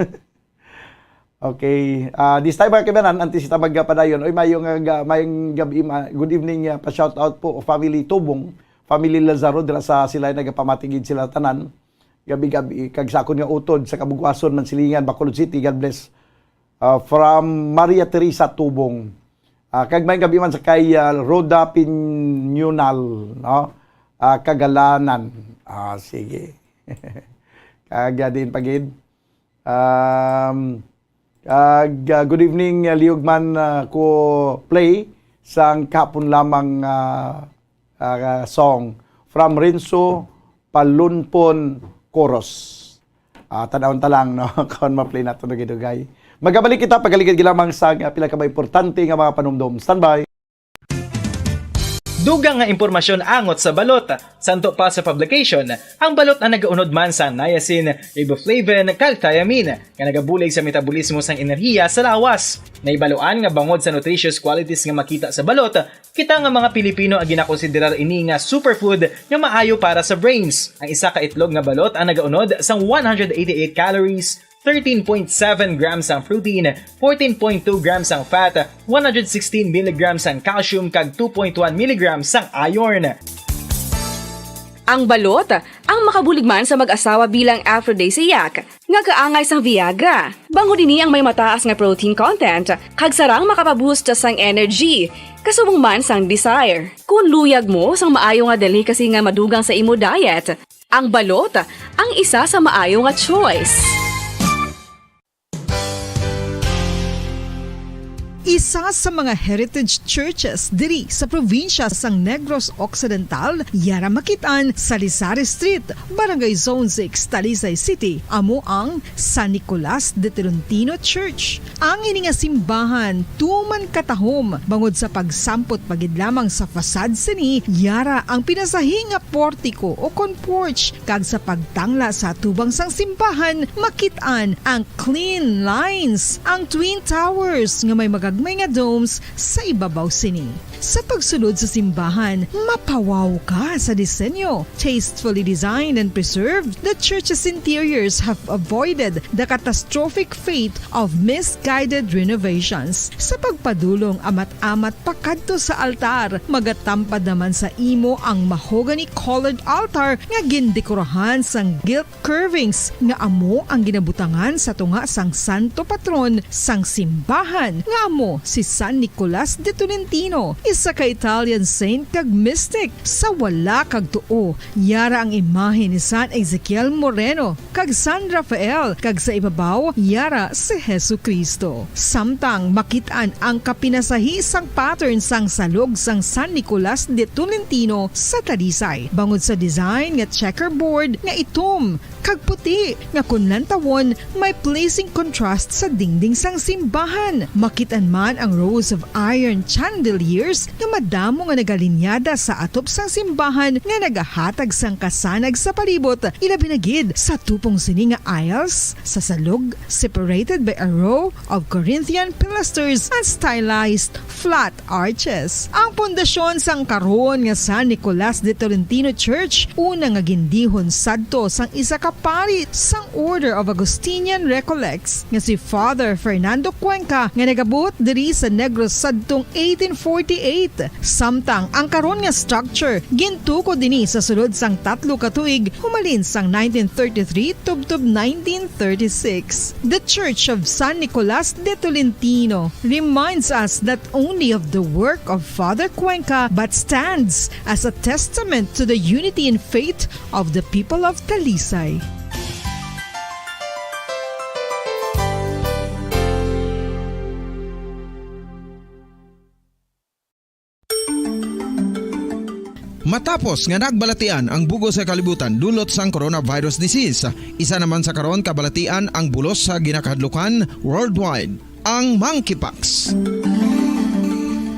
Okay. Ah, this time, mga kaibanan, antes kita magpadayon, oy, mayong, ah, ga-, mayong gabi, ma-, good evening, ah, pa-shout out po, family Tubong, family Lazaro, dira sa sila nagapamatigid sila tanan. Gabi-gabi, kag sa akon nga utod sa Kabugwason, Mansilingan, Bacolod City, God bless. Ah, from Maria Teresa Tubong. Ah, kag may gabi man sa kay, ah, Rhoda Piñonal, no? Ah, Kagalanan. Ah, sige. Kag, ah, diin pa gid. Um, kag, ah, good evening, ah, Liugman, ah, ko Play. sang kahapon lamang, ah, ah, song from Renzo Palunpon Coros. Ah, tan-awon ta lang, no? Kon ma-play nato dugay-dugay. Magabalik kita, pagaligid lamang sa, ah, pila ka mga importante nga mga panumdom. Standby. Dugang nga impormasyon angot sa balot. Santo pa sa publication, ang balot ang nagaunod man sa niacin, riboflavin, kag thiamine, nga nagabulig sa metabolismo sang enerhiya sa lawas. Nahibaluan nga bangod sa nutritious qualities nga makita sa balot, kita nga mga Pilipino ang ginakonsiderar ini nga superfood nga maayo para sa brains. Ang isa ka itlog nga balot ang nagaunod sang one hundred eighty-eight calories, thirteen point seven grams ang protein, fourteen point two grams ang fat, one hundred sixteen milligrams ang calcium, kag two point one milligrams ang iron. Ang balot, ang makabulig man sa mag-asawa bilang aphrodisiac, nga kaangay sang Viagra. Bangod ini ang may mataas nga protein content, kag sarang makapaboost sang energy, kasubong man sang desire. Kung luyag mo sang maayo nga delicacy nga madugang sa imo diet, ang balot ang isa sa maayo nga choice. Isa sa mga heritage churches diri sa probinsya sang Negros Occidental, yara makit-an sa Lizares Street, Barangay Zone six, Talisay City, amo ang San Nicolas de Tolentino Church. Ang ini nga simbahan tuman katahom bangod sa pagsampot pa gid lamang sa facade sini, yara ang pinasahi nga portico o kon porch, kag sa pagtangla sa atubang sang simbahan, makit-an ang clean lines, ang twin towers nga may magagmay nga domes sa ibabaw sini. Sa pagsulod sa simbahan, mapawaw ka sa disenyo. Tastefully designed and preserved, the church's interiors have avoided the catastrophic fate of misguided renovations. Sa pagpadulong amat-amat pakadto sa altar, magatampad naman sa imo ang mahogany-colored altar nga gindekorahan sang gilt curvings nga amo ang ginabutangan sa tunga sang santo patron sang simbahan, nga amo si San Nicolas de Tolentino, isa ka Italian saint kag mystic. Sa wala kag tuo, yara ang imahe ni San Ezekiel Moreno kag San Rafael, kag sa ibabaw, yara si Jesu-Cristo. Samtang makit-an ang kapinasahi sang pattern sang salog sang San Nicolas de Tolentino sa Talisay, bangod sa design nga checkerboard nga itom kag puti nga kon lantawon may pleasing contrast sa dingding sang simbahan. Makit-an man ang rows of iron chandeliers nga madamo nga nagalinyada sa atop sang simbahan nga nagahatag sang kasanag sa palibot, ilabi na gid sa tupong sini nga aisles sa salog, separated by a row of Corinthian pilasters and stylized flat arches. Ang pundasyon sang karon nga San Nicolas de Tolentino Church, una nga gindihon sadto sang isa ka pari sang Order of Augustinian Recollects, nga si Father Fernando Cuenca, nga nagabot diri sa Negros sadtong eighteen forty-eight. Samtang ang karon nga structure gintukod ini sa sulod sang tatlo ka tuig, humalin sang nineteen thirty-three tubtob nineteen thirty-six. The Church of San Nicolas de Tolentino reminds us not only of the work of Father Cuenca but stands as a testament to the unity in faith of the people of Talisay. Matapos nga nagbalatian ang bug-os nga kalibutan dulot sang coronavirus disease, isa naman sa karon kabalatian ang bulos sa ginakahadlukan worldwide, ang monkeypox.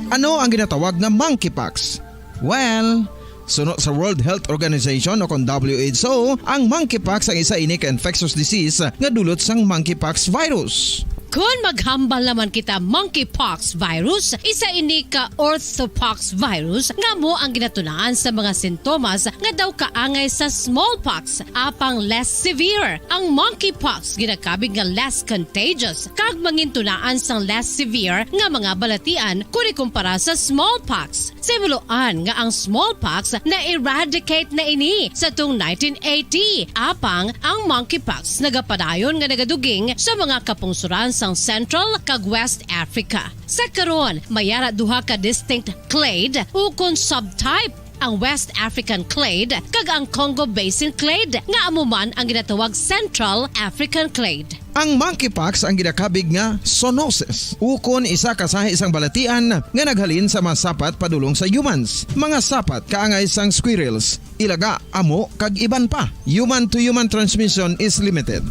Ano ang ginatawag nga monkeypox? Well, suno sa World Health Organization o kon W H O, ang monkeypox ang isa ini ka infectious disease nga dulot sang monkeypox virus. Kon maghambal naman kita, monkeypox virus, isa ini ka orthopox virus nga amo ang ginatunaan sa mga sintomas nga daw kaangay sa smallpox, apang less severe. Ang monkeypox ginakabig nga less contagious kag mangintunaan sang less severe nga mga balatian kon ikumpara sa smallpox. Sa himuloan nga ang smallpox na-eradicate na ini sa tung nineteen eighty, apang ang monkeypox nagapadayon nga nagaduging sa mga kapungsoran sang Central kag West Africa. Sa karon, may ara duha ka distinct clade ukon subtype, ang West African clade kag ang Congo Basin clade, nga amo man ang ginatawag Central African clade. Ang monkeypox ang ginakabig nga zoonosis, ukon isa ka sahi sang balatian nga naghalin sa mga sapat padulong sa humans. Mga sapat kaangay sang squirrels, ilaga, amo, kag iban pa. Human-to-human transmission is limited.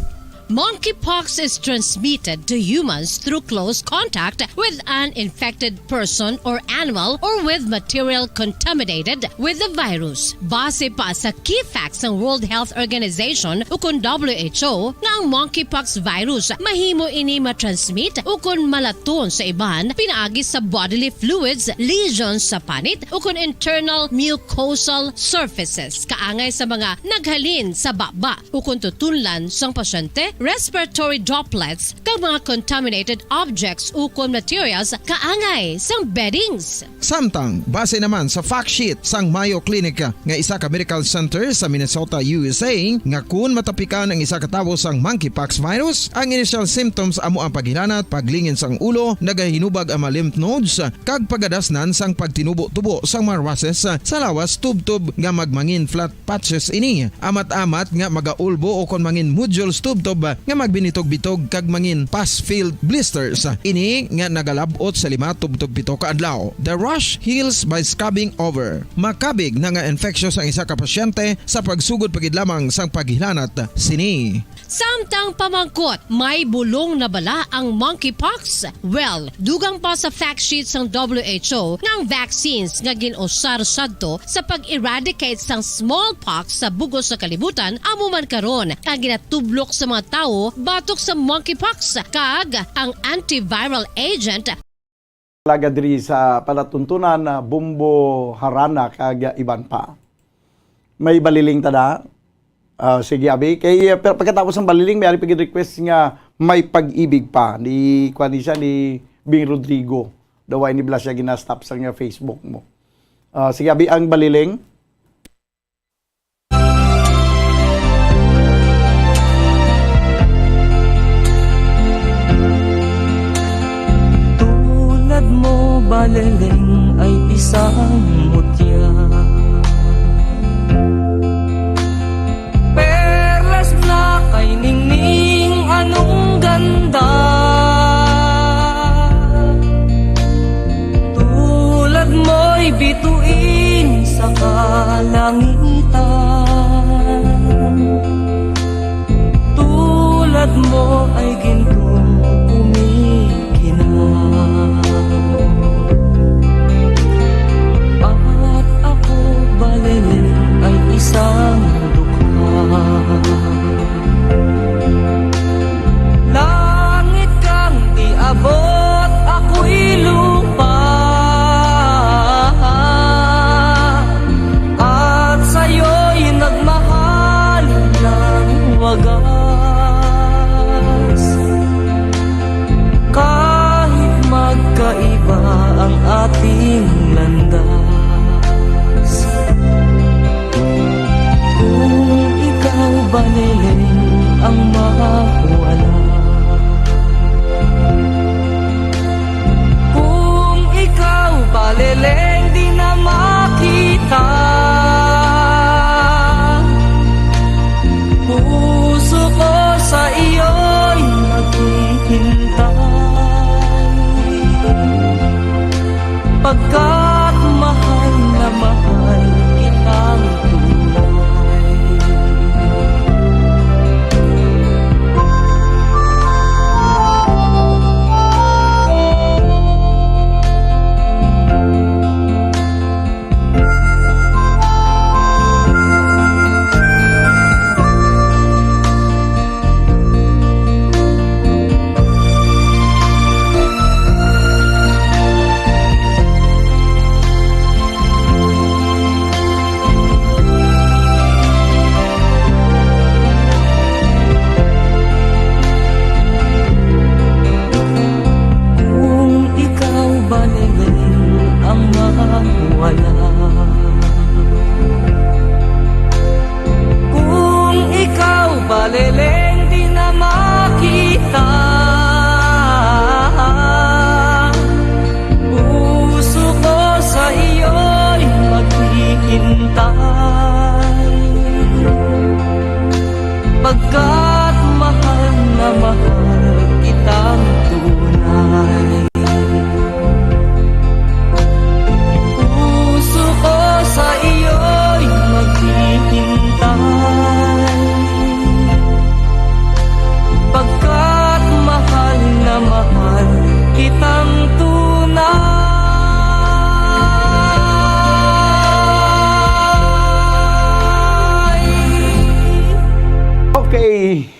Monkeypox is transmitted to humans through close contact with an infected person or animal or with material contaminated with the virus. Base pa sa key facts sang World Health Organization ukon W H O nga ang monkeypox virus mahimo ini matransmit ukon malaton sa iban pinaagi sa bodily fluids, lesions sa panit ukon internal mucosal surfaces kaangay sa mga naghalin sa baba ukon tutunlan sang pasyente, respiratory droplets, kag mga contaminated objects ukon materials kaangay sang beddings. Samtang, base naman sa fact sheet sang Mayo Clinic nga isa ka medical center sa Minnesota, U S A, nga kun matapikan ang isa ka tawo sang monkeypox virus, ang initial symptoms amo ang paghilanat, paglingin sang ulo, nagahinubag ang mga lymph nodes, kag pagadasnan sang pagtinubo-tubo sang mga rushes sa lawas tubtob nga magmangin flat patches ini. Amat-amat nga magaulbo ukon mangin nodules tubtob nga magbinitog-bitog kag mangin pus-filled blisters. Ini nga nagalab-ot sa lima tubtob pito ka adlaw. The rash heals by scabbing over. Makabig na nga infectious ang isa ka pasyente sa pagsugod pa gid lamang sang paghilanat sini. Samtang pamangkot, may bulong na bala ang monkeypox? Well, dugang pa sa fact sheet sang W H O nga ang vaccines nga gin-usar sadto sa pag-eradicate sang smallpox sa bug-os nga kalibutan amo man karon ang ginatublok sa mga tawo batok sa monkeypox kag ang antiviral agent Laga diri sa palatuntunan, ah, Bombo Harana kag iban pa. May baliling ta da? Ah, sige, abi. Kay, ah, pero pagkatapos ng baliling, may ari pa gid request nga may pag-ibig pa. Ni, kuwan ni siya, ni Bing Rodrigo. Daw ay ni Blas siya ginastop sa nga Facebook mo. Ah, sige, abi, ang baliling. Tulad mo, baleleng, ay isang mutya. Perlas na kay ningning, anong ganda. Tulad mo'y bituin sa kalangitan. Tulad mo ay gintong kumikinang. At ako, baleleng, ay isang dukha. Langit kang iabot, ako'y lupa, at sa'yo'y nagmahal ng wagas. Kahit magkaiba ang ating landas, kung ikaw, baleleng, ang mawala. Kung ikaw, baleleng, di na makita, puso ko sa iyo'y maghihintay. Pagkat mahal na mahal kitang tunay. Kung ikaw, baleleng, ang mawala. Kung ikaw, baleleng, di na makita, puso ko sa iyo'y maghihintay. Pagkat mahal na mahal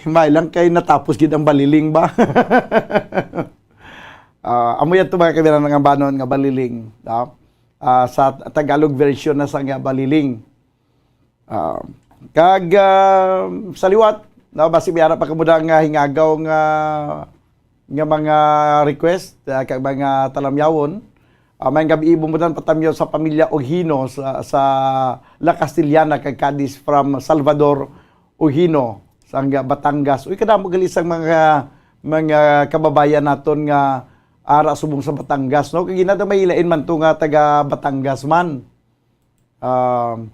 May lang kay natapos gid ang baliling ba? Ah, amo yan to, mga kabiran, nga banon nga baliling, no? Ah, sa Tagalog version na sa nga baliling. Ah, kag, ah, sa liwat, no, basi may ara pa kamo nga hingagaw nga, nga mga request, ah, kag mga talamyawon. Ah, may gabi, Bumbudan, patamyaw sa pamilya Ojino sa, sa La Castellana kag Cadiz from Salvador Ojino, sa nga Batangas. Uy, kadamo gali sang mga, mga kababayan naton nga ara subong sa Batangas, no? Kag ginada may ilain man to nga taga Batangas man. Um,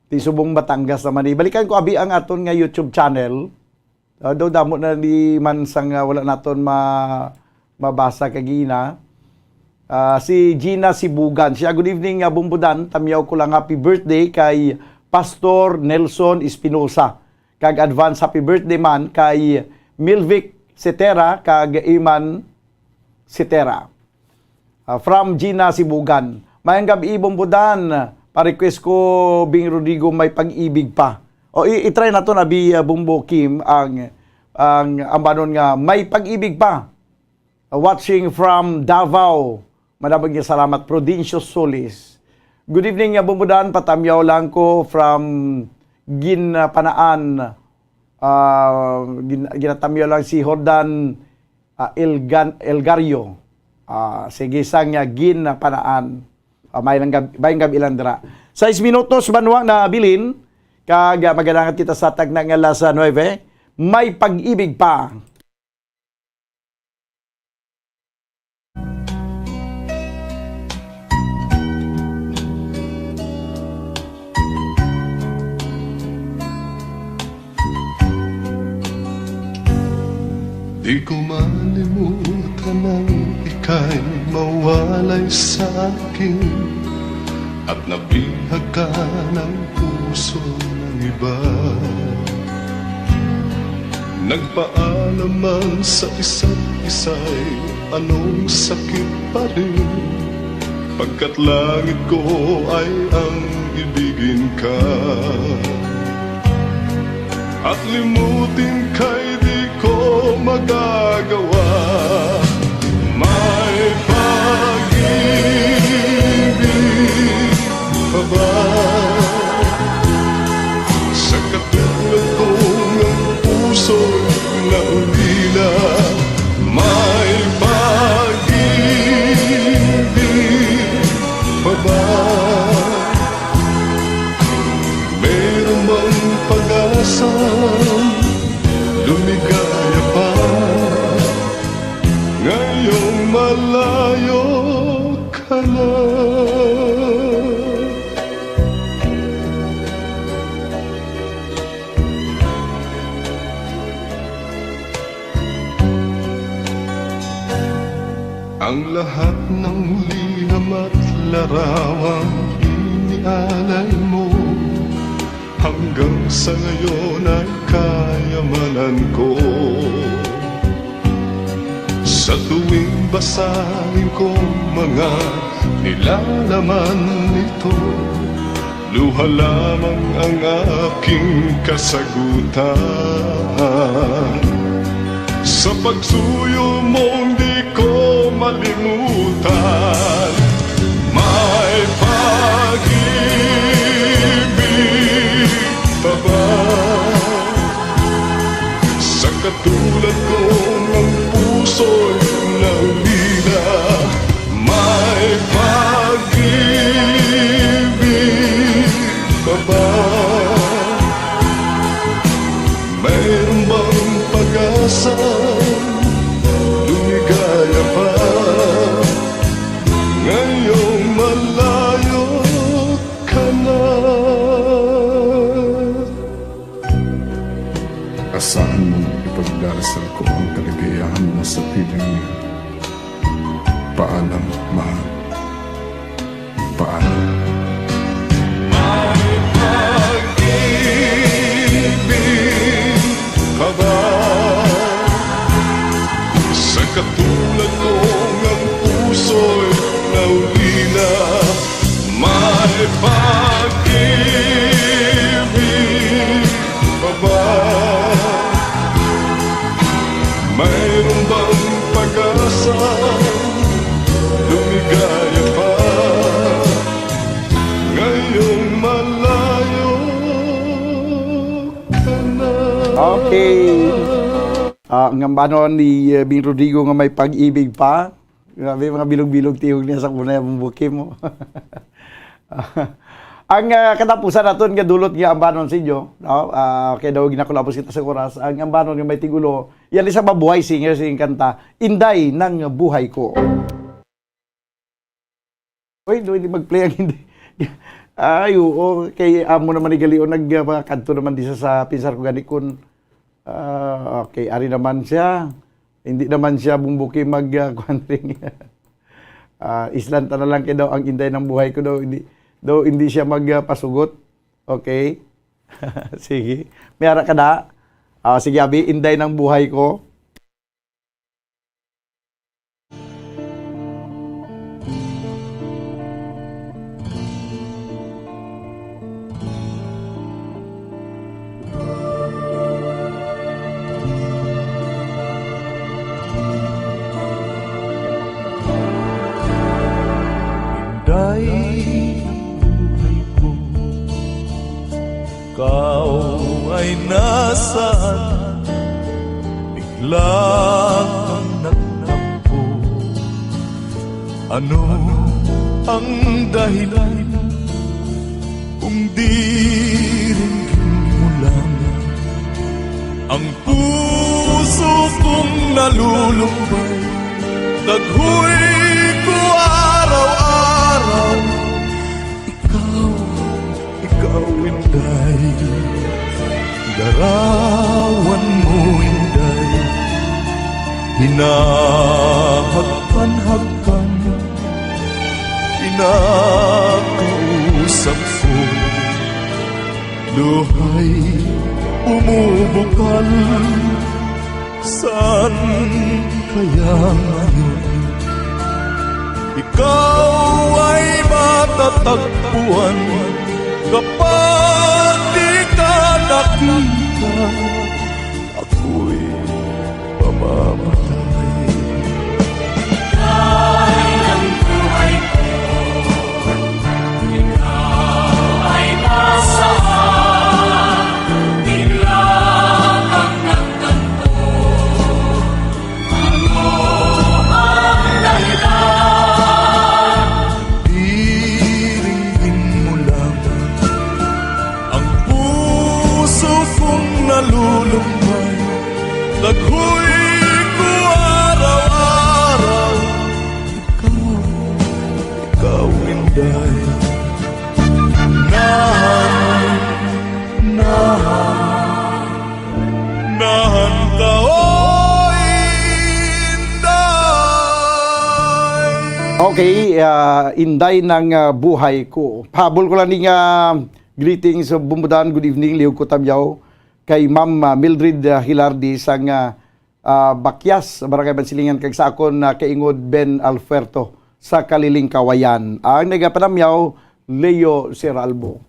di subong Batangas naman. Ibalikan ko abi ang aton nga YouTube channel. Ah, daw damo na di man sang, ah, wala naton ma-, mabasa kagina. Ah, si Gina Sibugan. Siya, "Good evening, ah, Bumbudan. Tamyaw ko lang happy birthday kay Pastor Nelson Espinosa. Kag advance happy birthday man kay Milvic Setera kag Iman Setera." Ah, from Gina Sibugan. "Mayang gab-i, Bumbudan. Pa-request ko, Bing Rodrigo, May Pag-ibig Pa." O, i-, i-try naton abi, ah, Bumbo Kim, ang, ang ambanon nga May Pag-ibig Pa. Ah, watching from Davao. Madamo nga salamat, Prudencio Solis. "Good evening, ah, Bumbudan. Patamyaw lang ko from Ginapanaan." Ah, gin-, ginatamyaw lang si Jordan ah, Elgan-, Elgario. Ah, sige, sang, ah, Ginapanaan. Ah, may lang gab-, may gab-i lang dira. Sais minutos, banwa na bilin. Kag, ah, magalangat kita sa tagna nga alas nuebe. May Pag-ibig Pa. Di ko malimutan ang ika'y mawalay sa akin, at nabihag ka ng puso ng iba. Nagpaalam man sa isa't isa'y anong sakit pa rin, pagkat langit ko ay ang ibigin ka. At limutin ka'y di ko magagawa. May pag-ibig pa ba sa katulad kong ang puso'y naulila? May pag-ibig pa ba? Meron bang pag-asang lumigaya pa ngayong malayo ka na? Ang lahat ng liham at larawan inialay mo, hanggang sa ngayon ay kayamanan ko. Sa tuwing basahin ko mga nilalaman nito, luha lamang ang aking kasagutan. Sa pagsuyo mong di ko malimutan, may pag-ibig pa ba sa katulad kong ang puso'y naulila? May pag-ibig pa ba? Mayroon bang pag-asa? Lumigaya pa ngayong malayo ka na. Asahan mong ipagdarasal ko ang kaligayahan mo sa piling niya. Paalam, mahal. Paalam. May pag-ibig ka ba sa katulad ko ngang puso'y naulila? May pag-ibig pa ba? Mayroon bang pag-asa? Lumigaya pa ngayong malayo ka na. Okay. Ah, ang ambanon ni, eh, Bing Rodrigo nga may pag-ibig pa. Grabe, mga bilog-bilog tihog niya sa kunay ang buki mo. Ang, ah, katapusan naton nga dulot nga ambanon sa inyo, no? Ah, kay daw ginakulapos kita sa oras. Ang ambanon nga may tigulo, yan isa mabuhay singer sing kanta, Inday ng Buhay Ko. Uy, do hindi mag-play ang hindi. Ay, oo, kay amo naman ni Galion nag, ah, kadto naman di sa, sa pinsar ko gani kun, ah, okay, ari naman siya. Hindi naman siya bumbuki mag, ah, kuwan ring. Ah, islan ta na lang kay daw ang Inday ng Buhay Ko daw hindi, daw hindi siya mag, ah, pasugot. Okay. Sige. May ara ka na. Ah, sige, abi, Inday ng Buhay Ko. Inday ng buhay ko, ikaw ay nasaan? Bigla kang nagtampo. Ano ang dahilan kung di rin mo lang ang puso kong nalulumbay? Daghoy ko araw-araw. Ikaw, ikaw, Inday. Larawan mo, Inday. Hinahagkan-hagkan, kinakausap ko. Luhay bumubukal. Saan kaya ngayon? Ikaw ay matatagpuan kapag di ka nakita. Ako'y mamamatay. Inday ng buhay ko, ikaw ay nasaan? Bigla kang nagtampo. Ano ang dahilan? Diringin mo lang ang puso kong nalulumbay. Daghoy ko araw-araw. Ikaw, ikaw, Inday. Nahan, nahan, nahan ka, o Inday. Okay, ah, Inday ng, ah, Buhay Ko. Pahabol ko lang ni nga greetings, Bumbudan. Good evening, Liog Kutamyaw. Kay Ma'am, ah, Mildred, ah, Hilardi sang, ah, ah, Bakyas, Barangay Bansilingan, kag sa akon, ah, kaingod Ben Alferto sa Kaliling, Kawayan. Ang nagapanamyaw, Leo Seralbo.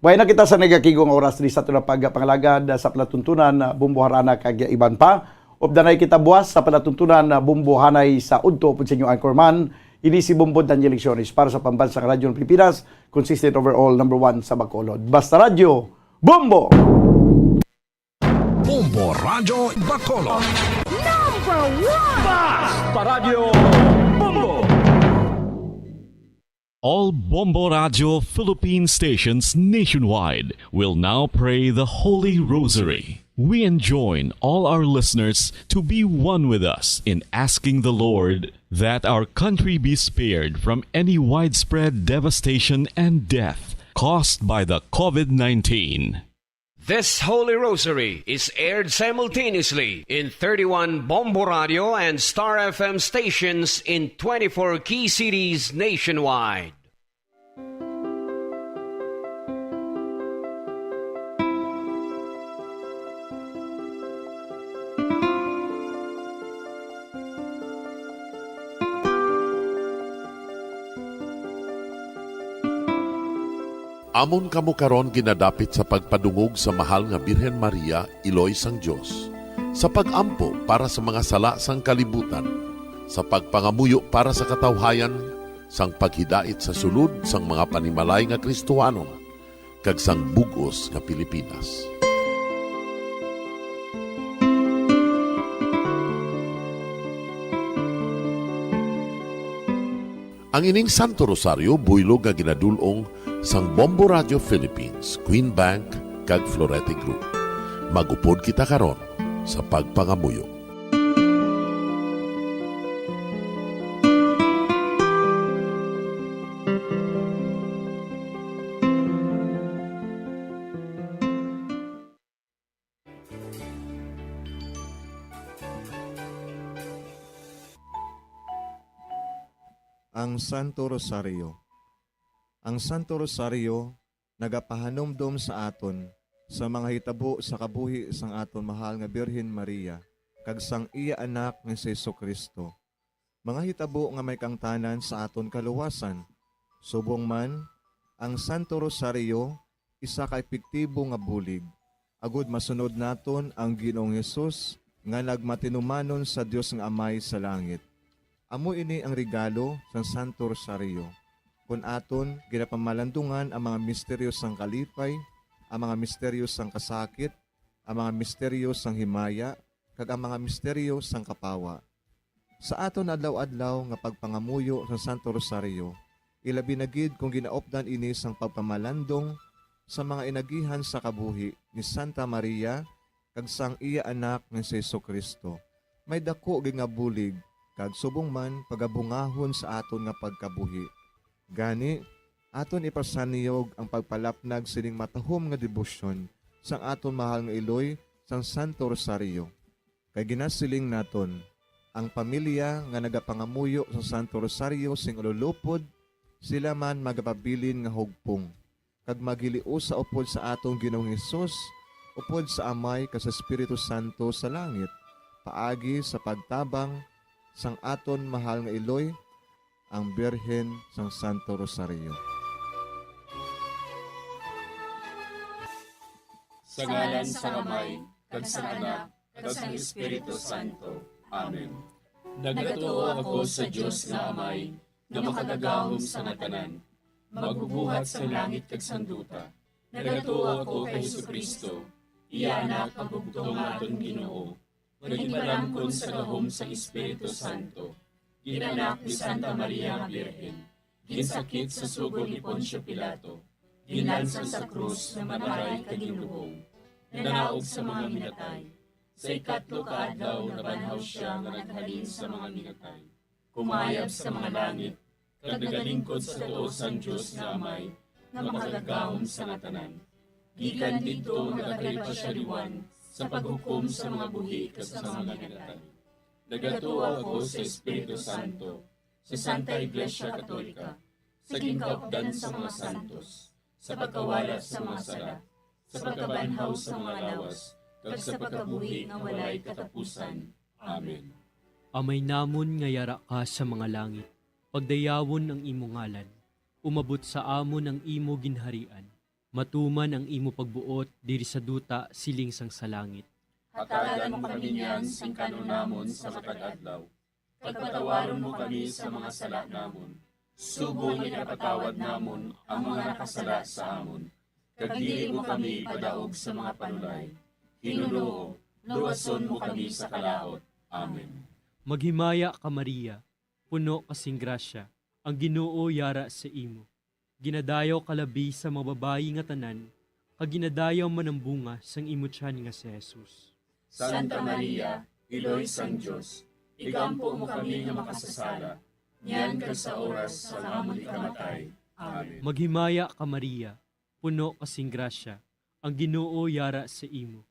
Buhay na kita sa nagakigo nga oras diri sa aton pagpangalagad sa palatuntunan, ah, Bumbo Harana kag iban pa. Updanay kita buwas sa palatuntunan, ah, Bumbo Hanay sa udto upod sa inyo anchorman. Ini si Bumbo Daniel Lecciones para sa Pambansang Radyo ng Pilipinas, consistent overall, number one sa Bacolod. Basta Radyo, Bumbo! Bombo Radyo Bacolod. Number one! Basta Radyo Bombo! All Bombo Radyo Philippine stations nationwide will now pray the Holy Rosary. We enjoin all our listeners to be one with us in asking the Lord that our country be spared from any widespread devastation and death caused by the COVID nineteen. This Holy Rosary is aired simultaneously in thirty-one Bombo Radio and Star F M stations in twenty-four key cities nationwide. Amon kamo karon ginadapit sa pagpadungog sa mahal nga Birhen Maria, Iloy sang Dios. Sa pag-ampo para sa mga sala sang kalibutan, sa pagpangamuyo para sa katawhayan, sang paghidait sa sulod sang mga panimalay nga Kristohanon, kag sang bug-os nga Pilipinas. Ang ining Santo Rosario buylog nga ginadul-ong sang Bombo Radio Philippines, Queen Bank, kag Florete Group. Mag-upod kita karon sa pagpangamuyo. Ang Santo Rosario. Ang Santo Rosario nagapahanumdom sa aton sa mga hitabo sa kabuhi sang aton mahal nga Birhen Maria kag sang iya Anak nga si Jesu-Cristo, mga hitabo nga may kaangtanan sa aton kaluwasan. Subong man, ang Santo Rosario isa ka epektibo nga bulig, agud masunod naton ang Ginoong Hesus nga nagmatinumanon sa Dios nga Amay sa langit. Amo ini ang regalo sang Santo Rosario, kon aton ginapamalandungan ang mga misteryo sang kalipay, ang mga misteryo sang kasakit, ang mga misteryo sang himaya, kag ang mga misteryo sang kapawa. Sa aton adlaw-adlaw nga pagpangamuyo sa Santo Rosario, ilabi na gid kon ginaupdan ini sang pagpamalandong sa mga inagihan sa kabuhi ni Santa Maria kag sang iya Anak nga si Jesu-Cristo, may daku gid nga bulig kag subong man pagabungahon sa aton nga pagkabuhi. Gani, aton ipasanyog ang pagpalapnag sining matahom nga debosyon sang aton mahal nga iloy sang Santo Rosario. Kay ginasiling naton, ang pamilya nga nagapangamuyo sa Santo Rosario sing ululupod, sila man magapabilin nga hugpong, kag maghiliusa upod sa aton Ginoong Hesus, upod sa Amay kag sa Espiritu Santo sa langit, paagi sa pagtabang sang aton mahal nga iloy, ang Birhen sang Santo Rosario. Sa ngalan sang Amay, kag sang Anak, kag sang Espiritu Santo. Amen. Nagatuo ako sa Dios nga Amay, nga makagagahom sa nga tanan, magbubuhat sang langit kag sang duta. Nagatuo ako kay Jesu-Cristo, iya Anak, ang bugtong nga aton Ginoo, nga ginpalamkon sa gahom sang Espiritu Santo, ginanak ni Santa Maria nga Birhen, ginsakit sa sugo ni Poncio Pilato, ginlansang sa krus, namatay kag ginlubong, nanaog sa mga minatay. Sa ikatlo ka adlaw nabanhaw sia nga naghalin sa mga minatay, kumayab sa mga langit, kag nagalingkod sa tuo sang Dios nga Amay, nga makagagahom sa nga tanan. Gikan didto nagakalipa sia liwan sa paghukom sa mga buhi kag sa mga minatay. Nagatuo ako sa Espiritu Santo, sa Santa Iglesia Katolika, sa ginkaupdan sa mga santos, sa pagkawala sa mga sala, sa pagkabanhaw sa mga lawas, kag sa pagkabuhi nga walay katapusan. Amen. Amay namon nga yara ka sa mga langit, pagdayawon ang imo ngalan. Umabot sa amon ang imo ginharian. Matuman ang imo pagbuot diri sa duta siling sang sa langit. Hatagan mo kami niyan sing kan-on namon sa matag adlaw, kag patawaron mo kami sa mga sala namon, subong nga ginapatawad namon ang mga nakasala sa amon, kag dili mo kami ipadaog sa mga panulay. Ginoo, luwason mo kami sa kalaut. Amen. Maghimaya ka, Maria, puno ka sing grasya, ang Ginoo yara sa imo. Ginadayaw ka labi sa mga babayi nga tanan, kag ginadayaw man ang bunga sang imo tiyan nga si Jesus. Santa Maria, Iloy sang Dios, igampo mo kami nga makasasala, niyan kag sa oras sang amon ikamatay. Amen. Maghimaya ka, Maria, puno ka sing grasya, ang Ginoo yara sa imo.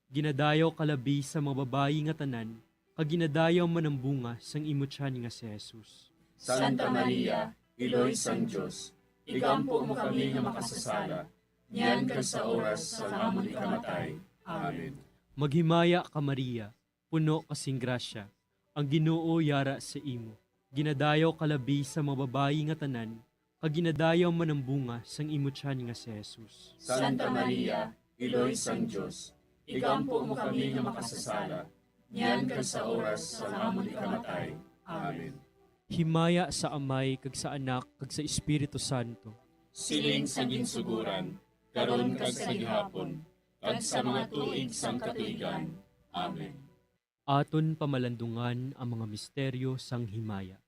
Ginadayaw ka labi sa mga babayi nga tanan, kag ginadayaw man ang bunga sang imo tiyan nga si Jesus. Santa Maria, Iloy sang Dios, igampo mo kami nga makasasala, niyan kag sa oras sang amon ikamatay. Amen. Maghimaya ka, Maria, puno ka sing grasya, ang Ginoo yara sa imo. Ginadayaw ka labi sa mga babayi nga tanan, kag ginadayaw man ang bunga sang imo tiyan nga si Jesus. Santa Maria, Iloy sang Dios, igampo mo kami nga makasasala, niyan kag sa oras sang amon ikamatay. Amen. Himaya sa Amay, kag sa Anak, kag sa Espiritu Santo. Siling sa ginsuguran, karon kag sa gihapon, kag sa mga tuig sang katuigan. Amen. Aton pamalandungan ang mga misteryo sang himaya.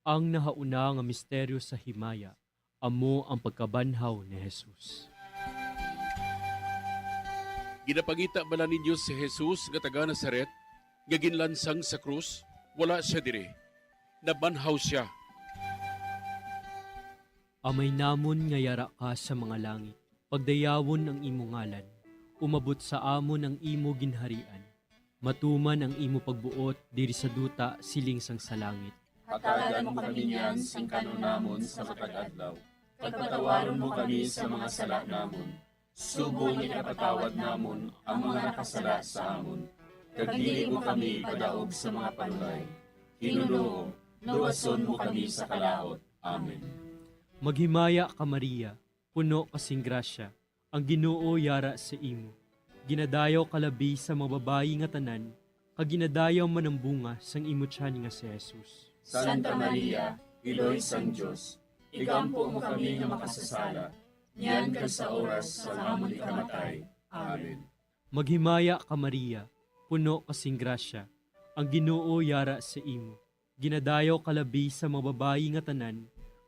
Ang nahauna nga misteryo sa himaya amo ang pagkabanhaw ni Jesus. Ginapangita bala ninyo si Jesus nga taga Nazaret, nga ginlansang sa krus? Wala sia diri. Nabanhaw sia. Amay namon nga yara ka sa mga langit, pagdayawon ang imo ngalan, umabot sa amon ang imo ginharian, matuman ang imo pagbuot diri sa duta siling sang sa langit. Hatagan mo kami niyan sing kan-on namon sa matag adlaw, kag patawaron mo kami sa mga sala namon, subong nga ginapatawad namon ang mga nakasala sa amon, kag dili mo kami ipadaog sa mga panulay. Ginoo, luwason mo kami sa kalaut. Amen. Maghimaya ka, Maria, puno ka sing grasya, ang Ginoo yara sa imo. Ginadayaw ka labi sa mga babayi nga tanan, kag ginadayaw man ang bunga sang imo tiyan nga si Jesus. Santa Maria, Iloy sang Dios, igampo mo kami nga makasasala, niyan kag sa oras sang amon ikamatay. Amen. Maghimaya ka, Maria, puno ka sing grasya, ang Ginoo yara sa imo. Ginadayaw ka labi sa mga babayi nga tanan,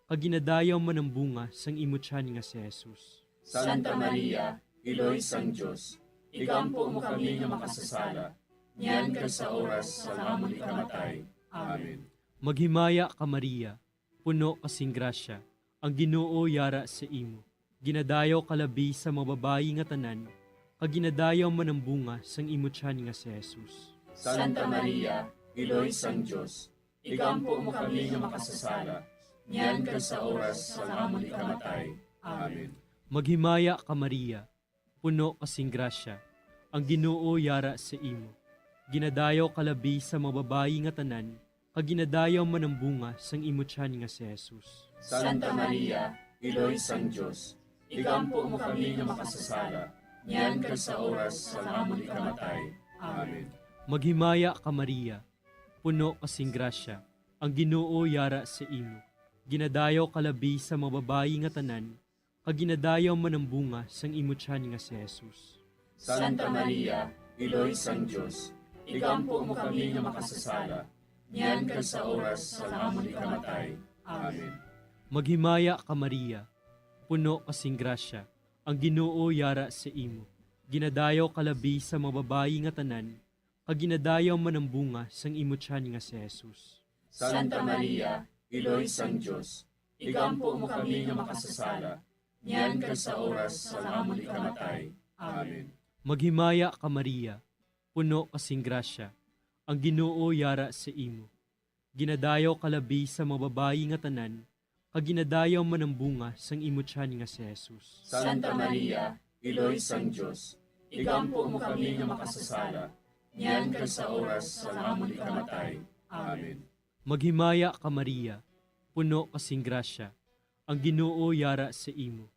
kag ginadayaw man ang bunga sang imo tiyan nga si Jesus. Santa Maria, Iloy sang Dios, igampo mo kami nga makasasala, niyan kag sa oras sang amon ikamatay. Amen. Maghimaya ka, Maria, puno ka sing grasya, ang Ginoo yara sa imo. Ginadayaw ka labi sa mga babayi nga tanan, kag ginadayaw man ang bunga sang imo tiyan nga si Jesus. Santa Maria, Iloy sang Dios, igampo mo kami nga makasasala, niyan kag sa oras sang amon ikamatay. Amen. Maghimaya ka, Maria, puno ka sing grasya, ang Ginoo yara sa imo. Ginadayaw ka labi sa mga babayi nga tanan, kag ginadayaw man ang bunga sang imo tiyan nga si Jesus. Santa Maria, Iloy sang Dios, igampo mo kami nga makasasala, niyan kag sa oras sang amon ikamatay. Amen. Maghimaya ka, Maria, puno ka sing grasya, ang Ginoo yara sa imo. Ginadayaw ka labi sa mga babayi nga tanan, kag ginadayaw man ang bunga sang imo tiyan nga si Jesus. Santa Maria, Iloy sang Dios, igampo mo kami nga makasasala, niyan kag sa oras sang amon ikamatay. Amen. Maghimaya ka, Maria, puno ka sing grasya, ang Ginoo yara sa imo. Ginadayaw ka labi sa mga babayi nga tanan, kag ginadayaw man ang bunga sang imo tiyan nga si Jesus. Santa Maria, Iloy sang Dios, igampo mo kami nga makasasala, niyan kag sa oras sang amon ikamatay. Amen. Maghimaya ka, Maria, puno ka sing grasya, ang Ginoo yara sa imo. Ginadayaw ka labi sa mga babayi nga tanan, kag ginadayaw man ang bunga sang imo tiyan nga si Jesus. Santa Maria, Iloy sang Dios, igampo mo kami nga makasasala, niyan kag sa oras sang amon ikamatay. Amen. Maghimaya ka, Maria, puno ka sing grasya, ang Ginoo yara sa imo.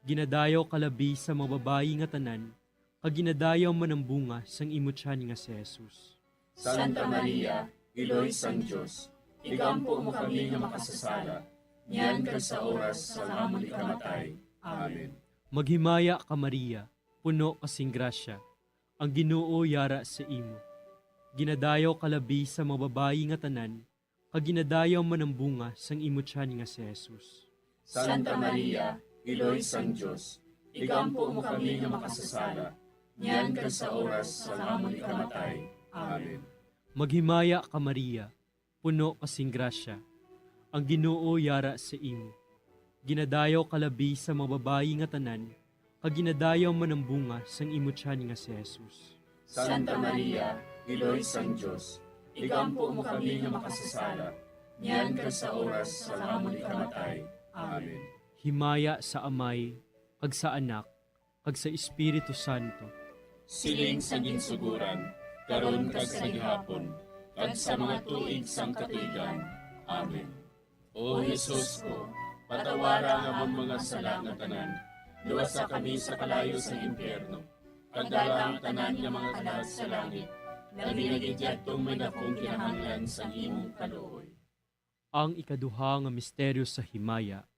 Ginadayaw ka labi sa mga babayi nga tanan, kag ginadayaw man ang bunga sang imo tiyan nga si Jesus. Santa Maria, Iloy sang Dios, igampo mo kami nga makasasala, niyan kag sa oras sang amon ikamatay. Amen. Maghimaya ka, Maria, puno ka sing grasya, ang Ginoo yara sa imo. Ginadayaw ka labi sa mga babayi nga tanan, kag ginadayaw man ang bunga sang imo tiyan nga si Jesus. Santa Maria, Iloy sang Dios, igampo mo kami nga makasasala, niyan kag sa oras sang amon ikamatay. Amen. Maghimaya ka, Maria, puno ka sing grasya, ang Ginoo yara sa imo. Ginadayaw ka labi sa mga babayi nga tanan, kag ginadayaw man ang bunga sang imo tiyan nga si Jesus. Santa Maria, Iloy sang Dios, igampo mo kami nga makasasala, niyan kag sa oras sang amon ikamatay. Amen. Himaya sa Amay, kag sa Anak, kag sa Espiritu Santo. Siling sa ginsuguran, karon kag sa gihapon, kag sa mga tuig sang katuigan. Amen. O Jesus ko, patawara ang amon mga sala nga tanan, luwasa kami sa kalayo sang impyerno, kag dala ang tanan nga mga kalag sa langit, labi na gid yadtong may dakong kinahanglan sang imong kaluoy. Ang ikaduha nga misteryo sa himaya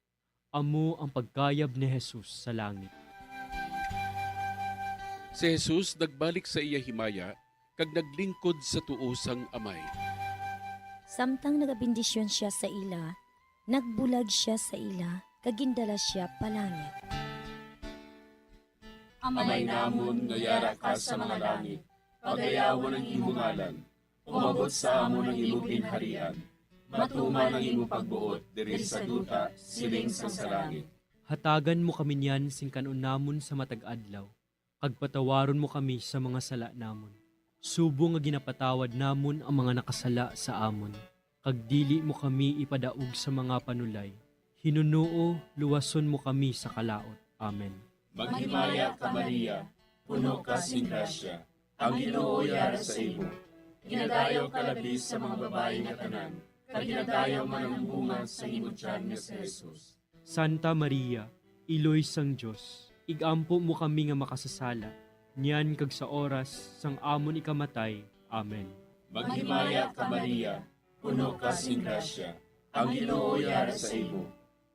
amo ang pagkayab ni Jesus sa langit. Si Jesus nagbalik sa iya himaya kag naglingkod sa tuo sang Amay. Samtang nagabendisyon sia sa ila, nagbulag sia sa ila kag gindala sia palangit. Amay namon nga yara ka sa mga langit, pagayawan ang imo ngalan. Umabot sa amon ang imo ginharian. Matuman ang imo pagbuot diri sa duta, siling sang sa langit. Hatagan mo kami niyan sing kan-on namon sa matag adlaw, kag patawaron mo kami sa mga sala namon, subong nga ginapatawad namon ang mga nakasala sa amon, kag dili mo kami ipadaog sa mga panulay. Hinunoo, luwason mo kami sa kalaut. Amen. Maghimaya ka, Maria, puno ka sing grasya, ang Ginoo yara sa imo. Ginadayaw ka labi sa mga babayi nga tanan, kag ginadayaw man ang bunga sa imo tiyan nga si Jesus. Santa Maria, Iloy sang Dios, ig-ampo mo kami nga makasasala, niyan kag sa oras sang amon ikamatay. Amen. Maghimaya ka, Maria, puno ka sing grasya, ang Ginoo yara sa imo.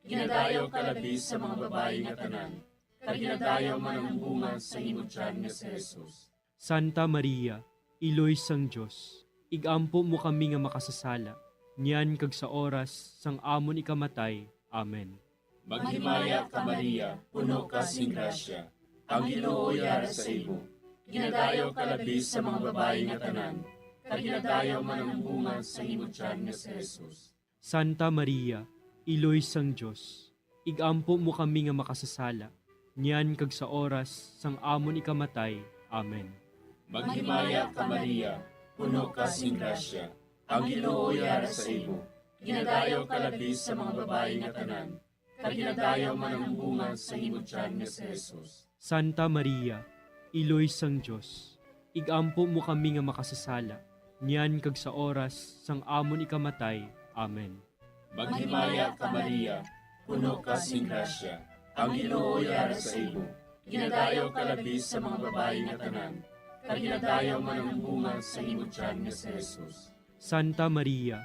Ginadayaw ka labi sa mga babayi nga tanan, kag ginadayaw man ang bunga sa imo tiyan nga si Jesus. Santa Maria, Iloy sang Dios, ig-ampo mo kami nga makasasala, niyan kag sa oras sang amon ikamatay. Amen. Maghimaya ka, Maria, puno ka sing grasya, ang Ginoo yara sa imo. Ginadayaw ka labi sa mga babayi nga tanan, kag ginadayaw man ang bunga sa imo tiyan nga si Jesus. Santa Maria, Iloy sang Dios, ig-ampo mo kami nga makasasala, niyan kag sa oras sang amon ikamatay. Amen. Maghimaya ka, Maria, puno ka sing grasya, ang Ginoo yara sa imo. Ginadayaw ka labi sa mga babayi nga tanan, kag ginadayaw man ang bunga sa imo tiyan nga si Jesus. Santa Maria, Iloy sang Dios, ig-ampo mo kami nga makasasala, niyan kag sa oras sang amon ikamatay. Amen. Maghimaya ka, Maria, puno ka sing grasya, ang Ginoo yara sa imo. Ginadayaw ka labi sa mga babayi nga tanan, kag ginadayaw man ang bunga sa imo tiyan nga si Jesus. Santa Maria,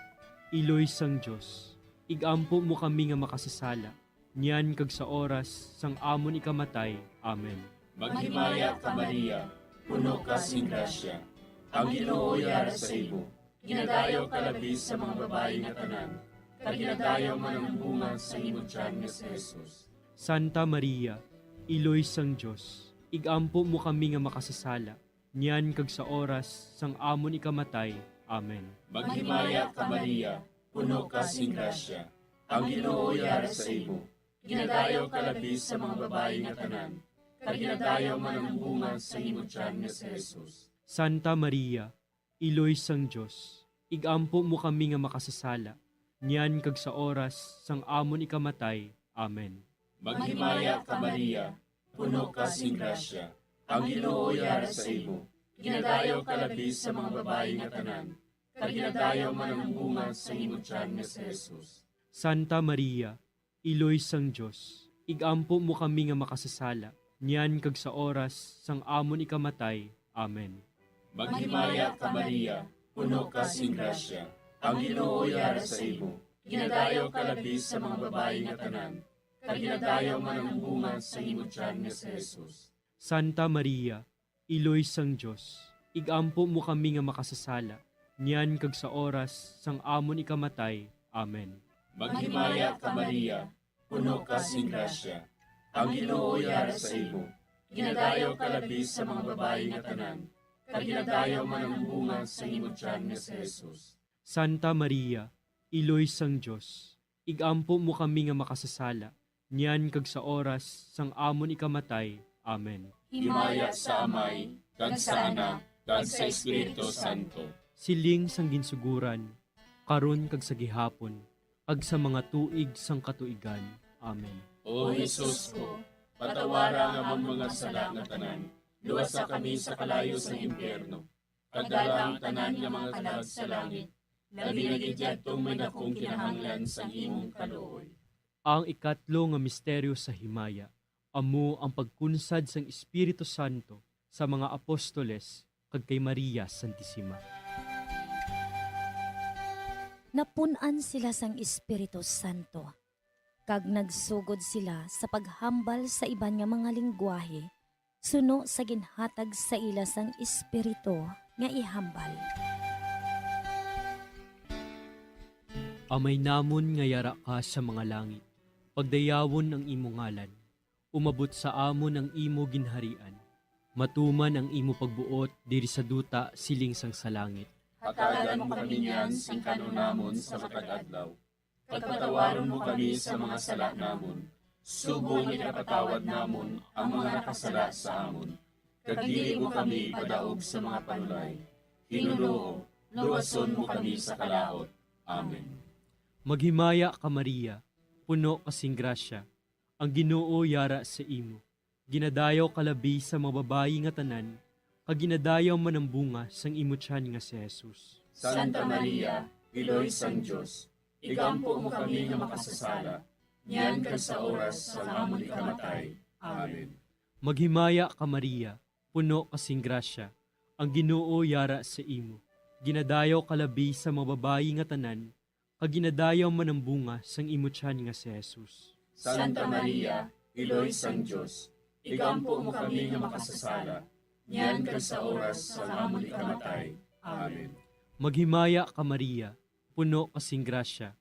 Iloy sang Dios, ig-ampo mo kami nga makasasala, niyan kag sa oras sang amon ikamatay. Amen. Maghimaya ka, Maria, puno ka sing grasya, ang Ginoo yara sa imo. Ginadayaw ka labi sa mga babayi nga tanan, kag ginadayaw man ang bunga sa imo tiyan nga si Jesus. Santa Maria, Iloy sang Dios, ig-ampo mo kami nga makasasala, niyan kag sa oras sang amon ikamatay. Amen. Maghimaya ka, Maria, puno ka sing grasya, ang Ginoo yara sa imo. Ginadayaw ka labi sa mga babayi nga tanan, kag ginadayaw man ang bunga sa imo tiyan nga si Jesus. Santa Maria, Iloy sang Dios, ig-ampo mo kami nga makasasala, niyan kag sa oras sang amon ikamatay. Amen. Maghimaya ka, Maria, puno ka sing grasya, ang Ginoo yara sa imo. Ginadayaw ka labi sa mga babayi nga tanan, kag ginadayaw man ang bunga sa imo tiyan nga si Jesus. Santa Maria, Iloy sang Dios, ig-ampo mo kami nga makasasala, niyan kag sa oras sang amon ikamatay. Amen. Maghimaya ka, Maria, puno ka sing grasya, ang Ginoo yara sa imo. Ginadayaw ka labi sa mga babayi nga tanan, kag ginadayaw man ang bunga sa imo tiyan nga si Jesus. Santa Maria, Iloy sang Dios, ig-ampo mo kami nga makasasala, niyan kag sa oras sang amon ikamatay. Amen. Maghimaya ka, Maria, puno ka sing grasya, ang Ginoo yara sa imo. Ginadayaw ka labi sa mga babayi nga tanan, kag ginadayaw man ang bunga sa imo tiyan nga si Jesus. Santa Maria, Iloy sang Dios, ig-ampo mo kami nga makasasala, niyan kag sa oras sang amon ikamatay. Amen. Himaya sa Amay, kag sa Anak, kag sa Espiritu Santo. Siling sang ginsuguran, karon kag sa gihapon, kag sa mga tuig sang katuigan. Amen. O Jesus ko, patawara ang amon mga sala nga tanan, luwasa kami sa kalayo sang impyerno, kag dala ang tanan nga mga kalag sa langit, labi na gid yadtong may dakong kinahanglan sang imong kaluoy. Ang ikatlo nga misteryo sa himaya amo ang pagkunsad sang Espiritu Santo sa mga apostoles, kag kay Maria Santisima. Napun-an sila sang Espiritu Santo, kag nagsugod sila sa paghambal sa iban nga mga linggwahe suno sa ginhatag sa ila sang Espiritu nga ihambal. Amay namon nga yara ka sa mga langit, pagdayawon ang imo ngalan. Umabot sa amon ang imo ginharian. Matuman ang imo pagbuot diri sa duta siling sang sa langit. Hatagan mo kami niyan sing kan-on namon sa matag adlaw. Kag patawaron mo kami sa mga sala namon, subong nga ginapatawad namon ang mga nakasala sa amon. Kag dili mo kami ipadaog sa mga panulay. Ginoo, luwason mo kami sa kalaut. Amen. Maghimaya ka, Maria, puno ka sing grasya, ang Ginoo yara sa imo. Ginadayaw ka labi sa mga babayi nga tanan, kag ginadayaw man ang bunga sang imo tiyan nga si Jesus. Santa Maria, Iloy sang Dios, igampo mo kami nga makasasala, niyan kag sa oras sang amon ikamatay. Amen. Maghimaya ka, Maria, puno ka sing grasya, ang Ginoo yara sa imo. Ginadayaw ka labi sa mga babayi nga tanan, kag ginadayaw man ang bunga sang imo tiyan nga si Jesus. Santa Maria, Iloy sang Dios, igampo mo kami nga makasasala, niyan kag sa oras sang amon ikamatay. Amen. Maghimaya ka, Maria, puno ka sing grasya,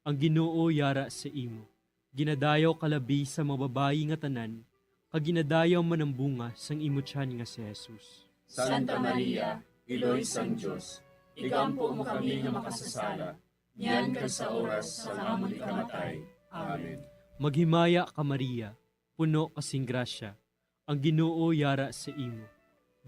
ang Ginoo yara sa imo. Ginadayaw ka labi sa mga babayi nga tanan, kag ginadayaw man ang bunga sang imo tiyan nga si Jesus. Santa Maria, Iloy sang Dios, igampo mo kami nga makasasala, niyan kag sa oras sang amon ikamatay. Amen. Maghimaya ka, Maria, puno ka sing grasya, ang Ginoo yara sa imo.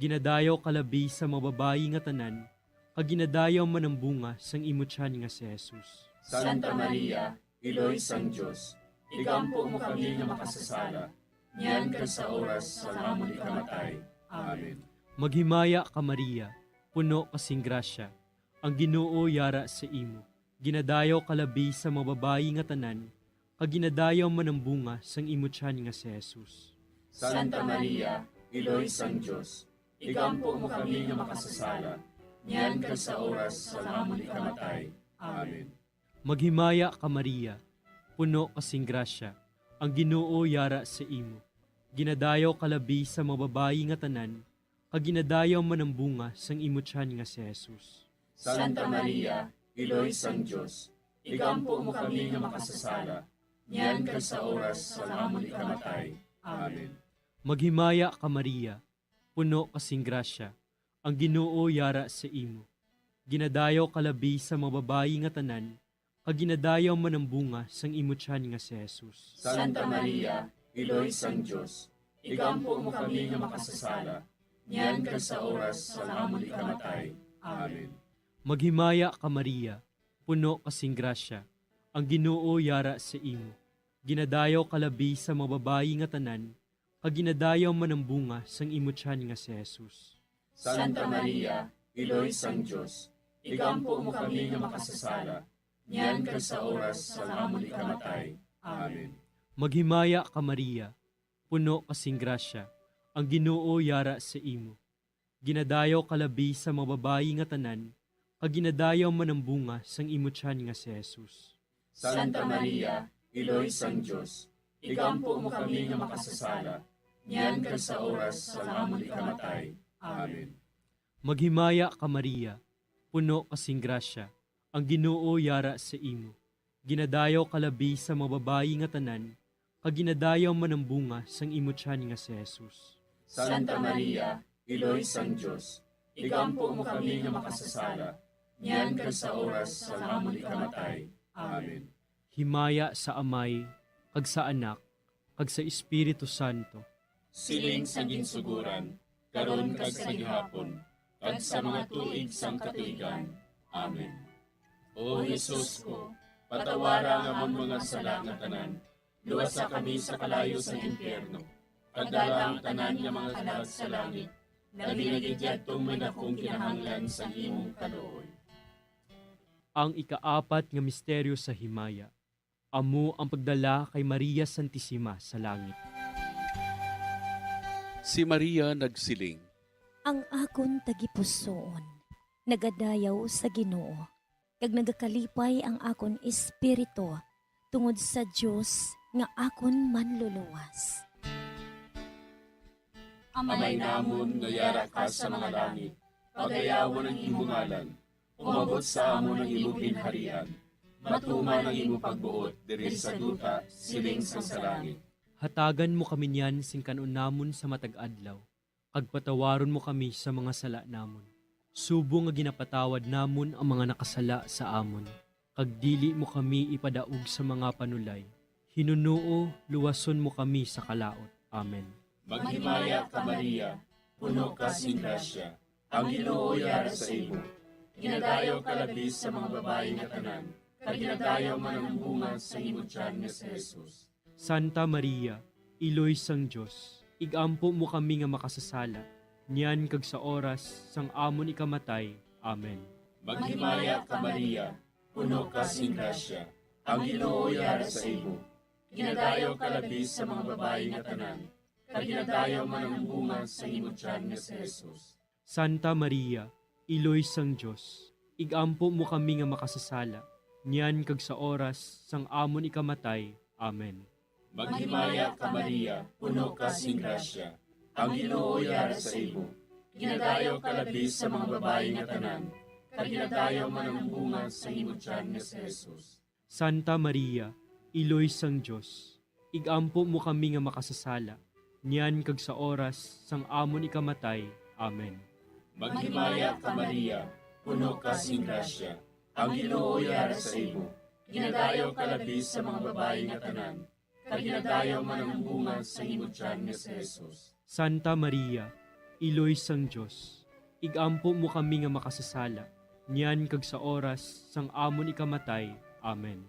Ginadayaw ka labi sa mga babayi nga tanan, kag ginadayaw man ang bunga sang imo tiyan nga si Jesus. Santa Maria, Iloy sang Dios, igampo mo kami nga makasasala, niyan kag sa oras sang amon ikamatay. Amen. Maghimaya ka, Maria, puno ka sing grasya, ang Ginoo yara sa imo. Ginadayaw ka labi sa mga babayi nga tanan, kag ginadayaw man ang bunga sang imo tiyan nga si Jesus. Santa Maria, Iloy sang Dios, igampo mo kami nga makasasala, niyan kag sa oras sang amon ikamatay. Amen. Maghimaya ka, Maria, puno ka sing grasya, ang Ginoo yara sa imo. Ginadayaw ka labi sa mga babayi nga tanan, kag ginadayaw man ang bunga sang imo tiyan nga si Jesus. Santa Maria, Iloy sang Dios, igampo mo kami nga makasasala, niyan kag sa oras sang amon ikamatay. Amen. Maghimaya ka, Maria, puno ka sing grasya, ang Ginoo yara sa imo. Ginadayaw ka labi sa mga babayi nga tanan, kag ginadayaw man ang bunga sang imo tiyan nga si Jesus. Santa Maria, Iloy sang Dios, igampo mo kami nga makasasala, niyan kag sa oras sang amon ikamatay. Amen. Maghimaya ka, Maria, puno ka sing grasya, ang Ginoo yara sa imo. Ginadayaw ka labi sa mga babayi nga tanan, kag ginadayaw man ang bunga sang imo tiyan nga si Jesus. Santa Maria, Iloy sang Dios, igampo mo kami nga makasasala, niyan kag sa oras sang amon ikamatay. Amen. Maghimaya ka, Maria, puno ka sing grasya, ang Ginoo yara sa imo. Ginadayaw ka labi sa mga babayi nga tanan, kag ginadayaw man ang bunga sang imo tiyan nga si Jesus. Santa Maria, Iloy sang Dios, igampo mo kami nga makasasala, niyan kag sa oras sang amon ikamatay. Amen. Maghimaya ka, Maria, puno ka sing grasya, ang Ginoo yara sa imo. Ginadayaw ka labi sa mga babayi nga tanan, kag ginadayaw man ang bunga sang imo tiyan nga si Jesus. Santa Maria, Iloy sang Dios, igampo mo kami nga makasasala, niyan kag sa oras sang amon ikamatay. Amen. Himaya sa Amay, kag sa Anak, kag sa Espiritu Santo. Siling sa ginsuguran, karon kag sa gihapon, kag sa mga tuig sang katuigan. Amen. O Jesus ko, patawara ang amon mga sala nga tanan, luwasa kami sa kalayo sang impyerno, kag dala ang tanan nga mga kalag sa langit, labi na gid yadtong may dakong kinahanglan sang imong kaluoy. Ang ikaapat nga misteryo sa himaya, amo ang pagdala kay Maria Santisima sa langit. Si Maria nagsiling, Ang akon tagipusoon nagadayaw sa Ginoo, kag nagakalipay ang akon espiritu tungod sa Dios nga akon Manluluwas. Amay namon nga yara ka sa mga langit, pagayawon ang imo ngalan. Umabot sa amon ang imo ginharian. Matuman ang imo pagbuot diri sa duta, siling sang sa langit. Hatagan mo kami niyan sing kan-on namon sa matag adlaw, kag patawaron mo kami sa mga sala namon, subong nga ginapatawad namon ang mga nakasala sa amon, kag dili mo kami ipadaog sa mga panulay. Hinunoo, luwason mo kami sa kalaut. Amen. Maghimaya ka, Maria, puno ka sing grasya, ang Ginoo yara sa imo. Ginadayaw ka labi sa mga babayi nga tanan, kag ginadayaw man ang bunga sa imo tiyan nga si Jesus. Santa Maria, Iloy sang Dios, igampo mo kami nga makasasala, niyan kag sa oras sang amon ikamatay. Amen. Maghimaya ka, Maria, puno ka sing grasya, ang Ginoo yara sa imo. Ginadayaw ka labi sa mga babayi nga tanan, kag ginadayaw man ang bunga sa imo tiyan nga si Jesus. Santa Maria, Iloy sang Dios, igampo mo kami nga makasasala, niyan kag sa oras sang amon ikamatay. Amen. Maghimaya ka, Maria, puno ka sing grasya, ang Ginoo yara sa imo. Ginadayaw ka labi sa mga babayi nga tanan, kag ginadayaw man ang bunga sa imo tiyan nga si Jesus. Santa Maria, Iloy sang Dios, igampo mo kami nga makasasala, niyan kag sa oras sang amon ikamatay. Amen. Maghimaya ka, Maria, puno ka sing grasya, ang Ginoo yara sa imo. Ginadayaw ka labi sa mga babayi nga tanan, kag ginadayaw man ang bunga sa imo tiyan nga si Jesus. Santa Maria, Iloy sang Dios, igampo mo kami nga makasasala, niyan kag sa oras sang amon ikamatay. Amen.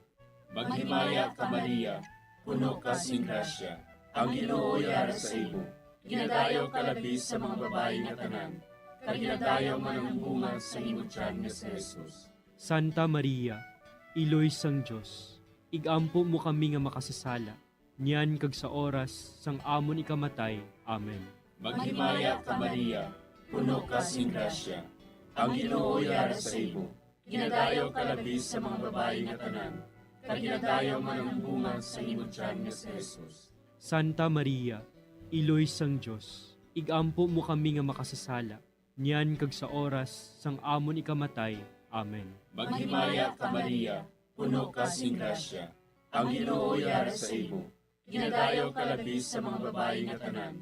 Maghimaya ka, Maria, puno ka sing grasya, ang Ginoo yara sa imo. Ginadayaw ka labi sa mga babayi nga tanan, kag ginadayaw man ang bunga sa imo tiyan nga si Jesus. Santa Maria, Iloy sang Dios, igampo mo kami nga makasasala, niyan kag sa oras sang amon ikamatay. Amen. Maghimaya ka, Maria, puno ka sing grasya, ang Ginoo yara sa imo. Ginadayaw ka labi sa mga babayi nga tanan, kag ginadayaw man ang bunga sa imo tiyan nga si Jesus. Santa Maria, Iloy sang Dios, igampo mo kami nga makasasala, niyan kag sa oras sang amon ikamatay. Amen. Maghimaya ka, Maria, puno ka sing grasya, ang Ginoo yara sa imo. Ginadayaw ka labi sa mga babayi nga tanan,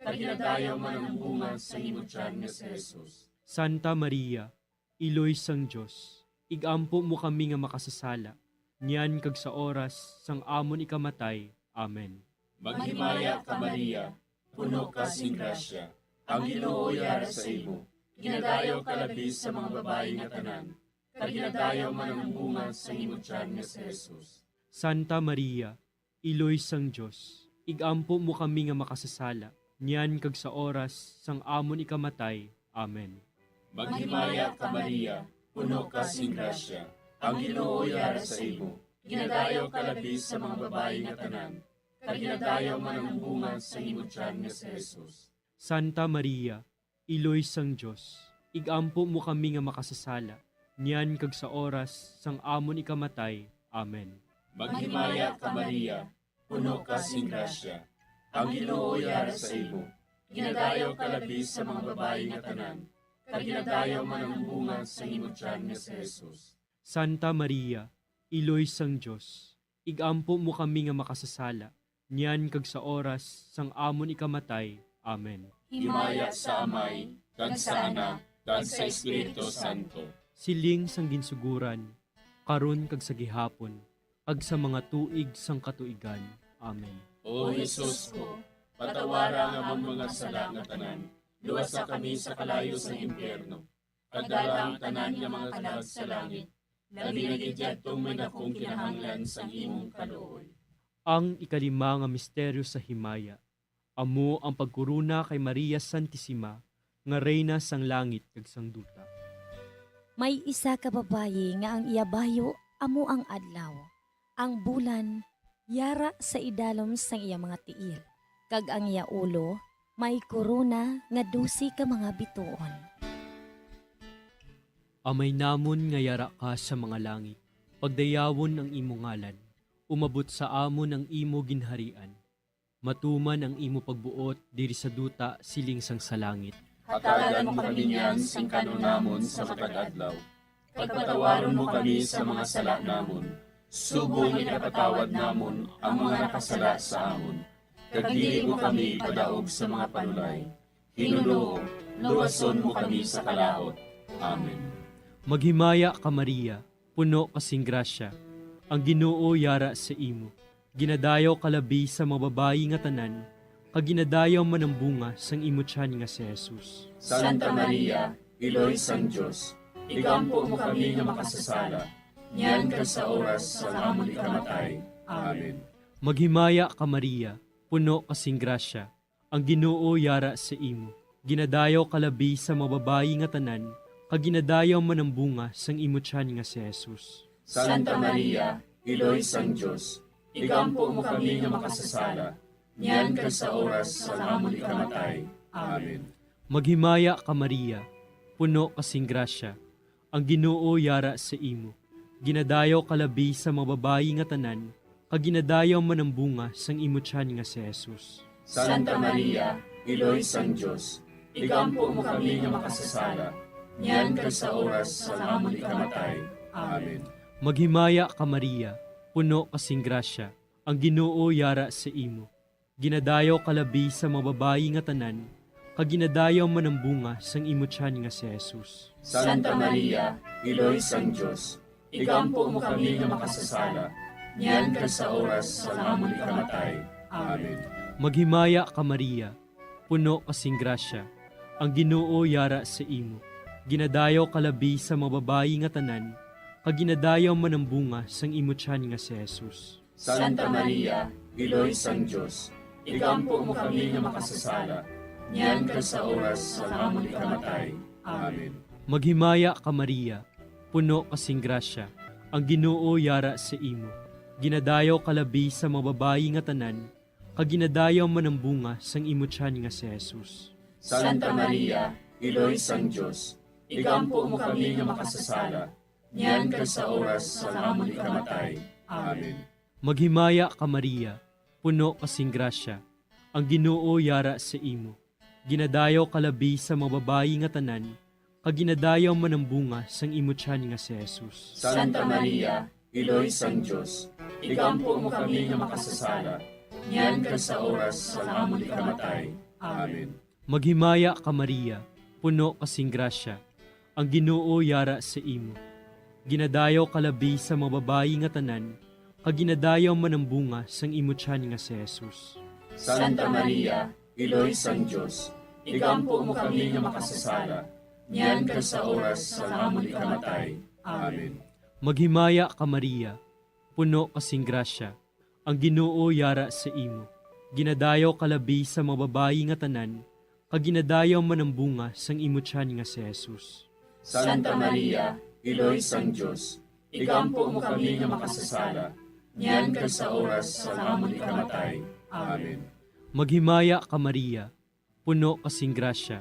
kag ginadayaw man ang bunga sa imo tiyan nga si Jesus. Santa Maria, Iloy sang Dios, igampo mo kami nga makasasala, niyan kag sa oras sang amon ikamatay. Amen. Maghimaya ka, Maria, puno ka sing grasya, ang Ginoo yara sa imo. Ginadayaw ka labi sa mga babayi nga tanan, kag ginadayaw man ang bunga sa imo tiyan nga si Jesus. Santa Maria, Iloy sang Dios, igampo mo kami nga makasasala, niyan kag sa oras sang amon ikamatay. Amen. Maghimaya ka, Maria, puno ka sing grasya, ang Ginoo yara sa imo. Ginadayaw ka labi sa mga babayi nga tanan, kag ginadayaw man ang bunga sa imo tiyan nga si Jesus. Santa Maria, Iloy sang Dios, igampo mo kami nga makasasala, niyan kag sa oras sang amon ikamatay. Amen. Maghimaya ka, Maria, puno ka sing grasya, ang Ginoo yara sa imo. Ginadayaw ka labi sa mga babayi nga tanan, kag ginadayaw man ang bunga sa imo tiyan nga si Jesus. Santa Maria, Iloy sang Dios, igampo mo kami nga makasasala, niyan kag sa oras sang amon ikamatay. Amen. Himaya sa Amay, kag sa Anak, kag sa Espiritu Santo. Siling sang ginsuguran, karon kag sa gihapon, kag sa mga tuig sang katuigan. Amen. O Jesus ko, patawara ang amon mga sala nga tanan, luwasa kami sa kalayo sang impyerno, kag dala ang tanan nga mga kalag sa langit, labi na gid yadtong may dakong kinahanglan sang imong kaluoy. Ang ikalima nga misteryo sa himaya, amo ang pagkorona kay Maria Santisima nga Reyna sang langit kag sang duta. May isa ka babayi nga ang iya bayo amo ang adlaw. Ang bulan yara sa idalom sang iya mga tiil, kag ang iya ulo May korona nga dose ka mga bituon. Amay namon nga yara ka sa mga langit, pagdayawon ang imo ngalan. Umabot sa amon ang imo ginharian. Matuman ang imo pagbuot diri sa duta siling sang sa langit. Hatagan mo kami niyan sing kan-on namon sa matag adlaw, kag patawaron mo kami sa mga sala namon, subong nga ginapatawad namon ang mga nakasala sa amon, kag dili mo kami ipadaog sa mga panulay. Hinunoo, luwason mo kami sa kalaut. Amen. Maghimaya ka, Maria, puno ka sing grasya, ang Ginoo yara sa imo. Ginadayaw ka labi sa mga babayi nga tanan, kag ginadayaw man ang bunga sang imo tiyan nga si Jesus. Santa Maria, Iloy sang Dios, igampo mo kami nga makasasala, niyan kag sa oras sang amon ikamatay. Amen. Maghimaya ka, Maria, puno ka sing grasya, ang Ginoo yara sa imo. Ginadayaw ka labi sa mga babayi nga tanan, kag ginadayaw man ang bunga sang imo tiyan nga si Jesus. Santa Maria, Iloy sang Dios, igampo mo kami nga makasasala, niyan kag sa oras sang amon ikamatay. Amen. Maghimaya ka, Maria, puno ka sing grasya, ang Ginoo yara sa imo. Ginadayaw ka labi sa mga babayi nga tanan, kag ginadayaw man ang bunga sang imo tiyan nga si Jesus. Santa Maria, Iloy sang Dios, igampo mo kami nga makasasala, niyan kag sa oras sang amon ikamatay. Amen. Maghimaya ka, Maria, puno ka sing grasya, ang Ginoo yara sa imo. Ginadayaw ka labi sa mga babayi nga tanan, kag ginadayaw man ang bunga sang imo tiyan nga si Jesus. Santa Maria, Iloy sang Dios, igampo mo kami nga makasasala, niyan kag sa oras sang amon ikamatay. Amen. Maghimaya ka, Maria, puno ka sing grasya, ang Ginoo yara sa imo. Ginadayaw ka labi sa mga babayi nga tanan, kag ginadayaw man ang bunga sang imo tiyan nga si Jesus. Santa Maria, Iloy sang Dios, igampo mo kami nga makasasala, niyan kag sa oras sang amon ikamatay. Amen. Maghimaya ka, Maria, puno ka sing grasya, ang Ginoo yara sa imo. Ginadayaw ka labi sa mga babayi nga tanan, kag ginadayaw man ang bunga sang imo tiyan nga si Jesus. Santa Maria, Iloy sang Dios, igampo mo kami nga makasasala, niyan kag sa oras sang amon ikamatay. Amen. Maghimaya ka, Maria, puno ka sing grasya, ang Ginoo yara sa imo. Ginadayaw ka labi sa mga babayi nga tanan, kag ginadayaw man ang bunga sang imo tiyan nga si Jesus. Santa Maria, Iloy sang Dios, igampo mo kami nga makasasala, niyan kag sa oras sang amon ikamatay. Amen. Maghimaya ka, Maria, puno ka sing grasya, ang Ginoo yara sa imo. Ginadayaw ka labi sa mga babayi nga tanan, kag ginadayaw man ang bunga sang imo tiyan nga si Jesus. Santa Maria, Iloy sang Dios, igampo mo kami nga makasasala, niyan kag sa oras sang amon ikamatay. Amen. Maghimaya ka, Maria, puno ka sing grasya, ang Ginoo yara sa imo. Ginadayaw ka labi sa mga babayi nga tanan, kag ginadayaw man ang bunga sang imo tiyan nga si Jesus. Santa Maria, Iloy sang Dios, igampo mo kami nga makasasala, niyan kag sa oras sang amon ikamatay. Amen. Maghimaya ka, Maria, puno ka sing grasya,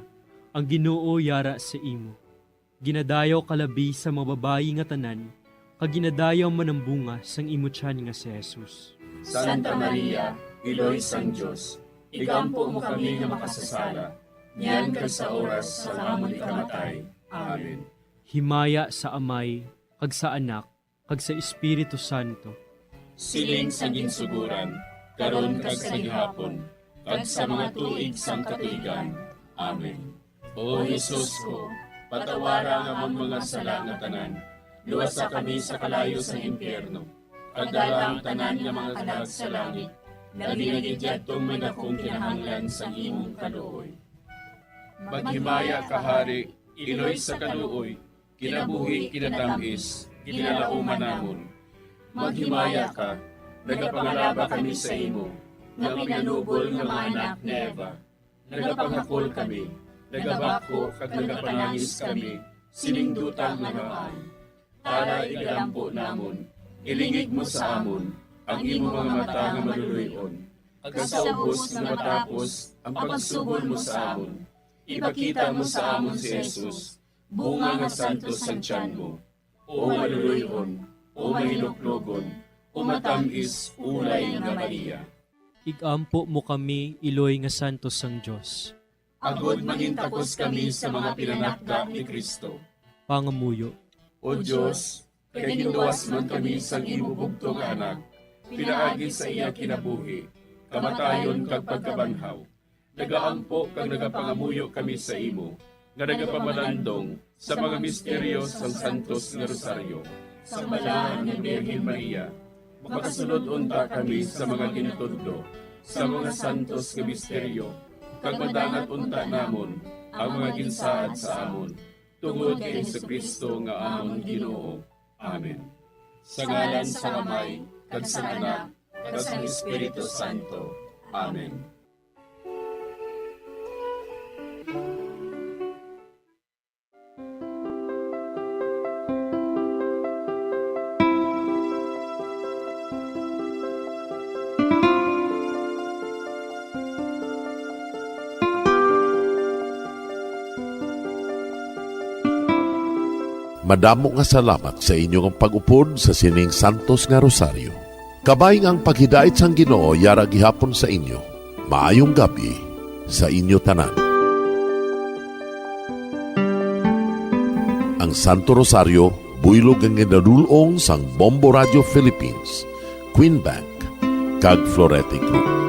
ang Ginoo yara sa imo. Ginadayaw ka labi sa mga babayi nga tanan, kag ginadayaw man ang bunga sang imo tiyan nga si Jesus. Santa Maria, Iloy sang Dios, igampo mo kami nga makasasala, niyan kag sa oras sang amon ikamatay. Amen. Himaya sa Amay, kag sa Anak, kag sa Espiritu Santo. Siling sa ginsugoran, karon kag sa gihapon, kag sa mga tuig sang katuigan. Amen. O Jesus ko, patawara ang amon mga sala nga tanan, luwasa kami sa kalayo sang impyerno, kag dala ang tanan nga mga kalag sa langit, labi na gid yadtong may dakong kinahanglan sang imong kaluoy. Maghimaya ka, Hari, Iloy sa kaluoy, kinabuhi, kinatam-is, ginalauman namon. Maghimaya ka, nagapangalaba kami sa imo, nga pinanubol nga mga anak ni Eva. Nagapanghakol kami, nagabako kag nagapanangis kami sining duta nga ngaan. Tara, igalampo namon, ilingig mo sa amon ang imo mga mata nga maluloy-on, Kag sa ubos nga matapos ang pagsuhol mo sa amon, ipakita mo sa amon si Jesus, bunga nga santos sang tiyan mo. O maluloy-on, o mahinuklogon, o matam-is ulay nga Maria. Ig-ampo mo kami, iloy nga santos sang Dios. Agod mangintakos kami sa mga pinanakda ni Cristo. Pangamuyo. O Dios, kay ginluwas man kami sang imo bugtong nga Anak, pinaagi sa iya kinabuhi, kamatayon, kag pagkabanhaw, nagaampo kag nagapangamuyo kami sa imo, nga nagapamalandong sa mga misteryo sang Santos nga Rosaryo, sang Balahan nga Birhen Maria. Makasulod unta kami sa mga ginatudlo sa mga santos nga misteryo, kag madangat unta namon ang mga ginsaad sa amon, tungod kay Jesu-Cristo nga amon Ginoo. Amen. Sa ngalan sang Amay, kag sang Anak, kag sang Espiritu Santo. Amen. Madamo nga salamat sa inyo nga pag-upod sa sining santos nga rosaryo. Kabay nga ang paghidait sang Ginoo yara gihapon sa inyo. Maayong gab-i sa inyo tanan. Ang Santo Rosario, buylog nga ginadul-ong sang Bombo Radio Philippines, Queen Bank, kag Florete Group.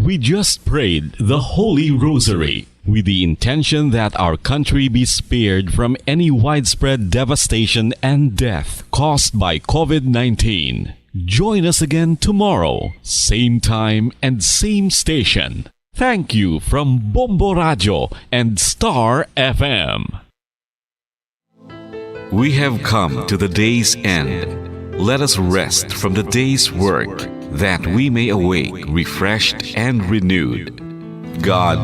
We just prayed the Holy Rosary with the intention that our country be spared from any widespread devastation and death caused by covid nineteen. Join us again tomorrow, same time and same station. Thank you from Bombo Radio and Star F M. We have come to the day's end. Let us rest from the day's work, that we may awake refreshed and renewed. God,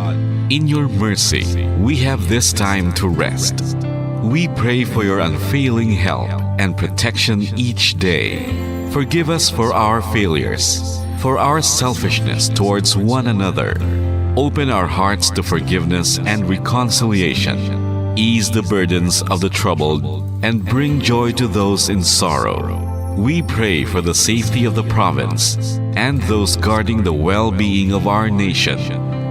in your mercy, we have this time to rest. We pray for your unfailing help and protection each day. Forgive us for our failures, for our selfishness towards one another. Open our hearts to forgiveness and reconciliation. Ease the burdens of the troubled and bring joy to those in sorrow. We pray for the safety of the province and those guarding the well-being of our nation,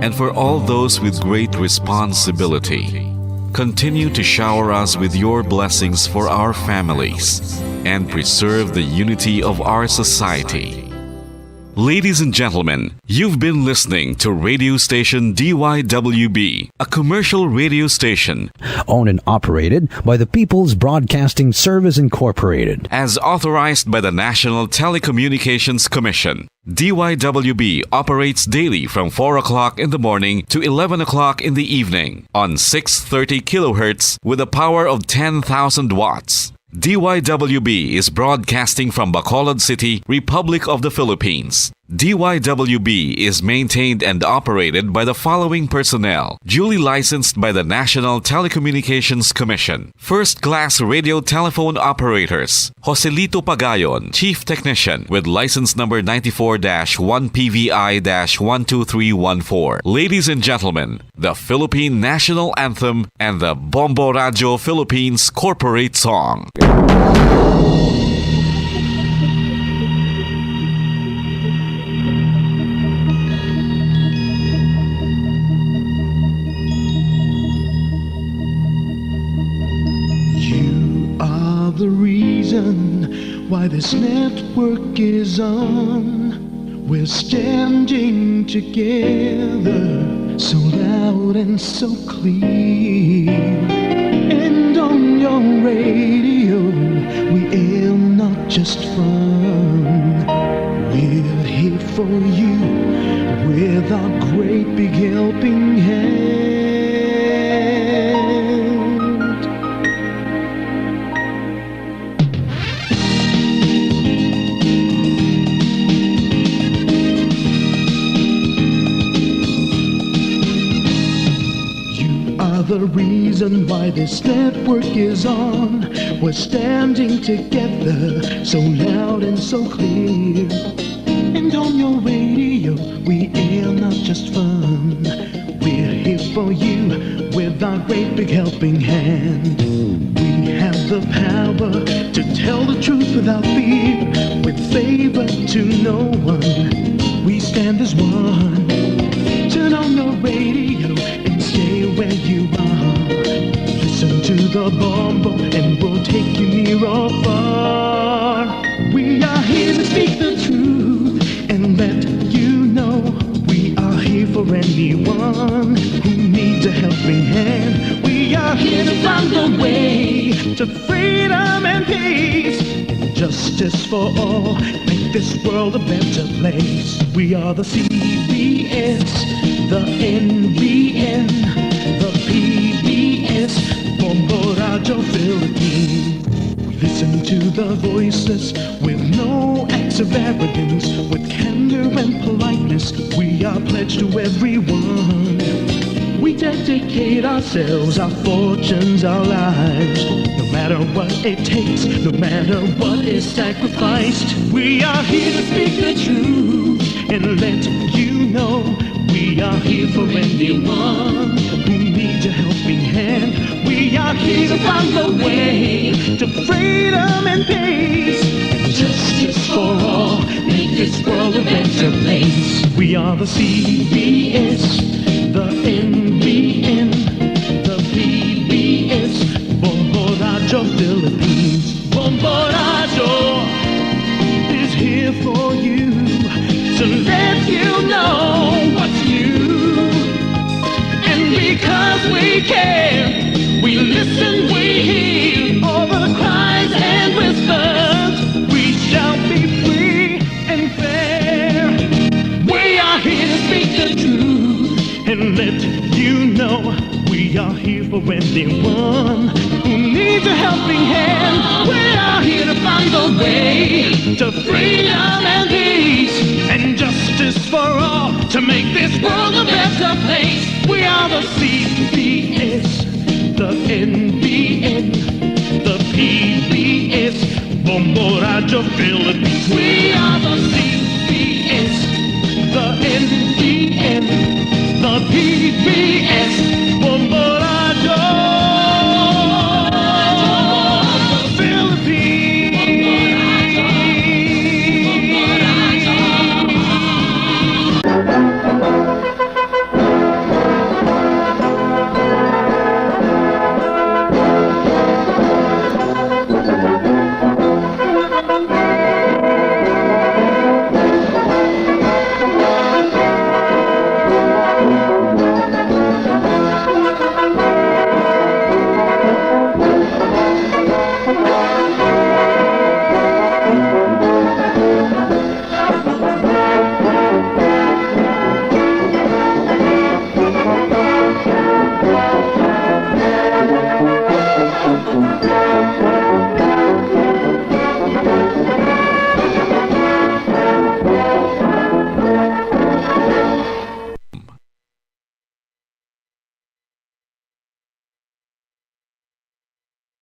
and for all those with great responsibility. Continue to shower us with your blessings for our families and preserve the unity of our society. Ladies and gentlemen, you've been listening to radio station D Y W B, a commercial radio station owned and operated by the People's Broadcasting Service Incorporated. As authorized by the National Telecommunications Commission. D Y W B operates daily from four o'clock in the morning to eleven o'clock in the evening on six thirty kilohertz with a power of ten thousand watts. D Y W B is broadcasting from Bacolod City, Republic of the Philippines. D Y W B is maintained and operated by the following personnel, duly licensed by the National Telecommunications Commission. First class radio telephone operators, Joselito Pagayon, Chief Technician, with license number ninety-four dash one P V I dash one two three one four. Ladies and gentlemen, the Philippine National Anthem and the Bombo Radio Philippines Corporate Song. You are the reason why this network is on. We're standing together, so loud and so clear. And on your radio, we air not just fun. We're here for you with our great big helping hand. You are The reason why this network is on. We're standing together, so loud and so clear. And on your radio, we air not just fun. We're here for you with our great big helping hand. We have the power to tell the truth without fear, with favor to no one. We stand as one. Turn on your radio and stay where you are. Listen to the Bombo and we'll take you near or far. We are here to speak the truth and let you know we are here for anyone who needs a helping hand. We are here to find the way to freedom and peace and justice for all. Make this world a better place. We are the C B S, the N B N, the P B S, Bombo Radio Philippines. We listen to the voices with no acts of arrogance, with candor and politeness. We are pledged to everyone. We dedicate ourselves, our fortunes, our lives. No matter what it takes, no matter what is sacrificed, we are here to speak the truth and let you know we are here for anyone who needs a helping hand. We are here to find the way to freedom and peace and justice for all. Make this world a better place. We are the C B S, the N B N, the P B S, Bombo Radio Philippines. Bombo Radio is here for you to let you know what's new. And because we care, we listen, we hear all the cries and whispers. We shall be free and fair. We are here to speak the truth and let you know we are here for anyone who needs a helping hand. We are here to find the way to freedom and peace and justice for all, to make this world a better place. We are the C B S, the N B N, the P B S, Bombo Radio Philippines. We are the C B S, the N B N, the P B S,